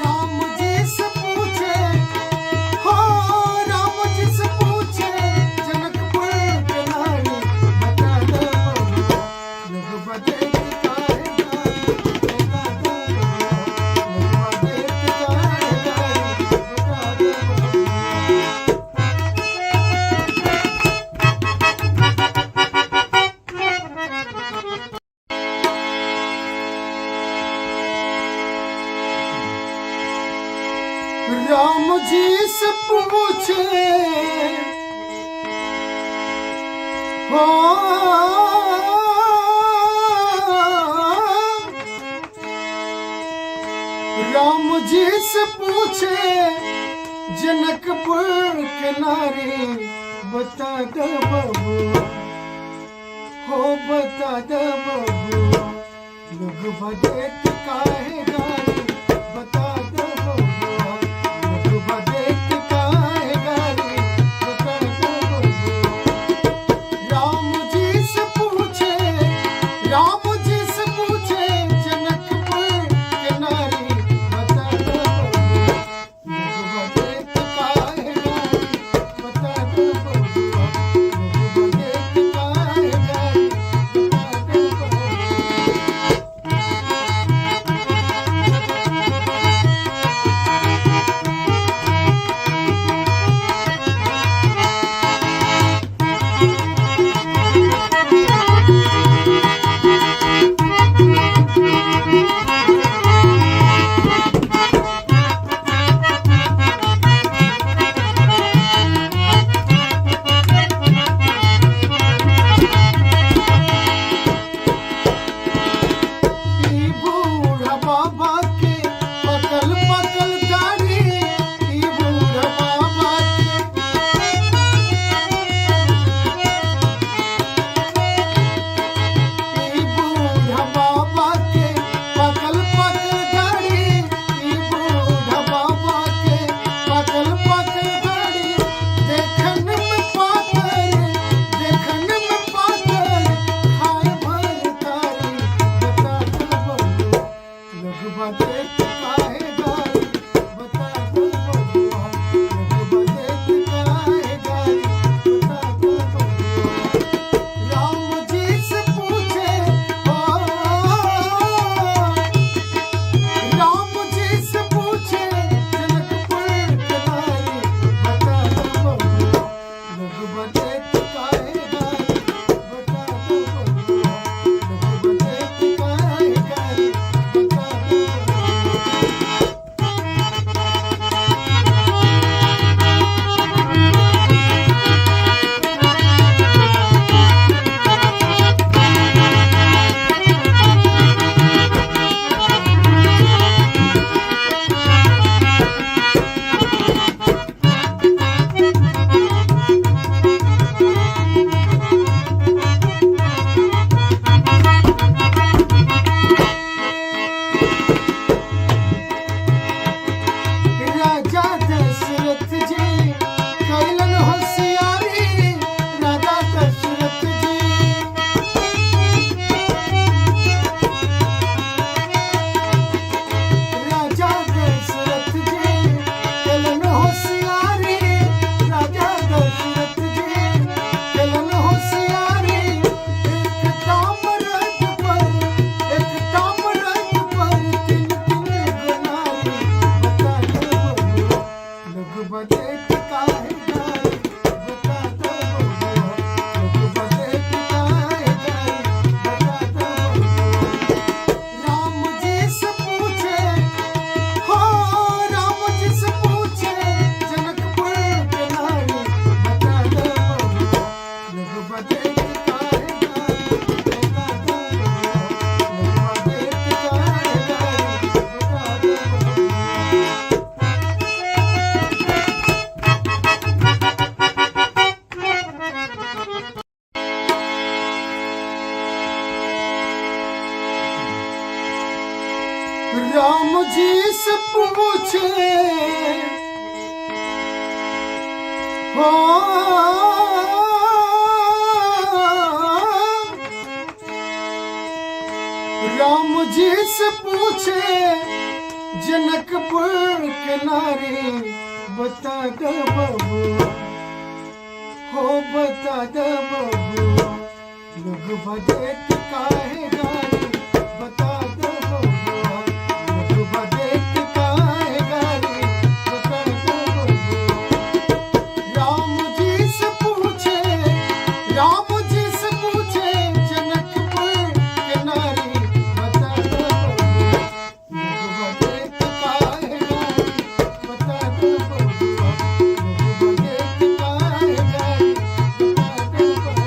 राम जी से पूछे, हो राम जी से पूछे जनकपुर के नारी बता दो बबुआ। लोग बदेत काहे गारी बता दो बबुआ। लोग बदेत काहे गारी बता दो बबुआ। राम जी से पूछे, हो राम जी से पूछे जनकपुर के नारी बता दो बबुआ, हो बता दो बबुआ। लोग बदेत काहे गारी बता दो बबुआ। लोग बदेत काहे गारी बता दो बबुआ। राम जी से पूछे, राम जी से पूछे जनकपुर के नारी बता दो बबुआ। लोग बदेत काहे गारी बता दो बबुआ। लोग बदेत काहे गारी बता दो बबुआ। ई बूढ़ा बाबा के पकल पकल दाढ़ी, ई बूढ़ा बाबा के, ई बूढ़ा बाबा के पकल पकल दाढ़ी, ई बूढ़ा बाबा के पकल पकल दाढ़ी। देखन में पातर, देखन में पातर, खाए भर तारी बता दो बबुआ। लोग बदेत काहे गारी बता दो बबुआ। लोग बदेत काहे गारी बता दो बबुआ। राम जी से पूछे, ओ राम जी से पूछे जनकपुर के नारी बता दो बबुआ। लोग बदेत काहे गारी बता दो बबुआ। लोग बदेत काहे गारी बता दो बबुआ। राजा दशरथ जी कैलन होशियारी, राजा दशरथ जी, राजा दशरथ जी कैलन होशियारी, राजा दशरथ जी कैलन होशियारी। एक ताम्रत पर, एक ताम्रत पर तीन तीन गुनारी बता दो बबुआ। लोग बदेत काहे गारी बता दो बबुआ। लोग बदेत काहे गारी बता दो बबुआ। राम जी से पूछे, हो राम जी से पूछे जनकपुर के नारी बता दो बबुआ। लोग बदेत काहे गारी बता दो बबुआ। लोग बदेत काहे गारी बता दो बबुआ। राम जी से पूछे, हो। से पूछे जनकपुर के नारी, बता दे बबुआ, हो बता दे बबुआ, लोग बदेत काहे गारी, बता दे बबुआ, लोग बदेत काहे गारी, बता दे बबुआ। राम जी से पूछे, राम जी से पूछे जनकपुर के नारी, बता दे बबुआ, लोग बदेत काहे गारी, बता दे बबुआ, लोग बदेत काहे गारी, बता दे बबुआ।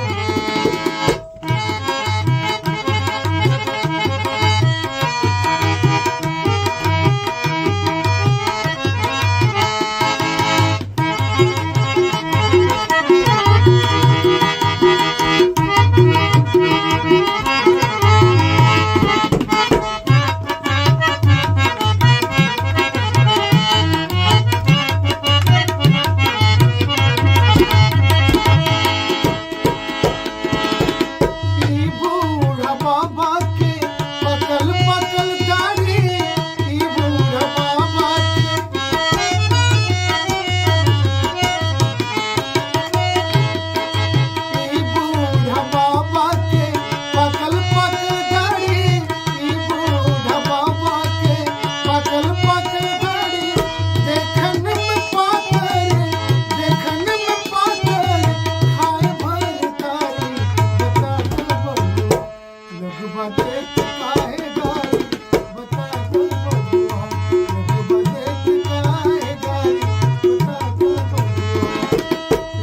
ई बूढ़ा बाबा के पकल पकल दाढ़ी, ई बूढ़ा बाबा के, ई बूढ़ा बाबा के पकल पकल दाढ़ी, ई बूढ़ा बाबा के पकल पकल दाढ़ी, देखन में पातर, देखन में पातर, खाए भर तारी, बता दे बबुआ, लोग बदेत काहे गारी, बता दे बबुआ, लोग बदेत काहे गारी, बता दे बबुआ।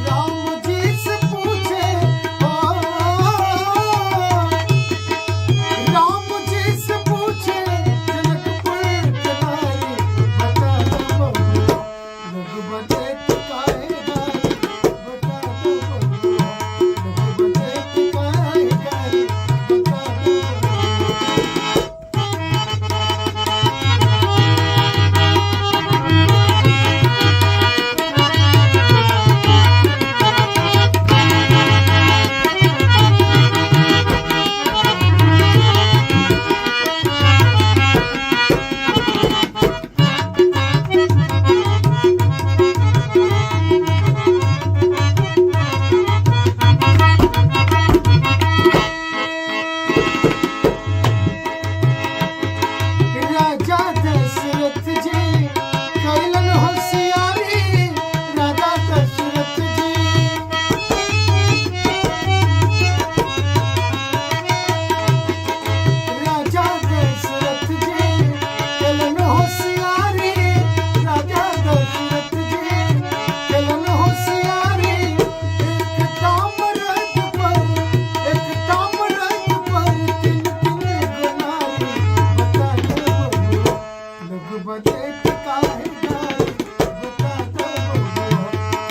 राम जी से पूछे, ओ राम जी से पूछे जनकपुर के नारी, बता दे बबुआ, लोग बदेत काहे गारी, बता दे बबुआ, लोग बदेत काहे गारी, बता दे बबुआ। राजा दशरथ जी कैलन होशियारी, राजा दशरथ जी, राजा दशरथ जी कैलन होशियारी, राजा दशरथ जी कैलन होशियारी, एक ताम्रत पर, एक ताम्रत पर तीन तीन गुनारी, बता दे बबुआ, लोग बदेत काहे गारी, बता दे बबुआ,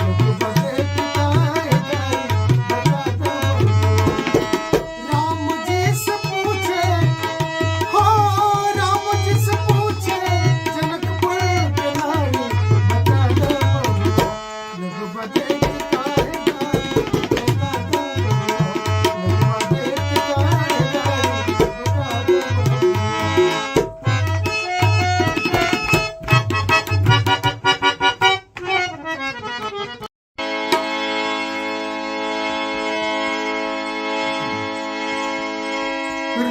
लोग बदेत काहे गारी, बता दे बबुआ। राम जी से पूछे, हो राम जी से पूछे जनकपुर के नारी, बता दे बबुआ, लोग बदेत काहे गारी, बता दे बबुआ, लोग बदेत काहे गारी, बता दे बबुआ।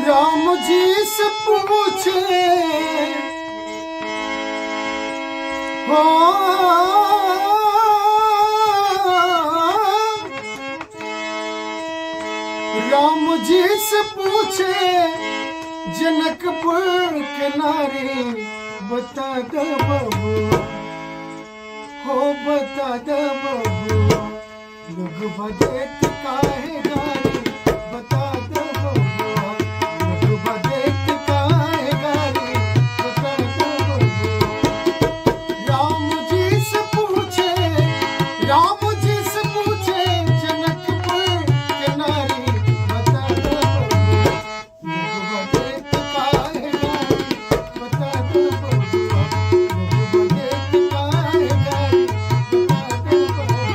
राम जी से पूछे, हो राम जी से पूछे जनकपुर के नारी, बता दे बबुआ, हो बता दे बबुआ, लोग बदेत काहे गारी, बता दे बबुआ, लोग बदेत काहे गारी, बता दे बबुआ। राम जी से पूछे, राम जी से पूछे जनकपुर के नारी, बता दे बबुआ, लोग बदेत काहे गारी, बता दे बबुआ, लोग बदेत काहे गारी, बता दे बबुआ।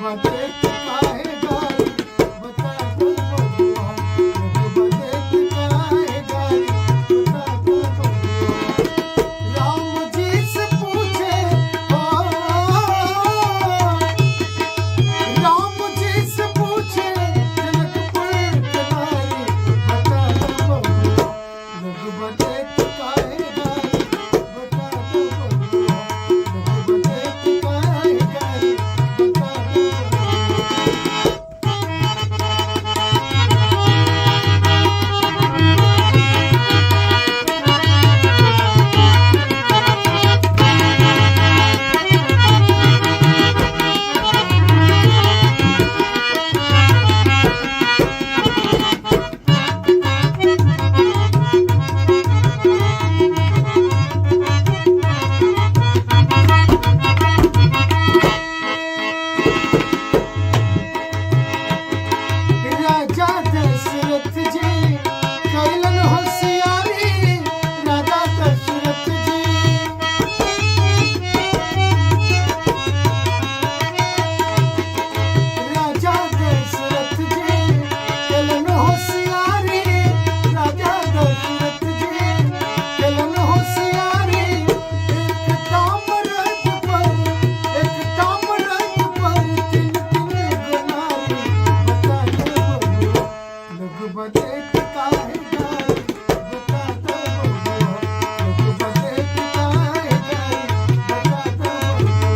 बदेत काहे गारी बता दो बबुआ, लोग बदेत काहे गारी बता दो बबुआ। राम जी से पूछे, ओ राम जी से पूछे जनकपुर के नारी बता दो बबुआ, लोग बदेत काहे गारी बता दो बबुआ, लोग बदेत काहे गारी बता दो बबुआ। राजा दशरथ जी कैलन होशियारी, राजा दशरथ जी, राजा दशरथ जी कैलन होशियारी, राजा दशरथ जी कैलन होशियारी। एक ताम्रत पर, एक ताम्रत पर तीन तीन गुनारी बता दो बबुआ, लोग बदेत काहे गारी बता दो बबुआ, लोग बदेत काहे गारी बता दो बबुआ।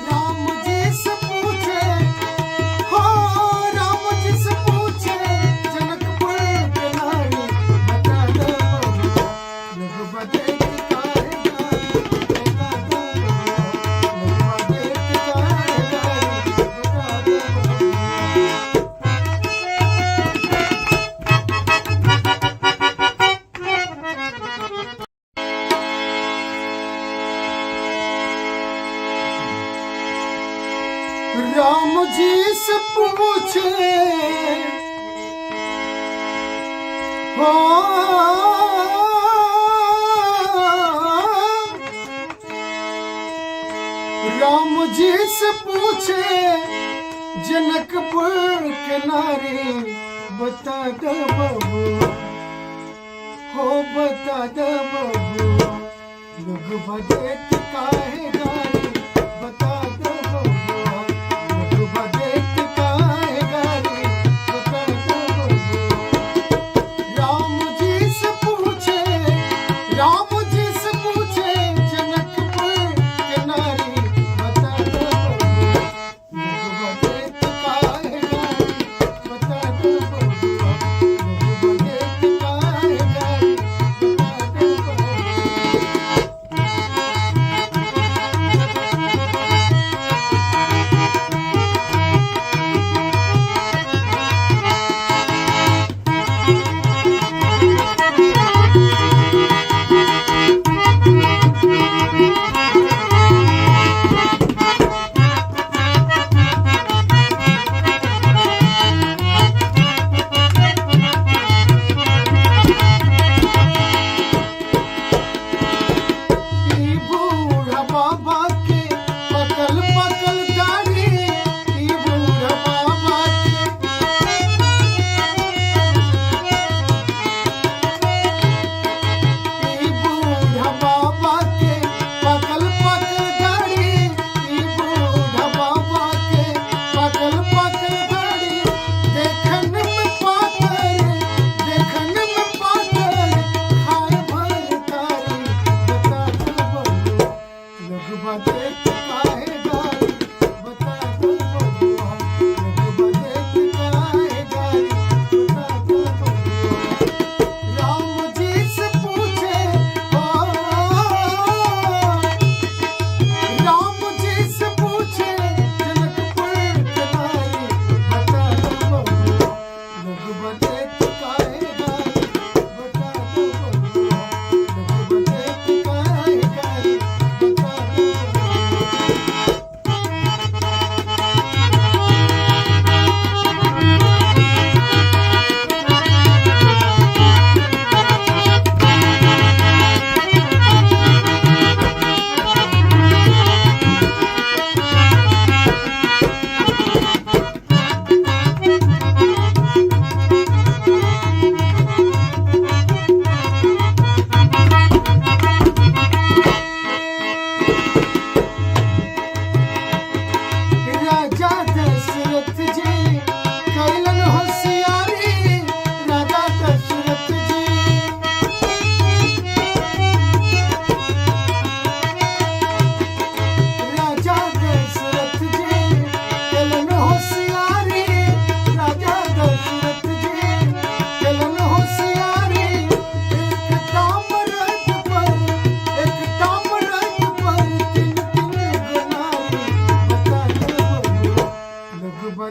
राम जी से पूछे, हो राम जी से पूछे जनकपुर के नारी बता दो बबुआ, लोग बदेत काहे गारी बता दो बबुआ, लोग बदेत काहे गारी बता दो बबुआ। राम जी से पूछे, हो राम जी से पूछे जनकपुर के नारी बता दो बबुआ, हो बता दो बबुआ, लोग बदेत काहे गारी बता दो बबुआ, लोग बदेत काहे गारी बता दो बबुआ। राम जी से पूछे, राम जी से पूछे जनकपुर के नारी बता दो बबुआ, लोग बदेत काहे गारी बता दो बबुआ, लोग बदेत काहे गारी बता दो बबुआ।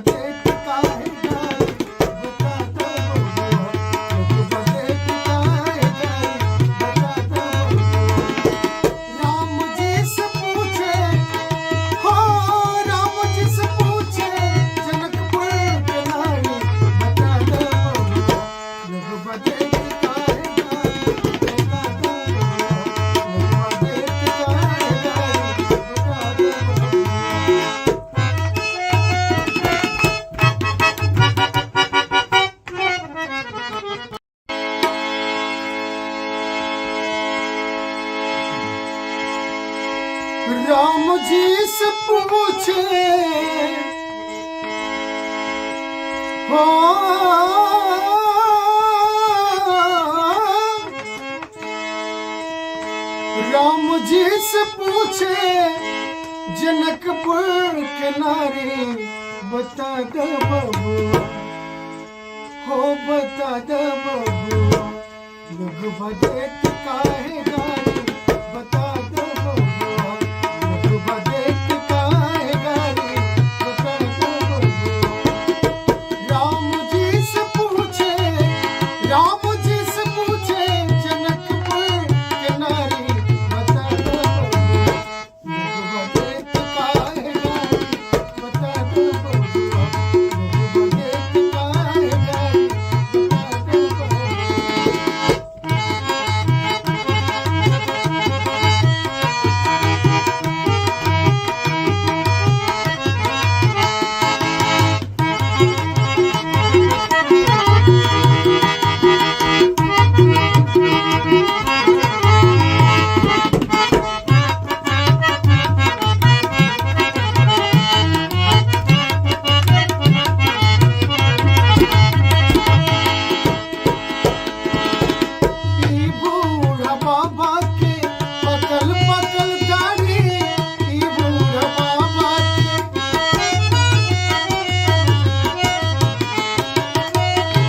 देत काहे गारी बता दो बबुआ। लोग देत काहे गारी बता दो बबुआ। राम जी से पूछे, हो राम जी से पूछे जनकपुर के नारी बता दो बबुआ। लोग देत काहे गारी बता दो बबुआ। लोग देत काहे गारी बता दो बबुआ। राम जी से पूछे, हो राम जी से पूछे जनकपुर के नारी बता दो बबुआ। हो बता दो बबुआ। लोग बदेत काहे गारी बता दो बबुआ। लोग बदेत काहे गारी बता दो बबुआ। राम जी से पूछे, राम जी से पूछे जनकपुर के नारी बता दो बबुआ। लोग बदेत काहे गारी बता दो बबुआ। लोग बदेत काहे गारी बता दो बबुआ। ई बूढ़ा बाबा के पकल पकल दाढ़ी, ई बूढ़ा बाबा के,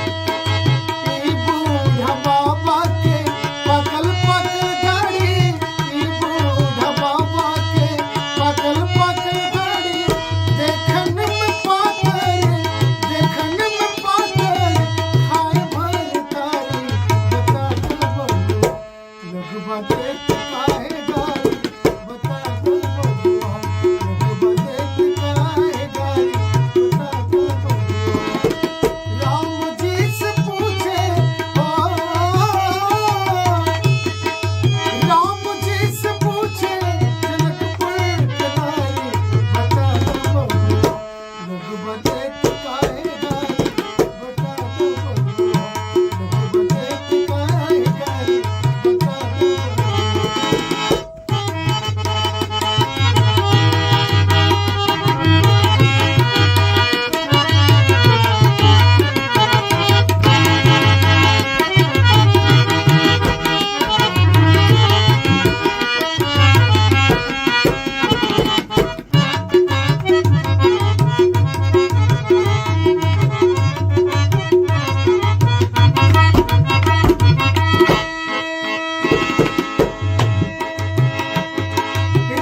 ई बूढ़ा बाबा के पकल पकल दाढ़ी, ई बूढ़ा बाबा के पकल पकल दाढ़ी। देखन में पातर, देखन में पातर, खाए भर तारी बता दो बबुआ। लोग बदेत काहे गारी बता दो बबुआ। लोग बदेत काहे गारी बता दो बबुआ। राम जी से पूछे, हो राम जी से पूछे जनकपुर के नारी बता दो बबुआ। लोग बदेत काहे गारी बता दो बबुआ। लोग बदेत काहे गारी बता दो बबुआ।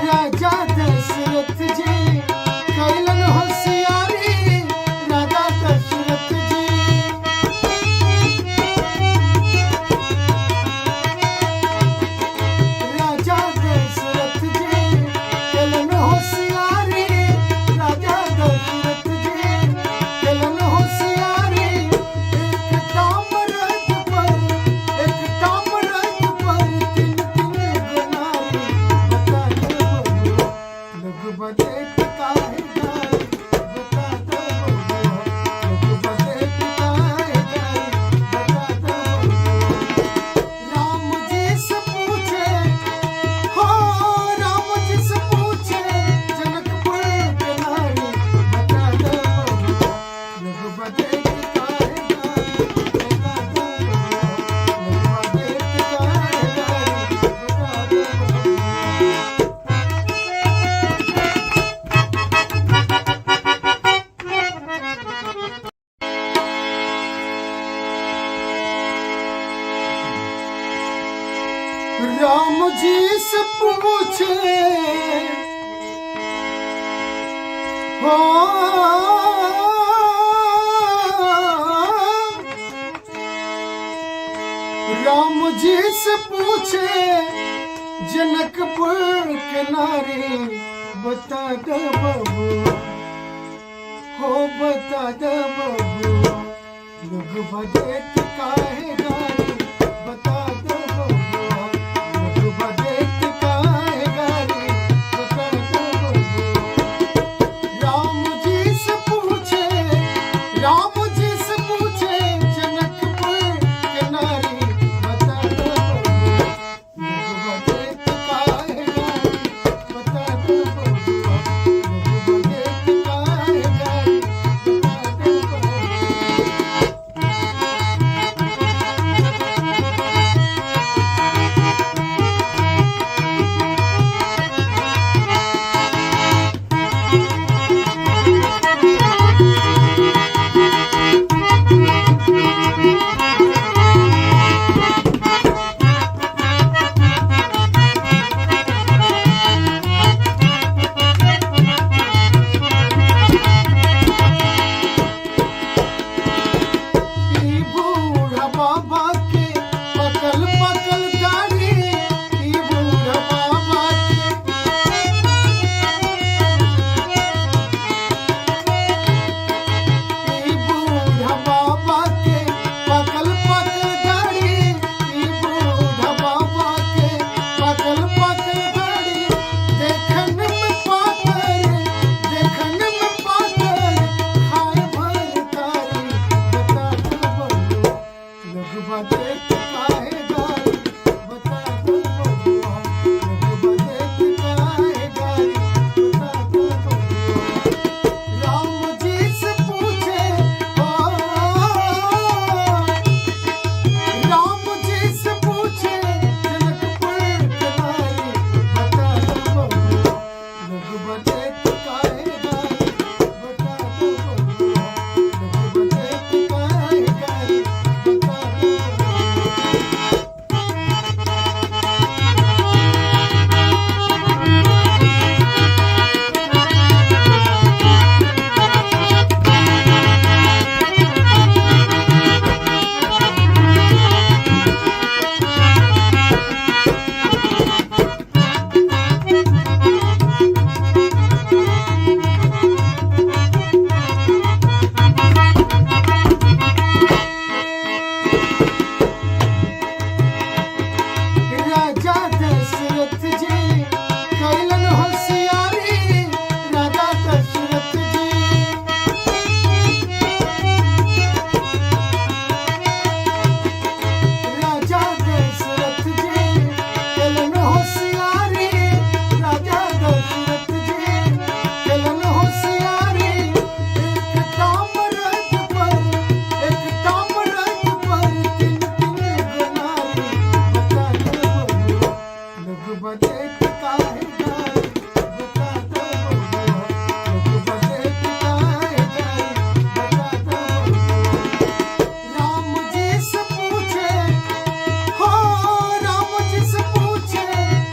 राजा दशरथ जी कैलन होशियारी, राजा दशरथ जी, राजा दशरथ जी कैलन होशियारी, राजा दशरथ जी कैलन होशियारी। एक ताम्रत पर, एक ताम्रत पर तीन तीन गुनारी बता दो बबुआ। लोग बदेत काहे गारी बता दो बबुआ। लोग बदेत काहे गारी बता दो बबुआ। राम जी से पूछे, हो राम जी से पूछे जनकपुर के नारी बता दो बबुआ। लोग बदेत काहे गारी बता दो बबुआ। लोग बदेत काहे गारी बता दो बबुआ। राम जी से पूछे, हो। से पूछे जनकपुर के नारी, बता दे बबुआ, हो बता दे बबुआ, लोग बदेत काहे गारी, बता दे बबुआ, लोग बदेत काहे गारी, बता दे बबुआ। राम जी से पूछे, राम जी से पूछे जनकपुर के नारी, बता दे बबुआ, लोग बदेत काहे गारी, बता दे बबुआ, लोग बदेत काहे गारी, बता दे बबुआ। ई बूढ़ा बाबा के पकल पकल दाढ़ी, ई बूढ़ा बाबा के, ई बूढ़ा बाबा के पकल पकल दाढ़ी, ई बूढ़ा बाबा के पकल पकल दाढ़ी, देखन में पातर, देखन में पातर, खाए भर तारी, बता दे बबुआ, लोग बदेत काहे गारी, बता दे बबुआ, लोग बदेत काहे गारी, बता दे बबुआ। राम जी से पूछे, ओ राम जी से पूछे जनकपुर के नारी, बता दे बबुआ, लोग बदेत काहे गारी, बता दे बबुआ, लोग बदेत काहे गारी, बता दे बबुआ। राजा दशरथ जी कैलन होशियारी, राजा दशरथ जी, राजा दशरथ जी कैलन होशियारी, राजा दशरथ जी कैलन होशियारी, एक ताम्रत पर, एक ताम्रत पर तीन तीन गनारी, बता दे बबुआ, लोग बदेत काहे गारी, बता दे बबुआ, लोग बदेत काहे गारी, बता दे बबुआ। राम जी से पूछे, हो राम जी से पूछे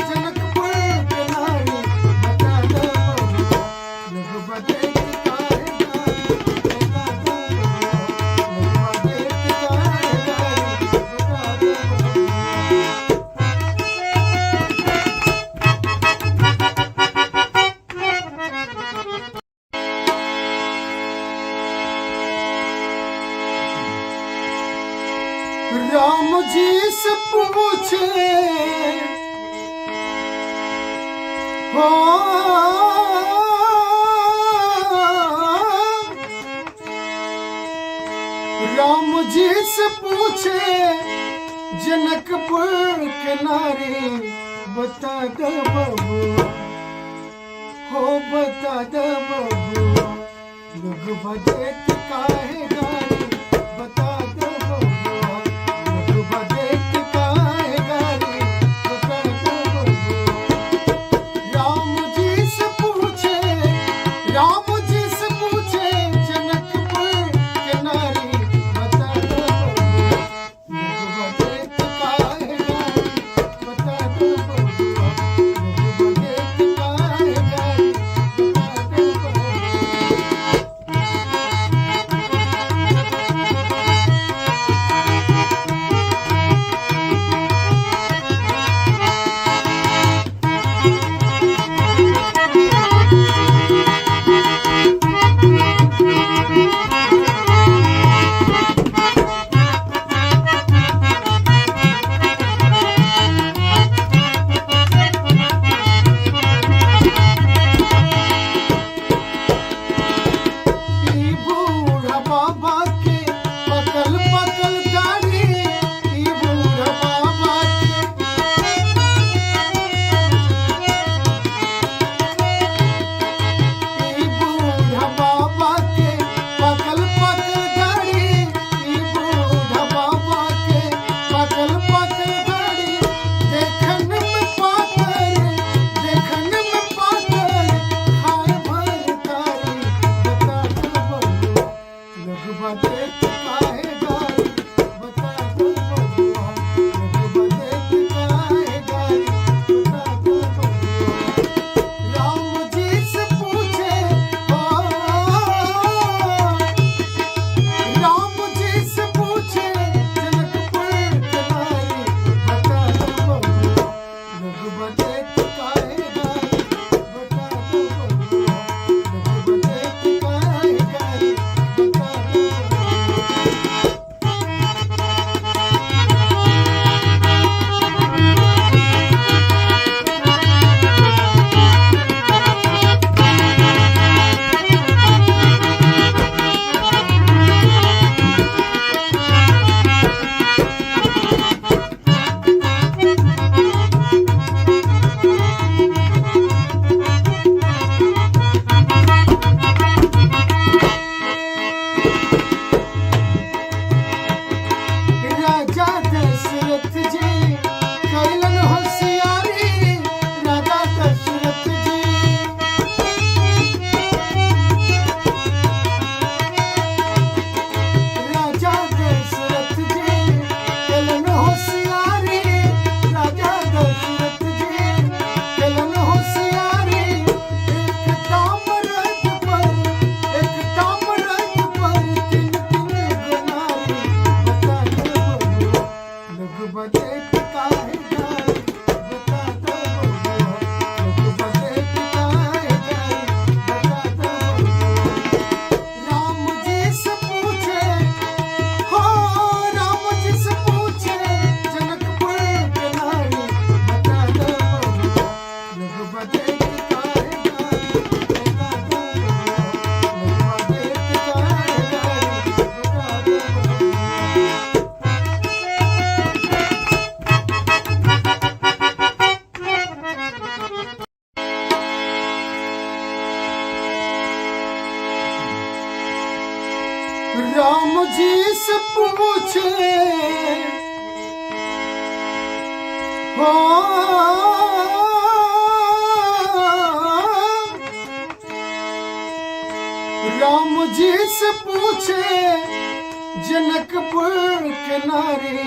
जनकपुर के नारी, बता दे बबुआ, लोग बदेत काहे गारी, बता दे बबुआ, लोग बदेत काहे गारी, बता दे बबुआ। राम जी से पूछे, हो राम जी से पूछे जनकपुर के नारी, बता दे बबुआ, हो बता दे बबुआ, लोग बदेत काहे गारी, बता दे बबुआ, लोग बदेत काहे गारी, बता दे बबुआ। राम जी से पूछे, राम जी से पूछे जनकपुर के नारी, बता दे बबुआ, लोग बदेत काहे गारी, बता दे बबुआ, लोग बदेत काहे गारी, बता दे बबुआ। देत काहे गारी बता दो बबुआ, लोग देत काहे गारी बता दो बबुआ। राम जी से पूछे, ओ राम जी से पूछे जनकपुर के नारी बता दो बबुआ, लोग देत काहे गारी बता दो बबुआ, लोग देत काहे गारी बता दो बबुआ। राजा दशरथ जी कैलन होशियारी, राजा दशरथ जी, राजा दशरथ जी कैलन होशियारी, राजा दशरथ जी कैलन होशियारी। एक ताम्रत पर, एक ताम्रत पर तीन तीन गनारी बता दो बबुआ, लोग बदेत काहे गारी बता दो बबुआ, लोग बदेत काहे गारी बता दो बबुआ। राम जी से पूछे, हो राम जी से पूछे जनकपुर के नारी बता दो बबुआ, लोग बदेत काहे गारी बता दो बबुआ, लोग बदेत काहे गारी बता दो बबुआ। राम जी से पूछे, हो राम जी से पूछे जनकपुर के नारी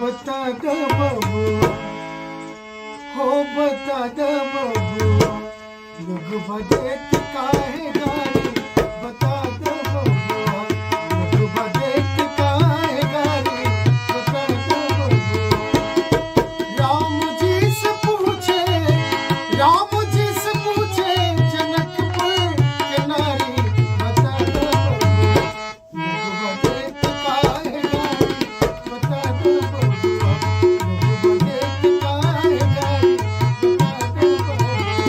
बता दो बबुआ, हो बता दो बबुआ, लोग बदेत काहे गारी बता दो बबुआ, लोग बदेत काहे गारी बता दो बबुआ। राम जी से पूछे, राम जी से पूछे जनकपुर के नारी बता दो बबुआ, लोग बदेत काहे गारी बता दो बबुआ, लोग बदेत काहे गारी बता दो बबुआ।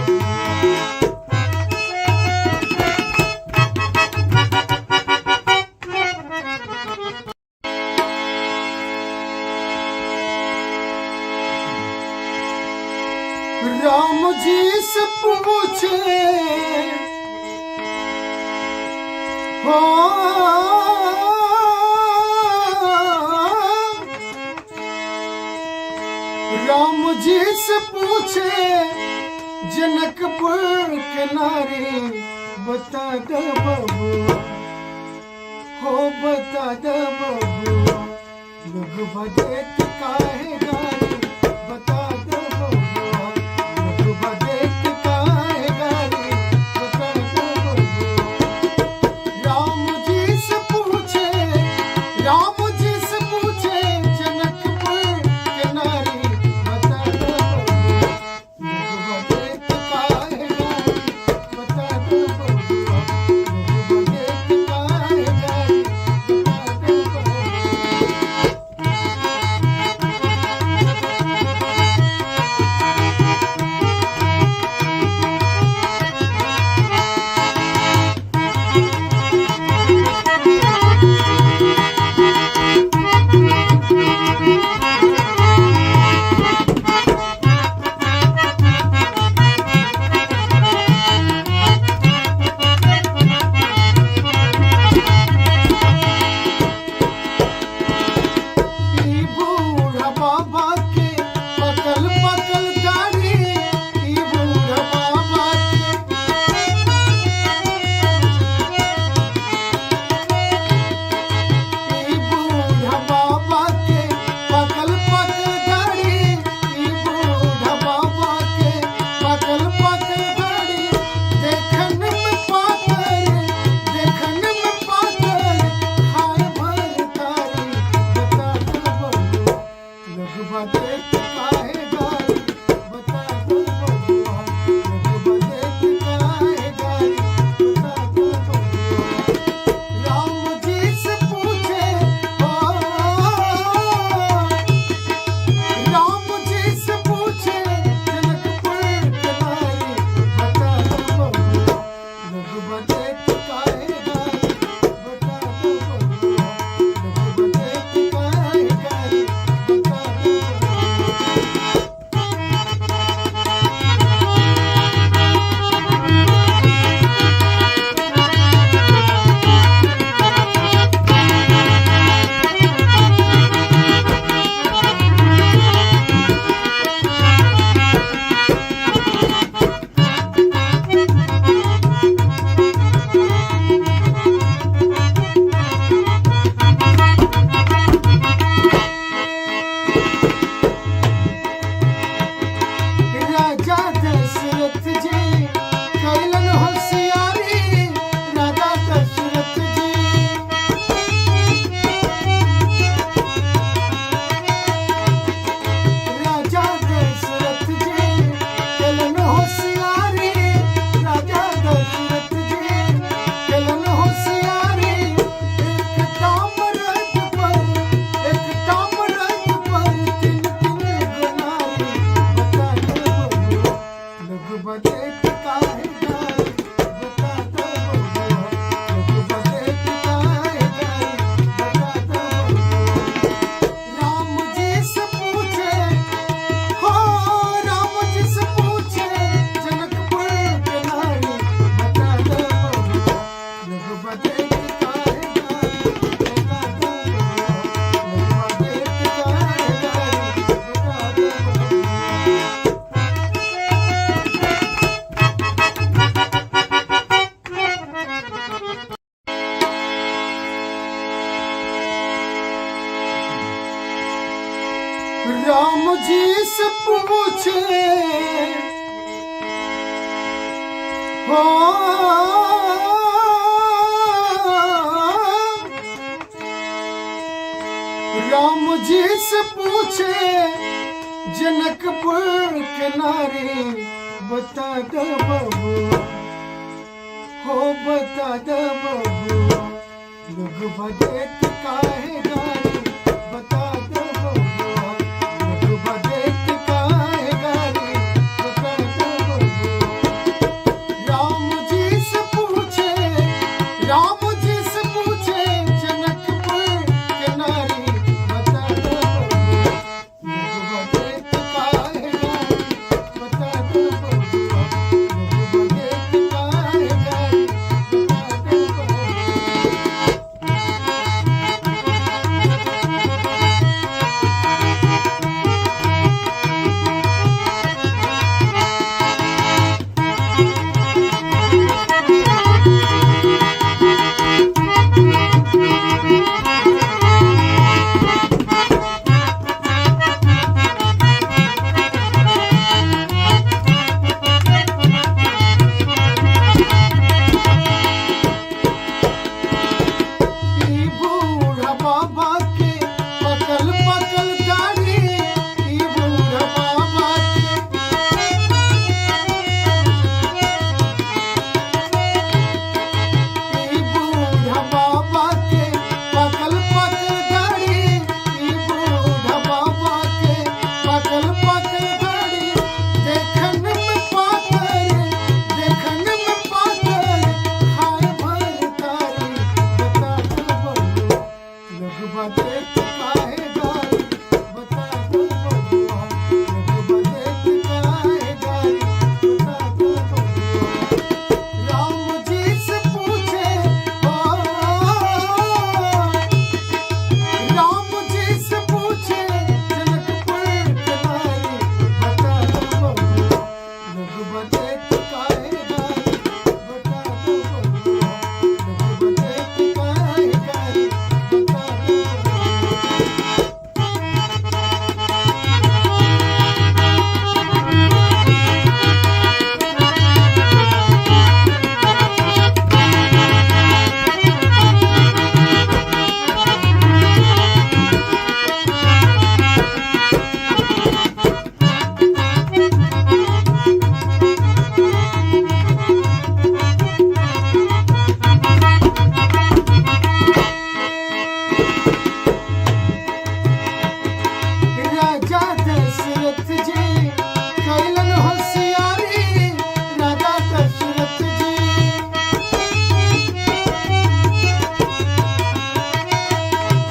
बबुआ। राम जी से पूछे हो, राम जी से पूछे जनकपुर के नारी, बता दे बबुआ, हो बता दे बबुआ, लोग बदेत काहे गारी, बता दे बबुआ, लोग बदेत काहे गारी, बता दे बबुआ। राम जी से पूछे, राम जी से पूछे जनकपुर के नारी, बता दे बबुआ, लोग बदेत काहे गारी, बता दे बबुआ, लोग बदेत काहे गारी, बता दे बबुआ। ई बूढ़ा बाबा के पकल पकल दाढ़ी, ई बूढ़ा बाबा के, ई बूढ़ा बाबा के पकल पकल दाढ़ी, ई बूढ़ा बाबा के पकल पकल दाढ़ी, देखन में पातर, देखन में पातर, खाए भर तारी, बता दे बबुआ, लोग बदेत काहे गारी, बता दे बबुआ, लोग बदेत काहे गारी, बता दे बबुआ। राम जी से पूछे, ओ राम जी से पूछे जनकपुर के नारी, बता दे बबुआ, लोग बदेत काहे गारी, बता दे बबुआ, लोग बदेत काहे गारी, बता दे बबुआ। राजा दशरथ जी कैलन होशियारी, राजा दशरथ जी, राजा दशरथ जी कैलन होशियारी, राजा दशरथ जी कैलन होशियारी, एक ताम्रत पर, एक ताम्रत पर तीन तीन गुनारी, बता दे बबुआ, लोग बदेत काहे गारी, बता दे बबुआ, लोग बदेत काहे गारी, बता दे बबुआ। राम जी से पूछे, हो राम जी से पूछे जनकपुर के नारी, बता दे बबुआ, लोग बदेत काहे गारी, बता दे बबुआ, लोग बदेत काहे गारी, बता दे बबुआ। राम जी से पूछे, हो राम जी से पूछे जनकपुर के नारी, बता दे बबुआ, हो बता दे बबुआ, लोग बदेत काहे गारी, बता दे बबुआ, लोग बदेत काहे गारी, बता दे बबुआ। बदेत काहे गारी बता दो बबुआ, लोग बदेत काहे गारी बता दो बबुआ। राजा दशरथ जी कैलन होशियारी, राजा दशरथ जी।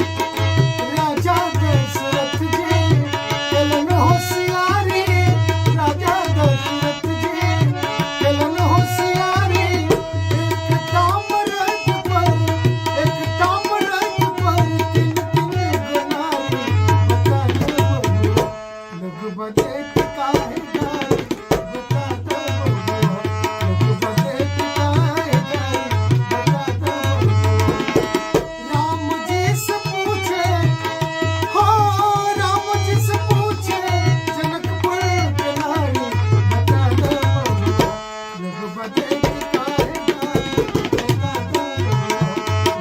राजा दशरथ जी कैलन होशियारी, राजा दशरथ जी कैलन होशियारी। एक ताम्रज पर, एक ताम्रज पर तीन तीन गनारी बता दो बबुआ, लोग बदेत काहे गारी बता दो बबुआ, लोग बदेत काहे गारी बता दो बबुआ। राम जी से पूछे, हो राम जी से पूछे जनकपुर के नारी बता दो बबुआ, लोग बदेत काहे गारी बता दो बबुआ,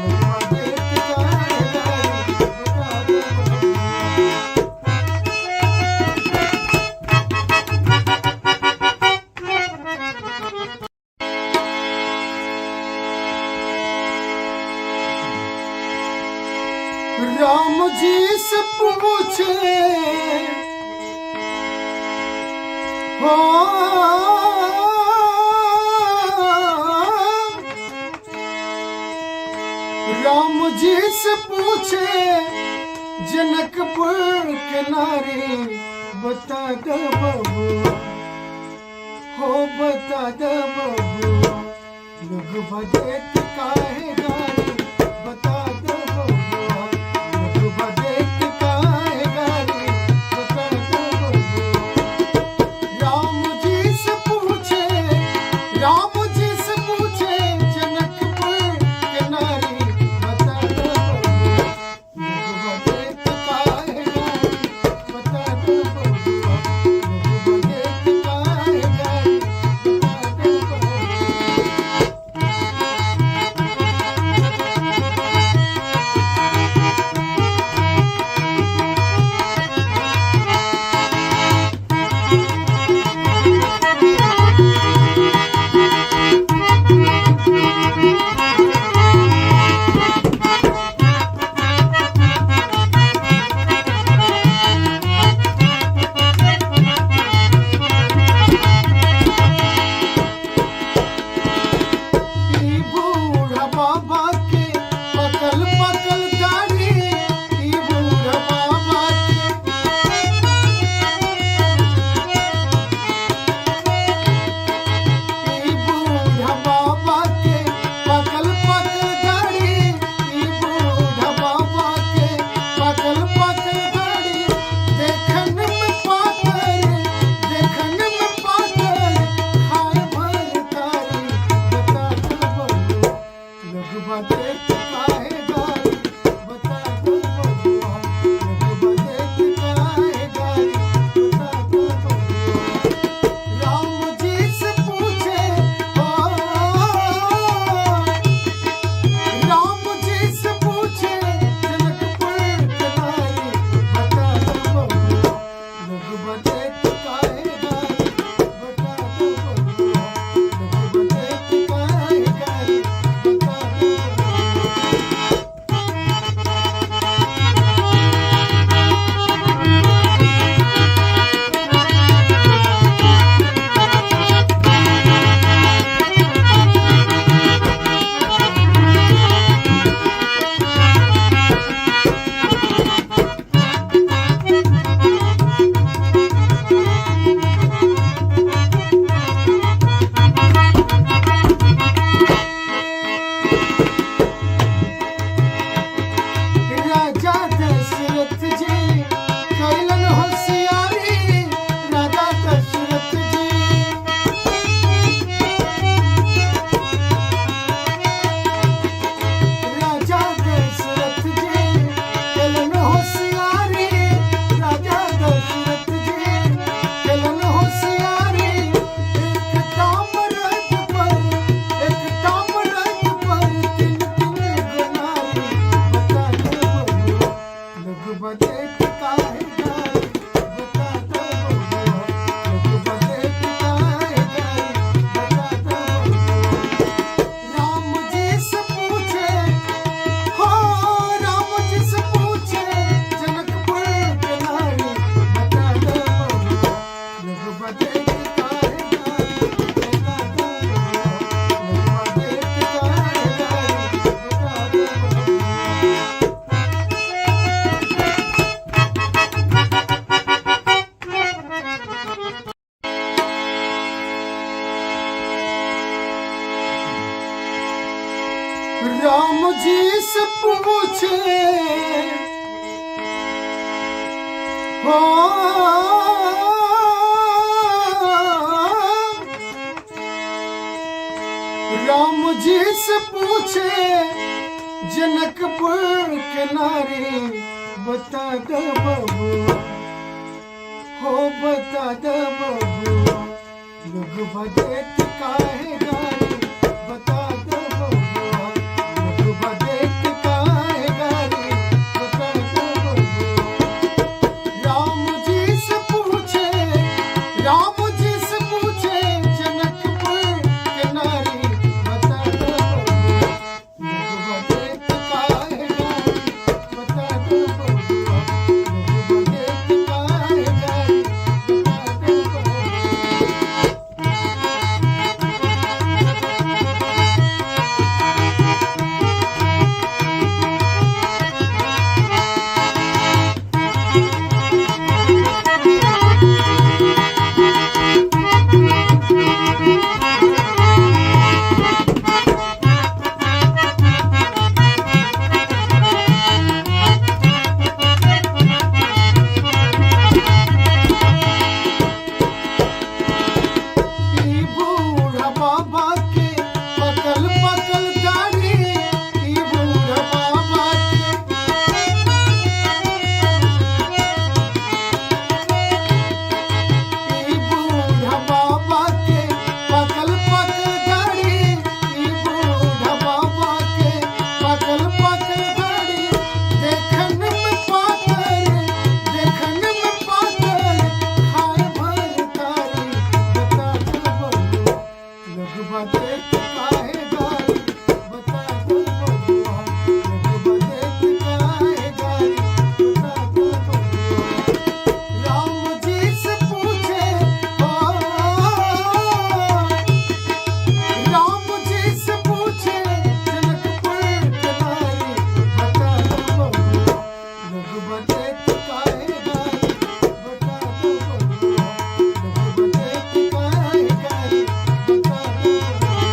लोग बदेत काहे गारी बता दो बबुआ। राम जी से पूछे, हो राम जी से पूछे जनकपुर के नारी बता दो बबुआ, हो बता दो बबुआ, लोग बदेत काहे गारी बता दो बबुआ, लोग बदेत काहे गारी बता दो बबुआ। राम जी से पूछे, राम जी से पूछे जनकपुर के नारी बता दो बबुआ, लोग बदेत काहे गारी बता दो बबुआ, लोग बदेत काहे गारी बता दो बबुआ। राम जी से पूछे हो, राम जी से पूछे जनकपुर के नारी, बता दे बबुआ, हो बता दे बबुआ, लोग बदेत काहे गारी, बता दे बबुआ, लोग बदेत काहे गारी, बता दे बबुआ। राम जी से पूछे, राम जी से पूछे जनकपुर के नारी, बता दे बबुआ, लोग बदेत काहे गारी, बता दे बबुआ, लोग बदेत काहे गारी, बता दे बबुआ। ई बूढ़ा बाबा के पकल पकल दाढ़ी, ई बूढ़ा बाबा के, ई बूढ़ा बाबा के पकल पकल दाढ़ी, ई बूढ़ा बाबा के पकल पकल दाढ़ी, देखन में पातर, देखन में पातर, खाए भर तारी, बता दे बबुआ, लोग बदेत काहे गारी, बता दे बबुआ, लोग बदेत काहे गारी, बता दे बबुआ। राम जी से पूछे ओ, राम जी से पूछे जनकपुर के नारी, बता दे बबुआ, लोग बदेत काहे गारी, बता दे बबुआ, लोग बदेत काहे गारी, बता दे बबुआ।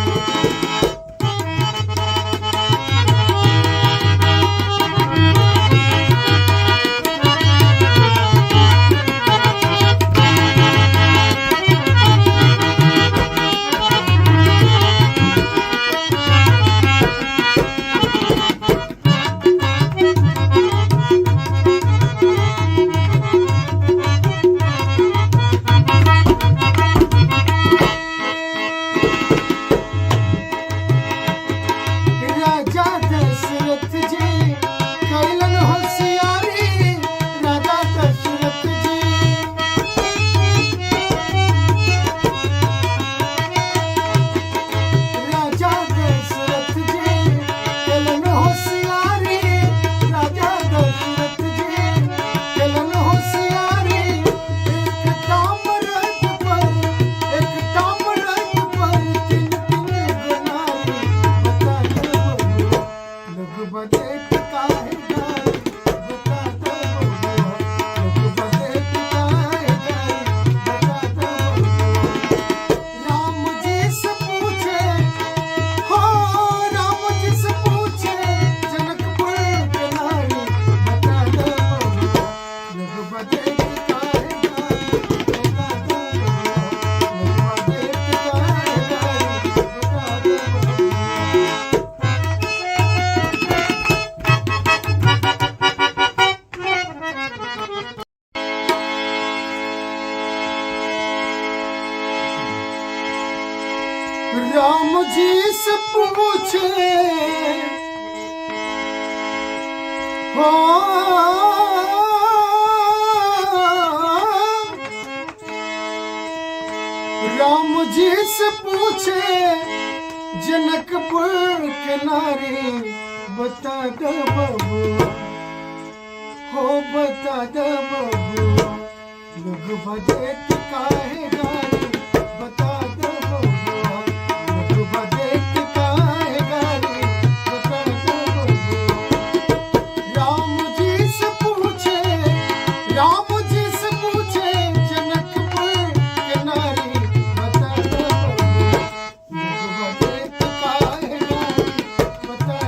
राजा दशरथ जी कैलन होशियारी, राजा दशरथ जी, राजा दशरथ जी कैलन होशियारी, राजा दशरथ जी कैलन होशियारी, एक ताम्रत पर, एक ताम्रत पर तीन तीन गुनारी, बता दे बबुआ, लोग बदेत काहे गारी, बता दे बबुआ, लोग बदेत काहे गारी, बता दे बबुआ। राम जी से पूछे हो, राम जी से पूछे जनकपुर के नारी, बता दे बबुआ, लोग बदेत काहे गारी, बता दे बबुआ, लोग बदेत काहे गारी, बता दे बबुआ। राम जी से पूछे हो, राम जी से पूछे जनकपुर के नारी, बता दे बबुआ, हो बता दे बबुआ, लोग बदेत काहे गारी, बता दे बबुआ, लोग बदेत काहे गारी, बता दे बबुआ। राम जी से पूछे, राम जी से पूछे जनकपुर के नारी, बता दे बबुआ, लोग बदेत काहे गारी, बता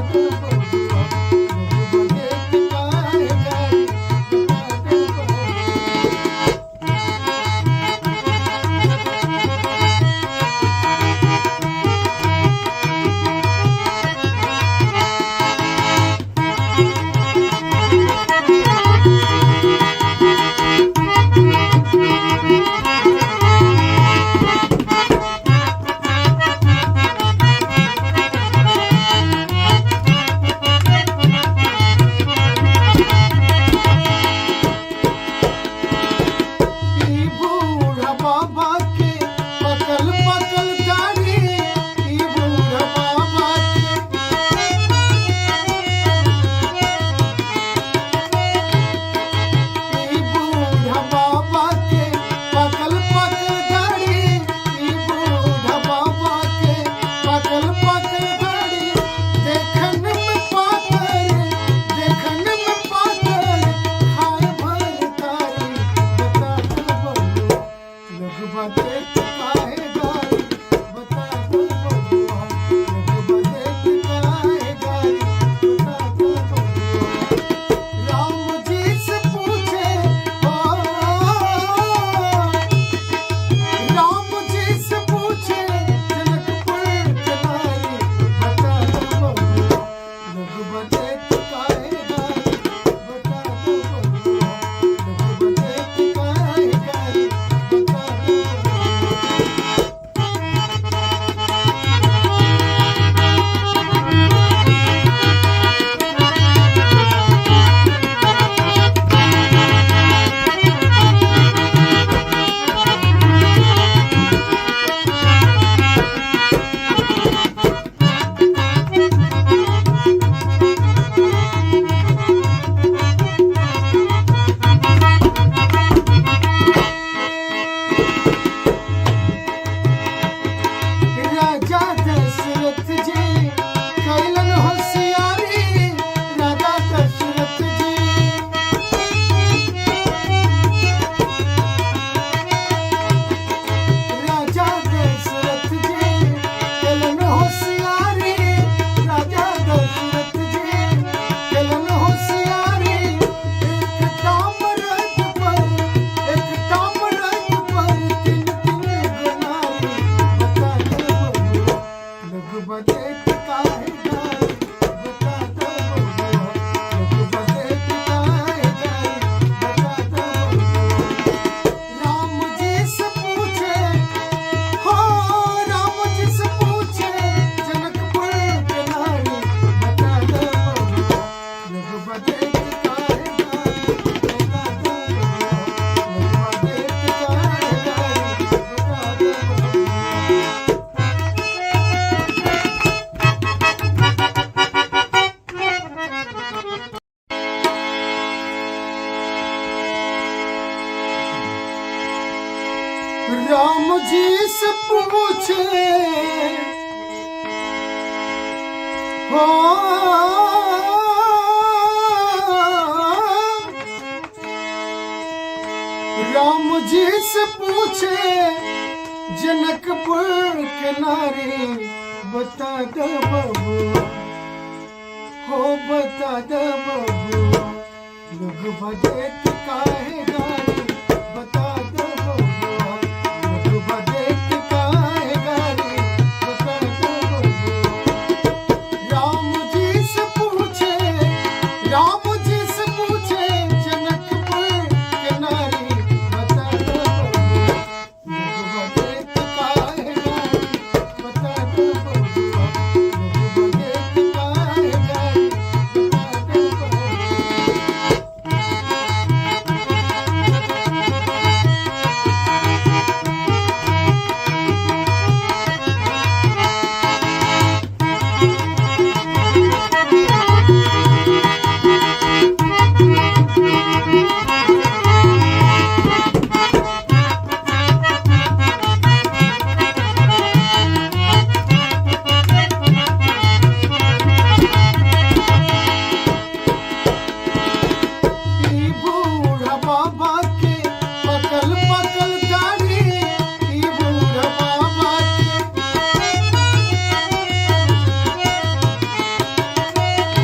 हो राम जी से पूछे जनकपुर के नारी, बता दे बबुआ, हो बता दे बबुआ, लोग बदेत काहे गारी, बता दे बबुआ, लोग बदेत काहे गारी, बता दे बबुआ। राम जी से पूछे, राम जी से पूछे जनकपुर के नारी, बता दे बबुआ, लोग बदेत काहे गारी, बता दे बबुआ, लोग बदेत काहे गारी, बता दे बबुआ। ई बूढ़ा बाबा के पकल पकल दाढ़ी, ई बूढ़ा बाबा के,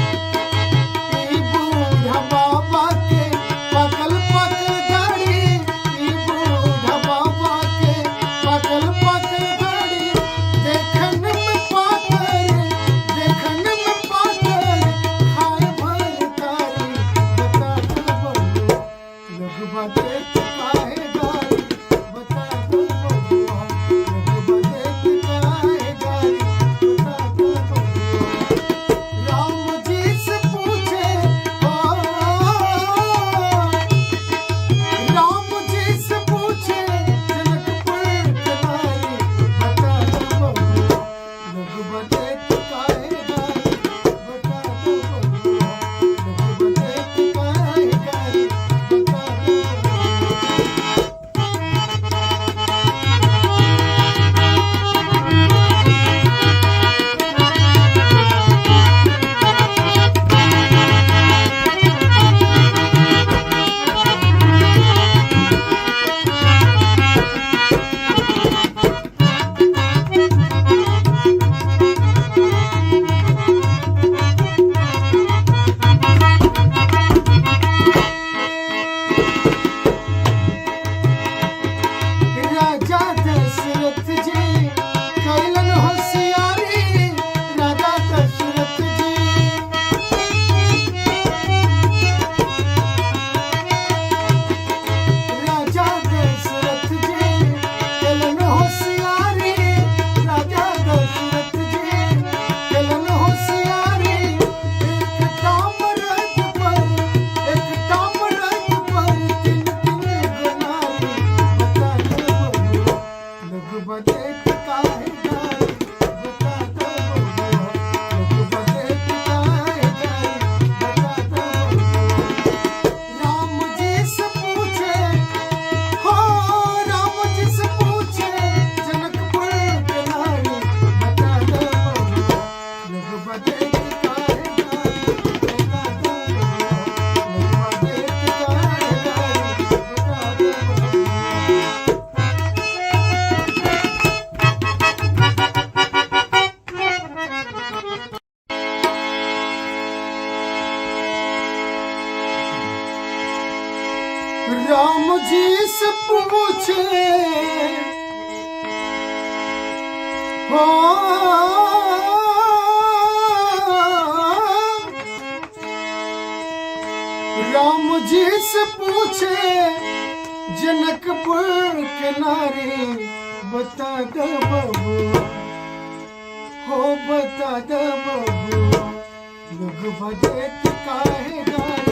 ई बूढ़ा बाबा के पकल पकल दाढ़ी, ई बूढ़ा बाबा के पकल पकल दाढ़ी, देखन में पातर, देखन में पातर, खाए भर तारी, बता दे बबुआ, लोग बदेत काहे गारी, बता दे बबुआ, लोग बदेत काहे गारी, बता दे बबुआ। राम जी से पूछे, ओ राम जी से पूछे जनकपुर के नारी, बता दे बबुआ, लोग बदेत काहे गारी, बता दे बबुआ, लोग बदेत काहे गारी, बता दे बबुआ। राजा दशरथ जी कैलन होशियारी, राजा दशरथ जी, राजा दशरथ जी कैलन होशियारी, राजा दशरथ जी कैलन होशियारी, एक ताम्रज पर, एक ताम्रज पर तीन तीन गो नारी, बता दे बबुआ, लोग बदेत काहे गारी, बता दे बबुआ, लोग बदेत काहे गारी, बता दे बबुआ। राम जी से पूछे, हो राम जी से पूछे जनकपुर के नारी, बता दे बबुआ, लोग बदेत काहे गारी, बता दे बबुआ, लोग बदेत काहे गारी, बता दे बबुआ। राम जी से पूछे, हो राम जी से पूछे जनकपुर के नारी, बता दे बबुआ, हो बता दे बबुआ, लोग बदेत काहे गारी,